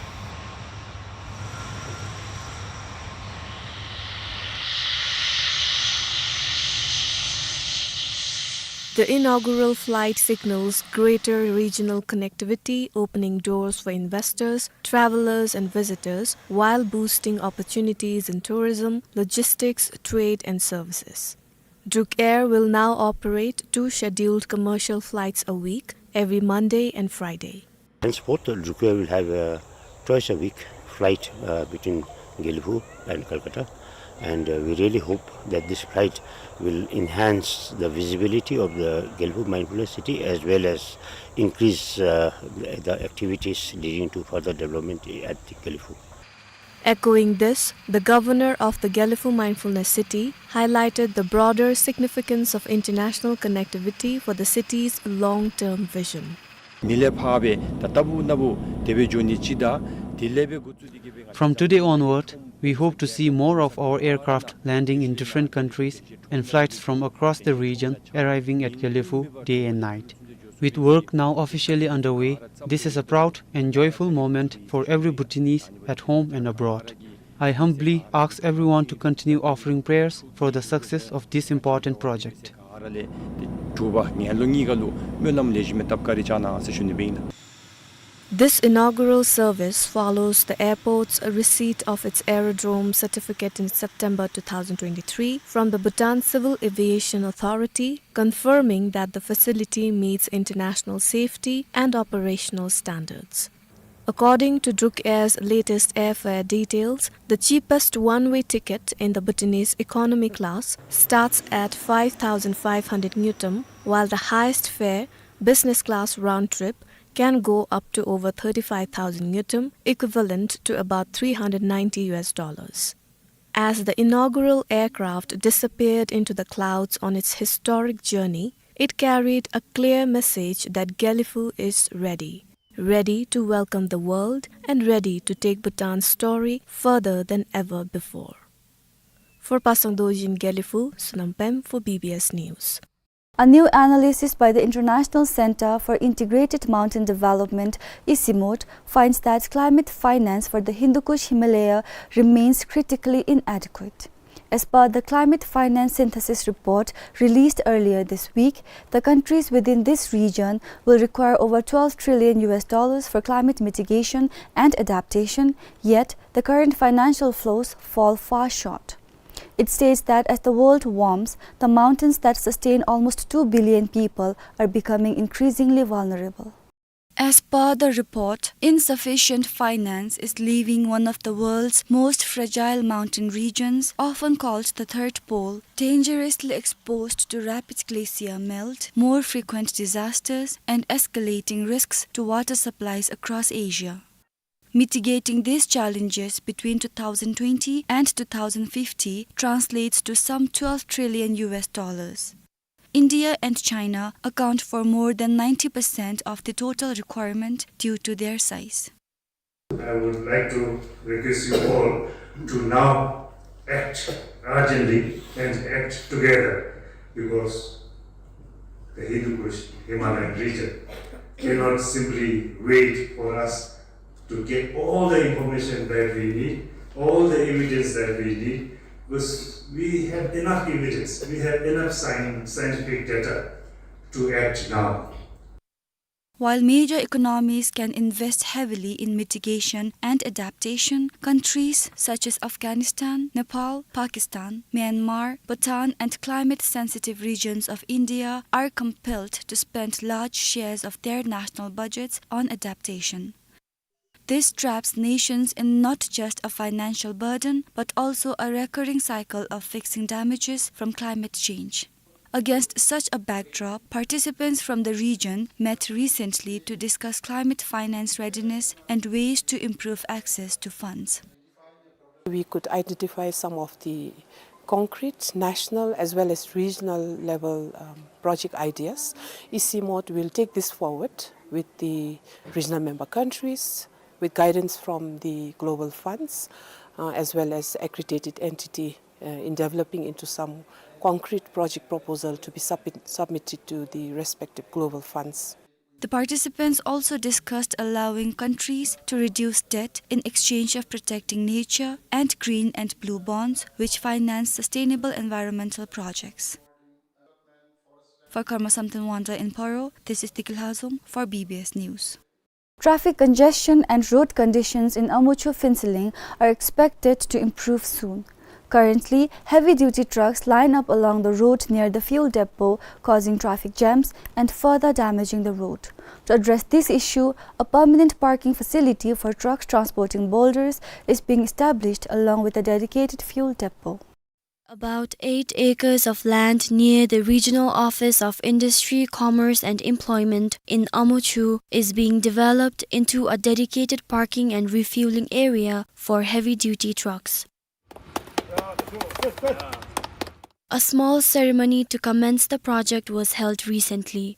The inaugural flight signals greater regional connectivity, opening doors for investors, travelers and visitors, while boosting opportunities in tourism, logistics, trade and services. Druk Air will now operate two scheduled commercial flights a week, every Monday and Friday. Henceforth, Druk Air will have, uh, twice a week flight, uh, between Gelephu and Kolkata. And, uh, we really hope that this flight will enhance the visibility of the Gelephu Mindfulness City as well as increase, uh, the, the activities leading to further development at the Gelephu. Echoing this, the governor of the Gelephu Mindfulness City highlighted the broader significance of international connectivity for the city's long-term vision. མི་ལས་འཕགས་པའི་ད་ལྟ་བུ་ན་བུ་དེ་སྦེ་འགྱོ་ནི་ཅིག་དང་དེ་ལས་འབད་འགོ་བཙུགས་ཏེ་གི་སྦེ། From today onward, we hope to see more of our aircraft landing in different countries and flights from across the region arriving at Gelephu day and night. With work now officially underway, this is a proud and joyful moment for every Bhutanese at home and abroad. I humbly ask everyone to continue offering prayers for the success of this important project. ག་ར་ལས་དེ་གྲུབ་པ་ངན་ལོ་གཉིས་ཀ་ལུ་སྨོན་ལམ་ལེགས་ཤོམ་སྦེ་བཏབ་བཀའ་དྲིན་བསྐྱང་གནང་ཟེར་ཞུ་ནི་སྦེ་ཨིན། This inaugural service follows the airport's receipt of its aerodrome certificate in September two thousand twenty-three from the Bhutan Civil Aviation Authority, confirming that the facility meets international safety and operational standards. According to Druk Air's latest airfare details, the cheapest one-way ticket in the Bhutanese economy class starts at five thousand five hundred ngultrum, while the highest fare, business class round trip, can go up to over thirty-five thousand ngultrum, equivalent to about three hundred ninety U S dollars. As the inaugural aircraft disappeared into the clouds on its historic journey, it carried a clear message that Gelephu is ready, ready to welcome the world and ready to take Bhutan's story further than ever before. For Pasang Dorji in Gelephu, Sonam Pem for B B S News. A new analysis by the International Center for Integrated Mountain Development, ICIMOD, finds that climate finance for the Hindu Kush Himalaya remains critically inadequate. As per the Climate Finance Synthesis Report released earlier this week, the countries within this region will require over twelve trillion U S dollars for climate mitigation and adaptation, yet the current financial flows fall far short. It states that as the world warms, the mountains that sustain almost two billion people are becoming increasingly vulnerable. As per the report, insufficient finance is leaving one of the world's most fragile mountain regions, often called the Third Pole, dangerously exposed to rapid glacier melt, more frequent disasters, and escalating risks to water supplies across Asia. Mitigating these challenges between two thousand twenty and two thousand fifty translates to some twelve trillion U S dollars. India and China account for more than ninety percent of the total requirement due to their size. I would like to request you all to now act urgently and act together, because the Hindu Kush Himalayan region cannot simply wait for us to get all the information that we need, all the evidence that we need, because we have enough evidence, we have enough scien-, scientific data to act now. While major economies can invest heavily in mitigation and adaptation, countries such as Afghanistan, Nepal, Pakistan, Myanmar, Bhutan, and climate-sensitive regions of India are compelled to spend large shares of their national budgets on adaptation. This traps nations in not just a financial burden, but also a recurring cycle of fixing damages from climate change. Against such a backdrop, participants from the region met recently to discuss climate finance readiness and ways to improve access to funds. We could identify some of the concrete national as well as regional level, um, project ideas. EC mode will take this forward with the regional member countries, with guidance from the global funds, uh, as well as accredited entity, uh, in developing into some concrete project proposal to be submit-, submitted to the respective global funds. The participants also discussed allowing countries to reduce debt in exchange of protecting nature and green and blue bonds, which finance sustainable environmental projects. For Karma Samten Wangda in Paro, this is Tikil Hazum for B B S News. Traffic congestion and road conditions in Amuchu Phuentsholing are expected to improve soon. Currently, heavy-duty trucks line up along the road near the fuel depot, causing traffic jams and further damaging the road. To address this issue, a permanent parking facility for trucks transporting boulders is being established along with a dedicated fuel depot. About eight acres of land near the Regional Office of Industry, Commerce and Employment in Amuchu is being developed into a dedicated parking and refueling area for heavy-duty trucks. A small ceremony to commence the project was held recently.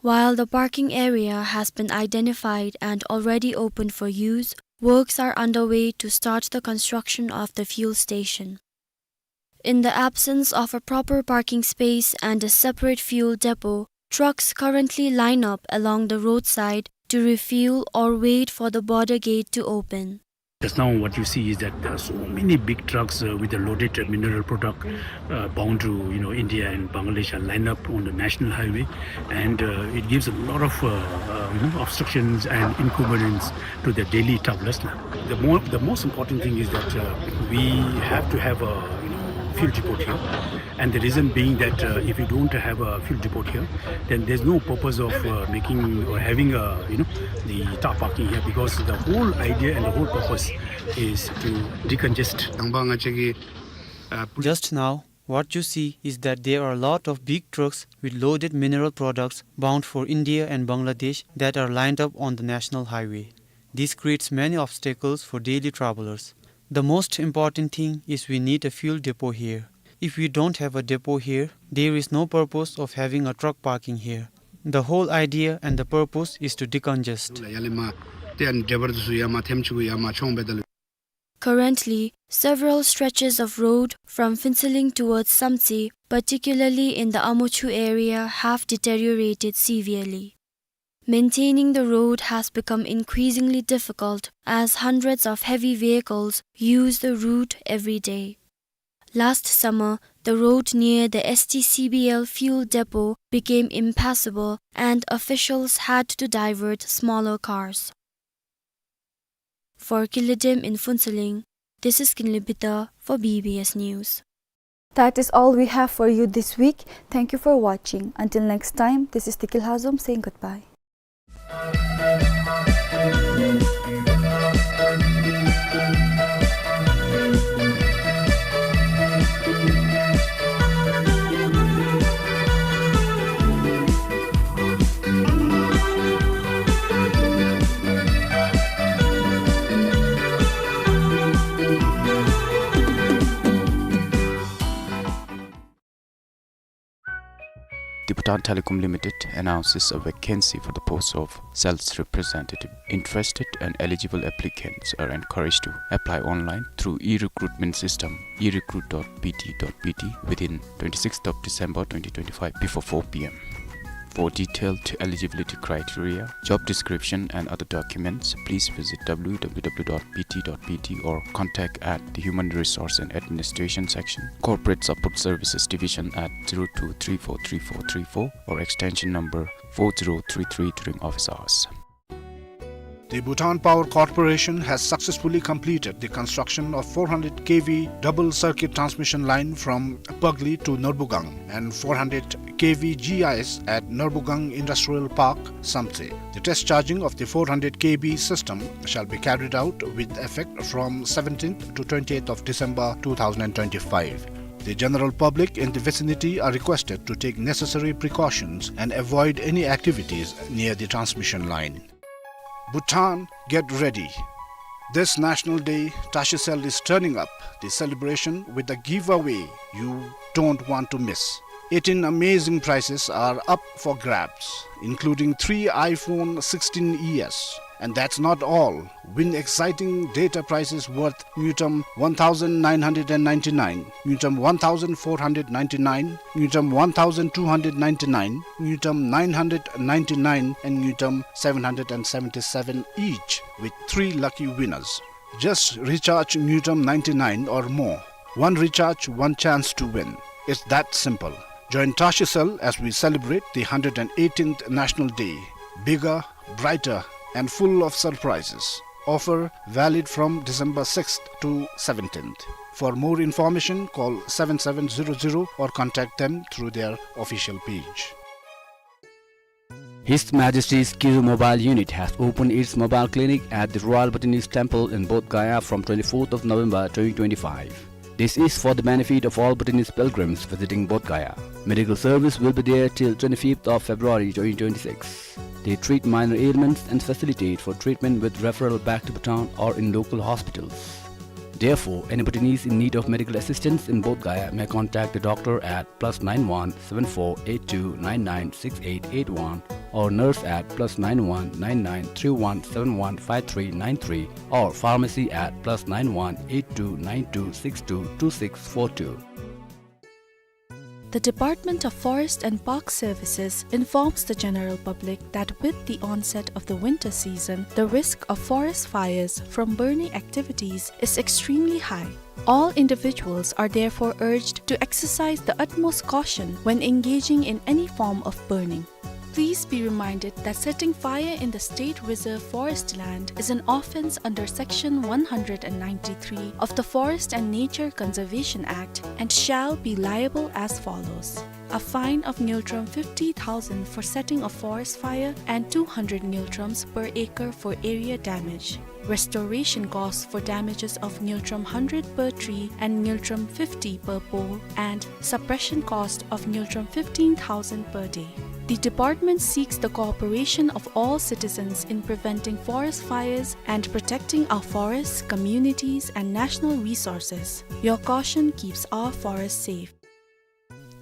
While the parking area has been identified and already open for use, works are underway to start the construction of the fuel station. In the absence of a proper parking space and a separate fuel depot, trucks currently line up along the roadside to refuel or wait for the border gate to open. Just now, what you see is that there are so many big trucks, uh, with the loaded, uh, mineral product, uh, bound to, you know, India and Bangladesh are lined up on the national highway, and, uh, it gives a lot of, uh, uh, you know, obstructions and inconvenience to the daily travelers. The more, the most important thing is that, uh, we have to have a, you know, fuel depot here. And the reason being that, uh, if you don't have a fuel depot here, then there's no purpose of, uh, making or having a, you know, the car parking here, because the whole idea and the whole purpose is to decongest. Just now, what you see is that there are a lot of big trucks with loaded mineral products bound for India and Bangladesh that are lined up on the national highway. This creates many obstacles for daily travelers. The most important thing is we need a fuel depot here. If we don't have a depot here, there is no purpose of having a truck parking here. The whole idea and the purpose is to decongest. Currently, several stretches of road from Phuentsholing towards Samtse, particularly in the Amuchu area, have deteriorated severely. Maintaining the road has become increasingly difficult as hundreds of heavy vehicles use the route every day. Last summer, the road near the S T C B L fuel depot became impassable and officials had to divert smaller cars. For Kinley Dam in Phuentsholing, this is Kinley Bita for B B S News. That is all we have for you this week. Thank you for watching. Until next time, this is Tikil Hazum saying goodbye. Bhutan Telecom Limited announces a vacancy for the post of sales representative. Interested and eligible applicants are encouraged to apply online through e-recruitment system, e recruit dot B T dot B T, within twenty-sixth of December twenty twenty-five before four P M. For detailed eligibility criteria, job description and other documents, please visit W W W dot B T dot B T or contact at the Human Resource and Administration Section, Corporate Support Services Division at zero two three four three four three four or extension number four zero three three during office hours. The Bhutan Power Corporation has successfully completed the construction of four hundred K V double circuit transmission line from Pagli to Norbugang and four hundred K V G I S at Norbugang Industrial Park, Samtse. The test charging of the four hundred K V system shall be carried out with effect from seventeenth to twentieth of December two thousand twenty-five. The general public in the vicinity are requested to take necessary precautions and avoid any activities near the transmission line. Bhutan, get ready. This National Day, Tashicel is turning up the celebration with a giveaway you don't want to miss. Eighteen amazing prizes are up for grabs, including three iPhone sixteen E S. And that's not all. Win exciting data prizes worth ngultrum one thousand nine hundred ninety-nine, ngultrum one thousand four hundred ninety-nine, ngultrum one thousand two hundred ninety-nine, ngultrum nine hundred ninety-nine, and ngultrum seven hundred seventy-seven each, with three lucky winners. Just recharge ngultrum ninety-nine or more. One recharge, one chance to win. It's that simple. Join Tashicel as we celebrate the hundred eighteenth National Day. Bigger, brighter, and full of surprises. Offer valid from December sixth to seventeenth. For more information, call seven seven zero zero or contact them through their official page. His Majesty's Kiru Mobile Unit has opened its mobile clinic at the Royal Bhutanese Temple in Bodh Gaya from twenty-fourth of November twenty twenty-five. This is for the benefit of all Bhutanese pilgrims visiting Bodh Gaya. Medical service will be there till twenty-fifth of February twenty twenty-six. They treat minor ailments and facilitate for treatment with referral back to Bhutan or in local hospitals. Therefore, any Bhutanese in need of medical assistance in Bodh Gaya may contact the doctor at plus nine one seven four eight two nine nine six eight eight one or nurse at plus nine one nine nine three one seven one five three nine three or pharmacy at plus nine one eight two nine two six two two six four two. The Department of Forest and Park Services informs the general public that with the onset of the winter season, the risk of forest fires from burning activities is extremely high. All individuals are therefore urged to exercise the utmost caution when engaging in any form of burning. Please be reminded that setting fire in the state reserve forest land is an offence under Section one hundred ninety-three of the Forest and Nature Conservation Act and shall be liable as follows. A fine of ngultrum fifty thousand for setting a forest fire and two hundred ngultrums per acre for area damage. Restoration cost for damages of ngultrum hundred per tree and ngultrum fifty per pole, and suppression cost of ngultrum fifteen thousand per day. The department seeks the cooperation of all citizens in preventing forest fires and protecting our forests, communities, and national resources. Your caution keeps our forests safe.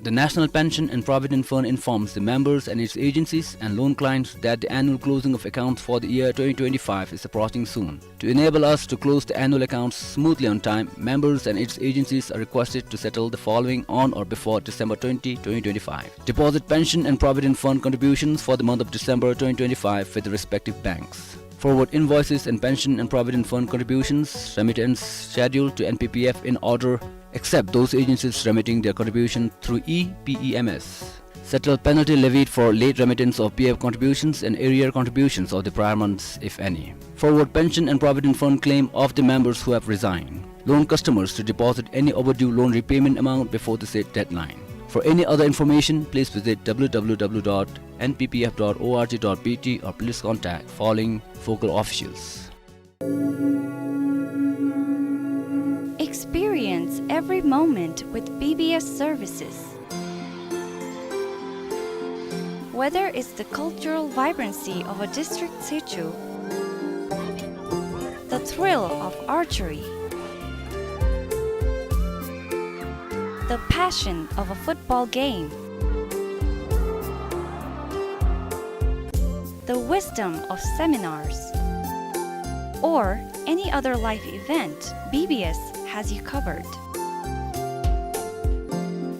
The National Pension and Provident Fund informs the members and its agencies and loan clients that the annual closing of accounts for the year twenty twenty-five is approaching soon. To enable us to close the annual accounts smoothly on time, members and its agencies are requested to settle the following on or before December twenty, twenty twenty-five. Deposit pension and provident fund contributions for the month of December twenty twenty-five with the respective banks. Forward invoices and pension and provident fund contributions, remittance schedule to N P P F in order, except those agencies remitting their contribution through E P E M S. Settle penalty levied for late remittance of P F contributions and arrear contributions of the prior months, if any. Forward pension and provident fund claim of the members who have resigned. Loan customers to deposit any overdue loan repayment amount before the said deadline. For any other information, please visit W W W dot N P P F dot org dot B T or please contact following focal officials. Experience every moment with B B S services. Whether it's the cultural vibrancy of a district situ, the thrill of archery, the passion of a football game, the wisdom of seminars, or any other life event, B B S has you covered.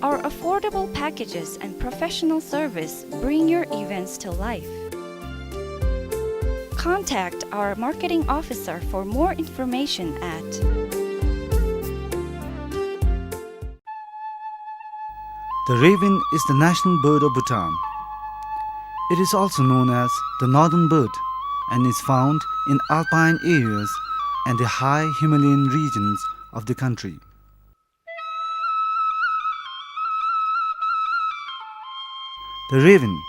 Our affordable packages and professional service bring your events to life. Contact our marketing officer for more information at The raven is the national bird of Bhutan. It is also known as the northern bird and is found in alpine areas and the high Himalayan regions of the country. The raven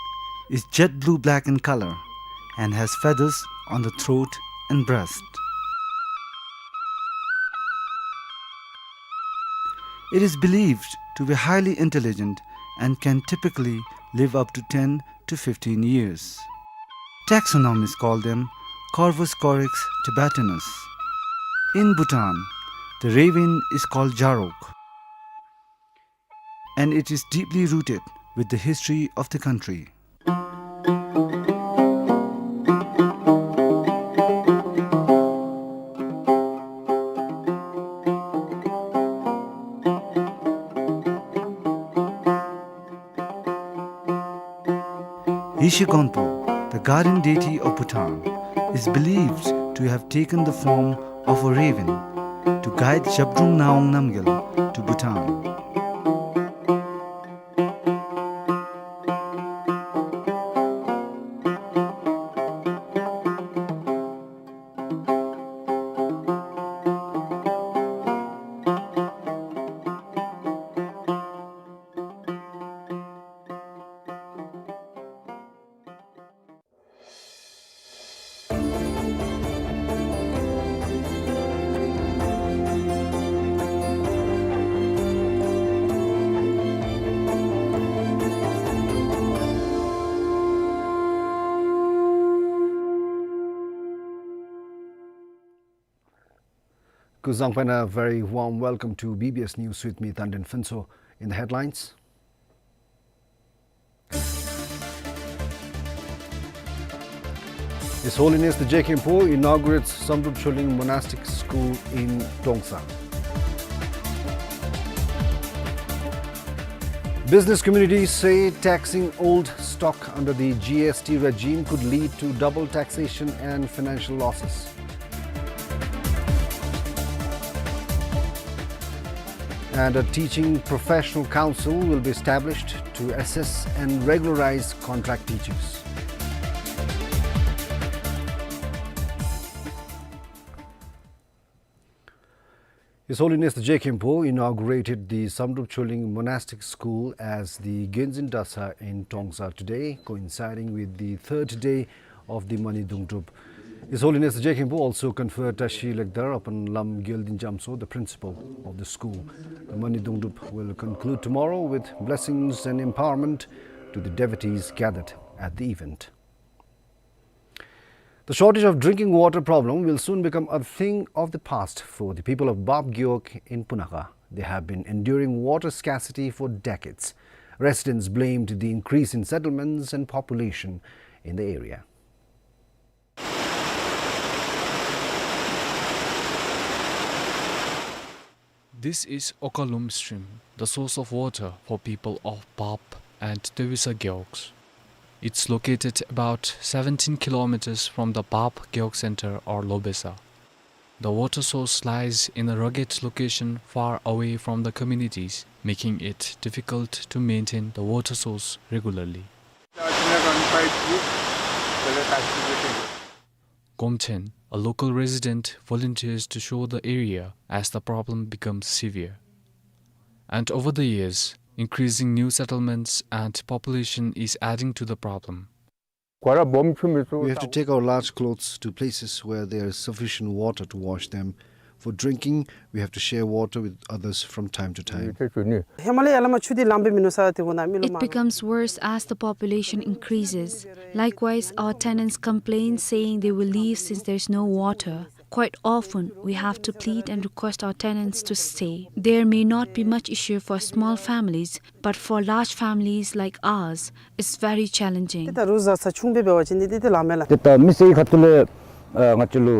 is jet blue-black in color and has feathers on the throat and breast. It is believed to be highly intelligent and can typically live up to ten to fifteen years. Taxonomists call them Corvus corax tibetanus. In Bhutan, the raven is called jarok, and it is deeply rooted with the history of the country. Yeshe Gonpo, the guardian deity of Bhutan, is believed to have taken the form of a raven to guide Zhabdrung Ngawang Namgyal to Bhutan. Kuzuzangpo and a very warm welcome to B B S News with me, Tanden Phuntsho. In the headlines, His Holiness the Je Khenpo inaugurates Samdrup Choling Monastic School in Trongsa. Business communities say taxing old stock under the G S T regime could lead to double taxation and financial losses. And a teaching professional council will be established to assess and regularize contract teachers. His Holiness the Je Khenpo inaugurated the Samdrup Choling Monastic School as the Genzin Dasa in Trongsa today, coinciding with the third day of the Mani Dungdrup. His Holiness Je Khenpo also conferred Tashi Lekdar upon Lam Gyaldin Jamso, the principal of the school. The Mani Dungdrup will conclude tomorrow with blessings and empowerment to the devotees gathered at the event. The shortage of drinking water problem will soon become a thing of the past for the people of Bap Gewog in Punakha. They have been enduring water scarcity for decades. Residents blamed the increase in settlements and population in the area. This is Okalum stream, the source of water for people of Bap and Tewisa Gewogs. It's located about seventeen kilometers from the Bap Gewog center or Lobesa. The water source lies in a rugged location far away from the communities, making it difficult to maintain the water source regularly. Gomten, a local resident, volunteers to show the area as the problem becomes severe. And over the years, increasing new settlements and population is adding to the problem. We have to take our large clothes to places where there is sufficient water to wash them. For drinking, we have to share water with others from time to time. It becomes worse as the population increases. Likewise, our tenants complain, saying they will leave since there is no water. Quite often, we have to plead and request our tenants to stay. There may not be much issue for small families, but for large families like ours, it's very challenging. ཏེ་ད་རུང་བཟའ་ཚང་ཆུང་བའི་འབད་བ་ཅིན་ཏེ་ཏེ་ལཱ་མེན་ལགས། ཏེ་ད་མི་སེར་གྱི་ཁ་ཐུག་ལས་ཨ་ང་བཅས་ལུ་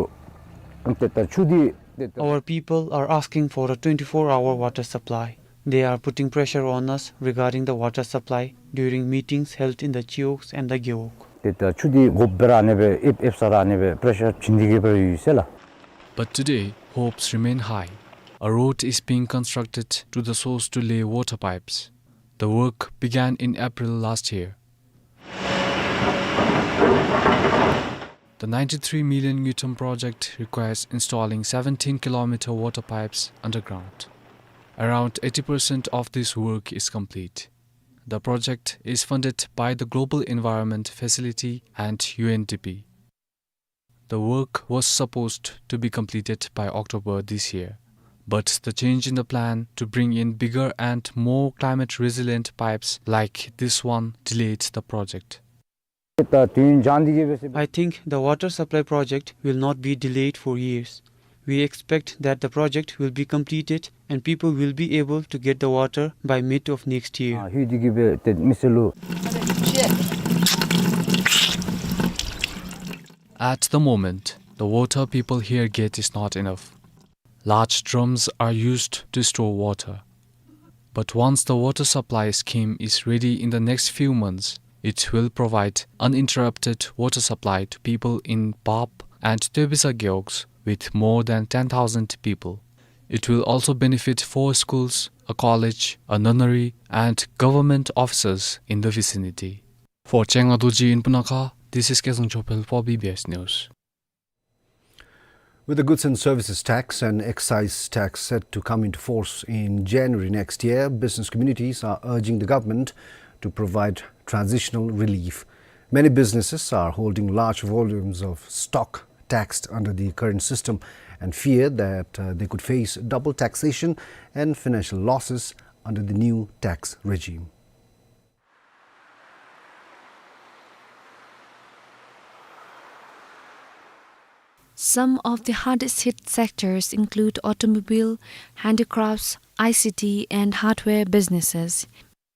ཏེ་ད་ཆུ་འདི་ཏེ་ད། Our people are asking for a twenty-four hour water supply. They are putting pressure on us regarding the water supply during meetings held in the Chiyoks and the Gewog. ཏེ་ད་ཆུ་འདི་དགོཔ་སྦེ་ར་ཨ་ནི་སྦེ་ཨེབ་ཨེབ་ས་ར་ཨ་ནི་སྦེ་པེ་རེ་ཤར་བྱིན་ཏེ་གི་སྦེ་ར་ཡོད་ཟེར་ལགས། But today, hopes remain high. A road is being constructed to the source to lay water pipes. The work began in April last year. The ninety-three million ngultrum project requires installing seventeen kilometer water pipes underground. Around eighty percent of this work is complete. The project is funded by the Global Environment Facility and U N D P. The work was supposed to be completed by October this year, but the change in the plan to bring in bigger and more climate-resilient pipes like this one delayed the project. ད་དུས་ཡུན་འགྱངས་ཏེ་གི་སྦེ་ཟེར། I think the water supply project will not be delayed for years. We expect that the project will be completed and people will be able to get the water by mid of next year. ཨ་ལྷོད་དེ་གི་སྦེ་ཏེ་མི་སེར་ལུ། At the moment, the water people here get is not enough. Large drums are used to store water. But once the water supply scheme is ready in the next few months, it will provide uninterrupted water supply to people in Pap and Tebisa Gewogs with more than ten thousand people. It will also benefit four schools, a college, a nunnery, and government offices in the vicinity. For Chenga Dorji in Punakha, this is Kezang Chopel for B B S News. With the goods and services tax and excise tax set to come into force in January next year, business communities are urging the government to provide transitional relief. Many businesses are holding large volumes of stock taxed under the current system and fear that, uh, they could face double taxation and financial losses under the new tax regime. Some of the hardest hit sectors include automobile, handicrafts, I C T, and hardware businesses.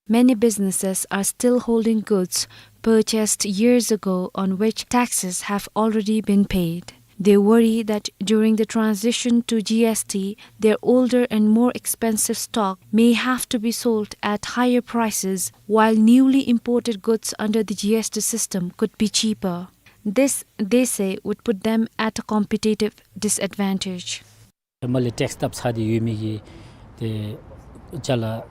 Many businesses are still holding goods purchased years ago on which taxes have already been paid. They worry that during the transition to G S T, their older and more expensive stock may have to be sold at higher prices, while newly imported goods under the G S T system could be cheaper. This, they say, would put them at a competitive disadvantage. དེ་མ་ལས་ཊེགསི་བཏབ་ཚར་ཏེ་ཡོད་མི་གི་དེ་ཅ་ལ།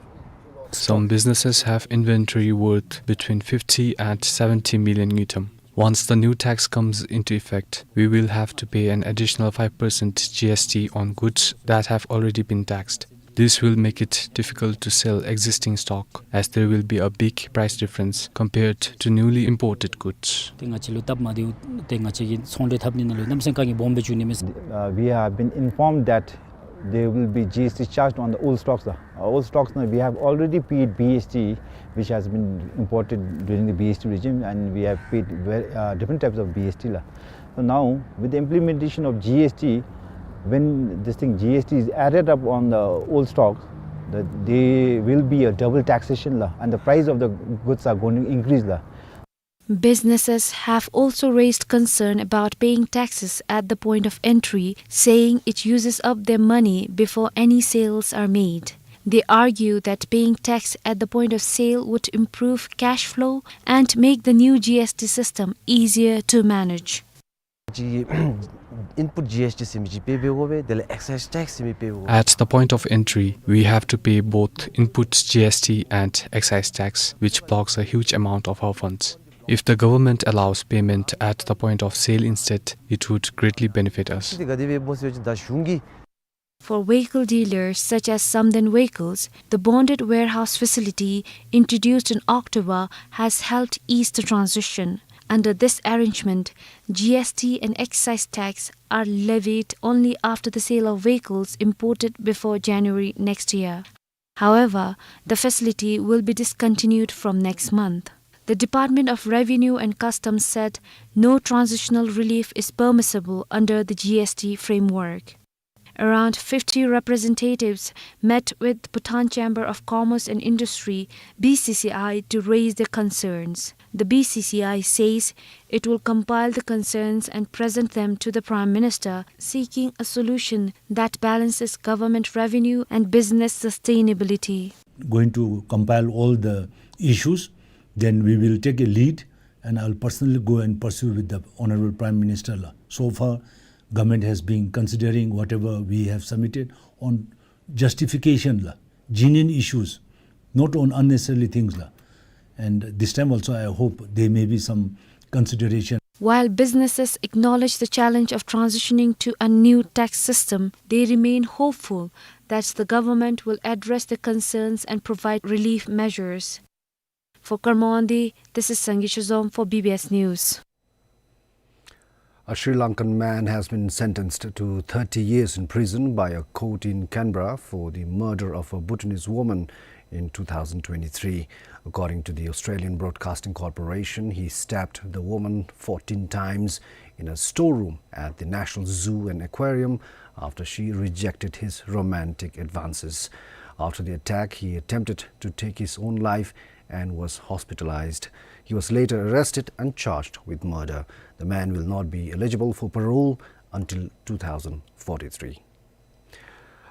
Some businesses have inventory worth between fifty and seventy million ngultrum. Once the new tax comes into effect, we will have to pay an additional five percent G S T on goods that have already been taxed. This will make it difficult to sell existing stock, as there will be a big price difference compared to newly imported goods. ཏེ་ང་བཅས་ལུ་སྟབས་མ་བདེཝ་ཏེ་ང་བཅས་ཀྱི་ཚོང་འབྲེལ་འཐབ་ནི་ནང་ལུ་གནམ་མེད་ས་མེད་དཀའ་ངལ་སྦོམ་སྦེ་འབྱུང་ནི་མས། Uh, we have been informed that there will be G S T charged on the old stocks. Uh, old stocks, now we have already paid B S T, which has been imported during the B S T regime, and we have paid ver-, uh, different types of B S T la. So now, with the implementation of G S T, when this thing G S T is added up on the old stock, the, there will be a double taxation la, and the price of the goods are going to increase la. Businesses have also raised concern about paying taxes at the point of entry, saying it uses up their money before any sales are made. They argue that paying tax at the point of sale would improve cash flow and make the new G S T system easier to manage. ཅིག་ཨིན་པུཊ་ཇི་ཨེསི་ཊི་ཟེར་མི་ཅིག་པེ་འབད་དགོ་པས། དེ་ལས་ཨེག་སའིཛ་ཊེགསི་ཟེར་མི་པེ་འབད་དགོ་པས། At the point of entry, we have to pay both input G S T and excise tax, which blocks a huge amount of our funds. If the government allows payment at the point of sale instead, it would greatly benefit us. ཏེ་ག་དེ་སྦེ་འབད་ཟེར་བ་ཅིན་ད་གཞུང་གིས། For vehicle dealers such as Samden Vehicles, the bonded warehouse facility introduced in October has helped ease the transition. Under this arrangement, G S T and excise tax are levied only after the sale of vehicles imported before January next year. However, the facility will be discontinued from next month. The Department of Revenue and Customs said no transitional relief is permissible under the G S T framework. Around fifty representatives met with Bhutan Chamber of Commerce and Industry, B C C I, to raise their concerns. The B C C I says it will compile the concerns and present them to the Prime Minister, seeking a solution that balances government revenue and business sustainability. Going to compile all the issues, then we will take a lead, and I'll personally go and pursue with the Honorable Prime Minister la. So far, government has been considering whatever we have submitted on justification la, genuine issues, not on unnecessary things la. And this time also, I hope there may be some consideration. While businesses acknowledge the challenge of transitioning to a new tax system, they remain hopeful that the government will address their concerns and provide relief measures. For Karmondi, this is Sangi Shizom for B B S News. A Sri Lankan man has been sentenced to thirty years in prison by a court in Canberra for the murder of a Bhutanese woman in two thousand twenty-three. According to the Australian Broadcasting Corporation, he stabbed the woman fourteen times in a storeroom at the National Zoo and Aquarium after she rejected his romantic advances. After the attack, he attempted to take his own life and was hospitalized. He was later arrested and charged with murder. The man will not be eligible for parole until two thousand forty-three.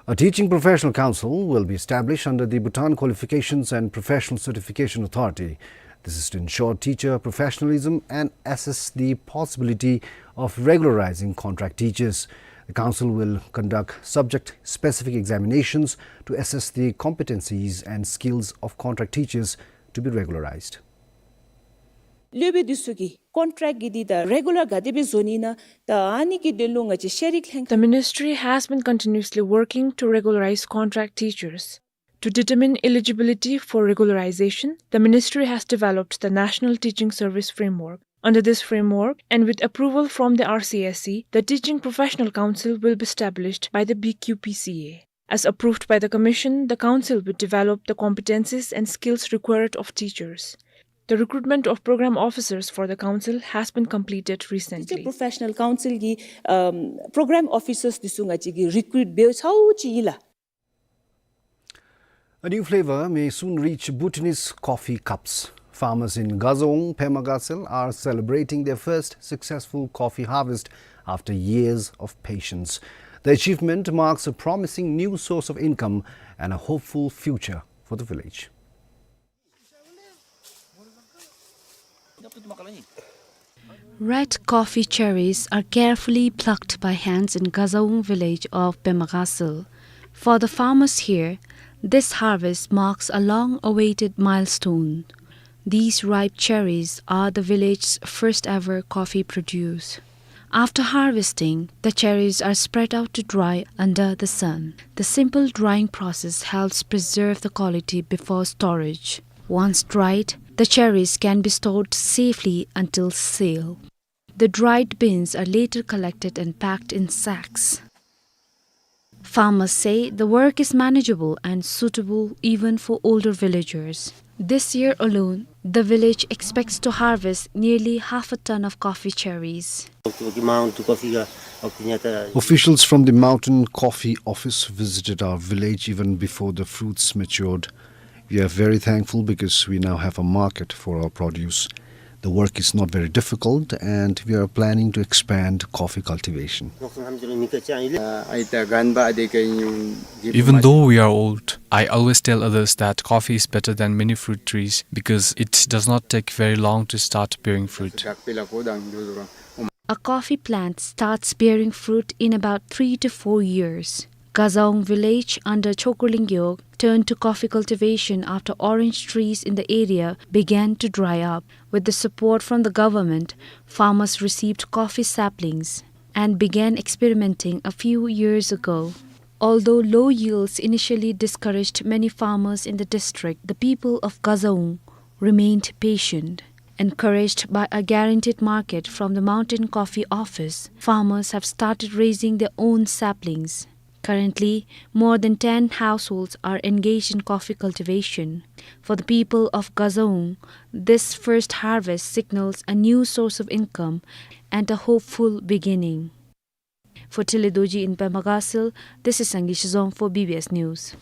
A teaching professional council will be established under the Bhutan Qualifications and Professional Certification Authority. This is to ensure teacher professionalism and assess the possibility of regularizing contract teachers. The council will conduct subject-specific examinations to assess the competencies and skills of contract teachers to be regularized. སློབ་དཔོན་འདི་ཚུ་གི་ཀོན་ཊེཀཊ་གི་འདི་ད་རེ་གུ་ལར་ག་དེ་སྦེ་བཟོ་ནི་ན་ད་ཨ་ནི་གི་དོན་ལུ་ང་བཅས་ཤེས་རིག་ལྷན། The ministry has been continuously working to regularize contract teachers. To determine eligibility for regularization, the ministry has developed the National Teaching Service Framework. Under this framework, and with approval from the R C S E, the Teaching Professional Council will be established by the B Q P C A. As approved by the Commission, the Council will develop the competencies and skills required of teachers. The recruitment of program officers for the Council has been completed recently. Teacher Professional Council གི་ཨམ་program officers འདི་ཚུ་ང་བཅས་ཀྱིས་རི་ཀུ་རུཊ་འབད་ཚརཝ་ཅིག་ཨིན་ལགས། A new flavor may soon reach Bhutanese coffee cups. Farmers in Gazaung, Pema Gatshel are celebrating their first successful coffee harvest after years of patience. The achievement marks a promising new source of income and a hopeful future for the village. Red coffee cherries are carefully plucked by hands in Gazaung village of Pema Gatshel. For the farmers here, this harvest marks a long-awaited milestone. These ripe cherries are the village's first ever coffee produce. After harvesting, the cherries are spread out to dry under the sun. The simple drying process helps preserve the quality before storage. Once dried, the cherries can be stored safely until sale. The dried beans are later collected and packed in sacks. Farmers say the work is manageable and suitable even for older villagers. This year alone, the village expects to harvest nearly half a ton of coffee cherries. Officials from the Mountain Coffee Office visited our village even before the fruits matured. We are very thankful because we now have a market for our produce. The work is not very difficult, and we are planning to expand coffee cultivation. Even though we are old, I always tell others that coffee is better than many fruit trees because it does not take very long to start bearing fruit. A coffee plant starts bearing fruit in about three to four years. Gazaung village under Chokurling Gyog turned to coffee cultivation after orange trees in the area began to dry up. With the support from the government, farmers received coffee saplings and began experimenting a few years ago. Although low yields initially discouraged many farmers in the district, the people of Gazaung remained patient. Encouraged by a guaranteed market from the Mountain Coffee Office, farmers have started raising their own saplings. Currently, more than ten households are engaged in coffee cultivation. For the people of Gazaung, this first harvest signals a new source of income and a hopeful beginning. For Tile Dorji in Pemba Castle, this is Sangay Shizom for B B S News.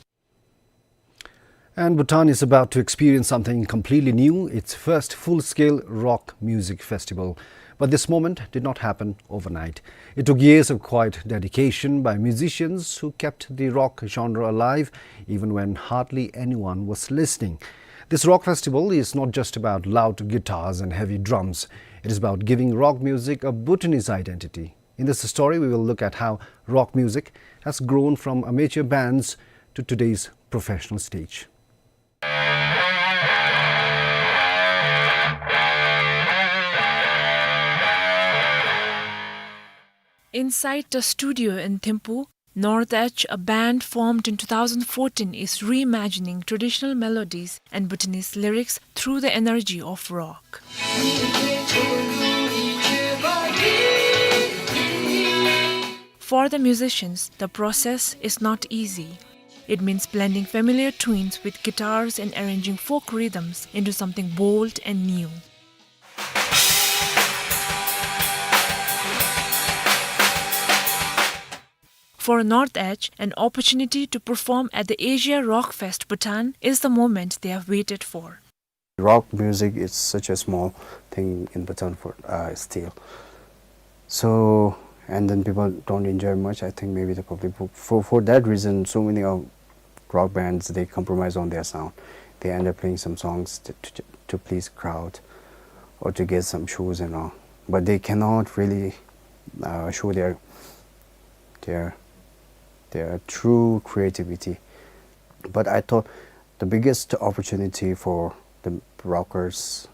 And Bhutan is about to experience something completely new, its first full-scale rock music festival. But this moment did not happen overnight. It took years of quiet dedication by musicians who kept the rock genre alive even when hardly anyone was listening. This rock festival is not just about loud guitars and heavy drums. It is about giving rock music a Bhutanese identity. In this story, we will look at how rock music has grown from amateur bands to today's professional stage. Inside the studio in Thimphu, North Edge, a band formed in two thousand fourteen, is reimagining traditional melodies and Bhutanese lyrics through the energy of rock. For the musicians, the process is not easy. It means blending familiar tunes with guitars and arranging folk rhythms into something bold and new. For North Edge, an opportunity to perform at the Asia Rock Fest Bhutan is the moment they have waited for. Rock music is such a small thing in Bhutan for, uh, still. So, and then people don't enjoy much. I think maybe the public, for, for that reason, so many of rock bands, they compromise on their sound. They end up playing some songs to, to, to please crowd or to get some shows and all. But they cannot really, uh, show their, their, their true creativity. But I thought the biggest opportunity for the rockers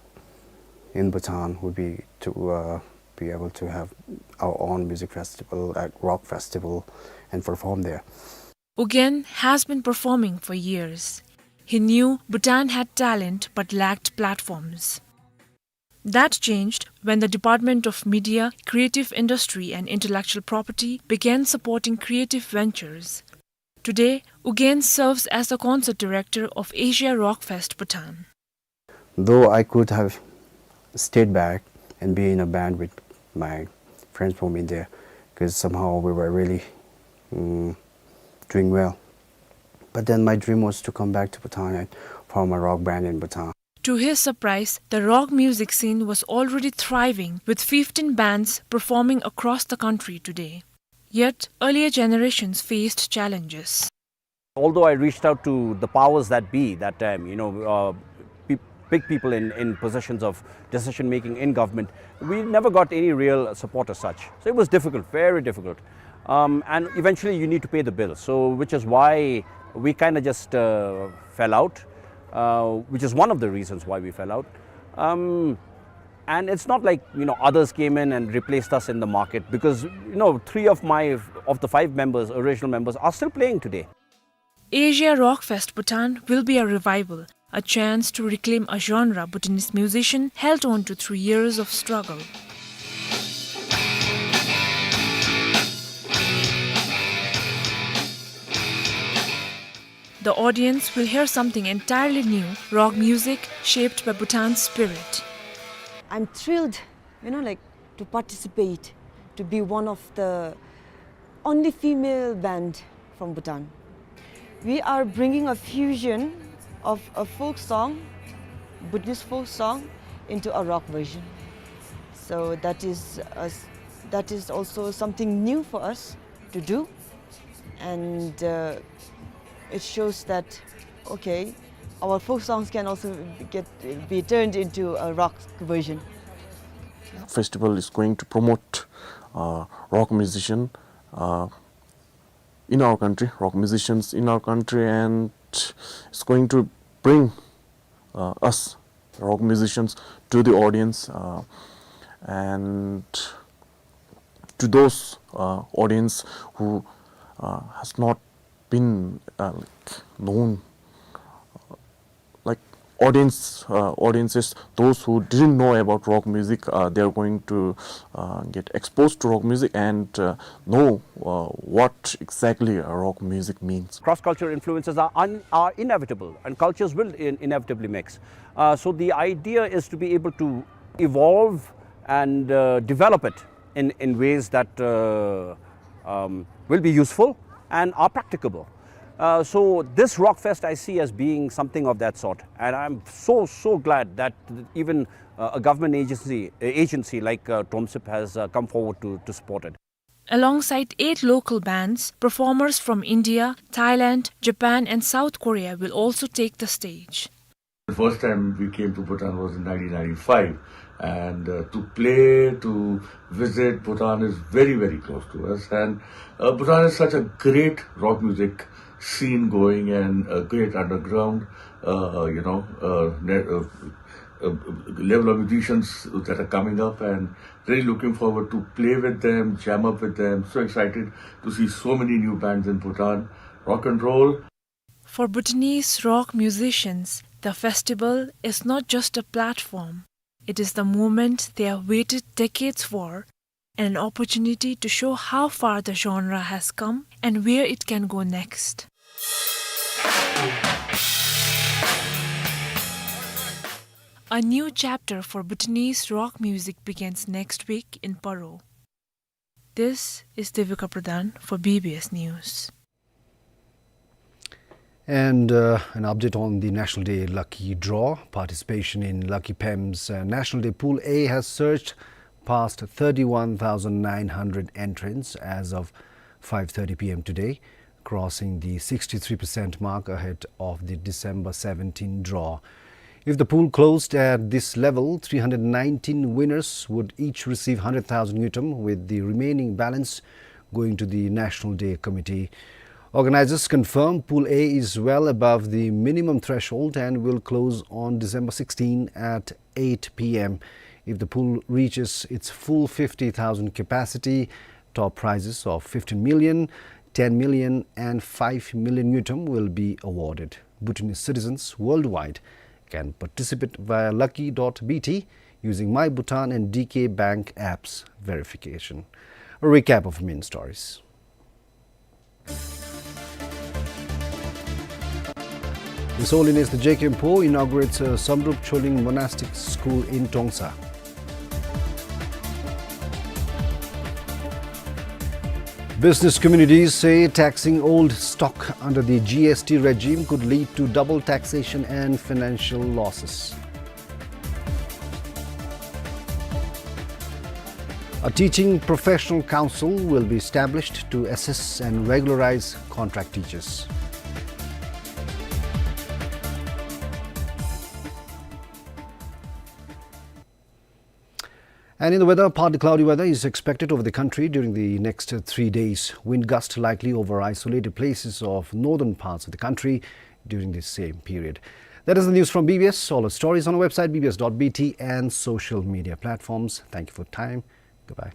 in Bhutan would be to, uh, be able to have our own music festival, uh, rock festival, and perform there. U Gyen has been performing for years. He knew Bhutan had talent but lacked platforms. That changed when the Department of Media, Creative Industry and Intellectual Property began supporting creative ventures. Today, U Gyen serves as the concert director of Asia Rock Fest Bhutan. Though I could have stayed back and be in a band with my friends from India, 'cause somehow we were really, mm, doing well. But then my dream was to come back to Bhutan and form a rock band in Bhutan. To his surprise, the rock music scene was already thriving, with fifteen bands performing across the country today. Yet, earlier generations faced challenges. Although I reached out to the powers that be that time, you know, uh, peop- big people in, in positions of decision making in government, we never got any real support as such. So it was difficult, very difficult. Um, and eventually you need to pay the bill. So, which is why we kinda just, uh, fell out, uh, which is one of the reasons why we fell out. Um, and it's not like, you know, others came in and replaced us in the market, because, you know, three of my, of the five members, original members, are still playing today. Asia Rock Fest Bhutan will be a revival, a chance to reclaim a genre Bhutanese musician held on to through years of struggle. The audience will hear something entirely new, rock music shaped by Bhutan's spirit. I'm thrilled, you know, like, to participate, to be one of the only female band from Bhutan. We are bringing a fusion of a folk song, Buddhist folk song, into a rock version. So that is a s- that is also something new for us to do, and, uh, it shows that, okay, our folk songs can also get, be turned into a rock version. Festival is going to promote, uh, rock musician, uh, in our country, rock musicians in our country, and it's going to bring, uh, us rock musicians to the audience, uh, and to those, uh, audience who, uh, has not been, uh, like, known, uh, like, audience, uh, audiences, those who didn't know about rock music, uh, they're going to, uh, get exposed to rock music and, uh, know, uh, what exactly a rock music means. Cross-cultural influences are un-, are inevitable, and cultures will in-, inevitably mix. Uh, so the idea is to be able to evolve and, uh, develop it in, in ways that, uh, um, will be useful and are practicable. Uh, so this Rockfest I see as being something of that sort, and I'm so, so glad that even, uh, a government agency, agency like, uh, TOMSIP has, uh, come forward to, to support it. Alongside eight local bands, performers from India, Thailand, Japan and South Korea will also take the stage. The first time we came to Bhutan was in nineteen ninety-five, and, uh, to play, to visit, Bhutan is very, very close to us, and, uh, Bhutan is such a great rock music scene going and a great underground, uh, you know, uh, ne-, uh, uh, level of musicians that are coming up, and really looking forward to play with them, jam up with them. So excited to see so many new bands in Bhutan. Rock and roll. For Bhutanese rock musicians, the festival is not just a platform. It is the moment they have waited decades for, and an opportunity to show how far the genre has come and where it can go next. A new chapter for Bhutanese rock music begins next week in Paro. This is Devika Pradhan for B B S News. And, uh, an update on the National Day Lucky Draw. Participation in Lucky Pem's, uh, National Day Pool A has surged past thirty-one thousand nine hundred entrants as of five thirty P M today, crossing the sixty-three percent mark ahead of the December seventeen draw. If the pool closed at this level, three hundred nineteen winners would each receive hundred thousand ngultrum, with the remaining balance going to the National Day Committee. Organizers confirm Pool A is well above the minimum threshold and will close on December sixteen at eight P M. If the pool reaches its full fifty thousand capacity, top prizes of fifteen million, ten million and five million ngultrum will be awarded. Bhutanese citizens worldwide can participate via lucky dot B T using My Bhutan and D K Bank apps verification. A recap of main stories. His Holiness the J K Rinpoche inaugurates, uh, Samdrup Choling Monastic School in Trongsa. Business communities say taxing old stock under the G S T regime could lead to double taxation and financial losses. A teaching professional council will be established to assess and regularize contract teachers. And in the weather, partly cloudy weather is expected over the country during the next three days. Wind gust likely over isolated places of northern parts of the country during the same period. That is the news from B B S. All our stories on our website, B B S dot B T, and social media platforms. Thank you for your time. Goodbye.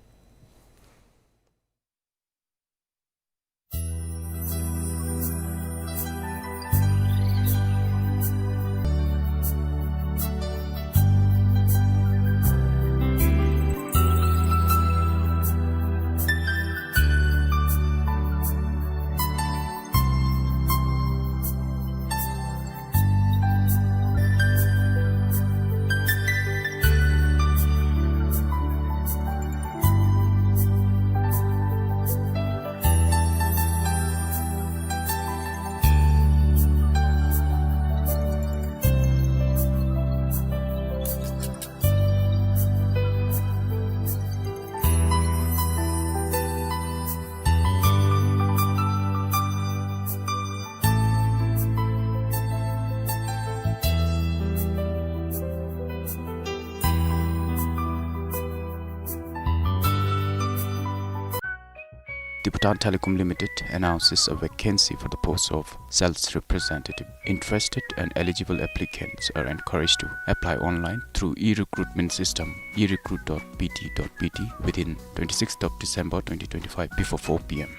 The Bhutan Telecom Limited announces a vacancy for the post of sales representative. Interested and eligible applicants are encouraged to apply online through e-recruitment system, e recruit dot B T dot B T, within twenty-sixth of December twenty twenty-five before four P M.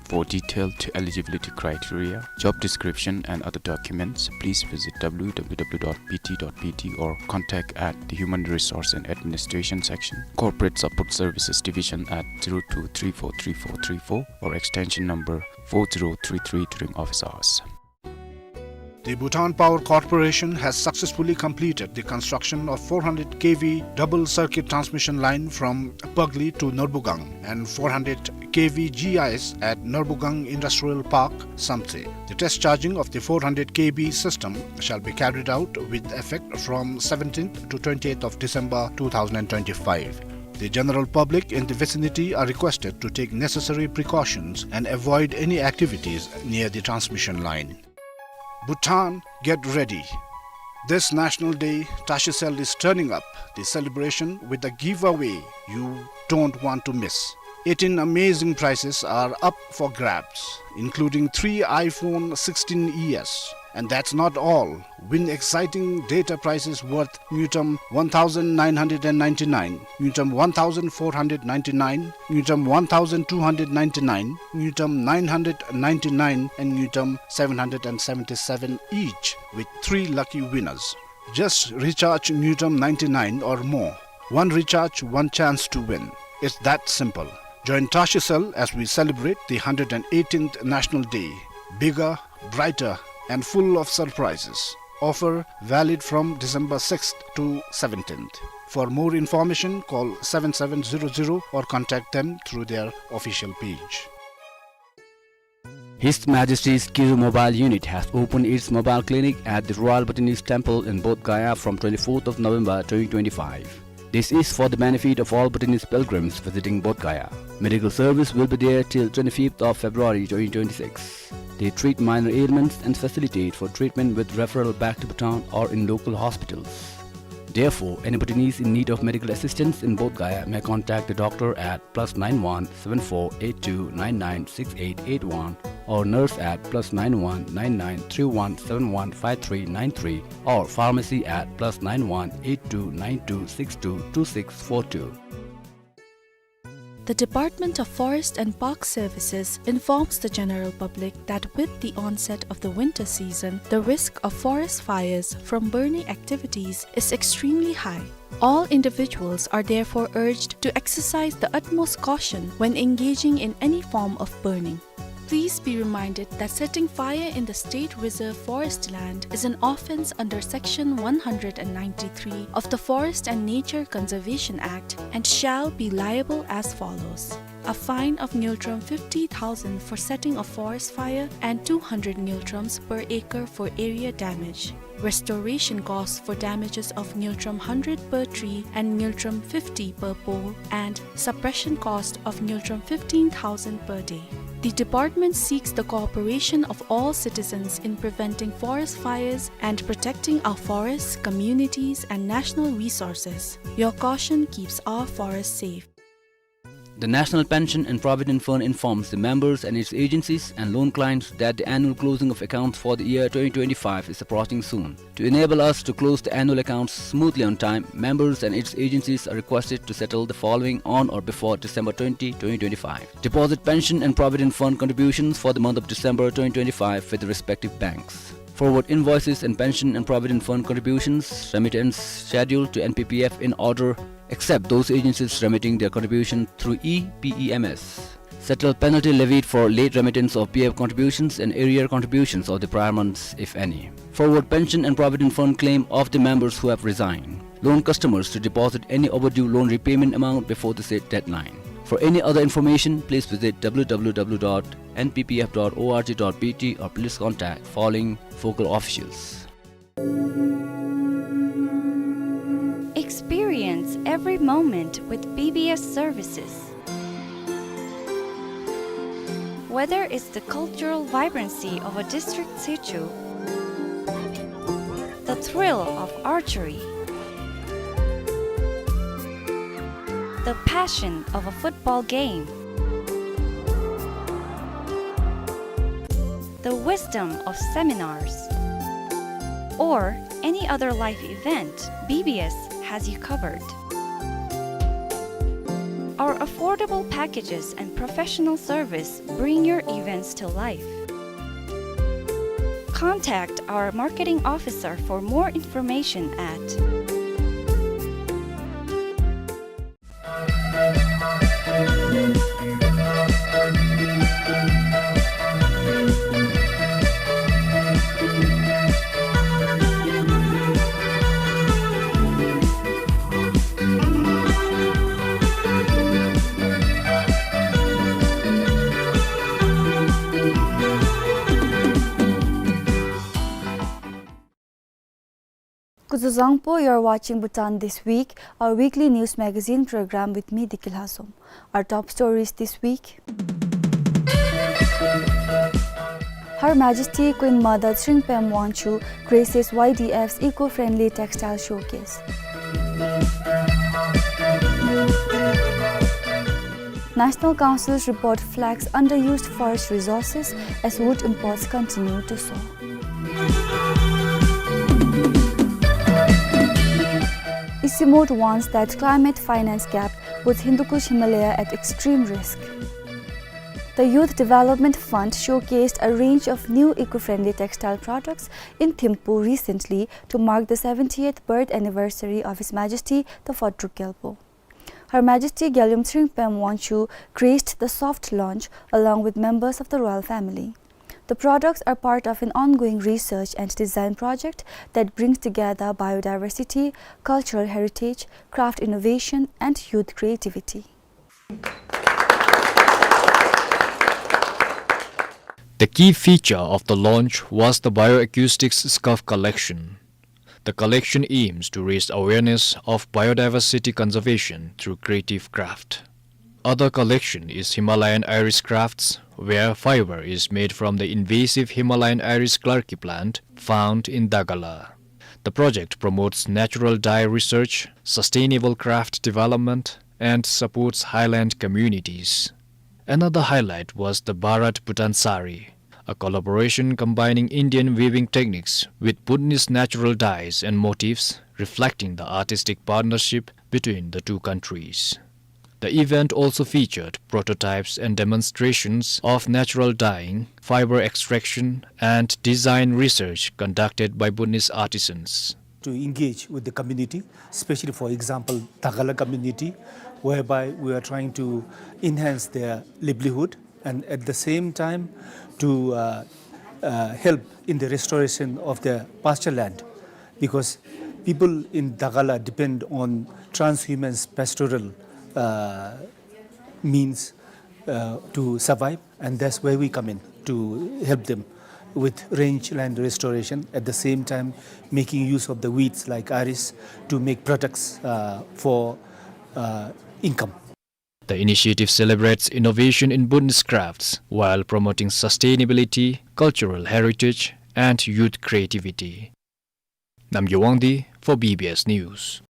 For detailed eligibility criteria, job description, and other documents, please visit w w w dot p t dot p t or contact at the Human Resource and Administration section, Corporate Support Services Division at zero two three four three four three four or extension number four zero three three during office hours. The Bhutan Power Corporation has successfully completed the construction of four hundred K V double circuit transmission line from Pagli to Norbugang and four hundred K V G I S at Norbugang Industrial Park, Samtse. The test charging of the four hundred K V system shall be carried out with effect from seventeenth to twentieth of December two thousand twenty-five. The general public in the vicinity are requested to take necessary precautions and avoid any activities near the transmission line. Bhutan, get ready. This National Day, Tashicell is turning up the celebration with a giveaway you don't want to miss. Eighteen amazing prizes are up for grabs, including three iPhone sixteen E S. And that's not all. Win exciting data prizes worth ngultrum one thousand nine hundred and ninety-nine, ngultrum one thousand four hundred ninety-nine, ngultrum one thousand two hundred ninety-nine, ngultrum nine hundred ninety-nine, and ngultrum seven hundred and seventy-seven each, with three lucky winners. Just recharge ngultrum ninety-nine or more. One recharge, one chance to win. It's that simple. Join Tashicell as we celebrate the hundred and eighteenth National Day. Bigger, brighter, and full of surprises. Offer valid from December sixth to seventeenth. For more information, call seven seven zero zero or contact them through their official page. His Majesty's Kiru Mobile Unit has opened its mobile clinic at the Royal Bhutanese Temple in Bodh Gaya from twenty-fourth of November twenty twenty-five. This is for the benefit of all Bhutanese pilgrims visiting Bodh Gaya. Medical service will be there till twenty-fifth of February twenty twenty-six. They treat minor ailments and facilitate for treatment with referral back to Bhutan or in local hospitals. Therefore, any Bhutanese in need of medical assistance in Bodh Gaya may contact the doctor at plus nine one seven four eight two nine nine six eight eight one or nurse at plus nine one nine nine three one seven one five three nine three or pharmacy at plus nine one eight two nine two six two two six four two. The Department of Forest and Park Services informs the general public that with the onset of the winter season, the risk of forest fires from burning activities is extremely high. All individuals are therefore urged to exercise the utmost caution when engaging in any form of burning. Please be reminded that setting fire in the state reserve forest land is an offence under Section one hundred and ninety-three of the Forest and Nature Conservation Act and shall be liable as follows: a fine of ngultrum fifty thousand for setting a forest fire and two hundred ngultrums per acre for area damage. Restoration costs for damages of ngultrum hundred per tree and ngultrum fifty per pole, and suppression cost of ngultrum fifteen thousand per day. The department seeks the cooperation of all citizens in preventing forest fires and protecting our forests, communities, and national resources. Your caution keeps our forests safe. The National Pension and Provident Fund informs the members and its agencies and loan clients that the annual closing of accounts for the year twenty twenty-five is approaching soon. To enable us to close the annual accounts smoothly on time, members and its agencies are requested to settle the following on or before December twenty, twenty twenty-five. Deposit pension and provident fund contributions for the month of December twenty twenty-five with the respective banks. Forward invoices and pension and provident fund contributions remittance schedule to N P P F in order, except those agencies remitting their contribution through E P E M S. Settle penalty levied for late remittance of P F contributions and arrear contributions of the prior months, if any. Forward pension and provident fund claim of the members who have resigned. Loan customers to deposit any overdue loan repayment amount before the said deadline. For any other information, please visit w w w dot n p p f dot o r g dot b t or please contact following focal officials. Experience every moment with B B S services. Whether it's the cultural vibrancy of a district situ, the thrill of archery, the passion of a football game, the wisdom of seminars, or any other life event, B B S has you covered. Our affordable packages and professional service bring your events to life. Contact our marketing officer for more information at Kuzuzangpo, you're watching Bhutan This Week, our weekly news magazine program with me, Diki Lhazom. Our top stories this week. Her Majesty Queen Mother Tshering Pem Wangchuck graces Y D F's eco-friendly textile showcase. National Council's report flags underused forest resources as wood imports continue to soar. ICIMOD warns that climate finance gap puts Hindu Kush Himalaya at extreme risk. The Youth Development Fund showcased a range of new eco-friendly textile products in Thimphu recently to mark the seventieth birth anniversary of His Majesty the Fourth Druk Gyalpo. Her Majesty Gyalhyum Tshering Pem Wangchuck graced the soft launch along with members of the royal family. The products are part of an ongoing research and design project that brings together biodiversity, cultural heritage, craft innovation, and youth creativity. The key feature of the launch was the bioacoustics scarf collection. The collection aims to raise awareness of biodiversity conservation through creative craft. Other collection is Himalayan iris crafts, where fiber is made from the invasive Himalayan iris clarkii plant found in Dagala. The project promotes natural dye research, sustainable craft development, and supports highland communities. Another highlight was the Bharat Bhutan Sari, a collaboration combining Indian weaving techniques with Bhutanese natural dyes and motifs, reflecting the artistic partnership between the two countries. The event also featured prototypes and demonstrations of natural dyeing, fiber extraction, and design research conducted by Bhutanese artisans. To engage with the community, especially, for example, Dagala community, whereby we are trying to enhance their livelihood and at the same time to, uh, uh, help in the restoration of their pasture land, because people in Dagala depend on transhumance pastoral, uh, means, uh, to survive, and that's where we come in to help them with range land restoration, at the same time making use of the weeds like iris to make products, uh, for, uh, income. The initiative celebrates innovation in Bhutanese crafts while promoting sustainability, cultural heritage, and youth creativity. Namgay Wangdi for B B S News.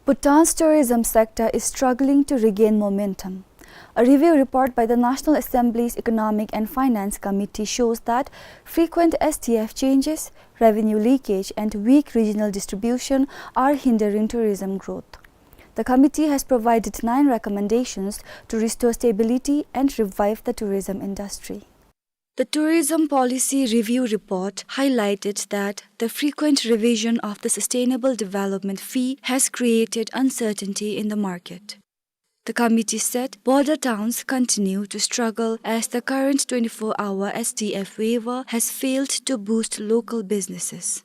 Bhutan's tourism sector is struggling to regain momentum. A review report by the National Assembly's Economic and Finance Committee shows that frequent S D F changes, revenue leakage, and weak regional distribution are hindering tourism growth. The committee has provided nine recommendations to restore stability and revive the tourism industry. The Tourism Policy Review Report highlighted that the frequent revision of the Sustainable Development Fee has created uncertainty in the market. The committee said border towns continue to struggle as the current twenty-four hour S D F waiver has failed to boost local businesses.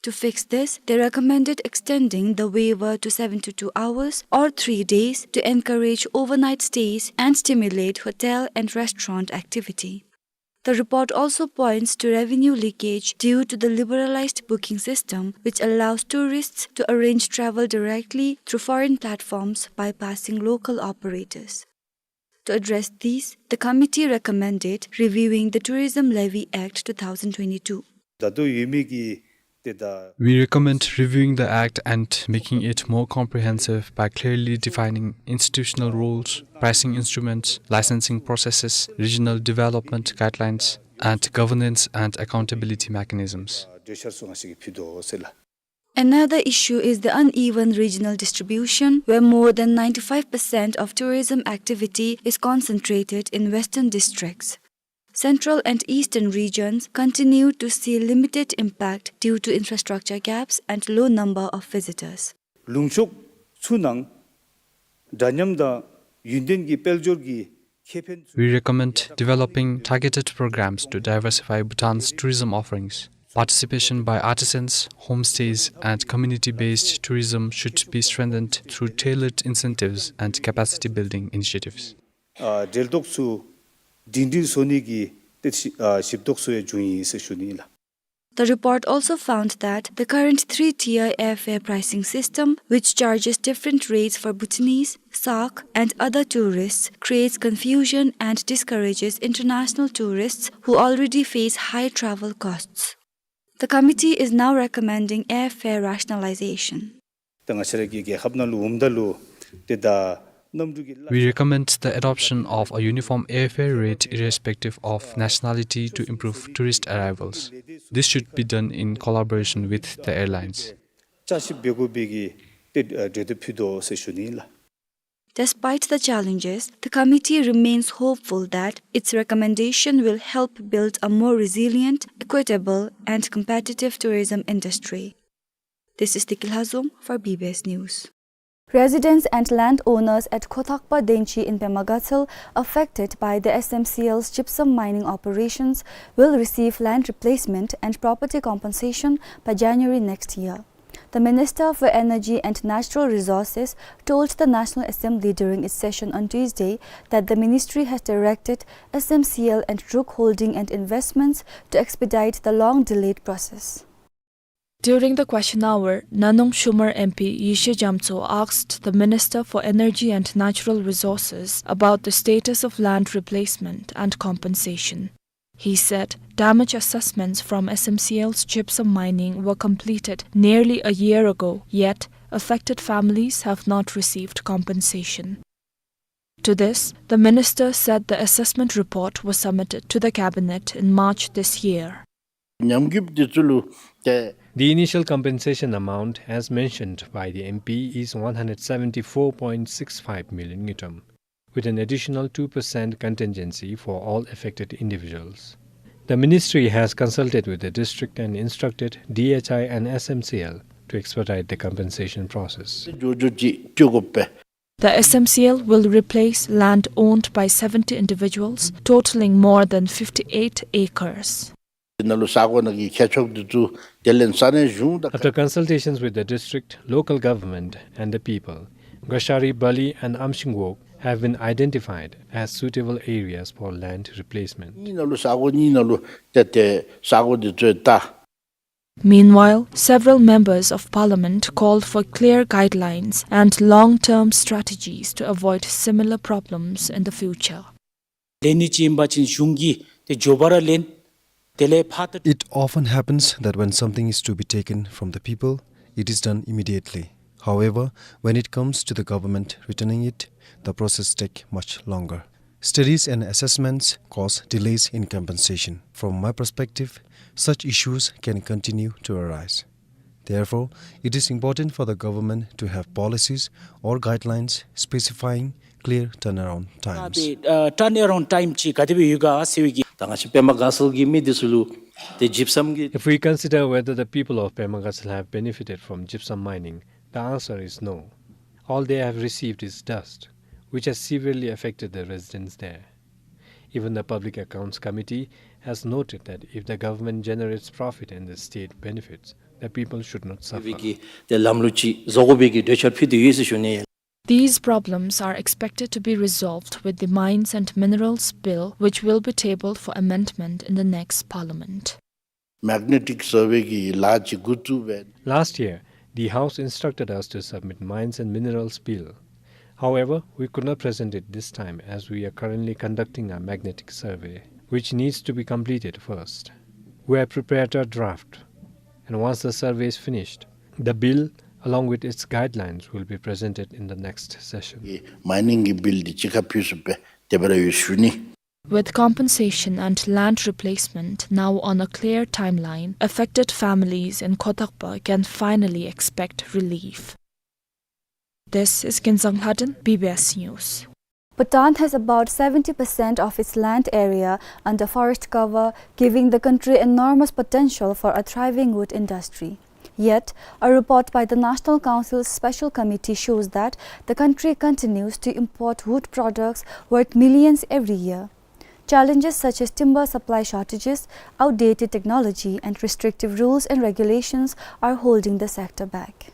To fix this, they recommended extending the waiver to seventy-two hours or three days to encourage overnight stays and stimulate hotel and restaurant activity. The report also points to revenue leakage due to the liberalized booking system, which allows tourists to arrange travel directly through foreign platforms bypassing local operators. To address these, the committee recommended reviewing the Tourism Levy Act two thousand twenty-two. ད་ལྟོ་ཡོད་མི་གི་དེ་ད། We recommend reviewing the Act and making it more comprehensive by clearly defining institutional roles, pricing instruments, licensing processes, regional development guidelines, and governance and accountability mechanisms. གྲོས་འཆར་ཚུ་ང་བཅས་ཀྱིས་ཕུལ་དོ་ཟེར་ལགས། Another issue is the uneven regional distribution, where more than ninety-five percent of tourism activity is concentrated in western districts. Central and eastern regions continue to see limited impact due to infrastructure gaps and low number of visitors. ལུང་ཕྱོགས་ཚུ་ནང་འདྲ་མཉམ་དང་ཡུན་བརྟན་གྱི་དཔལ་འབྱོར་གྱི་ཁེ་ཕན་ཚུ། We recommend developing targeted programs to diversify Bhutan's tourism offerings. Participation by artisans, homestays, and community-based tourism should be strengthened through tailored incentives and capacity-building initiatives. ཨ་འབྲེལ་གཏོགས་ཚུ་སྒྲིང་སྒྲིང་བཟོ་ནི་གི་ཏེ་ཞིབ་ཨ་ཞིབ་འདོགས་ཚུ་ཡང་བྱུང་ཡི་ཟེར་ཞུ་ནི་ལགས། The report also found that the current three-tier airfare pricing system, which charges different rates for Bhutanese, Sak, and other tourists, creates confusion and discourages international tourists who already face high travel costs. The committee is now recommending airfare rationalization. ད་ང་བཅས་ར་གི་རྒྱལ་ཁབ་ནང་ལུ་འོངམ་ད་ལུ་ཏེ་ད་གནམ་གྲུ་གི་We recommend the adoption of a uniform airfare rate irrespective of nationality to improve tourist arrivals. This should be done in collaboration with the airlines. བསྐྱར་ཞིབ་འབད་དགོ་པའི་གི་ཏེ་ཨ་གྲོས་འདེབས་ཕུལ་དོ་ཟེར་ཞུ་ནི་ལགས། Despite the challenges, the committee remains hopeful that its recommendation will help build a more resilient, equitable, and competitive tourism industry. This is Tiki Lhazong for B B S News. Residents and landowners at Khothakpa Denchi in Pema Gatshel affected by the S M C L's gypsum mining operations will receive land replacement and property compensation by January next year. The Minister for Energy and Natural Resources told the National Assembly during its session on Tuesday that the ministry has directed S M C L and Druk Holding and Investments to expedite the long-delayed process. During the question hour, Nanung Shumar M P Yeshe Jamtso asked the Minister for Energy and Natural Resources about the status of land replacement and compensation. He said damage assessments from S M C L's gypsum mining were completed nearly a year ago, yet affected families have not received compensation. To this, the minister said the assessment report was submitted to the cabinet in March this year. ཉམས་རྒུད་འདི་ཚུ་ལུ་ཏེ། The initial compensation amount, as mentioned by the M P, is one hundred seventy-four point six five million ngultrum, with an additional two percent contingency for all affected individuals. The ministry has consulted with the district and instructed D H I and S M C L to expedite the compensation process. འགྱོ་འགྱོ་ཅིག་སྤྲོད་དགོ་པས། The S M C L will replace land owned by seventy individuals, totaling more than fifty-eight acres. འདི་ནང་ལུ་ས་གོ་ནང་གི་ཁྱད་ཆོས་འདི་ཚུ་དེ་ལས་ས་གནས་གཞུང་དང་། After consultations with the district, local government, and the people, Gashari Bali and Amshinwok have been identified as suitable areas for land replacement. གཉིས་ནང་ལུ་ས་གོ་གཉིས་ནང་ལུ་ཏེ་ཏེ་ས་གོ་འདི་ཚུ་ད། Meanwhile, several members of parliament called for clear guidelines and long-term strategies to avoid similar problems in the future. ལེན་ནི་ཅིག་ཨིན་པ་ཅིན་གཞུང་གིས་ཏེ་མགྱོགས་པ་ར་ལེན། དེ་ལས་ཕར་ཏེ། It often happens that when something is to be taken from the people, it is done immediately. However, when it comes to the government returning it, the process take much longer. Studies and assessments cause delays in compensation. From my perspective, such issues can continue to arise. Therefore, it is important for the government to have policies or guidelines specifying clear turnaround times. ཨ་turnaround time ཅིག་ག་དེ་སྦེ་ཡོད་ག་ཟེར་བའི་གི། ད་ང་བཅས་པདྨ་དགའ་ཚལ་གྱི་མི་འདི་ཚུ་ལུ་ཏེ་ཇིབ་སམ་གྱི། If we consider whether the people of Pema Gatshel have benefited from gypsum mining, the answer is no. All they have received is dust, which has severely affected the residents there. Even the Public Accounts Committee has noted that if the government generates profit and the state benefits, the people should not suffer. ཏེ་ལམ་ལུགས་ཅིག་བཟོ་དགོ་པའི་གི་འདོད་ཆགས་ཕུལ་ཏེ་ཡོད་ཟེར་ཞུ་ནི། These problems are expected to be resolved with the Mines and Minerals Bill, which will be tabled for amendment in the next parliament. Magnetic survey གི་ལཱ་ཅིག་འགོ་བཙུགས་པས། Last year, the House instructed us to submit Mines and Minerals Bill. However, we could not present it this time as we are currently conducting a magnetic survey, which needs to be completed first. We have prepared a draft, and once the survey is finished, the bill, along with its guidelines, will be presented in the next session. Mining གི་bill འདི་གཅིག་ཁར་ཕུལ་ཚུགས་པས། དེ་སྦེ་ར་ཡོད་ཞུ་ནི། With compensation and land replacement now on a clear timeline, affected families in Khodakpa can finally expect relief. This is Kinzang Lhaden, B B S News. Bhutan has about seventy percent of its land area under forest cover, giving the country enormous potential for a thriving wood industry. Yet, a report by the National Council's Special Committee shows that the country continues to import wood products worth millions every year. Challenges such as timber supply shortages, outdated technology, and restrictive rules and regulations are holding the sector back.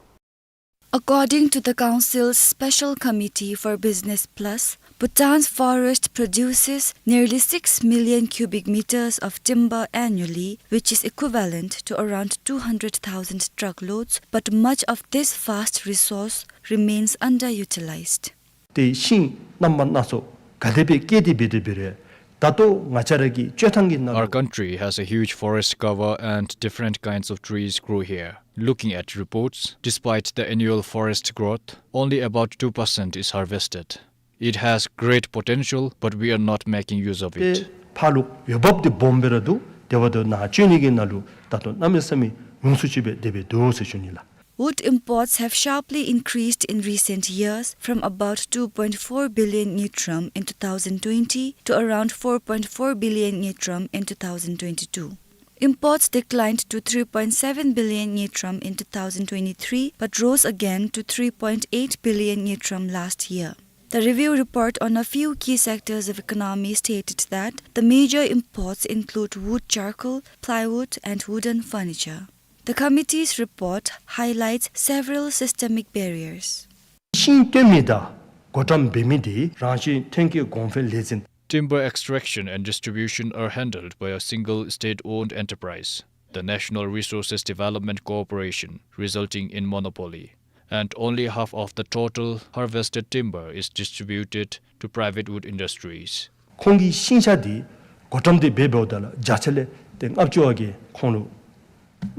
According to the Council's Special Committee for Business Plus, Bhutan's forest produces nearly six million cubic meters of timber annually, which is equivalent to around two hundred thousand truckloads, but much of this vast resource remains underutilized. ཏེ་ཤིང་རྣམ་པ་སྣ་ཚོགས་ག་དེ་སྦེ་སྐྱེས་ཏེ་འབད་དེ་འབད་རུང་ད་ལྟོ་ང་བཅས་ར་གི་སྤྱོད་ཐངས་ཀྱི་ནང་། Our country has a huge forest cover and different kinds of trees grow here. Looking at reports, despite the annual forest growth, only about two percent is harvested. It has great potential, but we are not making use of it. ཏེ་ཕར་ལུ་འོས་འབབ་འདི་སྦོམ་སྦེ་ར་འདུག། དེ་འབདཝ་ད་ནཱ་སྤྱོད་ནི་གི་ནང་ལུ་ད་ལྟོ་གནམ་མེད་ས་མེད་ཉུང་སུ་ཅིག་སྦེ་དེ་སྦེ་འདུག་ཟེར་ཞུ་ནི་ལགས། Wood imports have sharply increased in recent years, from about two point four billion ngultrum in two thousand twenty to around four point four billion ngultrum in two thousand twenty-two. Imports declined to three point seven billion ngultrum in two thousand twenty-three, but rose again to three point eight billion ngultrum last year. The review report on a few key sectors of economy stated that the major imports include wood charcoal, plywood, and wooden furniture. The committee's report highlights several systemic barriers. ཤིང་བཏོན་མི་དང་བགོ་བཀྲམ་འབད་མི་འདི་རང་བཞིན་ཐོན་སྐྱེད་གོང་འཕེལ་ལས་འཛིན། Timber extraction and distribution are handled by a single state-owned enterprise, the National Resources Development Corporation, resulting in monopoly. And only half of the total harvested timber is distributed to private wood industries. ཁོང་གི་ཤིང་ཆ་འདི་བགོ་བཀྲམ་འདི་འབད་འབདཝ་ད་ལུ་བརྒྱ་ཆ་ལས་ཏེ་ལྔ་བཅུ་བ་གིས་ཁོང་ལུ་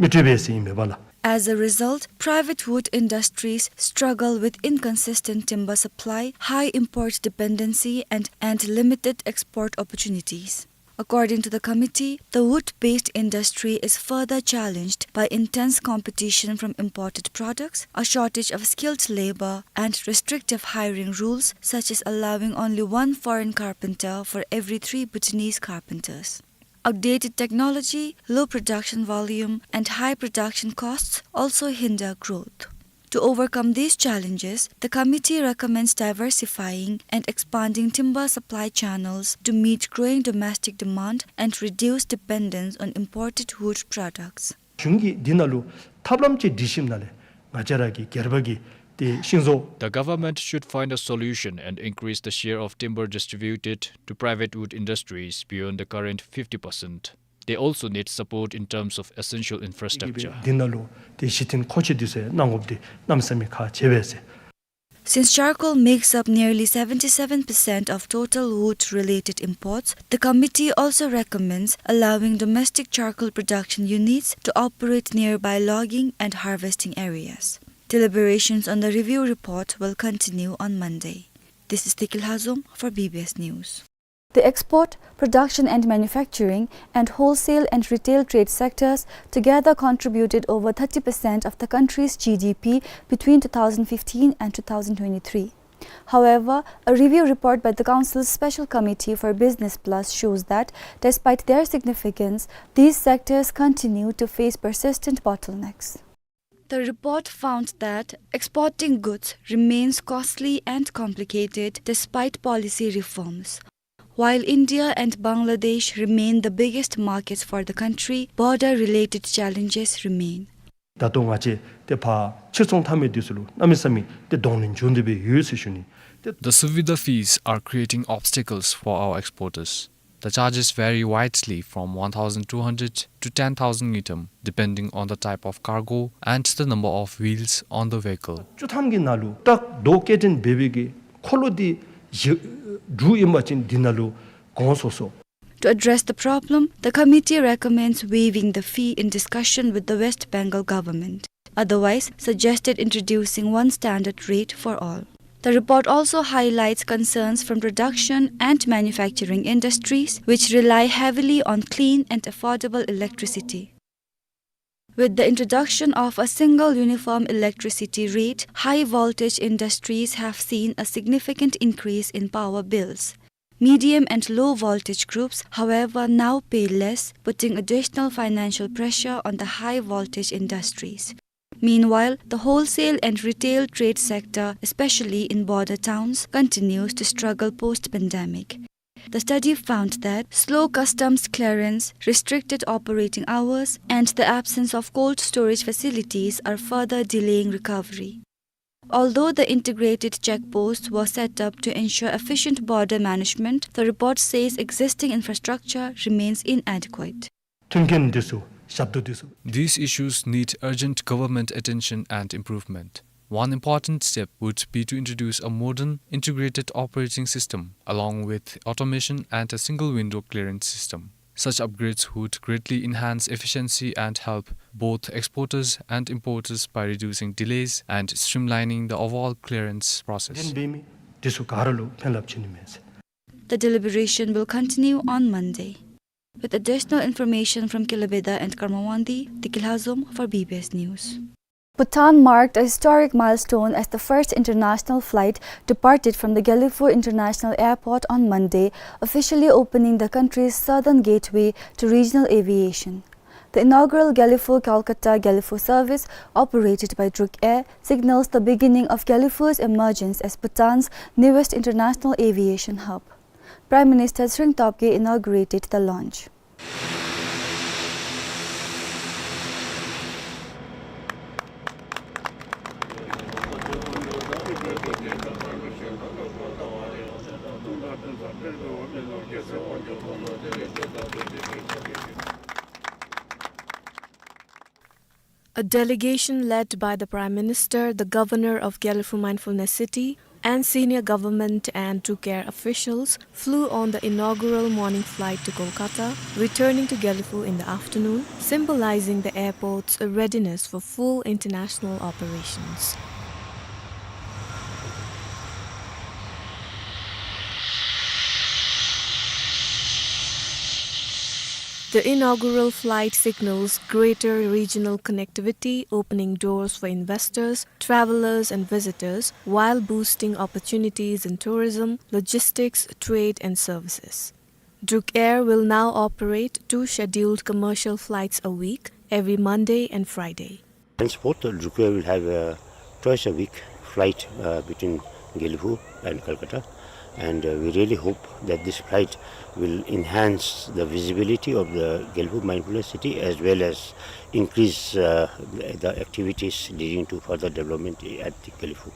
མི་སྤྲོད་པས་ཟེར་ཨིན་མས་པ་ལགས། As a result, private wood industries struggle with inconsistent timber supply, high import dependency, and, and limited export opportunities. According to the committee, the wood-based industry is further challenged by intense competition from imported products, a shortage of skilled labor, and restrictive hiring rules, such as allowing only one foreign carpenter for every three Bhutanese carpenters. Outdated technology, low production volume, and high production costs also hinder growth. To overcome these challenges, the committee recommends diversifying and expanding timber supply channels to meet growing domestic demand and reduce dependence on imported wood products. གཞུང་གིས་འདི་ནང་ལུ་ཐབས་ལམ་ཅིག་སྒྲིག་ཞིནམ་ལས་ང་བཅས་ར་གི་སྒེར་པ་གི་ཏེ་ཤིང་བཟོ། The government should find a solution and increase the share of timber distributed to private wood industries beyond the current fifty percent. They also need support in terms of essential infrastructure. འདི་ནང་ལུ་ཏེ་གཞི་རྟེན་མཁོ་ཆས་འདི་ཚུ་གནང་དགོཔ་འདི་གནམ་མེད་ས་མེད་ཁག་ཆེ་བས་ཟེར། Since charcoal makes up nearly seventy-seven percent of total wood-related imports, the committee also recommends allowing domestic charcoal production units to operate nearby logging and harvesting areas. Deliberations on the review report will continue on Monday. This is Tiki Lhazom for B B S News. The export, production and manufacturing, and wholesale and retail trade sectors together contributed over thirty percent of the country's G D P between two thousand fifteen and two thousand twenty-three. However, a review report by the Council's Special Committee for Business Plus shows that, despite their significance, these sectors continue to face persistent bottlenecks. The report found that exporting goods remains costly and complicated despite policy reforms. While India and Bangladesh remain the biggest markets for the country, border-related challenges remain. ད་ལྟོ་ང་བཅས་ཏེ་ཕར་ཕྱིར་ཚོང་འཐབ་མི་འདི་ཚུ་ལུ་གནམ་མེད་ས་མེད་ཏེ་གདོང་ལེན་འབྱུང་སྟེ་སྦེ་ཡོད་ཟེར་ཞུ་ནི། ཏེ། The Suvidha fees are creating obstacles for our exporters. The charges vary widely from one thousand two hundred to ten thousand ngultrum, depending on the type of cargo and the number of wheels on the vehicle. བཅུ་ཐམ་གྱི་ནང་ལུ་ཊཱཀ་རྡོ་སྐྱེལ་འདྲེན་འབད་བའི་གི་འཁོར་ལོ་འདི་བཞི་དྲུག་ཨིན་པ་ཅིན་འདི་ནང་ལུ་གོང་སོ་སོ། To address the problem, the committee recommends waiving the fee in discussion with the West Bengal government. Otherwise, suggested introducing one standard rate for all. The report also highlights concerns from production and manufacturing industries, which rely heavily on clean and affordable electricity. With the introduction of a single uniform electricity rate, high voltage industries have seen a significant increase in power bills. Medium and low voltage groups, however, now pay less, putting additional financial pressure on the high voltage industries. Meanwhile, the wholesale and retail trade sector, especially in border towns, continues to struggle post-pandemic. The study found that slow customs clearance, restricted operating hours, and the absence of cold storage facilities are further delaying recovery. Although the integrated checkposts were set up to ensure efficient border management, the report says existing infrastructure remains inadequate. མཐུན་རྐྱེན་འདི་ཚུ་ཞབས་ཏོག་འདི་ཚུ། These issues need urgent government attention and improvement. One important step would be to introduce a modern, integrated operating system, along with automation and a single window clearance system. Such upgrades would greatly enhance efficiency and help both exporters and importers by reducing delays and streamlining the overall clearance process. འདི་ཚུ་ག་ར་ལུ་ཕན་རླབས་ཆེ་ནི་མས། The deliberation will continue on Monday. With additional information from Kelebheda and Karmawandi, Deki Lhazom for B B S News. Bhutan marked a historic milestone as the first international flight departed from the Gelephu International Airport on Monday, officially opening the country's southern gateway to regional aviation. The inaugural Gelephu-Kolkata-Gelephu service, operated by Druk Air, signals the beginning of Gelephu's emergence as Bhutan's newest international aviation hub. Prime Minister Tshering Tobgay inaugurated the launch. A delegation led by the Prime Minister, the Governor of Gelephu Mindfulness City, and senior government and Druk Air officials flew on the inaugural morning flight to Kolkata, returning to Gelephu in the afternoon, symbolizing the airport's readiness for full international operations. The inaugural flight signals greater regional connectivity, opening doors for investors, travelers and visitors, while boosting opportunities in tourism, logistics, trade and services. Druk Air will now operate two scheduled commercial flights a week, every Monday and Friday. Henceforth, Druk Air will have a twice a week flight, uh, between Gelephu and Calcutta, and, uh, we really hope that this flight will enhance the visibility of the Gelephu Mindfulness City as well as increase, uh, the, the activities leading to further development at the Gelephu.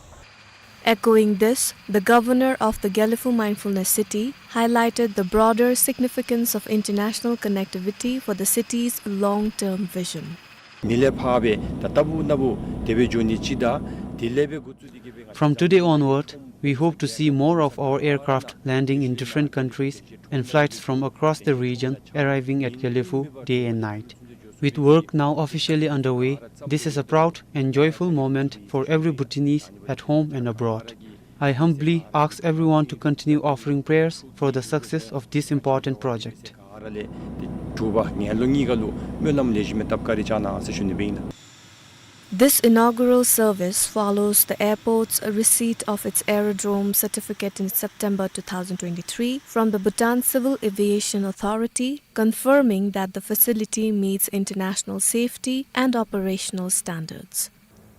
Echoing this, the governor of the Gelephu Mindfulness City highlighted the broader significance of international connectivity for the city's long-term vision. མི་ལས་འཕགས་པའི་ད་ལྟ་བུ་ན་བུ་དེ་སྦེ་འགྱོ་ནི་ཅིག་དང་དེ་ལས་སྦེ་འགོ་བཙུགས་ཏེ་གི་སྦེ། From today onward, we hope to see more of our aircraft landing in different countries and flights from across the region arriving at Gelephu day and night. With work now officially underway, this is a proud and joyful moment for every Bhutanese at home and abroad. I humbly ask everyone to continue offering prayers for the success of this important project. This inaugural service follows the airport's receipt of its aerodrome certificate in September two thousand twenty-three from the Bhutan Civil Aviation Authority, confirming that the facility meets international safety and operational standards.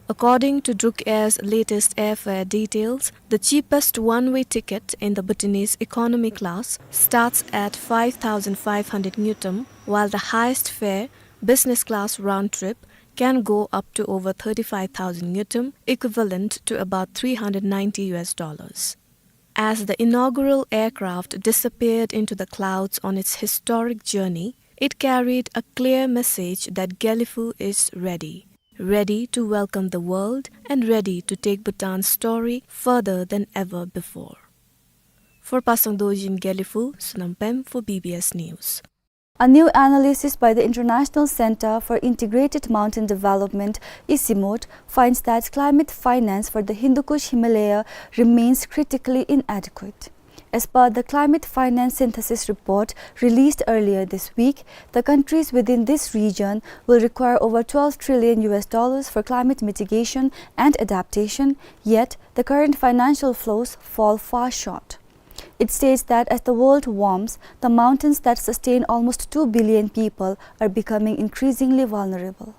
According to Druk Air's latest airfare details, the cheapest one-way ticket in the Bhutanese economy class starts at five thousand five hundred ngultrum, while the highest fare, business class round trip, can go up to over thirty-five thousand ngultrum, equivalent to about three hundred ninety U S dollars. As the inaugural aircraft disappeared into the clouds on its historic journey, it carried a clear message that Gelephu is ready, ready to welcome the world and ready to take Bhutan's story further than ever before. For Pasang Dorji in Gelephu, Sonam Pem for B B S News. A new analysis by the International Center for Integrated Mountain Development, ICIMOD, finds that climate finance for the Hindu Kush Himalaya remains critically inadequate. As per the Climate Finance Synthesis Report released earlier this week, the countries within this region will require over twelve trillion U S dollars for climate mitigation and adaptation, yet the current financial flows fall far short. It states that as the world warms, the mountains that sustain almost two billion people are becoming increasingly vulnerable.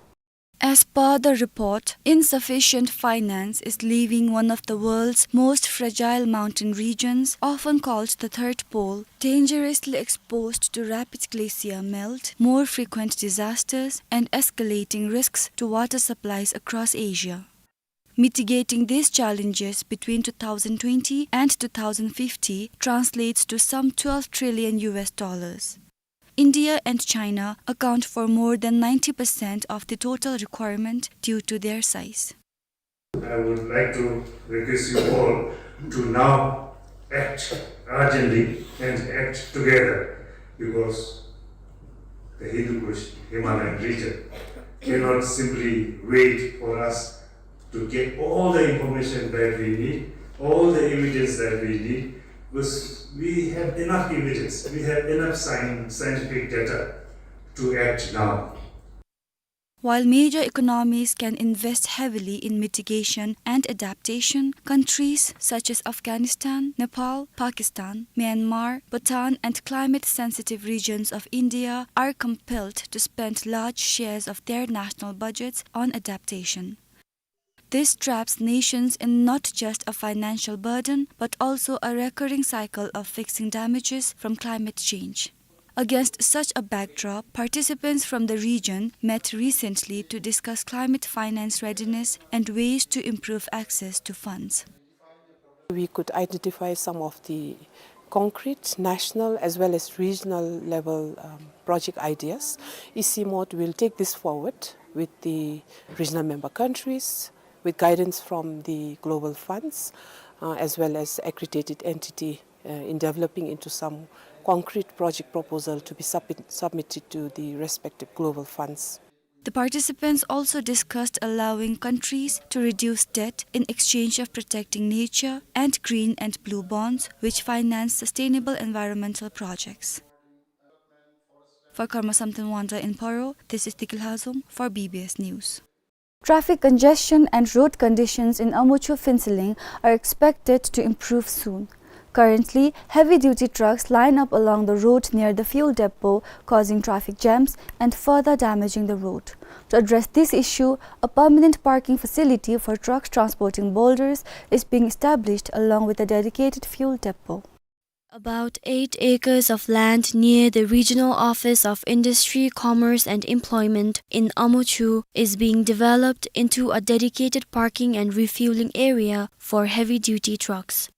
As per the report, insufficient finance is leaving one of the world's most fragile mountain regions, often called the Third Pole, dangerously exposed to rapid glacier melt, more frequent disasters, and escalating risks to water supplies across Asia. Mitigating these challenges between two thousand twenty and two thousand fifty translates to some twelve trillion U S dollars. India and China account for more than ninety percent of the total requirement due to their size. I would like to request you all to now act urgently and act together, because the Hindu Kush Himalayan region cannot simply wait for us to get all the information that we need, all the evidence that we need, because we have enough evidence, we have enough science, scientific data to act now. While major economies can invest heavily in mitigation and adaptation, countries such as Afghanistan, Nepal, Pakistan, Myanmar, Bhutan, and climate-sensitive regions of India are compelled to spend large shares of their national budgets on adaptation. This traps nations in not just a financial burden, but also a recurring cycle of fixing damages from climate change. Against such a backdrop, participants from the region met recently to discuss climate finance readiness and ways to improve access to funds. We could identify some of the concrete national as well as regional level, um, project ideas. ICIMOD will take this forward with the regional member countries, with guidance from the global funds, uh, as well as accredited entity, uh, in developing into some concrete project proposal to be submit-, submitted to the respective global funds. The participants also discussed allowing countries to reduce debt in exchange of protecting nature and green and blue bonds, which finance sustainable environmental projects. For Karma Samten Wangda in Paro, this is Tikil Hazom for B B S News. Traffic congestion and road conditions in Omochhu Phuentsholing are expected to improve soon. Currently, heavy-duty trucks line up along the road near the fuel depot, causing traffic jams and further damaging the road. To address this issue, a permanent parking facility for trucks transporting boulders is being established along with a dedicated fuel depot. About eight acres of land near the Regional Office of Industry, Commerce and Employment in Omochhu is being developed into a dedicated parking and refueling area for heavy-duty trucks.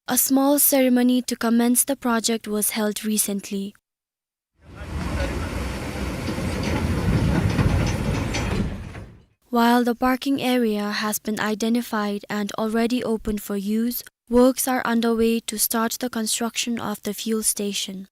A small ceremony to commence the project was held recently. While the parking area has been identified and already open for use, works are underway to start the construction of the fuel station.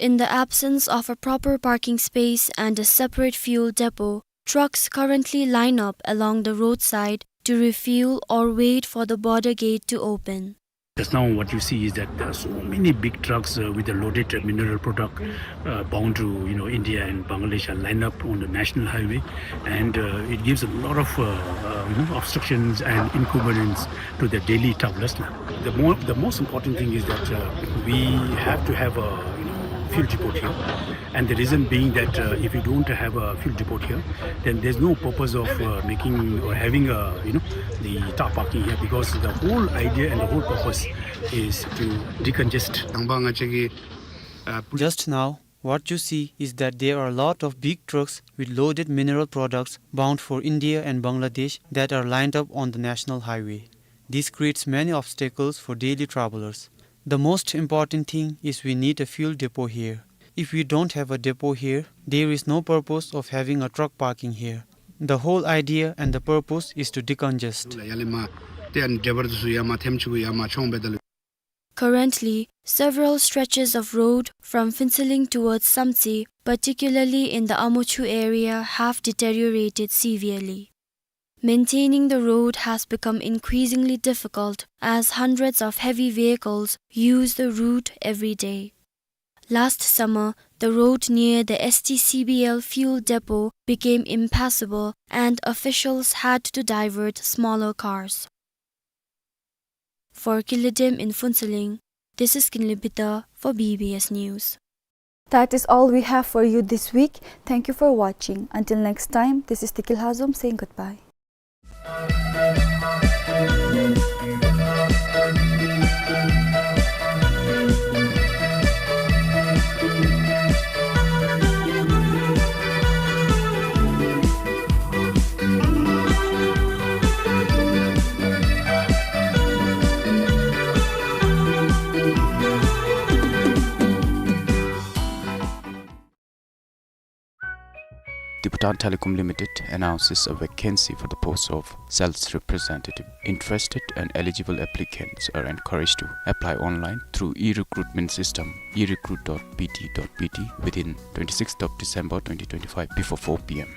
In the absence of a proper parking space and a separate fuel depot, trucks currently line up along the roadside to refuel or wait for the border gate to open. Just now what you see is that there are so many big trucks, uh, with a loaded, uh, mineral product, uh, bound to, you know, India and Bangladesh are lined up on the national highway, and, uh, it gives a lot of, uh, uh, you know, obstructions and inconvenience to their daily travelers now. The more, the most important thing is that, uh, we have to have a, you know, fuel depot here. And the reason being that, uh, if you don't have a fuel depot here, then there's no purpose of, uh, making or having a, you know, the tar parking here, because the whole idea and the whole purpose is to decongest. དང་པ་ང་བཅས་ཀྱི་ཨ་Just now, what you see is that there are a lot of big trucks with loaded mineral products bound for India and Bangladesh that are lined up on the national highway. This creates many obstacles for daily travelers. The most important thing is we need a fuel depot here. If we don't have a depot here, there is no purpose of having a truck parking here. The whole idea and the purpose is to decongest. ཡར་ལས་མར་ཏེ་ཨ་ནི་ཌའི་བར་དུ་ཡར་མར་ཐེམ་ཆུ་ཡར་མར་མཆོང་འབད་ད་ལུ། Currently, several stretches of road from Phuentsholing towards Samtse, particularly in the Amochu area, have deteriorated severely. Maintaining the road has become increasingly difficult as hundreds of heavy vehicles use the route every day. Last summer, the road near the S T C B L fuel depot became impassable and officials had to divert smaller cars. For Killidem in Phuentsholing, this is Kinley Bita for B B S News. That is all we have for you this week. Thank you for watching. Until next time, this is Tikil Hazom saying goodbye. The Bhutan Telecom Limited announces a vacancy for the post of sales representative. Interested and eligible applicants are encouraged to apply online through e-recruitment system, e recruit dot B T dot B T, within twenty-sixth of December twenty twenty-five before four P M.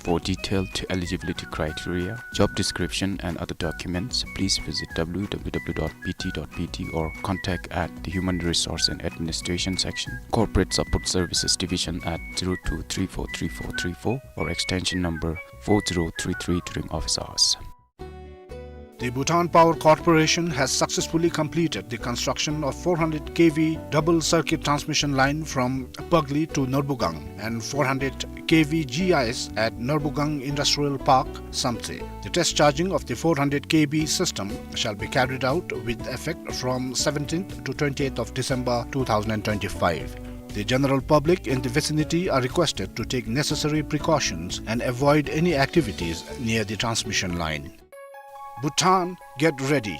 For detailed eligibility criteria, job description and other documents, please visit W W W dot B T dot B T or contact at the Human Resource and Administration Section, Corporate Support Services Division at zero two three four three four three four or extension number four zero three three during office hours. The Bhutan Power Corporation has successfully completed the construction of four hundred K V double circuit transmission line from Pagli to Norbugang and four hundred K V G I S at Norbugang Industrial Park, Samtse. The test charging of the four hundred K V system shall be carried out with effect from seventeenth to twentieth of December two thousand twenty-five. The general public in the vicinity are requested to take necessary precautions and avoid any activities near the transmission line. Bhutan, get ready.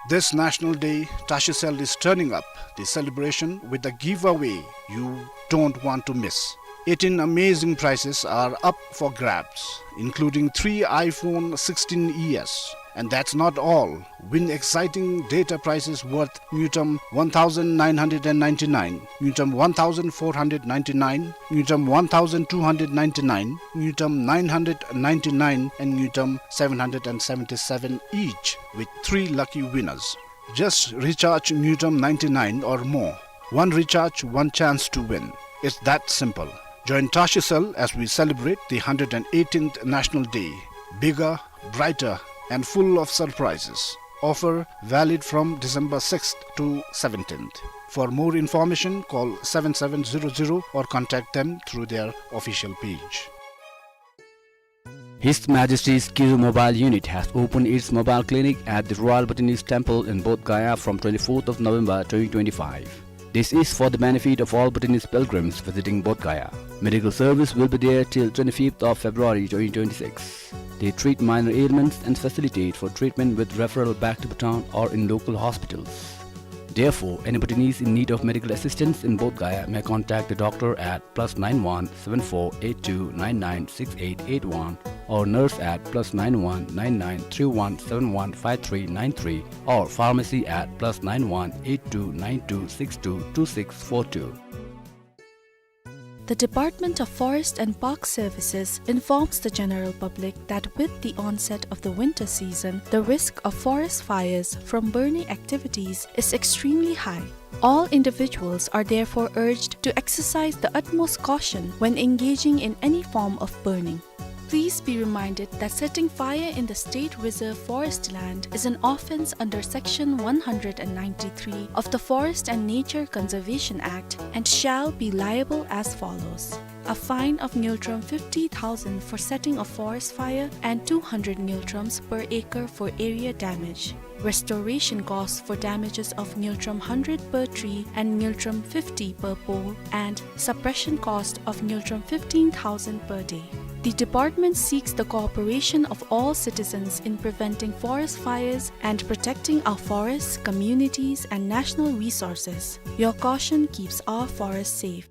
This National Day, Tashicel is turning up the celebration with a giveaway you don't want to miss. Eighteen amazing prizes are up for grabs, including three iPhone sixteen E S. And that's not all. Win exciting data prizes worth ngultrum one thousand nine hundred ninety-nine, ngultrum one thousand four hundred ninety-nine, ngultrum one thousand two hundred ninety-nine, ngultrum nine hundred ninety-nine, and ngultrum seven hundred seventy-seven each, with three lucky winners. Just recharge ngultrum ninety-nine or more. One recharge, one chance to win. It's that simple. Join Tashicel as we celebrate the hundred eighteenth National Day. Bigger, brighter, and full of surprises. Offer valid from December sixth to seventeenth. For more information, call seven seven zero zero or contact them through their official page. His Majesty's Kiru Mobile Unit has opened its mobile clinic at the Royal Bhutanese Temple in Bodh Gaya from twenty-fourth of November twenty twenty-five. This is for the benefit of all Bhutanese pilgrims visiting Bodh Gaya. Medical service will be there till twenty-fifth of February twenty twenty-six. They treat minor ailments and facilitate for treatment with referral back to Bhutan or in local hospitals. Therefore, any Bhutanese in need of medical assistance in Bodh Gaya may contact the doctor at plus nine one seven four eight two nine nine six eight eight one or nurse at plus nine one nine nine three one seven one five three nine three or pharmacy at plus nine one eight two nine two six two two six four two. The Department of Forest and Park Services informs the general public that with the onset of the winter season, the risk of forest fires from burning activities is extremely high. All individuals are therefore urged to exercise the utmost caution when engaging in any form of burning. Please be reminded that setting fire in the State Reserve Forest land is an offence under Section one hundred ninety-three of the Forest and Nature Conservation Act and shall be liable as follows. A fine of ngultrum fifty thousand for setting a forest fire and two hundred ngultrums per acre for area damage. Restoration costs for damages of ngultrum hundred per tree and ngultrum fifty per pole, and suppression cost of ngultrum fifteen thousand per day. The department seeks the cooperation of all citizens in preventing forest fires and protecting our forests, communities, and national resources. Your caution keeps our forests safe.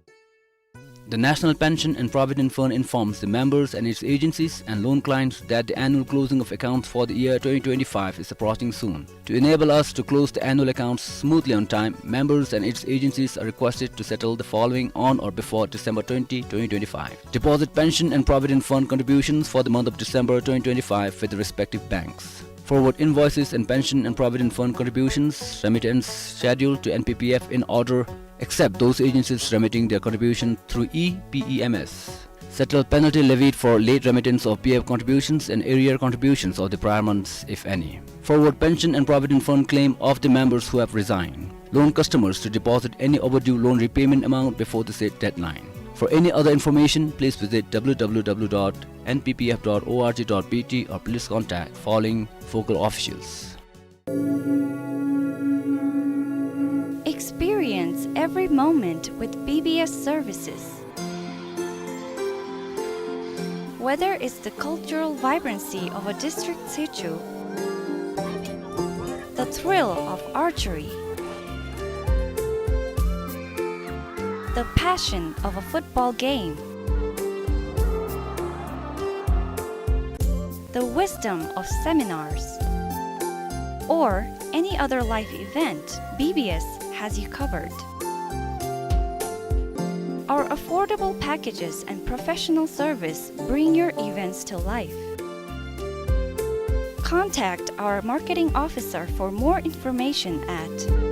The National Pension and Provident Fund informs the members and its agencies and loan clients that the annual closing of accounts for the year twenty twenty-five is approaching soon. To enable us to close the annual accounts smoothly on time, members and its agencies are requested to settle the following on or before December twenty, twenty twenty-five. Deposit pension and provident fund contributions for the month of December twenty twenty-five with the respective banks. Forward invoices and pension and provident fund contributions remittance scheduled to N P P F in order, except those agencies remitting their contribution through E P E M S. Settle penalty levied for late remittance of P F contributions and arrear contributions of the prior months, if any. Forward pension and provident fund claim of the members who have resigned. Loan customers to deposit any overdue loan repayment amount before the said deadline. For any other information, please visit W W W dot N P P F dot org dot B T or please contact following focal officials. Experience every moment with B B S services. Whether it's the cultural vibrancy of a district situ, the thrill of archery, the passion of a football game, the wisdom of seminars, or any other life event, B B S has you covered. Our affordable packages and professional service bring your events to life. Contact our marketing officer for more information at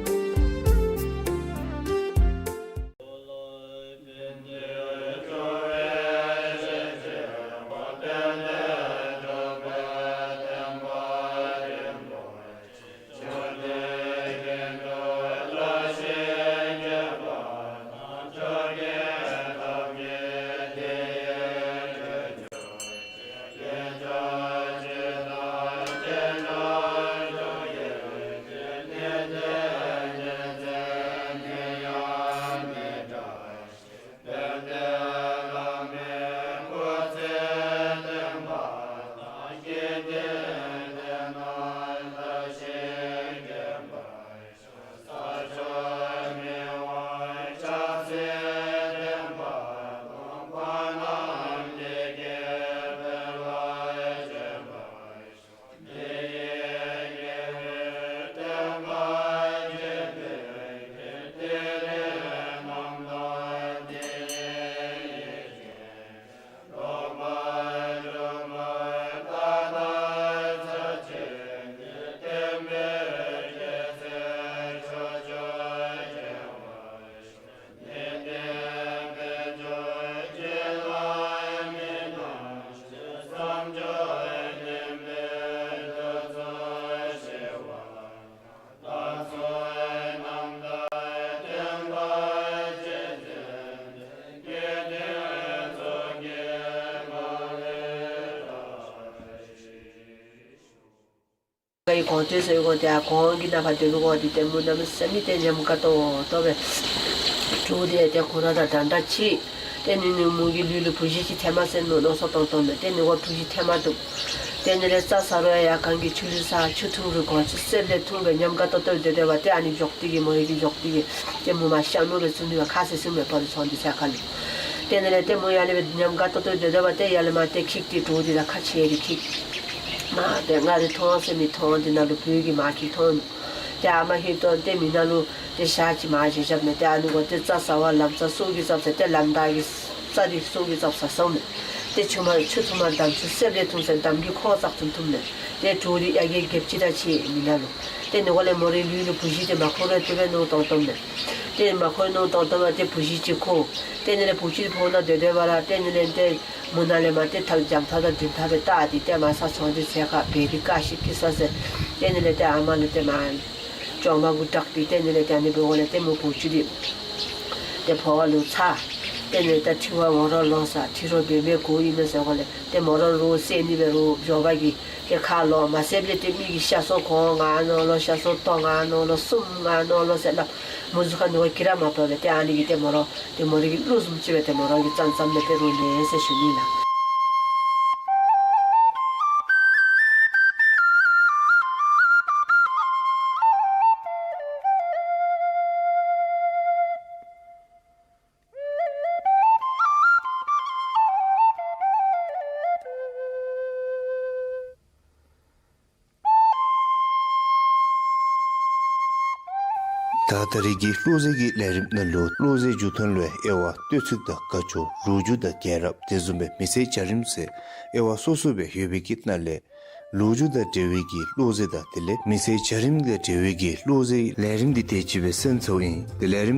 གི་གོང་ཏེ་སོ་ཡི་གོང་ཏེ་ཨ་གོང་གི་ནང་ཕར་སྡོད་པའི་གོང་འདི་ཏེ་མོ་གནམ་མེད་ས་མེད་ཏེ་ཉམས་དགའ་ཏོག་ཏོ་སྦེ་འདུག། ཏེ་ཏེ་ཁོ་ར་དང་འདྲན་འདྲ་ཅིག། ཏེ་ནི་ནི་མོ་གི་ལུས་ལུ་བུ་གཞི་ཅིག་ཐལ་མ་ཟེར་མནོ་མནོ་བསམ་བཏང་བཏངམ་མས། ཏེ་ནི་ཁོ་བུ་གཞི་ཐལ་མ་འདུག། ཏེ་ནི་ལས་རྩྭ་ཟ་རུང་ཡང་གངས་ཀྱི་ཆུ་ལུད་ཟ་ཆུ་འཐུང་རུང་གོང་ཆུ་སེརཔོ་ལས་འཐུང་སྦེ་ཉམས་དགའ་ཏོག་ཏོ་སྡོད་སྡོདཔ་ཏེ་ཨ་ནི་འགྱོ་སྟེ་གི་མོ་རའི་གི་འགྱོ་སྟེ་གི་ཏེ་མོ་མར་ཤ་ནུ་སྦེ་བཙུགས་ནི་བ་ཁ་སི་སི་མེད་པར་ཚོང་འདི་ཚ་ཁ་ལུ། ཏེ་ནི་ལས་ཏེ་མོ་ཡར་ལས་སྦེ་ཉམས་དགའ་ཏོག་ཏོ་སྡོད་སྡོདཔ་ཏེ་ཡར་ལས་མར་ཏེ་ཁྱི་འདི་དྲོད་འདི་ར་ཁ་ཕྱེ་རི་ཁྱི། མ་ཏེ་ང་རི་མཐོང་ཟེར་མི་མཐོང་འདི་ནང་ལུ་བུ་གི་མ་ཁྱི་མཐོང་ནུག། ཏེ་ཨ་མ་ཧེ་ཏོ་ཏེ་མི་ནང་ལུ་ཏེ་ཞག་ཅིག་མར་བཞག་བཞགཔ་མས། ཏེ་ཨ་ནི་གོ་ཏེ་རྩྭ་ཟ་བར་ལམ་རྩྭ་སོ་གི་རྩྭ་ཟ་ཏེ་ལམ་བདའ་གི་རྩྭ་འདི་སོ་གི་རྩྭ་ཟ་སོངམ་མས། ཏེ་ཆུ་མར་ཆུ་འཐུང་མར་འདམ་ཆུ་སེརཔོ་ལས་འཐུང་ཟེར་འདམ་གྱི་ཁོག་ཙག་ཐུང་ཐུངམ་མས། ཏེ་དྲོད་འདི་ཡར་རྒྱས་རྒྱསཔ་ཅིག་ར་ཅིག་མི་ནང་ལུ། ཏེ་ནི་གོ་ལས་མོ་རའི་ལུས་ལུ་བུ་གཞི་འདི་མར་ཁུ་རེ་ཏེ་སྦེ་མནོ་བཏང་བཏངམ་མས། ཏེ་མར་ཁུ་རེ་མནོ་བཏང་བཏངམ་ཏེ་བུ་གཞི་ཅིག་ཁུ། ཏེ་ནི་ལས་བུ་གཞི་ཕོཝ་ནང་སྡོད་སྡོདཔ་ར་ཏེ་ནི་ལས་ཏེ་མོ་ནང་ལས་མར་ཏེ་ཐག་འཇམ་ཐག་དང་དྲོན་ཐག་སྦེ་བཏགས་ཏེ་ཏེ་མར་ས་ཚོང་འདི་ཚེ་ཁ་བེ་རི་ཀ་ཤི་ཀི་ས་ཟེར། ཏེ་ནི་ལས་ཏེ་ཨ་མ་ལུ་ཏེ་མར་ཅོག་མ་གུ་བཏགས་ཏེ་ཏེ་ནི་ལས་ཏེ་ཨ་ནི་འབདཝ་ལས་ཏེ་མོ་བུ་གཞི་འདི་ཏེ་ཕོཝ་ལུ་ཚ། ཏེ་ནི་ལས་ཏེ་ཁྲི་བ་འོག་རོ་ལོང་ས་ཁྲི་རོ་བེ་མེ་གོ་ཨིན་མས་ཟེར་གོ་ལས་ཏེ་མོ་ར་རོ་སེ་ནི་སྦེ་རོ་འགྱོ་བ་གི་ཏེ་ཁ་ལོ་མ་སེརཔོ་ལས་ཏེ་མི་གི་ཤ་སོ་གོང་ང་ནོ་ལོ་ཤ་སོ་ཏོ་ང་ནོ་ལོ་སུམ་ང་ནོ་ལོ་ཟེར་ལ་མོ་གཟུགས་ཁར་ནི་གོ་ཀི་ར་མ་པ་སྦེ་ཏེ་ཨ་ནི་གིས་ཏེ་མོ་ར་ཏེ་མོ་རའི་གི་ལུས་བཟུམ་ཅིག་སྦེ་ཏེ་མོ་ར་གི་ཙམ་ཙམ་ལས་ཏེ་རོ་ནི་ཟེར་ཞུ་ནི་ལགས། ད་ད་རེས་ཀྱི་གློག་རྫས་ཀྱི་ལས་རིམ་ནང་ལུ་གློག་རྫས་འཇུག་ཐངས་ལུ་དབྱེ་བ་གཏོད་ཚིག་དང་བཀའ་ཆོས་ལོ་རྒྱུས་དང་རྒྱལ་རབས་དེ་བཟུམ་སྦེ་མི་ཚེའི་བྱ་རིམ་ཟེར་དབྱེ་བ་སོ་སོ་སྦེ་ཡོད་པའི་གི་ནང་ལས་ལོ་རྒྱུས་དང་འབྲེལ་བའི་གི་གློག་རྫས་དང་དེ་ལས་མི་ཚེའི་བྱ་རིམ་དང་འབྲེལ་བའི་གི་གློག་རྫས་ལས་རིམ་འདི་དེ་ཅིག་སྦེ་གསན་ཚརཝ་ཨིན། དེ་ལས་རིམ་